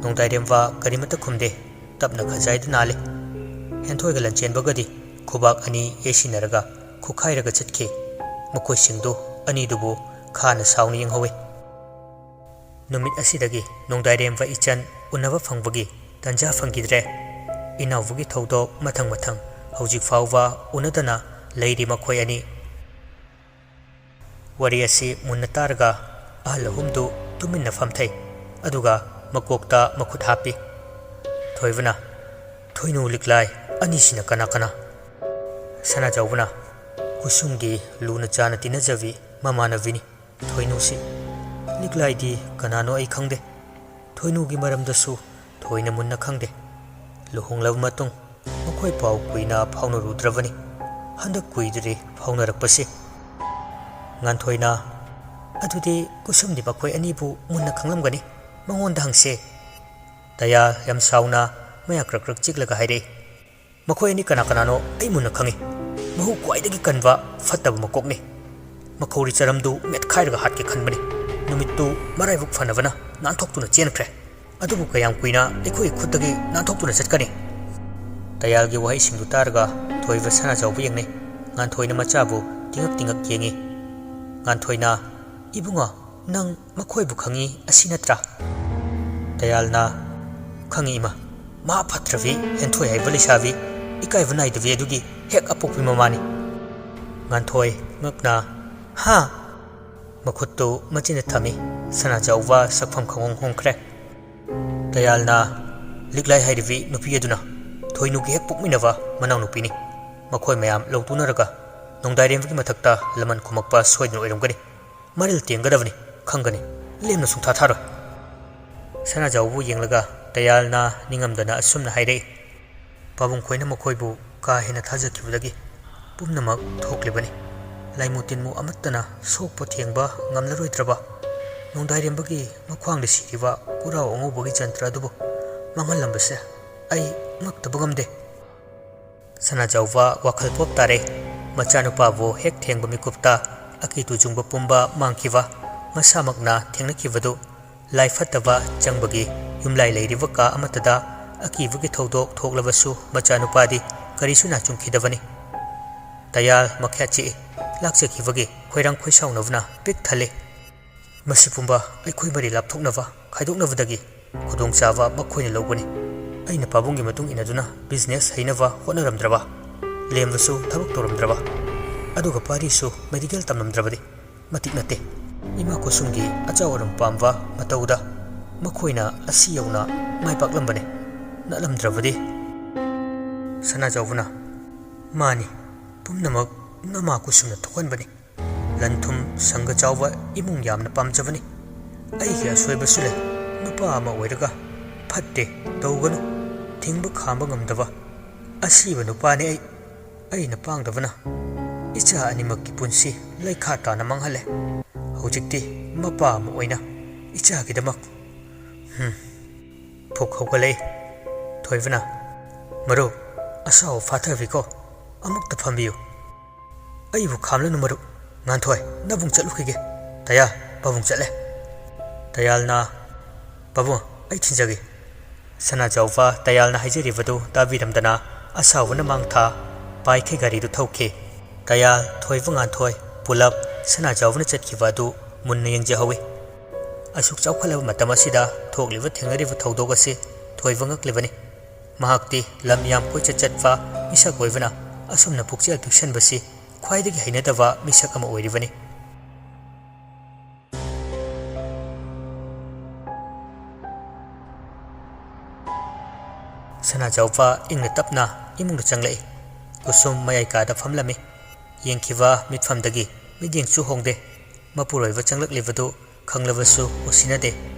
ꯅꯣꯡꯗꯥꯏꯔꯦꯝꯕ ꯀꯔꯤꯃꯠꯇ ꯈꯨꯝꯗꯦ꯫ ꯇꯞꯅ ꯈꯖꯥꯏꯗ ꯅꯥꯜꯂꯤ꯫ ꯍꯦꯟꯊꯣꯏꯒ ꯂꯟꯆꯦꯟꯕꯒꯗꯤ ꯈꯨꯕꯥꯛ ꯑꯅꯤ ꯌꯩꯁꯤꯟꯅꯔꯒ ꯈꯨꯈꯥꯏꯔꯒ ꯆꯠꯈꯤ꯫ ꯃꯈꯣꯏꯁꯤꯡꯗꯨ ꯑꯅꯤꯗꯨꯕꯨ ꯈꯥꯅ ꯁꯥꯎꯅ ꯌꯦꯡꯍꯧꯏ꯫ ꯅꯨꯃꯤꯠ ꯑꯁꯤꯗꯒꯤ ꯅꯣꯡꯗꯥꯏꯔꯦꯝꯕ ꯏꯆꯟ ꯎꯅꯕ ꯐꯪꯕꯒꯤ ꯇꯟꯖꯥ ꯐꯪꯈꯤꯗ꯭ꯔꯦ꯫ ꯏꯅꯥꯎꯕꯒꯤ ꯊꯧꯗꯣꯛ ꯃꯊꯪ ꯃꯊꯪ ꯍꯧꯖꯤꯛ ꯐꯥꯎꯕ ꯎꯅꯗꯅ ꯂꯩꯔꯤ ꯃꯈꯣꯏ ꯑꯅꯤ꯫ ꯋꯥꯔꯤ ꯑꯁꯤ ꯃꯨꯟꯅ ꯇꯥꯔꯒ ꯑꯍꯜ ꯑꯍꯨꯝꯗꯨ ꯇꯨꯃꯤꯟꯅ ꯐꯝꯊꯩ꯫ ꯑꯗꯨꯒ ꯃꯀꯣꯛꯇ ꯃꯈꯨꯠ ꯍꯥꯞꯄꯤ꯫ ꯊꯣꯏꯕꯅ, "ꯊꯣꯏꯅꯨ ꯂꯤꯛꯂꯥꯏ ꯑꯅꯤꯁꯤꯅ ꯀꯅꯥ ꯀꯅꯥ?" ꯁꯅꯥꯖꯥꯎꯕꯅ, "ꯀꯨꯁꯨꯝꯒꯤ ꯂꯨꯅ ꯆꯥꯅ ꯇꯤꯟꯅꯖꯕꯤ ꯃꯃꯥꯟꯅꯕꯤꯅꯤ ꯊꯣꯏꯅꯨꯁꯤ꯫ ꯂꯤꯛꯂꯥꯏꯗꯤ ꯀꯅꯥꯅꯣ ꯑꯩ ꯈꯪꯗꯦ꯫ ꯊꯣꯏꯅꯨꯒꯤ ꯃꯔꯝꯗꯁꯨ ꯊꯣꯏꯅ ꯃꯨꯟꯅ ꯈꯪꯗꯦ꯫ ꯂꯨꯍꯣꯡꯂꯕ ꯃꯇꯨꯡ ꯃꯈꯣꯏ ꯄꯥꯎ ꯀꯨꯏꯅ ꯐꯥꯎꯅꯔꯨꯗ꯭ꯔꯕꯅꯤ꯫ ꯍꯟꯗꯛ ꯀꯨꯏꯗ꯭ꯔꯤ ꯐꯥꯎꯅꯔꯛꯄꯁꯤ꯫" ꯉꯥꯟꯊꯣꯏꯅ, "ꯑꯗꯨꯗꯤ ꯀꯨꯁꯨꯝꯗꯤ ꯃꯈꯣꯏ ꯑꯅꯤꯕꯨ ꯃꯨꯟꯅ ꯈꯪꯂꯝꯒꯅꯤ꯫ ꯃꯉꯣꯟꯗ ꯍꯪꯁꯦ꯫" ꯗꯌꯥ ꯌꯥꯝ ꯁꯥꯎꯅ ꯃꯌꯥ ꯀ꯭ꯔꯛ ꯀ꯭ꯔꯛ ꯆꯤꯛꯂꯒ ꯍꯥꯏꯔꯛꯏ, "ꯃꯈꯣꯏ ꯑꯅꯤ ꯀꯅꯥ ꯀꯅꯥꯅꯣ ꯑꯩ ꯃꯨꯟꯅ ꯈꯪꯏ꯫ ꯃꯍꯨ ꯈ꯭ꯋꯥꯏꯗꯒꯤ ꯀꯟꯕ ꯐꯠꯇꯕ ꯃꯀꯣꯛꯅꯤ꯫ ꯃꯈꯧꯔꯤ ꯆꯔꯝꯗꯨ ꯃꯦꯠꯈꯥꯏꯔꯒ ꯍꯥꯠꯀꯦ ꯈꯟꯕꯅꯤ꯫ ꯅꯨꯃꯤꯠꯇꯨ ꯃꯔꯥꯏꯕꯛ ꯐꯅꯕꯅ ꯅꯥꯟꯊꯣꯛꯇꯨꯅ ꯆꯦꯟꯈ꯭ꯔꯦ꯫ ꯑꯗꯨꯕꯨ ꯀꯌꯥꯝ ꯀꯨꯏꯅ ꯑꯩꯈꯣꯏꯒꯤ ꯈꯨꯠꯇꯒꯤ ꯅꯥꯟꯊꯣꯛꯇꯨꯅ ꯆꯠꯀꯅꯤ?" ꯗꯌꯥꯜꯒꯤ ꯋꯥꯍꯩꯁꯤꯡꯗꯨ ꯇꯥꯔꯒ ꯊꯣꯏꯕ ꯁꯅꯥꯖꯥꯎꯕ ꯌꯦꯡꯅꯩ꯫ ꯉꯥꯟꯊꯣꯏꯅ ꯃꯆꯥꯕꯨ ꯇꯤꯡꯉꯛ ꯇꯤꯡꯉꯛ ꯌꯦꯡꯉꯤ꯫ ꯉꯥꯟꯊꯣꯏꯅ, "ꯏꯕꯨꯡꯉꯣ, ꯅꯪ ꯃꯈꯣꯏꯕꯨ ꯈꯪꯉꯤ ꯑꯁꯤ ꯅꯠꯇ꯭ꯔꯥ?" ꯗꯌꯥꯜꯅ, "ꯈꯪꯉꯤ ꯏꯃꯥ, ꯃꯍꯥ ꯐꯠꯇ꯭ꯔꯕꯤ ꯍꯦꯟꯊꯣꯏ ꯍꯥꯏꯕ ꯂꯩꯁꯥꯕꯤ, ꯏꯀꯥꯏꯕ ꯅꯥꯏꯗꯕꯤ ꯑꯗꯨꯒꯤ ꯍꯦꯛ ꯑꯄꯣꯛꯄꯤ ꯃꯃꯥꯅꯤ꯫" ꯉꯥꯟꯊꯣꯏ ꯉꯛꯅ, "ꯍꯥ?" ꯃꯈꯨꯠꯇꯨ ꯃꯆꯤꯟꯗ ꯊꯝꯃꯤ꯫ ꯁꯅꯥꯖꯥꯎꯕ ꯁꯛꯐꯝ ꯈꯪꯍꯣꯡ ꯍꯣꯡꯈ꯭ꯔꯦ꯫ ꯗꯌꯥꯜꯅ, "ꯂꯤꯛꯂꯥꯏ ꯍꯥꯏꯔꯤꯕꯤ ꯅꯨꯄꯤ ꯑꯗꯨꯅ ꯊꯣꯏꯅꯨꯒꯤ ꯍꯦꯛ ꯄꯣꯛꯃꯤꯟꯅꯕ ꯃꯅꯥꯎꯅꯨꯄꯤꯅꯤ꯫ ꯃꯈꯣꯏ ꯃꯌꯥꯝ ꯂꯧꯇꯨꯅꯔꯒ ꯅꯣꯡꯗꯥꯏꯔꯦꯝꯕꯒꯤ ꯃꯊꯛꯇ ꯂꯃꯟ ꯈꯨꯝꯃꯛꯄ ꯁꯣꯏꯗꯅ ꯑꯣꯏꯔꯝꯒꯅꯤ꯫ ꯃꯔꯤꯜ ꯇꯦꯡꯒꯗꯕꯅꯤ, ꯈꯪꯒꯅꯤ꯫ ꯂꯦꯝꯅ ꯁꯨꯡꯊꯥ ꯊꯥꯔꯣꯏ꯫" ꯁꯅꯥꯖꯥꯎꯕꯨ ꯌꯦꯡꯂꯒ ꯗꯌꯥꯜꯅ ꯅꯤꯡꯉꯝꯗꯅ ꯑꯁꯨꯝꯅ ꯍꯥꯏꯔꯛꯏ, "ꯄꯥꯕꯨꯡ ꯈꯣꯏꯅ ꯃꯈꯣꯏꯕꯨ ꯀꯥ ꯍꯦꯟꯅ ꯊꯥꯖꯈꯤꯕꯗꯒꯤ ꯄꯨꯝꯅꯃꯛ ꯊꯣꯛꯂꯤꯕꯅꯤ꯫ ꯂꯥꯏꯃꯨ ꯇꯤꯟꯃꯨ ꯑꯃꯠꯇꯅ ꯁꯣꯛꯄ ꯊꯦꯡꯕ ꯉꯝꯂꯔꯣꯏꯗ꯭ꯔꯕ ꯅꯣꯡꯗꯥꯏꯔꯦꯝꯕꯒꯤ ꯃꯈ꯭ꯋꯥꯡꯗ ꯁꯤꯔꯤꯕ ꯄꯨꯔꯥꯎ ꯑꯉꯧꯕꯒꯤ ꯖꯟꯇ꯭ꯔ ꯑꯗꯨꯕꯨ ꯃꯥꯡꯍꯜꯂꯝꯕꯁꯦ ꯑꯩ ꯉꯛꯇꯕ ꯉꯝꯗꯦ꯫" ꯁꯅꯥꯖꯥꯎꯕ ꯋꯥꯈꯜ ꯄꯣꯞ ꯇꯥꯔꯦ꯫ ꯃꯆꯥꯅꯨꯄꯥꯕꯨ ꯍꯦꯛ ꯊꯦꯡꯕ ꯃꯤꯀꯨꯞꯇ ꯑꯀꯤ ꯇꯨꯖꯨꯡꯕ ꯄꯨꯝꯕ ꯃꯥꯡꯈꯤꯕ, ꯃꯁꯥꯃꯛꯅ ꯊꯦꯡꯅꯈꯤꯕꯗꯨ ꯂꯥꯏ ꯐꯠꯇꯕ ꯆꯪꯕꯒꯤ ꯌꯨꯝꯂꯥꯏ ꯂꯩꯔꯤꯕ ꯀꯥ ꯑꯃꯠꯇꯗ ꯑꯀꯤꯕꯒꯤ ꯊꯧꯗꯣꯛ ꯊꯣꯛꯂꯕꯁꯨ ꯃꯆꯥꯅꯨꯄꯥꯗꯤ ꯀꯔꯤꯁꯨ ꯅꯥꯆꯨꯡꯈꯤꯗꯕꯅꯤ꯫ ꯗꯌꯥꯜ ꯃꯈ꯭ꯌꯥꯠ ꯆꯤꯛꯏ꯫ ꯂꯥꯛꯆꯈꯤꯕꯒꯤ ꯈꯣꯏꯔꯥꯡ ꯈꯣꯏꯁꯥꯎꯅꯕꯅ ꯄꯤꯛ ꯊꯜꯂꯤ꯫ "ꯃꯁꯤ ꯄꯨꯝꯕ ꯑꯩꯈꯣꯏ ꯃꯔꯤ ꯂꯥꯞꯊꯣꯛꯅꯕ, ꯈꯥꯏꯗꯣꯛꯅꯕꯗꯒꯤ ꯈꯨꯗꯣꯡꯆꯥꯕ ꯃꯈꯣꯏꯅ ꯂꯧꯕꯅꯤ꯫ ꯑꯩꯅ ꯄꯥꯕꯨꯡꯒꯤ ꯃꯇꯨꯡ ꯏꯟꯅꯗꯨꯅ business ꯍꯩꯅꯕ ꯍꯣꯠꯅꯔꯝꯗ꯭ꯔꯕ?" ꯂꯦꯝꯕꯁꯨ ꯊꯕꯛ ꯇꯧꯔꯝꯗ꯭ꯔꯕ, ꯑꯗꯨꯒ ꯄꯥꯔꯤꯁꯨ ꯃꯦꯗꯤꯀꯦꯜ ꯇꯝꯂꯝꯗ꯭ꯔꯕꯗꯤ ꯃꯇꯤꯛ ꯅꯠꯇꯦ꯫ ꯏꯃꯥ ꯀꯨꯁꯨꯝꯒꯤ ꯑꯆꯥꯎ ꯑꯔꯨꯝ ꯄꯥꯝꯕ ꯃꯇꯧꯗ ꯃꯈꯣꯏꯅ ꯑꯁꯤ ꯌꯧꯅ ꯃꯥꯏ ꯄꯥꯛꯂꯝꯕꯅꯤ꯫ ꯅꯠꯂꯝꯗ꯭ꯔꯕꯗꯤ? ꯁꯅꯥꯖꯥꯎꯕꯅ, "ꯃꯥꯅꯤ, ꯄꯨꯝꯅꯃꯛ ꯅꯃꯥ ꯀꯨꯁꯨꯝꯅ ꯊꯣꯛꯍꯟꯕꯅꯤ꯫ ꯂꯟ ꯊꯨꯝ ꯁꯪꯒ ꯆꯥꯎꯕ ꯏꯃꯨꯡ ꯌꯥꯝꯅ ꯄꯥꯝꯖꯕꯅꯤ꯫ ꯑꯩꯒꯤ ꯑꯁꯣꯏꯕꯁꯨ ꯂꯩ꯫ ꯅꯨꯄꯥ ꯑꯃ ꯑꯣꯏꯔꯒ ꯐꯠꯇꯦ, ꯇꯧꯒꯅꯨ, ꯊꯤꯡꯕ ꯈꯥꯝꯕ ꯉꯝꯗꯕ ꯑꯁꯤꯕ ꯅꯨꯄꯥꯅꯤ ꯑꯩ꯫ ꯑꯩꯅ ꯄꯥꯡꯗꯕꯅ ꯏꯆꯥ ꯑꯅꯤꯃꯛꯀꯤ ꯄꯨꯟꯁꯤ ꯂꯩꯈꯥ ꯇꯥꯅ ꯃꯥꯡꯍꯜꯂꯦ꯫ ꯍꯧꯖꯤꯛꯇꯤ ꯃꯄꯥ ꯑꯃ ꯑꯣꯏꯅ ꯏꯆꯥꯒꯤꯗꯃꯛ"꯫ ꯍꯝ꯫ ꯐꯨꯛ ꯍꯧꯒꯠꯂꯛꯏ꯫ ꯊꯣꯏꯕꯅ, "ꯃꯔꯨꯞ, ꯑꯁꯥꯎꯕ ꯐꯥꯊꯕꯤꯀꯣ, ꯑꯃꯨꯛꯇ ꯐꯝꯕꯤꯌꯨ"꯫ "ꯑꯩꯕꯨ ꯈꯥꯝꯂꯅꯨ ꯃꯔꯨꯞ꯫ ꯉꯥꯟꯊꯣꯏ, ꯅꯕꯨꯡ ꯆꯠꯂꯨꯈꯤꯒꯦ꯫ ꯇꯌꯥꯜ, ꯄꯥꯕꯨꯡ ꯆꯠꯂꯦ"꯫ ꯇꯌꯥꯜꯅ, "ꯄꯥꯕꯨꯡ, ꯑꯩ ꯊꯤꯟꯖꯒꯦ"꯫ ꯁꯅꯥꯖꯥꯎꯕ ꯇꯌꯥꯜꯅ ꯍꯥꯏꯖꯔꯤꯕꯗꯨ ꯇꯥꯕꯤꯔꯝꯗꯅ ꯑꯁꯥꯎꯕꯅ ꯃꯥꯡ ꯊꯥ ꯄꯥꯏꯈꯩ ꯒꯥꯔꯤꯗꯨ ꯊꯧꯈꯤ꯫ ꯇꯌꯥꯜ, ꯊꯣꯏꯕ, ꯉꯥꯟꯊꯣꯏ ꯄꯨꯂꯞ ꯁꯅꯥꯖꯥꯎꯕꯅ ꯆꯠꯈꯤꯕ ꯑꯗꯨ ꯃꯨꯟꯅ ꯌꯦꯡꯖꯍꯧꯏ꯫ ꯑꯁꯨꯛ ꯆꯥꯎꯈꯠꯂꯕ ꯃꯇꯝ ꯑꯁꯤꯗ ꯊꯣꯛꯂꯤꯕ ꯊꯦꯡꯅꯔꯤꯕ ꯊꯧꯗꯣꯛ ꯑꯁꯤ ꯊꯣꯏꯕ ꯉꯛꯂꯤꯕꯅꯤ꯫ ꯃꯍꯥꯛꯇꯤ ꯂꯝ ꯌꯥꯝ ꯀꯣꯏꯆꯠ ꯆꯠꯄ ꯃꯤꯁꯛ ꯑꯣꯏꯕꯅ ꯑꯁꯨꯝꯅ ꯄꯨꯛꯆꯦꯜ ꯄꯤꯛꯁꯟꯕꯁꯤ ꯈ꯭ꯋꯥꯏꯗꯒꯤ ꯍꯩꯅꯗꯕ ꯃꯤꯁꯛ ꯑꯃ ꯑꯣꯏꯔꯤꯕꯅꯤ꯫ ꯁꯅꯥꯖꯥꯎꯕ ꯏꯪꯅ ꯇꯞꯅ ꯏꯃꯨꯡꯗ ꯆꯪꯂꯛꯏ꯫ ꯀꯨꯁꯨꯝ ꯃꯌꯥꯏ ꯀꯥꯗ ꯐꯝꯂꯝꯃꯤ꯫ ꯌꯦꯡꯈꯤꯕ ꯃꯤꯠꯐꯝꯗꯒꯤ ꯃꯤꯠꯌꯦꯡꯁꯨ ꯍꯣꯡꯗꯦ꯫ ꯃꯄꯨꯔꯣꯏꯕ ꯆꯪꯂꯛꯂꯤꯕꯗꯨ ꯈꯪꯂꯕꯁꯨ ꯎꯁꯤꯟꯅꯗꯦ꯫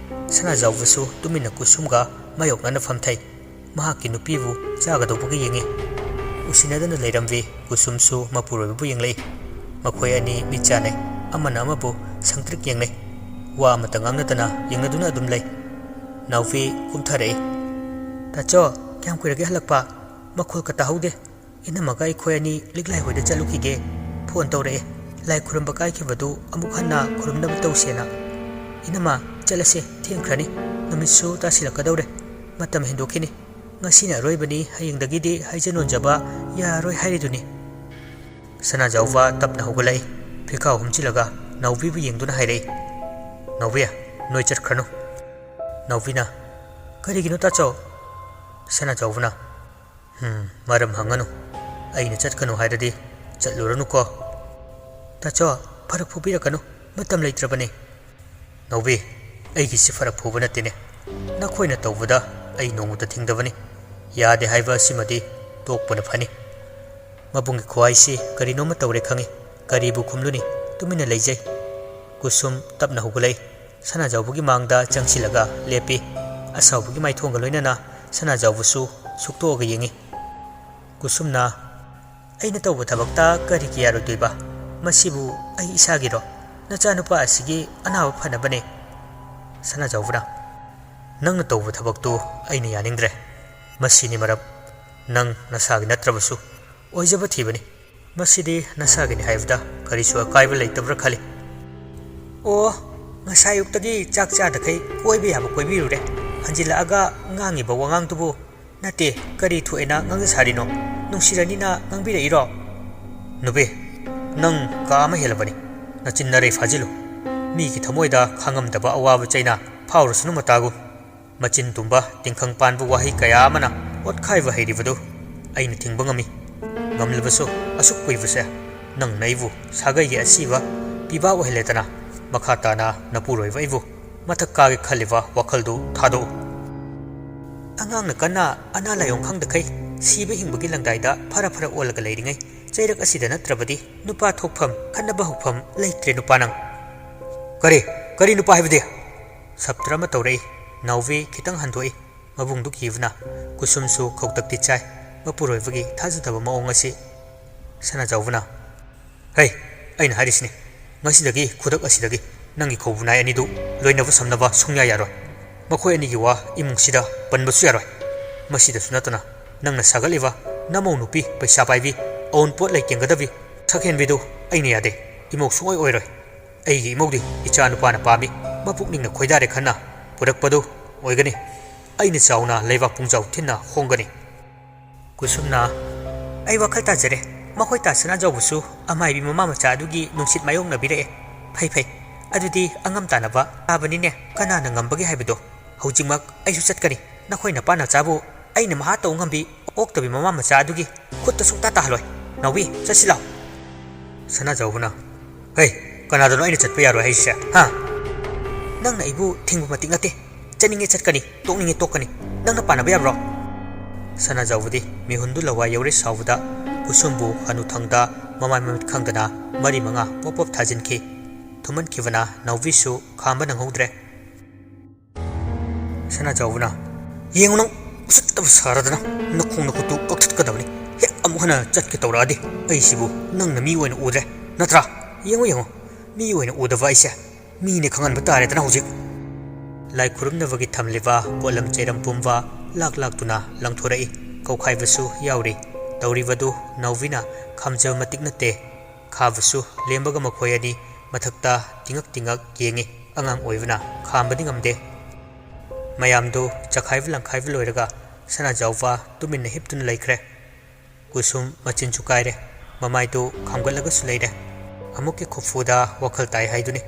ꯁꯅꯥꯖꯥꯎꯕꯁꯨ ꯇꯨꯃꯤꯟꯅ ꯀꯨꯁꯨꯝꯒ ꯃꯥꯌꯣꯛꯅꯅ ꯐꯝꯊꯩ꯫ ꯃꯍꯥꯛꯀꯤ ꯅꯨꯄꯤꯕꯨ ꯆꯥꯒꯗꯧꯕꯒ ꯌꯦꯡꯏ꯫ ꯎꯁꯤꯟꯅꯗꯅ ꯂꯩꯔꯝꯕꯤ ꯀꯨꯁꯨꯝꯁꯨ ꯃꯄꯨꯔꯣꯏꯕꯕꯨ ꯌꯦꯡꯂꯛꯏ꯫ ꯃꯈꯣꯏ ꯑꯅꯤ ꯃꯤꯠ ꯆꯥꯟꯅꯩ꯫ ꯑꯃꯅ ꯑꯃꯕꯨ ꯁꯪꯇ꯭ꯔꯤꯛ ꯌꯦꯡꯅꯩ꯫ ꯋꯥ ꯑꯃꯠꯇ ꯉꯥꯡꯅꯗꯅ ꯌꯦꯡꯅꯗꯨꯅ ꯑꯗꯨꯝ ꯂꯩ꯫ ꯅꯥꯎꯕꯤ ꯀꯨꯝꯊꯔꯛꯏ꯫ "ꯇꯥꯆꯧ, ꯀꯌꯥꯝ ꯀꯨꯏꯔꯒꯦ ꯍꯜꯂꯛꯄ? ꯃꯈꯣꯜꯀ ꯇꯥꯍꯧꯗꯦ꯫ ꯏꯅꯝꯃꯒ ꯑꯩꯈꯣꯏ ꯑꯅꯤ ꯂꯤꯛꯂꯥꯏ ꯍꯣꯏꯗ ꯆꯠꯂꯨꯈꯤꯒꯦ꯫ ꯐꯣꯟ ꯇꯧꯔꯛꯑꯦ꯫ ꯂꯥꯏ ꯈꯨꯔꯨꯝꯕ ꯀꯥꯏꯈꯤꯕꯗꯨ ꯑꯃꯨꯛ ꯍꯟꯅ ꯈꯨꯔꯨꯝꯅꯕ ꯇꯧꯁꯦꯅ"꯫ "ꯏꯅꯝꯃ, ꯆꯠꯂꯁꯦ, ꯊꯦꯡꯈ꯭ꯔꯅꯤ꯫ ꯅꯨꯃꯤꯠꯁꯨ ꯇꯥꯁꯤꯜꯂꯛꯀꯗꯧꯔꯦ꯫ ꯃꯇꯝ ꯍꯦꯟꯗꯣꯛꯈꯤꯅꯤ꯫ ꯉꯁꯤꯅ ꯑꯔꯣꯏꯕꯅꯤ, ꯍꯌꯦꯡꯗꯒꯤꯗꯤ ꯍꯥꯏꯖ ꯅꯣꯟꯖꯕ ꯌꯥꯔꯔꯣꯏ ꯍꯥꯏꯔꯤꯗꯨꯅꯤ"꯫ ꯁꯅꯥꯖꯥꯎꯕ ꯇꯞꯅ ꯍꯧꯒꯠꯂꯛꯏ꯫ ꯐꯤꯈꯥꯎ ꯍꯨꯝꯖꯤꯜꯂꯒ ꯅꯥꯎꯕꯤꯕꯨ ꯌꯦꯡꯗꯨꯅ ꯍꯥꯏꯔꯛꯏ꯫ "ꯅꯥꯎꯕꯤ, ꯅꯣꯏ ꯆꯠꯈ꯭ꯔꯅꯨ"꯫ ꯅꯥꯎꯕꯤꯅ, "ꯀꯔꯤꯒꯤꯅꯣ ꯇꯥꯆꯧ?" ꯁꯅꯥꯖꯥꯎꯕꯅ, "ꯍꯝ, ꯃꯔꯝ ꯍꯪꯒꯅꯨ꯫ ꯑꯩꯅ ꯆꯠꯀꯅꯨ ꯍꯥꯏꯔꯗꯤ ꯆꯠꯂꯨꯔꯅꯨꯀꯣ꯫ ꯇꯥꯆꯧ, ꯐꯔꯛ ꯐꯨꯕꯤꯔꯛꯀꯅꯨ, ꯃꯇꯝ ꯂꯩꯇ꯭ꯔꯕꯅꯦ꯫ ꯅꯥꯎꯕꯤ, ꯑꯩꯒꯤꯁꯤ ꯐꯔꯛ ꯐꯨꯕ ꯅꯠꯇꯦꯅꯦ꯫ ꯅꯈꯣꯏꯅ ꯇꯧꯕꯗ ꯑꯩ ꯅꯣꯡꯃꯇ ꯊꯤꯡꯗꯕꯅꯤ꯫ ꯌꯥꯗꯦ ꯍꯥꯏꯕ ꯑꯁꯤꯃꯗꯤ ꯇꯣꯛꯄꯅ ꯐꯅꯤ꯫ ꯃꯕꯨꯡꯒꯤ ꯈꯨꯍꯥꯏꯁꯤ ꯀꯔꯤꯅꯣꯃ ꯇꯧꯔꯦ ꯈꯪꯏ꯫ ꯀꯔꯤꯕꯨ ꯈꯨꯝꯂꯨꯅꯤ? ꯇꯨꯃꯤꯟꯅ ꯂꯩꯖꯩ꯫ ꯀꯨꯁꯨꯝ ꯇꯞꯅ ꯍꯧꯒꯠꯂꯛꯏ꯫ ꯁꯅꯥꯖꯥꯎꯕꯒꯤ ꯃꯥꯡꯗ ꯆꯪꯁꯤꯜꯂꯒ ꯂꯦꯞꯄꯤ꯫ ꯑꯁꯥꯎꯕꯒꯤ ꯃꯥꯏꯊꯣꯡꯒ ꯂꯣꯏꯅꯅ ꯁꯅꯥꯖꯥꯎꯕꯁꯨ ꯁꯨꯛꯇꯣꯛꯑꯒ ꯌꯦꯡꯏ꯫ ꯀꯨꯁꯨꯝꯅ, "ꯑꯩꯅ ꯇꯧꯕ ꯊꯕꯛꯇ ꯀꯔꯤꯒꯤ ꯌꯥꯔꯣꯏꯗꯣꯏꯕ? ꯃꯁꯤꯕꯨ ꯑꯩ ꯏꯁꯥꯒꯤꯔꯣ? ꯅꯆꯥꯅꯨꯄꯥ ꯑꯁꯤꯒꯤ ꯑꯅꯥꯕ ꯐꯅꯕꯅꯦ꯫" ꯁꯅꯥꯖꯥꯎꯕꯅ, "ꯅꯪꯅ ꯇꯧꯕ ꯊꯕꯛꯇꯨ ꯑꯩꯅ ꯌꯥꯅꯤꯡꯗ꯭ꯔꯦ꯫ ꯃꯁꯤꯅꯤ ꯃꯔꯝ꯫ ꯅꯪ ꯅꯁꯥꯒꯤ ꯅꯠꯇ꯭ꯔꯕꯁꯨ ꯑꯣꯏꯖꯕ ꯊꯤꯕꯅꯤ꯫ ꯃꯁꯤꯗꯤ ꯅꯁꯥꯒꯤꯅꯤ ꯍꯥꯏꯕꯗ ꯀꯔꯤꯁꯨ ꯑꯀꯥꯏꯕ ꯂꯩꯇꯕ꯭ꯔꯥ ꯈꯜꯂꯤ꯫" "ꯑꯣ, ꯉꯁꯥꯏ ꯑꯌꯨꯛꯇꯒꯤ ꯆꯥꯛ ꯆꯥꯗꯈꯩ ꯀꯣꯏꯕ ꯌꯥꯕ ꯀꯣꯏꯕꯤꯔꯨꯔꯦ꯫ ꯍꯟꯖꯤꯜꯂꯛꯑꯒ ꯉꯥꯡꯉꯤꯕ ꯋꯥꯉꯥꯡꯗꯨꯕꯨ ꯅꯠꯇꯦ, ꯀꯔꯤ ꯊꯣꯛꯑꯦꯅ ꯉꯥꯡꯅ ꯁꯥꯔꯤꯅꯣ? ꯅꯨꯡꯁꯤꯔꯅꯤꯅ ꯉꯥꯡꯕꯤꯔꯛꯏꯔꯣ?" "ꯅꯨꯄꯤ, ꯅꯪ ꯀꯥ ꯑꯃ ꯍꯦꯜꯂꯕꯅꯤ꯫ ꯅꯆꯤꯟ ꯅꯔꯩ ꯐꯥꯖꯤꯜꯂꯨ꯫ ꯃꯤꯒꯤ ꯊꯃꯣꯏꯗ ꯈꯥꯡꯉꯝꯗꯕ ꯑꯋꯥꯕ ꯆꯩꯅꯥ ꯐꯥꯎꯔꯁꯅꯨ ꯃꯇꯥꯒꯨ꯫ ꯃꯆꯤꯟ ꯇꯨꯝꯕ, ꯇꯤꯡꯈꯪ ꯄꯥꯟꯕ ꯋꯥꯍꯩ ꯀꯌꯥ ꯑꯃꯅ ꯑꯣꯠꯈꯥꯏꯕ ꯍꯩꯔꯤꯕꯗꯨ ꯑꯩꯅ ꯊꯤꯡꯕ ꯉꯝꯃꯤ꯫ ꯉꯝꯂꯕꯁꯨ ꯑꯁꯨꯛ ꯀꯨꯏꯕꯁꯦ ꯅꯪꯅ ꯑꯩꯕꯨ ꯁꯥꯒꯩꯒꯤ ꯑꯁꯤꯕ ꯄꯤꯕꯥ ꯑꯣꯏꯍꯜꯂꯦꯗꯅ꯫ ꯃꯈꯥ ꯇꯥꯅ ꯅꯄꯨꯔꯣꯏꯕ ꯑꯩꯕꯨ ꯃꯊꯛ ꯀꯥꯒꯦ ꯈꯜꯂꯤꯕ ꯋꯥꯈꯜꯗꯨ ꯊꯥꯗꯣꯛꯎ꯫" ꯑꯉꯥꯡꯅ ꯀꯟꯅ ꯑꯅꯥ ꯂꯥꯏꯑꯣꯡ ꯈꯪꯗꯈꯩ ꯁꯤꯕ ꯍꯤꯡꯕꯒꯤ ꯂꯪꯗꯥꯏꯗ ꯐꯔ ꯐꯔ ꯑꯣꯜꯂꯒ ꯂꯩꯔꯤꯉꯩ ꯆꯩꯔꯛ ꯑꯁꯤꯗ ꯅꯠꯇ꯭ꯔꯕꯗꯤ ꯅꯨꯄꯥ ꯊꯣꯛꯐꯝ, ꯈꯠꯅꯕ ꯍꯧꯐꯝ ꯂꯩꯇ꯭ꯔꯦ ꯅꯨꯄꯥ ꯅꯪ꯫ "ꯀꯔꯤ? ꯀꯔꯤ ꯅꯨꯄꯥ ꯍꯥꯏꯕꯗꯤ?" ꯁꯞꯇ꯭ꯔ ꯑꯃ ꯇꯧꯔꯛꯏ꯫ ꯅꯥꯎꯕꯤ ꯈꯤꯇꯪ ꯍꯟꯗꯣꯛꯏ꯫ ꯃꯕꯨꯡꯗꯨ ꯀꯤꯕꯅ ꯀꯨꯁꯨꯝꯁꯨ ꯈꯧꯇꯛꯇꯤ ꯆꯥꯏ꯫ ꯃꯄꯨꯔꯣꯏꯕꯒꯤ ꯊꯥꯖꯗꯕ ꯃꯑꯣꯡ ꯑꯁꯤ꯫ ꯁꯅꯥꯖꯥꯎꯕꯅ, "ꯍꯩ, ꯑꯩꯅ ꯍꯥꯏꯔꯤꯁꯤꯅꯤ, ꯉꯁꯤꯗꯒꯤ, ꯈꯨꯗꯛ ꯑꯁꯤꯗꯒꯤ ꯅꯪꯒꯤ ꯈꯧꯕꯨ ꯅꯥꯏ ꯑꯅꯤꯗꯨ ꯂꯣꯏꯅꯕ ꯁꯝꯅꯕ ꯁꯨꯡꯌꯥ ꯌꯥꯔꯣꯏ꯫ ꯃꯈꯣꯏ ꯑꯅꯤꯒꯤ ꯋꯥ ꯏꯃꯨꯡꯁꯤꯗ ꯄꯟꯕꯁꯨ ꯌꯥꯔꯣꯏ꯫ ꯃꯁꯤꯗꯁꯨ ꯅꯠꯇꯅ ꯅꯪꯅ ꯁꯥꯒꯠꯂꯤꯕ ꯅꯃꯧ ꯅꯨꯄꯤ ꯄꯩꯁꯥ ꯄꯥꯏꯕꯤ, ꯑꯋꯨꯟꯄꯣꯠ ꯂꯩꯇꯦꯡꯒꯗꯕꯤ, ꯁꯛꯍꯦꯟꯕꯤꯗꯨ ꯑꯩꯅ ꯌꯥꯗꯦ꯫ ꯏꯃꯧ ꯁꯨꯡꯑꯣꯏ ꯑꯣꯏꯔꯣꯏ꯫ ꯑꯩꯒꯤ ꯏꯃꯧꯗꯤ ꯏꯆꯥ ꯅꯨꯄꯥꯅ ꯄꯥꯝꯃꯤ, ꯃꯄꯨꯛꯅꯤꯡꯅ ꯈꯣꯏꯗꯥꯔꯦ ꯈꯟꯅ ꯄꯨꯔꯛꯄꯗꯨ ꯑꯣꯏꯒꯅꯤ꯫ ꯑꯩꯅ ꯆꯥꯎꯅ ꯂꯩꯕꯥꯛ ꯄꯨꯡꯖꯥꯎ ꯊꯤꯟꯅ ꯍꯣꯡꯒꯅꯤ꯫" ꯀꯨꯁꯨꯝꯅ, "ꯑꯩ ꯋꯥꯈꯜ ꯇꯥꯖꯔꯦ꯫ ꯃꯈꯣꯏ ꯇꯥ ꯁꯅꯥꯖꯥꯎꯕꯁꯨ ꯑꯃꯥꯏꯕꯤ ꯃꯃꯥ ꯃꯆꯥ ꯑꯗꯨꯒꯤ ꯅꯨꯡꯁꯤꯠ ꯃꯥꯌꯣꯛꯅꯕꯤꯔꯛꯑꯦ꯫ ꯐꯩ, ꯐꯩ꯫ ꯑꯗꯨꯗꯤ ꯑꯉꯝ ꯇꯥꯟꯅꯕ ꯇꯥꯕꯅꯤꯅꯦ꯫ ꯀꯅꯥꯅ ꯉꯝꯕꯒꯦ ꯍꯥꯏꯕꯗꯣ꯫ ꯍꯧꯖꯤꯛꯃꯛ ꯑꯩꯁꯨ ꯆꯠꯀꯅꯤ꯫ ꯅꯈꯣꯏ ꯅꯄꯥ ꯅꯆꯥꯕꯨ ꯑꯩꯅ ꯃꯍꯥ ꯇꯧ ꯉꯝꯕꯤ ꯑꯣꯛꯇꯕꯤ ꯃꯃꯥ ꯃꯆꯥ ꯑꯗꯨꯒꯤ ꯈꯨꯠ ꯈꯨꯠꯇ ꯁꯨꯡꯇꯥ ꯇꯥꯍꯜꯂꯣꯏ꯫ ꯅꯥꯎꯕꯤ, ꯆꯠꯁꯤ ꯂꯥꯎ꯫ ꯁꯅꯥꯖꯥꯎꯕꯅ, "ꯍꯩ, ꯀꯅꯥꯗꯅꯣ ꯑꯩꯅ ꯆꯠꯄ ꯌꯥꯔꯣꯏ ꯍꯥꯏꯁꯦ, ꯍꯥ? ꯅꯪꯅ ꯑꯩꯕꯨ ꯊꯤꯡꯕ ꯃꯇꯤꯛ ꯅꯠꯇꯦ꯫ ꯆꯠꯅꯤꯡꯉꯦ ꯆꯠꯀꯅꯤ, ꯇꯣꯛꯅꯤꯡꯉꯦ ꯇꯣꯛꯀꯅꯤ꯫ ꯅꯪꯅ ꯄꯥꯟꯅꯕ ꯌꯥꯕ꯭ꯔꯣ?" ꯁꯅꯥꯖꯥꯎꯕꯗꯤ ꯃꯤꯍꯨꯟꯗꯨ ꯂꯋꯥꯏ ꯌꯧꯔꯦ ꯁꯥꯎꯕꯗ ꯀꯨꯁꯨꯝꯕꯨ ꯍꯅꯨꯊꯪꯗ ꯃꯃꯥꯏ ꯃꯃꯤꯠ ꯈꯪꯗꯅ ꯃꯔꯤ ꯃꯉꯥ ꯄꯣꯞ ꯄꯣꯞ ꯊꯥꯖꯤꯟꯈꯤ꯫ ꯊꯨꯝꯍꯟꯈꯤꯕꯅ ꯅꯥꯎꯕꯤꯁꯨ ꯈꯥꯝꯕ ꯅꯪꯍꯧꯗ꯭ꯔꯦ꯫ ꯁꯅꯥꯖꯥꯎꯕꯅ, "ꯌꯦꯡꯉꯨ ꯅꯪ, ꯎꯁꯤꯠꯇꯕ ꯁꯥꯔꯗꯅ ꯅꯈꯣꯡ ꯅꯈꯨꯠꯇꯨ ꯀꯛꯊꯠꯀꯗꯕꯅꯤ꯫ ꯍꯦꯛ ꯑꯃꯨꯛ ꯍꯟꯅ ꯆꯠꯀꯦ ꯇꯧꯔꯛꯑꯗꯤ ꯑꯩꯁꯤꯕꯨ ꯅꯪꯅ ꯃꯤ ꯑꯣꯏꯅ ꯎꯗ꯭ꯔꯦ ꯅꯠꯇ꯭ꯔꯥ? ꯌꯦꯡꯉꯨ, ꯌꯦꯡꯉꯨ, ꯃꯤ ꯑꯣꯏꯅ ꯎꯗꯕ ꯑꯩꯁꯦ ꯃꯤꯅꯦ ꯈꯪꯍꯟꯕ ꯇꯥꯔꯦꯗꯅ ꯍꯧꯖꯤꯛ꯫" ꯂꯥꯏ ꯈꯨꯔꯨꯝꯅꯕꯒꯤ ꯊꯝꯂꯤꯕ ꯄꯣꯠꯂꯝ ꯆꯩꯔꯝ ꯄꯨꯝꯕ ꯂꯥꯛ ꯂꯥꯛꯇꯨꯅ ꯂꯪꯊꯣꯔꯛꯏ꯫ ꯀꯧꯈꯥꯏꯕꯁꯨ ꯌꯥꯎꯔꯤ꯫ ꯇꯧꯔꯤꯕꯗꯨ ꯅꯥꯎꯕꯤꯅ ꯈꯥꯝꯖꯕ ꯃꯇꯤꯛ ꯅꯠꯇꯦ꯫ ꯈꯥꯕꯁꯨ ꯂꯦꯝꯕꯒ ꯃꯈꯣꯏ ꯑꯅꯤ ꯃꯊꯛꯇ ꯇꯤꯡꯉꯛ ꯇꯤꯡꯉꯛ ꯌꯦꯡꯉꯤ꯫ ꯑꯉꯥꯡ ꯑꯣꯏꯕꯅ ꯈꯥꯝꯕꯗꯤ ꯉꯝꯗꯦ꯫ ꯃꯌꯥꯝꯗꯨ ꯆꯈꯥꯏꯕ ꯂꯪꯈꯥꯏꯕ ꯂꯣꯏꯔꯒ ꯁꯅꯥꯖꯥꯎꯕ ꯇꯨꯃꯤꯟꯅ ꯍꯤꯞꯇꯨꯅ ꯂꯩꯈ꯭ꯔꯦ꯫ ꯀꯨꯁꯨꯝ ꯃꯆꯤꯟꯁꯨ ꯀꯥꯏꯔꯦ, ꯃꯃꯥꯏꯗꯨ ꯈꯥꯝꯒꯠꯂꯒꯁꯨ ꯂꯩꯔꯦ꯫ ꯑꯃꯨꯛꯀꯤ ꯈꯨꯐꯨꯗ ꯋꯥꯈꯜ ꯇꯥꯏ ꯍꯥꯏꯗꯨꯅꯤ꯫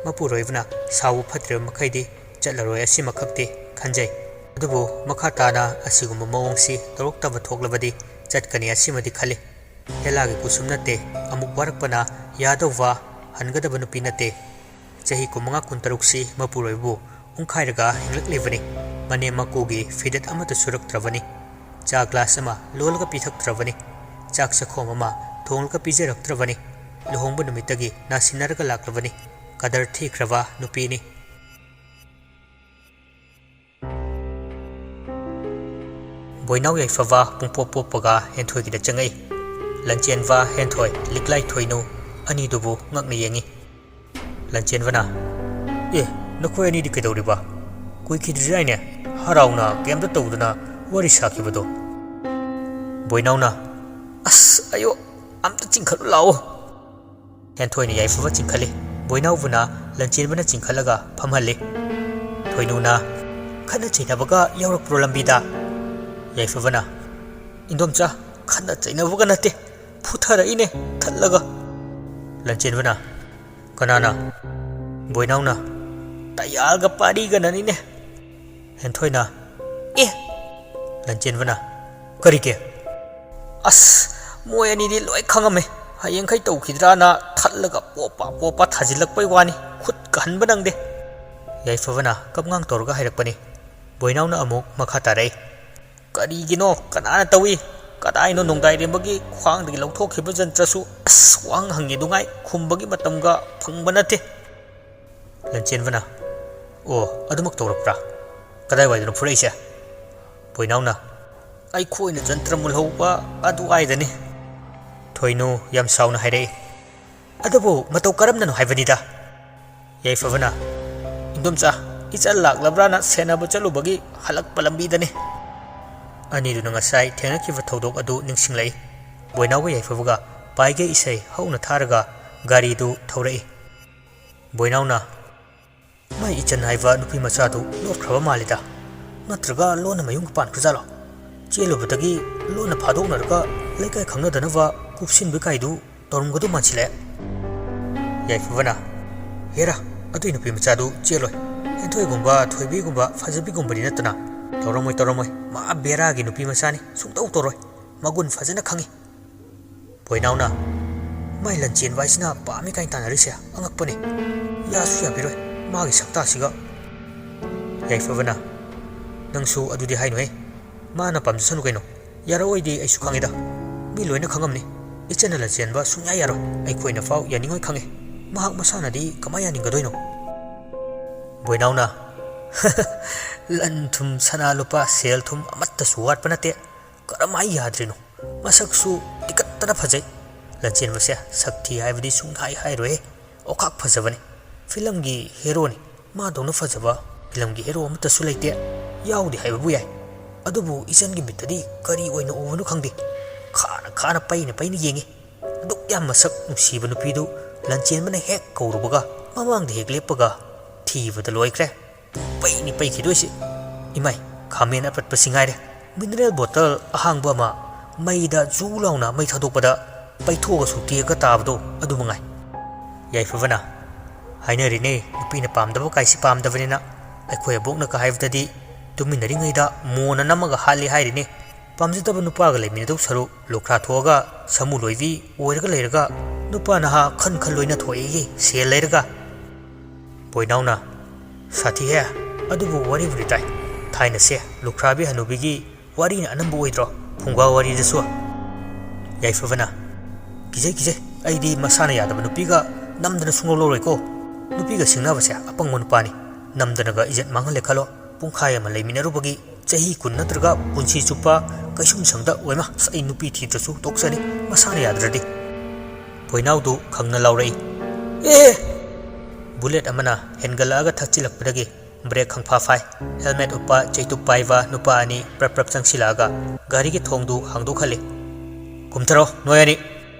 ꯃꯄꯨꯔꯣꯏꯕꯅ ꯁꯥꯎꯕ ꯐꯠꯇ꯭ꯔꯤꯕ ꯃꯈꯩꯗꯤ ꯆꯠꯂꯔꯣꯏ ꯑꯁꯤꯃꯈꯛꯇꯤ ꯈꯟꯖꯩ꯫ ꯑꯗꯨꯕꯨ ꯃꯈꯥ ꯇꯥꯅ ꯑꯁꯤꯒꯨꯝꯕ ꯃꯑꯣꯡꯁꯤ ꯇꯧꯔꯛꯇꯕ ꯊꯣꯛꯂꯕꯗꯤ ꯆꯠꯀꯅꯤ ꯑꯁꯤꯃꯗꯤ ꯈꯜꯂꯤ꯫ ꯍꯦꯂꯥꯒꯤ ꯀꯨꯁꯨꯝ ꯅꯠꯇꯦ, ꯑꯃꯨꯛ ꯋꯥꯔꯛꯄꯅ ꯌꯥꯗꯧꯕ ꯍꯟꯒꯗꯕ ꯅꯨꯄꯤ ꯅꯠꯇꯦ꯫ ꯆꯍꯤ ꯀꯨꯟꯃꯉꯥ ꯀꯨꯟꯇꯔꯨꯛꯁꯤ ꯃꯄꯨꯔꯣꯏꯕꯕꯨ ꯎꯪꯈꯥꯏꯔꯒ ꯍꯤꯡꯂꯛꯂꯤꯕꯅꯤ꯫ ꯃꯅꯦꯝ ꯃꯀꯨꯒꯤ ꯐꯤꯗꯦꯠ ꯑꯃꯠꯇ ꯁꯨꯔꯛꯇ꯭ꯔꯕꯅꯤ꯫ ꯆꯥ ꯒ꯭ꯂꯥꯁ ꯑꯃ ꯂꯣꯜꯂꯒ ꯄꯤꯊꯛꯇ꯭ꯔꯕꯅꯤ꯫ ꯆꯥꯛ ꯆꯈꯣꯝ ꯑꯃ ꯊꯣꯡꯂꯒ ꯄꯤꯖꯔꯛꯇ꯭ꯔꯕꯅꯤ꯫ ꯂꯨꯍꯣꯡꯕ ꯅꯨꯃꯤꯠꯇꯒꯤ ꯅꯥꯁꯤꯟꯅꯔꯒ ꯂꯥꯛꯂꯕꯅꯤ꯫ ꯀꯗꯔ ꯊꯤꯈ꯭ꯔꯕ ꯅꯨꯄꯤꯅꯤ꯫ ꯕꯣꯏꯅꯥꯎ ꯌꯥꯏꯐꯕ ꯄꯨꯡꯄꯣꯞ ꯄꯣꯞꯄꯒ ꯍꯦꯟꯊꯣꯏꯒꯤꯗ ꯆꯪꯉꯛꯏ꯫ ꯂꯟꯆꯦꯟꯕ, ꯍꯦꯟꯊꯣꯏ, ꯂꯤꯛꯂꯥꯏ ꯊꯣꯏꯅꯨ ꯑꯅꯤꯗꯨꯕꯨ ꯉꯛꯅ ꯌꯦꯡꯉꯤ꯫ ꯂꯟꯆꯦꯟꯕꯅ, "ꯑꯦ, ꯅꯈꯣꯏ ꯑꯅꯤꯗꯤ ꯀꯩꯗꯧꯔꯤꯕ? ꯀꯨꯏꯈꯤꯗ꯭ꯔꯤꯗꯥꯏꯅꯦ ꯍꯔꯥꯎꯅ ꯀꯩꯝꯇ ꯇꯧꯗꯅ ꯋꯥꯔꯤ ꯁꯥꯈꯤꯕꯗꯣ?" ꯕꯣꯏꯅꯥꯎꯅ, "ꯑꯁ, ꯑꯌꯣ, ꯑꯝꯇ ꯆꯤꯡꯈꯠꯂꯨ ꯂꯥꯛꯑꯣ꯫" ꯍꯦꯟꯊꯣꯏꯅ ꯌꯥꯏꯐꯕ ꯆꯤꯡꯈꯠꯂꯤ꯫ ꯕꯣꯏꯅꯥꯎꯕꯅ ꯂꯟꯆꯦꯟꯕꯅ ꯆꯤꯡꯈꯠꯂꯒ ꯐꯝꯍꯜꯂꯤ꯫ ꯊꯣꯏꯅꯨꯅ, "ꯈꯠꯅ ꯆꯩꯅꯕꯒ ꯌꯥꯎꯔꯛꯄ꯭ꯔꯣ ꯂꯝꯕꯤꯗ?" ꯌꯥꯏꯐꯕꯅ, "ꯏꯟꯗꯣꯝꯆꯥ, ꯈꯠꯅ ꯆꯩꯅꯕꯒ ꯅꯠꯇꯦ, ꯐꯨꯊꯔꯛꯏꯅꯦ ꯊꯠꯂꯒ꯫" ꯂꯟꯆꯦꯟꯕꯅ, "ꯀꯅꯥꯅ?" ꯕꯣꯏꯅꯥꯎꯅ, "ꯇꯌꯥꯜꯒ ꯄꯥꯔꯤꯒꯅꯅꯤꯅꯦ꯫" ꯍꯦꯟꯊꯣꯏꯅ, "ꯑꯦ!" ꯂꯟꯆꯦꯟꯕꯅ, "ꯀꯔꯤꯒꯤ?" "ꯑꯁ, ꯃꯣꯏ ꯑꯅꯤꯗꯤ ꯂꯣꯏ ꯈꯪꯉꯝꯃꯦ꯫ ꯍꯌꯦꯡꯈꯩ ꯇꯧꯈꯤꯗ꯭ꯔꯥꯅ ꯊꯠꯂꯒ ꯄꯣꯞꯄ ꯄꯣꯞꯄ ꯊꯥꯖꯤꯜꯂꯛꯄꯩ ꯋꯥꯅꯤ꯫ ꯈꯨꯠꯀ ꯍꯟꯕ ꯅꯪꯗꯦ꯫" ꯌꯥꯏꯐꯕꯅ ꯀꯞꯉꯥꯡ ꯇꯧꯔꯒ ꯍꯥꯏꯔꯛꯄꯅꯤ꯫ ꯕꯣꯏꯅꯥꯎꯅ ꯑꯃꯨꯛ ꯃꯈꯥ ꯇꯥꯔꯛꯏ꯫ "ꯀꯔꯤꯒꯤꯅꯣ? ꯀꯅꯥꯅ ꯇꯧꯏ? ꯀꯗꯥꯏꯅꯣ ꯅꯣꯡꯗꯥꯏꯔꯦꯝꯕꯒꯤ ꯈ꯭ꯋꯥꯡꯗꯒꯤ ꯂꯧꯊꯣꯛꯈꯤꯕ ꯖꯟꯇ꯭ꯔꯁꯨ? ꯑꯁ, ꯋꯥꯍꯪ ꯍꯪꯉꯦꯗꯨꯉꯥꯏ ꯈꯨꯝꯕꯒꯤ ꯃꯇꯝꯒ ꯐꯪꯕ ꯅꯠꯇꯦ꯫" ꯂꯟꯆꯦꯟꯕꯅ, "ꯑꯣ, ꯑꯗꯨꯃꯛ ꯇꯧꯔꯛꯄ꯭ꯔꯥ? ꯀꯗꯥꯏꯋꯥꯏꯗꯅꯣ ꯐꯨꯔꯛꯏꯁꯦ?" ꯕꯣꯏꯅꯥꯎꯅ, "ꯑꯩꯈꯣꯏꯅ ꯖꯟꯇ꯭ꯔ ꯃꯨꯜꯍꯧꯕ ꯑꯗꯨꯋꯥꯏꯗꯅꯤ꯫" ꯊꯣꯏꯅꯨ ꯌꯥꯝ ꯁꯥꯎꯅ ꯍꯥꯏꯔꯛꯏ꯫ "ꯑꯗꯨꯕꯨ ꯃꯇꯧ ꯀꯔꯝꯅꯅꯣ ꯍꯥꯏꯕꯅꯤꯗ?" ꯌꯥꯏꯐꯕꯅ, "ꯏꯟꯗꯣꯝꯆꯥ, ꯏꯆꯜ ꯂꯥꯛꯂꯕ꯭ꯔꯥꯅ ꯁꯦꯟꯅꯕ ꯆꯠꯂꯨꯕꯒꯤ ꯍꯜꯂꯛꯄ ꯂꯝꯕꯤꯗꯅꯤ꯫" ꯑꯅꯤꯗꯨꯅ ꯉꯁꯥꯏ ꯊꯦꯡꯅꯈꯤꯕ ꯊꯧꯗꯣꯛ ꯑꯗꯨ ꯅꯤꯡꯁꯤꯡꯂꯛꯏ꯫ ꯕꯣꯏꯅꯥꯎꯒ ꯌꯥꯏꯐꯕꯒ ꯄꯥꯏꯒꯦ ꯏꯁꯩ ꯍꯧꯅ ꯊꯥꯔꯒ ꯒꯥꯔꯤꯗꯨ ꯊꯧꯔꯛꯏ꯫ ꯕꯣꯏꯅꯥꯎꯅ, "ꯃꯥꯏ ꯏꯆꯟ ꯍꯥꯏꯕ ꯅꯨꯄꯤ ꯃꯆꯥꯗꯨ ꯂꯣꯠꯈ꯭ꯔꯕ ꯃꯥꯜꯂꯤꯗ꯫ ꯅꯠꯇ꯭ꯔꯒ ꯂꯣꯟꯅ ꯃꯌꯨꯝ ꯄꯥꯟꯈ꯭ꯔꯖꯥꯠꯂꯣ? ꯆꯦꯜꯂꯨꯕꯗꯒꯤ ꯂꯣꯟꯅ ꯐꯥꯗꯣꯛꯅꯔꯒ ꯂꯩꯀꯥꯏ ꯈꯪꯅꯗꯅꯕ ꯀꯨꯞꯁꯤꯟꯕ ꯀꯥꯏꯗꯨ ꯇꯧꯔꯝꯒꯗꯧ ꯃꯥꯟꯁꯤꯜꯂꯛꯑꯦ꯫" ꯌꯥꯏꯐꯕꯅ, "ꯍꯦꯔꯥ, ꯑꯗꯨꯏ ꯅꯨꯄꯤ ꯃꯆꯥꯗꯨ ꯆꯦꯜꯂꯣꯏ꯫ ꯍꯦꯟꯊꯣꯏꯒꯨꯝꯕ, ꯊꯣꯏꯕꯤꯒꯨꯝꯕ, ꯐꯖꯕꯤꯒꯨꯝꯕꯗꯤ ꯅꯠꯇꯅ ꯇꯧꯔꯝꯃꯣꯏ, ꯇꯧꯔꯝꯃꯣꯏ꯫ ꯃꯥ ꯕꯦꯔꯥꯒꯤ ꯅꯨꯄꯤ ꯃꯆꯥꯅꯤ, ꯁꯨꯡꯇꯧ ꯇꯧꯔꯣꯏ꯫ ꯃꯒꯨꯟ ꯐꯖꯅ ꯈꯪꯉꯤ꯫" ꯕꯣꯏꯅꯥꯎꯅ, "ꯃꯥꯏ ꯂꯟꯆꯦꯟꯕ ꯍꯥꯏꯁꯤꯅ ꯄꯥꯝꯃꯤ ꯀꯥꯏꯅ ꯇꯥꯟꯅꯔꯤꯁꯦ ꯑꯉꯛꯄꯅꯤ꯫ ꯌꯥꯁꯨ ꯌꯥꯕꯤꯔꯣꯏ, ꯃꯥꯒꯤ ꯁꯛꯇꯥꯁꯤꯒ꯫" ꯌꯥꯏꯐꯕꯅ, "ꯅꯪꯁꯨ ꯑꯗꯨꯗꯤ ꯍꯥꯏꯅꯨꯍꯦ꯫ ꯃꯥꯅ ꯄꯥꯝꯖꯁꯅꯨ ꯀꯩꯅꯣ꯫ ꯌꯥꯔꯛꯑꯣꯏꯗꯤ ꯑꯩꯁꯨ ꯈꯪꯉꯤꯗ꯫ ꯃꯤ ꯂꯣꯏꯅ ꯈꯪꯉꯝꯅꯤ꯫ ꯏꯆꯟꯅ ꯂꯟꯆꯦꯟꯕ ꯁꯨꯡꯌꯥ ꯌꯥꯔꯣꯏ꯫ ꯑꯩꯈꯣꯏꯅꯐꯥꯎ ꯌꯥꯅꯤꯡꯉꯣꯏ ꯈꯪꯉꯤ꯫ ꯃꯍꯥꯛ ꯃꯁꯥꯅꯗꯤ ꯀꯃꯥꯏ ꯌꯥꯅꯤꯡꯒꯗꯣꯏꯅꯣ?" ꯕꯣꯏꯅꯥꯎꯅ, "ꯂꯟ ꯊꯨꯝ, ꯁꯅꯥ ꯂꯨꯄꯥ, ꯁꯦꯜ ꯊꯨꯝ ꯑꯃꯠꯇꯁꯨ ꯋꯥꯠꯄ ꯅꯠꯇꯦ꯫ ꯀꯔꯝꯍꯥꯏ ꯌꯥꯗ꯭ꯔꯤꯅꯣ? ꯃꯁꯛꯁꯨ ꯇꯤꯀꯠꯇꯅ ꯐꯖꯩ꯫ ꯂꯟꯆꯦꯟꯕꯁꯦ ꯁꯛ ꯊꯤ ꯍꯥꯏꯕꯗꯤ ꯁꯨꯡꯍꯥꯏ ꯍꯥꯏꯔꯣꯏꯍꯦ꯫ ꯑꯣꯈꯥꯛ ꯐꯖꯕꯅꯤ꯫ ꯐꯤꯂꯝꯒꯤ ꯍꯦꯔꯣꯅꯤ꯫ ꯃꯥꯗꯧꯅ ꯐꯖꯕ ꯐꯤꯂꯝꯒꯤ ꯍꯦꯔꯣ ꯑꯃꯠꯇꯁꯨ ꯂꯩꯇꯦ꯫ ꯌꯥꯎꯗꯦ ꯍꯥꯏꯕꯕꯨ ꯌꯥꯏ꯫ ꯑꯗꯨꯕꯨ ꯏꯆꯟꯒꯤ ꯃꯤꯠꯇꯗꯤ ꯀꯔꯤ ꯑꯣꯏꯅ ꯎꯕꯅꯣ ꯈꯪꯗꯦ꯫ ꯈꯥꯅ ꯈꯥꯅ ꯄꯩꯅ ꯄꯩꯅ ꯌꯦꯡꯉꯤ꯫ ꯑꯗꯨꯛ ꯌꯥꯝ ꯃꯁꯛ ꯅꯨꯡꯁꯤꯕ ꯅꯨꯄꯤꯗꯨ ꯂꯟꯆꯦꯟꯕꯅ ꯍꯦꯛ ꯀꯧꯔꯨꯕꯒ ꯃꯃꯥꯡꯗ ꯍꯦꯛ ꯂꯦꯞꯄꯒ ꯊꯤꯕꯗ ꯂꯣꯏꯈ꯭ꯔꯦ꯫ ꯄꯩꯅꯤ ꯄꯩꯈꯤꯗꯣꯏꯁꯤ꯫ ꯏꯃꯥꯏ, ꯈꯥꯃꯦꯟ ꯑꯄꯠꯄꯁꯤ ꯉꯥꯏꯔꯦ꯫ ꯃꯤꯅꯔꯦꯜ ꯕꯣꯇꯜ ꯑꯍꯥꯡꯕ ꯑꯃ ꯃꯩꯗ ꯖꯨ ꯂꯥꯎꯅ ꯃꯩ ꯊꯥꯗꯣꯛꯄꯗ ꯄꯩꯊꯣꯛꯑꯒ ꯁꯨꯛꯇꯦꯛꯑꯒ ꯇꯥꯕꯗꯣ ꯑꯗꯨ ꯃꯉꯥꯏ꯫" ꯌꯥꯏꯐꯕꯅ, "ꯍꯥꯏꯅꯔꯤꯅꯦ, ꯅꯨꯄꯤꯅ ꯄꯥꯝꯗꯕ ꯀꯥꯏꯁꯤ ꯄꯥꯝꯗꯕꯅꯤꯅ꯫ ꯑꯩꯈꯣꯏ ꯑꯕꯣꯛꯅꯒ ꯍꯥꯏꯕꯗꯗꯤ ꯇꯨꯃꯤꯟꯅꯔꯤꯉꯩꯗ ꯃꯣꯟꯅ ꯅꯝꯃꯒ ꯍꯥꯠꯂꯤ ꯍꯥꯏꯔꯤꯅꯦ꯫ ꯄꯥꯝꯖꯗꯕ ꯅꯨꯄꯥꯒ ꯂꯩꯃꯤꯟꯅꯗꯧ ꯁꯔꯨꯛ ꯂꯨꯈ꯭ꯔꯥ ꯊꯣꯛꯑꯒ ꯁꯃꯨ ꯂꯣꯏꯕꯤ ꯑꯣꯏꯔꯒ ꯂꯩꯔꯒ ꯅꯨꯄꯥ ꯅꯍꯥ ꯈꯟ ꯈꯟ ꯂꯣꯏꯅ ꯊꯣꯛꯑꯦꯌꯦ ꯁꯦꯜ ꯂꯩꯔꯒ꯫ ꯕꯣꯏꯅꯥꯎꯅ, "ꯁꯥꯊꯤꯍꯦ, ꯑꯗꯨꯕꯨ ꯋꯥꯔꯤꯕꯨꯗꯤ ꯇꯥꯏ꯫ ꯊꯥꯏꯅꯁꯦ ꯂꯨꯈ꯭ꯔꯥꯕꯤ ꯍꯅꯨꯕꯤꯒꯤ ꯋꯥꯔꯤꯅ ꯑꯅꯝꯕ ꯑꯣꯏꯗ꯭ꯔꯣ ꯐꯨꯡꯒꯥ ꯋꯥꯔꯤꯗꯁꯨ?" ꯌꯥꯏꯐꯕꯅ, "ꯀꯤꯖꯩ ꯀꯤꯖꯩ, ꯑꯩꯗꯤ ꯃꯁꯥꯅ ꯌꯥꯗꯕ ꯅꯨꯄꯤꯒ ꯅꯝꯗꯅ ꯁꯨꯡꯂꯧ ꯂꯧꯔꯣꯏꯀꯣ꯫ ꯅꯨꯄꯤꯒ ꯁꯤꯡꯅꯕꯁꯦ ꯑꯄꯪꯕ ꯅꯨꯄꯥꯅꯤ꯫ ꯅꯝꯗꯅꯒ ꯏꯖꯠ ꯃꯥꯡꯍꯜꯂꯦ ꯈꯜꯂꯣ, ꯄꯨꯡꯈꯥꯏ ꯑꯃ ꯂꯩꯃꯤꯟꯅꯔꯨꯕꯒꯤ ꯆꯍꯤ ꯀꯨꯟ ꯅꯠꯇ꯭ꯔꯒ ꯄꯨꯟꯁꯤ ꯆꯨꯞꯄ ꯀꯩꯁꯨꯝꯁꯪꯗ ꯑꯣꯏꯃ꯫ ꯑꯁ, ꯑꯩ ꯅꯨꯄꯤ ꯊꯤꯗ꯭ꯔꯁꯨ ꯇꯣꯛꯆꯅꯤ, ꯃꯁꯥꯅ ꯌꯥꯗ꯭ꯔꯗꯤ꯫" ꯕꯣꯏꯅꯥꯎꯗꯨ ꯈꯪꯅ ꯂꯥꯎꯔꯛꯏ, "ꯑꯦ!" ꯕꯨꯂꯦꯠ ꯑꯃꯅ ꯍꯦꯟꯒꯠꯂꯛꯑꯒ ꯊꯛꯆꯤꯜꯂꯛꯄꯗꯒꯤ ꯕ꯭ꯔꯦꯛ ꯈꯪꯐꯥ ꯐꯥꯏ꯫ ꯍꯦꯜꯃꯦꯠ ꯎꯞꯄ, ꯆꯩꯇꯨꯞ ꯄꯥꯏꯕ ꯅꯨꯄꯥ ꯑꯅꯤ ꯄ꯭ꯔꯞ ꯄ꯭ꯔꯞ ꯆꯪꯁꯤꯜꯂꯛꯑꯒ ꯒꯥꯔꯤꯒꯤ ꯊꯣꯡꯗꯨ ꯍꯥꯡꯗꯣꯛꯍꯜꯂꯤ꯫ "ꯀꯨꯝꯊꯔꯣ, ꯅꯣꯏ ꯑꯅꯤ!"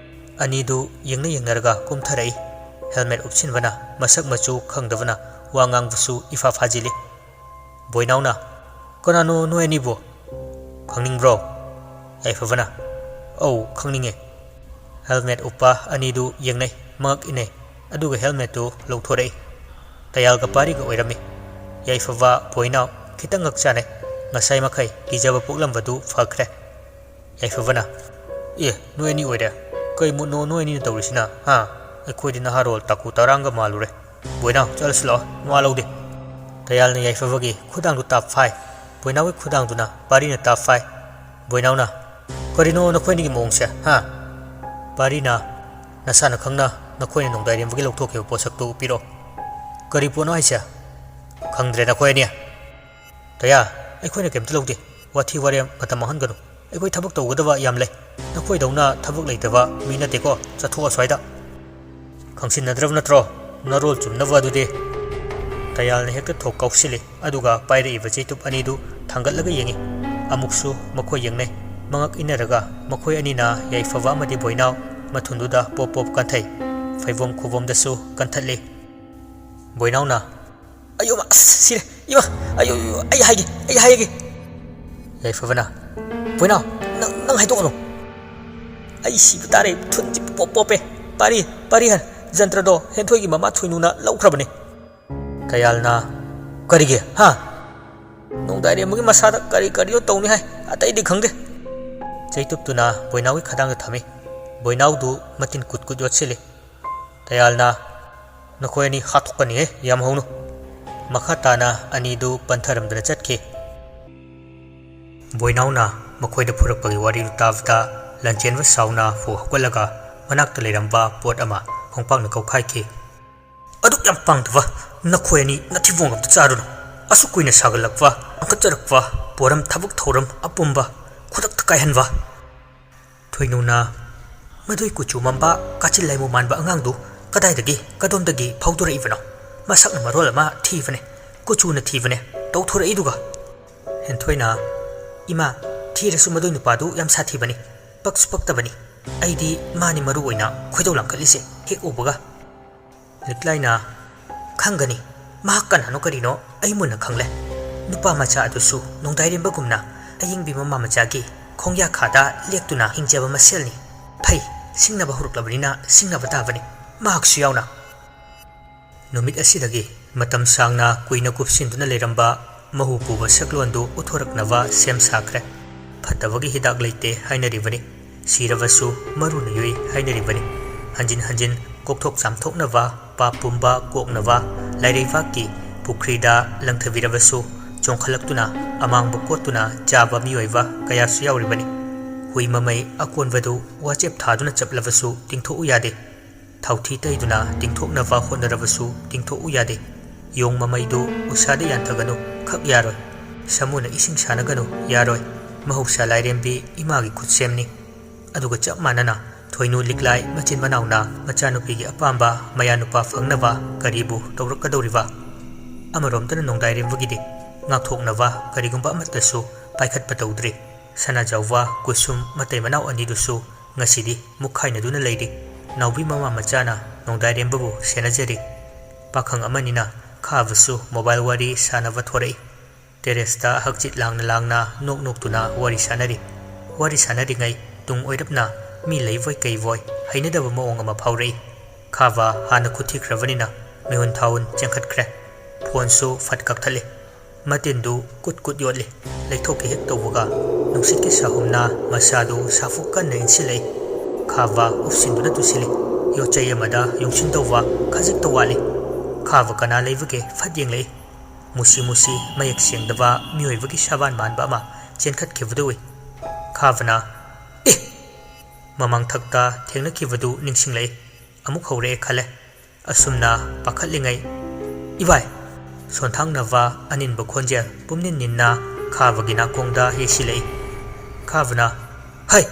ꯑꯅꯤꯗꯨ ꯌꯦꯡꯅ ꯌꯦꯡꯅꯔꯒ ꯀꯨꯝꯊꯔꯛꯏ꯫ ꯍꯦꯜꯃꯦꯠ ꯎꯞꯁꯤꯟꯕꯅ ꯃꯁꯛ ꯃꯆꯨ ꯈꯪꯗꯕꯅ ꯋꯥ ꯉꯥꯡꯕꯁꯨ ꯏꯐꯥ ꯐꯥꯖꯤꯜꯂꯤ꯫ ꯕꯣꯏꯅꯥꯎꯅ, "ꯀꯅꯥꯅꯣ ꯅꯣꯏ ꯑꯅꯤꯕꯨ? ꯈꯪꯅꯤꯡꯕ꯭ꯔꯣ?" ꯌꯥꯏꯐꯕꯅ, "ꯑꯧ, ꯈꯪꯅꯤꯡꯉꯦ꯫" ꯍꯦꯜꯃꯦꯠ ꯎꯞꯄ ꯑꯅꯤꯗꯨ ꯌꯦꯡꯅꯩ, ꯃꯉꯛ ꯏꯟꯅꯩ, ꯑꯗꯨꯒ ꯍꯦꯜꯃꯦꯠꯇꯨ ꯂꯧꯊꯣꯔꯛꯏ꯫ ꯇꯌꯥꯜꯒ ꯄꯥꯔꯤꯒ ꯑꯣꯏꯔꯝꯃꯤ꯫ ꯌꯥꯏꯐꯕ, ꯕꯣꯏꯅꯥꯎ ꯈꯤꯇꯪ ꯉꯛ ꯆꯥꯅꯩ꯫ ꯉꯁꯥꯏ ꯃꯈꯩ ꯀꯤꯖꯕ ꯄꯣꯛꯂꯝꯕꯗꯨ ꯐꯈ꯭ꯔꯦ꯫ ꯌꯥꯏꯐꯕꯅ, "ꯑꯦ, ꯅꯣꯏ ꯑꯅꯤ ꯑꯣꯏꯔꯦ? ꯀꯩ ꯃꯨꯠꯅꯣ ꯅꯣꯏ ꯑꯅꯤꯅ ꯇꯧꯔꯤꯁꯤꯅ, ꯍꯥ? ꯑꯩꯈꯣꯏꯗꯤ ꯅꯍꯥꯔꯣꯜ ꯇꯥꯀꯨ ꯇꯔꯥꯡꯒ ꯃꯥꯜꯂꯨꯔꯦ꯫ ꯕꯣꯏꯅꯥꯎ, ꯆꯠꯂꯁꯤ ꯂꯥꯛꯑꯣ, ꯅꯋꯥ ꯂꯧꯗꯦ꯫" ꯇꯌꯥꯜꯅ ꯌꯥꯏꯐꯕꯒꯤ ꯈꯨꯗꯥꯡꯗꯨ ꯇꯥꯞ ꯐꯥꯏ꯫ ꯕꯣꯏꯅꯥꯎꯒꯤ ꯈꯨꯗꯥꯡꯗꯨꯅ ꯄꯥꯔꯤꯅ ꯇꯥꯞ ꯐꯥꯏ꯫ ꯕꯣꯏꯅꯥꯎꯅ, "ꯀꯔꯤꯅꯣ ꯅꯈꯣꯏ ꯑꯅꯤꯒꯤ ꯃꯑꯣꯡꯁꯦ, ꯍꯥ?" ꯄꯥꯔꯤꯅ, "ꯅꯁꯥꯅ ꯈꯪꯅ ꯅꯈꯣꯏꯅ ꯅꯣꯡꯗꯥꯏꯔꯦꯝꯕꯒꯤ ꯂꯧꯊꯣꯛꯈꯤꯕ ꯄꯣꯠꯁꯛꯇꯨ ꯄꯤꯔꯛꯑꯣ꯫" "ꯀꯔꯤ ꯄꯣꯠꯅꯣ ꯍꯥꯏꯁꯦ?" "ꯈꯪꯗ꯭ꯔꯦ ꯅꯈꯣꯏ ꯑꯅꯤ꯫" "ꯇꯌꯥ, ꯑꯩꯈꯣꯏꯅ ꯀꯩꯝꯇ ꯂꯧꯗꯦ꯫ ꯋꯥꯊꯤ ꯋꯥꯔꯦꯝ ꯃꯇꯝ ꯃꯥꯡꯍꯟꯒꯅꯨ꯫ ꯑꯩꯈꯣꯏ ꯊꯕꯛ ꯇꯧꯒꯗꯕ ꯌꯥꯝ ꯂꯩ꯫ ꯅꯈꯣꯏꯗꯧꯅ ꯊꯕꯛ ꯂꯩꯇꯕ ꯃꯤ ꯅꯠꯇꯦꯀꯣ꯫ ꯆꯠꯊꯣꯛ ꯑꯁ꯭ꯋꯥꯏꯗ꯫ ꯈꯪꯁꯤꯟꯅꯗ꯭ꯔꯕ ꯅꯠꯇ꯭ꯔꯣ? ꯅꯔꯣꯜ ꯆꯨꯝꯅꯕ ꯑꯗꯨꯗꯤ꯫" ꯇꯌꯥꯜꯅ ꯍꯦꯛꯇ ꯊꯣꯛ ꯀꯥꯎꯁꯤꯜꯂꯤ, ꯑꯗꯨꯒ ꯄꯥꯏꯔꯛꯏꯕ ꯆꯩꯇꯨꯞ ꯑꯅꯤꯗꯨ ꯊꯥꯡꯒꯠꯂꯒ ꯌꯦꯡꯉꯤ꯫ ꯑꯃꯨꯛꯁꯨ ꯃꯈꯣꯏ ꯌꯦꯡꯅꯩ꯫ ꯃꯉꯛ ꯏꯟꯅꯔꯒ ꯃꯈꯣꯏ ꯑꯅꯤꯅ ꯌꯥꯏꯐꯕ ꯑꯃꯗꯤ ꯕꯣꯏꯅꯥꯎ ꯃꯊꯨꯟꯗꯨꯗ ꯄꯣꯞ ꯄꯣꯞ ꯀꯟꯊꯩ꯫ ꯐꯩꯕꯣꯝ ꯈꯨꯕꯣꯝꯗꯁꯨ ꯀꯟꯊꯠꯂꯤ꯫ ꯕꯣꯏꯅꯥꯎꯅ, "ꯑꯌꯣ, ꯃꯥ, ꯑꯁ, ꯁꯤꯔꯦ꯫ ꯏꯃꯥ, ꯑꯌꯣ, ꯑꯌꯣ, ꯑꯩ ꯍꯥꯏꯒꯦ, ꯑꯩ ꯍꯥꯏꯒꯦ꯫" ꯌꯥꯏꯐꯕꯅ, "ꯕꯣꯏꯅꯥꯎ, ꯅꯪ, ꯅꯪ ꯍꯥꯏꯗꯣꯛꯀꯅꯨ꯫ ꯑꯩ ꯁꯤꯕ ꯇꯥꯔꯦ, ꯊꯨꯟꯁꯤ ꯄꯣꯞ ꯄꯣꯞꯄꯦ꯫ ꯄꯥꯔꯤ, ꯄꯥꯔꯤ ꯍꯟ, ꯖꯟꯇ꯭ꯔꯗꯣ ꯍꯦꯟꯊꯣꯏꯒꯤ ꯃꯃꯥ ꯊꯣꯏꯅꯨꯅ ꯂꯧꯈ꯭ꯔꯕꯅꯦ꯫" ꯇꯌꯥꯜꯅ, "ꯀꯔꯤꯒꯤ, ꯍꯥ?" "ꯅꯣꯡꯗꯥꯏꯔꯦꯝꯕꯒꯤ ꯃꯁꯥꯗ ꯀꯔꯤ ꯀꯔꯤꯅꯣ ꯇꯧꯅꯤ ꯍꯥꯏ, ꯑꯇꯩꯗꯤ ꯈꯪꯗꯦ꯫ ꯆꯩꯇꯨꯞꯇꯨꯅ ꯕꯣꯏꯅꯥꯎꯒꯤ ꯈꯗꯥꯡꯗ ꯊꯝꯃꯤ꯫ ꯕꯣꯏꯅꯥꯎꯗꯨ ꯃꯇꯤꯟ ꯀꯨꯠ ꯀꯨꯠ ꯌꯣꯠꯁꯤꯜꯂꯤ꯫ ꯇꯌꯥꯜꯅ, "ꯅꯈꯣꯏ ꯑꯅꯤ ꯍꯥꯠꯇꯣꯛꯀꯅꯤꯍꯦ, ꯌꯥꯝ ꯍꯧꯅꯨ!" ꯃꯈꯥ ꯇꯥꯅ ꯑꯅꯤꯗꯨ ꯄꯟꯊꯔꯝꯗꯅ ꯆꯠꯈꯤ꯫ ꯕꯣꯏꯅꯥꯎꯅ ꯃꯈꯣꯏꯗ ꯐꯨꯔꯛꯄꯒꯤ ꯋꯥꯔꯤꯗꯨ ꯇꯥꯕꯗ, ꯂꯥꯟꯆꯦꯟꯕ ꯁꯥꯎꯅ ꯐꯨ ꯍꯧꯒꯠꯂꯒ ꯃꯅꯥꯛꯇ ꯂꯩꯔꯝꯕ ꯄꯣꯠ ꯑꯃ ꯈꯣꯡꯄꯥꯛꯅ ꯀꯧꯈꯥꯏꯈꯤ꯫ "ꯑꯗꯨꯛ ꯌꯥꯝ ꯄꯥꯡꯗꯕ ꯅꯈꯣꯏ ꯑꯅꯤ ꯅꯊꯤꯕꯣꯡ ꯑꯝꯇ ꯆꯥꯔꯨꯅꯨ꯫ ꯑꯁꯨꯛ ꯀꯨꯏꯅ ꯁꯥꯒꯠꯂꯛꯄ, ꯄꯥꯡꯈꯠꯆꯔꯛꯄ ꯄꯣꯔꯝ, ꯊꯕꯛ ꯊꯧꯔꯝ ꯑꯄꯨꯝꯕ ꯈꯨꯗꯛꯇ ꯀꯥꯏꯍꯟꯕ!" ꯊꯣꯏꯅꯨꯅ, "ꯃꯗꯨꯏ ꯀꯨꯆꯨ ꯃꯝꯕ, ꯀꯥꯆꯤꯜ ꯂꯥꯏꯃꯨ ꯃꯥꯟꯕ ꯑꯉꯥꯡꯗꯨ ꯀꯗꯥꯏꯗꯒꯤ, ꯀꯗꯣꯝꯗꯒꯤ ꯐꯥꯎꯗꯣꯔꯛꯏꯕꯅꯣ? ꯃꯁꯛꯅ ꯃꯔꯣꯜ ꯑꯃ ꯊꯤꯕꯅꯦ, ꯀꯨꯆꯨꯅ ꯊꯤꯕꯅꯦ, ꯇꯧꯊꯣꯔꯛꯏꯗꯨꯒ!" ꯍꯦꯟꯊꯣꯏꯅ, "ꯏꯃꯥ, ꯊꯤꯔꯁꯨ ꯃꯗꯨꯏ ꯅꯨꯄꯥꯗꯨ ꯌꯥꯝ ꯁꯥꯊꯤꯕꯅꯤ, ꯄꯛꯁꯨ ꯄꯛꯇꯕꯅꯤ꯫ ꯑꯩꯗꯤ ꯃꯥꯅꯤ ꯃꯔꯨ ꯑꯣꯏꯅ ꯈꯣꯏꯗꯧ ꯂꯥꯡꯈꯠꯂꯤꯁꯦ ꯍꯦꯛ ꯎꯕꯒ!" ꯂꯤꯛꯂꯥꯏꯅ, "ꯈꯪꯒꯅꯤ, ꯃꯍꯥꯛ ꯀꯅꯥꯅꯣ ꯀꯔꯤꯅꯣ ꯑꯩ ꯃꯨꯟꯅ ꯈꯪꯂꯦ꯫ ꯅꯨꯄꯥ ꯃꯆꯥ ꯑꯗꯨꯁꯨ ꯅꯣꯡꯗꯥꯏꯔꯦꯝꯕꯒꯨꯝꯅ ꯑꯌꯤꯡꯕꯤ ꯃꯃꯥ ꯃꯆꯥꯒꯤ ꯈꯣꯡꯌꯥꯈꯥꯗ ꯂꯦꯛꯇꯨꯅ ꯍꯤꯡꯖꯕ ꯃꯁꯦꯜꯅꯤ꯫ ꯐꯩ, ꯁꯤꯡꯅꯕ ꯍꯧꯔꯛꯂꯕꯅꯤꯅ ꯁꯤꯡꯅꯕ ꯇꯥꯕꯅꯤ, ꯃꯍꯥꯛꯁꯨ ꯌꯥꯎꯅ!" ꯅꯨꯃꯤꯠ ꯑꯁꯤꯗꯒꯤ ꯃꯇꯝ ꯁꯥꯡꯅ ꯀꯨꯏꯅ ꯀꯨꯞꯁꯤꯟꯗꯨꯅ ꯂꯩꯔꯝꯕ ꯃꯍꯨ ꯄꯨꯕ ꯁꯛꯂꯣꯟꯗꯨ ꯎꯠꯊꯣꯔꯛꯅꯕ ꯁꯦꯝ ꯁꯥꯈ꯭ꯔꯦ꯫ ꯐꯠꯇꯕꯒꯤ ꯍꯤꯗꯥꯛ ꯂꯩꯇꯦ ꯍꯥꯏꯅꯔꯤꯕꯅꯤ꯫ ꯁꯤꯔꯕꯁꯨ ꯃꯔꯨꯅ ꯌꯣꯛꯏ ꯍꯥꯏꯅꯔꯤꯕꯅꯤ꯫ ꯍꯟꯖꯤꯟ ꯍꯟꯖꯤꯟ ꯀꯣꯛꯊꯣꯛ ꯆꯥꯝꯊꯣꯛꯅꯕ, ꯄꯥꯞ ꯄꯨꯝꯕ ꯀꯣꯛꯅꯕ ꯂꯥꯏꯔꯩꯕꯥꯛꯀꯤ ꯄꯨꯈ꯭ꯔꯤꯗ ꯂꯪꯊꯕꯤꯔꯕꯁꯨ, ꯆꯣꯡꯈꯠꯂꯛꯇꯨꯅ ꯑꯃꯥꯡꯕ ꯀꯣꯠꯇꯨꯅ ꯆꯥꯕ ꯃꯤꯑꯣꯏꯕ ꯀꯌꯥꯁꯨ ꯌꯥꯎꯔꯤꯕꯅꯤ꯫ ꯍꯨꯏ ꯃꯃꯩ ꯑꯀꯣꯟꯕꯗꯨ ꯋꯥꯆꯦꯞ ꯊꯥꯗꯨꯅ ꯆꯞꯂꯕꯁꯨ ꯇꯤꯡꯊꯣꯛꯎ ꯌꯥꯗꯦ꯫ ꯊꯥꯎꯊꯤ ꯇꯩꯗꯨꯅ ꯇꯤꯡꯊꯣꯛꯅꯕ ꯍꯣꯠꯅꯔꯕꯁꯨ ꯇꯤꯡꯊꯣꯛꯎ ꯌꯥꯗꯦ꯫ ꯌꯣꯡ ꯃꯃꯩꯗꯨ ꯎꯁꯥꯗ ꯌꯥꯟꯊꯒꯅꯨ, ꯈꯛ ꯌꯥꯔꯣꯏ꯫ ꯁꯥꯃꯨꯅ ꯏꯁꯤꯡ ꯁꯥꯟꯅꯒꯅꯨ, ꯌꯥꯔꯣꯏ꯫ ꯃꯍꯧꯁꯥ ꯂꯥꯏꯔꯦꯝꯕꯤ ꯏꯃꯥꯒꯤ ꯈꯨꯠꯁꯦꯝꯅꯤ꯫ ꯑꯗꯨꯒ ꯆꯞ ꯃꯥꯟꯅꯅ ꯊꯣꯏꯅꯨ ꯂꯤꯛꯂꯥꯏ ꯃꯆꯤꯟ ꯃꯅꯥꯎꯅ ꯃꯆꯥꯅꯨꯄꯤꯒꯤ ꯑꯄꯥꯝꯕ ꯃꯌꯥꯅꯨꯄꯥ ꯐꯪꯅꯕ ꯀꯔꯤꯕꯨ ꯇꯧꯔꯛꯀꯗꯧꯔꯤꯕ? ꯑꯃꯔꯣꯝꯗꯅ ꯅꯣꯡꯗꯥꯏꯔꯦꯝꯕꯒꯤꯗꯤ ꯉꯥꯛꯊꯣꯛꯅꯕ ꯀꯔꯤꯒꯨꯝꯕ ꯑꯃꯠꯇꯁꯨ ꯄꯥꯏꯈꯠꯄ ꯇꯧꯗ꯭ꯔꯤ꯫ ꯁꯅꯥꯖꯥꯎꯕ ꯀꯨꯁꯨꯝ ꯃꯇꯩ ꯃꯅꯥꯎ ꯑꯅꯤꯗꯨꯁꯨ ꯉꯁꯤꯗꯤ ꯃꯨꯛꯈꯥꯏꯅꯗꯨꯅ ꯂꯩꯔꯤ꯫ ꯅꯥꯎꯕꯤ ꯃꯃꯥ ꯃꯆꯥꯅ ꯅꯣꯡꯗꯥꯏꯔꯦꯝꯕꯕꯨ ꯁꯦꯟꯅꯖꯔꯤ꯫ ꯄꯥꯈꯪ ꯑꯃꯅꯤꯅ ꯈꯥꯕꯁꯨ ꯃꯣꯕꯥꯏꯜ ꯋꯥꯔꯤ ꯁꯥꯟꯅꯕ ꯊꯣꯔꯛꯏ꯫ ꯇꯦꯔꯦꯁꯇ ꯍꯛꯆꯤꯠ ꯂꯥꯡꯅ ꯂꯥꯡꯅ ꯅꯣꯛ ꯅꯣꯛꯇꯨꯅ ꯋꯥꯔꯤ ꯁꯥꯟꯅꯔꯤ꯫ ꯋꯥꯔꯤ ꯁꯥꯟꯅꯔꯤꯉꯩ ꯇꯨꯡ ꯑꯣꯏꯔꯞꯅ ꯃꯤ ꯂꯩꯕꯣꯏ ꯀꯩꯕꯣꯏ ꯍꯩꯅꯗꯕ ꯃꯑꯣꯡ ꯑꯃ ꯐꯥꯎꯔꯛꯏ꯫ ꯈꯥꯕ ꯍꯥꯟꯅ ꯈꯨꯠ ꯊꯤꯈ꯭ꯔꯕꯅꯤꯅ ꯃꯤꯍꯨꯟ ꯊꯥꯍꯨꯟ ꯆꯦꯟꯈꯠꯈ꯭ꯔꯦ꯫ ꯐꯣꯟꯁꯨ ꯐꯠ ꯀꯛꯊꯠꯂꯤ꯫ ꯃꯇꯤꯟꯗꯨ ꯀꯨꯠ ꯀꯨꯠ ꯌꯣꯠꯂꯤ꯫ ꯂꯩꯊꯣꯛꯀꯦ ꯍꯦꯛ ꯇꯧꯕꯒ, ꯅꯨꯡꯁꯤꯠꯀꯤ ꯁꯥꯍꯨꯝꯅ ꯃꯁꯥꯗꯨ ꯁꯥꯐꯨ ꯀꯟꯅ ꯏꯟꯁꯤꯜꯂꯛꯏ꯫ ꯈꯥꯕ ꯎꯞꯁꯤꯟꯗꯨꯅ ꯇꯨꯁꯤꯜꯂꯤ꯫ ꯌꯣꯠꯆꯩ ꯑꯃꯗ ꯌꯨꯡꯁꯤꯟꯗꯧꯕ ꯈꯖꯤꯛꯇ ꯋꯥꯠꯂꯤ꯫ ꯈꯥꯕ ꯀꯅꯥ ꯂꯩꯕꯒꯦ ꯐꯠ ꯌꯦꯡꯂꯛꯏ꯫ ꯃꯨꯁꯤ ꯃꯨꯁꯤ ꯃꯌꯦꯛ ꯁꯦꯡꯗꯕ ꯃꯤꯑꯣꯏꯕꯒꯤ ꯁꯥꯕꯥꯟ ꯃꯥꯟꯕ ꯑꯃ ꯆꯦꯟꯈꯠꯈꯤꯕꯗꯨ ꯎꯏ꯫ ꯈꯥꯕꯅ, "ꯑꯦ!" ꯃꯃꯥꯡꯊꯛꯇ ꯊꯦꯡꯅꯈꯤꯕꯗꯨ ꯅꯤꯡꯁꯤꯡꯂꯛꯏ꯫ ꯑꯃꯨꯛ ꯍꯧꯔꯛꯑꯦ ꯈꯜꯂꯦ꯫ ꯑꯁꯨꯝꯅ ꯄꯥꯈꯠꯂꯤꯉꯩ, "ꯏꯕꯥꯏ!" ꯁꯣꯟꯊꯥꯡꯅꯕ ꯑꯅꯤꯟꯕ ꯈꯣꯟꯖꯦꯜ ꯄꯨꯝꯅꯤꯟ ꯅꯤꯟꯅ ꯈꯥꯕꯒꯤ ꯅꯥꯀꯣꯡꯗ ꯌꯩꯁꯤꯜꯂꯛꯏ꯫ ꯈꯥꯕꯅ, "ꯍꯩ!"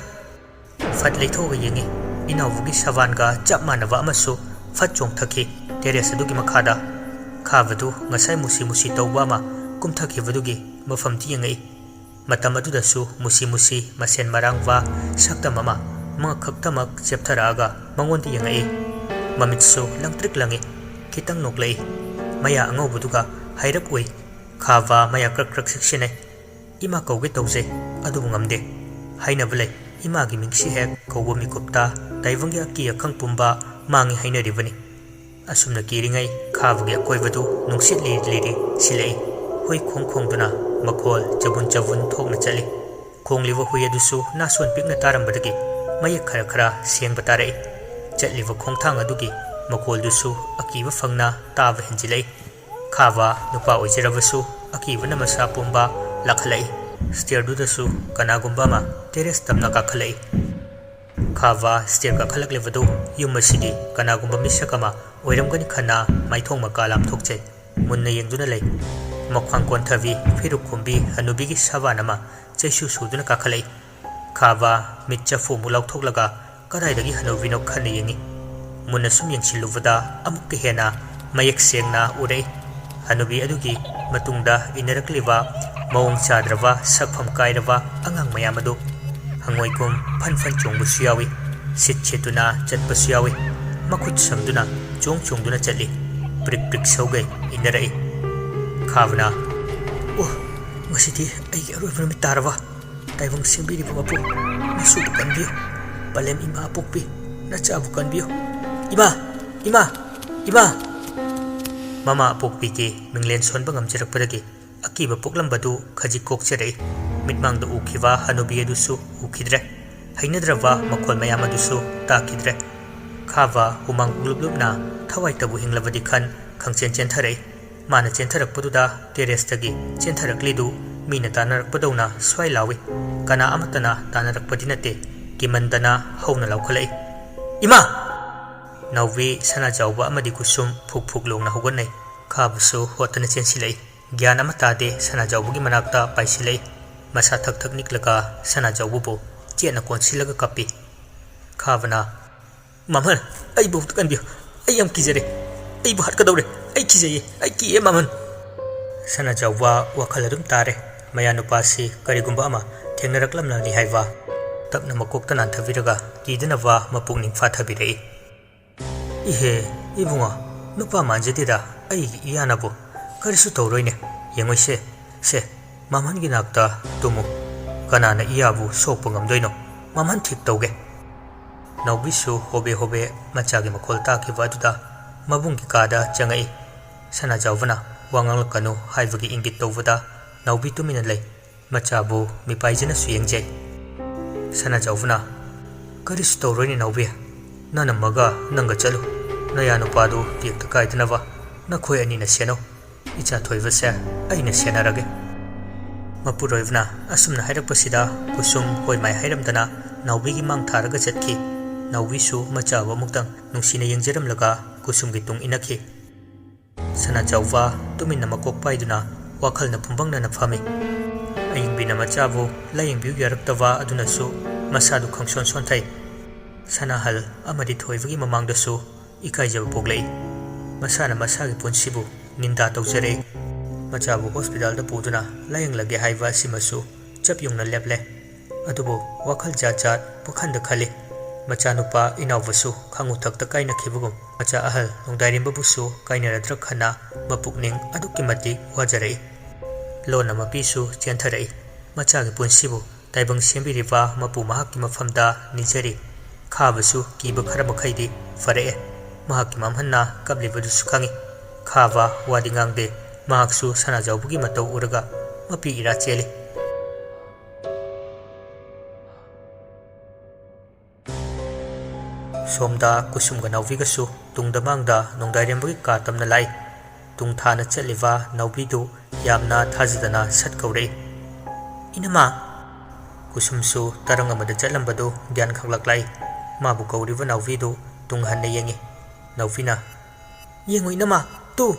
ꯐꯠ ꯂꯩꯊꯣꯛꯑꯒ ꯌꯦꯡꯉꯤ꯫ ꯏꯅꯥꯎꯕꯒꯤ ꯁꯕꯥꯟꯒ ꯆꯞ ꯃꯥꯟꯅꯕ ꯑꯃꯁꯨ ꯐꯠ ꯆꯣꯡꯊꯈꯤ ꯇꯦꯔꯦꯁ ꯑꯗꯨꯒꯤ ꯃꯈꯥꯗ꯫ ꯈꯥꯕꯗꯨ ꯉꯁꯥꯏ ꯃꯨꯁꯤ ꯃꯨꯁꯤ ꯇꯧꯕ ꯑꯃ ꯀꯨꯝꯊꯈꯤꯕꯗꯨꯒꯤ ꯃꯐꯝꯗꯤ ꯌꯦꯡꯉꯛꯏ꯫ ꯃꯇꯝ ꯑꯗꯨꯗꯁꯨ ꯃꯨꯁꯤ ꯃꯨꯁꯤ ꯃꯁꯦꯟ ꯃꯔꯥꯡꯕ ꯁꯛꯇꯝ ꯑꯃ ꯃꯉꯛ ꯈꯛꯇꯃꯛ ꯆꯦꯞꯊꯔꯛꯑꯒ ꯃꯉꯣꯟꯗ ꯌꯦꯡꯉꯛꯏ꯫ ꯃꯃꯤꯠꯁꯨ ꯂꯪꯇ꯭ꯔꯤꯛ ꯂꯪꯏ꯫ ꯈꯤꯇꯪ ꯅꯣꯛꯂꯛꯏ꯫ ꯃꯌꯥ ꯑꯉꯧꯕꯗꯨꯒ ꯍꯩꯔꯞ ꯎꯏ꯫ ꯈꯥꯕ ꯃꯌꯥ ꯀ꯭ꯔꯛ ꯀ꯭ꯔꯛ ꯁꯤꯛꯁꯤꯟꯅꯩ꯫ "ꯏꯃꯥ ꯀꯧꯒꯦ ꯇꯧꯖꯩ, ꯑꯗꯨꯕꯨ ꯉꯝꯗꯦ꯫ ꯍꯥꯏꯅꯕ ꯂꯩ, ꯏꯃꯥꯒꯤ ꯃꯤꯡꯁꯤ ꯍꯦꯛ ꯀꯧꯕ ꯃꯤꯀꯨꯞꯇ ꯇꯥꯏꯕꯪꯒꯤ ꯑꯀꯤ ꯑꯈꯪ ꯄꯨꯝꯕ ꯃꯥꯡꯉꯤ ꯍꯥꯏꯅꯔꯤꯕꯅꯤ꯫" ꯑꯁꯨꯝꯅ ꯀꯤꯔꯤꯉꯩ ꯈꯥꯕꯒꯤ ꯑꯀꯣꯏꯕꯗꯨ ꯅꯨꯡꯁꯤꯠ ꯂꯤꯔꯤ ꯂꯤꯔꯤ ꯁꯤꯜꯂꯛꯏ꯫ ꯍꯨꯏ ꯈꯣꯡ ꯈꯣꯡꯗꯨꯅ ꯃꯈꯣꯜ ꯆꯕꯨꯟ ꯆꯕꯨꯟ ꯊꯣꯛꯅ ꯆꯠꯂꯤ꯫ ꯈꯣꯡꯂꯤꯕ ꯍꯨꯏ ꯑꯗꯨꯁꯨ ꯅꯥꯁꯣꯟ ꯄꯤꯛꯅ ꯇꯥꯔꯝꯕꯗꯒꯤ ꯃꯌꯦꯛ ꯈꯔ ꯈꯔ ꯁꯦꯡꯕ ꯇꯥꯔꯛꯏ꯫ ꯆꯠꯂꯤꯕ ꯈꯣꯡꯊꯥꯡ ꯑꯗꯨꯒꯤ ꯃꯈꯣꯜꯗꯨꯁꯨ ꯑꯀꯤꯕ ꯐꯪꯅ ꯇꯥꯕ ꯍꯦꯟꯖꯤꯜꯂꯛꯏ꯫ ꯈꯥꯕ ꯅꯨꯄꯥ ꯑꯣꯏꯖꯔꯕꯁꯨ ꯑꯀꯤꯕꯅ ꯃꯁꯥ ꯄꯨꯝꯕ ꯂꯥꯛꯈꯠꯂꯛꯏ꯫ ꯁ꯭ꯇꯦꯌꯔꯗꯨꯗꯁꯨ ꯀꯅꯥꯒꯨꯝꯕ ꯑꯃ ꯇꯦꯔꯦꯁ ꯇꯝꯅ ꯀꯥꯈꯠꯂꯛꯏ꯫ ꯈꯥꯕ ꯁ꯭ꯇꯦꯌꯔ ꯀꯥꯈꯠꯂꯛꯂꯤꯕꯗꯨ ꯌꯨꯝ ꯑꯁꯤꯒꯤ ꯀꯅꯥꯒꯨꯝꯕ ꯃꯤꯁꯛ ꯑꯃ ꯑꯣꯏꯔꯝꯒꯅꯤ ꯈꯟꯅ ꯃꯥꯏꯊꯣꯡ ꯃꯀꯥ ꯂꯥꯝꯊꯣꯛꯆꯩ꯫ ꯃꯨꯟꯅ ꯌꯦꯡꯗꯨꯅ ꯂꯩ꯫ ꯃꯈ꯭ꯋꯥꯡ ꯀꯣꯟꯊꯕꯤ, ꯐꯤꯔꯨꯛ ꯈꯨꯝꯕꯤ ꯍꯅꯨꯕꯤꯒꯤ ꯁꯕꯥꯟ ꯑꯃ ꯆꯩꯁꯨ ꯁꯨꯗꯨꯅ ꯀꯥꯈꯠꯂꯛꯏ꯫ ꯈꯥꯕ ꯃꯤꯠ ꯆꯐꯨꯃꯨꯛ ꯂꯥꯎꯊꯣꯛꯂꯒ ꯀꯗꯥꯏꯗꯒꯤ ꯍꯅꯨꯕꯤꯅꯣ ꯈꯟꯅ ꯌꯦꯡꯏ꯫ ꯃꯨꯟꯅ ꯁꯨꯝ ꯌꯦꯡꯁꯤꯜꯂꯨꯕꯗ ꯑꯃꯨꯛꯀ ꯍꯦꯟꯅ ꯃꯌꯦꯛ ꯁꯦꯡꯅ ꯎꯔꯛꯏ꯫ ꯍꯅꯨꯕꯤ ꯑꯗꯨꯒꯤ ꯃꯇꯨꯡꯗ ꯏꯟꯅꯔꯛꯂꯤꯕ ꯃꯑꯣꯡ ꯆꯥꯗ꯭ꯔꯕ, ꯁꯛꯐꯝ ꯀꯥꯏꯔꯕ ꯑꯉꯥꯡ ꯃꯌꯥꯝ ꯑꯗꯨ꯫ ꯍꯪꯉꯣꯏꯒꯨꯝ ꯐꯟ ꯐꯟ ꯆꯣꯡꯕꯁꯨ ꯌꯥꯎꯏ, ꯁꯤꯠ ꯁꯤꯠꯇꯨꯅ ꯆꯠꯄꯁꯨ ꯌꯥꯎꯏ, ꯃꯈꯨꯠ ꯁꯝꯗꯨꯅ ꯆꯣꯡ ꯆꯣꯡꯗꯨꯅ ꯆꯠꯂꯤ, ꯄ꯭ꯔꯤꯛ ꯄ꯭ꯔꯤꯛ ꯁꯧꯒꯩ ꯏꯟꯅꯔꯛꯏ꯫ ꯈꯥꯕꯅ, "ꯑꯣ, ꯉꯁꯤꯗꯤ ꯑꯩꯒꯤ ꯑꯔꯣꯏꯕ ꯅꯨꯃꯤꯠ ꯇꯥꯔꯕ? ꯇꯥꯏꯕꯪ ꯁꯦꯝꯕꯤꯔꯤꯕ ꯃꯄꯨ, ꯅꯁꯨꯕꯨ ꯀꯟꯕꯤꯌꯨ꯫ ꯄꯂꯦꯝ ꯏꯃꯥ ꯑꯄꯣꯛꯄꯤ, ꯅꯆꯥꯕꯨ ꯀꯟꯕꯤꯌꯨ꯫ ꯏꯃꯥ! ꯏꯃꯥ! ꯏꯃꯥ!" ꯃꯃꯥ ꯑꯄꯣꯛꯄꯤꯒꯤ ꯃꯤꯡꯂꯦꯟ ꯁꯣꯟꯕ ꯉꯝꯖꯔꯛꯄꯗꯒꯤ ꯑꯀꯤꯕ ꯄꯣꯛꯂꯝꯕꯗꯨ ꯈꯖꯤꯛ ꯀꯣꯛꯆꯔꯛꯏ꯫ ꯃꯤꯠꯃꯥꯡꯗ ꯎꯈꯤꯕ ꯍꯅꯨꯕꯤ ꯑꯗꯨꯁꯨ ꯎꯈꯤꯗ꯭ꯔꯦ꯫ ꯍꯩꯅꯗ꯭ꯔꯕ ꯃꯈꯣꯜ ꯃꯌꯥꯝ ꯑꯗꯨꯁꯨ ꯇꯥꯈꯤꯗ꯭ꯔꯦ꯫ ꯈꯥꯕ ꯍꯨꯃꯥꯡ ꯂꯨꯞ ꯂꯨꯞꯅ ꯊꯋꯥꯏꯇꯕꯨ ꯍꯤꯡꯂꯕꯗꯤ ꯈꯟ ꯈꯪꯆꯦꯟ ꯆꯦꯟꯊꯔꯛꯏ꯫ ꯃꯥꯅ ꯆꯦꯟꯊꯔꯛꯄꯗꯨꯗ ꯇꯦꯔꯦꯁꯇꯒꯤ ꯆꯦꯟꯊꯔꯛꯂꯤꯗꯨ ꯃꯤꯅ ꯇꯥꯟꯅꯔꯛꯄꯗꯧꯅ ꯁ꯭ꯋꯥꯏ ꯂꯥꯎꯏ꯫ ꯀꯅꯥ ꯑꯃꯠꯇꯅ ꯇꯥꯟꯅꯔꯛꯄꯗꯤ ꯅꯠꯇꯦ꯫ ꯀꯤꯃꯟꯗꯅ ꯍꯧꯅ ꯂꯥꯎꯈꯠꯂꯛꯏ, "ꯏꯃꯥ!" ꯅꯥꯎꯕꯤ, ꯁꯅꯥꯖꯥꯎꯕ ꯑꯃꯗꯤ ꯀꯨꯁꯨꯝ ꯐꯨꯛ ꯐꯨꯛ ꯂꯣꯡꯅ ꯍꯧꯒꯠꯅꯩ꯫ ꯈꯥꯕꯁꯨ ꯍꯣꯠꯇꯅ ꯆꯦꯟꯁꯤꯜꯂꯛꯏ꯫ ꯒ꯭ꯌꯥꯟ ꯑꯃ ꯇꯥꯗꯦ, ꯁꯅꯥꯖꯥꯎꯕꯒꯤ ꯃꯅꯥꯛꯇ ꯄꯥꯏꯁꯤꯜꯂꯛꯏ꯫ ꯃꯁꯥ ꯊꯛ ꯊꯛ ꯅꯤꯛꯂꯒ ꯁꯅꯥꯖꯥꯎꯕꯕꯨ ꯆꯦꯠꯅ ꯀꯣꯟꯁꯤꯜꯂꯒ ꯀꯞꯄꯤ꯫ ꯈꯥꯕꯅ, "ꯃꯃꯜ, ꯑꯩꯕꯨ ꯑꯝꯇ ꯀꯟꯕꯤꯌꯨ꯫ ꯑꯩ ꯌꯥꯝ ꯀꯤꯖꯔꯦ꯫ ꯑꯩꯕꯨ ꯍꯥꯠꯀꯗꯧꯔꯦ꯫ ꯑꯩ ꯀꯤꯖꯩꯌꯦ꯫ ꯑꯩ ꯀꯤꯌꯦ, ꯃꯃꯜ!" ꯁꯅꯥꯖꯥꯎꯕ ꯋꯥꯈꯜ ꯑꯗꯨꯝ ꯇꯥꯔꯦ꯫ ꯃꯌꯥꯅꯨꯄꯥꯁꯤ ꯀꯔꯤꯒꯨꯝꯕ ꯑꯃ ꯊꯦꯡꯅꯔꯛꯂꯝꯂꯅꯤ ꯍꯥꯏꯕ꯫ ꯇꯞꯅ ꯃꯀꯣꯛꯇ ꯅꯥꯟꯊꯕꯤꯔꯒ ꯀꯤꯗꯅꯕ ꯃꯄꯨꯛꯅꯤꯡ ꯐꯥꯊꯕꯤꯔꯛꯏ꯫ "ꯏꯍꯦ, ꯏꯕꯨꯡꯉꯣ, ꯅꯨꯄꯥ ꯃꯥꯟꯖꯗꯦꯗ ꯑꯩꯒꯤ ꯏꯌꯥꯅꯕꯨ꯫ ꯀꯔꯤꯁꯨ ꯇꯧꯔꯣꯏꯅꯦ, ꯌꯦꯡꯉꯣꯏꯁꯦ꯫ ꯁꯦ, ꯃꯃꯜꯒꯤ ꯅꯥꯛꯇ ꯇꯨꯝꯃꯨ꯫ ꯀꯅꯥꯅ ꯏꯌꯥꯕꯨ ꯁꯣꯛꯄ ꯉꯝꯗꯣꯏꯅꯣ? ꯃꯃꯜ ꯊꯤꯛ ꯇꯧꯒꯦ꯫" ꯅꯥꯎꯕꯤꯁꯨ ꯍꯣꯕꯦ ꯍꯣꯕꯦ ꯃꯆꯥꯒꯤ ꯃꯈꯣꯜ ꯇꯥꯈꯤꯕ ꯑꯗꯨꯗ ꯃꯕꯨꯡꯒꯤ ꯀꯥꯗ ꯆꯪꯉꯛꯏ꯫ ꯁꯅꯥꯖꯥꯎꯕꯅ ꯋꯥ ꯉꯥꯡꯂꯛꯀꯅꯨ ꯍꯥꯏꯕꯒꯤ ꯏꯪꯒꯤꯠ ꯇꯧꯕꯗ ꯅꯥꯎꯕꯤ ꯇꯨꯃꯤꯟꯅ ꯂꯩ꯫ ꯃꯆꯥꯕꯨ ꯃꯤꯄꯥꯏꯖꯅꯁꯨ ꯌꯦꯡꯖꯩ꯫ ꯁꯅꯥꯖꯥꯎꯕꯅ, "ꯀꯔꯤꯁꯨ ꯇꯧꯔꯣꯏꯅꯦ ꯅꯥꯎꯕꯤ, ꯅꯅꯝꯃꯒ ꯅꯪꯒ ꯆꯠꯂꯨ꯫ ꯅꯌꯥ ꯅꯨꯄꯥꯗꯨ ꯇꯦꯛꯇ ꯀꯥꯏꯗꯅꯕ ꯅꯈꯣꯏ ꯑꯅꯤꯅ ꯁꯦꯟꯅꯧ꯫ ꯏꯆꯥ ꯊꯣꯏꯕꯁꯦ ꯑꯩꯅ ꯁꯦꯟꯅꯔꯒꯦ꯫" ꯃꯄꯨꯔꯣꯏꯕꯅ ꯑꯁꯨꯝꯅ ꯍꯥꯏꯔꯛꯄꯁꯤꯗ ꯀꯨꯁꯨꯝ ꯍꯣꯏ ꯃꯥꯏ ꯍꯥꯏꯔꯝꯗꯅ ꯅꯥꯎꯕꯤꯒꯤ ꯃꯥꯡ ꯊꯥꯔꯒ ꯆꯠꯈꯤ꯫ ꯅꯥꯎꯕꯤꯁꯨ ꯃꯆꯥꯕꯨ ꯑꯃꯨꯛꯇꯪ ꯅꯨꯡꯁꯤꯅ ꯌꯦꯡꯖꯔꯝꯂꯒ ꯀꯨꯁꯨꯝꯒꯤ ꯇꯨꯡ ꯏꯟꯅꯈꯤ꯫ ꯁꯅꯥꯖꯥꯎꯕ ꯇꯨꯃꯤꯟꯅ ꯃꯀꯣꯛ ꯄꯥꯏꯗꯨꯅ ꯋꯥꯈꯜꯅ ꯐꯨꯝꯕꯪꯅꯅ ꯐꯝꯃꯤ꯫ ꯑꯌꯤꯡꯕꯤꯅ ꯃꯆꯥꯕꯨ ꯂꯥꯌꯦꯡꯕꯤꯌꯨ ꯌꯥꯔꯛꯇꯕ ꯑꯗꯨꯅꯁꯨ ꯃꯁꯥꯗꯨ ꯈꯪꯁꯣꯟ ꯁꯣꯟꯊꯩ꯫ ꯁꯅꯥꯍꯜ ꯑꯃꯗꯤ ꯊꯣꯏꯕꯒꯤ ꯃꯃꯥꯡꯗꯁꯨ ꯏꯀꯥꯏꯖꯕ ꯄꯣꯛꯂꯛꯏ꯫ ꯃꯁꯥꯅ ꯃꯁꯥꯒꯤ ꯄꯨꯟꯁꯤꯕꯨ ꯅꯤꯟꯗꯥ ꯇꯧꯖꯔꯛꯏ꯫ ꯃꯆꯥꯕꯨ ꯍꯣꯁꯄꯤꯇꯥꯜꯗ ꯄꯨꯗꯨꯅ ꯂꯥꯌꯦꯡꯂꯒꯦ ꯍꯥꯏꯕ ꯑꯁꯤꯃꯁꯨ ꯆꯞ ꯌꯨꯡꯅ ꯂꯦꯞꯂꯦ꯫ ꯑꯗꯨꯕꯨ ꯋꯥꯈꯜ ꯖꯥꯠ ꯖꯥꯠ ꯋꯥꯈꯜꯗ ꯈꯜꯂꯤ꯫ ꯃꯆꯥꯅꯨꯄꯥ ꯏꯅꯥꯎꯕꯁꯨ ꯈꯥꯉꯨ ꯊꯛꯇ ꯀꯥꯏꯅꯈꯤꯕꯒꯨꯝ ꯃꯆꯥ ꯑꯍꯜ ꯅꯣꯡꯗꯥꯏꯔꯦꯝꯕꯕꯨꯁꯨ ꯀꯥꯏꯅꯔꯗ꯭ꯔꯥ ꯈꯟꯅ ꯃꯄꯨꯛꯅꯤꯡ ꯑꯗꯨꯛꯀꯤ ꯃꯇꯤꯛ ꯋꯥꯖꯔꯛꯏ꯫ ꯂꯣꯟꯅ ꯃꯄꯤꯁꯨ ꯆꯦꯟꯊꯔꯛꯏ꯫ ꯃꯆꯥꯒꯤ ꯄꯨꯟꯁꯤꯕꯨ ꯇꯥꯏꯕꯪ ꯁꯦꯝꯕꯤꯔꯤꯕ ꯃꯄꯨ ꯃꯍꯥꯛꯀꯤ ꯃꯐꯝꯗ ꯅꯤꯖꯔꯤ꯫ ꯈꯥꯕꯁꯨ ꯀꯤꯕ ꯈꯔ ꯃꯈꯩꯗꯤ ꯐꯔꯛꯑꯦ꯫ ꯃꯍꯥꯛꯀꯤ ꯃꯝꯍꯟꯅ ꯀꯞꯂꯤꯕꯗꯨꯁꯨ ꯈꯪꯏ꯫ ꯈꯥꯕ ꯋꯥꯗꯤ ꯉꯥꯡꯗꯦ꯫ ꯃꯍꯥꯛꯁꯨ ꯁꯅꯥꯖꯥꯎꯕꯒꯤ ꯃꯇꯧ ꯎꯔꯒ ꯃꯄꯤ ꯏꯔꯥ ꯆꯦꯜꯂꯤ꯫ ꯁꯣꯝꯗ ꯀꯨꯁꯨꯝꯒ ꯅꯥꯎꯕꯤꯒꯁꯨ ꯇꯨꯡꯗ ꯃꯥꯡꯗ ꯅꯣꯡꯗꯥꯏꯔꯦꯝꯕꯒꯤ ꯀꯥ ꯇꯝꯅ ꯂꯥꯛꯏ꯫ ꯇꯨꯡ ꯊꯥꯅ ꯆꯠꯂꯤꯕ ꯅꯥꯎꯕꯤꯗꯨ ꯌꯥꯝꯅ ꯊꯥꯖꯗꯅ ꯁꯠ ꯀꯧꯔꯛꯏ꯫ "ꯏꯅꯝꯃ!" ꯀꯨꯁꯨꯝꯁꯨ ꯇꯔꯪ ꯑꯃꯗ ꯆꯠꯂꯝꯕꯗꯨ ꯒ꯭ꯌꯥꯟ ꯈꯛꯂꯛꯂꯛꯏ꯫ ꯃꯥꯕꯨ ꯀꯧꯔꯤꯕ ꯅꯥꯎꯕꯤꯗꯨ ꯇꯨꯡ ꯍꯟꯅ ꯌꯦꯡꯉꯤ꯫ ꯅꯥꯎꯕꯤꯅ, "ꯌꯦꯡꯉꯨ ꯏꯅꯝꯃ, ꯇꯨ!"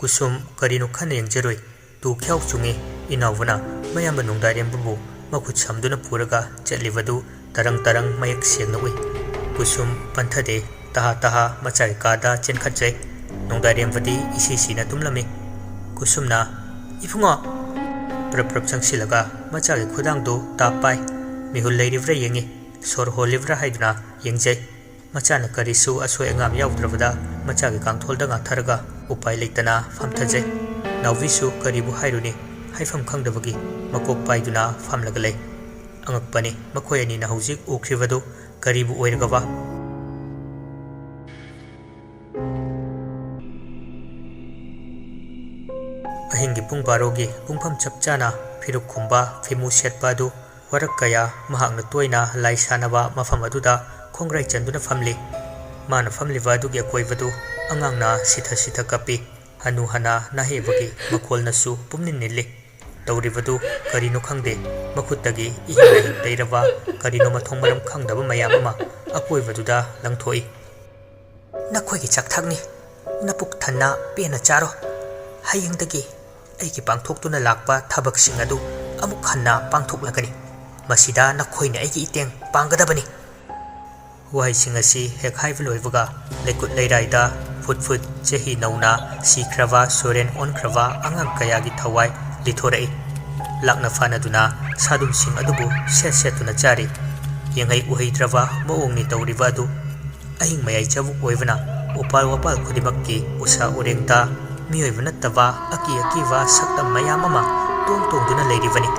ꯀꯨꯁꯨꯝ ꯀꯔꯤꯅꯣ ꯈꯟꯅ ꯌꯦꯡꯖꯔꯨꯏ꯫ ꯇꯨ ꯈ꯭ꯌꯥꯎ ꯆꯨꯡꯉꯤ꯫ ꯏꯅꯥꯎꯕꯅ ꯃꯌꯥꯝꯕ ꯅꯣꯡꯗꯥꯏꯔꯦꯝꯕꯕꯨ ꯃꯈꯨꯠ ꯁꯝꯗꯨꯅ ꯄꯨꯔꯒ ꯆꯠꯂꯤꯕꯗꯨ ꯇꯔꯪ ꯇꯔꯪ ꯃꯌꯦꯛ ꯁꯦꯡꯅ ꯎꯏ꯫ ꯀꯨꯁꯨꯝ ꯄꯟꯊꯗꯦ꯫ ꯇꯍꯥ ꯇꯍꯥ ꯃꯆꯥꯒꯤ ꯀꯥꯗ ꯆꯦꯟꯈꯠꯆꯩ꯫ ꯅꯣꯡꯗꯥꯏꯔꯦꯝꯕꯗꯤ ꯏꯁꯤ ꯁꯤꯅ ꯇꯨꯝꯂꯝꯃꯤ꯫ ꯀꯨꯁꯨꯝꯅ, "ꯏꯕꯨꯡꯉꯣ!" ꯄ꯭ꯔꯞ ꯄ꯭ꯔꯞ ꯆꯪꯁꯤꯜꯂꯒ ꯃꯆꯥꯒꯤ ꯈꯨꯗꯥꯡꯗꯨ ꯇꯥꯞ ꯄꯥꯏ꯫ ꯃꯤꯍꯨꯜ ꯂꯩꯔꯤꯕ꯭ꯔꯥ ꯌꯦꯡꯉꯤ꯫ ꯁꯣꯔ ꯍꯣꯜꯂꯤꯕ꯭ꯔꯥ ꯍꯥꯏꯗꯨꯅ ꯌꯦꯡꯖꯩ꯫ ꯃꯆꯥꯅ ꯀꯔꯤꯁꯨ ꯑꯁꯣꯏ ꯑꯉꯥꯝ ꯌꯥꯎꯗ꯭ꯔꯕꯗ ꯃꯆꯥꯒꯤ ꯀꯥꯡꯊꯣꯜꯗ ꯉꯥꯊꯔꯒ ꯎꯄꯥꯏ ꯂꯩꯇꯅ ꯐꯝꯊꯖꯩ꯫ ꯅꯥꯎꯕꯤꯁꯨ ꯀꯔꯤꯕꯨ ꯍꯥꯏꯔꯨꯅꯤ, ꯍꯥꯏꯐꯝ ꯈꯪꯗꯕꯒꯤ ꯃꯀꯣꯛ ꯄꯥꯏꯗꯨꯅ ꯐꯝꯂꯒ ꯂꯩ꯫ ꯑꯉꯛꯄꯅꯤ, ꯃꯈꯣꯏ ꯑꯅꯤꯅ ꯍꯧꯖꯤꯛ ꯎꯈ꯭ꯔꯤꯕꯗꯨ ꯀꯔꯤꯕꯨ ꯑꯣꯏꯔꯒꯕ? ꯑꯍꯤꯡꯒꯤ ꯄꯨꯡ ꯕꯥꯔꯣꯒꯤ ꯄꯨꯡꯐꯝ ꯆꯞ ꯆꯥꯅ ꯐꯤꯔꯨꯛ ꯈꯨꯝꯕ, ꯐꯤꯃꯨ ꯁꯦꯠꯄ ꯑꯗꯨ ꯋꯥꯔꯛ ꯀꯌꯥ ꯃꯍꯥꯛꯅ ꯇꯣꯏꯅ ꯂꯥꯏ ꯁꯥꯟꯅꯕ ꯃꯐꯝ ꯑꯗꯨꯗ ꯈꯣꯡꯒ꯭ꯔꯥꯏ ꯆꯟꯗꯨꯅ ꯐꯝꯂꯤ꯫ ꯃꯥꯅ ꯐꯝꯂꯤꯕ ꯑꯗꯨꯒꯤ ꯑꯀꯣꯏꯕꯗꯨ ꯑꯉꯥꯡꯅ ꯁꯤꯊ ꯁꯤꯊ ꯀꯞꯄꯤ꯫ ꯍꯅꯨ ꯍꯅꯥ ꯅꯥꯍꯦꯕꯒꯤ ꯃꯈꯣꯜꯅꯁꯨ ꯄꯨꯝꯅꯤꯟ ꯅꯤꯜꯂꯤ꯫ ꯇꯧꯔꯤꯕꯗꯨ ꯀꯔꯤꯅꯣ ꯈꯪꯗꯦ, ꯃꯈꯨꯠꯇꯒꯤ ꯏꯍꯤꯡ ꯅꯥꯍꯤꯡ ꯇꯩꯔꯕ ꯀꯔꯤꯅꯣ ꯃꯊꯣꯡ ꯃꯔꯝ ꯈꯪꯗꯕ ꯃꯌꯥꯝ ꯑꯃ ꯑꯀꯣꯏꯕꯗꯨꯗ ꯂꯪꯊꯣꯛꯏ꯫ "ꯅꯈꯣꯏꯒꯤ ꯆꯥꯛꯊꯥꯛꯅꯤ, ꯅꯄꯨꯛ ꯊꯟꯅ ꯄꯦꯟꯅ ꯆꯥꯔꯣ꯫ ꯍꯌꯦꯡꯗꯒꯤ ꯑꯩꯒꯤ ꯄꯥꯡꯊꯣꯛꯇꯨꯅ ꯂꯥꯛꯄ ꯊꯕꯛꯁꯤꯡ ꯑꯗꯨ ꯑꯃꯨꯛ ꯍꯟꯅ ꯄꯥꯡꯊꯣꯛꯂꯒꯅꯤ꯫ ꯃꯁꯤꯗ ꯅꯈꯣꯏꯅ ꯑꯩꯒꯤ ꯏꯇꯦꯡ ꯄꯥꯡꯒꯗꯕꯅꯤ"꯫ ꯋꯥꯍꯩꯁꯤꯡ ꯑꯁꯤ ꯍꯦꯛ ꯍꯥꯏꯕ ꯂꯣꯏꯕꯒ ꯂꯩꯀꯨꯠ ꯂꯩꯔꯥꯏꯗ ꯐꯨꯠ ꯐꯨꯠ ꯆꯍꯤ ꯅꯧꯅ ꯁꯤꯈ꯭ꯔꯕ ꯁꯣꯔꯦꯟ ꯑꯣꯟꯈ꯭ꯔꯕ ꯑꯉꯥꯡ ꯀꯌꯥꯒꯤ ꯊꯋꯥꯏ ꯂꯤꯊꯣꯔꯛꯏ꯫ ꯂꯥꯛꯅ ꯐꯥꯅꯗꯨꯅ ꯁꯥꯗꯨꯝꯁꯤꯡ ꯑꯗꯨꯕꯨ ꯁꯦꯠ ꯁꯦꯠꯇꯨꯅ ꯆꯥꯔꯤ꯫ ꯌꯦꯡꯍꯩ ꯎꯍꯩꯗ꯭ꯔꯕ ꯃꯑꯣꯡꯅꯤ ꯇꯧꯔꯤꯕ ꯑꯗꯨ꯫ ꯑꯍꯤꯡ ꯃꯌꯥꯏ ꯆꯕꯨꯛ ꯑꯣꯏꯕꯅ ꯎꯄꯥꯜ ꯋꯥꯄꯥꯜ ꯈꯨꯗꯤꯡꯃꯛꯀꯤ ꯎꯁꯥ ꯎꯔꯦꯡꯗ ꯃꯤꯑꯣꯏꯕ ꯅꯠꯇꯕ ꯑꯀꯤ ꯑꯀꯤꯕ ꯁꯛꯇꯝ ꯃꯌꯥꯝ ꯑꯃ ꯇꯣꯡ ꯇꯣꯡꯗꯨꯅ ꯂꯩꯔꯤꯕꯅꯤ꯫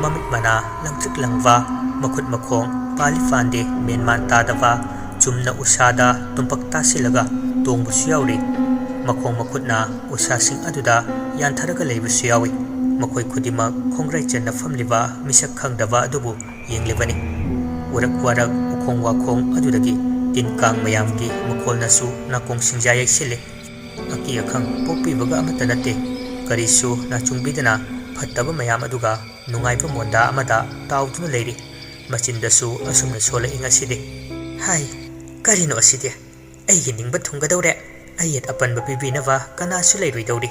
ꯃꯃꯤꯠ ꯃꯅꯥ ꯂꯪꯇ꯭ꯔꯤꯛ ꯂꯪꯕ, ꯃꯈꯨꯠ ꯃꯈꯣꯡ ꯄꯥꯜꯂꯤ ꯄꯥꯟꯗꯦ ꯃꯦꯟ ꯃꯥꯟ ꯇꯥꯗꯕ, ꯆꯨꯝꯅ ꯎꯁꯥꯗ ꯇꯨꯝꯄꯛ ꯇꯥꯁꯤꯜꯂꯒ ꯇꯣꯡꯕꯁꯨ ꯌꯥꯎꯔꯤ꯫ ꯃꯈꯣꯡ ꯃꯈꯨꯠꯅ ꯎꯁꯥꯁꯤꯡ ꯑꯗꯨꯗ ꯌꯥꯟꯊꯔꯒ ꯂꯩꯕꯁꯨ ꯌꯥꯎꯏ꯫ ꯃꯈꯣꯏ ꯈꯨꯗꯤꯡꯃꯛ ꯈꯣꯡꯒ꯭ꯔꯥꯏ ꯆꯟꯅ ꯐꯝꯂꯤꯕ ꯃꯤꯁꯛ ꯈꯪꯗꯕ ꯑꯗꯨꯕꯨ ꯌꯦꯡꯂꯤꯕꯅꯤ꯫ ꯎꯔꯛ ꯋꯥꯔꯛ, ꯎꯈꯣꯡ ꯋꯥꯈꯣꯡ ꯑꯗꯨꯗꯒꯤ ꯇꯤꯟ ꯀꯥꯡ ꯃꯌꯥꯝꯒꯤ ꯃꯈꯣꯜꯅꯁꯨ ꯅꯥꯀꯣꯡ ꯁꯤꯡꯖꯥ ꯌꯩꯁꯤꯜꯂꯤ꯫ ꯑꯀꯤ ꯑꯈꯪ ꯄꯣꯛꯄꯤꯕꯒ ꯑꯃꯠꯇ ꯅꯠꯇꯦ꯫ ꯀꯔꯤꯁꯨ ꯅꯥꯆꯨꯡꯕꯤꯗꯅ ꯐꯠꯇꯕ ꯃꯌꯥꯝ ꯑꯗꯨꯒ ꯅꯨꯡꯉꯥꯏꯕ ꯃꯣꯟꯗꯥ ꯑꯃꯗ ꯇꯥꯎꯗꯨꯅ ꯂꯩꯔꯤ꯫ ꯃꯆꯤꯟꯗꯁꯨ ꯑꯁꯨꯝꯅ ꯁꯣꯜꯂꯛꯏ ꯉꯁꯤꯗꯤ꯫ ꯍꯥꯏ, ꯀꯔꯤꯅꯣ ꯑꯁꯤꯗꯤ? ꯑꯩꯒꯤ ꯅꯤꯡꯕ ꯊꯨꯡꯒꯗꯧꯔꯦ꯫ ꯑꯌꯦꯠ ꯑꯄꯟꯕ ꯄꯤꯕꯤꯅꯕ ꯀꯅꯥꯁꯨ ꯂꯩꯔꯣꯏꯗꯧꯔꯤ꯫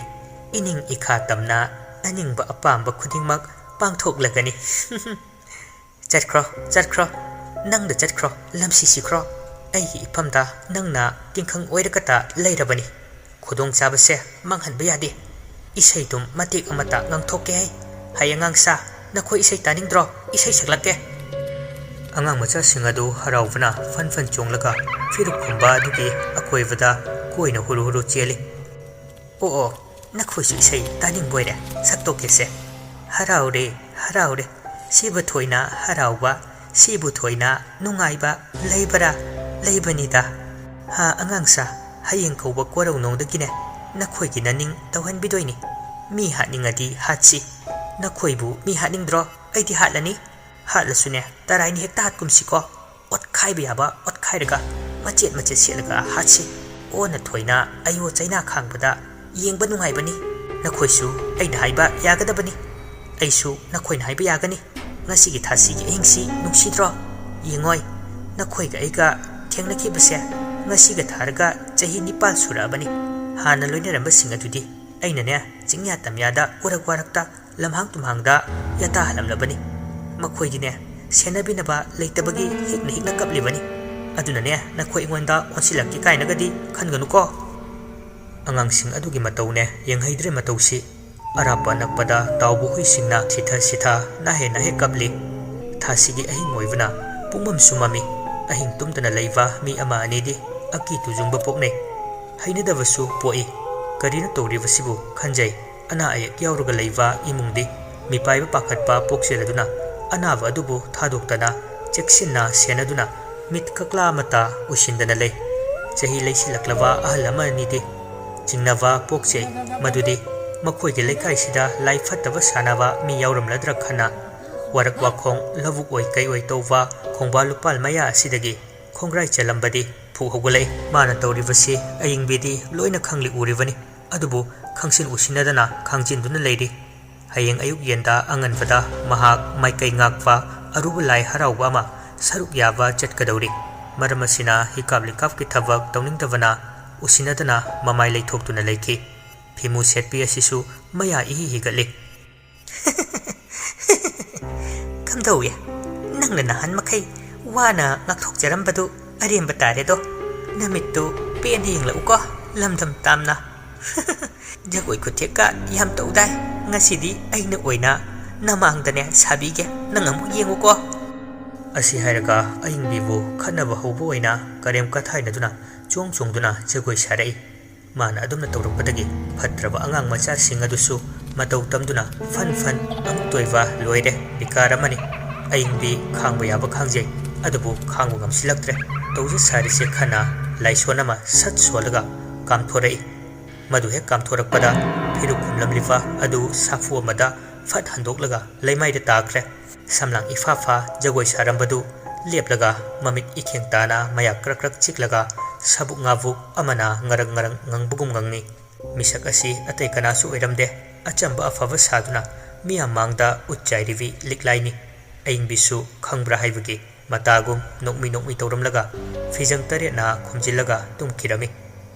ꯏꯅꯤꯡ ꯏꯈꯥ ꯇꯝꯅ ꯑꯅꯤꯡꯕ ꯑꯄꯥꯝꯕ ꯈꯨꯗꯤꯡꯃꯛ ꯄꯥꯡꯊꯣꯛꯂꯒꯅꯤ꯫ ꯆꯠꯈ꯭ꯔꯣ, ꯆꯠꯈ꯭ꯔꯣ, ꯅꯪꯗ ꯆꯠꯈ꯭ꯔꯣ, ꯂꯝꯁꯤ ꯁꯤꯈ꯭ꯔꯣ꯫ ꯑꯩꯒꯤ ꯏꯐꯝꯗ ꯅꯪꯅ ꯇꯤꯡꯈꯪ ꯑꯣꯏꯔꯒꯇ ꯂꯩꯔꯕꯅꯤ꯫ ꯈꯨꯗꯣꯡꯆꯥꯕꯁꯦ ꯃꯥꯡꯍꯟꯕ ꯌꯥꯗꯦ꯫ ꯏꯁꯩꯗꯨꯝ ꯃꯇꯦꯛ ꯑꯃꯇ ꯉꯥꯡꯊꯣꯛꯀꯦ ꯍꯥꯏ꯫ ꯍꯩ ꯑꯉꯥꯡꯁꯥ, ꯅꯈꯣꯏ ꯏꯁꯩ ꯇꯥꯅꯤꯡꯗ꯭ꯔꯣ? ꯏꯁꯩ ꯁꯛꯂꯛꯀꯦ꯫ ꯑꯉꯥꯡ ꯃꯆꯥꯁꯤꯡ ꯑꯗꯨ ꯍꯔꯥꯎꯕꯅ ꯐꯟ ꯐꯟ ꯆꯣꯡꯂꯒ ꯐꯤꯔꯨꯛ ꯈꯨꯝꯕ ꯑꯗꯨꯒꯤ ꯑꯀꯣꯏꯕꯗ ꯀꯣꯏꯅ ꯍꯨꯔꯨ ꯍꯨꯔꯨ ꯆꯦꯜꯂꯤ꯫ ꯑꯣ, ꯑꯣ, ꯅꯈꯣꯏꯁꯨ ꯏꯁꯩ ꯇꯥꯅꯤꯡꯕ ꯑꯣꯏꯔꯦ, ꯁꯛꯇꯣꯛꯀꯦꯁꯦ꯫ ꯍꯔꯥꯎꯔꯦ, ꯍꯔꯥꯎꯔꯦ, ꯁꯤꯕꯨ ꯊꯣꯏꯅ ꯍꯔꯥꯎꯕ, ꯁꯤꯕꯨ ꯊꯣꯏꯅ ꯅꯨꯡꯉꯥꯏꯕ ꯂꯩꯕ꯭ꯔꯥ? ꯂꯩꯕꯅꯤꯗ꯫ ꯍꯥ, ꯑꯉꯥꯡꯁꯥ, ꯍꯌꯦꯡ ꯀꯧꯕ ꯀꯣꯔꯧꯅꯣꯡꯗꯒꯤꯅꯦ, ꯅꯈꯣꯏꯒꯤ ꯅꯅꯤꯡ ꯇꯧꯍꯟꯕꯤꯗꯣꯏꯅꯤ꯫ ꯃꯤ ꯍꯥꯠꯅꯤꯡꯉꯗꯤ ꯍꯥꯠꯁꯤ꯫ ꯅꯈꯣꯏꯕꯨ ꯃꯤ ꯍꯥꯠꯅꯤꯡꯗ꯭ꯔꯣ? ꯑꯩꯗꯤ ꯍꯥꯠꯂꯅꯤ꯫ ꯍꯥꯠꯂꯁꯨꯅꯦ, ꯇꯔꯥꯏꯅ ꯍꯦꯛꯇ ꯍꯥꯠꯀꯨꯝꯁꯤꯀꯣ꯫ ꯑꯣꯠꯈꯥꯏꯕ ꯌꯥꯕ ꯑꯣꯠꯈꯥꯏꯔꯒ, ꯃꯆꯦꯠ ꯃꯆꯦꯠ ꯁꯦꯠꯂꯒ ꯍꯥꯠꯁꯤ꯫ ꯑꯣꯟꯅ ꯊꯣꯏꯅ ꯑꯌꯣ ꯆꯩꯅꯥ ꯈꯥꯡꯕꯗ ꯌꯦꯡꯕ ꯅꯨꯡꯉꯥꯏꯕꯅꯤ꯫ ꯅꯈꯣꯏꯁꯨ ꯑꯩꯅ ꯍꯥꯏꯕ ꯌꯥꯒꯗꯕꯅꯤ꯫ ꯑꯩꯁꯨ ꯅꯈꯣꯏꯅ ꯍꯥꯏꯕ ꯌꯥꯒꯅꯤ꯫ ꯉꯁꯤꯒꯤ ꯊꯥꯁꯤꯒꯤ ꯑꯍꯤꯡꯁꯤ ꯅꯨꯡꯁꯤꯗ꯭ꯔꯣ? ꯌꯦꯡꯉꯣꯏ, ꯅꯈꯣꯏꯒ ꯑꯩꯒ ꯊꯦꯡꯅꯈꯤꯕꯁꯦ ꯉꯁꯤꯒ ꯊꯥꯔꯒ ꯆꯍꯤ ꯅꯤꯄꯥꯜ ꯁꯨꯔꯛꯑꯕꯅꯤ꯫ ꯍꯥꯟꯅ ꯂꯣꯏꯅꯔꯝꯕꯁꯤꯡ ꯑꯗꯨꯗꯤ ꯑꯩꯅꯅꯦ, ꯆꯤꯡꯌꯥ ꯇꯝꯌꯥꯗ, ꯎꯔꯛ ꯋꯥꯔꯛꯇ, ꯂꯝꯍꯥꯡ ꯇꯨꯝꯍꯥꯡꯗ ꯌꯥꯇꯥꯍꯜꯂꯝꯂꯕꯅꯤ꯫ ꯃꯈꯣꯏꯗꯤꯅꯦ, ꯁꯦꯟꯅꯕꯤꯅꯕ ꯂꯩꯇꯕꯒꯤ ꯍꯤꯛꯅ ꯍꯤꯛꯅ ꯀꯞꯂꯤꯕꯅꯤ꯫ ꯑꯗꯨꯅꯅꯦ, ꯅꯈꯣꯏ ꯑꯩꯉꯣꯟꯗ ꯑꯣꯟꯁꯤꯜꯂꯛꯀꯦ ꯀꯥꯏꯅꯒꯗꯤ ꯈꯟꯒꯅꯨꯀꯣ꯫ ꯑꯉꯥꯡꯁꯤꯡ ꯑꯗꯨꯒꯤ ꯃꯇꯧꯅꯦ, ꯌꯦꯡꯍꯩꯗ꯭ꯔꯦ ꯃꯇꯧꯁꯤ꯫ ꯑꯔꯥꯞꯄ ꯑꯅꯛꯄꯗ ꯇꯥꯎꯕ ꯍꯨꯏꯁꯤꯡꯅ ꯁꯤꯊ ꯁꯤꯊ ꯅꯥꯍꯦ ꯅꯥꯍꯦ ꯀꯞꯂꯤ꯫ ꯊꯥꯁꯤꯒꯤ ꯑꯍꯤꯡ ꯑꯣꯏꯕꯅ ꯄꯨꯡꯃꯝꯁꯨ ꯃꯝꯃꯤ꯫ ꯑꯍꯤꯡ ꯇꯨꯝꯗꯅ ꯂꯩꯕ ꯃꯤ ꯑꯃ ꯑꯅꯤꯗꯤ ꯑꯀꯤ ꯇꯨꯖꯨꯡꯕ ꯄꯣꯛꯅꯩ꯫ ꯍꯩꯅꯗꯕꯁꯨ ꯄꯣꯛꯏ꯫ ꯀꯔꯤꯅꯣ ꯇꯧꯔꯤꯕꯁꯤꯕꯨ ꯈꯟꯖꯩ꯫ ꯑꯅꯥ ꯑꯌꯦꯛ ꯌꯥꯎꯔꯒ ꯂꯩꯕ ꯏꯃꯨꯡꯗꯤ ꯃꯤꯄꯥꯏꯕ ꯄꯥꯈꯠꯄ ꯄꯣꯛꯆꯔꯗꯨꯅ ꯑꯅꯥꯕ ꯑꯗꯨꯕꯨ ꯊꯥꯗꯣꯛꯇꯅ ꯆꯦꯛꯁꯤꯟꯅ ꯁꯦꯟꯅꯗꯨꯅ ꯃꯤꯠ ꯀꯛꯂꯥ ꯑꯃꯠꯇ ꯎꯏꯁꯤꯟꯗꯅ ꯂꯩ꯫ ꯆꯍꯤ ꯂꯩꯁꯤꯜꯂꯛꯂꯕ ꯑꯍꯜ ꯑꯃ ꯑꯅꯤꯗꯤ ꯆꯤꯡꯅꯕ ꯄꯣꯛꯆꯩ꯫ ꯃꯗꯨꯗꯤ ꯃꯈꯣꯏꯒꯤ ꯂꯩꯀꯥꯏꯁꯤꯗ ꯂꯥꯏ ꯐꯠꯇꯕ ꯁꯥꯟꯅꯕ ꯃꯤ ꯌꯥꯎꯔꯝꯂꯗ꯭ꯔꯥ ꯈꯟꯅ ꯋꯥꯔꯛ ꯋꯥꯈꯣꯡ ꯂꯧꯕꯨꯛ ꯑꯣꯏ ꯀꯩ ꯑꯣꯏ ꯇꯧꯕ ꯈꯣꯡꯕꯥꯜ ꯂꯨꯄꯥꯜ ꯃꯌꯥ ꯑꯁꯤꯗꯒꯤ ꯈꯣꯡꯒ꯭ꯔꯥꯏ ꯆꯜꯂꯝꯕꯗꯤ ꯐꯨ ꯍꯧꯒꯠꯂꯛꯏ꯫ ꯃꯥꯅ ꯇꯧꯔꯤꯕꯁꯤ ꯑꯌꯤꯡꯕꯤꯗꯤ ꯂꯣꯏꯅ ꯈꯪꯂꯤ ꯎꯔꯤꯕꯅꯤ꯫ ꯑꯗꯨꯕꯨ ꯈꯪꯁꯤꯟ ꯎꯁꯤꯟꯅꯗꯅ ꯈꯥꯡꯖꯤꯟꯗꯨꯅ ꯂꯩꯔꯤ꯫ ꯍꯌꯦꯡ ꯑꯌꯨꯛ ꯌꯦꯟꯗ ꯑꯉꯟꯕꯗ ꯃꯍꯥꯛ ꯃꯥꯏꯀꯩ ꯉꯥꯛꯄ ꯑꯔꯨꯕ ꯂꯥꯏ ꯍꯔꯥꯎꯕ ꯑꯃ ꯁꯔꯨꯛ ꯌꯥꯕ ꯆꯠꯀꯗꯧꯔꯤ꯫ ꯃꯔꯝ ꯑꯁꯤꯅ ꯍꯤꯀꯥꯞ ꯂꯤꯀꯥꯞꯀꯤ ꯊꯕꯛ ꯇꯧꯅꯤꯡꯗꯕꯅ ꯎꯁꯤꯟꯅꯗꯅ ꯃꯃꯥꯏ ꯂꯩꯊꯣꯛꯇꯨꯅ ꯂꯩꯈꯤ꯫ ꯐꯤꯃꯨ ꯁꯦꯠꯄꯤ ꯑꯁꯤꯁꯨ ꯃꯌꯥ ꯏꯍꯤ ꯍꯤꯒꯠꯂꯤ꯫ ꯀꯝꯗꯧꯏ? ꯅꯪꯅ ꯅꯍꯥꯟ ꯃꯈꯩ ꯋꯥꯅ ꯉꯥꯛꯊꯣꯛꯆꯔꯝꯕꯗꯨ ꯑꯔꯦꯝꯕ ꯇꯥꯔꯦꯗꯣ꯫ ꯅꯃꯤꯠꯇꯨ ꯄꯦꯟꯅ ꯌꯦꯡꯂꯛꯎꯀꯣ, ꯂꯝꯗꯝ ꯇꯥꯝꯅ꯫ ꯖꯒꯣꯏ ꯈꯨꯊꯦꯛꯀ ꯌꯥꯝ ꯇꯧꯗꯥꯏ꯫ ꯉꯁꯤꯗꯤ ꯑꯩꯅ ꯑꯣꯏꯅ ꯅꯃꯥꯡꯗꯅꯦ ꯁꯥꯕꯤꯒꯦ, ꯅꯪ ꯑꯃꯨꯛ ꯌꯦꯡꯉꯨꯀꯣ꯫ ꯑꯁꯤ ꯍꯥꯏꯔꯒ ꯑꯌꯤꯡꯕꯤꯕꯨ ꯈꯠꯅꯕ ꯍꯧꯕ ꯑꯣꯏꯅ ꯀꯔꯦꯝ ꯀꯊꯥꯏꯅꯗꯨꯅ ꯆꯣꯡ ꯆꯣꯡꯗꯨꯅ ꯖꯒꯣꯏ ꯁꯥꯔꯛꯏ꯫ ꯃꯥꯅ ꯑꯗꯨꯝꯅ ꯇꯧꯔꯛꯄꯗꯒꯤ ꯐꯠꯇ꯭ꯔꯕ ꯑꯉꯥꯡ ꯃꯆꯥꯁꯤꯡ ꯑꯗꯨꯁꯨ ꯃꯇꯧ ꯇꯝꯗꯨꯅ ꯐꯟ ꯐꯟ ꯑꯃꯨꯛ ꯇꯣꯏꯕ ꯂꯣꯏꯔꯦ, ꯕꯤꯀꯥꯔ ꯑꯃꯅꯤ꯫ ꯑꯌꯤꯡꯕꯤ ꯈꯥꯡꯕ ꯌꯥꯕ ꯈꯥꯡꯖꯩ, ꯑꯗꯨꯕꯨ ꯈꯥꯡꯕ ꯉꯝꯁꯤꯜꯂꯛꯇ꯭ꯔꯦ꯫ ꯇꯧꯖ ꯁꯥꯔꯤꯁꯦ ꯈꯟꯅ ꯂꯥꯏꯁꯣꯟ ꯑꯃ ꯁꯠ ꯁꯣꯜꯂꯒ ꯀꯥꯝꯊꯣꯔꯛꯏ꯫ ꯃꯗꯨ ꯍꯦꯛ ꯀꯥꯝꯊꯣꯔꯛꯄꯗ ꯐꯤꯔꯨꯛ ꯈꯨꯝꯂꯝꯂꯤꯕ ꯑꯗꯨ ꯁꯥꯐꯨ ꯑꯃꯗ ꯐꯠ ꯍꯟꯗꯣꯛꯂꯒ ꯂꯩꯃꯥꯏꯗ ꯇꯥꯈ꯭ꯔꯦ꯫ ꯁꯝꯂꯥꯡ ꯏꯐꯥ ꯐꯥ ꯖꯒꯣꯏ ꯁꯥꯔꯝꯕꯗꯨ ꯂꯦꯞꯂꯒ ꯃꯃꯤꯠ ꯏꯈꯦꯡ ꯇꯥꯅ ꯃꯌꯥ ꯀ꯭ꯔꯛ ꯀ꯭ꯔꯛ ꯆꯤꯛꯂꯒ ꯁꯕꯨꯛ ꯉꯥꯕꯨꯛ ꯑꯃꯅ ꯉꯔꯪ ꯉꯔꯪ ꯉꯪꯕꯒꯨꯝ ꯉꯪꯉꯤ꯫ ꯃꯤꯁꯛ ꯑꯁꯤ ꯑꯇꯩ ꯀꯅꯥꯁꯨ ꯑꯣꯏꯔꯝꯗꯦ꯫ ꯑꯆꯝꯕ ꯑꯐꯕ ꯁꯥꯗꯨꯅ ꯃꯤꯌꯥꯝ ꯃꯥꯡꯗ ꯎꯠ ꯆꯥꯏꯔꯤꯕꯤ ꯂꯤꯛꯂꯥꯏꯅꯤ꯫ ꯑꯌꯤꯡꯕꯤꯁꯨ ꯈꯪꯕ꯭ꯔꯥ ꯍꯥꯏꯕꯒꯤ ꯃꯇꯥꯒꯨꯝ ꯅꯣꯛꯃꯤ ꯅꯣꯛꯃꯤ ꯇꯧꯔꯝꯂꯒ ꯐꯤꯖꯪ ꯇꯔꯦꯠꯅ ꯈꯨꯝꯖꯤꯜꯂꯒ ꯇꯨꯝꯈꯤꯔꯝꯃꯤ꯫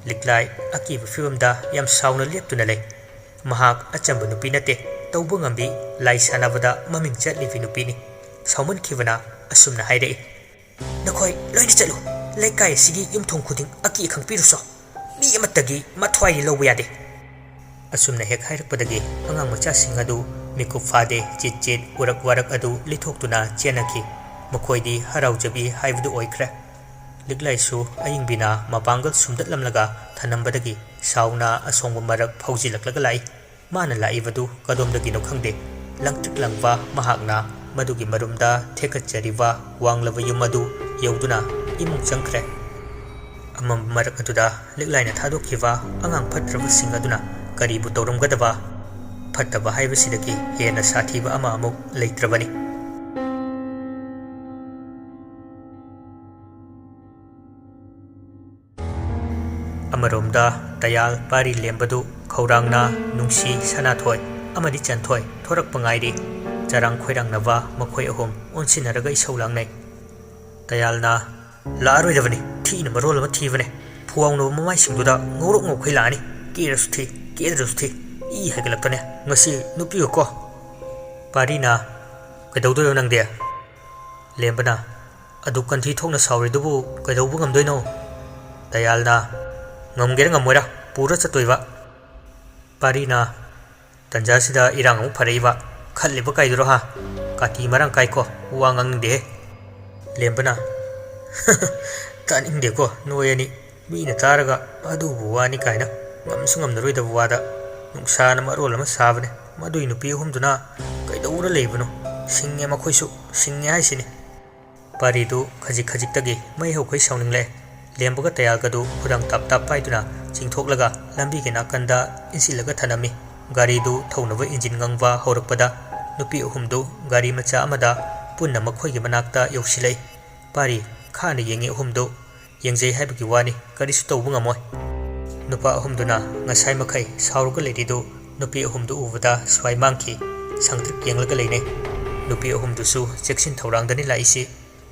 ꯂꯤꯛꯂꯥꯏ ꯑꯀꯤꯕ ꯐꯤꯕꯝꯗ ꯌꯥꯝ ꯁꯥꯎꯅ ꯂꯦꯞꯇꯨꯅ ꯂꯩ꯫ ꯃꯍꯥꯛ ꯑꯆꯝꯕ ꯅꯨꯄꯤ ꯅꯠꯇꯦ, ꯇꯧꯕ ꯉꯝꯕꯤ ꯂꯥꯏ ꯁꯥꯟꯅꯕꯗ ꯃꯃꯤꯡ ꯆꯠꯂꯤꯕꯤ ꯅꯨꯄꯤꯅꯤ꯫ ꯁꯥꯎꯃꯟꯈꯤꯕꯅ ꯑꯁꯨꯝꯅ ꯍꯥꯏꯔꯛꯏ, "ꯅꯈꯣꯏ ꯂꯣꯏꯅ ꯆꯠꯂꯨ, ꯂꯩꯀꯥꯏ ꯑꯁꯤꯒꯤ ꯌꯨꯝꯊꯣꯡ ꯈꯨꯗꯤꯡ ꯑꯀꯤ ꯑꯈꯪ ꯄꯤꯔꯨꯁꯣ, ꯃꯤ ꯑꯃꯠꯇꯒꯤ ꯃꯊ꯭ꯋꯥꯏꯗꯤ ꯂꯧꯕ ꯌꯥꯗꯦ"꯫ ꯑꯁꯨꯝꯅ ꯍꯦꯛ ꯍꯥꯏꯔꯛꯄꯗꯒꯤ ꯑꯉꯥꯡ ꯃꯆꯥꯁꯤꯡ ꯑꯗꯨ ꯃꯤꯀꯨꯞ ꯐꯥꯗꯦ ꯆꯤꯠ ꯆꯤꯠ ꯎꯔꯛ ꯋꯥꯔꯛ ꯑꯗꯨ ꯂꯤꯊꯣꯛꯇꯨꯅ ꯆꯦꯟꯅꯈꯤ꯫ ꯃꯈꯣꯏꯗꯤ ꯍꯔꯥꯎꯖꯕꯤ ꯍꯥꯏꯕꯗꯨ ꯑꯣꯏꯈ꯭ꯔꯦ꯫ ꯂꯤꯛꯂꯥꯏꯁꯨ ꯑꯌꯤꯡꯕꯤꯅ ꯃꯄꯥꯡꯒꯜ ꯁꯨꯝꯗꯠꯂꯝꯂꯒ ꯊꯅꯝꯕꯗꯒꯤ ꯁꯥꯎꯅ ꯑꯁꯣꯡꯕ ꯃꯔꯛ ꯐꯥꯎꯖꯤꯜꯂꯛꯂꯒ ꯂꯥꯛꯏ꯫ ꯃꯥꯅ ꯂꯥꯛꯏꯕꯗꯨ ꯀꯗꯣꯝꯗꯒꯤꯅꯣ ꯈꯪꯗꯦ꯫ ꯂꯪꯇ꯭ꯔꯤꯛ ꯂꯪꯕ ꯃꯍꯥꯛꯅ ꯃꯗꯨꯒꯤ ꯃꯔꯨꯝꯗ ꯊꯦꯛꯀꯠꯆꯔꯤꯕ ꯋꯥꯡꯂꯕ ꯌꯨꯝ ꯑꯗꯨ ꯌꯧꯗꯨꯅ ꯏꯃꯨꯡ ꯆꯪꯈ꯭ꯔꯦ꯫ ꯑꯃꯝꯕ ꯃꯔꯛ ꯑꯗꯨꯗ ꯂꯤꯛꯂꯥꯏꯅ ꯊꯥꯗꯣꯛꯈꯤꯕ ꯑꯉꯥꯡ ꯐꯠꯇ꯭ꯔꯕꯁꯤꯡ ꯑꯗꯨꯅ ꯀꯔꯤꯕꯨ ꯇꯧꯔꯝꯒꯗꯕ? ꯐꯠꯇꯕ ꯍꯥꯏꯕꯁꯤꯗꯒꯤ ꯍꯦꯟꯅ ꯁꯥꯊꯤꯕ ꯑꯃ ꯑꯃꯨꯛ ꯂꯩꯇ꯭ꯔꯕꯅꯤ꯫ ꯑꯃꯔꯣꯝꯗ ꯇꯌꯥꯜ ꯄꯥꯔꯤ ꯂꯦꯝꯕꯗꯨ ꯈꯧꯔꯥꯡꯅ ꯅꯨꯡꯁꯤ, ꯁꯅꯥꯊꯣꯏ ꯑꯃꯗꯤ ꯆꯟꯊꯣꯏ ꯊꯣꯔꯛꯄ ꯉꯥꯏꯔꯤ꯫ ꯆꯔꯥꯡ ꯈꯣꯏꯔꯥꯡꯅꯕ ꯃꯈꯣꯏ ꯑꯍꯨꯝ ꯑꯣꯟꯁꯤꯟꯅꯔꯒ ꯏꯁꯧ ꯂꯥꯡꯅꯩ꯫ ꯇꯌꯥꯜꯅ, "ꯂꯥꯛꯑꯔꯣꯏꯗꯕꯅꯤ, ꯊꯤꯅ ꯃꯔꯣꯜ ꯑꯃ ꯊꯤꯕꯅꯦ꯫ ꯐꯨꯋꯥꯎꯅꯕ ꯃꯃꯥꯏꯁꯤꯡꯗꯨꯗ ꯉꯧꯔꯣꯛ ꯉꯧꯈꯩ ꯂꯥꯛꯑꯅꯤ꯫ ꯀꯦꯔꯁꯨ ꯊꯤ, ꯀꯦꯗ꯭ꯔꯁꯨ ꯊꯤ꯫ ꯏ ꯍꯥꯏꯒꯠꯂꯛꯄꯅꯦ꯫ ꯉꯁꯤ ꯅꯨꯄꯤꯒꯀꯣ꯫" ꯄꯥꯔꯤꯅ, "ꯀꯩꯗꯧꯗꯣꯏꯅꯣ ꯅꯪꯗꯤ?" ꯂꯦꯝꯕꯅ, "ꯑꯗꯨꯛ ꯀꯟꯊꯤ ꯊꯣꯛꯅ ꯁꯥꯎꯔꯤꯗꯨꯕꯨ ꯀꯩꯗꯧꯕ ꯉꯝꯗꯣꯏꯅꯣ?" ꯇꯌꯥꯜꯅ, "ꯉꯝꯒꯦꯔꯥ ꯉꯝꯃꯣꯏꯔꯥ ꯄꯨꯔ ꯆꯠꯇꯣꯏꯕ꯫" ꯄꯥꯔꯤꯅ, "ꯇꯟꯖꯥꯁꯤꯗ ꯏꯔꯥꯡ ꯑꯃꯨꯛ ꯐꯔꯛꯏꯕ, ꯈꯜꯂꯤꯕ ꯀꯥꯏꯗꯨꯔꯣ ꯍꯥ? ꯀꯥꯇꯤ ꯃꯔꯥꯡ ꯀꯥꯏꯀꯣ, ꯋꯥ ꯉꯥꯡꯅꯤꯡꯗꯦꯍꯦ꯫" ꯂꯦꯝꯕꯅ, "ꯇꯥꯅꯤꯡꯗꯦꯀꯣ ꯅꯣꯏ ꯑꯅꯤ, ꯃꯤꯅ ꯇꯥꯔꯒ ꯑꯗꯨꯕꯨ ꯋꯥꯅꯤ ꯀꯥꯏꯅ, ꯉꯝꯁꯨ ꯉꯝꯅꯔꯣꯏꯗꯕ ꯋꯥꯗ꯫ ꯅꯨꯡꯁꯥꯅ ꯃꯔꯣꯜ ꯑꯃ ꯁꯥꯕꯅꯦ, ꯃꯗꯨꯏ ꯅꯨꯄꯤ ꯑꯍꯨꯝꯗꯨꯅ ꯀꯩꯗꯧꯔ ꯂꯩꯕꯅꯣ? ꯁꯤꯡꯉꯦ ꯃꯈꯣꯏꯁꯨ, ꯁꯤꯡꯉꯦ ꯍꯥꯏꯁꯤꯅꯤ꯫" ꯄꯥꯔꯤꯗꯨ ꯈꯖꯤꯛ ꯈꯖꯤꯛꯇꯒꯤ ꯃꯩ ꯍꯧꯈꯩ ꯁꯥꯎꯅꯤꯡꯂꯛꯑꯦ꯫ ꯂꯦꯝꯕꯒ ꯇꯌꯥꯜꯒꯗꯨ ꯈꯨꯗꯥꯡ ꯇꯥꯞ ꯇꯥꯞ ꯄꯥꯏꯗꯨꯅ ꯆꯤꯡꯊꯣꯛꯂꯒ ꯂꯝꯕꯤꯒꯤ ꯅꯥꯀꯟꯗ ꯏꯟꯁꯤꯜꯂꯒ ꯊꯅꯝꯃꯤ꯫ ꯒꯥꯔꯤꯗꯨ ꯊꯧꯅꯕ ꯏꯟꯖꯤꯟ ꯉꯪꯕ ꯍꯧꯔꯛꯄꯗ ꯅꯨꯄꯤ ꯑꯍꯨꯝꯗꯨ ꯒꯥꯔꯤ ꯃꯆꯥ ꯑꯃꯗ ꯄꯨꯟꯅ ꯃꯈꯣꯏꯒꯤ ꯃꯅꯥꯛꯇ ꯌꯧꯁꯤꯜꯂꯛꯏ꯫ ꯄꯥꯔꯤ ꯈꯥꯅ ꯌꯦꯡꯉꯤ ꯑꯍꯨꯝꯗꯨ꯫ ꯌꯦꯡꯖꯩ ꯍꯥꯏꯕꯒꯤ ꯋꯥꯅꯤ, ꯀꯔꯤꯁꯨ ꯇꯧꯕ ꯉꯝꯃꯣꯏ꯫ ꯅꯨꯄꯥ ꯑꯍꯨꯝꯗꯨꯅ ꯉꯁꯥꯏ ꯃꯈꯩ ꯁꯥꯎꯔꯒ ꯂꯩꯔꯤꯗꯨ ꯅꯨꯄꯤ ꯑꯍꯨꯝꯗꯨ ꯎꯕꯗ ꯁ꯭ꯋꯥꯏ ꯃꯥꯡꯈꯤ꯫ ꯁꯪꯇ꯭ꯔꯤꯛ ꯌꯦꯡꯂꯒ ꯂꯩꯅꯩ꯫ ꯅꯨꯄꯤ ꯑꯍꯨꯝꯗꯨꯁꯨ ꯆꯦꯛꯁꯤꯟ ꯊꯧꯔꯥꯡꯗꯅꯤ ꯂꯥꯛꯏꯁꯤ꯫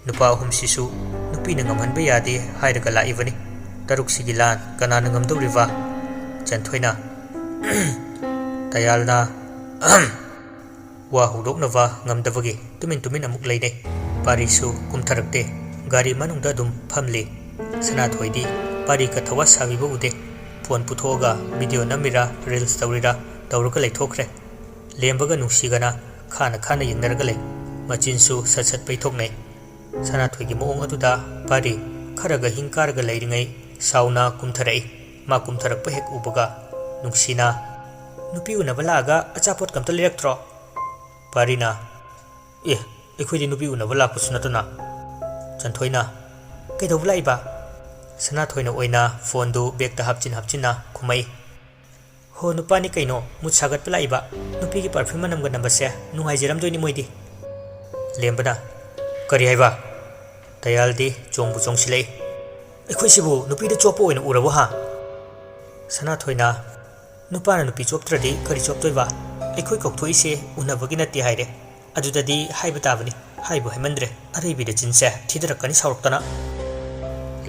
ꯅꯨꯄꯥ ꯑꯍꯨꯝꯁꯤꯁꯨ ꯅꯨꯄꯤꯅ ꯉꯝꯍꯟꯕ ꯌꯥꯗꯦ ꯍꯥꯏꯔꯒ ꯂꯥꯛꯏꯕꯅꯤ꯫ ꯇꯔꯨꯛꯁꯤꯒꯤ ꯂꯥꯟ ꯀꯅꯥꯅ ꯉꯝꯗꯧꯔꯤꯕ? ꯆꯟꯊꯣꯏꯅ, ꯇꯌꯥꯜꯅ, ꯋꯥ ꯍꯧꯗꯣꯛꯅꯕ ꯉꯝꯗꯕꯒꯤ ꯇꯨꯃꯤꯟ ꯇꯨꯃꯤꯟ ꯑꯃꯨꯛ ꯂꯩꯅꯩ꯫ ꯄꯥꯔꯤꯁꯨ ꯀꯨꯝꯊꯔꯛꯇꯦ꯫ ꯒꯥꯔꯤ ꯃꯅꯨꯡꯗ ꯑꯗꯨꯝ ꯐꯝꯂꯤ꯫ ꯁꯅꯥꯊꯣꯏꯗꯤ ꯄꯥꯔꯤꯒ ꯊꯋꯥ ꯁꯥꯕꯤꯕ ꯎꯗꯦ꯫ ꯐꯣꯟ ꯄꯨꯊꯣꯛꯑꯒ ꯚꯤꯗꯤꯑꯣ ꯅꯝꯃꯤꯔꯥ ꯔꯤꯜꯁ ꯇꯧꯔꯤꯔꯥ ꯇꯧꯔꯒ ꯂꯩꯊꯣꯛꯈ꯭ꯔꯦ꯫ ꯂꯦꯝꯕꯒ ꯅꯨꯡꯁꯤꯒꯅ ꯈꯥꯅ ꯈꯥꯅ ꯌꯦꯡꯅꯔꯒ ꯂꯩ꯫ ꯃꯆꯤꯟꯁꯨ ꯁꯠ ꯁꯠ ꯄꯩꯊꯣꯛꯅꯩ꯫ ꯁꯅꯥꯊꯣꯏꯒꯤ ꯃꯑꯣꯡ ꯑꯗꯨꯗ ꯄꯥꯔꯤ ꯈꯔꯒ ꯍꯤꯡ ꯀꯥꯔꯒ ꯂꯩꯔꯤꯉꯩ ꯁꯥꯎꯅ ꯀꯨꯝꯊꯔꯛꯏ꯫ ꯃꯥ ꯀꯨꯝꯊꯔꯛꯄ ꯍꯦꯛ ꯎꯕꯒ ꯅꯨꯡꯁꯤꯅ, "ꯅꯨꯄꯤ ꯎꯅꯕ ꯂꯥꯛꯑꯒ ꯑꯆꯥꯄꯣꯠ ꯀꯝꯇ ꯂꯩꯔꯛꯇ꯭ꯔꯣ?" ꯄꯥꯔꯤꯅ, "ꯑꯦ, ꯑꯩꯈꯣꯏꯗꯤ ꯅꯨꯄꯤ ꯎꯅꯕ ꯂꯥꯛꯄꯁꯨ ꯅꯠꯇꯅ꯫" ꯆꯟꯊꯣꯏꯅ, "ꯀꯩꯗꯧꯕ ꯂꯥꯛꯏꯕ?" ꯁꯅꯥꯊꯣꯏꯅ ꯑꯣꯏꯅ ꯐꯣꯟꯗꯨ ꯕꯦꯒꯇ ꯍꯥꯞꯆꯤꯟ ꯍꯥꯞꯆꯤꯟꯅ ꯈꯨꯝꯃꯛꯏ꯫ "ꯍꯣ, ꯅꯨꯄꯥꯅꯤ ꯀꯩꯅꯣ, ꯃꯨꯠ ꯁꯥꯒꯠꯄ ꯂꯥꯛꯏꯕ꯫ ꯅꯨꯄꯤꯒꯤ ꯄꯔꯐ꯭ꯌꯨꯝ ꯃꯅꯝꯒ ꯅꯝꯕꯁꯦ ꯅꯨꯡꯉꯥꯏꯖꯔꯝꯗꯣꯏꯅꯤ ꯃꯣꯏꯗꯤ꯫" ꯂꯦꯝꯕꯅ, "ꯀꯔꯤ ꯍꯥꯏꯕ?" ꯗꯌꯥꯜꯗꯤ ꯆꯣꯡꯕꯨ ꯆꯣꯡꯁꯤꯜꯂꯛꯏ꯫ "ꯑꯩꯈꯣꯏꯁꯤꯕꯨ ꯅꯨꯄꯤꯗ ꯆꯣꯞꯄ ꯑꯣꯏꯅ ꯎꯔꯕꯣ ꯍꯥ?" ꯁꯅꯥꯊꯣꯏꯅ, "ꯅꯨꯄꯥꯅ ꯅꯨꯄꯤ ꯆꯣꯞꯇ꯭ꯔꯗꯤ ꯀꯔꯤ ꯆꯣꯞꯇꯣꯏꯕ? ꯑꯩꯈꯣꯏ ꯀꯧꯊꯣꯛꯏꯁꯦ ꯎꯅꯕꯒꯤ ꯅꯠꯇꯦ ꯍꯥꯏꯔꯦ꯫ ꯑꯗꯨꯗꯗꯤ ꯍꯥꯏꯕ ꯇꯥꯕꯅꯤ꯫ ꯍꯥꯏꯕꯨ ꯍꯥꯏꯃꯟꯗ꯭ꯔꯦ, ꯑꯔꯩꯕꯤꯗ ꯆꯤꯟꯁꯦ ꯊꯤꯗꯔꯛꯀꯅꯤ ꯁꯥꯎꯔꯛꯇꯅ꯫"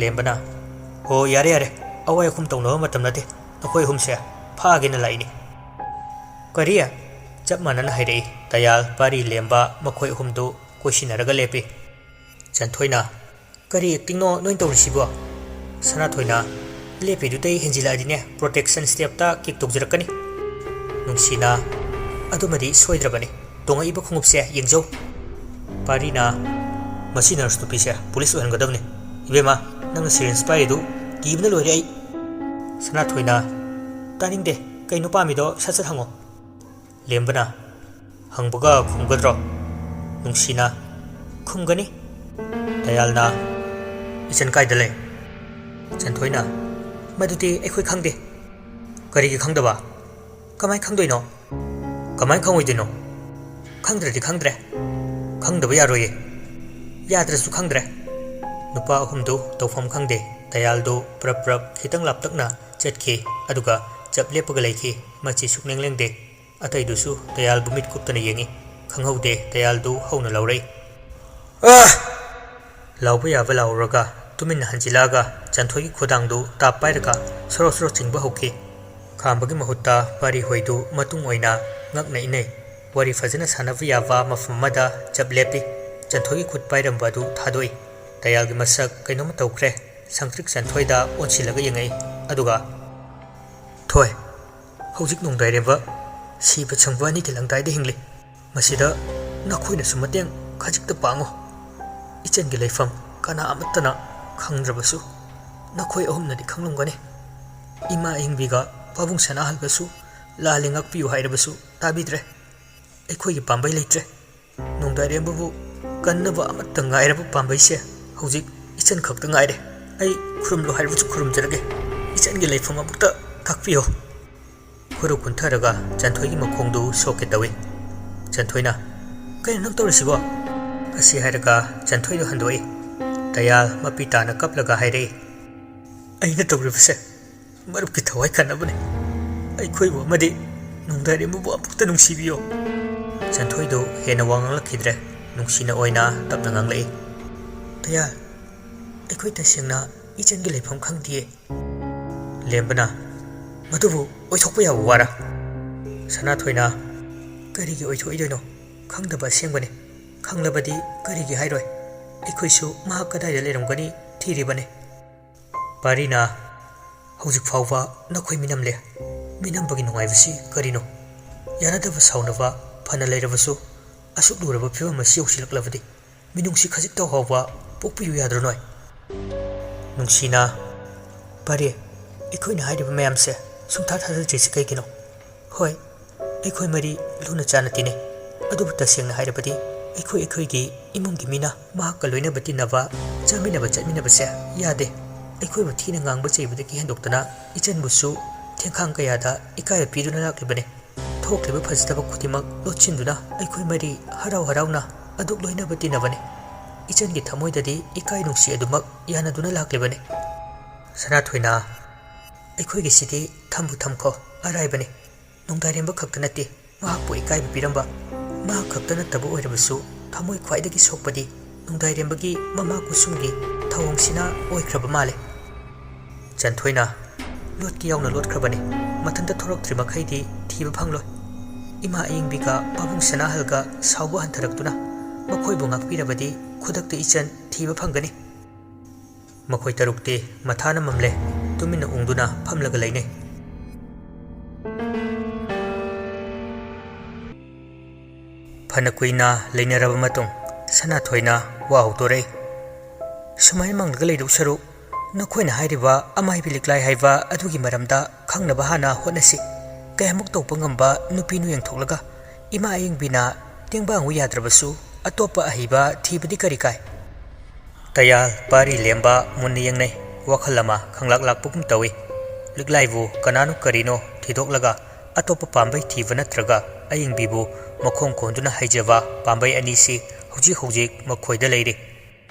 ꯂꯦꯝꯕꯅ, "ꯍꯣ, ꯌꯥꯔꯦ ꯌꯥꯔꯦ, ꯑꯋꯥꯏ ꯑꯈꯨꯝ ꯇꯧꯅꯕ ꯃꯇꯝ ꯅꯠꯇꯦ꯫ ꯅꯈꯣꯏ ꯑꯍꯨꯝꯁꯦ ꯐꯥꯒꯦꯅ ꯂꯥꯛꯏꯅꯤ꯫" "ꯀꯔꯤ?" ꯆꯞ ꯃꯥꯟꯅꯅ ꯍꯥꯏꯔꯛꯏ꯫ ꯗꯌꯥꯜ, ꯄꯥꯔꯤ, ꯂꯦꯝꯕ ꯃꯈꯣꯏ ꯑꯍꯨꯝꯗꯨ ꯀꯣꯏꯁꯤꯟꯅꯔꯒ ꯂꯦꯞꯄꯤ꯫ ꯆꯟꯊꯣꯏꯅ, "ꯀꯔꯤ ꯑꯦꯛꯇꯤꯡꯅꯣ ꯅꯣꯏ ꯇꯧꯔꯤꯁꯤꯕꯣ?" ꯁꯅꯥꯊꯣꯏꯅ, "ꯂꯦꯞꯄꯤꯗꯨꯗꯩ ꯍꯦꯟꯖꯤꯜꯂꯛꯑꯗꯤꯅꯦ, ꯄ꯭ꯔꯣꯇꯦꯛꯁꯟ ꯁ꯭ꯇꯦꯞꯇ ꯀꯤꯛ ꯇꯧꯖꯔꯛꯀꯅꯤ꯫" ꯅꯨꯡꯁꯤꯅ, "ꯑꯗꯨꯃꯗꯤ ꯁꯣꯏꯗ꯭ꯔꯕꯅꯤ, ꯇꯣꯡꯉꯛꯏꯕ ꯈꯣꯡꯎꯞꯁꯦ ꯌꯦꯡꯖꯧ꯫" ꯄꯥꯔꯤꯅ, "ꯃꯁꯤ ꯅꯔꯁ ꯅꯨꯄꯤꯁꯦ ꯄꯨꯂꯤꯁ ꯑꯣꯏꯍꯟꯒꯗꯕꯅꯤ꯫ ꯏꯕꯦꯝꯃ, ꯅꯪꯅ ꯁꯤꯔꯤꯟꯁ ꯄꯥꯏꯔꯤꯗꯨ ꯀꯤꯕꯅ ꯂꯣꯏꯔꯦ ꯑꯩ꯫" ꯁꯅꯥꯊꯣꯏꯅ, "ꯇꯥꯅꯤꯡꯗꯦ, ꯀꯩꯅꯣ ꯄꯥꯝꯃꯤꯗꯣ ꯁꯠ ꯁꯠ ꯍꯪꯉꯣ꯫" ꯂꯦꯝꯕꯅ, "ꯍꯪꯕꯒ ꯈꯨꯝꯒꯗ꯭ꯔꯣ?" ꯅꯨꯡꯁꯤꯅ, "ꯈꯨꯝꯒꯅꯤ꯫" ꯗꯌꯥꯜꯅ, "ꯏꯆꯟ ꯀꯥꯏꯗ ꯂꯩ?" ꯆꯟꯊꯣꯏꯅ, "ꯃꯗꯨꯗꯤ ꯑꯩꯈꯣꯏ ꯈꯪꯗꯦ꯫" "ꯀꯔꯤꯒꯤ ꯈꯪꯗꯕ? ꯀꯃꯥꯏ ꯈꯪꯗꯣꯏꯅꯣ? ꯀꯃꯥꯏ ꯈꯪꯉꯣꯏꯗꯣꯏꯅꯣ? ꯈꯪꯗ꯭ꯔꯗꯤ ꯈꯪꯗ꯭ꯔꯦ꯫ ꯈꯪꯗꯕ ꯌꯥꯔꯣꯏꯌꯦ꯫ ꯌꯥꯗ꯭ꯔꯁꯨ ꯈꯪꯗ꯭ꯔꯦ꯫" ꯅꯨꯄꯥ ꯑꯍꯨꯝꯗꯨ ꯇꯧꯐꯝ ꯈꯪꯗꯦ꯫ ꯗꯌꯥꯜꯗꯨ ꯄ꯭ꯔꯞ ꯄ꯭ꯔꯞ ꯈꯤꯇꯪ ꯂꯥꯞꯇꯛꯅ ꯆꯠꯈꯤ, ꯑꯗꯨꯒ ꯆꯞ ꯂꯦꯞꯄꯒ ꯂꯩꯈꯤ꯫ ꯃꯆꯤ ꯁꯨꯛꯂꯦꯡ ꯂꯦꯡꯗꯦ꯫ ꯑꯇꯩꯗꯨꯁꯨ ꯗꯌꯥꯜꯕꯨ ꯃꯤꯠ ꯀꯨꯞꯇꯅ ꯌꯦꯡꯉꯤ꯫ ꯈꯪꯍꯧꯗꯦ, ꯗꯌꯥꯜꯗꯨ ꯍꯧꯅ ꯂꯥꯎꯔꯛꯏ꯫ "ꯑꯥ!" ꯂꯥꯎꯕ ꯌꯥꯕ ꯂꯥꯎꯔꯒ ꯇꯨꯃꯤꯟꯅ ꯍꯟꯖꯤꯜꯂꯛꯑꯒ ꯆꯟꯊꯣꯏꯒꯤ ꯈꯨꯗꯥꯡꯗꯨ ꯇꯥꯞ ꯄꯥꯏꯔꯒ ꯁꯣꯔꯣ ꯁꯣꯔꯣ ꯆꯤꯡꯕ ꯍꯧꯈꯤ꯫ ꯈꯥꯝꯕꯒꯤ ꯃꯍꯨꯠꯇ ꯄꯥꯔꯤ ꯍꯣꯏꯗꯨ ꯃꯇꯨꯡ ꯑꯣꯏꯅ ꯉꯛꯅ ꯏꯟꯅꯩ꯫ ꯋꯥꯔꯤ ꯐꯖꯅ ꯁꯥꯟꯅꯕ ꯌꯥꯕ ꯃꯐꯝ ꯑꯃꯗ ꯆꯞ ꯂꯦꯞꯄꯤ꯫ ꯆꯟꯊꯣꯏꯒꯤ ꯈꯨꯠ ꯄꯥꯏꯔꯝꯕ ꯑꯗꯨ ꯊꯥꯗꯣꯛꯏ꯫ ꯗꯌꯥꯜꯒꯤ ꯃꯁꯛ ꯀꯩꯅꯣꯝꯃ ꯇꯧꯈ꯭ꯔꯦ꯫ ꯁꯪꯇ꯭ꯔꯤꯛ ꯆꯟꯊꯣꯏꯗ ꯑꯣꯟꯁꯤꯜꯂꯒ ꯌꯦꯡꯉꯛꯏ꯫ ꯑꯗꯨꯒ, "ꯊꯣꯏ, ꯍꯧꯖꯤꯛ ꯅꯣꯡꯗꯥꯏꯔꯦꯝꯕ ꯁꯤꯕ ꯁꯪꯕ ꯑꯅꯤꯒꯤ ꯂꯪꯗꯥꯏꯗ ꯍꯤꯡꯂꯤ꯫ ꯃꯁꯤꯗ ꯅꯈꯣꯏꯅꯁꯨ ꯃꯇꯦꯡ ꯈꯖꯤꯛꯇ ꯄꯥꯡꯉꯨ꯫ ꯏꯆꯟꯒꯤ ꯂꯩꯐꯝ ꯀꯅꯥ ꯑꯃꯠꯇꯅ ꯈꯪꯗ꯭ꯔꯕꯁꯨ ꯅꯈꯣꯏ ꯑꯍꯨꯝꯅꯗꯤ ꯈꯪꯂꯝꯒꯅꯤ꯫ ꯏꯃꯥ ꯑꯍꯤꯡꯕꯤꯒ ꯄꯥꯕꯨꯡ ꯁꯅꯥꯍꯜꯒꯁꯨ ꯂꯥꯜꯂꯦ ꯉꯥꯛꯄꯤꯌꯨ ꯍꯥꯏꯔꯕꯁꯨ ꯇꯥꯕꯤꯗ꯭ꯔꯦ꯫ ꯑꯩꯈꯣꯏꯒꯤ ꯄꯥꯝꯕꯩ ꯂꯩꯇ꯭ꯔꯦ꯫ ꯅꯣꯡꯗꯥꯏꯔꯦꯝꯕꯕꯨ ꯀꯟꯅꯕ ꯑꯃꯠꯇ ꯉꯥꯏꯔꯕ ꯄꯥꯝꯕꯩꯁꯦ ꯍꯧꯖꯤꯛ ꯏꯆꯟ ꯈꯛꯇ ꯉꯥꯏꯔꯦ꯫ ꯑꯩ ꯈꯨꯔꯨꯝꯂꯣ ꯍꯥꯏꯔꯕꯁꯨ ꯈꯨꯔꯨꯝꯖꯔꯒꯦ꯫ ꯏꯆꯟꯒꯤ ꯂꯩꯐꯝ ꯑꯃꯨꯛꯇ ꯇꯥꯛꯄꯤꯌꯣ꯫ ꯈꯨꯔꯨ ꯀꯨꯟꯊꯔꯒ ꯆꯟꯊꯣꯏꯒꯤ ꯃꯈꯣꯡꯗꯨ ꯁꯣꯛꯀꯦ ꯇꯧꯏ꯫ ꯆꯟꯊꯣꯏꯅ, "ꯀꯩꯅꯣ ꯅꯪ ꯇꯧꯔꯤꯁꯤꯕꯣ?" ꯑꯁꯤ ꯍꯥꯏꯔꯒ ꯆꯟꯊꯣꯏꯗꯨ ꯍꯟꯗꯣꯛꯏ꯫ ꯇꯌꯥꯜ ꯃꯄꯤ ꯇꯥꯅ ꯀꯞꯂꯒ ꯍꯥꯏꯔꯛꯏ, "ꯑꯩꯅ ꯇꯧꯔꯤꯕꯁꯦ ꯃꯔꯨꯞꯀꯤ ꯊꯋꯥꯏ ꯀꯟꯅꯕꯅꯦ꯫ ꯑꯩꯈꯣꯏꯕꯨ ꯑꯃꯗꯤ ꯅꯣꯡꯗꯥꯏꯔꯦꯝꯕꯕꯨ ꯑꯃꯨꯛꯇ ꯅꯨꯡꯁꯤꯕꯤꯌꯣ꯫" ꯆꯟꯊꯣꯏꯗꯨ ꯍꯦꯟꯅ ꯋꯥ ꯉꯥꯡꯂꯛꯈꯤꯗ꯭ꯔꯦ꯫ ꯅꯨꯡꯁꯤꯅ ꯑꯣꯏꯅ ꯇꯞꯅ ꯉꯥꯡꯂꯛꯏ, "ꯇꯌꯥꯜ, ꯑꯩꯈꯣꯏ ꯇꯁꯦꯡꯅ ꯏꯆꯟꯒꯤ ꯂꯩꯐꯝ ꯈꯪꯗꯤꯌꯦ꯫" ꯂꯦꯝꯕꯅ, "ꯃꯗꯨꯕꯨ ꯑꯣꯏꯊꯣꯛꯄ ꯌꯥꯕ ꯋꯥꯔ?" ꯁꯅꯥꯊꯣꯏꯅ, "ꯀꯔꯤꯒꯤ ꯑꯣꯏꯊꯣꯛꯏꯗꯣꯏꯅꯣ? ꯈꯪꯗꯕ ꯑꯁꯦꯡꯕꯅꯤ꯫ ꯈꯪꯂꯕꯗꯤ ꯀꯔꯤꯒꯤ ꯍꯥꯏꯔꯣꯏ? ꯑꯩꯈꯣꯏꯁꯨ ꯃꯍꯥꯛ ꯀꯗꯥꯏꯗ ꯂꯩꯔꯝꯒꯅꯤ ꯊꯤꯔꯤꯕꯅꯤ꯫" ꯄꯥꯔꯤꯅ, "ꯍꯧꯖꯤꯛ ꯐꯥꯎꯕ ꯅꯈꯣꯏ ꯃꯤꯅꯝꯂꯦ꯫ ꯃꯤꯅꯝꯕꯒꯤ ꯅꯨꯡꯉꯥꯏꯕꯁꯤ ꯀꯔꯤꯅꯣ? ꯌꯥꯅꯗꯕ ꯁꯥꯎꯅꯕ ꯐꯅ ꯂꯩꯔꯕꯁꯨ, ꯑꯁꯨꯛ ꯂꯨꯔꯕ ꯐꯤꯕꯝ ꯑꯁꯤ ꯌꯧꯁꯤꯜꯂꯛꯂꯕꯗꯤ ꯃꯤꯅꯨꯡꯁꯤ ꯈꯖꯤꯛꯇ ꯐꯥꯎꯕ ꯄꯣꯛꯄꯤꯌꯨ ꯌꯥꯗ꯭ꯔꯣ ꯅꯣꯏ?" ꯅꯨꯡꯁꯤꯅ, "ꯄꯥꯔꯤ, ꯑꯩꯈꯣꯏꯅ ꯍꯥꯏꯔꯤꯕ ꯃꯌꯥꯝꯁꯦ ꯁꯨꯡꯊꯥ ꯊꯥꯖꯗ꯭ꯔꯤꯁꯤ ꯀꯩꯒꯤꯅꯣ? ꯍꯣꯏ, ꯑꯩꯈꯣꯏ ꯃꯔꯤ ꯂꯨꯅ ꯆꯥꯟꯅ ꯇꯤꯟꯅꯩ, ꯑꯗꯨꯕꯨ ꯇꯁꯦꯡꯅ ꯍꯥꯏꯔꯕꯗꯤ ꯑꯩꯈꯣꯏ ꯑꯩꯈꯣꯏꯒꯤ ꯏꯃꯨꯡꯒꯤ ꯃꯤꯅ ꯃꯍꯥꯛꯀ ꯂꯣꯏꯅꯕ ꯇꯤꯟꯅꯕ, ꯆꯥꯃꯤꯟꯅꯕ ꯆꯠꯃꯤꯟꯅꯕꯁꯦ ꯌꯥꯗꯦ꯫ ꯑꯩꯈꯣꯏꯕꯨ ꯊꯤꯅ ꯉꯥꯡꯕ ꯆꯩꯕꯗꯒꯤ ꯍꯦꯟꯗꯣꯛꯇꯅ ꯏꯆꯟꯕꯨꯁꯨ ꯊꯦꯡꯈꯥꯡ ꯀꯌꯥꯗ ꯏꯀꯥꯏꯕ ꯄꯤꯗꯨꯅ ꯂꯥꯛꯂꯤꯕꯅꯤ꯫ ꯊꯣꯛꯂꯤꯕ ꯐꯖꯗꯕ ꯈꯨꯗꯤꯡꯃꯛ ꯂꯣꯠꯁꯤꯟꯗꯨꯅ ꯑꯩꯈꯣꯏ ꯃꯔꯤ ꯍꯔꯥꯎ ꯍꯔꯥꯎꯅ ꯑꯗꯨꯛ ꯂꯣꯏꯅꯕ ꯇꯤꯟꯅꯕꯅꯤ꯫ ꯏꯆꯟꯒꯤ ꯊꯃꯣꯏꯗꯗꯤ ꯏꯀꯥꯏ ꯅꯨꯡꯁꯤ ꯑꯗꯨꯃꯛ ꯌꯥꯅꯗꯨꯅ ꯂꯥꯛꯂꯤꯕꯅꯤ꯫" ꯁꯅꯥꯊꯣꯏꯅ, "ꯑꯩꯈꯣꯏꯒꯤꯁꯤꯗꯤ ꯊꯝꯕꯨ ꯊꯝꯈꯣ, ꯑꯔꯥꯏꯕꯅꯤ꯫ ꯅꯣꯡꯗꯥꯏꯔꯦꯝꯕ ꯈꯛꯇ ꯅꯠꯇꯦ ꯃꯍꯥꯛꯄꯨ ꯏꯀꯥꯏꯕ ꯄꯤꯔꯝꯕ꯫ ꯃꯍꯥꯛ ꯈꯛꯇ ꯅꯠꯇꯕ ꯑꯣꯏꯔꯕꯁꯨ ꯊꯃꯣꯏ ꯈ꯭ꯋꯥꯏꯗꯒꯤ ꯁꯣꯛꯄꯗꯤ ꯅꯣꯡꯗꯥꯏꯔꯦꯝꯕꯒꯤ ꯃꯃꯥ ꯀꯨꯁꯨꯝꯒꯤ ꯊꯧꯑꯣꯡꯁꯤꯅ ꯑꯣꯏꯈ꯭ꯔꯕ ꯃꯥꯜꯂꯦ꯫" ꯆꯟꯊꯣꯏꯅ, "ꯂꯣꯠꯀꯦ ꯌꯥꯎꯅ ꯂꯣꯠꯈ꯭ꯔꯕꯅꯤ꯫ ꯃꯊꯟꯇ ꯊꯣꯔꯛꯇ꯭ꯔꯤ ꯃꯈꯩꯗꯤ ꯊꯤꯕ ꯐꯪꯂꯣꯏ꯫ ꯏꯃꯥ ꯑꯌꯤꯡꯕꯤꯒ ꯄꯥꯕꯨꯡ ꯁꯅꯥꯍꯜꯒ ꯁꯥꯎꯕ ꯍꯟꯊꯔꯛꯇꯨꯅ ꯃꯈꯣꯏꯕꯨ ꯉꯥꯛꯄꯤꯔꯕꯗꯤ ꯈꯨꯗꯛꯇ ꯏꯆꯟ ꯊꯤꯕ ꯐꯪꯒꯅꯤ꯫" ꯃꯈꯣꯏ ꯇꯔꯨꯛꯇꯤ ꯃꯊꯥꯅ ꯃꯝꯂꯦ꯫ ꯇꯨꯃꯤꯟꯅ ꯎꯪꯗꯨꯅ ꯐꯝꯂꯒ ꯂꯩꯅꯩ꯫ ꯐꯅ ꯀꯨꯏꯅ ꯂꯩꯅꯔꯕ ꯃꯇꯨꯡ ꯁꯅꯥꯊꯣꯏꯅ ꯋꯥ ꯍꯧꯗꯣꯔꯛꯏ, "ꯁꯨꯃꯥꯏꯅ ꯃꯪꯂꯒ ꯂꯩꯗꯧ ꯁꯔꯨꯛ, ꯅꯈꯣꯏꯅ ꯍꯥꯏꯔꯤꯕ ꯑꯃꯥꯏꯕꯤ ꯂꯤꯛꯂꯥꯏ ꯍꯥꯏꯕ ꯑꯗꯨꯒꯤ ꯃꯔꯝꯗ ꯈꯪꯅꯕ ꯍꯥꯟꯅ ꯍꯣꯠꯅꯁꯤ꯫ ꯀꯌꯥꯃꯨꯛ ꯇꯧꯕ ꯉꯝꯕ ꯅꯨꯄꯤꯅꯣ ꯌꯦꯡꯊꯣꯛꯂꯒ ꯏꯃꯥ ꯑꯌꯤꯡꯕꯤꯅ ꯇꯦꯡꯕꯥꯡꯉꯨ ꯌꯥꯗ꯭ꯔꯕꯁꯨ ꯑꯇꯣꯞꯄ ꯑꯍꯩꯕ ꯊꯤꯕꯗꯤ ꯀꯔꯤ ꯀꯥꯏ?" ꯇꯌꯥꯜ, ꯄꯥꯔꯤ, ꯂꯦꯝꯕ ꯃꯨꯟꯅ ꯌꯦꯡꯅꯩ꯫ ꯋꯥꯈꯜ ꯑꯃ ꯈꯪꯂꯥꯛ ꯂꯥꯛꯄꯒꯨꯝ ꯇꯧꯏ꯫ ꯂꯤꯛꯂꯥꯏꯕꯨ ꯀꯅꯥꯅꯣ ꯀꯔꯤꯅꯣ ꯊꯤꯗꯣꯛꯂꯒ ꯑꯇꯣꯞꯄ ꯄꯥꯝꯕꯩ ꯊꯤꯕ ꯅꯠꯇ꯭ꯔꯒ ꯑꯌꯤꯡꯕꯤꯕꯨ ꯃꯈꯣꯡ ꯀꯣꯟꯗꯨꯅ ꯍꯥꯏꯖꯕ ꯄꯥꯝꯕꯩ ꯑꯅꯤꯁꯤ ꯍꯧꯖꯤꯛ ꯍꯧꯖꯤꯛ ꯃꯈꯣꯏꯗ ꯂꯩꯔꯤ꯫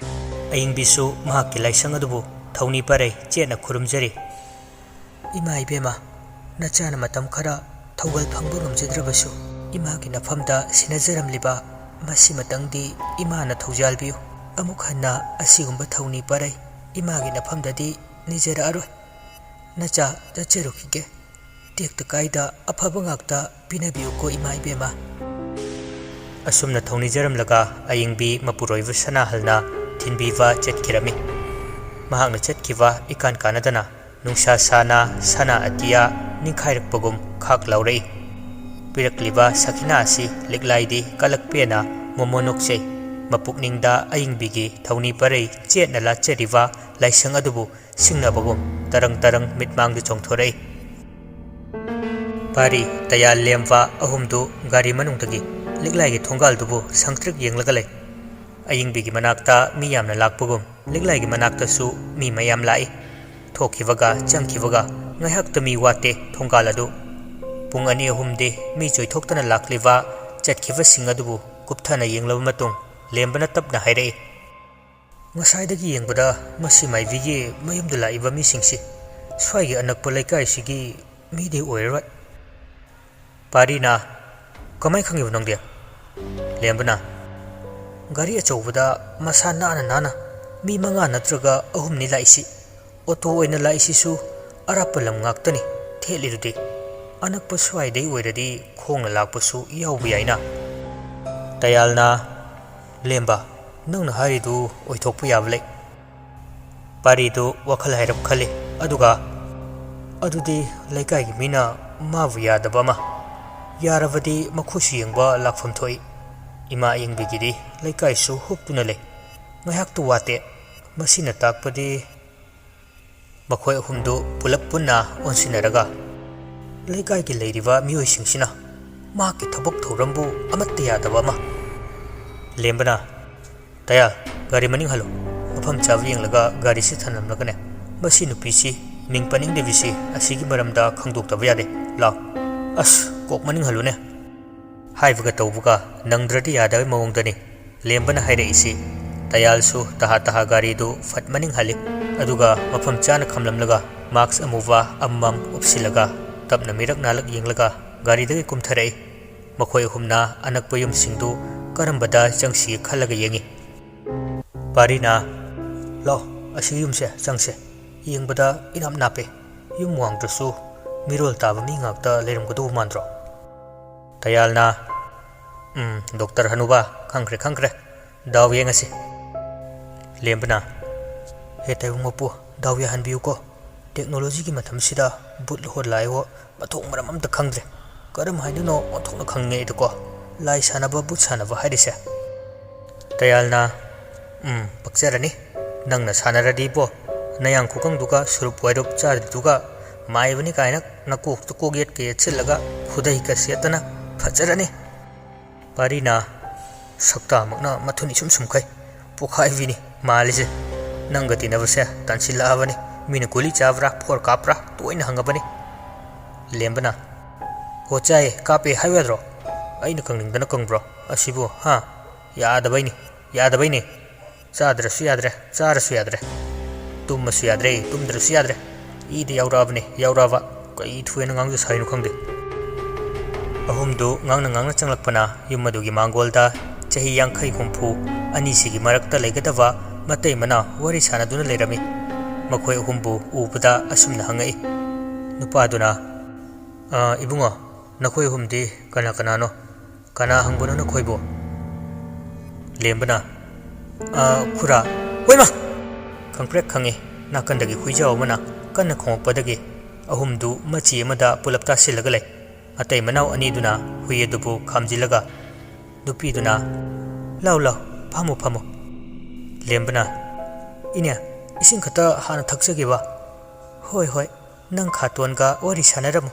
ꯑꯌꯤꯡꯕꯤꯁꯨ ꯃꯍꯥꯛꯀꯤ ꯂꯥꯏꯁꯪ ꯑꯗꯨꯕꯨ ꯊꯧꯅꯤ ꯄꯔꯩ ꯆꯦꯠꯅ ꯈꯨꯔꯨꯝꯖꯔꯤ꯫ "ꯏꯃꯥ ꯏꯕꯦꯝꯃ, ꯅꯆꯥꯅ ꯃꯇꯝ ꯈꯔ ꯊꯧꯒꯜ ꯐꯪꯕ ꯉꯝꯖꯗ꯭ꯔꯕꯁꯨ, ꯏꯃꯥꯒꯤ ꯅꯐꯝꯗ ꯁꯤꯟꯅꯖꯔꯝꯂꯤꯕ ꯃꯁꯤꯃꯇꯪꯗꯤ ꯏꯃꯥꯅ ꯊꯧꯖꯥꯜꯕꯤꯌꯨ꯫ ꯑꯃꯨꯛ ꯍꯟꯅ ꯑꯁꯤꯒꯨꯝꯕ ꯊꯧꯅꯤ ꯄꯔꯩ ꯏꯃꯥꯒꯤ ꯅꯐꯝꯗꯗꯤ ꯅꯤꯖꯔꯛꯑꯔꯣꯏ꯫ ꯅꯆꯥ ꯆꯠꯆꯔꯨꯈꯤꯒꯦ꯫ ꯇꯦꯛꯇ ꯀꯥꯏꯗ ꯑꯐꯕ ꯉꯥꯛꯇ ꯄꯤꯅꯕꯤꯌꯨꯀꯣ, ꯏꯃꯥ ꯏꯕꯦꯝꯃ"꯫ ꯑꯁꯨꯝꯅ ꯊꯧꯅꯤꯖꯔꯝꯂꯒ ꯑꯌꯤꯡꯕꯤ ꯃꯄꯨꯔꯣꯏꯕ ꯁꯅꯥꯍꯜꯅ ꯊꯤꯟꯕꯤꯕ ꯆꯠꯈꯤꯔꯝꯃꯤ꯫ ꯃꯍꯥꯛꯅ ꯆꯠꯈꯤꯕ ꯏꯀꯥꯟ ꯀꯥꯟꯅꯗꯅ ꯅꯨꯡꯁꯥ ꯁꯥꯅ ꯁꯅꯥ ꯑꯇꯤꯌꯥ ꯅꯤꯡꯈꯥꯏꯔꯛꯄꯒꯨꯝ ꯈꯥꯛ ꯂꯥꯎꯔꯛꯏ꯫ ꯄꯤꯔꯛꯂꯤꯕ ꯁꯈꯤꯅꯥ ꯑꯁꯤ ꯂꯤꯛꯂꯥꯏꯗꯤ ꯀꯂꯛꯄꯦꯅ ꯃꯣꯃꯣ ꯅꯣꯛꯆꯩ꯫ ꯃꯄꯨꯛꯅꯤꯡꯗ ꯑꯌꯤꯡꯕꯤꯒꯤ ꯊꯧꯅꯤ ꯄꯔꯩ ꯆꯦꯠꯅ ꯂꯥꯠꯆꯔꯤꯕ ꯂꯥꯏꯁꯪ ꯑꯗꯨꯕꯨ ꯁꯤꯡꯅꯕꯒꯨꯝ ꯇꯔꯪ ꯇꯔꯪ ꯃꯤꯠꯃꯥꯡꯗ ꯆꯣꯡꯊꯣꯔꯛꯏ꯫ ꯄꯥꯔꯤ, ꯇꯌꯥꯜ, ꯂꯦꯝꯕ ꯑꯍꯨꯝꯗꯨ ꯒꯥꯔꯤ ꯃꯅꯨꯡꯗꯒꯤ ꯂꯤꯛꯂꯥꯏꯒꯤ ꯊꯣꯡꯒꯥꯜꯗꯨꯕꯨ ꯁꯪꯇ꯭ꯔꯤꯛ ꯌꯦꯡꯂꯒ ꯂꯩ꯫ ꯑꯌꯤꯡꯕꯤꯒꯤ ꯃꯅꯥꯛꯇ ꯃꯤ ꯌꯥꯝꯅ ꯂꯥꯛꯄꯒꯨꯝ ꯂꯤꯛꯂꯥꯏꯒꯤ ꯃꯅꯥꯛꯇꯁꯨ ꯃꯤ ꯃꯌꯥꯝ ꯂꯥꯛꯏ꯫ ꯊꯣꯛꯈꯤꯕꯒ ꯆꯪꯈꯤꯕꯒ ꯉꯥꯏꯍꯥꯛꯇ ꯃꯤ ꯋꯥꯠꯇꯦ ꯊꯣꯡꯒꯥꯜ ꯑꯗꯨ꯫ ꯄꯨꯡ ꯑꯅꯤ ꯑꯍꯨꯝꯗꯤ ꯃꯤ ꯆꯣꯏꯊꯣꯛꯇꯅ ꯂꯥꯛꯂꯤꯕ ꯆꯠꯈꯤꯕꯁꯤꯡ ꯑꯗꯨꯕꯨ ꯀꯨꯞꯊꯅ ꯌꯦꯡꯂꯕ ꯃꯇꯨꯡ ꯂꯦꯝꯕꯅ ꯇꯞꯅ ꯍꯥꯏꯔꯛꯏ, "ꯉꯁꯥꯏꯗꯒꯤ ꯌꯦꯡꯕꯗ ꯃꯁꯤ ꯃꯥꯏꯕꯤꯒꯤ ꯃꯌꯨꯝꯗ ꯂꯥꯛꯏꯕ ꯃꯤꯁꯤꯡꯁꯤ ꯁ꯭ꯋꯥꯏꯒꯤ ꯑꯅꯛꯄ ꯂꯩꯀꯥꯏꯁꯤꯒꯤ ꯃꯤꯗꯤ ꯑꯣꯏꯔꯔꯣꯏ"꯫ ꯄꯥꯔꯤꯅ, "ꯀꯃꯥꯏ ꯈꯪꯉꯤꯕ ꯅꯪꯗꯤ?" ꯂꯦꯝꯕꯅ, "ꯒꯥꯔꯤ ꯑꯆꯧꯕꯗ ꯃꯁꯥ ꯅꯥꯟꯅ ꯅꯥꯟꯅ ꯃꯤ ꯃꯉꯥ ꯅꯠꯇ꯭ꯔꯒ ꯑꯍꯨꯝꯅꯤ ꯂꯥꯛꯏꯁꯤ꯫ ꯑꯣꯇꯣ ꯑꯣꯏꯅ ꯂꯥꯛꯏꯁꯤꯁꯨ ꯑꯔꯥꯞꯄ ꯂꯝ ꯉꯥꯛꯇꯅꯤ ꯊꯦꯠꯂꯤꯗꯨꯗꯤ꯫ ꯑꯅꯛꯄ ꯁ꯭ꯋꯥꯏꯗꯩ ꯑꯣꯏꯔꯗꯤ ꯈꯣꯡꯅ ꯂꯥꯛꯄꯁꯨ ꯌꯥꯎꯕ ꯌꯥꯏꯅ"꯫ ꯇꯌꯥꯜꯅ, "ꯂꯦꯝꯕ, ꯅꯪꯅ ꯍꯥꯏꯔꯤꯗꯨ ꯑꯣꯏꯊꯣꯛꯄ ꯌꯥꯕ ꯂꯩ"꯫ ꯄꯥꯔꯤꯗꯨ ꯋꯥꯈꯜ ꯍꯥꯏꯔꯞ ꯈꯜꯂꯤ, ꯑꯗꯨꯒ, "ꯑꯗꯨꯗꯤ ꯂꯩꯀꯥꯏꯒꯤ ꯃꯤꯅ ꯃꯥꯕꯨ ꯌꯥꯗꯕ ꯑꯃ, ꯌꯥꯔꯕꯗꯤ ꯃꯈꯣꯏꯁꯨ ꯌꯦꯡꯕ ꯂꯥꯛꯐꯝ ꯊꯣꯛꯏ꯫ ꯏꯃꯥ ꯑꯌꯤꯡꯕꯤꯒꯤꯗꯤ ꯂꯩꯀꯥꯏꯁꯨ ꯍꯨꯞꯇꯨꯅ ꯂꯩ꯫ ꯉꯥꯏꯍꯥꯛꯇꯨ ꯋꯥꯠꯇꯦ꯫ ꯃꯁꯤꯅ ꯇꯥꯛꯄꯗꯤ"꯫ ꯃꯈꯣꯏ ꯑꯍꯨꯝꯗꯨ ꯄꯨꯂꯞ ꯄꯨꯟꯅ ꯑꯣꯟꯁꯤꯟꯅꯔꯒ, "ꯂꯩꯀꯥꯏꯒꯤ ꯂꯩꯔꯤꯕ ꯃꯤꯑꯣꯏꯁꯤꯡꯁꯤꯅ ꯃꯍꯥꯛꯀꯤ ꯊꯕꯛ ꯊꯧꯔꯝꯕꯨ ꯑꯃꯠꯇ ꯌꯥꯗꯕ ꯑꯃ"꯫ ꯂꯦꯝꯕꯅ, "ꯇꯌꯥꯜ, ꯒꯥꯔꯤ ꯃꯅꯤꯡ ꯍꯜꯂꯨ꯫ ꯃꯐꯝ ꯃꯐꯝ ꯆꯥꯕ ꯌꯦꯡꯂꯒ ꯒꯥꯔꯤꯁꯤ ꯊꯝꯂꯝꯂꯒꯅꯦ, "ꯃꯁꯤ ꯅꯨꯄꯤꯁꯤ ꯃꯤꯡ ꯄꯟꯅꯤꯡꯗꯕꯤꯁꯤ ꯑꯁꯤꯒꯤ ꯃꯔꯝꯗ ꯈꯪꯗꯣꯛꯇꯕ ꯌꯥꯗꯦ꯫ ꯂꯥꯎ, ꯑꯁ, ꯀꯣꯛ ꯃꯅꯤꯡ ꯍꯜꯂꯨꯅꯦ"꯫ ꯍꯥꯏꯕꯒ ꯇꯧꯕꯒ ꯅꯪꯗ꯭ꯔꯗꯤ ꯌꯥꯗꯕꯒꯤ ꯃꯑꯣꯡꯗꯅꯤ ꯂꯦꯝꯕꯅ ꯍꯥꯏꯔꯛꯏꯁꯤ꯫ ꯇꯌꯥꯜꯁꯨ ꯇꯍꯥ ꯇꯍꯥ ꯒꯥꯔꯤꯗꯨ ꯐꯠ ꯃꯅꯤꯡ ꯍꯜꯂꯤ꯫ ꯑꯗꯨꯒ ꯃꯐꯝ ꯆꯥꯅ ꯈꯝꯂꯝꯂꯒ ꯃꯥꯛꯁ ꯑꯃꯨꯕ ꯑꯃꯃꯝ ꯎꯞꯁꯤꯜꯂꯒ ꯇꯞꯅ ꯃꯤꯔꯛ ꯅꯥꯂꯛ ꯌꯦꯡꯂꯒ ꯒꯥꯔꯤꯗꯒꯤ ꯀꯨꯝꯊꯔꯛꯏ꯫ ꯃꯈꯣꯏ ꯑꯍꯨꯝꯅ ꯑꯅꯛꯄ ꯌꯨꯝꯁꯤꯡꯗꯨ ꯀꯔꯝꯕꯗ ꯆꯪꯁꯤꯒꯦ ꯈꯜꯂꯒ ꯌꯦꯡꯏ꯫ ꯄꯥꯔꯤꯅ, "ꯂꯥꯎ, ꯑꯁꯤꯒꯤ ꯌꯨꯝꯁꯦ ꯆꯪꯁꯦ꯫ ꯌꯦꯡꯕꯗ ꯏꯅꯥꯞ ꯅꯥꯞꯄꯦ꯫ ꯌꯨꯝ ꯋꯥꯡꯗ꯭ꯔꯁꯨ ꯃꯤꯔꯣꯜ ꯇꯥꯕ ꯃꯤ ꯉꯥꯛꯇ ꯂꯩꯔꯝꯒꯗꯧꯕ ꯃꯥꯟꯗ꯭ꯔꯣ?" ꯇꯌꯥꯜꯅ, "ꯎꯝ, ꯗꯣꯛꯇꯔ ꯍꯅꯨꯕꯥ, ꯈꯪꯈ꯭ꯔꯦ, ꯈꯪꯈ꯭ꯔꯦ꯫ ꯗꯥꯎ ꯌꯦꯡꯉꯁꯤ"꯫ ꯂꯦꯝꯕꯅ, "ꯍꯦ ꯇꯥꯏꯕꯪ ꯃꯄꯨ, ꯗꯥꯎ ꯌꯥꯍꯟꯕꯤꯌꯨꯀꯣ꯫ ꯇꯦꯛꯅꯣꯂꯣꯖꯤꯒꯤ ꯃꯇꯝꯁꯤꯗ ꯕꯨꯠ ꯍꯣ ꯂꯥꯏ ꯍꯣ ꯃꯊꯣꯡ ꯃꯔꯝ ꯑꯝꯇ ꯈꯪꯗ꯭ꯔꯦ꯫ ꯀꯔꯝ ꯍꯥꯏꯅꯅꯣ ꯑꯣꯟꯊꯣꯛꯅ ꯈꯪꯅꯤꯡꯉꯛꯏꯗꯀꯣ, ꯂꯥꯏ ꯁꯥꯟꯅꯕ, ꯕꯨꯠ ꯁꯥꯟꯅꯕ ꯍꯥꯏꯔꯤꯁꯦ"꯫ ꯇꯌꯥꯜꯅ, "ꯎꯝ, ꯄꯛꯆꯔꯅꯤ꯫ ꯅꯪꯅ ꯁꯥꯟꯅꯔꯗꯤꯕꯣ, ꯅꯌꯥꯡ ꯈꯨꯀꯪꯗꯨꯒ ꯁꯨꯔꯨꯞ ꯋꯥꯏꯔꯨꯞ ꯆꯥꯗ꯭ꯔꯤꯗꯨꯒ ꯃꯥꯏꯕꯅꯤ ꯀꯥꯏꯅ ꯅꯀꯣꯛꯇ ꯀꯣꯛ ꯌꯦꯠꯀ ꯌꯦꯠꯁꯤꯜꯂꯒ ꯈꯨꯗꯩꯒ ꯁꯦꯠꯇꯅ ꯐꯖꯔꯅꯤ"꯫ ꯄꯥꯔꯤꯅ, "ꯁꯛꯇꯥꯃꯛꯅ ꯃꯊꯨꯟ ꯏꯁꯨꯝ ꯁꯨꯝꯈꯩ꯫ ꯄꯣꯛꯈꯥꯏꯕꯤꯅꯤ ꯃꯥꯜꯂꯤꯁꯦ꯫ ꯅꯪꯒ ꯇꯤꯟꯅꯕꯁꯦ ꯇꯟꯁꯤꯜꯂꯛꯑꯕꯅꯤ꯫ ꯃꯤꯅ ꯒꯨꯂꯤ ꯆꯥꯕ꯭ꯔꯥ, ꯐꯣꯔ ꯀꯥꯞꯄ꯭ꯔꯥ ꯇꯣꯏꯅ ꯍꯪꯉꯕꯅꯤ"꯫ ꯂꯦꯝꯕꯅ, "ꯍꯣ, ꯆꯥꯏꯌꯦ, ꯀꯥꯞꯄꯦ ꯍꯥꯏꯌꯨ ꯌꯥꯗ꯭ꯔꯣ? ꯑꯩꯅ ꯀꯪꯅꯤꯡꯗꯅ ꯀꯪꯕ꯭ꯔꯣ ꯑꯁꯤꯕꯨ, ꯍꯥ? ꯌꯥꯗꯕꯩꯅꯤ, ꯌꯥꯗꯕꯩꯅꯤ꯫ ꯆꯥꯗ꯭ꯔꯁꯨ ꯌꯥꯗ꯭ꯔꯦ, ꯆꯥꯔꯁꯨ ꯌꯥꯗ꯭ꯔꯦ꯫ ꯇꯨꯝꯃꯁꯨ ꯌꯥꯗ꯭ꯔꯦ, ꯇꯨꯝꯗ꯭ꯔꯁꯨ ꯌꯥꯗ꯭ꯔꯦ꯫ ꯏꯗ ꯌꯥꯎꯔꯛꯑꯕꯅꯦ, ꯌꯥꯎꯔꯛꯑꯕ꯫ ꯀꯩ ꯊꯣꯏꯅ ꯉꯥꯡꯖ ꯁꯥꯏꯅꯣ ꯈꯪꯗꯦ"꯫ ꯑꯍꯨꯝꯗꯨ ꯉꯥꯡꯅ ꯉꯥꯡꯅ ꯆꯪꯂꯛꯄꯅ ꯌꯨꯝ ꯑꯗꯨꯒꯤ ꯃꯥꯡꯒꯣꯜꯗ ꯆꯍꯤ ꯌꯥꯡꯈꯩ ꯍꯨꯝꯐꯨ ꯑꯅꯤꯁꯤꯒꯤ ꯃꯔꯛꯇ ꯂꯩꯒꯗꯕ ꯃꯇꯩ ꯃꯅꯥꯎ ꯋꯥꯔꯤ ꯁꯥꯟꯅꯗꯨꯅ ꯂꯩꯔꯝꯃꯤ꯫ ꯃꯈꯣꯏ ꯑꯍꯨꯝꯕꯨ ꯎꯕꯗ ꯑꯁꯨꯝꯅ ꯍꯪꯉꯛꯏ꯫ ꯅꯨꯄꯥꯗꯨꯅ, "ꯑ, ꯏꯕꯨꯡꯉꯣ, ꯅꯈꯣꯏ ꯑꯍꯨꯝꯗꯤ ꯀꯅꯥ ꯀꯅꯥꯅꯣ? ꯀꯅꯥ ꯍꯪꯕꯅꯣ ꯅꯈꯣꯏꯕꯨ?" ꯂꯦꯝꯕꯅ, "ꯑ, ꯈꯨꯔꯥ"꯫ "ꯍꯣꯏꯃ!" ꯈꯪꯄ꯭ꯔꯦꯛ ꯈꯪꯉꯤ꯫ ꯅꯥꯀꯟꯗꯒꯤ ꯍꯨꯏꯖꯥꯎ ꯑꯃꯅ ꯀꯟꯅ ꯈꯣꯡꯂꯛꯄꯗꯒꯤ ꯑꯍꯨꯝꯗꯨ ꯃꯆꯤ ꯑꯃꯗ ꯄꯨꯂꯞ ꯇꯥꯁꯤꯜꯂꯒ ꯂꯩ꯫ ꯑꯇꯩ ꯃꯅꯥꯎ ꯑꯅꯤꯗꯨꯅ ꯍꯨꯏ ꯑꯗꯨꯕꯨ ꯈꯥꯝꯖꯤꯜꯂꯒ, ꯅꯨꯄꯤꯗꯨꯅ, "ꯂꯥꯎ, ꯂꯥꯎ, ꯐꯝꯃꯨ, ꯐꯝꯃꯨ"꯫ ꯂꯦꯝꯕꯅ, "ꯏꯅꯦ, ꯏꯁꯤꯡ ꯈꯛꯇ ꯍꯥꯟꯅ ꯊꯛꯆꯒꯦꯕ"꯫ "ꯍꯣꯏ, ꯍꯣꯏ, ꯅꯪ ꯈꯥꯇꯣꯟꯒ ꯋꯥꯔꯤ ꯁꯥꯟꯅꯔꯝꯃꯨ"꯫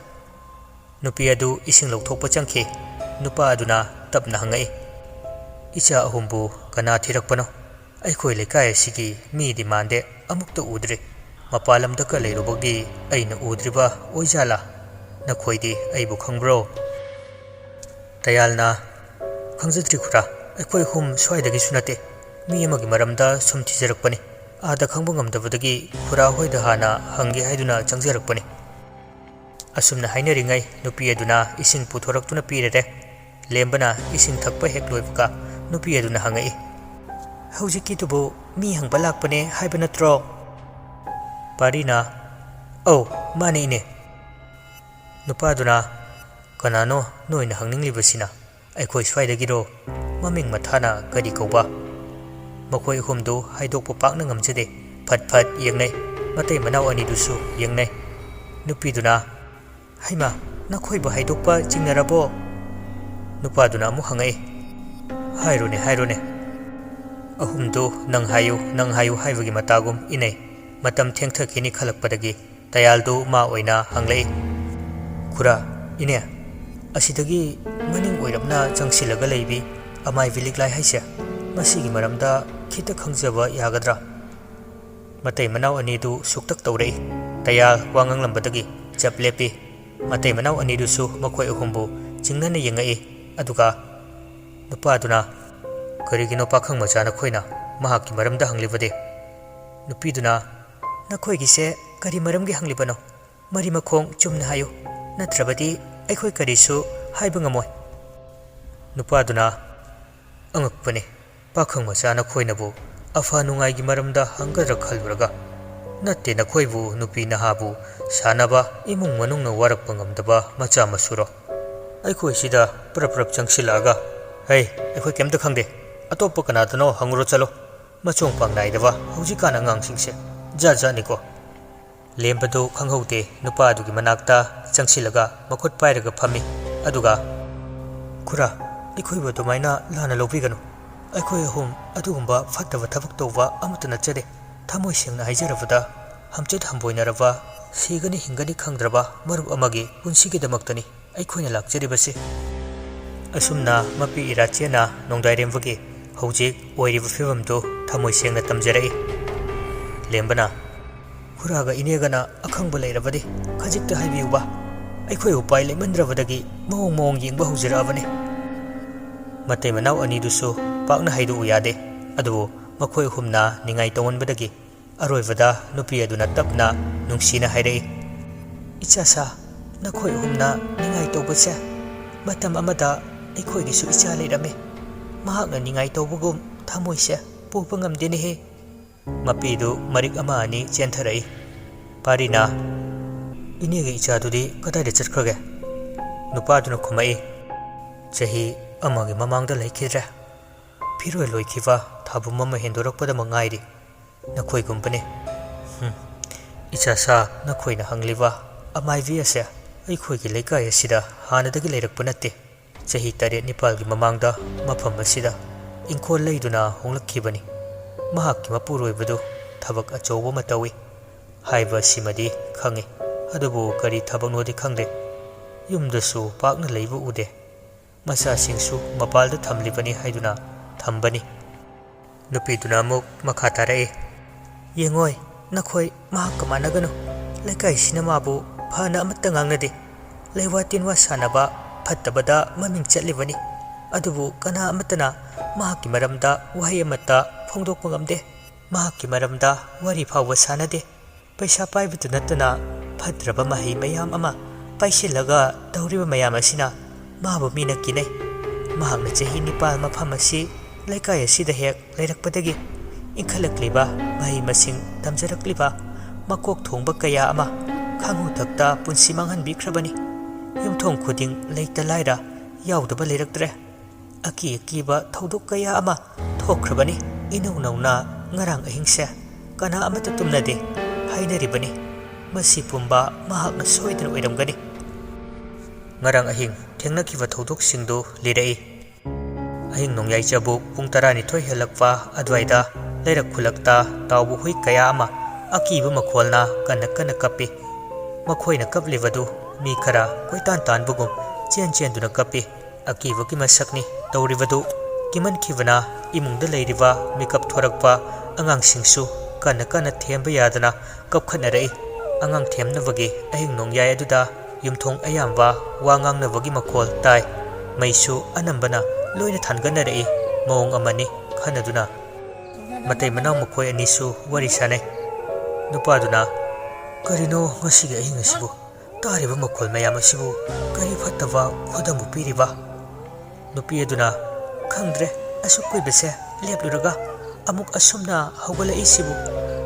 ꯅꯨꯄꯤ ꯑꯗꯨ ꯏꯁꯤꯡ ꯂꯧꯊꯣꯛꯄ ꯆꯪꯈꯤ꯫ ꯅꯨꯄꯥ ꯑꯗꯨꯅ ꯇꯞꯅ ꯍꯪꯉꯛꯏ, "ꯏꯆꯥ ꯑꯍꯨꯝꯕꯨ ꯀꯅꯥ ꯊꯤꯔꯛꯄꯅꯣ? ꯑꯩꯈꯣꯏ ꯂꯩꯀꯥꯏ ꯑꯁꯤꯒꯤ ꯃꯤꯗꯤ ꯃꯥꯟꯗꯦ, ꯑꯃꯨꯛꯇ ꯎꯗ꯭ꯔꯤ꯫ ꯃꯄꯥꯟ ꯂꯝꯗꯒ ꯂꯩꯔꯨꯕꯒꯤ ꯑꯩꯅ ꯎꯗ꯭ꯔꯤꯕ ꯑꯣꯏꯖꯥꯠꯂꯥ? ꯅꯈꯣꯏꯗꯤ ꯑꯩꯕꯨ ꯈꯪꯕ꯭ꯔꯣ?" ꯇꯌꯥꯜꯅ, "ꯈꯪꯖꯗ꯭ꯔꯤ ꯈꯨꯔꯥ, ꯑꯩꯈꯣꯏ ꯑꯍꯨꯝ ꯁ꯭ꯋꯥꯏꯗꯒꯤꯁꯨ ꯅꯠꯇꯦ꯫ ꯃꯤ ꯑꯃꯒꯤ ꯃꯔꯝꯗ ꯁꯨꯝ ꯊꯤꯖꯔꯛꯄꯅꯤ꯫ ꯑꯥꯗ ꯈꯪꯕ ꯉꯝꯗꯕꯗꯒꯤ ꯈꯨꯔꯥ ꯍꯣꯏꯗ ꯍꯥꯟꯅ ꯍꯪꯒꯦ ꯍꯥꯏꯗꯨꯅ ꯆꯪꯖꯔꯛꯄꯅꯤ꯫" ꯑꯁꯨꯝꯅ ꯍꯥꯏꯅꯔꯤꯉꯩ ꯅꯨꯄꯤ ꯑꯗꯨꯅ ꯏꯁꯤꯡ ꯄꯨꯊꯣꯔꯛꯇꯨꯅ ꯄꯤꯔꯔꯦ꯫ ꯂꯦꯝꯕꯅ ꯏꯁꯤꯡ ꯊꯛꯄ ꯍꯦꯛ ꯂꯣꯏꯕꯒ ꯅꯨꯄꯤ ꯑꯗꯨꯅ ꯍꯪꯉꯛꯏ, "ꯍꯧꯖꯤꯛꯀꯤꯗꯨꯕꯨ ꯃꯤ ꯍꯪꯕ ꯂꯥꯛꯄꯅꯦ ꯍꯥꯏꯕ ꯅꯠꯇ꯭ꯔꯣ?" ꯄꯥꯔꯤꯅ, "ꯑꯧ, ꯃꯥꯅꯦ ꯏꯅꯦ꯫" ꯅꯨꯄꯥꯗꯨꯅ, "ꯀꯅꯥꯅꯣ ꯅꯣꯏꯅ ꯍꯪꯅꯤꯡꯂꯤꯕꯁꯤꯅ? ꯑꯩꯈꯣꯏ ꯁ꯭ꯋꯥꯏꯗꯒꯤꯔꯣ? ꯃꯃꯤꯡ ꯃꯊꯥꯅ ꯀꯔꯤ ꯀꯧꯕ?" ꯃꯈꯣꯏ ꯑꯍꯨꯝꯗꯨ ꯍꯥꯏꯗꯣꯛꯄ ꯄꯥꯛꯅ ꯉꯝꯖꯗꯦ꯫ ꯐꯠ ꯐꯠ ꯌꯦꯡꯅꯩ꯫ ꯃꯇꯩ ꯃꯅꯥꯎ ꯑꯅꯤꯗꯨꯁꯨ ꯌꯦꯡꯅꯩ꯫ ꯅꯨꯄꯤꯗꯨꯅ, "ꯍꯩꯃꯥ, ꯅꯈꯣꯏꯕꯨ ꯍꯥꯏꯗꯣꯛꯄ ꯆꯤꯡꯅꯔꯕꯣ?" ꯅꯨꯄꯥꯗꯨꯅ ꯑꯃꯨꯛ ꯍꯪꯉꯛꯏ, "ꯍꯥꯏꯔꯣꯅꯦ, ꯍꯥꯏꯔꯣꯅꯦ꯫" ꯑꯍꯨꯝꯗꯨ "ꯅꯪ ꯍꯥꯏꯌꯨ, ꯅꯪ ꯍꯥꯏꯌꯨ" ꯍꯥꯏꯕꯒꯤ ꯃꯇꯥꯒꯨꯝ ꯏꯅꯩ꯫ ꯃꯇꯝ ꯊꯦꯡꯊꯈꯤꯅꯤ ꯈꯜꯂꯛꯄꯗꯒꯤ ꯇꯌꯥꯜꯗꯨ ꯃꯥ ꯑꯣꯏꯅ ꯍꯪꯂꯛꯏ, "ꯈꯨꯔꯥ, ꯏꯅꯦ, ꯑꯁꯤꯗꯒꯤ ꯃꯅꯤꯡ ꯑꯣꯏꯔꯞꯅ ꯆꯪꯁꯤꯜꯂꯒ ꯂꯩꯕꯤ ꯑꯃꯥꯏꯕꯤ ꯂꯤꯛꯂꯥꯏ ꯍꯥꯏꯁꯦ, ꯃꯁꯤꯒꯤ ꯃꯔꯝꯗ ꯈꯤꯇ ꯈꯪꯖꯕ ꯌꯥꯒꯗ꯭ꯔꯥ?" ꯃꯇꯩ ꯃꯅꯥꯎ ꯑꯅꯤꯗꯨ ꯁꯨꯛꯇꯛ ꯇꯧꯔꯛꯏ꯫ ꯇꯌꯥꯜ ꯋꯥ ꯉꯥꯡꯂꯝꯕꯗꯒꯤ ꯆꯞ ꯂꯦꯞꯄꯤ꯫ ꯃꯇꯩ ꯃꯅꯥꯎ ꯑꯅꯤꯗꯨꯁꯨ ꯃꯈꯣꯏ ꯑꯍꯨꯝꯕꯨ ꯆꯤꯡꯅꯅ ꯌꯦꯡꯉꯛꯏ꯫ ꯑꯗꯨꯒ ꯅꯨꯄꯥꯗꯨꯅ, "ꯀꯔꯤꯒꯤꯅꯣ ꯄꯥꯈꯪ ꯃꯆꯥ ꯅꯈꯣꯏꯅ ꯃꯍꯥꯛꯀꯤ ꯃꯔꯝꯗ ꯍꯪꯂꯤꯕꯗꯤ?" ꯅꯨꯄꯤꯗꯨꯅ, "ꯅꯈꯣꯏꯒꯤꯁꯦ ꯀꯔꯤ ꯃꯔꯝꯒꯤ ꯍꯪꯂꯤꯕꯅꯣ? ꯃꯔꯤ ꯃꯈꯣꯡ ꯆꯨꯝꯅ ꯍꯥꯏꯌꯨ, ꯅꯠꯇ꯭ꯔꯕꯗꯤ ꯑꯩꯈꯣꯏ ꯀꯔꯤꯁꯨ ꯍꯥꯏꯕ ꯉꯝꯃꯣꯏ꯫" ꯅꯨꯄꯥꯗꯨꯅ, "ꯑꯉꯛꯄꯅꯤ, ꯄꯥꯈꯪ ꯃꯆꯥ ꯅꯈꯣꯏꯅꯕꯨ ꯑꯐ ꯅꯨꯡꯉꯥꯏꯒꯤ ꯃꯔꯝꯗ ꯍꯪꯒꯗ꯭ꯔꯥ ꯈꯜꯂꯨꯔꯒ꯫ ꯅꯠꯇꯦ, ꯅꯈꯣꯏꯕꯨ ꯅꯨꯄꯤ ꯅꯍꯥꯕꯨ ꯁꯥꯟꯅꯕ, ꯏꯃꯨꯡ ꯃꯅꯨꯡꯅ ꯋꯥꯔꯛꯄ ꯉꯝꯗꯕ ꯃꯆꯥ ꯃꯁꯨꯔꯣ? ꯑꯩꯈꯣꯏ ꯁꯤꯗ ꯄ꯭ꯔꯞ ꯄ꯭ꯔꯞ ꯆꯪꯁꯤꯜꯂꯛꯑꯒ, ꯍꯩ, ꯑꯩꯈꯣꯏ ꯀꯩꯝꯇ ꯈꯪꯗꯦ, ꯑꯇꯣꯞꯄ ꯀꯅꯥꯗꯅꯣ ꯍꯪꯉꯨꯔꯣ ꯆꯠꯂꯣ, ꯃꯆꯣꯡ ꯄꯥꯡ ꯅꯥꯏꯗꯕ ꯍꯧꯖꯤꯛꯀꯥꯟ ꯑꯉꯥꯡꯁꯤꯡꯁꯦ ꯖꯥꯠ ꯖꯥꯠꯅꯤꯀꯣ꯫" ꯂꯦꯝꯕꯗꯨ ꯈꯪꯍꯧꯗꯦ, ꯅꯨꯄꯥ ꯑꯗꯨꯒꯤ ꯃꯅꯥꯛꯇ ꯆꯪꯁꯤꯜꯂꯒ ꯃꯈꯨꯠ ꯄꯥꯏꯔꯒ ꯐꯝꯃꯤ꯫ ꯑꯗꯨꯒ, "ꯈꯨꯔꯥ, ꯑꯩꯈꯣꯏꯕꯨ ꯑꯗꯨꯃꯥꯏꯅ ꯂꯥꯟꯅ ꯂꯧꯕꯤꯒꯅꯨ꯫ ꯑꯩꯈꯣꯏ ꯑꯍꯨꯝ ꯑꯗꯨꯒꯨꯝꯕ ꯐꯠꯇꯕ ꯊꯕꯛ ꯇꯧꯕ ꯑꯃꯠꯇ ꯅꯠꯆꯗꯦ꯫ ꯊꯃꯣꯏ ꯁꯦꯡꯅ ꯍꯥꯏꯖꯔꯕꯗ, ꯍꯝꯆꯦꯠ ꯍꯝꯕꯣꯏꯅꯔꯕ ꯁꯤꯒꯅꯤ ꯍꯤꯡꯒꯅꯤ ꯈꯪꯗ꯭ꯔꯕ ꯃꯔꯨꯞ ꯑꯃꯒꯤ ꯄꯨꯟꯁꯤꯒꯤꯗꯃꯛꯇꯅꯤ ꯑꯩꯈꯣꯏꯅ ꯂꯥꯛꯆꯔꯤꯕꯁꯤ꯫" ꯑꯁꯨꯝꯅ ꯃꯄꯤ ꯏꯔꯥꯆꯦꯅ ꯅꯣꯡꯗꯥꯏꯔꯦꯝꯕꯒꯤ ꯍꯧꯖꯤꯛ ꯑꯣꯏꯔꯤꯕ ꯐꯤꯕꯝꯗꯨ ꯊꯃꯣꯏ ꯁꯦꯡꯅ ꯇꯝꯖꯔꯛꯏ꯫ ꯂꯦꯝꯕꯅ, "ꯈꯨꯔꯥꯒ ꯏꯅꯦꯒꯅ ꯑꯈꯪꯕ ꯂꯩꯔꯕꯗꯤ ꯈꯖꯤꯛꯇ ꯍꯥꯏꯕꯤꯌꯨꯕ꯫ ꯑꯩꯈꯣꯏ ꯎꯄꯥꯏ ꯂꯩꯃꯟꯗ꯭ꯔꯕꯗꯒꯤ ꯃꯑꯣꯡ ꯃꯑꯣꯡ ꯌꯦꯡꯕ ꯍꯧꯖꯔꯛꯑꯕꯅꯤ꯫" ꯃꯇꯩ ꯃꯅꯥꯎ ꯑꯅꯤꯗꯨꯁꯨ ꯄꯥꯛꯅ ꯍꯥꯏꯗꯣꯛꯎ ꯌꯥꯗꯦ꯫ ꯑꯗꯨꯕꯨ ꯃꯈꯣꯏ ꯑꯍꯨꯝꯅ ꯅꯤꯡꯉꯥꯏ ꯇꯧꯃꯟꯕꯗꯒꯤ ꯑꯔꯣꯏꯕꯗ ꯅꯨꯄꯤ ꯑꯗꯨꯅ ꯇꯞꯅ ꯅꯨꯡꯁꯤꯅ ꯍꯥꯏꯔꯛꯏ, "ꯏꯆꯥꯁꯥ, ꯅꯈꯣꯏ ꯑꯍꯨꯝꯅ ꯅꯤꯡꯉꯥꯏ ꯇꯧꯕꯁꯦ, ꯃꯇꯝ ꯑꯃꯗ ꯑꯩꯈꯣꯏꯒꯤꯁꯨ ꯏꯆꯥ ꯂꯩꯔꯝꯃꯤ꯫ ꯃꯍꯥꯛꯅ ꯅꯤꯡꯉꯥꯏ ꯇꯧꯕꯒꯨꯝ ꯊꯃꯣꯏꯁꯦ ꯄꯨꯕ ꯉꯝꯗꯦꯅꯦꯍꯦ꯫" ꯃꯄꯤꯗꯨ ꯃꯔꯤꯛ ꯑꯃ ꯑꯅꯤ ꯆꯦꯟꯊꯔꯛꯏ꯫ ꯄꯥꯔꯤꯅ, "ꯏꯅꯦꯒꯤ ꯏꯆꯥꯗꯨꯗꯤ ꯀꯗꯥꯏꯗ ꯆꯠꯈ꯭ꯔꯒꯦ?" ꯅꯨꯄꯥꯗꯨꯅ ꯈꯨꯝꯃꯛꯏ, "ꯆꯍꯤ ꯑꯃꯒꯤ ꯃꯃꯥꯡꯗ ꯂꯩꯈꯤꯗ꯭ꯔꯦ꯫ ꯐꯤꯔꯣꯏ ꯂꯣꯏꯈꯤꯕ ꯊꯥꯕꯨꯝ ꯑꯃ ꯍꯦꯟꯗꯣꯔꯛꯄꯗ ꯉꯥꯏꯔꯤ꯫ ꯅꯈꯣꯏꯒꯨꯝꯕꯅꯦ꯫" "ꯍꯨꯝ, ꯏꯆꯥꯁꯥ, ꯅꯈꯣꯏꯅ ꯍꯪꯂꯤꯕ ꯑꯃꯥꯏꯕꯤ ꯑꯁꯦ ꯑꯩꯈꯣꯏꯒꯤ ꯂꯩꯀꯥꯏ ꯑꯁꯤꯗ ꯍꯥꯟꯅꯗꯒꯤ ꯂꯩꯔꯛꯄ ꯅꯠꯇꯦ꯫ ꯆꯍꯤ ꯇꯔꯦꯠ ꯅꯤꯄꯥꯜꯒꯤ ꯃꯃꯥꯡꯗ ꯃꯐꯝ ꯑꯁꯤꯗ ꯏꯪꯈꯣꯜ ꯂꯩꯗꯨꯅ ꯍꯣꯡꯂꯛꯈꯤꯕꯅꯤ꯫ ꯃꯍꯥꯛꯀꯤ ꯃꯄꯨꯔꯣꯏꯕꯗꯨ ꯊꯕꯛ ꯑꯆꯧꯕ ꯑꯃ ꯇꯧꯏ ꯍꯥꯏꯕꯁꯤꯃꯗꯤ ꯈꯪꯏ, ꯑꯗꯨꯕꯨ ꯀꯔꯤ ꯊꯕꯛꯅꯣꯗꯤ ꯈꯪꯗꯦ꯫ ꯌꯨꯝꯗꯁꯨ ꯄꯥꯛꯅ ꯂꯩꯕ ꯎꯗꯦ꯫ ꯃꯆꯥꯁꯤꯡꯁꯨ ꯃꯄꯥꯜꯗ ꯊꯝꯂꯤꯕꯅꯤ ꯍꯥꯏꯗꯨꯅ ꯊꯝꯕꯅꯤ꯫" ꯅꯨꯄꯤꯗꯨꯅ ꯑꯃꯨꯛ ꯃꯈꯥ ꯇꯥꯔꯛꯏ, "ꯌꯦꯡꯉꯣꯏ, ꯅꯈꯣꯏ ꯃꯍꯥꯛꯀ ꯃꯥꯟꯅꯒꯅꯨ꯫ ꯂꯩꯀꯥꯏꯁꯤꯅ ꯃꯥꯕꯨ ꯐꯅ ꯑꯃꯠꯇ ꯉꯥꯡꯅꯗꯦ꯫ ꯂꯩꯋꯥ ꯇꯤꯟꯋꯥ ꯁꯥꯟꯅꯕ, ꯐꯠꯇꯕꯗ ꯃꯃꯤꯡ ꯆꯠꯂꯤꯕꯅꯤ꯫ ꯑꯗꯨꯕꯨ ꯀꯅꯥ ꯑꯃꯠꯇꯅ ꯃꯍꯥꯛꯀꯤ ꯃꯔꯝꯗ ꯋꯥꯍꯩ ꯑꯃꯠꯇ ꯐꯣꯡꯗꯣꯛꯄ ꯉꯝꯗꯦ꯫ ꯃꯍꯥꯛꯀꯤ ꯃꯔꯝꯗ ꯋꯥꯔꯤ ꯐꯥꯎꯕ ꯁꯥꯟꯅꯗꯦ꯫ ꯄꯩꯁꯥ ꯄꯥꯏꯕꯗꯨ ꯅꯠꯇꯅ ꯐꯠꯇ꯭ꯔꯕ ꯃꯍꯩ ꯃꯌꯥꯝ ꯑꯃ ꯄꯥꯏꯁꯤꯜꯂꯒ ꯇꯧꯔꯤꯕ ꯃꯌꯥꯝ ꯑꯁꯤꯅ ꯃꯥꯕꯨ ꯃꯤꯅ ꯀꯤꯅꯩ꯫ ꯃꯍꯥꯛꯅ ꯆꯍꯤ ꯅꯤꯄꯥꯜ ꯃꯐꯝ ꯑꯁꯤ, ꯂꯩꯀꯥꯏ ꯑꯁꯤꯗ ꯍꯦꯛ ꯂꯩꯔꯛꯄꯗꯒꯤ ꯏꯟꯈꯠꯂꯛꯂꯤꯕ, ꯃꯍꯩ ꯃꯁꯤꯡ ꯇꯝꯖꯔꯛꯂꯤꯕ, ꯃꯀꯣꯛ ꯊꯣꯡꯕ ꯀꯌꯥ ꯑꯃ ꯈꯪꯍꯧꯊꯛꯇ ꯄꯨꯟꯁꯤ ꯃꯥꯡꯍꯟꯕꯤꯈ꯭ꯔꯕꯅꯤ꯫ ꯌꯨꯝꯊꯣꯡ ꯈꯨꯗꯤꯡ ꯂꯩꯇ ꯂꯥꯏꯔ ꯌꯥꯎꯗꯕ ꯂꯩꯔꯛꯇ꯭ꯔꯦ꯫ ꯑꯀꯤ ꯑꯀꯤꯕ ꯊꯧꯗꯣꯛ ꯀꯌꯥ ꯑꯃ ꯊꯣꯛꯈ꯭ꯔꯕꯅꯤ꯫ ꯏꯅꯧ ꯅꯧꯅ ꯉꯔꯥꯡ ꯑꯍꯤꯡꯁꯦ ꯀꯅꯥ ꯑꯃꯠꯇ ꯇꯨꯝꯅꯗꯦ ꯍꯥꯏꯅꯔꯤꯕꯅꯤ꯫ ꯃꯁꯤ ꯄꯨꯝꯕ ꯃꯍꯥꯛꯅ ꯁꯣꯏꯗꯅ ꯑꯣꯏꯔꯝꯒꯅꯤ꯫" ꯉꯔꯥꯡ ꯑꯍꯤꯡ ꯊꯦꯡꯅꯈꯤꯕ ꯊꯧꯗꯣꯛꯁꯤꯡꯗꯨ ꯂꯤꯔꯛꯏ꯫ ꯑꯍꯤꯡ ꯅꯣꯡꯌꯥꯏ ꯆꯕꯨꯛ ꯄꯨꯡ ꯇꯔꯥꯅꯤꯊꯣꯏ ꯍꯦꯜꯂꯛꯄ ꯑꯗꯨꯋꯥꯏꯗ ꯂꯩꯔꯛ ꯈꯨꯜꯂꯛꯇ ꯇꯥꯎꯕ ꯍꯨꯏ ꯀꯌꯥ ꯑꯃ ꯑꯀꯤꯕ ꯃꯈꯣꯜꯅ ꯀꯟꯅ ꯀꯟꯅ ꯀꯞꯄꯤ꯫ ꯃꯈꯣꯏꯅ ꯀꯞꯂꯤꯕꯗꯨ ꯃꯤ ꯈꯔ ꯀꯣꯏꯇꯥꯟ ꯇꯥꯟꯕꯒꯨꯝ ꯆꯦꯟ ꯆꯦꯟꯗꯨꯅ ꯀꯞꯄꯤ꯫ ꯑꯀꯤꯕꯒꯤ ꯃꯁꯛꯅꯤ ꯇꯧꯔꯤꯕꯗꯨ꯫ ꯀꯤꯃꯟꯈꯤꯕꯅ ꯏꯃꯨꯡꯗ ꯂꯩꯔꯤꯕ ꯃꯤꯀꯞ ꯊꯣꯔꯛꯄ ꯑꯉꯥꯡꯁꯤꯡꯁꯨ ꯀꯟꯅ ꯀꯟꯅ ꯊꯦꯝꯕ ꯌꯥꯗꯅ ꯀꯞꯈꯠꯅꯔꯛꯏ꯫ ꯑꯉꯥꯡ ꯊꯦꯝꯅꯕꯒꯤ ꯑꯍꯤꯡ ꯅꯣꯡꯌꯥꯏ ꯑꯗꯨꯗ ꯌꯨꯝꯊꯣꯡ ꯑꯌꯥꯝꯕ ꯋꯥ ꯉꯥꯡꯅꯕꯒꯤ ꯃꯈꯣꯜ ꯇꯥꯏ꯫ ꯃꯩꯁꯨ ꯑꯅꯝꯕꯅ ꯂꯣꯏꯅ ꯊꯥꯟꯒꯠꯅꯔꯛꯏ꯫ ꯃꯑꯣꯡ ꯑꯃꯅꯤ ꯈꯟꯅꯗꯨꯅ ꯃꯇꯩ ꯃꯅꯥꯎ ꯃꯈꯣꯏ ꯑꯅꯤꯁꯨ ꯋꯥꯔꯤ ꯁꯥꯟꯅꯩ꯫ ꯅꯨꯄꯥꯗꯨꯅ, "ꯀꯔꯤꯅꯣ ꯉꯁꯤꯒꯤ ꯑꯍꯤꯡ ꯑꯁꯤꯕꯨ? ꯇꯥꯔꯤꯕ ꯃꯈꯣꯜ ꯃꯌꯥꯝ ꯑꯁꯤꯕꯨ ꯀꯔꯤ ꯐꯠꯇꯕ ꯈꯨꯗꯝꯕꯨ ꯄꯤꯔꯤꯕ?" ꯅꯨꯄꯤ ꯑꯗꯨꯅ, "ꯈꯪꯗ꯭ꯔꯦ, ꯑꯁꯨꯛ ꯀꯨꯏꯕꯁꯦ ꯂꯦꯞꯂꯨꯔꯒ ꯑꯃꯨꯛ ꯑꯁꯨꯝꯅ ꯍꯧꯒꯠꯂꯛꯏꯁꯤꯕꯨ꯫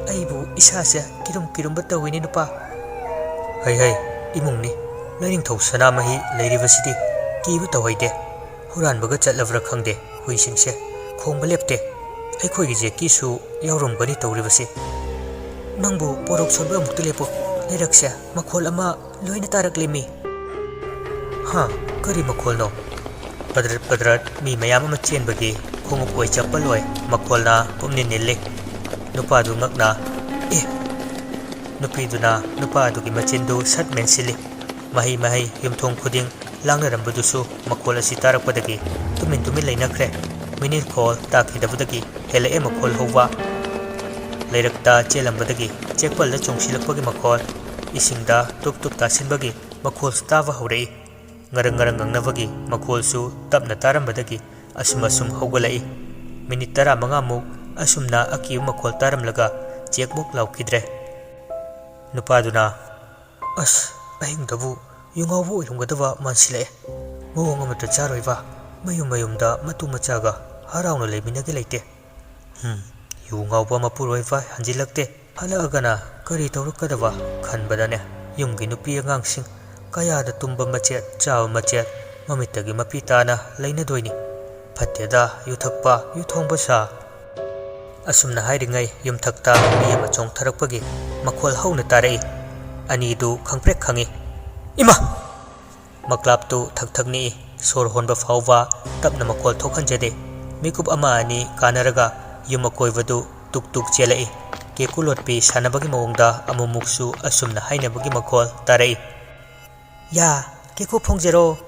ꯑꯩꯕꯨ ꯏꯁꯥꯁꯦ ꯀꯤꯔꯨꯝ ꯀꯤꯔꯨꯝꯕ ꯇꯧꯏꯅꯦ ꯅꯨꯄꯥ꯫" "ꯍꯩ ꯍꯩ, ꯏꯃꯨꯡꯅꯤ, ꯂꯥꯏꯅꯤꯡꯊꯧ ꯁꯅꯥꯃꯍꯤ ꯂꯩꯔꯤꯕꯁꯤꯗꯤ ꯀꯤꯕ ꯇꯧꯍꯩꯗꯦ꯫ ꯍꯨꯔꯥꯟꯕꯒ ꯆꯠꯂꯕ꯭ꯔꯥ ꯈꯪꯗꯦ, ꯍꯨꯏꯁꯤꯡꯁꯦ ꯈꯣꯡꯕ ꯂꯦꯞꯇꯦ꯫ ꯑꯩꯈꯣꯏꯒꯤ ꯖꯦꯛꯀꯤꯁꯨ ꯌꯥꯎꯔꯝꯒꯅꯤ ꯇꯧꯔꯤꯕꯁꯤ꯫ ꯅꯪꯕꯨ ꯄꯣꯔꯣꯛ ꯁꯣꯟꯕ ꯑꯃꯨꯛꯇ ꯂꯦꯞꯄꯨ꯫ ꯂꯩꯔꯛꯁꯦ ꯃꯈꯣꯜ ꯑꯃ ꯂꯣꯏꯅ ꯇꯥꯔꯛꯂꯦꯃꯤ꯫" "ꯍꯥ? ꯀꯔꯤ ꯃꯈꯣꯜꯅꯣ?" ꯄꯗ꯭ꯔꯠ ꯄꯗ꯭ꯔꯠ ꯃꯤ ꯃꯌꯥꯝ ꯑꯃ ꯆꯦꯟꯕꯒꯤ ꯈꯣꯡꯎꯞ ꯑꯣꯏ ꯆꯄꯜ ꯑꯣꯏ ꯃꯈꯣꯜꯅ ꯄꯨꯝꯅꯤꯟ ꯅꯤꯜꯂꯤ꯫ ꯅꯨꯄꯥꯗꯨ ꯉꯛꯅ, "ꯑꯦ!" ꯅꯨꯄꯤꯗꯨꯅ ꯅꯨꯄꯥ ꯑꯗꯨꯒꯤ ꯃꯆꯤꯟꯗꯨ ꯁꯠ ꯃꯦꯟꯁꯤꯜꯂꯤ꯫ ꯃꯍꯩ ꯃꯍꯩ ꯌꯨꯝꯊꯣꯡ ꯈꯨꯗꯤꯡ ꯂꯥꯡꯅꯔꯝꯕꯗꯨꯁꯨ ꯃꯈꯣꯜ ꯑꯁꯤ ꯇꯥꯔꯛꯄꯗꯒꯤ ꯇꯨꯃꯤꯟ ꯇꯨꯃꯤꯟ ꯂꯩꯅꯈ꯭ꯔꯦ꯫ ꯃꯤꯅꯤꯠ ꯈꯣꯜ ꯇꯥꯈꯤꯗꯕꯗꯒꯤ ꯍꯦꯜꯂꯛꯑꯦ ꯃꯈꯣꯜ ꯍꯧꯕ꯫ ꯂꯩꯔꯛꯇ ꯆꯦꯜꯂꯝꯕꯗꯒꯤ ꯆꯦꯛꯄꯜꯗ ꯆꯣꯡꯁꯤꯜꯂꯛꯄꯒꯤ ꯃꯈꯣꯜ, ꯏꯁꯤꯡꯗ ꯇꯨꯞ ꯇꯨꯞ ꯇꯥꯁꯤꯟꯕꯒꯤ ꯃꯈꯣꯜꯁꯨ ꯇꯥꯕ ꯍꯧꯔꯛꯏ꯫ ꯉꯔꯪ ꯉꯔꯪ ꯉꯪꯅꯕꯒꯤ ꯃꯈꯣꯜꯁꯨ ꯇꯞꯅ ꯇꯥꯔꯝꯕꯗꯒꯤ ꯑꯁꯨꯝ ꯑꯁꯨꯝ ꯍꯧꯒꯠꯂꯛꯏ꯫ ꯃꯤꯅꯤꯠ ꯇꯔꯥꯃꯉꯥꯃꯨꯛ ꯑꯁꯨꯝꯅ ꯑꯀꯤꯕ ꯃꯈꯣꯜ ꯇꯥꯔꯝꯂꯒ ꯆꯦꯛꯃꯨꯛ ꯂꯥꯎꯈꯤꯗ꯭ꯔꯦ꯫ ꯅꯨꯄꯥꯗꯨꯅ, "ꯑꯁ, ꯑꯍꯤꯡꯗꯕꯨ ꯌꯨ ꯉꯥꯎꯕ ꯑꯣꯏꯔꯝꯒꯗꯕ ꯃꯥꯟꯁꯤꯜꯂꯛꯑꯦ꯫ ꯃꯑꯣꯡ ꯑꯃꯇ ꯆꯥꯔꯣꯏꯕ, ꯃꯌꯨꯝ ꯃꯌꯨꯝꯗ ꯃꯇꯨ ꯃꯆꯥꯒ ꯍꯔꯥꯎꯅ ꯂꯩꯃꯤꯟꯅꯒꯦ ꯂꯩꯇꯦ꯫ ꯍꯨꯝ, ꯌꯨ ꯉꯥꯎꯕ ꯃꯄꯨꯔꯣꯏꯕ ꯍꯟꯖꯤꯜꯂꯛꯇꯦ꯫ ꯍꯜꯂꯛꯑꯒꯅ ꯀꯔꯤ ꯇꯧꯔꯛꯀꯗꯕ ꯈꯟꯕꯗꯅꯦ, ꯌꯨꯝꯒꯤ ꯅꯨꯄꯤ ꯑꯉꯥꯡꯁꯤꯡ ꯀꯌꯥꯗ ꯇꯨꯝꯕ ꯃꯆꯦꯠ, ꯆꯥꯕ ꯃꯆꯦꯠ, ꯃꯃꯤꯠꯇꯒꯤ ꯃꯄꯤ ꯇꯥꯅ ꯂꯩꯅꯗꯣꯏꯅꯤ꯫ ꯐꯠꯇꯦꯗ, ꯌꯨ ꯊꯛꯄ, ꯌꯨ ꯊꯣꯡꯕ ꯁꯥ꯫" ꯑꯁꯨꯝꯅ ꯍꯥꯏꯔꯤꯉꯩ ꯌꯨꯝꯊꯛꯇ ꯃꯤ ꯑꯃ ꯆꯣꯡꯊꯔꯛꯄꯒꯤ ꯃꯈꯣꯜ ꯍꯧꯅ ꯇꯥꯔꯛꯏ꯫ ꯑꯅꯤꯗꯨ ꯈꯪꯄ꯭ꯔꯦꯛ ꯈꯪꯏ꯫ "ꯏꯃꯥ!" ꯃꯀ꯭ꯂꯥꯞꯇꯨ ꯊꯛ ꯊꯛ ꯅꯤꯛꯏ꯫ ꯁꯣꯔ ꯍꯣꯟꯕ ꯐꯥꯎꯕ ꯇꯞꯅ ꯃꯈꯣꯜ ꯊꯣꯛꯍꯟꯖꯗꯦ꯫ ꯃꯤꯀꯨꯞ ꯑꯃ ꯑꯅꯤ ꯀꯥꯟꯅꯔꯒ ꯌꯨꯝ ꯑꯀꯣꯏꯕꯗꯨ ꯇꯨꯛ ꯇꯨꯛ ꯆꯦꯜꯂꯛꯏ꯫ ꯀꯦꯀꯨ ꯂꯣꯠꯄꯤ ꯁꯥꯟꯅꯕꯒꯤ ꯃꯑꯣꯡꯗ ꯑꯃꯨꯛꯃꯨꯛꯁꯨ ꯑꯁꯨꯝꯅ ꯍꯥꯏꯅꯕꯒꯤ ꯃꯈꯣꯜ ꯇꯥꯔꯛꯏ꯫ "ꯌꯥ, ꯀꯦꯀꯨ ꯐꯣꯡꯖꯔꯣ!"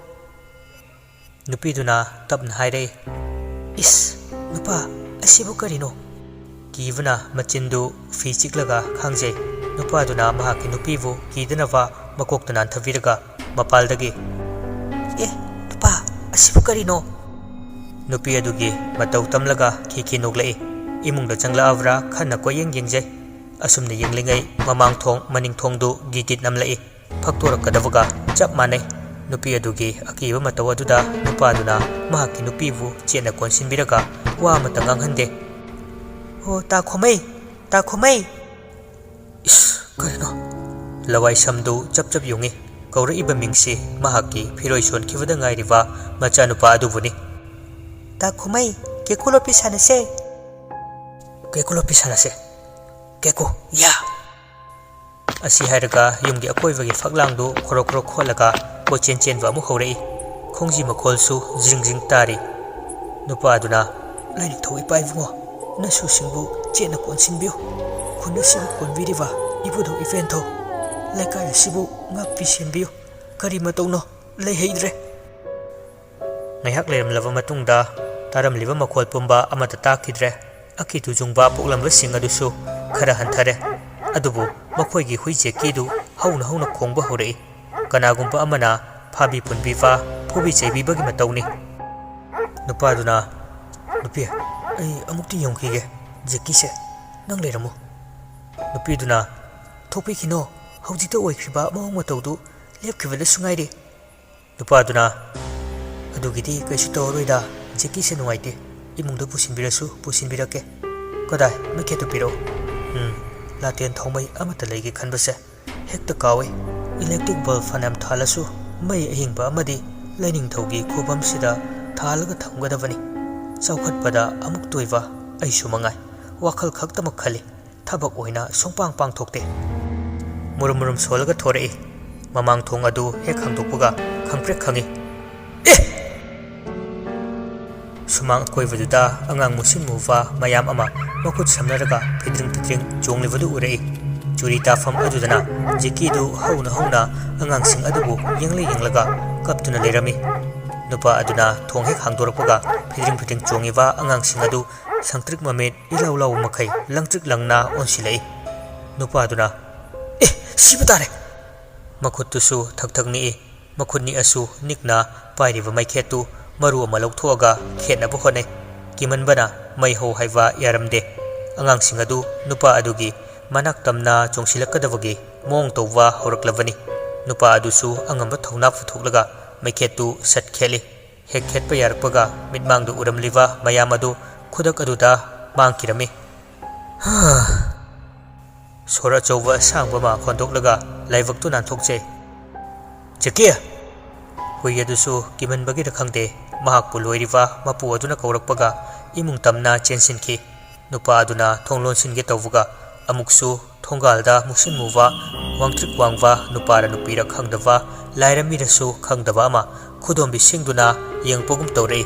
ꯅꯨꯄꯤꯗꯨꯅ ꯇꯞꯅ ꯍꯥꯏꯔꯛꯏ꯫ "ꯏꯁ, ꯅꯨꯄꯥ, ꯑꯁꯤꯕꯨ ꯀꯔꯤꯅꯣ?" ꯀꯤꯕꯅ ꯃꯆꯤꯟꯗꯨ ꯐꯤ ꯆꯤꯛꯂꯒ ꯈꯥꯡꯖꯩ꯫ ꯅꯨꯄꯥꯗꯨꯅ ꯃꯍꯥꯛꯀꯤ ꯅꯨꯄꯤꯕꯨ ꯀꯤꯗꯅꯕ ꯃꯀꯣꯛꯇ ꯅꯥꯟꯊꯕꯤꯔꯒ ꯃꯄꯥꯜꯗꯒꯤ, "ꯑꯦ, ꯅꯨꯄꯥ, ꯑꯁꯤꯕꯨ ꯀꯔꯤꯅꯣ?" ꯅꯨꯄꯤ ꯑꯗꯨꯒꯤ ꯃꯇꯧ ꯇꯝꯂꯒ ꯈꯤ ꯈꯤ ꯅꯣꯛꯂꯛꯏ꯫ ꯏꯃꯨꯡꯗ ꯆꯪꯂꯛꯑꯕ꯭ꯔꯥ ꯈꯟꯅ ꯀꯣꯏꯌꯦꯡ ꯌꯦꯡꯖꯩ꯫ ꯑꯁꯨꯝꯅ ꯌꯦꯡꯂꯤꯉꯩ ꯃꯃꯥꯡ ꯊꯣꯡ ꯃꯅꯤꯡ ꯊꯣꯡꯗꯨ ꯒꯤꯒꯤꯠ ꯅꯝꯂꯛꯏ꯫ ꯐꯛꯇꯣꯔꯛꯀꯗꯕꯒ ꯆꯞ ꯃꯥꯟꯅꯩ꯫ ꯅꯨꯄꯤ ꯑꯗꯨꯒꯤ ꯑꯀꯤꯕ ꯃꯇꯧ ꯑꯗꯨꯗ ꯅꯨꯄꯥꯗꯨꯅ ꯃꯍꯥꯛꯀꯤ ꯅꯨꯄꯤꯕꯨ ꯆꯦꯠꯅ ꯀꯣꯟꯁꯤꯟꯕꯤꯔꯒ ꯋꯥ ꯑꯃꯠꯇ ꯉꯥꯡꯍꯟꯗꯦ꯫ "ꯑꯣ, ꯇꯥ ꯈꯣꯃꯩ, ꯇꯥ ꯈꯣꯃꯩ!" ꯏꯁ, ꯀꯔꯤꯅꯣ? ꯂꯋꯥꯏ ꯁꯝꯗꯨ ꯆꯞ ꯆꯞ ꯌꯨꯡꯏ꯫ ꯀꯧꯔꯛꯏꯕ ꯃꯤꯡꯁꯤ ꯃꯍꯥꯛꯀꯤ ꯐꯤꯔꯣꯏ ꯁꯣꯟꯈꯤꯕꯗ ꯉꯥꯏꯔꯤꯕ ꯃꯆꯥꯅꯨꯄꯥ ꯑꯗꯨꯕꯨꯅꯤ꯫ "ꯇꯥ ꯈꯣꯃꯩ, ꯀꯦꯀꯨ ꯂꯣꯄꯤ ꯁꯥꯟꯅꯁꯦ!" "ꯀꯦꯀꯨ ꯂꯣꯄꯤ ꯁꯥꯟꯅꯁꯦ! ꯀꯦꯀꯨ, ꯌꯥ!" ꯑꯁꯤ ꯍꯥꯏꯔꯒ ꯌꯨꯝꯒꯤ ꯑꯀꯣꯏꯕꯒꯤ ꯐꯛꯂꯥꯡꯗꯨ ꯈꯣꯔꯣꯛ ꯈꯣꯔꯣꯛ ꯈꯣꯠꯂꯒ ꯀꯣꯏꯆꯦꯟ ꯆꯦꯟꯕ ꯑꯃꯨꯛ ꯍꯧꯔꯛꯏ꯫ ꯈꯣꯡꯖꯤ ꯃꯈꯣꯜꯁꯨ ꯖ꯭ꯔꯤꯡ ꯖ꯭ꯔꯤꯡ ꯇꯥꯔꯤ꯫ ꯅꯨꯄꯥ ꯑꯗꯨꯅ, "ꯂꯥꯏꯅꯤꯡꯊꯧ ꯏꯄꯥ ꯏꯕꯨꯡꯉꯣ, ꯅꯁꯨꯁꯤꯡꯕꯨ ꯆꯦꯠꯅ ꯀꯣꯟꯁꯤꯟꯕꯤꯌꯨ꯫ ꯈꯨꯟ ꯑꯁꯤꯕꯨ ꯀꯣꯟꯕꯤꯔꯤꯕ ꯏꯕꯨꯙꯧ ꯏꯕꯦꯟꯊꯧ, ꯂꯩꯀꯥꯏ ꯑꯁꯤꯕꯨ ꯉꯥꯛꯄꯤ ꯁꯦꯟꯕꯤꯌꯨ꯫ ꯀꯔꯤ ꯃꯇꯧꯅꯣ? ꯂꯩꯍꯩꯗ꯭ꯔꯦ!" ꯉꯥꯏꯍꯥꯛ ꯂꯩꯔꯝꯂꯕ ꯃꯇꯨꯡꯗ ꯇꯥꯔꯝꯂꯤꯕ ꯃꯈꯣꯜ ꯄꯨꯝꯕ ꯑꯃꯠꯇ ꯇꯥꯈꯤꯗ꯭ꯔꯦ꯫ ꯑꯀꯤ ꯇꯨꯖꯨꯡꯕ ꯄꯣꯛꯂꯝꯕꯁꯤꯡ ꯑꯗꯨꯁꯨ ꯈꯔ ꯍꯟꯊꯔꯦ꯫ ꯑꯗꯨꯕꯨ ꯃꯈꯣꯏꯒꯤ ꯍꯨꯏ ꯖꯦꯀꯤꯗꯨ ꯍꯧꯅ ꯍꯧꯅ ꯈꯣꯡꯕ ꯍꯧꯔꯛꯏ꯫ ꯀꯅꯥꯒꯨꯝꯕ ꯑꯃꯅ ꯐꯥꯕꯤ ꯄꯨꯟꯕꯤꯕ, ꯐꯨꯕꯤ ꯆꯩꯕꯤꯕꯒꯤ ꯃꯇꯧꯅꯤ꯫ ꯅꯨꯄꯥꯗꯨꯅ, "ꯅꯨꯄꯤ, ꯑꯩ ꯑꯃꯨꯛꯇ ꯌꯦꯡꯈꯤꯒꯦ꯫ ꯖꯦꯀꯤꯁꯦ, ꯅꯪ ꯂꯩꯔꯝꯃꯨ꯫" ꯅꯨꯄꯤꯗꯨꯅ, "ꯊꯣꯛꯄꯤꯈꯤꯅꯣ, ꯍꯧꯖꯤꯛꯇ ꯑꯣꯏꯈ꯭ꯔꯤꯕ ꯃꯑꯣꯡ ꯃꯇꯧꯗꯨ ꯂꯦꯞꯈꯤꯕꯗꯁꯨ ꯉꯥꯏꯔꯤ꯫" ꯅꯨꯄꯥꯗꯨꯅ, "ꯑꯗꯨꯒꯤꯗꯤ ꯀꯩꯁꯨ ꯇꯧꯔꯔꯣꯏꯗ, ꯖꯦꯀꯤꯁꯦ ꯅꯨꯡꯉꯥꯏꯇꯦ, ꯏꯃꯨꯡꯗ ꯄꯨꯁꯤꯟꯕꯤꯔꯁꯨ ꯄꯨꯁꯤꯟꯕꯤꯔꯛꯀꯦ꯫ ꯀꯗꯥꯏ, ꯃꯩꯈꯦꯠꯇꯨ ꯄꯤꯔꯛꯎ꯫ ꯎꯝ, ꯂꯥꯇꯦꯟ ꯊꯥꯎꯃꯩ ꯑꯃꯠꯇ ꯂꯩꯒꯦ ꯈꯟꯕꯁꯦ ꯍꯦꯛꯇ ꯀꯥꯎꯏ꯫ ꯏꯂꯦꯛꯇ꯭ꯔꯤꯛ ꯕꯜꯕ ꯐꯅꯌꯥꯝ ꯊꯥꯜꯂꯁꯨ ꯃꯩ ꯑꯍꯤꯡꯕ ꯑꯃꯗꯤ ꯂꯥꯏꯅꯤꯡꯊꯧꯒꯤ ꯈꯨꯕꯝꯁꯤꯗ ꯊꯥꯜꯂꯒ ꯊꯝꯒꯗꯕꯅꯤ꯫ ꯆꯥꯎꯈꯠꯄꯗ ꯑꯃꯨꯛꯇ ꯑꯣꯏꯕ ꯑꯩꯁꯨ ꯃꯉꯥꯏ ꯋꯥꯈꯜ ꯈꯛꯇꯃꯛ ꯈꯜꯂꯤ꯫ ꯊꯕꯛ ꯑꯣꯏꯅ ꯁꯨꯡꯄꯥꯡ ꯄꯥꯡꯊꯣꯛꯇꯦ꯫" ꯃꯨꯔꯨꯝ ꯃꯨꯔꯨꯝ ꯁꯣꯜꯂꯒ ꯊꯣꯔꯛꯏ꯫ ꯃꯃꯥꯡ ꯊꯣꯡ ꯑꯗꯨ ꯍꯦꯛ ꯍꯥꯡꯗꯣꯛꯄꯒ ꯈꯪꯄ꯭ꯔꯦꯛ ꯈꯪꯉꯤ꯫ "ꯑꯦ!" ꯁꯨꯃꯥꯡ ꯑꯀꯣꯏꯕꯗꯨꯗ ꯑꯉꯥꯡ ꯃꯨꯁꯤꯟ ꯃꯨꯕ ꯃꯌꯥꯝ ꯑꯃ ꯃꯈꯨꯠ ꯁꯝꯅꯔꯒ ꯐꯤꯗ꯭ꯔꯤꯡ ꯐꯤꯗ꯭ꯔꯤꯡ ꯆꯣꯡꯂꯤꯕꯗꯨ ꯎꯔꯛꯏ꯫ ꯆꯨꯔꯤ ꯇꯥꯐꯝ ꯑꯗꯨꯗꯅ ꯖꯦꯀꯤꯗꯨ ꯍꯧꯅ ꯍꯧꯅ ꯑꯉꯥꯡꯁꯤꯡ ꯑꯗꯨꯕꯨ ꯌꯦꯡꯂ ꯌꯦꯡꯂꯒ ꯀꯞꯇꯨꯅ ꯂꯩꯔꯝꯃꯤ꯫ ꯅꯨꯄꯥ ꯑꯗꯨꯅ ꯊꯣꯡ ꯍꯦꯛ ꯍꯥꯡꯗꯣꯔꯛꯄꯒ ꯐꯤꯗ꯭ꯔꯤꯡ ꯐꯤꯗ꯭ꯔꯤꯡ ꯆꯣꯡꯉꯤꯕ ꯑꯉꯥꯡꯁꯤꯡ ꯑꯗꯨ ꯁꯪꯇ꯭ꯔꯤꯛ ꯃꯃꯤꯠ ꯏꯂꯥꯎ ꯂꯥꯎꯕ ꯃꯈꯩ ꯂꯪꯇ꯭ꯔꯤꯛ ꯂꯪꯅ ꯑꯣꯟꯁꯤꯜꯂꯛꯏ꯫ ꯅꯨꯄꯥ ꯑꯗꯨꯅ, "ꯑꯦ, ꯁꯤꯕ ꯇꯥꯔꯦ!" ꯃꯈꯨꯠꯇꯨꯁꯨ ꯊꯛ ꯊꯛ ꯅꯤꯛꯏ꯫ ꯃꯈꯨꯠ ꯅꯤꯛꯑꯁꯨ ꯅꯤꯛꯅ ꯄꯥꯏꯔꯤꯕ ꯃꯩꯈꯦꯠꯇꯨ ꯃꯔꯨ ꯑꯃ ꯂꯧꯊꯣꯛꯑꯒ ꯈꯦꯠꯅꯕ ꯍꯣꯠꯅꯩ꯫ ꯀꯤꯃꯟꯕꯅ ꯃꯩ ꯍꯧ ꯍꯥꯏꯕ ꯌꯥꯔꯝꯗꯦ꯫ ꯑꯉꯥꯡꯁꯤꯡ ꯑꯗꯨ ꯅꯨꯄꯥ ꯑꯗꯨꯒꯤ ꯃꯅꯥꯛ ꯇꯝꯅ ꯆꯣꯡꯁꯤꯜꯂꯛꯀꯗꯕꯒꯤ ꯃꯑꯣꯡ ꯇꯧꯕ ꯍꯧꯔꯛꯂꯕꯅꯤ꯫ ꯅꯨꯄꯥ ꯑꯗꯨꯁꯨ ꯑꯉꯝꯕ ꯊꯧꯅꯥ ꯄꯨꯊꯣꯛꯂꯒ ꯃꯩꯈꯦꯠꯇꯨ ꯁꯠ ꯈꯦꯠꯂꯤ꯫ ꯍꯦꯛ ꯈꯦꯠꯄ ꯌꯥꯔꯛꯄꯒ ꯃꯤꯠꯃꯥꯡꯗ ꯎꯔꯝꯂꯤꯕ ꯃꯌꯥꯝ ꯑꯗꯨ ꯈꯨꯗꯛ ꯑꯗꯨꯗ ꯃꯥꯡꯈꯤꯔꯝꯃꯤ꯫ ꯁꯣꯔ ꯑꯆꯧꯕ ꯑꯁꯥꯡꯕ ꯑꯃ ꯍꯣꯟꯗꯣꯛꯂꯒ ꯂꯥꯏꯕꯛꯇꯨ ꯅꯥꯟꯊꯣꯛꯆꯩ꯫ "ꯖꯦꯀꯤ!" ꯍꯨꯏ ꯑꯗꯨꯁꯨ ꯀꯤꯃꯟꯕꯒꯤꯔ ꯈꯪꯗꯦ, ꯃꯍꯥꯛꯄꯨ ꯂꯣꯏꯔꯤꯕ ꯃꯄꯨ ꯑꯗꯨꯅ ꯀꯧꯔꯛꯄꯒ ꯏꯃꯨꯡ ꯇꯝꯅ ꯆꯦꯟꯁꯤꯟꯈꯤ꯫ ꯅꯨꯄꯥ ꯑꯗꯨꯅ ꯊꯣꯡ ꯂꯣꯟꯁꯤꯟꯒꯦ ꯇꯧꯕꯒ ꯑꯃꯨꯛꯁꯨ ꯊꯣꯡꯒꯥꯜꯗ ꯃꯨꯁꯤꯟ ꯃꯨꯕ, ꯋꯥꯡꯇ꯭ꯔꯤꯛ ꯋꯥꯡꯕ, ꯅꯨꯄꯥꯔ ꯅꯨꯄꯤꯔ ꯈꯪꯗꯕ, ꯂꯥꯏꯔ ꯃꯤꯔꯁꯨ ꯈꯪꯗꯕ ꯑꯃ ꯈꯨꯗꯣꯝꯕꯤ ꯁꯤꯡꯗꯨꯅ ꯌꯦꯡꯉꯛꯄꯒꯨꯝ ꯇꯧꯔꯛꯏ꯫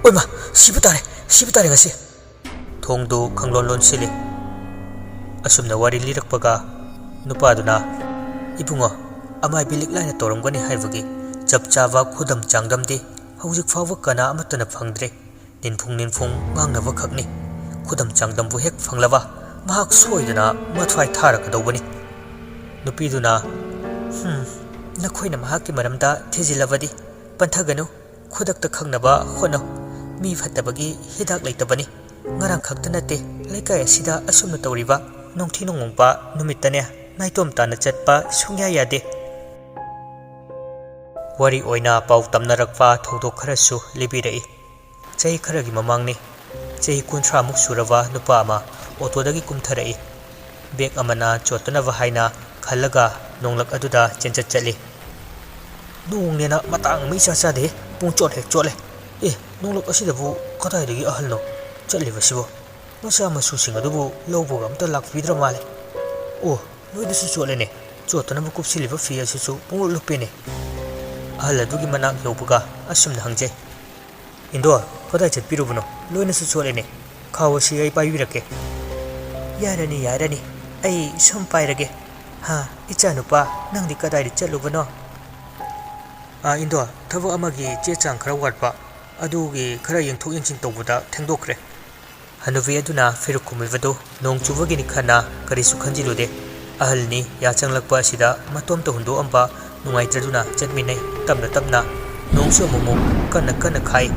"ꯑꯣꯏꯃꯥ! ꯁꯤꯕ ꯇꯥꯔꯦ! ꯁꯤꯕ ꯇꯥꯔꯦ ꯉꯁꯤ!" ꯊꯣꯡꯗꯨ ꯈꯪꯂꯣꯟ ꯂꯣꯟꯁꯤꯜꯂꯤ꯫ ꯑꯁꯨꯝꯅ ꯋꯥꯔꯤ ꯂꯤꯔꯛꯄꯒ ꯅꯨꯄꯥꯗꯨꯅ, "ꯏꯕꯨꯡꯉꯣ, ꯑꯃꯥꯏꯕꯤ ꯂꯤꯛꯂꯥꯏꯅ ꯇꯧꯔꯝꯒꯅꯤ ꯍꯥꯏꯕꯒꯤ ꯆꯞ ꯆꯥꯕ ꯈꯨꯗꯝ ꯆꯥꯡꯗꯝꯗꯤ ꯍꯧꯖꯤꯛ ꯐꯥꯎꯕ ꯀꯅꯥ ꯑꯃꯠꯇꯅ ꯐꯪꯗ꯭ꯔꯤ꯫ ꯅꯤꯟꯐꯨꯡ ꯅꯤꯟꯐꯨꯡ ꯉꯥꯡꯅꯕ ꯈꯛꯅꯤ꯫ ꯈꯨꯗꯝ ꯆꯥꯡꯗꯝꯕꯨ ꯍꯦꯛ ꯐꯪꯂꯕ ꯃꯍꯥꯛ ꯁꯣꯏꯗꯅ ꯃꯊ꯭ꯋꯥꯏ ꯊꯥꯔꯛꯀꯗꯧꯕꯅꯤ꯫" ꯅꯨꯄꯤꯗꯨꯅ, "ꯍꯨꯝ, ꯅꯈꯣꯏꯅ ꯃꯍꯥꯛꯀꯤ ꯃꯔꯝꯗ ꯊꯤꯖꯤꯜꯂꯕꯗꯤ ꯄꯟꯊꯒꯅꯨ꯫ ꯈꯨꯗꯛꯇ ꯈꯪꯅꯕ ꯍꯣꯠꯅꯧ꯫ ꯃꯤ ꯐꯠꯇꯕꯒꯤ ꯍꯤꯗꯥꯛ ꯂꯩꯇꯕꯅꯤ꯫ ꯉꯔꯥꯡ ꯈꯛꯇ ꯅꯠꯇꯦ, ꯂꯩꯀꯥꯏ ꯑꯁꯤꯗ ꯑꯁꯨꯝꯅ ꯇꯧꯔꯤꯕ ꯅꯣꯡꯊꯤ ꯅꯣꯡꯃꯣꯡꯕ ꯅꯨꯃꯤꯠꯇꯅꯦ ꯅꯥꯏꯇꯣꯝ ꯇꯥꯅ ꯆꯠꯄ ꯁꯨꯡꯌꯥ ꯌꯥꯗꯦ꯫" ꯋꯥꯔꯤ ꯑꯣꯏꯅ ꯄꯥꯎ ꯇꯝꯅꯔꯛꯄ ꯊꯧꯗꯣꯛ ꯈꯔꯁꯨ ꯂꯤꯕꯤꯔꯛꯏ꯫ ꯆꯍꯤ ꯈꯔꯒꯤ ꯃꯃꯥꯡꯅꯤ꯫ ꯆꯍꯤ ꯀꯨꯟꯊ꯭ꯔꯥꯃꯨꯛ ꯁꯨꯔꯕ ꯅꯨꯄꯥ ꯑꯃ ꯑꯣꯇꯣꯗꯒꯤ ꯀꯨꯝꯊꯔꯛꯏ꯫ ꯕꯦꯒ ꯑꯃꯅ ꯆꯣꯠꯇꯅꯕ ꯍꯥꯏꯅ ꯈꯜꯂꯒ ꯅꯣꯡꯂꯛ ꯑꯗꯨꯗ ꯆꯦꯟꯆꯠ ꯆꯠꯂꯤ꯫ "ꯅꯣꯡꯅꯦꯅ ꯃꯇꯥꯡ ꯑꯃ ꯏꯆꯥ ꯆꯥꯗꯦ, ꯄꯨꯡ ꯆꯣꯠ ꯍꯦꯛ ꯆꯣꯠꯂꯦ꯫ ꯑꯦ, ꯅꯣꯡꯂꯛ ꯑꯁꯤꯗꯕꯨ ꯀꯗꯥꯏꯗꯒꯤ ꯑꯍꯜꯅꯣ ꯆꯠꯂꯤꯕꯁꯤꯕꯣ? ꯃꯆꯥ ꯃꯁꯨꯁꯤꯡ ꯑꯗꯨꯕꯨ ꯂꯧꯕꯒ ꯑꯝꯇ ꯂꯥꯛꯄꯤꯗ꯭ꯔ ꯃꯥꯜꯂꯦ꯫ ꯑꯣ, ꯂꯣꯏꯅꯁꯨ ꯆꯣꯠꯂꯦꯅꯦ꯫ ꯆꯣꯠꯇꯅꯕ ꯀꯨꯞꯁꯤꯜꯂꯤꯕ ꯐꯤ ꯑꯁꯤꯁꯨ ꯄꯨꯡꯂꯨꯞ ꯂꯨꯞꯄꯦꯅꯦ꯫" ꯑꯍꯜ ꯑꯗꯨꯒꯤ ꯃꯅꯥꯛ ꯌꯧꯕꯒ ꯑꯁꯨꯝꯅ ꯍꯪꯖꯩ, "ꯏꯟꯗꯣ, ꯀꯗꯥꯏ ꯆꯠꯄꯤꯔꯨꯕꯅꯣ? ꯂꯣꯏꯅꯁꯨ ꯆꯣꯠꯂꯦꯅꯦ꯫ ꯈꯥꯎ ꯑꯁꯤ ꯑꯩ ꯄꯥꯏꯕꯤꯔꯛꯀꯦ꯫" "ꯌꯥꯔꯅꯤ, ꯌꯥꯔꯅꯤ, ꯑꯩ ꯁꯨꯝ ꯄꯥꯏꯔꯒꯦ꯫ ꯍꯥ, ꯏꯆꯥꯅꯨꯄꯥ, ꯅꯪꯗꯤ ꯀꯗꯥꯏꯗ ꯆꯠꯂꯨꯕꯅꯣ?" ꯑꯥ, ꯏꯟꯗꯣ, ꯊꯕꯛ ꯑꯃꯒꯤ ꯆꯦ ꯆꯥꯡ ꯈꯔ ꯋꯥꯠꯄ, ꯑꯗꯨꯒꯤ ꯈꯔ ꯌꯦꯡꯊꯣꯛ ꯌꯦꯡꯁꯤꯟ ꯇꯧꯕꯗ ꯊꯦꯡꯗꯣꯛꯈ꯭ꯔꯦ꯫ ꯍꯅꯨꯕꯤ ꯑꯗꯨꯅ ꯐꯤꯔꯨꯛ ꯈꯨꯝꯃꯤꯕꯗꯨ ꯅꯣꯡ ꯆꯨꯕꯒꯤꯅꯤ ꯈꯟꯅ ꯀꯔꯤꯁꯨ ꯈꯟꯖꯤꯜꯂꯨꯗꯦ꯫ ꯑꯍꯜꯅꯤ ꯌꯥꯆꯪꯂꯛꯄ ꯑꯁꯤꯗ ꯃꯇꯣꯝꯇ ꯍꯨꯟꯗꯣꯛꯑꯝꯕ ꯅꯨꯡꯉꯥꯏꯇ꯭ꯔꯗꯨꯅ ꯆꯠꯃꯤꯟꯅꯩ꯫ ꯇꯞꯅ ꯇꯞꯅ ꯅꯣꯡꯁꯨ ꯑꯃꯨꯛꯃꯨꯛ ꯀꯟꯅ ꯀꯟꯅ ꯈꯥꯛꯏ꯫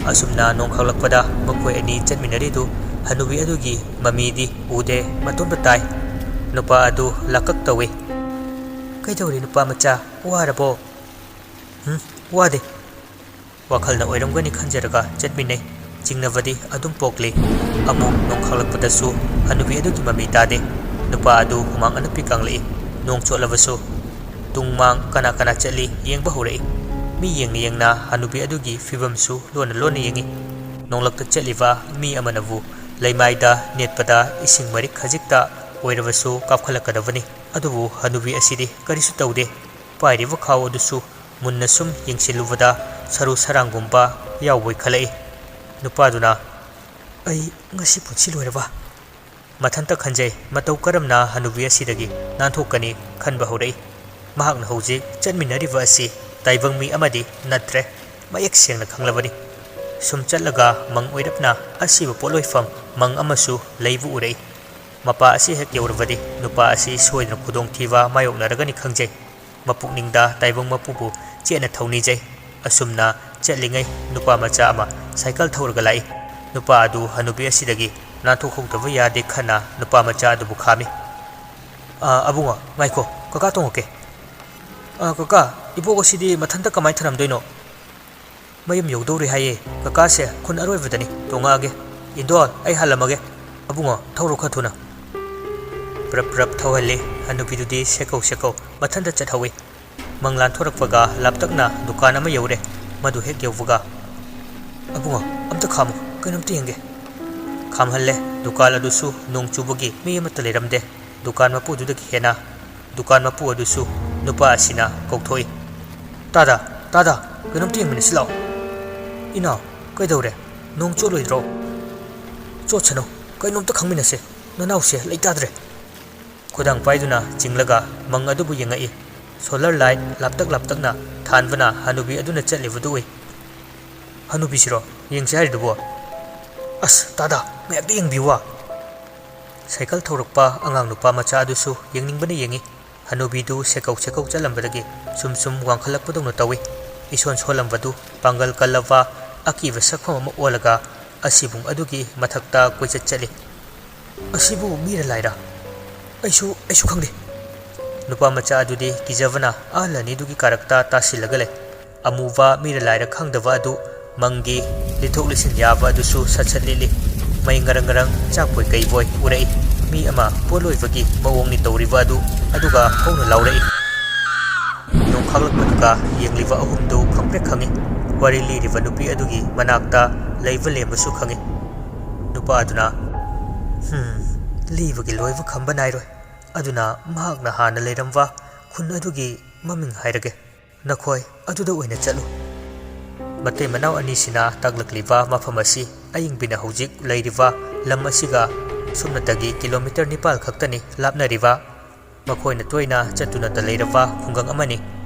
ꯑꯁꯨꯝꯅ ꯅꯣꯡ ꯈꯥꯛꯂꯛꯄꯗ ꯃꯈꯣꯏ ꯑꯅꯤ ꯆꯠꯃꯤꯟꯅꯔꯤꯗꯨ ꯍꯅꯨꯕꯤ ꯑꯗꯨꯒꯤ ꯃꯃꯤꯗꯤ ꯎꯗꯦ, ꯃꯇꯣꯝꯇ ꯇꯥꯏ꯫ ꯅꯨꯄꯥ ꯑꯗꯨ ꯂꯥꯀꯛ ꯇꯧꯏ꯫ "ꯀꯩꯗꯧꯔꯦ ꯅꯨꯄꯥ ꯃꯆꯥ, ꯋꯥꯔꯕꯣ?" "ꯍꯨꯝ, ꯋꯥꯗꯦ꯫" ꯋꯥꯈꯜꯅ ꯑꯣꯏꯔꯝꯒꯅꯤ ꯈꯟꯖꯔꯒ ꯆꯠꯃꯤꯟꯅꯩ꯫ ꯆꯤꯡꯅꯕꯗꯤ ꯑꯗꯨꯝ ꯄꯣꯛꯂꯤ꯫ ꯑꯃꯨꯛ ꯅꯣꯡꯈꯥꯛꯂꯛꯄꯗꯁꯨ ꯍꯅꯨꯕꯤ ꯑꯗꯨꯒꯤ ꯃꯃꯤ ꯇꯥꯗꯦ꯫ ꯅꯨꯄꯥ ꯑꯗꯨ ꯍꯨꯃꯥꯡ ꯑꯅꯞꯄꯤ ꯀꯥꯡꯂꯛꯏ꯫ ꯅꯣꯡ ꯆꯣꯠꯂꯕꯁꯨ ꯇꯨꯡ ꯃꯥꯡ ꯀꯅꯥ ꯀꯅꯥ ꯆꯠꯂꯤ ꯌꯦꯡꯕ ꯍꯧꯔꯛꯏ꯫ ꯃꯤ ꯌꯦꯡꯅ ꯌꯦꯡꯅ ꯍꯅꯨꯕꯤ ꯑꯗꯨꯒꯤ ꯐꯤꯕꯝꯁꯨ ꯂꯣꯟꯅ ꯂꯣꯟꯅ ꯌꯦꯡꯏ꯫ ꯅꯣꯡꯂꯛꯇ ꯆꯠꯂꯤꯕ ꯃꯤ ꯑꯃꯅꯕꯨ ꯂꯩꯃꯥꯏꯗ ꯅꯦꯠꯄꯗ ꯏꯁꯤꯡ ꯃꯔꯤꯛ ꯈꯖꯤꯛꯇ ꯑꯣꯏꯔꯕꯁꯨ ꯀꯥꯞꯈꯠꯂꯛꯀꯗꯕꯅꯤ꯫ ꯑꯗꯨꯕꯨ ꯍꯅꯨꯕꯤ ꯑꯁꯤꯗꯤ ꯀꯔꯤꯁꯨ ꯇꯧꯗꯦ꯫ ꯄꯥꯏꯔꯤꯕ ꯈꯥꯎ ꯑꯗꯨꯁꯨ ꯃꯨꯟꯅ ꯁꯨꯝ ꯌꯦꯡꯁꯤꯜꯂꯨꯕꯗ ꯁꯔꯨ ꯁꯔꯥꯡꯒꯨꯝꯕ ꯌꯥꯎꯕꯣꯏ ꯈꯜꯂꯛꯏ꯫ ꯅꯨꯄꯥꯗꯨꯅ, "ꯑꯩ ꯉꯁꯤ ꯄꯨꯟꯁꯤ ꯂꯣꯏꯔꯕ?" ꯃꯊꯟꯇ ꯈꯟꯖꯩ꯫ ꯃꯇꯧ ꯀꯔꯝꯅ ꯍꯅꯨꯕꯤ ꯑꯁꯤꯗꯒꯤ ꯅꯥꯟꯊꯣꯛꯀꯅꯤ ꯈꯟꯕ ꯍꯧꯔꯛꯏ꯫ ꯃꯍꯥꯛꯅ ꯍꯧꯖꯤꯛ ꯆꯠꯃꯤꯟꯅꯔꯤꯕ ꯑꯁꯤ ꯇꯥꯏꯕꯪ ꯃꯤ ꯑꯃꯗꯤ ꯅꯠꯇ꯭ꯔꯦ꯫ ꯃꯌꯦꯛ ꯁꯦꯡꯅ ꯈꯪꯂꯕꯅꯤ꯫ ꯁꯨꯝ ꯆꯠꯂꯒ ꯃꯪ ꯑꯣꯏꯔꯞꯅ ꯑꯁꯤꯕ ꯄꯣꯠꯂꯣꯏꯐꯝ ꯃꯪ ꯑꯃꯁꯨ ꯂꯩꯕ ꯎꯔꯛꯏ꯫ ꯃꯄꯥ ꯑꯁꯤ ꯍꯦꯛ ꯌꯧꯔꯕꯗꯤ ꯅꯨꯄꯥ ꯑꯁꯤ ꯁꯣꯏꯗꯅ ꯈꯨꯗꯣꯡꯊꯤꯕ ꯃꯥꯌꯣꯛꯅꯔꯒꯅꯤ ꯈꯪꯖꯩ꯫ ꯃꯄꯨꯛꯅꯤꯡꯗ ꯇꯥꯏꯕꯪ ꯃꯄꯨꯕꯨ ꯆꯦꯠꯅ ꯊꯧꯅꯤꯖꯩ꯫ ꯑꯁꯨꯝꯅ ꯆꯠꯂꯤꯉꯩ ꯅꯨꯄꯥ ꯃꯆꯥ ꯑꯃ ꯁꯥꯏꯀꯜ ꯊꯧꯔꯒ ꯂꯥꯛꯏ꯫ ꯅꯨꯄꯥ ꯑꯗꯨ ꯍꯅꯨꯕꯤ ꯑꯁꯤꯗꯒꯤ ꯅꯥꯟꯊꯣꯛꯍꯧꯗꯕ ꯌꯥꯗꯦ ꯈꯟꯅ ꯅꯨꯄꯥ ꯃꯆꯥ ꯑꯗꯨꯕꯨ ꯈꯥꯝꯃꯤ꯫ "ꯑꯥ, ꯑꯕꯨꯡꯉꯣ, ꯉꯥꯏꯈꯣ, ꯀꯀꯥ ꯇꯣꯡꯉꯛꯀꯦ꯫" "ꯑꯥ, ꯀꯀꯥ, ꯏꯕꯣꯛ ꯑꯁꯤꯗꯤ ꯃꯊꯟꯇ ꯀꯃꯥꯏꯅ ꯊꯅꯝꯗꯣꯏꯅꯣ?" "ꯃꯌꯨꯝ ꯌꯧꯗꯧꯔꯦ ꯍꯥꯏꯌꯦ꯫ ꯀꯀꯥꯁꯦ ꯈꯨꯟ ꯑꯔꯣꯏꯕꯗꯅꯤ, ꯇꯣꯡꯉꯛꯑꯒꯦ꯫ ꯏꯟꯗꯣ, ꯑꯩ ꯍꯜꯂꯝꯃꯒꯦ꯫ ꯑꯕꯨꯡꯉꯣ, ꯊꯧꯔꯣ ꯈꯔ ꯊꯨꯅ꯫" ꯄ꯭ꯔꯞ ꯄ꯭ꯔꯞ ꯊꯧꯍꯜꯂꯤ꯫ ꯍꯅꯨꯕꯤꯗꯨꯗꯤ ꯁꯦꯀꯧ ꯁꯦꯀꯧ ꯃꯊꯟꯇ ꯆꯠꯍꯧꯏ꯫ ꯃꯪꯂꯥꯟ ꯊꯣꯔꯛꯄꯒ ꯂꯥꯞꯇꯛꯅ ꯗꯨꯀꯥꯟ ꯑꯃ ꯌꯧꯔꯦ꯫ ꯃꯗꯨ ꯍꯦꯛ ꯌꯧꯕꯒ, "ꯑꯕꯨꯡꯉꯣ, ꯑꯝꯇ ꯈꯥꯝꯃꯨ, ꯀꯩꯅꯣꯝꯇ ꯌꯦꯡꯒꯦ꯫" ꯈꯥꯝꯍꯜꯂꯦ꯫ ꯗꯨꯀꯥꯟ ꯑꯗꯨꯁꯨ ꯅꯣꯡ ꯆꯨꯕꯒꯤ ꯃꯤ ꯑꯃꯠꯇ ꯂꯩꯔꯝꯗꯦ꯫ ꯗꯨꯀꯥꯟ ꯃꯄꯨꯗꯨꯗꯒꯤ ꯍꯦꯟꯅ ꯗꯨꯀꯥꯟ ꯃꯄꯨ ꯑꯗꯨꯁꯨ ꯅꯨꯄꯥ ꯑꯁꯤꯅ ꯀꯧꯊꯣꯛꯏ꯫ "ꯇꯥꯗ, ꯇꯥꯗ, ꯀꯩꯅꯣꯝꯇ ꯌꯦꯡꯃꯤꯟꯅꯁꯤ ꯂꯥꯛꯑꯣ꯫" "ꯏꯅꯥꯎ, ꯀꯩꯗꯧꯔꯦ? ꯅꯣꯡ ꯆꯣꯠꯂꯣꯏꯗ꯭ꯔꯣ?" "ꯆꯣꯠꯁꯅꯨ, ꯀꯩꯅꯣꯝꯇ ꯈꯪꯃꯤꯟꯅꯁꯦ꯫ ꯅꯅꯥꯎꯁꯦ ꯂꯩꯇꯥꯗ꯭ꯔꯦ꯫" ꯈꯨꯗꯥꯡ ꯄꯥꯏꯗꯨꯅ ꯆꯤꯡꯂꯒ ꯃꯪ ꯑꯗꯨꯕꯨ ꯌꯦꯡꯉꯛꯏ꯫ ꯁꯣꯂꯔ ꯂꯥꯏꯠ ꯂꯥꯞꯇꯛ ꯂꯥꯞꯇꯛꯅ ꯊꯥꯟꯕꯅ ꯍꯅꯨꯕꯤ ꯑꯗꯨꯅ ꯆꯠꯂꯤꯕꯗꯨ ꯎꯏ꯫ "ꯍꯅꯨꯕꯤꯁꯤꯔꯣ ꯌꯦꯡꯁꯤ ꯍꯥꯏꯔꯤꯗꯨꯕꯣ? ꯑꯁ, ꯇꯥꯗꯥ, ꯉꯥꯏꯍꯥꯛꯇ ꯌꯦꯡꯕꯤꯌꯨ"꯫ ꯁꯥꯏꯀꯜ ꯊꯧꯔꯛꯄ ꯑꯉꯥꯡ ꯅꯨꯄꯥ ꯃꯆꯥ ꯑꯗꯨꯁꯨ ꯌꯦꯡꯅꯤꯡꯕꯅ ꯌꯦꯡꯉꯤ꯫ ꯍꯅꯨꯕꯤꯗꯨ ꯁꯦꯀꯧ ꯁꯦꯀꯧ ꯆꯠꯂꯝꯕꯗꯒꯤ ꯁꯨꯝ ꯁꯨꯝ ꯋꯥꯡꯈꯠꯂꯛꯄꯗꯧꯅ ꯇꯧꯏ꯫ ꯏꯁꯣꯟ ꯁꯣꯜꯂꯝꯕꯗꯨ ꯄꯥꯡꯒꯜ ꯀꯜꯂꯕ ꯑꯀꯤꯕ ꯁꯛꯐꯝ ꯑꯃ ꯑꯣꯜꯂꯒ ꯑꯁꯤꯕꯨꯡ ꯑꯗꯨꯒꯤ ꯃꯊꯛꯇ ꯀꯣꯏꯆꯠ ꯆꯠꯂꯤ꯫ "ꯑꯁꯤꯕꯨ ꯃꯤꯔ ꯂꯥꯏꯔ? ꯑꯩꯁꯨ, ꯑꯩꯁꯨ ꯈꯪꯗꯦ"꯫ ꯅꯨꯄꯥ ꯃꯆꯥ ꯑꯗꯨꯗꯤ ꯀꯤꯖꯕꯅ ꯑꯍꯜ ꯑꯅꯤꯗꯨꯒꯤ ꯀꯥꯔꯛꯇ ꯇꯥꯁꯤꯜꯂꯒ ꯂꯩ꯫ ꯑꯃꯨꯕ ꯃꯤꯔ ꯂꯥꯏꯔ ꯈꯪꯗꯕ ꯑꯗꯨ ꯃꯪꯒꯤ ꯂꯤꯊꯣꯛ ꯂꯤꯁꯤꯟ ꯌꯥꯕ ꯑꯗꯨꯁꯨ ꯁꯠ ꯁꯠ ꯂꯤꯠꯂꯤ꯫ ꯃꯩ ꯉꯔꯪ ꯉꯔꯪ ꯆꯥꯛꯄꯣꯏ ꯀꯩꯕꯣꯏ ꯎꯔꯛꯏ꯫ ꯃꯤ ꯑꯃ ꯄꯣꯠꯂꯣꯏꯕꯒꯤ ꯃꯑꯣꯡꯅꯤ ꯇꯧꯔꯤꯕ ꯑꯗꯨ, ꯑꯗꯨꯒ ꯍꯧꯅ ꯂꯥꯎꯔꯛꯏ꯫ ꯅꯣꯡꯈꯥꯛꯂꯛꯄꯗꯨꯒ ꯌꯦꯡꯂꯤꯕ ꯑꯍꯨꯝꯗꯨ ꯈꯪꯄ꯭ꯔꯦꯛ ꯈꯪꯏ꯫ ꯋꯥꯔꯤ ꯂꯤꯔꯤꯕ ꯅꯨꯄꯤ ꯑꯗꯨꯒꯤ ꯃꯅꯥꯛꯇ ꯂꯩꯕ ꯂꯦꯝꯕꯁꯨ ꯈꯪꯏ꯫ ꯅꯨꯄꯥ ꯑꯗꯨꯅ, "ꯍꯝ, ꯂꯤꯕꯒꯤ ꯂꯣꯏꯕ ꯈꯝꯕ ꯅꯥꯏꯔꯣꯏ꯫ ꯑꯗꯨꯅ ꯃꯍꯥꯛꯅ ꯍꯥꯟꯅ ꯂꯩꯔꯝꯕ ꯈꯨꯟ ꯑꯗꯨꯒꯤ ꯃꯃꯤꯡ ꯍꯥꯏꯔꯒꯦ꯫ ꯅꯈꯣꯏ ꯑꯗꯨꯗ ꯑꯣꯏꯅ ꯆꯠꯂꯨ"꯫ ꯃꯇꯩ ꯃꯅꯥꯎ ꯑꯅꯤꯁꯤꯅ ꯇꯥꯛꯂꯛꯂꯤꯕ ꯃꯐꯝ ꯑꯁꯤ ꯑꯌꯤꯡꯕꯤꯅ ꯍꯧꯖꯤꯛ ꯂꯩꯔꯤꯕ ꯂꯝ ꯑꯁꯤꯒ ꯁꯨꯞꯅꯇꯒꯤ ꯀꯤꯂꯣꯃꯤꯇꯔ ꯅꯤꯄꯥꯜ ꯈꯛꯇꯅꯤ ꯂꯥꯞꯅꯔꯤꯕ꯫ ꯃꯈꯣꯏꯅ ꯇꯣꯏꯅ ꯆꯠꯇꯨꯅꯇ ꯂꯩꯔꯕ ꯈꯨꯡꯒꯪ ꯑꯃꯅꯤ꯫